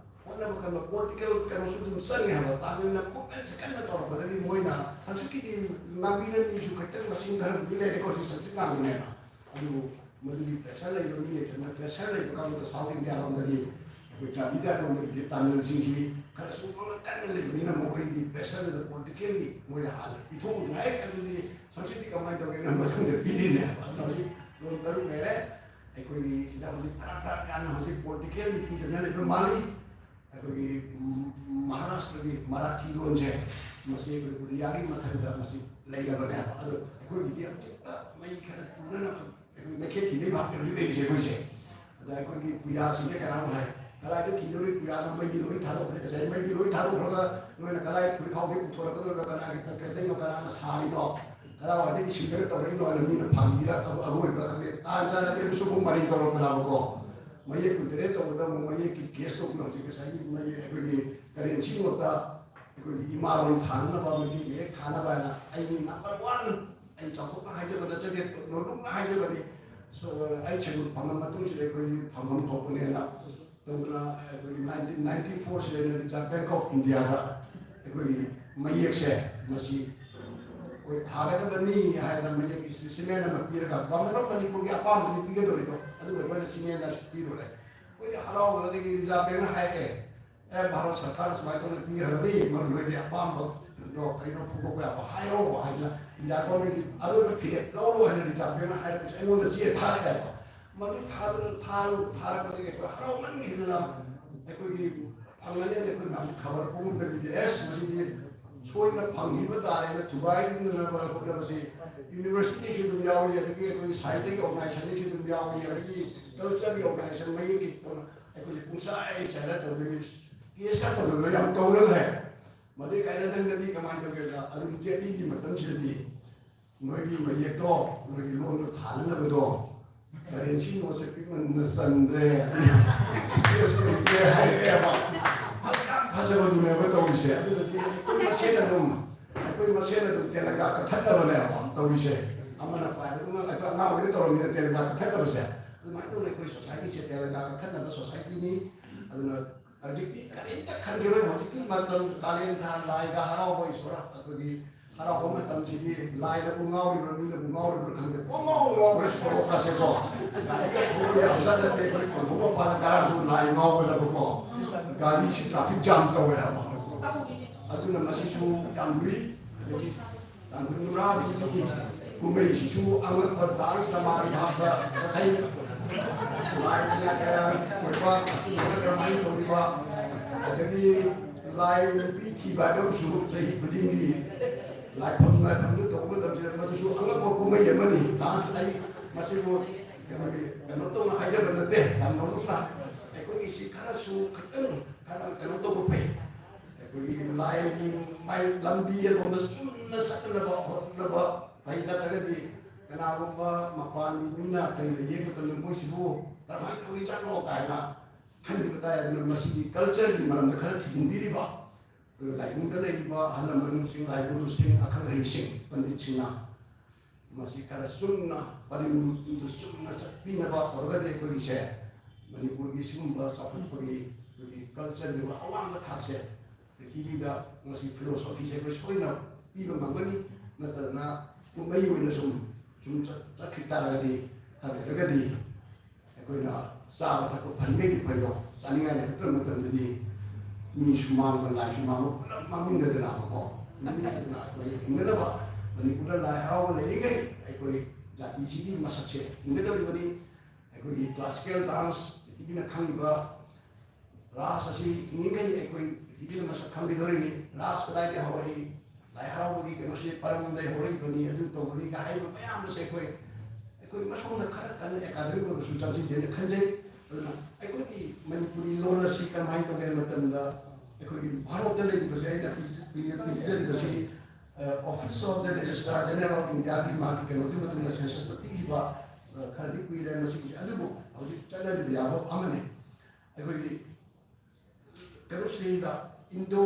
ꯍꯣꯠꯅꯕ ꯀꯟꯕ ꯄꯣꯂꯤꯇꯤꯀꯦꯜ ꯀꯩꯅꯣꯁꯨ ꯑꯗꯨꯝ ꯆꯪꯉꯦ ꯍꯥꯏꯕ꯫ ꯇꯥꯃꯤꯜꯅ ꯃꯨꯚꯃꯦꯟꯁꯦ ꯀꯟꯅ ꯇꯧꯔꯛꯄꯗꯒꯤ ꯃꯣꯏꯅ ꯁꯪꯁꯀ꯭ꯔꯤꯠꯀꯤꯗꯤ ꯉꯥꯡꯕꯤꯅꯕ ꯃꯤꯁꯨ ꯈꯤꯇꯪ ꯃꯁꯤꯡ ꯈꯔꯕꯨꯗꯤ ꯂꯩꯔꯦꯀꯣ ꯍꯧꯖꯤꯛ ꯁꯪꯁꯀ꯭ꯔꯤꯠ ꯉꯥꯡꯕꯅꯦꯕ꯫ ꯑꯗꯨꯕꯨ ꯃꯗꯨꯒꯤ ꯄ꯭ꯔꯦꯁꯔ ꯂꯩꯕ ꯃꯤ ꯂꯩꯇꯅ, ꯄ꯭ꯔꯦꯁꯔ ꯂꯩꯕ ꯀꯥꯡꯕꯨꯗ ꯁꯥꯎꯠ ꯏꯟꯗꯤꯌꯥ ꯂꯣꯝꯗꯗꯤ ꯑꯩꯈꯣꯏ ꯗ꯭ꯔꯥꯕꯤꯗ ꯂꯣꯝꯗꯒꯤꯁꯦ ꯇꯥꯃꯤꯜꯁꯤꯡꯁꯤ ꯈꯔ ꯁꯨꯝ ꯂꯣꯟꯅ ꯀꯟꯅ ꯂꯩꯕꯅꯤꯅ ꯃꯈꯣꯏꯒꯤ ꯄ꯭ꯔꯦꯁꯔꯗꯨꯗ ꯄꯣꯂꯤꯇꯤꯀꯦꯜꯂꯤ ꯃꯣꯏꯅ ꯍꯥꯟꯅ ꯄꯤꯊꯣꯛꯎꯗꯅ, "ꯑꯦ, ꯑꯗꯨꯗꯤ ꯁꯪꯁꯀ꯭ꯔꯤꯠꯇꯤ ꯀꯃꯥꯏꯅ ꯇꯧꯒꯦꯅ ꯃꯊꯪꯗ ꯄꯤꯔꯤꯅꯦ ꯍꯥꯏꯕ"꯫ ꯑꯗꯨꯅ ꯍꯧꯖꯤꯛ ꯂꯣꯟ ꯇꯔꯨꯛ ꯂꯩꯔꯦ꯫ ꯑꯩꯈꯣꯏꯒꯤ ꯁꯤꯗ ꯍꯧꯖꯤꯛ ꯊꯔꯥ ꯊꯔꯥ ꯌꯥꯝꯅ ꯍꯧꯖꯤꯛ ꯄꯣꯂꯤꯇꯤꯀꯦꯜꯂꯤ ꯄꯤꯗꯅ ꯂꯩꯕ ꯃꯥꯜꯂꯤ꯫ ꯑꯩꯈꯣꯏꯒꯤ ꯃꯍꯥꯔꯥꯁꯇ꯭ꯔꯒꯤ ꯃꯔꯥꯊꯤ ꯂꯣꯟꯁꯦ, ꯃꯁꯤ ꯑꯩꯈꯣꯏ ꯎꯔꯤꯌꯥꯒꯤ ꯃꯊꯛꯇ ꯃꯁꯤ ꯂꯩꯔꯕꯅꯦꯕ꯫ ꯑꯗꯣ ꯑꯩꯈꯣꯏꯒꯤꯗꯤ ꯍꯧꯖꯤꯛꯇ ꯃꯩ ꯈꯔ ꯇꯨꯅꯅꯕ ꯑꯩꯈꯣꯏ ꯃꯩꯈꯦꯠ ꯊꯤꯟꯕꯩ ꯚꯥꯞꯇ ꯍꯧꯖꯤꯛ ꯂꯩꯔꯤꯁꯦ ꯑꯩꯈꯣꯏꯁꯦ꯫ ꯑꯗ ꯑꯩꯈꯣꯏꯒꯤ ꯄꯨꯌꯥꯁꯤꯡꯁꯦ ꯀꯅꯥꯅꯣ ꯍꯥꯏ, ꯀꯗꯥꯏꯗ ꯊꯤꯗꯧꯔꯤ? ꯄꯨꯌꯥꯅ ꯃꯩꯗꯤ ꯂꯣꯏ ꯊꯥꯗꯣꯛꯈ꯭ꯔꯦ꯫ ꯉꯁꯥꯏ ꯃꯩꯗꯤ ꯂꯣꯏ ꯊꯥꯗꯣꯛꯈ꯭ꯔꯒ ꯅꯣꯏꯅ ꯀꯗꯥꯏ ꯐꯨꯔꯤꯈꯥꯎꯗꯒꯤ ꯄꯨꯊꯣꯔꯛꯀꯗꯧꯔꯤꯕ? ꯀꯅꯥꯒꯤ ꯄꯣꯀꯦꯠꯇꯩꯅꯣ? ꯀꯅꯥꯅ ꯁꯥꯔꯤꯅꯣ? ꯀꯗꯥꯏꯋꯥꯏꯗꯒꯤ ꯁꯤꯡꯗꯒ ꯇꯧꯔꯛꯏꯅꯣ ꯍꯥꯏꯅ ꯃꯤꯅ ꯐꯥꯒꯤꯔ ꯑꯔꯣꯏꯕ꯭ꯔꯥ ꯈꯪꯗꯦ꯫ ꯇꯥꯟ ꯆꯥꯅꯗꯤ ꯑꯗꯨꯁꯨ ꯑꯃꯨꯛ ꯃꯔꯩ ꯇꯧꯔꯛꯇꯅꯕꯀꯣ꯫ ꯃꯌꯦꯛ ꯀꯨꯟꯇꯔꯦꯠ ꯇꯧꯕꯗ ꯑꯃꯨꯛ ꯃꯌꯦꯛꯀꯤ ꯀꯦꯁ ꯇꯧꯕ ꯍꯧꯖꯤꯛ ꯉꯁꯥꯏꯒꯤ ꯃꯌꯦꯛ ꯑꯩꯈꯣꯏꯒꯤ ꯀꯔꯦꯟꯁꯤ ꯅꯣꯠꯇ ꯑꯩꯈꯣꯏꯒꯤ ꯏꯃꯥꯂꯣꯟ ꯊꯥꯅꯅꯕ, ꯃꯩꯇꯩ ꯃꯌꯦꯛ ꯊꯥꯅꯕ ꯍꯥꯏꯅ ꯑꯩꯒꯤ ꯅꯝꯕꯔ ꯋꯥꯟ, ꯑꯩ ꯆꯥꯎꯊꯣꯛꯅ ꯍꯥꯏꯖꯕ ꯅꯠꯆꯗꯦ, ꯅꯣꯂꯨꯛꯅ ꯍꯥꯏꯖꯕꯅꯤ꯫ ꯁꯣ, ꯑꯩ ꯁꯦꯗꯨꯜ ꯐꯪꯉ ꯃꯇꯨꯡꯁꯤꯗ ꯑꯩꯈꯣꯏꯒꯤ ꯐꯪꯐꯝ ꯊꯣꯛꯄꯅꯦꯅ ꯇꯧꯗꯅ ꯑꯩꯈꯣꯏꯒꯤ ꯅꯥꯏꯟꯇꯤꯟ ꯅꯥꯏꯟꯇꯤ ꯐꯣꯔꯁꯤꯗ ꯑꯩꯅ ꯔꯤꯖꯥꯔꯚ ꯕꯦꯡꯛ ꯑꯣꯐ ꯏꯟꯗꯤꯌꯥꯗ ꯑꯩꯈꯣꯏꯒꯤ ꯃꯌꯦꯛꯁꯦ ꯃꯁꯤ ꯑꯩꯈꯣꯏ ꯊꯥꯒꯗꯕꯅꯤ ꯍꯥꯏꯗꯅ ꯃꯌꯦꯛꯀꯤ ꯏꯁꯄꯤꯁꯤꯃꯦꯟ ꯑꯃ ꯄꯤꯔꯒ ꯒꯚꯔꯟꯃꯦꯟꯠ ꯑꯣꯐ ꯃꯅꯤꯄꯨꯔꯒꯤ ꯑꯄꯥꯝꯕꯅꯤ ꯄꯤꯒꯗꯧꯔꯤꯗꯣ, ꯑꯗꯨꯒ ꯑꯩꯈꯣꯏꯅ ꯆꯤꯡꯌꯦꯟꯅ ꯄꯤꯔꯨꯔꯦ꯫ ꯑꯩꯈꯣꯏꯗꯤ ꯍꯔꯥꯎꯕꯗꯒꯤ ꯔꯤꯖꯥꯔꯚ ꯕꯦꯡꯛꯅ ꯍꯥꯏꯔꯛꯑꯦ, "ꯑꯦ, ꯚꯥꯔꯠ ꯁꯔꯀꯥꯔꯅ ꯁꯨꯃꯥꯏꯅ ꯇꯧꯅ ꯄꯤꯈ꯭ꯔꯕꯅꯤ, ꯃꯔꯨ ꯅꯣꯏꯒꯤ ꯑꯄꯥꯝꯕꯗꯣ ꯀꯔꯤꯅꯣ ꯐꯣꯡꯗꯣꯛꯄ ꯌꯥꯕ ꯍꯥꯏꯔꯣ" ꯍꯥꯏꯗꯅ ꯏꯟꯗꯤꯌꯥ ꯒꯣꯔꯃꯦꯟꯒꯤ ꯑꯔꯣꯏꯕ ꯐꯤꯔꯦꯞ ꯂꯧꯔꯣ ꯍꯥꯏꯅ ꯔꯤꯖꯥꯔꯚ ꯕꯦꯡꯛꯅ ꯍꯥꯏꯔꯛꯄꯁꯦ ꯑꯩꯉꯣꯟꯗ ꯆꯦ ꯊꯥꯔꯛꯑꯦꯕ꯫ ꯃꯗꯨ ꯊꯥꯗꯨꯅ ꯊꯥꯔꯨ ꯊꯥꯔꯛꯄꯗꯒꯤ ꯑꯩꯈꯣꯏ ꯍꯔꯥꯎꯃꯟꯈꯤꯗꯅ ꯑꯩꯈꯣꯏꯒꯤ ꯐꯪꯒꯅꯤ ꯍꯥꯏꯅ ꯑꯩꯈꯣꯏ ꯃꯌꯥꯝ ꯈꯕꯔ ꯐꯣꯡꯗꯕꯤꯗ, "ꯑꯦꯁ, ꯃꯁꯤꯗꯤ ꯁꯣꯏꯗꯅ ꯐꯪꯈꯤꯕ ꯇꯥꯔꯦꯅ" ꯊꯨꯒꯥꯏꯗꯅꯕ ꯍꯣꯠꯅꯕꯁꯤ ꯌꯨꯅꯤꯚꯔꯁꯤꯇꯤꯁꯨ ꯑꯗꯨꯝ ꯌꯥꯎꯏ, ꯑꯗꯒꯤ ꯑꯩꯈꯣꯏ ꯁꯥꯍꯤꯇ꯭ꯌꯒꯤ ꯑꯣꯔꯒꯅꯥꯏꯖꯦꯁꯟꯗꯒꯤꯁꯨ ꯑꯗꯨꯝ ꯌꯥꯎꯏ, ꯑꯗꯒꯤ ꯀꯜꯆꯔꯒꯤ ꯑꯣꯔꯒꯅꯥꯏꯖꯦꯁꯟ ꯃꯌꯦꯛꯀꯤ ꯑꯩꯈꯣꯏꯁꯦ ꯄꯨꯡꯆꯥꯏ ꯆꯥꯏꯔ ꯇꯧꯗꯣꯏꯅꯤ꯫ ꯀꯦꯁꯀ ꯇꯧꯅꯗꯅ ꯌꯥꯝ ꯇꯧꯅꯈ꯭ꯔꯦ꯫ ꯃꯗꯨ ꯀꯥꯏꯅꯗꯪꯒꯗꯤ ꯀꯃꯥꯏꯅ ꯇꯧꯒꯦꯗ, ꯑꯗꯨꯝ ꯖꯦꯠꯂꯤꯒꯤ ꯃꯇꯝꯁꯤꯗꯗꯤ ꯅꯣꯏꯒꯤ ꯃꯌꯦꯛꯇꯣ, ꯅꯣꯏꯒꯤ ꯂꯣꯟꯗꯣ ꯊꯥꯅꯅꯕꯗꯣ, ꯀꯔꯦꯟꯁꯤ ꯅꯣꯠꯁꯦ ꯄꯤꯛꯃꯟꯅ ꯆꯟꯗ꯭ꯔꯦ, ꯁ꯭ꯄꯦꯁ ꯂꯩꯇ꯭ꯔꯦ ꯍꯥꯏꯔꯛꯑꯦꯕ꯫ ꯐꯖ-, ꯌꯥꯝ ꯐꯖꯕꯗꯨꯅꯦꯕ ꯇꯧꯔꯤꯁꯦ꯫ ꯑꯗꯨꯅꯗꯤ ꯑꯩꯈꯣꯏ ꯃꯁꯦꯟ ꯑꯗꯨꯝ, ꯑꯩꯈꯣꯏ ꯃꯁꯦꯟ ꯑꯗꯨꯝ ꯇꯦꯂꯪꯒꯥ ꯀꯛꯊꯠꯅꯕꯅꯦꯕ ꯇꯧꯔꯤꯁꯦ꯫ ꯑꯃꯅ ꯄꯥꯏꯕꯗꯨꯅ, ꯑꯩꯈꯣꯏ ꯑꯉꯥꯡ ꯑꯣꯏꯔꯤꯉꯩ ꯇꯧꯔꯝꯃꯤꯅ ꯇꯦꯂꯪꯒꯥ ꯀꯛꯊꯠꯅꯕꯁꯦ꯫ ꯑꯗꯨꯃꯥꯏꯅ ꯇꯧꯅ ꯑꯩꯈꯣꯏ ꯁꯣꯁꯥꯏꯇꯤꯁꯦ ꯇꯦꯂꯪꯒꯥ ꯀꯛꯊꯠꯅꯕ ꯁꯣꯁꯥꯏꯇꯤꯅꯤ꯫ ꯑꯗꯨꯅ ꯍꯧꯖꯤꯛꯇꯤ ꯀꯔꯤꯝꯇ ꯈꯟꯈꯤꯔꯣꯏ꯫ ꯍꯧꯖꯤꯛꯀꯤ ꯃꯇꯝ ꯀꯥꯂꯦꯟ ꯊꯥ, ꯂꯥꯏꯒ ꯍꯔꯥꯎꯕ, ꯏꯁꯣꯔ ꯑꯩꯈꯣꯏꯒꯤ ꯍꯔꯥꯎꯕ ꯃꯇꯝꯁꯤꯗꯤ ꯂꯥꯏꯅꯕꯨ ꯉꯥꯎꯔꯤꯕ꯭ꯔꯥ, ꯃꯤꯅꯕꯨ ꯉꯥꯎꯔꯤꯕ꯭ꯔꯥ ꯈꯪꯗꯦ, ꯄꯨꯡꯉꯥꯎ ꯉꯥꯎꯈ꯭ꯔꯦ ꯁꯣꯔꯣꯛꯀꯁꯦꯀꯣ꯫ ꯒꯥꯔꯤꯒ ꯊꯧꯕ ꯌꯥꯕꯖꯥꯠ ꯅꯠꯇꯦ꯫ ꯑꯩꯈꯣꯏ ꯀꯣꯟꯊꯣꯡ ꯃꯄꯥꯟꯗ ꯉꯔꯥꯡꯁꯨ ꯂꯥꯏ ꯉꯥꯎꯕꯗꯀꯣ ꯒꯥꯔꯤꯁꯤ ꯇ꯭ꯔꯥꯐꯤꯛ ꯖꯥꯝ ꯇꯧꯋꯦ ꯍꯥꯏꯕ꯫ ꯑꯗꯨꯅ ꯃꯁꯤꯁꯨ ꯌꯥꯝ ꯂꯨꯏ꯫ ꯑꯗꯒꯤ ꯇꯥꯡꯈꯨꯜ ꯅꯨꯔꯥꯕꯤꯒꯤ ꯀꯨꯝꯍꯩꯁꯤꯁꯨ ꯑꯉꯛꯄ ꯗꯥꯟꯁ ꯗ꯭ꯔꯃꯥꯒꯤ ꯍꯥꯞꯄ ꯀꯊꯩ, ꯂꯥꯏ ꯀꯌꯥ ꯀꯌꯥ ꯑꯣꯏꯕ, ꯑꯆꯨꯝꯕꯅ ꯀꯔꯝꯍꯥꯏꯅ ꯇꯧꯔꯤꯕ, ꯑꯗꯒꯤ ꯂꯥꯏ ꯅꯨꯄꯤ ꯊꯤꯕ ꯍꯥꯏꯕ ꯑꯃꯁꯨ ꯆꯍꯤ ꯈꯨꯗꯤꯡꯒꯤ ꯂꯥꯏꯐꯝ ꯂꯥꯏꯐꯝꯗꯨ ꯇꯧꯕ ꯃꯇꯝꯁꯤꯗ ꯃꯗꯨꯁꯨ ꯑꯉꯛꯄ ꯀꯨꯝꯍꯩ ꯑꯃꯅꯤ꯫ ꯗꯥꯟꯁ ꯑꯩ ꯃꯁꯤꯕꯨ ꯑꯩꯈꯣꯏꯒꯤ ꯀꯩꯅꯣ ꯇꯧꯅ ꯍꯥꯏꯖꯕ ꯅꯠꯇꯦ, ꯌꯥꯝ ꯅꯣꯛꯅ ꯑꯩꯈꯣꯏ ꯑꯩꯈꯣꯏꯁꯤ ꯈꯔꯁꯨ ꯈꯤꯇꯪ ꯈꯔ ꯀꯩꯅꯣ ꯇꯧꯕ ꯐꯩ꯫ ꯑꯩꯈꯣꯏꯒꯤ ꯂꯥꯏꯒꯤ ꯃꯥꯏ ꯂꯝꯕꯤ ꯑꯗꯣꯝꯗ ꯆꯨꯝꯅ ꯆꯠꯅꯕ ꯍꯣꯠꯅꯕ ꯐꯩ, ꯅꯠꯇ꯭ꯔꯒꯗꯤ ꯀꯅꯥꯒꯨꯝꯕ ꯃꯄꯥꯟꯒꯤ ꯃꯤꯅ ꯀꯔꯤꯗ ꯌꯦꯡꯕ ꯃꯇꯝꯗ ꯃꯣꯏꯁꯤꯕꯨ ꯀꯔꯝꯍꯥꯏꯅ ꯇꯧꯔꯤꯖꯥꯠꯅꯣ ꯀꯥꯏꯅ ꯈꯟꯕꯤꯕ ꯇꯥꯏ꯫ ꯑꯗꯨꯅ ꯃꯁꯤꯒꯤ ꯀꯜꯆꯔꯒꯤ ꯃꯔꯝꯗ ꯈꯔ ꯊꯤꯖꯤꯟꯕꯤꯔꯤꯕ, ꯑꯗꯨꯒ ꯂꯥꯏꯕꯨꯡꯗ ꯂꯩꯔꯤꯕ ꯑꯍꯜ ꯂꯃꯟꯁꯤꯡ, ꯂꯥꯏꯕꯨꯡꯁꯤꯡ, ꯑꯈꯪ ꯑꯍꯩꯁꯤꯡ, ꯄꯟꯗꯤꯠꯁꯤꯡꯅ ꯃꯁꯤ ꯈꯔ ꯆꯨꯝꯅ, ꯄꯔꯤꯡꯗꯨ ꯆꯨꯝꯅ ꯆꯠꯄꯤꯅꯕ ꯇꯧꯔꯒꯗꯤ ꯑꯩꯈꯣꯏꯒꯤꯁꯦ ꯃꯅꯤꯄꯨꯔꯒꯤ ꯁꯤꯒꯨꯝꯕ ꯆꯥꯎꯈꯠꯄꯒꯤ, ꯑꯩꯈꯣꯏꯒꯤ ꯀꯜꯆꯔꯒꯤ ꯑꯋꯥꯡꯕ ꯊꯥꯛꯁꯦ ꯄ꯭ꯔꯤꯊꯤꯕꯤꯗ ꯉꯁꯤ ꯐꯤꯂꯣꯁꯣꯐꯤꯁꯦ ꯑꯩꯈꯣꯏ ꯁꯣꯏꯅ ꯄꯤꯕ ꯉꯝꯒꯅꯤ꯫ ꯅꯠꯇꯗꯅ ꯀꯨꯝꯍꯩ ꯑꯣꯏꯅ ꯁꯨꯝ, ꯁꯨꯝ ꯆꯠ-, ꯆꯠꯈꯤ ꯇꯥꯔꯒꯗꯤ, ꯈꯔ ꯂꯩꯔꯒꯗꯤ ꯑꯩꯈꯣꯏꯅ ꯆꯥꯕ ꯊꯛꯄ ꯐꯔꯤꯉꯩꯗꯤ ꯐꯩꯗꯣ, ꯆꯥꯅꯤꯡꯉꯥꯏ ꯂꯩꯔꯛꯇ꯭ꯔ ꯃꯇꯝꯗꯗꯤ ꯃꯤ ꯁꯨꯃꯥꯡꯗ, ꯂꯥꯏ ꯁꯨꯃꯥꯡꯗ ꯄꯨꯂꯞ ꯃꯥꯡꯃꯤꯟꯅꯗꯅꯕꯀꯣ, ꯃꯥꯡꯃꯤꯟꯅꯗꯅ ꯑꯩꯈꯣꯏ ꯍꯤꯡꯅꯅꯕ, ꯃꯅꯤꯄꯨꯔꯗ ꯂꯥꯏ ꯍꯔꯥꯎꯕ ꯂꯩꯔꯤꯉꯩ ꯑꯩꯈꯣꯏ ꯖꯥꯇꯤꯁꯤꯒꯤ ꯃꯁꯛꯁꯦ ꯍꯤꯡꯒꯗꯧꯔꯤꯕꯅꯤ꯫ ꯑꯩꯈꯣꯏꯒꯤ classical dance, ꯄ꯭ꯔꯤꯊꯤꯕꯤꯅ ꯈꯪꯉꯤꯕ ꯔꯥꯁ ꯑꯁꯤ ꯍꯤꯡꯂꯤꯉꯩ ꯑꯩꯈꯣꯏ ꯄ꯭ꯔꯤꯊꯤꯕꯤꯅ ꯃꯁꯛ ꯈꯪꯒꯗꯧꯔꯤꯅꯤ꯫ ꯔꯥꯁ ꯀꯗꯥꯏꯗꯒꯤ ꯍꯧꯔꯛꯏ? ꯂꯥꯏ ꯍꯔꯥꯎꯕꯒꯤ ꯀꯩꯅꯣꯁꯤ ꯄꯔꯝꯗꯒꯤ ꯍꯧꯔꯛꯏꯕꯅꯤ, ꯑꯗꯨ ꯇꯧꯕꯅꯤ ꯀ ꯍꯥꯏꯕ ꯃꯌꯥꯝ ꯑꯁꯦ ꯑꯩꯈꯣꯏ, ꯑꯩꯈꯣꯏ ꯃꯁꯣꯝꯗ ꯈꯔ ꯀꯟꯅ academic ꯑꯣꯏꯕꯁꯨ ꯆꯪꯁꯤꯟꯁꯦꯅ ꯈꯟꯖꯩ꯫ ꯑꯗꯨꯅ ꯑꯩꯈꯣꯏꯒꯤ ꯃꯅꯤꯄꯨꯔꯤ ꯂꯣꯟ ꯑꯁꯤ ꯀꯔꯝꯍꯥꯏꯅ ꯇꯧꯒꯦ ꯍꯥꯏꯕ ꯃꯇꯝꯗ, ꯑꯩꯈꯣꯏꯒꯤ ꯚꯥꯔꯠꯇ ꯂꯩꯔꯤꯕꯁꯦ ꯑꯩꯅ ꯄꯤꯖ-, ꯄꯤꯖ-, ꯄꯤꯖꯔꯤꯕꯁꯤ, ꯑ, Office of the Registrar General of Indiaꯒꯤ ꯃꯥꯒꯤ ꯀꯩꯅꯣꯒꯤ ꯃꯇꯨꯡ ꯏꯟꯅ censusꯇ ꯄꯤꯈꯤꯕ, ꯑ, ꯈꯔꯗꯤ ꯀꯨꯏꯔꯦ ꯃꯁꯤꯒꯤꯁꯦ, ꯑꯗꯨꯕꯨ ꯍꯧꯖꯤꯛ ꯆꯠꯅꯔꯤꯕ ꯌꯥꯕ ꯑꯃꯅꯤ꯫ ꯑꯩꯈꯣꯏꯒꯤ ꯀꯩꯅꯣꯁꯤꯗꯩꯗ Indo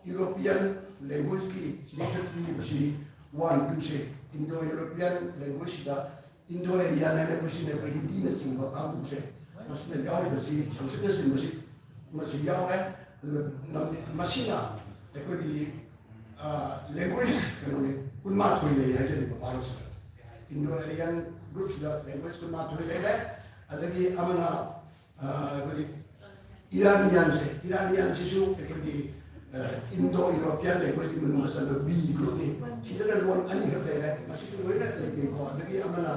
European languageꯀꯤ ꯁꯤꯗꯩꯗ ꯄꯤꯔꯤꯕꯁꯤ one, twoꯁꯦ, Indo European languageꯁꯤꯗ Indo Aryan ꯍꯥꯏꯅ ꯑꯩꯈꯣꯏ ꯁꯤꯖꯤꯟꯅꯔꯤꯕ ꯍꯤꯟꯗꯤꯅꯆꯤꯡꯕ ꯀꯥꯡꯕꯨꯁꯦ, ꯃꯁꯤꯅ ꯌꯥꯎꯔꯤꯕꯁꯤ, ꯁꯪꯁꯀ꯭ꯔꯤꯠꯅꯆꯤꯡꯕꯁꯤ, ꯃꯁꯤ ꯌꯥꯎꯔꯦ꯫ ꯑꯗꯨꯒ ꯅꯝ-, ꯃꯁꯤꯅ ꯑꯩꯈꯣꯏꯒꯤ, ꯑ, language ꯀꯩꯅꯣꯅꯤ, ꯀꯨꯟꯃꯥꯊꯣꯏ ꯂꯩ ꯍꯥꯏꯖꯔꯤꯕ ꯚꯥꯔꯠꯁꯤꯗ꯫ Indo Aryan groupꯁꯤꯗ language ꯀꯨꯟꯃꯥꯊꯣꯏ ꯂꯩꯔꯦ꯫ ꯑꯗꯒꯤ ꯑꯃꯅ ꯑ, ꯑꯩꯈꯣꯏꯒꯤ Iranianꯁꯦ, Iranianꯁꯤꯁꯨ ꯑꯩꯈꯣꯏꯒꯤ, ꯑ, Indo European languageꯀꯤ ꯃꯅꯨꯡꯗ ꯆꯟꯕ B groupꯅꯤ꯫ ꯁꯤꯗꯅ ꯂꯣꯟ ꯑꯅꯤꯈꯛ ꯂꯩꯔꯦ꯫ ꯃꯁꯤꯗꯤ ꯂꯣꯏꯅ ꯂꯩꯇꯦꯀꯣ꯫ ꯑꯗꯒꯤ ꯑꯃꯅ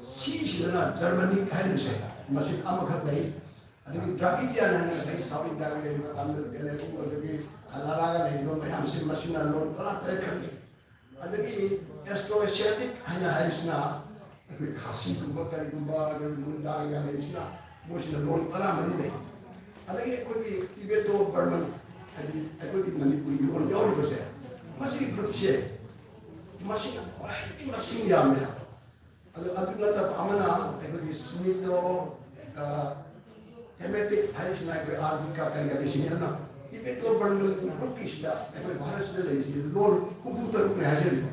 Cꯁꯤꯗꯅ Germanic ꯍꯥꯏꯔꯤꯕꯁꯦ, ꯃꯁꯤ ꯑꯃꯈꯛ ꯂꯩ꯫ ꯑꯗꯒꯤ Dravidian ꯍꯥꯏꯅ ꯉꯁꯥꯏ South Indiaꯒ ꯂꯩꯔꯤꯕ ꯇꯥꯃꯤꯜ ꯇꯦꯂꯨꯒꯨ, ꯑꯗꯒꯤ ꯀꯅꯥꯗꯥꯒ ꯂꯩꯔꯤꯕ ꯃꯌꯥꯝꯁꯦ, ꯃꯁꯤꯅ ꯂꯣꯟ ꯇꯔꯥꯇꯔꯦꯠ ꯈꯛꯅꯤ꯫ ꯑꯗꯒꯤ Austroasiatic ꯍꯥꯏꯅ ꯍꯥꯏꯔꯤꯁꯤꯅ ꯑꯩꯈꯣꯏ ꯈꯥꯁꯤꯒꯨꯝꯕ, ꯀꯔꯤꯒꯨꯝꯕ, ꯑꯩꯈꯣꯏ ꯃꯨꯟꯗꯥꯒ ꯂꯩꯔꯤꯁꯤꯅ, ꯃꯣꯏꯁꯤꯅ ꯂꯣꯟ ꯇꯔꯥꯃꯔꯤ ꯂꯩ꯫ ꯑꯗꯒꯤ ꯑꯩꯈꯣꯏꯒꯤ ꯇꯤꯕꯦꯇꯣ ꯕꯔꯃꯟ, ꯍꯥꯏꯗꯤ ꯑꯩꯈꯣꯏꯒꯤ ꯃꯅꯤꯄꯨꯔꯤ ꯂꯣꯟ ꯌꯥꯎꯔꯤꯕꯁꯦ, ꯃꯁꯤꯒꯤ ꯒ꯭ꯔꯨꯞꯁꯦ ꯃꯁꯤꯅ ꯈ꯭ꯋꯥꯏꯗꯒꯤ ꯃꯁꯤꯡ ꯌꯥꯝꯃꯦ꯫ ꯑꯗꯨ ꯑꯗꯨ ꯅꯠꯇꯕ ꯑꯃꯅ ꯑꯩꯈꯣꯏꯒꯤ ꯁꯤꯃꯤꯇꯣ ꯍꯦꯃꯦꯇꯤꯛ ꯍꯥꯏꯔꯤꯁꯤꯅ ꯑꯩꯈꯣꯏ ꯑꯥꯔꯕꯤꯀꯥ ꯀꯔꯤ ꯀꯔꯤ ꯁꯤꯅꯤ꯫ ꯑꯗꯨꯅ ꯇꯤꯕꯦꯇꯣ ꯕꯔꯃꯟ ꯒ꯭ꯔꯨꯞꯀꯤꯁꯤꯗ ꯑꯩꯈꯣꯏ ꯚꯥꯔꯠꯁꯤꯗ ꯂꯩꯔꯤꯁꯤ ꯂꯣꯟ ꯍꯨꯝꯐꯨ ꯇꯔꯨꯛꯅꯦ ꯍꯥꯏꯖꯔꯤꯕ꯫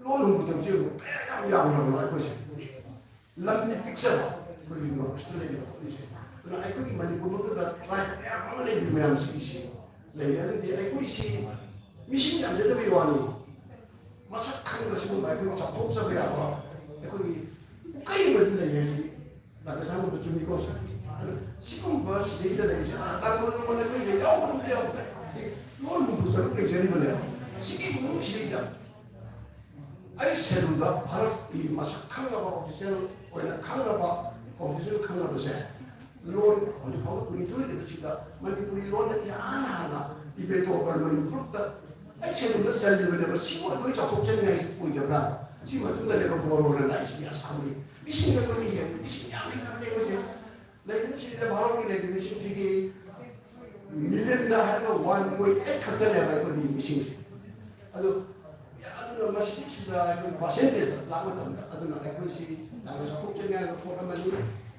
ꯂꯣꯟ ꯍꯨꯝꯐꯨ ꯇꯔꯨꯛꯁꯦ ꯌꯦꯡꯉꯨ, ꯀꯌꯥ ꯌꯥꯝ ꯌꯥꯝꯈ꯭ꯔꯕꯅꯣ ꯑꯩꯈꯣꯏꯁꯦ꯫ ꯂꯝꯗꯤ ꯄꯤꯛꯆꯕ ꯑꯩꯈꯣꯏꯒꯤ ꯅꯣꯔꯠ ꯏꯁꯇ ꯂꯩꯔꯤꯕ ꯄꯣꯠꯅꯤꯁꯦ꯫ ꯑꯗꯨꯅ ꯑꯩꯈꯣꯏꯒꯤ ꯃꯅꯤꯄꯨꯔꯃꯛꯇꯗ ꯇ꯭ꯔꯥꯏꯕ ꯃꯌꯥꯝ ꯑꯃ ꯂꯩꯔꯤꯕ ꯃꯌꯥꯝꯁꯤꯒꯤꯁꯤ ꯂꯩꯔꯦ꯫ ꯑꯗꯨꯗꯤ ꯑꯩꯈꯣꯏꯁꯤ ꯃꯤꯁꯤꯡ ꯌꯥꯝꯖꯗꯕꯒꯤ ꯋꯥꯅꯤ, ꯃꯁꯛ ꯈꯪꯕ ꯁꯤꯒꯨꯝꯕ ꯑꯩꯈꯣꯏ ꯆꯥꯎꯊꯣꯛꯆꯕ ꯌꯥꯕ ꯑꯩꯈꯣꯏꯒꯤ ꯄꯨꯀꯩ ꯑꯃꯗꯤ ꯂꯩ ꯍꯥꯏꯁꯤ ꯗꯥꯛꯇꯔ ꯁꯥꯃꯨꯗ ꯆꯨꯝꯃꯤꯀꯣ꯫ ꯑꯗꯨ ꯁꯤꯒꯨꯝꯕ ꯁꯤꯗꯩꯗ ꯂꯩꯔꯤꯁꯦ, ꯑꯥ, ꯇꯥꯡꯈꯨꯜ ꯅꯨꯡꯈꯣꯜ ꯑꯩꯈꯣꯏꯁꯦ ꯌꯥꯎꯕ ꯑꯝꯇ ꯌꯥꯎꯗ꯭ꯔꯦ꯫ ꯁꯤ ꯂꯣꯟ ꯍꯨꯝꯐꯨ ꯇꯔꯨꯛ ꯂꯩꯖꯔꯤꯕꯅꯦꯕ꯫ ꯁꯤꯒꯤ ꯃꯅꯨꯡꯁꯤꯗꯩꯗ ꯑꯩ ꯁꯦꯗꯨꯜꯗ ꯚꯥꯔꯠꯀꯤ ꯃꯁꯛ ꯈꯪꯉꯕ ꯑꯣꯐꯤꯁꯤꯌꯦꯜ ꯑꯣꯏꯅ ꯈꯪꯉꯕ, ꯑꯣꯐꯤꯁꯤꯌꯦꯜ ꯈꯪꯉꯕꯁꯦ ꯂꯣꯟ ꯍꯧꯖꯤꯛ ꯐꯥꯎꯕ ꯀꯨꯟꯅꯤꯊꯣꯏ ꯂꯩꯕꯁꯤꯗ ꯃꯅꯤꯄꯨꯔꯤ ꯂꯣꯟꯅ ꯏꯍꯥꯟ ꯍꯥꯟꯅ ꯇꯤꯕꯦꯇꯣ ꯕꯔꯃꯟ ꯒ꯭ꯔꯨꯞꯇ ꯑꯩ ꯁꯦꯗꯨꯜꯗ ꯆꯜꯂꯤꯕꯅꯦꯕ꯫ ꯁꯤꯕꯨ ꯑꯩꯈꯣꯏ ꯆꯥꯎꯊꯣꯛꯆꯅꯤꯡꯉꯥꯏ ꯑꯣꯏꯗꯕ꯭ꯔꯥ? ꯁꯤ ꯃꯇꯨꯡꯗꯅꯦꯕ ꯕꯣꯔꯣꯅ ꯂꯥꯛꯏꯁꯤꯗꯤ ꯑꯁꯥꯝꯒꯤ꯫ ꯃꯤꯁꯤꯡ ꯑꯩꯈꯣꯏꯅ ꯌꯦꯡꯉꯦ, ꯃꯤꯁꯤꯡ ꯌꯥꯝꯈ꯭ꯔꯕꯅꯦ ꯑꯩꯈꯣꯏꯁꯦ꯫ ꯂꯩꯔꯤꯕꯁꯤꯗ ꯚꯥꯔꯠꯀꯤ ꯂꯩꯔꯤꯕꯁꯤꯡꯁꯤꯒꯤ ꯃꯤꯂꯤꯌꯟꯗ ꯍꯥꯏꯔꯒ ꯋꯥꯟ ꯄꯣꯏꯟ ꯑꯩꯠ ꯈꯛꯇꯅꯦꯕ ꯑꯩꯈꯣꯏꯒꯤ ꯃꯤꯁꯤꯡꯁꯦ꯫ ꯑꯗꯨ ꯑꯗꯨꯅ ꯃꯁꯤꯁꯤꯗ ꯑꯩꯈꯣꯏ ꯄꯥꯔꯁꯦꯟꯇꯦꯖ ꯂꯥꯛꯄ ꯃꯇꯝꯗ ꯑꯗꯨꯅ ꯑꯩꯈꯣꯏꯁꯤ ꯌꯥꯝꯅ ꯆꯥꯎꯊꯣꯛꯆꯅꯤꯡꯉꯥꯏ ꯑꯣꯏꯕ ꯄꯣꯠ ꯑꯃꯅꯤ꯫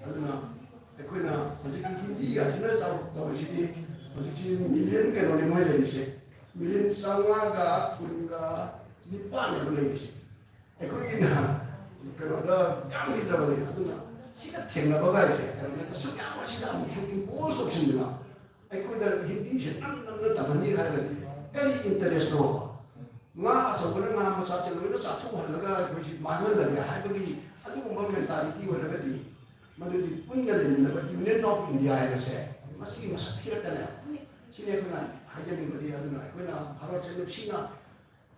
ꯑꯗꯨꯅ ꯑꯩꯈꯣꯏꯅ ꯍꯧꯖꯤꯛꯀꯤ ꯍꯤꯟꯗꯤꯒꯁꯤꯅ ꯆꯥꯎ ꯇꯧꯔꯤꯁꯤꯗꯤ ꯍꯧꯖꯤꯛꯁꯤ ꯃꯤꯂꯤꯌꯟ ꯀꯩꯅꯣꯅꯤ ꯃꯣꯏ ꯂꯩꯔꯤꯁꯦ, ꯃꯤꯂꯤꯌꯟ ꯆꯥꯝꯃꯉꯥꯒ ꯀꯨꯟꯒ ꯅꯤꯄꯥꯟꯅꯦꯕ ꯂꯩꯔꯤꯁꯦ꯫ ꯑꯩꯈꯣꯏꯒꯤꯅ ꯀꯩꯅꯣꯗ ꯌꯥꯝꯈꯤꯗ꯭ꯔꯕꯅꯤ꯫ ꯑꯗꯨꯅ ꯁꯤꯒ ꯊꯦꯡꯅꯕ ꯀꯥꯏꯁꯦ ꯀꯩꯅꯣꯅꯦ, ꯑꯁꯨꯛ ꯌꯥꯝꯕꯁꯤꯗ ꯑꯃꯨꯛꯁꯨ ꯏꯝꯄꯣꯁ ꯇꯧꯁꯤꯟꯗꯅ ꯑꯩꯈꯣꯏꯗ ꯍꯤꯟꯗꯤꯁꯦ ꯅꯝ ꯅꯝꯅ ꯇꯝꯍꯟꯅꯤ ꯍꯥꯏꯔꯒꯗꯤ ꯀꯔꯤ ꯏꯟꯇꯔꯦꯁꯅꯣ? ꯉꯥ ꯑꯆꯧꯕꯅ ꯉꯥ ꯃꯆꯥꯁꯦ ꯂꯣꯏꯅ ꯆꯥꯊꯣꯛꯍꯜꯂꯒ ꯑꯩꯈꯣꯏꯁꯤ ꯃꯥꯡꯍꯜꯂꯒꯦ ꯍꯥꯏꯕꯒꯤ ꯑꯗꯨꯒꯨꯝꯕ ꯃꯦꯟꯇꯥꯂꯤꯇꯤ ꯑꯣꯏꯔꯒꯗꯤ ꯃꯗꯨꯗꯤ ꯄꯨꯟꯅ ꯂꯩꯃꯤꯟꯅꯕ ꯌꯨꯅꯤꯌꯟ ꯑꯣꯐ ꯏꯟꯗꯤꯌꯥ ꯍꯥꯏꯕꯁꯦ ꯃꯁꯤꯒꯤ ꯃꯁꯛ ꯊꯤꯔꯛꯀꯅꯦꯕ꯫ ꯁꯤꯅꯤ ꯑꯩꯈꯣꯏꯅ ꯍꯥꯏꯖꯅꯤꯡꯕꯗꯤ꯫ ꯑꯗꯨꯅ ꯑꯩꯈꯣꯏꯅ ꯚꯥꯔꯠꯁꯦ ꯅꯨꯡꯁꯤꯅ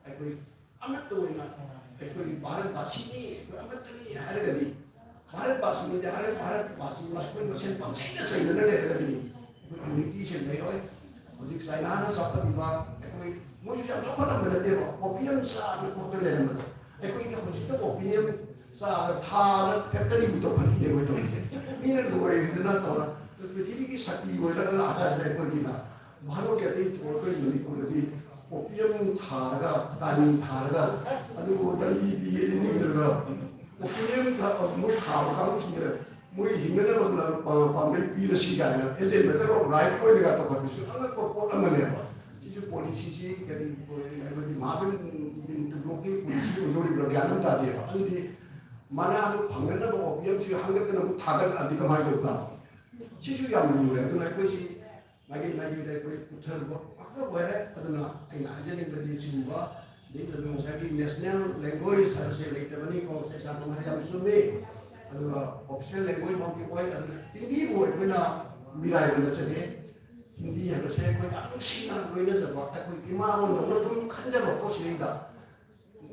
ꯑꯩꯈꯣꯏ ꯑꯃꯠꯇ ꯑꯣꯏꯅ ꯑꯩꯈꯣꯏ ꯚꯥꯔꯠ ꯚꯥꯁꯤꯅꯤ, ꯑꯩꯈꯣꯏ ꯑꯃꯠꯇꯅꯤ ꯍꯥꯏꯔꯒꯗꯤ, ꯚꯥꯔꯠ ꯚꯥꯁꯤꯅꯤꯗꯤ ꯍꯥꯏꯔꯒ ꯚꯥꯔꯠ ꯚꯥꯁꯤ ꯃꯈꯣꯏ ꯃꯁꯦꯟ ꯄꯪꯆꯩꯗ ꯆꯩꯅꯅ ꯂꯩꯔꯒꯗꯤ ꯑꯩꯈꯣꯏ ꯌꯨꯅꯤꯇꯤꯁꯦ ꯂꯩꯔꯣꯏ꯫ ꯍꯧꯖꯤꯛ ꯆꯥꯏꯅꯥꯅ ꯆꯥꯎꯈꯠꯂꯤꯕ ꯑꯩꯈꯣꯏ, ꯃꯣꯏꯁꯨ ꯌꯥꯝ ꯆꯥꯎꯈꯠꯂꯝꯕ ꯅꯠꯇꯦꯕ, ꯑꯣꯄꯤꯌꯝ ꯆꯥꯗꯅ ꯈꯣꯠꯇꯅ ꯂꯩꯔꯝꯕꯗꯣ꯫ ꯑꯩꯈꯣꯏꯗꯤ ꯍꯧꯖꯤꯛꯇ ꯑꯣꯄꯤꯌꯝ ꯆꯥꯗ ꯊꯥꯗ ꯐꯦꯛꯇꯔꯤꯕꯨ ꯇꯧꯈꯠꯂꯤꯅꯦ ꯑꯩꯈꯣꯏ ꯇꯧꯔꯤꯁꯦ꯫ ꯃꯤꯅ ꯂꯣꯏꯗꯅ ꯇꯧꯔ ꯄ꯭ꯔꯤꯊꯤꯕꯤꯒꯤ ꯁꯛꯇꯤ ꯑꯣꯏꯔꯒ ꯂꯥꯛꯑꯀꯥꯟꯁꯤꯗ ꯑꯩꯈꯣꯏꯒꯤꯅ ꯚꯥꯔꯠꯀꯤ ꯑꯇꯩ ꯑꯩꯈꯣꯏ ꯃꯅꯤꯄꯨꯔꯗꯗꯤ ꯑꯣꯄꯤꯌꯝ ꯊꯥꯔꯒ, ꯇꯥꯅꯤ ꯊꯥꯔꯒ, ꯑꯗꯨꯕꯨ ꯗꯟꯗꯤ ꯄꯤꯒꯦꯗꯤ ꯅꯤꯡꯗ꯭ꯔꯒ, ꯑꯣꯄꯤꯌꯝ ꯊꯥ-, ꯃꯣꯏ ꯊꯥꯕ ꯀꯥꯡꯕꯨꯁꯤꯡꯁꯦ ꯃꯣꯏ ꯍꯤꯡꯅꯅꯕ ꯄꯥꯝꯕꯩ ꯄꯤꯔꯁꯤ ꯀꯥꯏꯅ as a matter of right ꯑꯣꯏꯅꯒ ꯇꯧꯈꯠꯄꯁꯨ ꯑꯉꯛꯄ ꯄꯣꯠ ꯑꯃꯅꯦꯕ꯫ ꯁꯤꯁꯨ ꯄꯣꯂꯤꯁꯤꯁꯤ ꯀꯔꯤ ꯑꯣꯏ-, ꯑꯩꯈꯣꯏꯒꯤ ꯃꯍꯥꯕꯤꯟ ꯕꯤꯟ ꯇꯨꯂꯣꯛꯀꯤ ꯄꯣꯂꯤꯁꯤ ꯑꯣꯏꯗꯧꯔꯤꯕ꯭ꯔꯥ ꯒ꯭ꯌꯥꯟ ꯑꯃ ꯇꯥꯗꯦꯕ꯫ ꯑꯗꯨꯗꯤ ꯃꯅꯥꯗꯨ ꯐꯪꯅꯅꯕ ꯑꯣꯄꯤꯌꯝꯁꯤ ꯍꯪꯒꯠꯇꯅ ꯑꯃꯨꯛ ꯊꯥꯒꯠꯂꯛꯑꯗꯤ ꯀꯃꯥꯏꯅ ꯇꯧ ꯇꯥꯕ? ꯁꯤꯁꯨ ꯌꯥꯝ ꯂꯨꯔꯦ꯫ ꯑꯗꯨꯅ ꯑꯩꯈꯣꯏꯁꯤ ꯃꯥꯒꯤ ꯃꯥꯒꯤꯗ ꯑꯩꯈꯣꯏ ꯄꯨꯊꯔꯨꯕ ꯉꯥꯛꯇ ꯑꯣꯏꯔꯦ꯫ ꯑꯗꯨꯅ ꯑꯩꯅ ꯍꯥꯏꯖꯅꯤꯡꯕꯗꯤ ꯁꯤꯒꯨꯝꯕ ꯂꯩꯇꯕ ꯉꯁꯥꯏꯒꯤ ꯅꯦꯁꯅꯦꯜ ꯂꯦꯡꯒ꯭ꯋꯦꯖ ꯍꯥꯏꯕꯁꯦ ꯂꯩꯇꯕꯅꯤ꯫ ꯀꯣ ꯁꯦꯁꯥꯅ ꯍꯥꯏ ꯌꯥꯝ ꯆꯨꯝꯃꯤ꯫ ꯑꯗꯨꯒ ꯑꯣꯐꯤꯁꯤꯌꯦꯜ ꯂꯦꯡꯒ꯭ꯋꯦꯖ ꯐꯥꯎꯗꯤ ꯑꯣꯏ꯫ ꯑꯗꯨꯅ ꯍꯤꯟꯗꯤꯕꯨ ꯑꯩꯈꯣꯏꯅ ꯃꯤꯔꯥꯏꯕ ꯅꯠꯆꯗꯦ꯫ ꯍꯤꯟꯗꯤ ꯍꯥꯏꯕꯁꯦ ꯑꯩꯈꯣꯏ ꯌꯥꯝ ꯅꯨꯡꯁꯤꯅ ꯂꯣꯏꯅꯖꯕ ꯑꯩꯈꯣꯏ ꯏꯃꯥ ꯂꯣꯟꯗꯧꯅ ꯑꯗꯨꯝ ꯈꯟꯖꯕ ꯄꯣꯠꯁꯤꯗꯩꯗ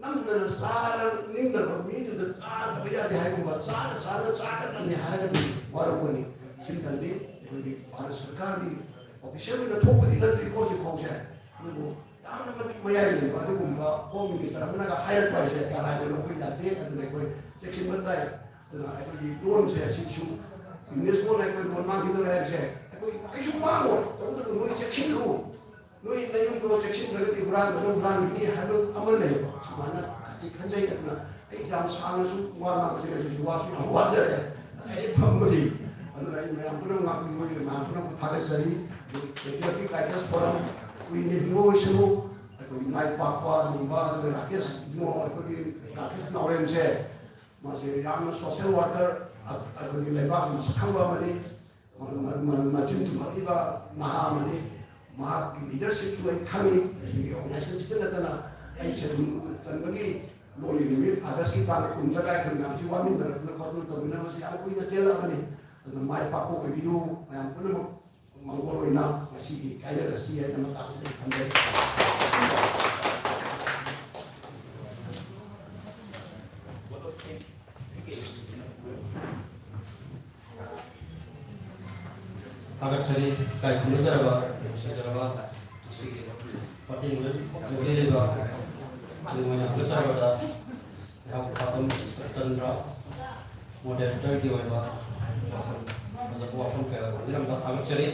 ꯅꯝꯗꯅ ꯆꯥꯔ ꯅꯤꯡꯗꯕ ꯃꯤꯗꯨꯗ ꯆꯥꯗꯕ ꯌꯥꯗꯦ ꯍꯥꯏꯒꯨꯝꯕ ꯆꯥꯔ ꯆꯥꯔ ꯆꯥꯒꯗꯕꯅꯤ ꯍꯥꯏꯔꯒꯗꯤ ꯋꯥꯔꯧꯒꯅꯤ꯫ ꯁꯤꯃꯇꯪꯗꯤ ꯑꯩꯈꯣꯏꯒꯤ ꯚꯥꯔꯠ ꯁꯔꯀꯥꯔꯒꯤ ꯑꯣꯐꯤꯁꯤꯌꯦꯜ ꯑꯣꯏꯅ ꯊꯣꯛꯄꯗꯤ ꯅꯠꯇ꯭ꯔꯤꯀꯣ ꯍꯧꯖꯤꯛ ꯐꯥꯎꯁꯦ꯫ ꯑꯗꯨꯕꯨ ꯌꯥꯝꯅ ꯃꯇꯤꯛ ꯃꯌꯥꯏ ꯂꯩꯕ ꯑꯗꯨꯒꯨꯝꯕ ꯍꯣꯝ ꯃꯤꯅꯤꯁꯇꯔ ꯑꯃꯅꯒ ꯍꯥꯏꯔꯛꯄ ꯍꯥꯏꯁꯦ ꯂꯅꯥꯏꯗ ꯂꯧꯕ ꯌꯥꯗꯦ꯫ ꯑꯗꯨꯅ ꯑꯩꯈꯣꯏ ꯆꯦꯛꯁꯤꯟꯕ ꯇꯥꯏ꯫ ꯑꯗꯨꯅ ꯑꯩꯈꯣꯏꯒꯤ ꯂꯣꯟꯁꯦ ꯁꯤꯁꯨ ꯌꯨꯅꯦꯁꯀꯣꯅ ꯑꯩꯈꯣꯏ ꯂꯣꯟ ꯃꯥꯡꯈꯤꯗꯧꯔꯦ ꯍꯥꯏꯕꯁꯦ ꯑꯩꯈꯣꯏ ꯀꯩꯁꯨ ꯃꯥꯡꯉꯣꯏ꯫ ꯇꯧꯕꯇꯕꯨ ꯅꯣꯏ ꯆꯦꯛꯁꯤꯜꯂꯨ꯫ ꯅꯣꯏ ꯅꯌꯨꯝꯗꯣ ꯆꯦꯛꯁꯤꯟꯗ꯭ꯔꯒꯗꯤ ꯍꯨꯔꯥꯟꯕꯅ ꯍꯨꯔꯥꯟꯈꯤꯅꯤ ꯍꯥꯏꯕ ꯑꯃ ꯂꯩꯌꯦꯕ꯫ ꯁꯨꯃꯥꯏꯅ ꯈꯟꯖꯩ꯫ ꯑꯗꯨꯅ ꯑꯩ ꯌꯥꯝ ꯁꯥꯡꯅꯁꯨ ꯋꯥ ꯉꯥꯡꯕꯁꯦ ꯉꯁꯤꯗꯤ ꯋꯥꯁꯨ ꯌꯥꯝ ꯋꯥꯖꯔꯦ꯫ ꯑꯩ ꯐꯝꯕꯒꯤ꯫ ꯑꯗꯨꯅ ꯑꯩ ꯃꯌꯥꯝ ꯄꯨꯝꯅꯃꯛ ꯉꯥꯛꯄꯤꯕ ꯑꯣꯏꯅ ꯃꯌꯥꯝ ꯄꯨꯝꯅꯃꯛꯄꯨ ꯊꯥꯒꯠꯆꯔꯤ꯫ ꯑꯗꯨ Patriotic Writers Forum ꯀꯨꯏꯅ ꯍꯤꯡꯕ ꯑꯣꯏꯁꯅꯨ꯫ ꯑꯩꯈꯣꯏ ꯏꯃꯥ ꯏꯄꯥ ꯅꯨꯡꯕ ꯑꯗꯨꯒ ꯔꯥꯀꯦꯁ ꯏꯕꯨꯡꯉꯣ, ꯑꯩꯈꯣꯏꯒꯤ ꯔꯥꯀꯦꯁ ꯅꯥꯎꯔꯦꯝꯁꯦ, ꯃꯥꯁꯦ ꯌꯥꯝꯅ ꯁꯣꯁꯦꯜ ꯋꯥꯔꯀꯔ, ꯑꯩꯈꯣꯏꯒꯤ ꯂꯩꯕꯥꯛ ꯃꯁꯛ ꯈꯪꯕ ꯑꯃꯅꯤ꯫ ꯃ-, ꯃ-, ꯃ-, ꯃꯆꯤꯟ ꯇꯨꯝꯍꯜꯂꯤꯕ ꯅꯍꯥ ꯑꯃꯅꯤ꯫ ꯃꯍꯥꯛꯀꯤ ꯂꯤꯗꯔꯁꯤꯞꯁꯨ ꯑꯩ ꯈꯪꯉꯤ꯫ ꯑꯩꯒꯤ ꯑꯣꯔꯒꯅꯥꯏꯖꯦꯁꯟꯁꯤꯗ ꯅꯠꯇꯅ ꯑꯩ ꯁꯦꯗꯨꯜ ꯆꯟꯕꯒꯤ ꯂꯣꯟꯒꯤ ꯅꯨꯃꯤꯠ ꯑꯥꯒꯁꯀꯤ ꯇꯥꯡ ꯀꯨꯟꯗ ꯀꯥꯏ ꯑꯩꯈꯣꯏ ꯃꯌꯥꯝꯁꯤ ꯋꯥꯃꯤꯟꯅꯔꯛꯇꯅ ꯈꯣꯠꯇꯅ ꯇꯧꯃꯤꯟꯅꯕꯁꯤ ꯌꯥꯝ ꯀꯨꯏꯅ ꯆꯦꯜꯂꯛꯑꯕꯅꯤ꯫ ꯑꯗꯨꯅ ꯃꯥꯏ ꯄꯥꯛꯄ ꯑꯣꯏꯕꯤꯌꯨ꯫ ꯃꯌꯥꯝ ꯄꯨꯝꯅꯃꯛ ꯃꯪꯒꯣꯜ ꯑꯣꯏꯅ ꯉꯁꯤꯒꯤ ꯀꯥꯏꯅꯔꯁꯤ ꯍꯥꯏꯅ ꯃꯇꯥꯡꯁꯤꯗ ꯑꯩ ꯊꯝꯖꯒꯦ꯫ ꯊꯥꯒꯠꯆꯔꯤ꯫ ꯏꯀꯥꯏ ꯈꯨꯝꯅꯖꯔꯕ, ꯅꯨꯡꯁꯤꯖꯔꯕ ꯉꯁꯤꯒꯤ ꯄꯥꯔꯇꯤ ꯂꯣꯏ ꯂꯦꯡꯕꯤꯔꯤꯕ ꯑꯗꯨꯃꯥꯏꯅ ꯊꯥꯒꯠꯆꯔꯕꯗ ꯑꯩꯍꯥꯛ ꯄꯥꯕꯝ ꯁꯆꯟꯗ꯭ꯔ, ꯃꯣꯗꯦꯔꯦꯇꯔꯒꯤ ꯑꯣꯏꯕ ꯋꯥꯐꯝ ꯐꯖꯕ ꯋꯥꯐꯝ ꯀꯌꯥ ꯊꯝꯕꯤꯔꯝꯕ ꯊꯥꯒꯠꯆꯔꯤ꯫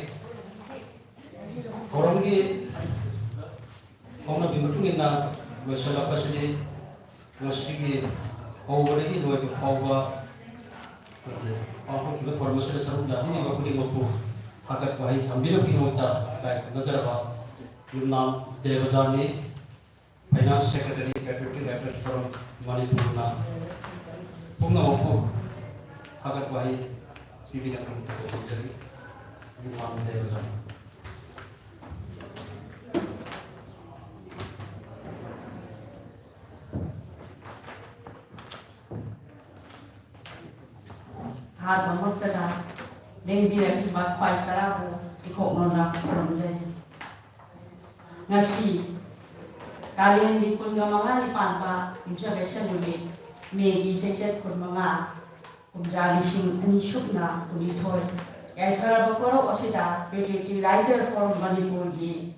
ꯊꯧꯔꯝꯒꯤ ꯍꯧꯅꯕꯤ ꯃꯇꯨꯡ ꯏꯟꯅ ꯂꯣꯏꯁꯤꯜꯂꯛꯄꯁꯤꯗꯤ ꯉꯁꯤꯒꯤ ꯍꯧꯕꯗꯒꯤ ꯂꯣꯏꯕ ꯐꯥꯎꯕ ꯑꯩꯈꯣꯏꯒꯤ ꯄꯥꯡꯊꯣꯛꯈꯤꯕ ꯊꯧꯔꯝ ꯑꯁꯤꯗ ꯁꯔꯨꯛ ꯌꯥꯕꯤꯔꯤꯕ ꯈꯨꯗꯤꯡꯃꯛꯄꯨ ꯊꯥꯒꯠ ꯋꯥꯍꯩ ꯊꯝꯕꯤꯔꯛꯄꯒꯤꯗꯃꯛꯇ ꯏꯀꯥꯏ ꯈꯨꯝꯅꯖꯔꯕ ꯌꯨꯝꯅꯥꯝ ꯗꯦꯕꯖꯥꯅꯤ, Finance Secretary, Patriotic Writers Forum ꯃꯅꯤꯄꯨꯔꯅ ꯄꯨꯝꯅꯃꯛꯄꯨ ꯊꯥꯒꯠ ꯋꯥꯍꯩ ꯄꯤꯕꯤꯅꯕ ꯈꯪꯖꯔꯤ꯫ ꯌꯨꯝꯅꯥꯝ ꯗꯦꯕꯖꯥꯅꯤ꯫ ꯑꯍꯥꯟꯕꯃꯛꯇꯗ ꯂꯦꯡꯕꯤꯔꯛꯂꯤꯕ ꯈ꯭ꯋꯥꯏ ꯇꯔꯥꯕꯨ ꯏꯀꯣꯛꯅꯅ ꯈꯨꯔꯨꯝꯖꯔꯤ꯫ ꯉꯁꯤ ꯀꯥꯂꯦꯟꯒꯤ ꯀꯨꯟꯒ ꯃꯉꯥꯅꯤ ꯄꯥꯟꯕ ꯌꯨꯝꯁꯀꯩꯁ ꯅꯨꯃꯤꯠ, ꯃꯦꯒꯤ ꯆꯩꯆꯠ ꯀꯨꯟꯃꯉꯥ, ꯀꯨꯝꯖꯥ ꯂꯤꯁꯤꯡ ꯑꯅꯤ ꯁꯨꯞꯅ ꯀꯨꯟꯅꯤꯊꯣꯏ, ꯌꯥꯏꯐꯔꯕ ꯀꯣꯔꯧ ꯑꯁꯤꯗ Patriotic Writer Forum ꯃꯅꯤꯄꯨꯔꯒꯤ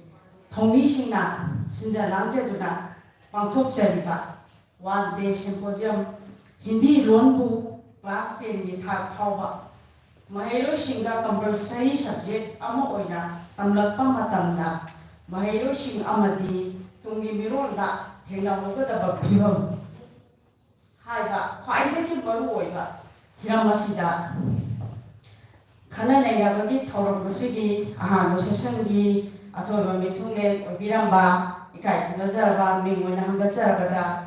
ꯊꯧꯃꯤꯁꯤꯡꯅ ꯁꯤꯟꯖ ꯂꯥꯡꯖꯗꯨꯅ ꯄꯥꯡꯊꯣꯛꯆꯔꯤꯕ One Day Symposium, ꯍꯤꯟꯗꯤ ꯂꯣꯟꯕꯨ class ten ꯒꯤ ꯊꯥꯛ ꯐꯥꯎꯕ ꯃꯍꯩꯔꯣꯏꯁꯤꯡꯗ compulsory subject ꯑꯃ ꯑꯣꯏꯅ ꯇꯝꯂꯛꯄ ꯃꯇꯝꯗ, ꯃꯍꯩꯔꯣꯏꯁꯤꯡ ꯑꯃꯗꯤ ꯇꯨꯡꯒꯤ ꯃꯤꯔꯣꯜꯗ ꯊꯦꯡꯅꯍꯧꯒꯗꯕ ꯐꯤꯕꯝ ꯍꯥꯏꯕ ꯈ꯭ꯋꯥꯏꯗꯒꯤ ꯃꯔꯨꯑꯣꯏꯕ ꯍꯤꯔꯝ ꯑꯁꯤꯗ ꯈꯟꯅ ꯅꯩꯅꯕꯒꯤ ꯊꯧꯔꯝ ꯑꯁꯤꯒꯤ ꯑꯍꯥꯟꯕ session ꯒꯤ ꯑꯊꯣꯏꯕ ꯃꯤꯊꯨꯡꯂꯦꯟ ꯑꯣꯏꯕꯤꯔꯝꯕ ꯏꯀꯥꯏ ꯈꯨꯝꯅꯖꯔꯕ ꯃꯤꯡ ꯑꯣꯏꯅ ꯍꯪꯒꯠꯆꯔꯕꯗ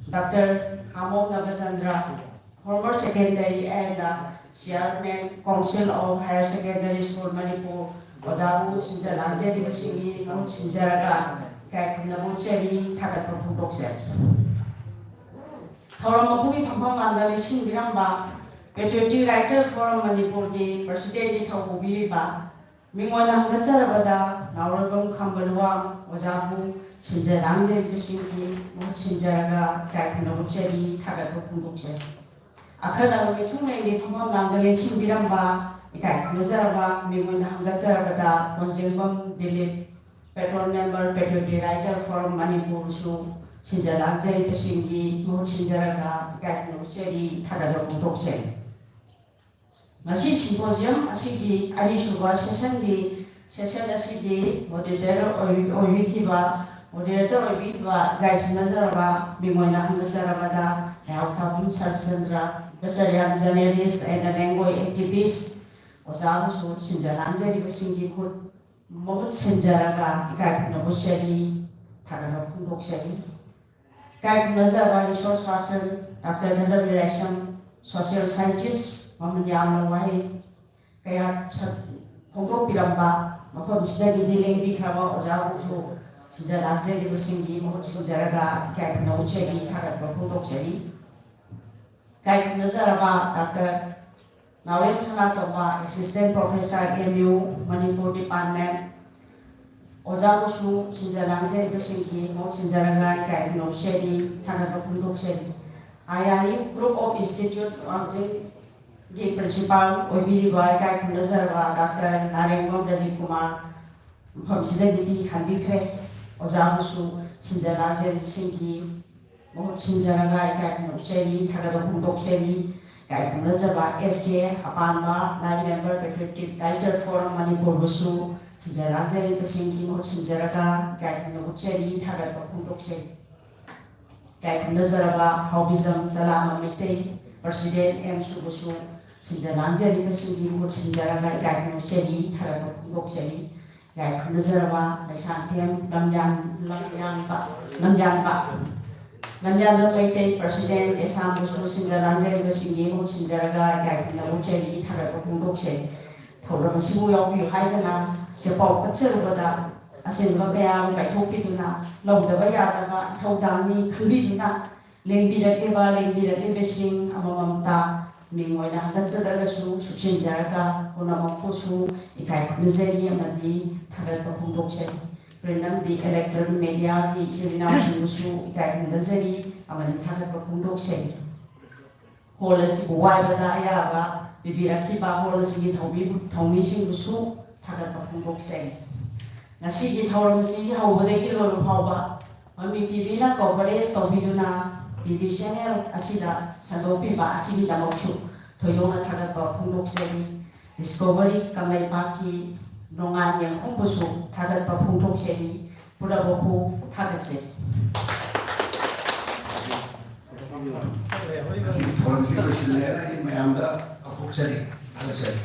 Doctor ꯍꯥꯃꯣꯝ Nabachandra, former secretary and Chairman, Council of Higher Secondary School, Manipur, ꯑꯣꯖꯥꯕꯨ ꯁꯤꯟꯖ ꯂꯥꯡꯖꯔꯤꯕꯁꯤꯡꯒꯤ ꯃꯍꯨꯠ ꯁꯤꯟꯖꯔꯒ ꯏꯀꯥꯏ ꯈꯨꯝꯅꯕ ꯎꯠꯆꯔꯤ, ꯊꯥꯒꯠꯄ ꯐꯣꯡꯗꯣꯛꯆꯔꯤ꯫ ꯊꯧꯔꯝ ꯑꯗꯨꯒꯤ ꯐꯝꯐꯝ ꯂꯥꯡꯗ ꯂꯦꯡꯁꯤꯟꯕꯤꯔꯝꯕ Patriotic Writer Forum ꯃꯅꯤꯄꯨꯔꯒꯤ President ꯒꯤ ꯊꯧ ꯄꯨꯕꯤꯔꯤꯕ ꯃꯤꯡ ꯑꯣꯏꯅ ꯍꯪꯒꯠꯆꯔꯕꯗ ꯅꯥꯎꯔꯦꯝꯕꯝ ꯈꯝꯕ ꯂꯨꯋꯥꯡ ꯑꯣꯖꯥꯕꯨ ꯁꯤꯟꯖ ꯂꯥꯡꯖꯔꯤꯕꯁꯤꯡꯒꯤ ꯃꯍꯨꯠ ꯁꯤꯟꯖꯔꯒ ꯏꯀꯥꯏ ꯈꯨꯝꯅꯕ ꯎꯠꯆꯔꯤ, ꯊꯥꯒꯠꯄ ꯐꯣꯡꯗꯣꯛꯆꯔꯤ꯫ ꯑꯈꯟꯅꯕ ꯃꯤꯊꯨꯡꯂꯦꯟꯒꯤ ꯐꯝꯐꯝ ꯂꯥꯡꯗ ꯂꯦꯡꯁꯤꯟꯕꯤꯔꯝꯕ ꯏꯀꯥꯏ ꯈꯨꯝꯅꯖꯔꯕ ꯃꯤꯡ ꯑꯣꯏꯅ ꯍꯪꯒꯠꯆꯔꯕꯗ ꯀꯣꯟꯖꯦꯡꯕꯝ Dilip, Patron Member, Patriotic Writer Forum ꯃꯅꯤꯄꯨꯔꯁꯨ ꯁꯤꯟꯖ ꯂꯥꯡꯖꯔꯤꯕꯁꯤꯡꯒꯤ ꯃꯍꯨꯠ ꯁꯤꯟꯖꯔꯒ ꯏꯀꯥꯏ ꯈꯨꯝꯅꯕ ꯎꯠꯆꯔꯤ, ꯊꯥꯒꯠꯄ ꯐꯣꯡꯗꯣꯛꯆꯔꯤ꯫ ꯉꯁꯤ symposium ꯑꯁꯤꯒꯤ ꯑꯅꯤꯁꯨꯕ sessionꯒꯤ session ꯑꯁꯤꯒꯤ moderator ꯑꯣꯏ- ꯑꯣꯏꯕꯤꯈꯤꯕ moderator ꯑꯣꯏꯕꯤꯈꯤꯕ ꯏꯀꯥꯏ ꯈꯨꯝꯅꯖꯔꯕ ꯃꯤꯡ ꯑꯣꯏꯅ ꯍꯪꯒꯠꯆꯔꯕꯗ ꯅꯌꯥꯎꯊꯥꯕꯝ ꯁꯔꯆꯟꯗ꯭ꯔ, veteran journalist and language activist, ꯑꯣꯖꯥꯕꯨꯁꯨ ꯁꯤꯟꯖ ꯂꯥꯡꯖꯔꯤꯕꯁꯤꯡꯒꯤ ꯈꯨꯠ ꯃꯍꯨꯠ ꯁꯤꯟꯖꯔꯒ ꯏꯀꯥꯏ ꯈꯨꯝꯅꯕ ꯎꯠꯆꯔꯤ, ꯊꯥꯒꯠꯄ ꯐꯣꯡꯗꯣꯛꯆꯔꯤ꯫ ꯏꯀꯥꯏ ꯈꯨꯝꯅꯖꯕ resource person Doctor ꯙꯅꯕꯤꯔ ꯂꯥꯏꯁ꯭ꯔꯝ, social scientist, ꯃꯃꯜ ꯌꯥꯝꯂꯕ ꯋꯥꯍꯩ ꯀꯌꯥ ꯁꯛ- ꯐꯣꯡꯗꯣꯛꯄꯤꯔꯝꯕ ꯃꯐꯝꯁꯤꯗꯒꯤꯗꯤ ꯂꯦꯡꯕꯤꯈ꯭ꯔꯕ ꯑꯣꯖꯥꯕꯨꯁꯨ ꯁꯤꯟꯖ ꯂꯥꯡꯖꯔꯤꯕꯁꯤꯡꯒꯤ ꯃꯍꯨꯠ ꯁꯤꯟꯖꯔꯒ ꯏꯀꯥꯏ ꯈꯨꯝꯅꯕ ꯎꯠꯆꯔꯤ, ꯊꯥꯒꯠꯄ ꯐꯣꯡꯗꯣꯛꯆꯔꯤ꯫ ꯏꯀꯥꯏ ꯈꯨꯝꯅꯖꯔꯕ Doctor ꯅꯥꯎꯔꯦꯝ ꯁꯅꯥꯇꯣꯝꯕ, Assistant Professor, M U, Manipur Department, ꯑꯣꯖꯥꯕꯨꯁꯨ ꯁꯤꯟꯖ ꯂꯥꯡꯖꯔꯤꯕꯁꯤꯡꯒꯤ ꯃꯍꯨꯠ ꯁꯤꯟꯖꯔꯒ ꯏꯀꯥꯏ ꯈꯨꯝꯅꯕ ꯎꯠꯆꯔꯤ, ꯊꯥꯒꯠꯄ ꯐꯣꯡꯗꯣꯛꯆꯔꯤ꯫ I R U Group of Institute ꯋꯥꯡꯖꯤꯡꯒꯤ principal ꯑꯣꯏꯕꯤꯔꯤꯕ ꯏꯀꯥꯏ ꯈꯨꯝꯅꯖꯔꯕ Doctor ꯅꯥꯔꯦꯡꯕꯝ ꯔꯖꯤꯠ ꯀꯨꯃꯥꯔ ꯃꯐꯝꯁꯤꯗꯒꯤꯗꯤ ꯍꯟꯕꯤꯈ꯭ꯔꯦ꯫ ꯑꯣꯖꯥꯕꯨꯁꯨ ꯁꯤꯟꯖ ꯂꯥꯡꯖꯔꯤꯕꯁꯤꯡꯒꯤ ꯃꯍꯨꯠ ꯁꯤꯟꯖꯔꯒ ꯏꯀꯥꯏ ꯈꯨꯝꯅꯕ ꯎꯠꯆꯔꯤ, ꯊꯥꯒꯠꯄ ꯐꯣꯡꯗꯣꯛꯆꯔꯤ꯫ ꯏꯀꯥꯏ ꯈꯨꯝꯅꯖꯕ S K ꯑꯄꯥꯟꯕ, Line Member, Patriotic Writer Forum ꯃꯅꯤꯄꯨꯔꯕꯨꯁꯨ ꯁꯤꯟꯖ ꯂꯥꯡꯖꯔꯤꯕꯁꯤꯡꯒꯤ ꯃꯍꯨꯠ ꯁꯤꯟꯖꯔꯒ ꯏꯀꯥꯏ ꯈꯨꯝꯅꯕ ꯎꯠꯆꯔꯤ, ꯊꯥꯒꯠꯄ ꯐꯣꯡꯗꯣꯛꯆꯔꯤ꯫ ꯏꯀꯥꯏ ꯈꯨꯝꯅꯖꯔꯕ ꯍꯥꯎꯕꯤꯖꯝ ꯆꯂꯥꯝꯕꯝ ꯃꯩꯇꯩ, President M ꯁꯨꯕꯁꯨ ꯁꯤꯟꯖ ꯂꯥꯡꯖꯔꯤꯕꯁꯤꯡꯒꯤ ꯃꯍꯨꯠ ꯁꯤꯟꯖꯔꯒ ꯏꯀꯥꯏ ꯈꯨꯝꯅꯕ ꯎꯠꯆꯔꯤ, ꯊꯥꯒꯠꯄ ꯐꯣꯡꯗꯣꯛꯆꯔꯤ꯫ ꯏꯀꯥꯏ ꯈꯨꯝꯅꯖꯔꯕ ꯂꯩꯁꯥꯡꯊꯦꯝ ꯂꯝꯌꯥꯟ-, ꯂꯝꯌꯥꯟꯕ, ꯂꯝꯌꯥꯟꯕ, ꯂꯝꯌꯥꯟꯕ ꯃꯩꯇꯩ, President ꯀꯦꯁꯥꯝꯕꯨꯁꯨ ꯁꯤꯟꯖ ꯂꯥꯡꯖꯔꯤꯕꯁꯤꯡꯒꯤ ꯃꯍꯨꯠ ꯁꯤꯟꯖꯔꯒ ꯏꯀꯥꯏ ꯈꯨꯝꯅꯕ ꯎꯠꯆꯔꯤ, ꯊꯥꯒꯠꯄ ꯐꯣꯡꯗꯣꯛꯆꯔꯤ꯫ ꯊꯧꯔꯝ ꯑꯁꯤꯕꯨ ꯌꯥꯎꯕꯤꯌꯨ ꯍꯥꯏꯗꯅ ꯆꯦꯄꯥꯎ ꯀꯠꯆꯔꯨꯕꯗ ꯑꯆꯤꯟꯕ ꯀꯌꯥ ꯑꯃ ꯀꯥꯏꯊꯣꯛꯄꯤꯗꯨꯅ ꯂꯧꯗꯕ ꯌꯥꯗꯕ ꯏꯊꯧꯗꯥꯡꯅꯤ ꯈꯟꯕꯤꯗꯨꯅ ꯂꯦꯡꯕꯤꯔꯛꯂꯤꯕ, ꯂꯦꯡꯕꯤꯔꯛꯂꯤꯕꯁꯤꯡ ꯑꯃꯃꯝꯇ ꯃꯤꯡ ꯑꯣꯏꯅ ꯍꯪꯒꯠꯆꯗ꯭ꯔꯒꯁꯨ ꯁꯨꯞꯆꯤꯟꯖꯔꯒ ꯄꯨꯝꯅꯃꯛꯄꯨꯁꯨ ꯏꯀꯥꯏ ꯈꯨꯝꯅꯖꯔꯤ ꯑꯃꯗꯤ ꯊꯥꯒꯠꯄ ꯐꯣꯡꯗꯣꯛꯆꯔꯤ꯫ Print ꯑꯃꯗꯤ electronic mediaꯒꯤ ꯏꯆꯤꯜ ꯏꯅꯥꯎꯁꯤꯡꯕꯨꯁꯨ ꯏꯀꯥꯏ ꯈꯨꯝꯅꯖꯔꯤ ꯑꯃꯗꯤ ꯊꯥꯒꯠꯄ ꯐꯣꯡꯗꯣꯛꯆꯔꯤ꯫ Hall ꯑꯁꯤꯕꯨ ꯋꯥꯏꯕꯗ ꯑꯌꯥꯕ ꯄꯤꯕꯤꯔꯛꯈꯤꯕ hall ꯑꯁꯤꯒꯤ ꯊꯧꯃꯤ-, ꯊꯧꯃꯤꯁꯤꯡꯕꯨꯁꯨ ꯊꯥꯒꯠꯄ ꯐꯣꯡꯗꯣꯛꯆꯔꯤ꯫ ꯉꯁꯤꯒꯤ ꯊꯧꯔꯝ ꯑꯁꯤꯒꯤ ꯍꯧꯕꯗꯒꯤ ꯂꯣꯏꯕ ꯐꯥꯎꯕ ꯃꯃꯤ TVꯅ coverage ꯇꯧꯕꯤꯗꯨꯅ TV channel ꯑꯁꯤꯗ ꯁꯟꯗꯣꯛꯄꯤꯕ ꯑꯁꯤꯒꯤꯗꯃꯛꯁꯨ ꯊꯣꯏꯗꯣꯛꯅ ꯊꯥꯒꯠꯄ ꯐꯣꯡꯗꯣꯛꯆꯔꯤ꯫ ꯗꯤꯁꯀꯣꯚꯔꯤ ꯀꯪꯂꯩꯄꯥꯛꯀꯤ ꯅꯣꯡꯉꯥꯟ ꯌꯦꯡꯈꯣꯡꯕꯨꯁꯨ ꯊꯥꯒꯠꯄ ꯐꯣꯡꯗꯣꯛꯆꯔꯤ꯫ ꯄꯨꯝꯅꯃꯛꯄꯨ ꯊꯥꯒꯠꯆꯔꯤ꯫ ꯉꯁꯤꯒꯤ ꯊꯧꯔꯝꯁꯤ ꯂꯣꯏꯁꯤꯜꯂꯦꯅ ꯑꯩ ꯃꯌꯥꯝꯗ ꯀꯧꯊꯣꯛꯆꯔꯤ꯫ ꯊꯥꯒꯠꯆꯔꯤ꯫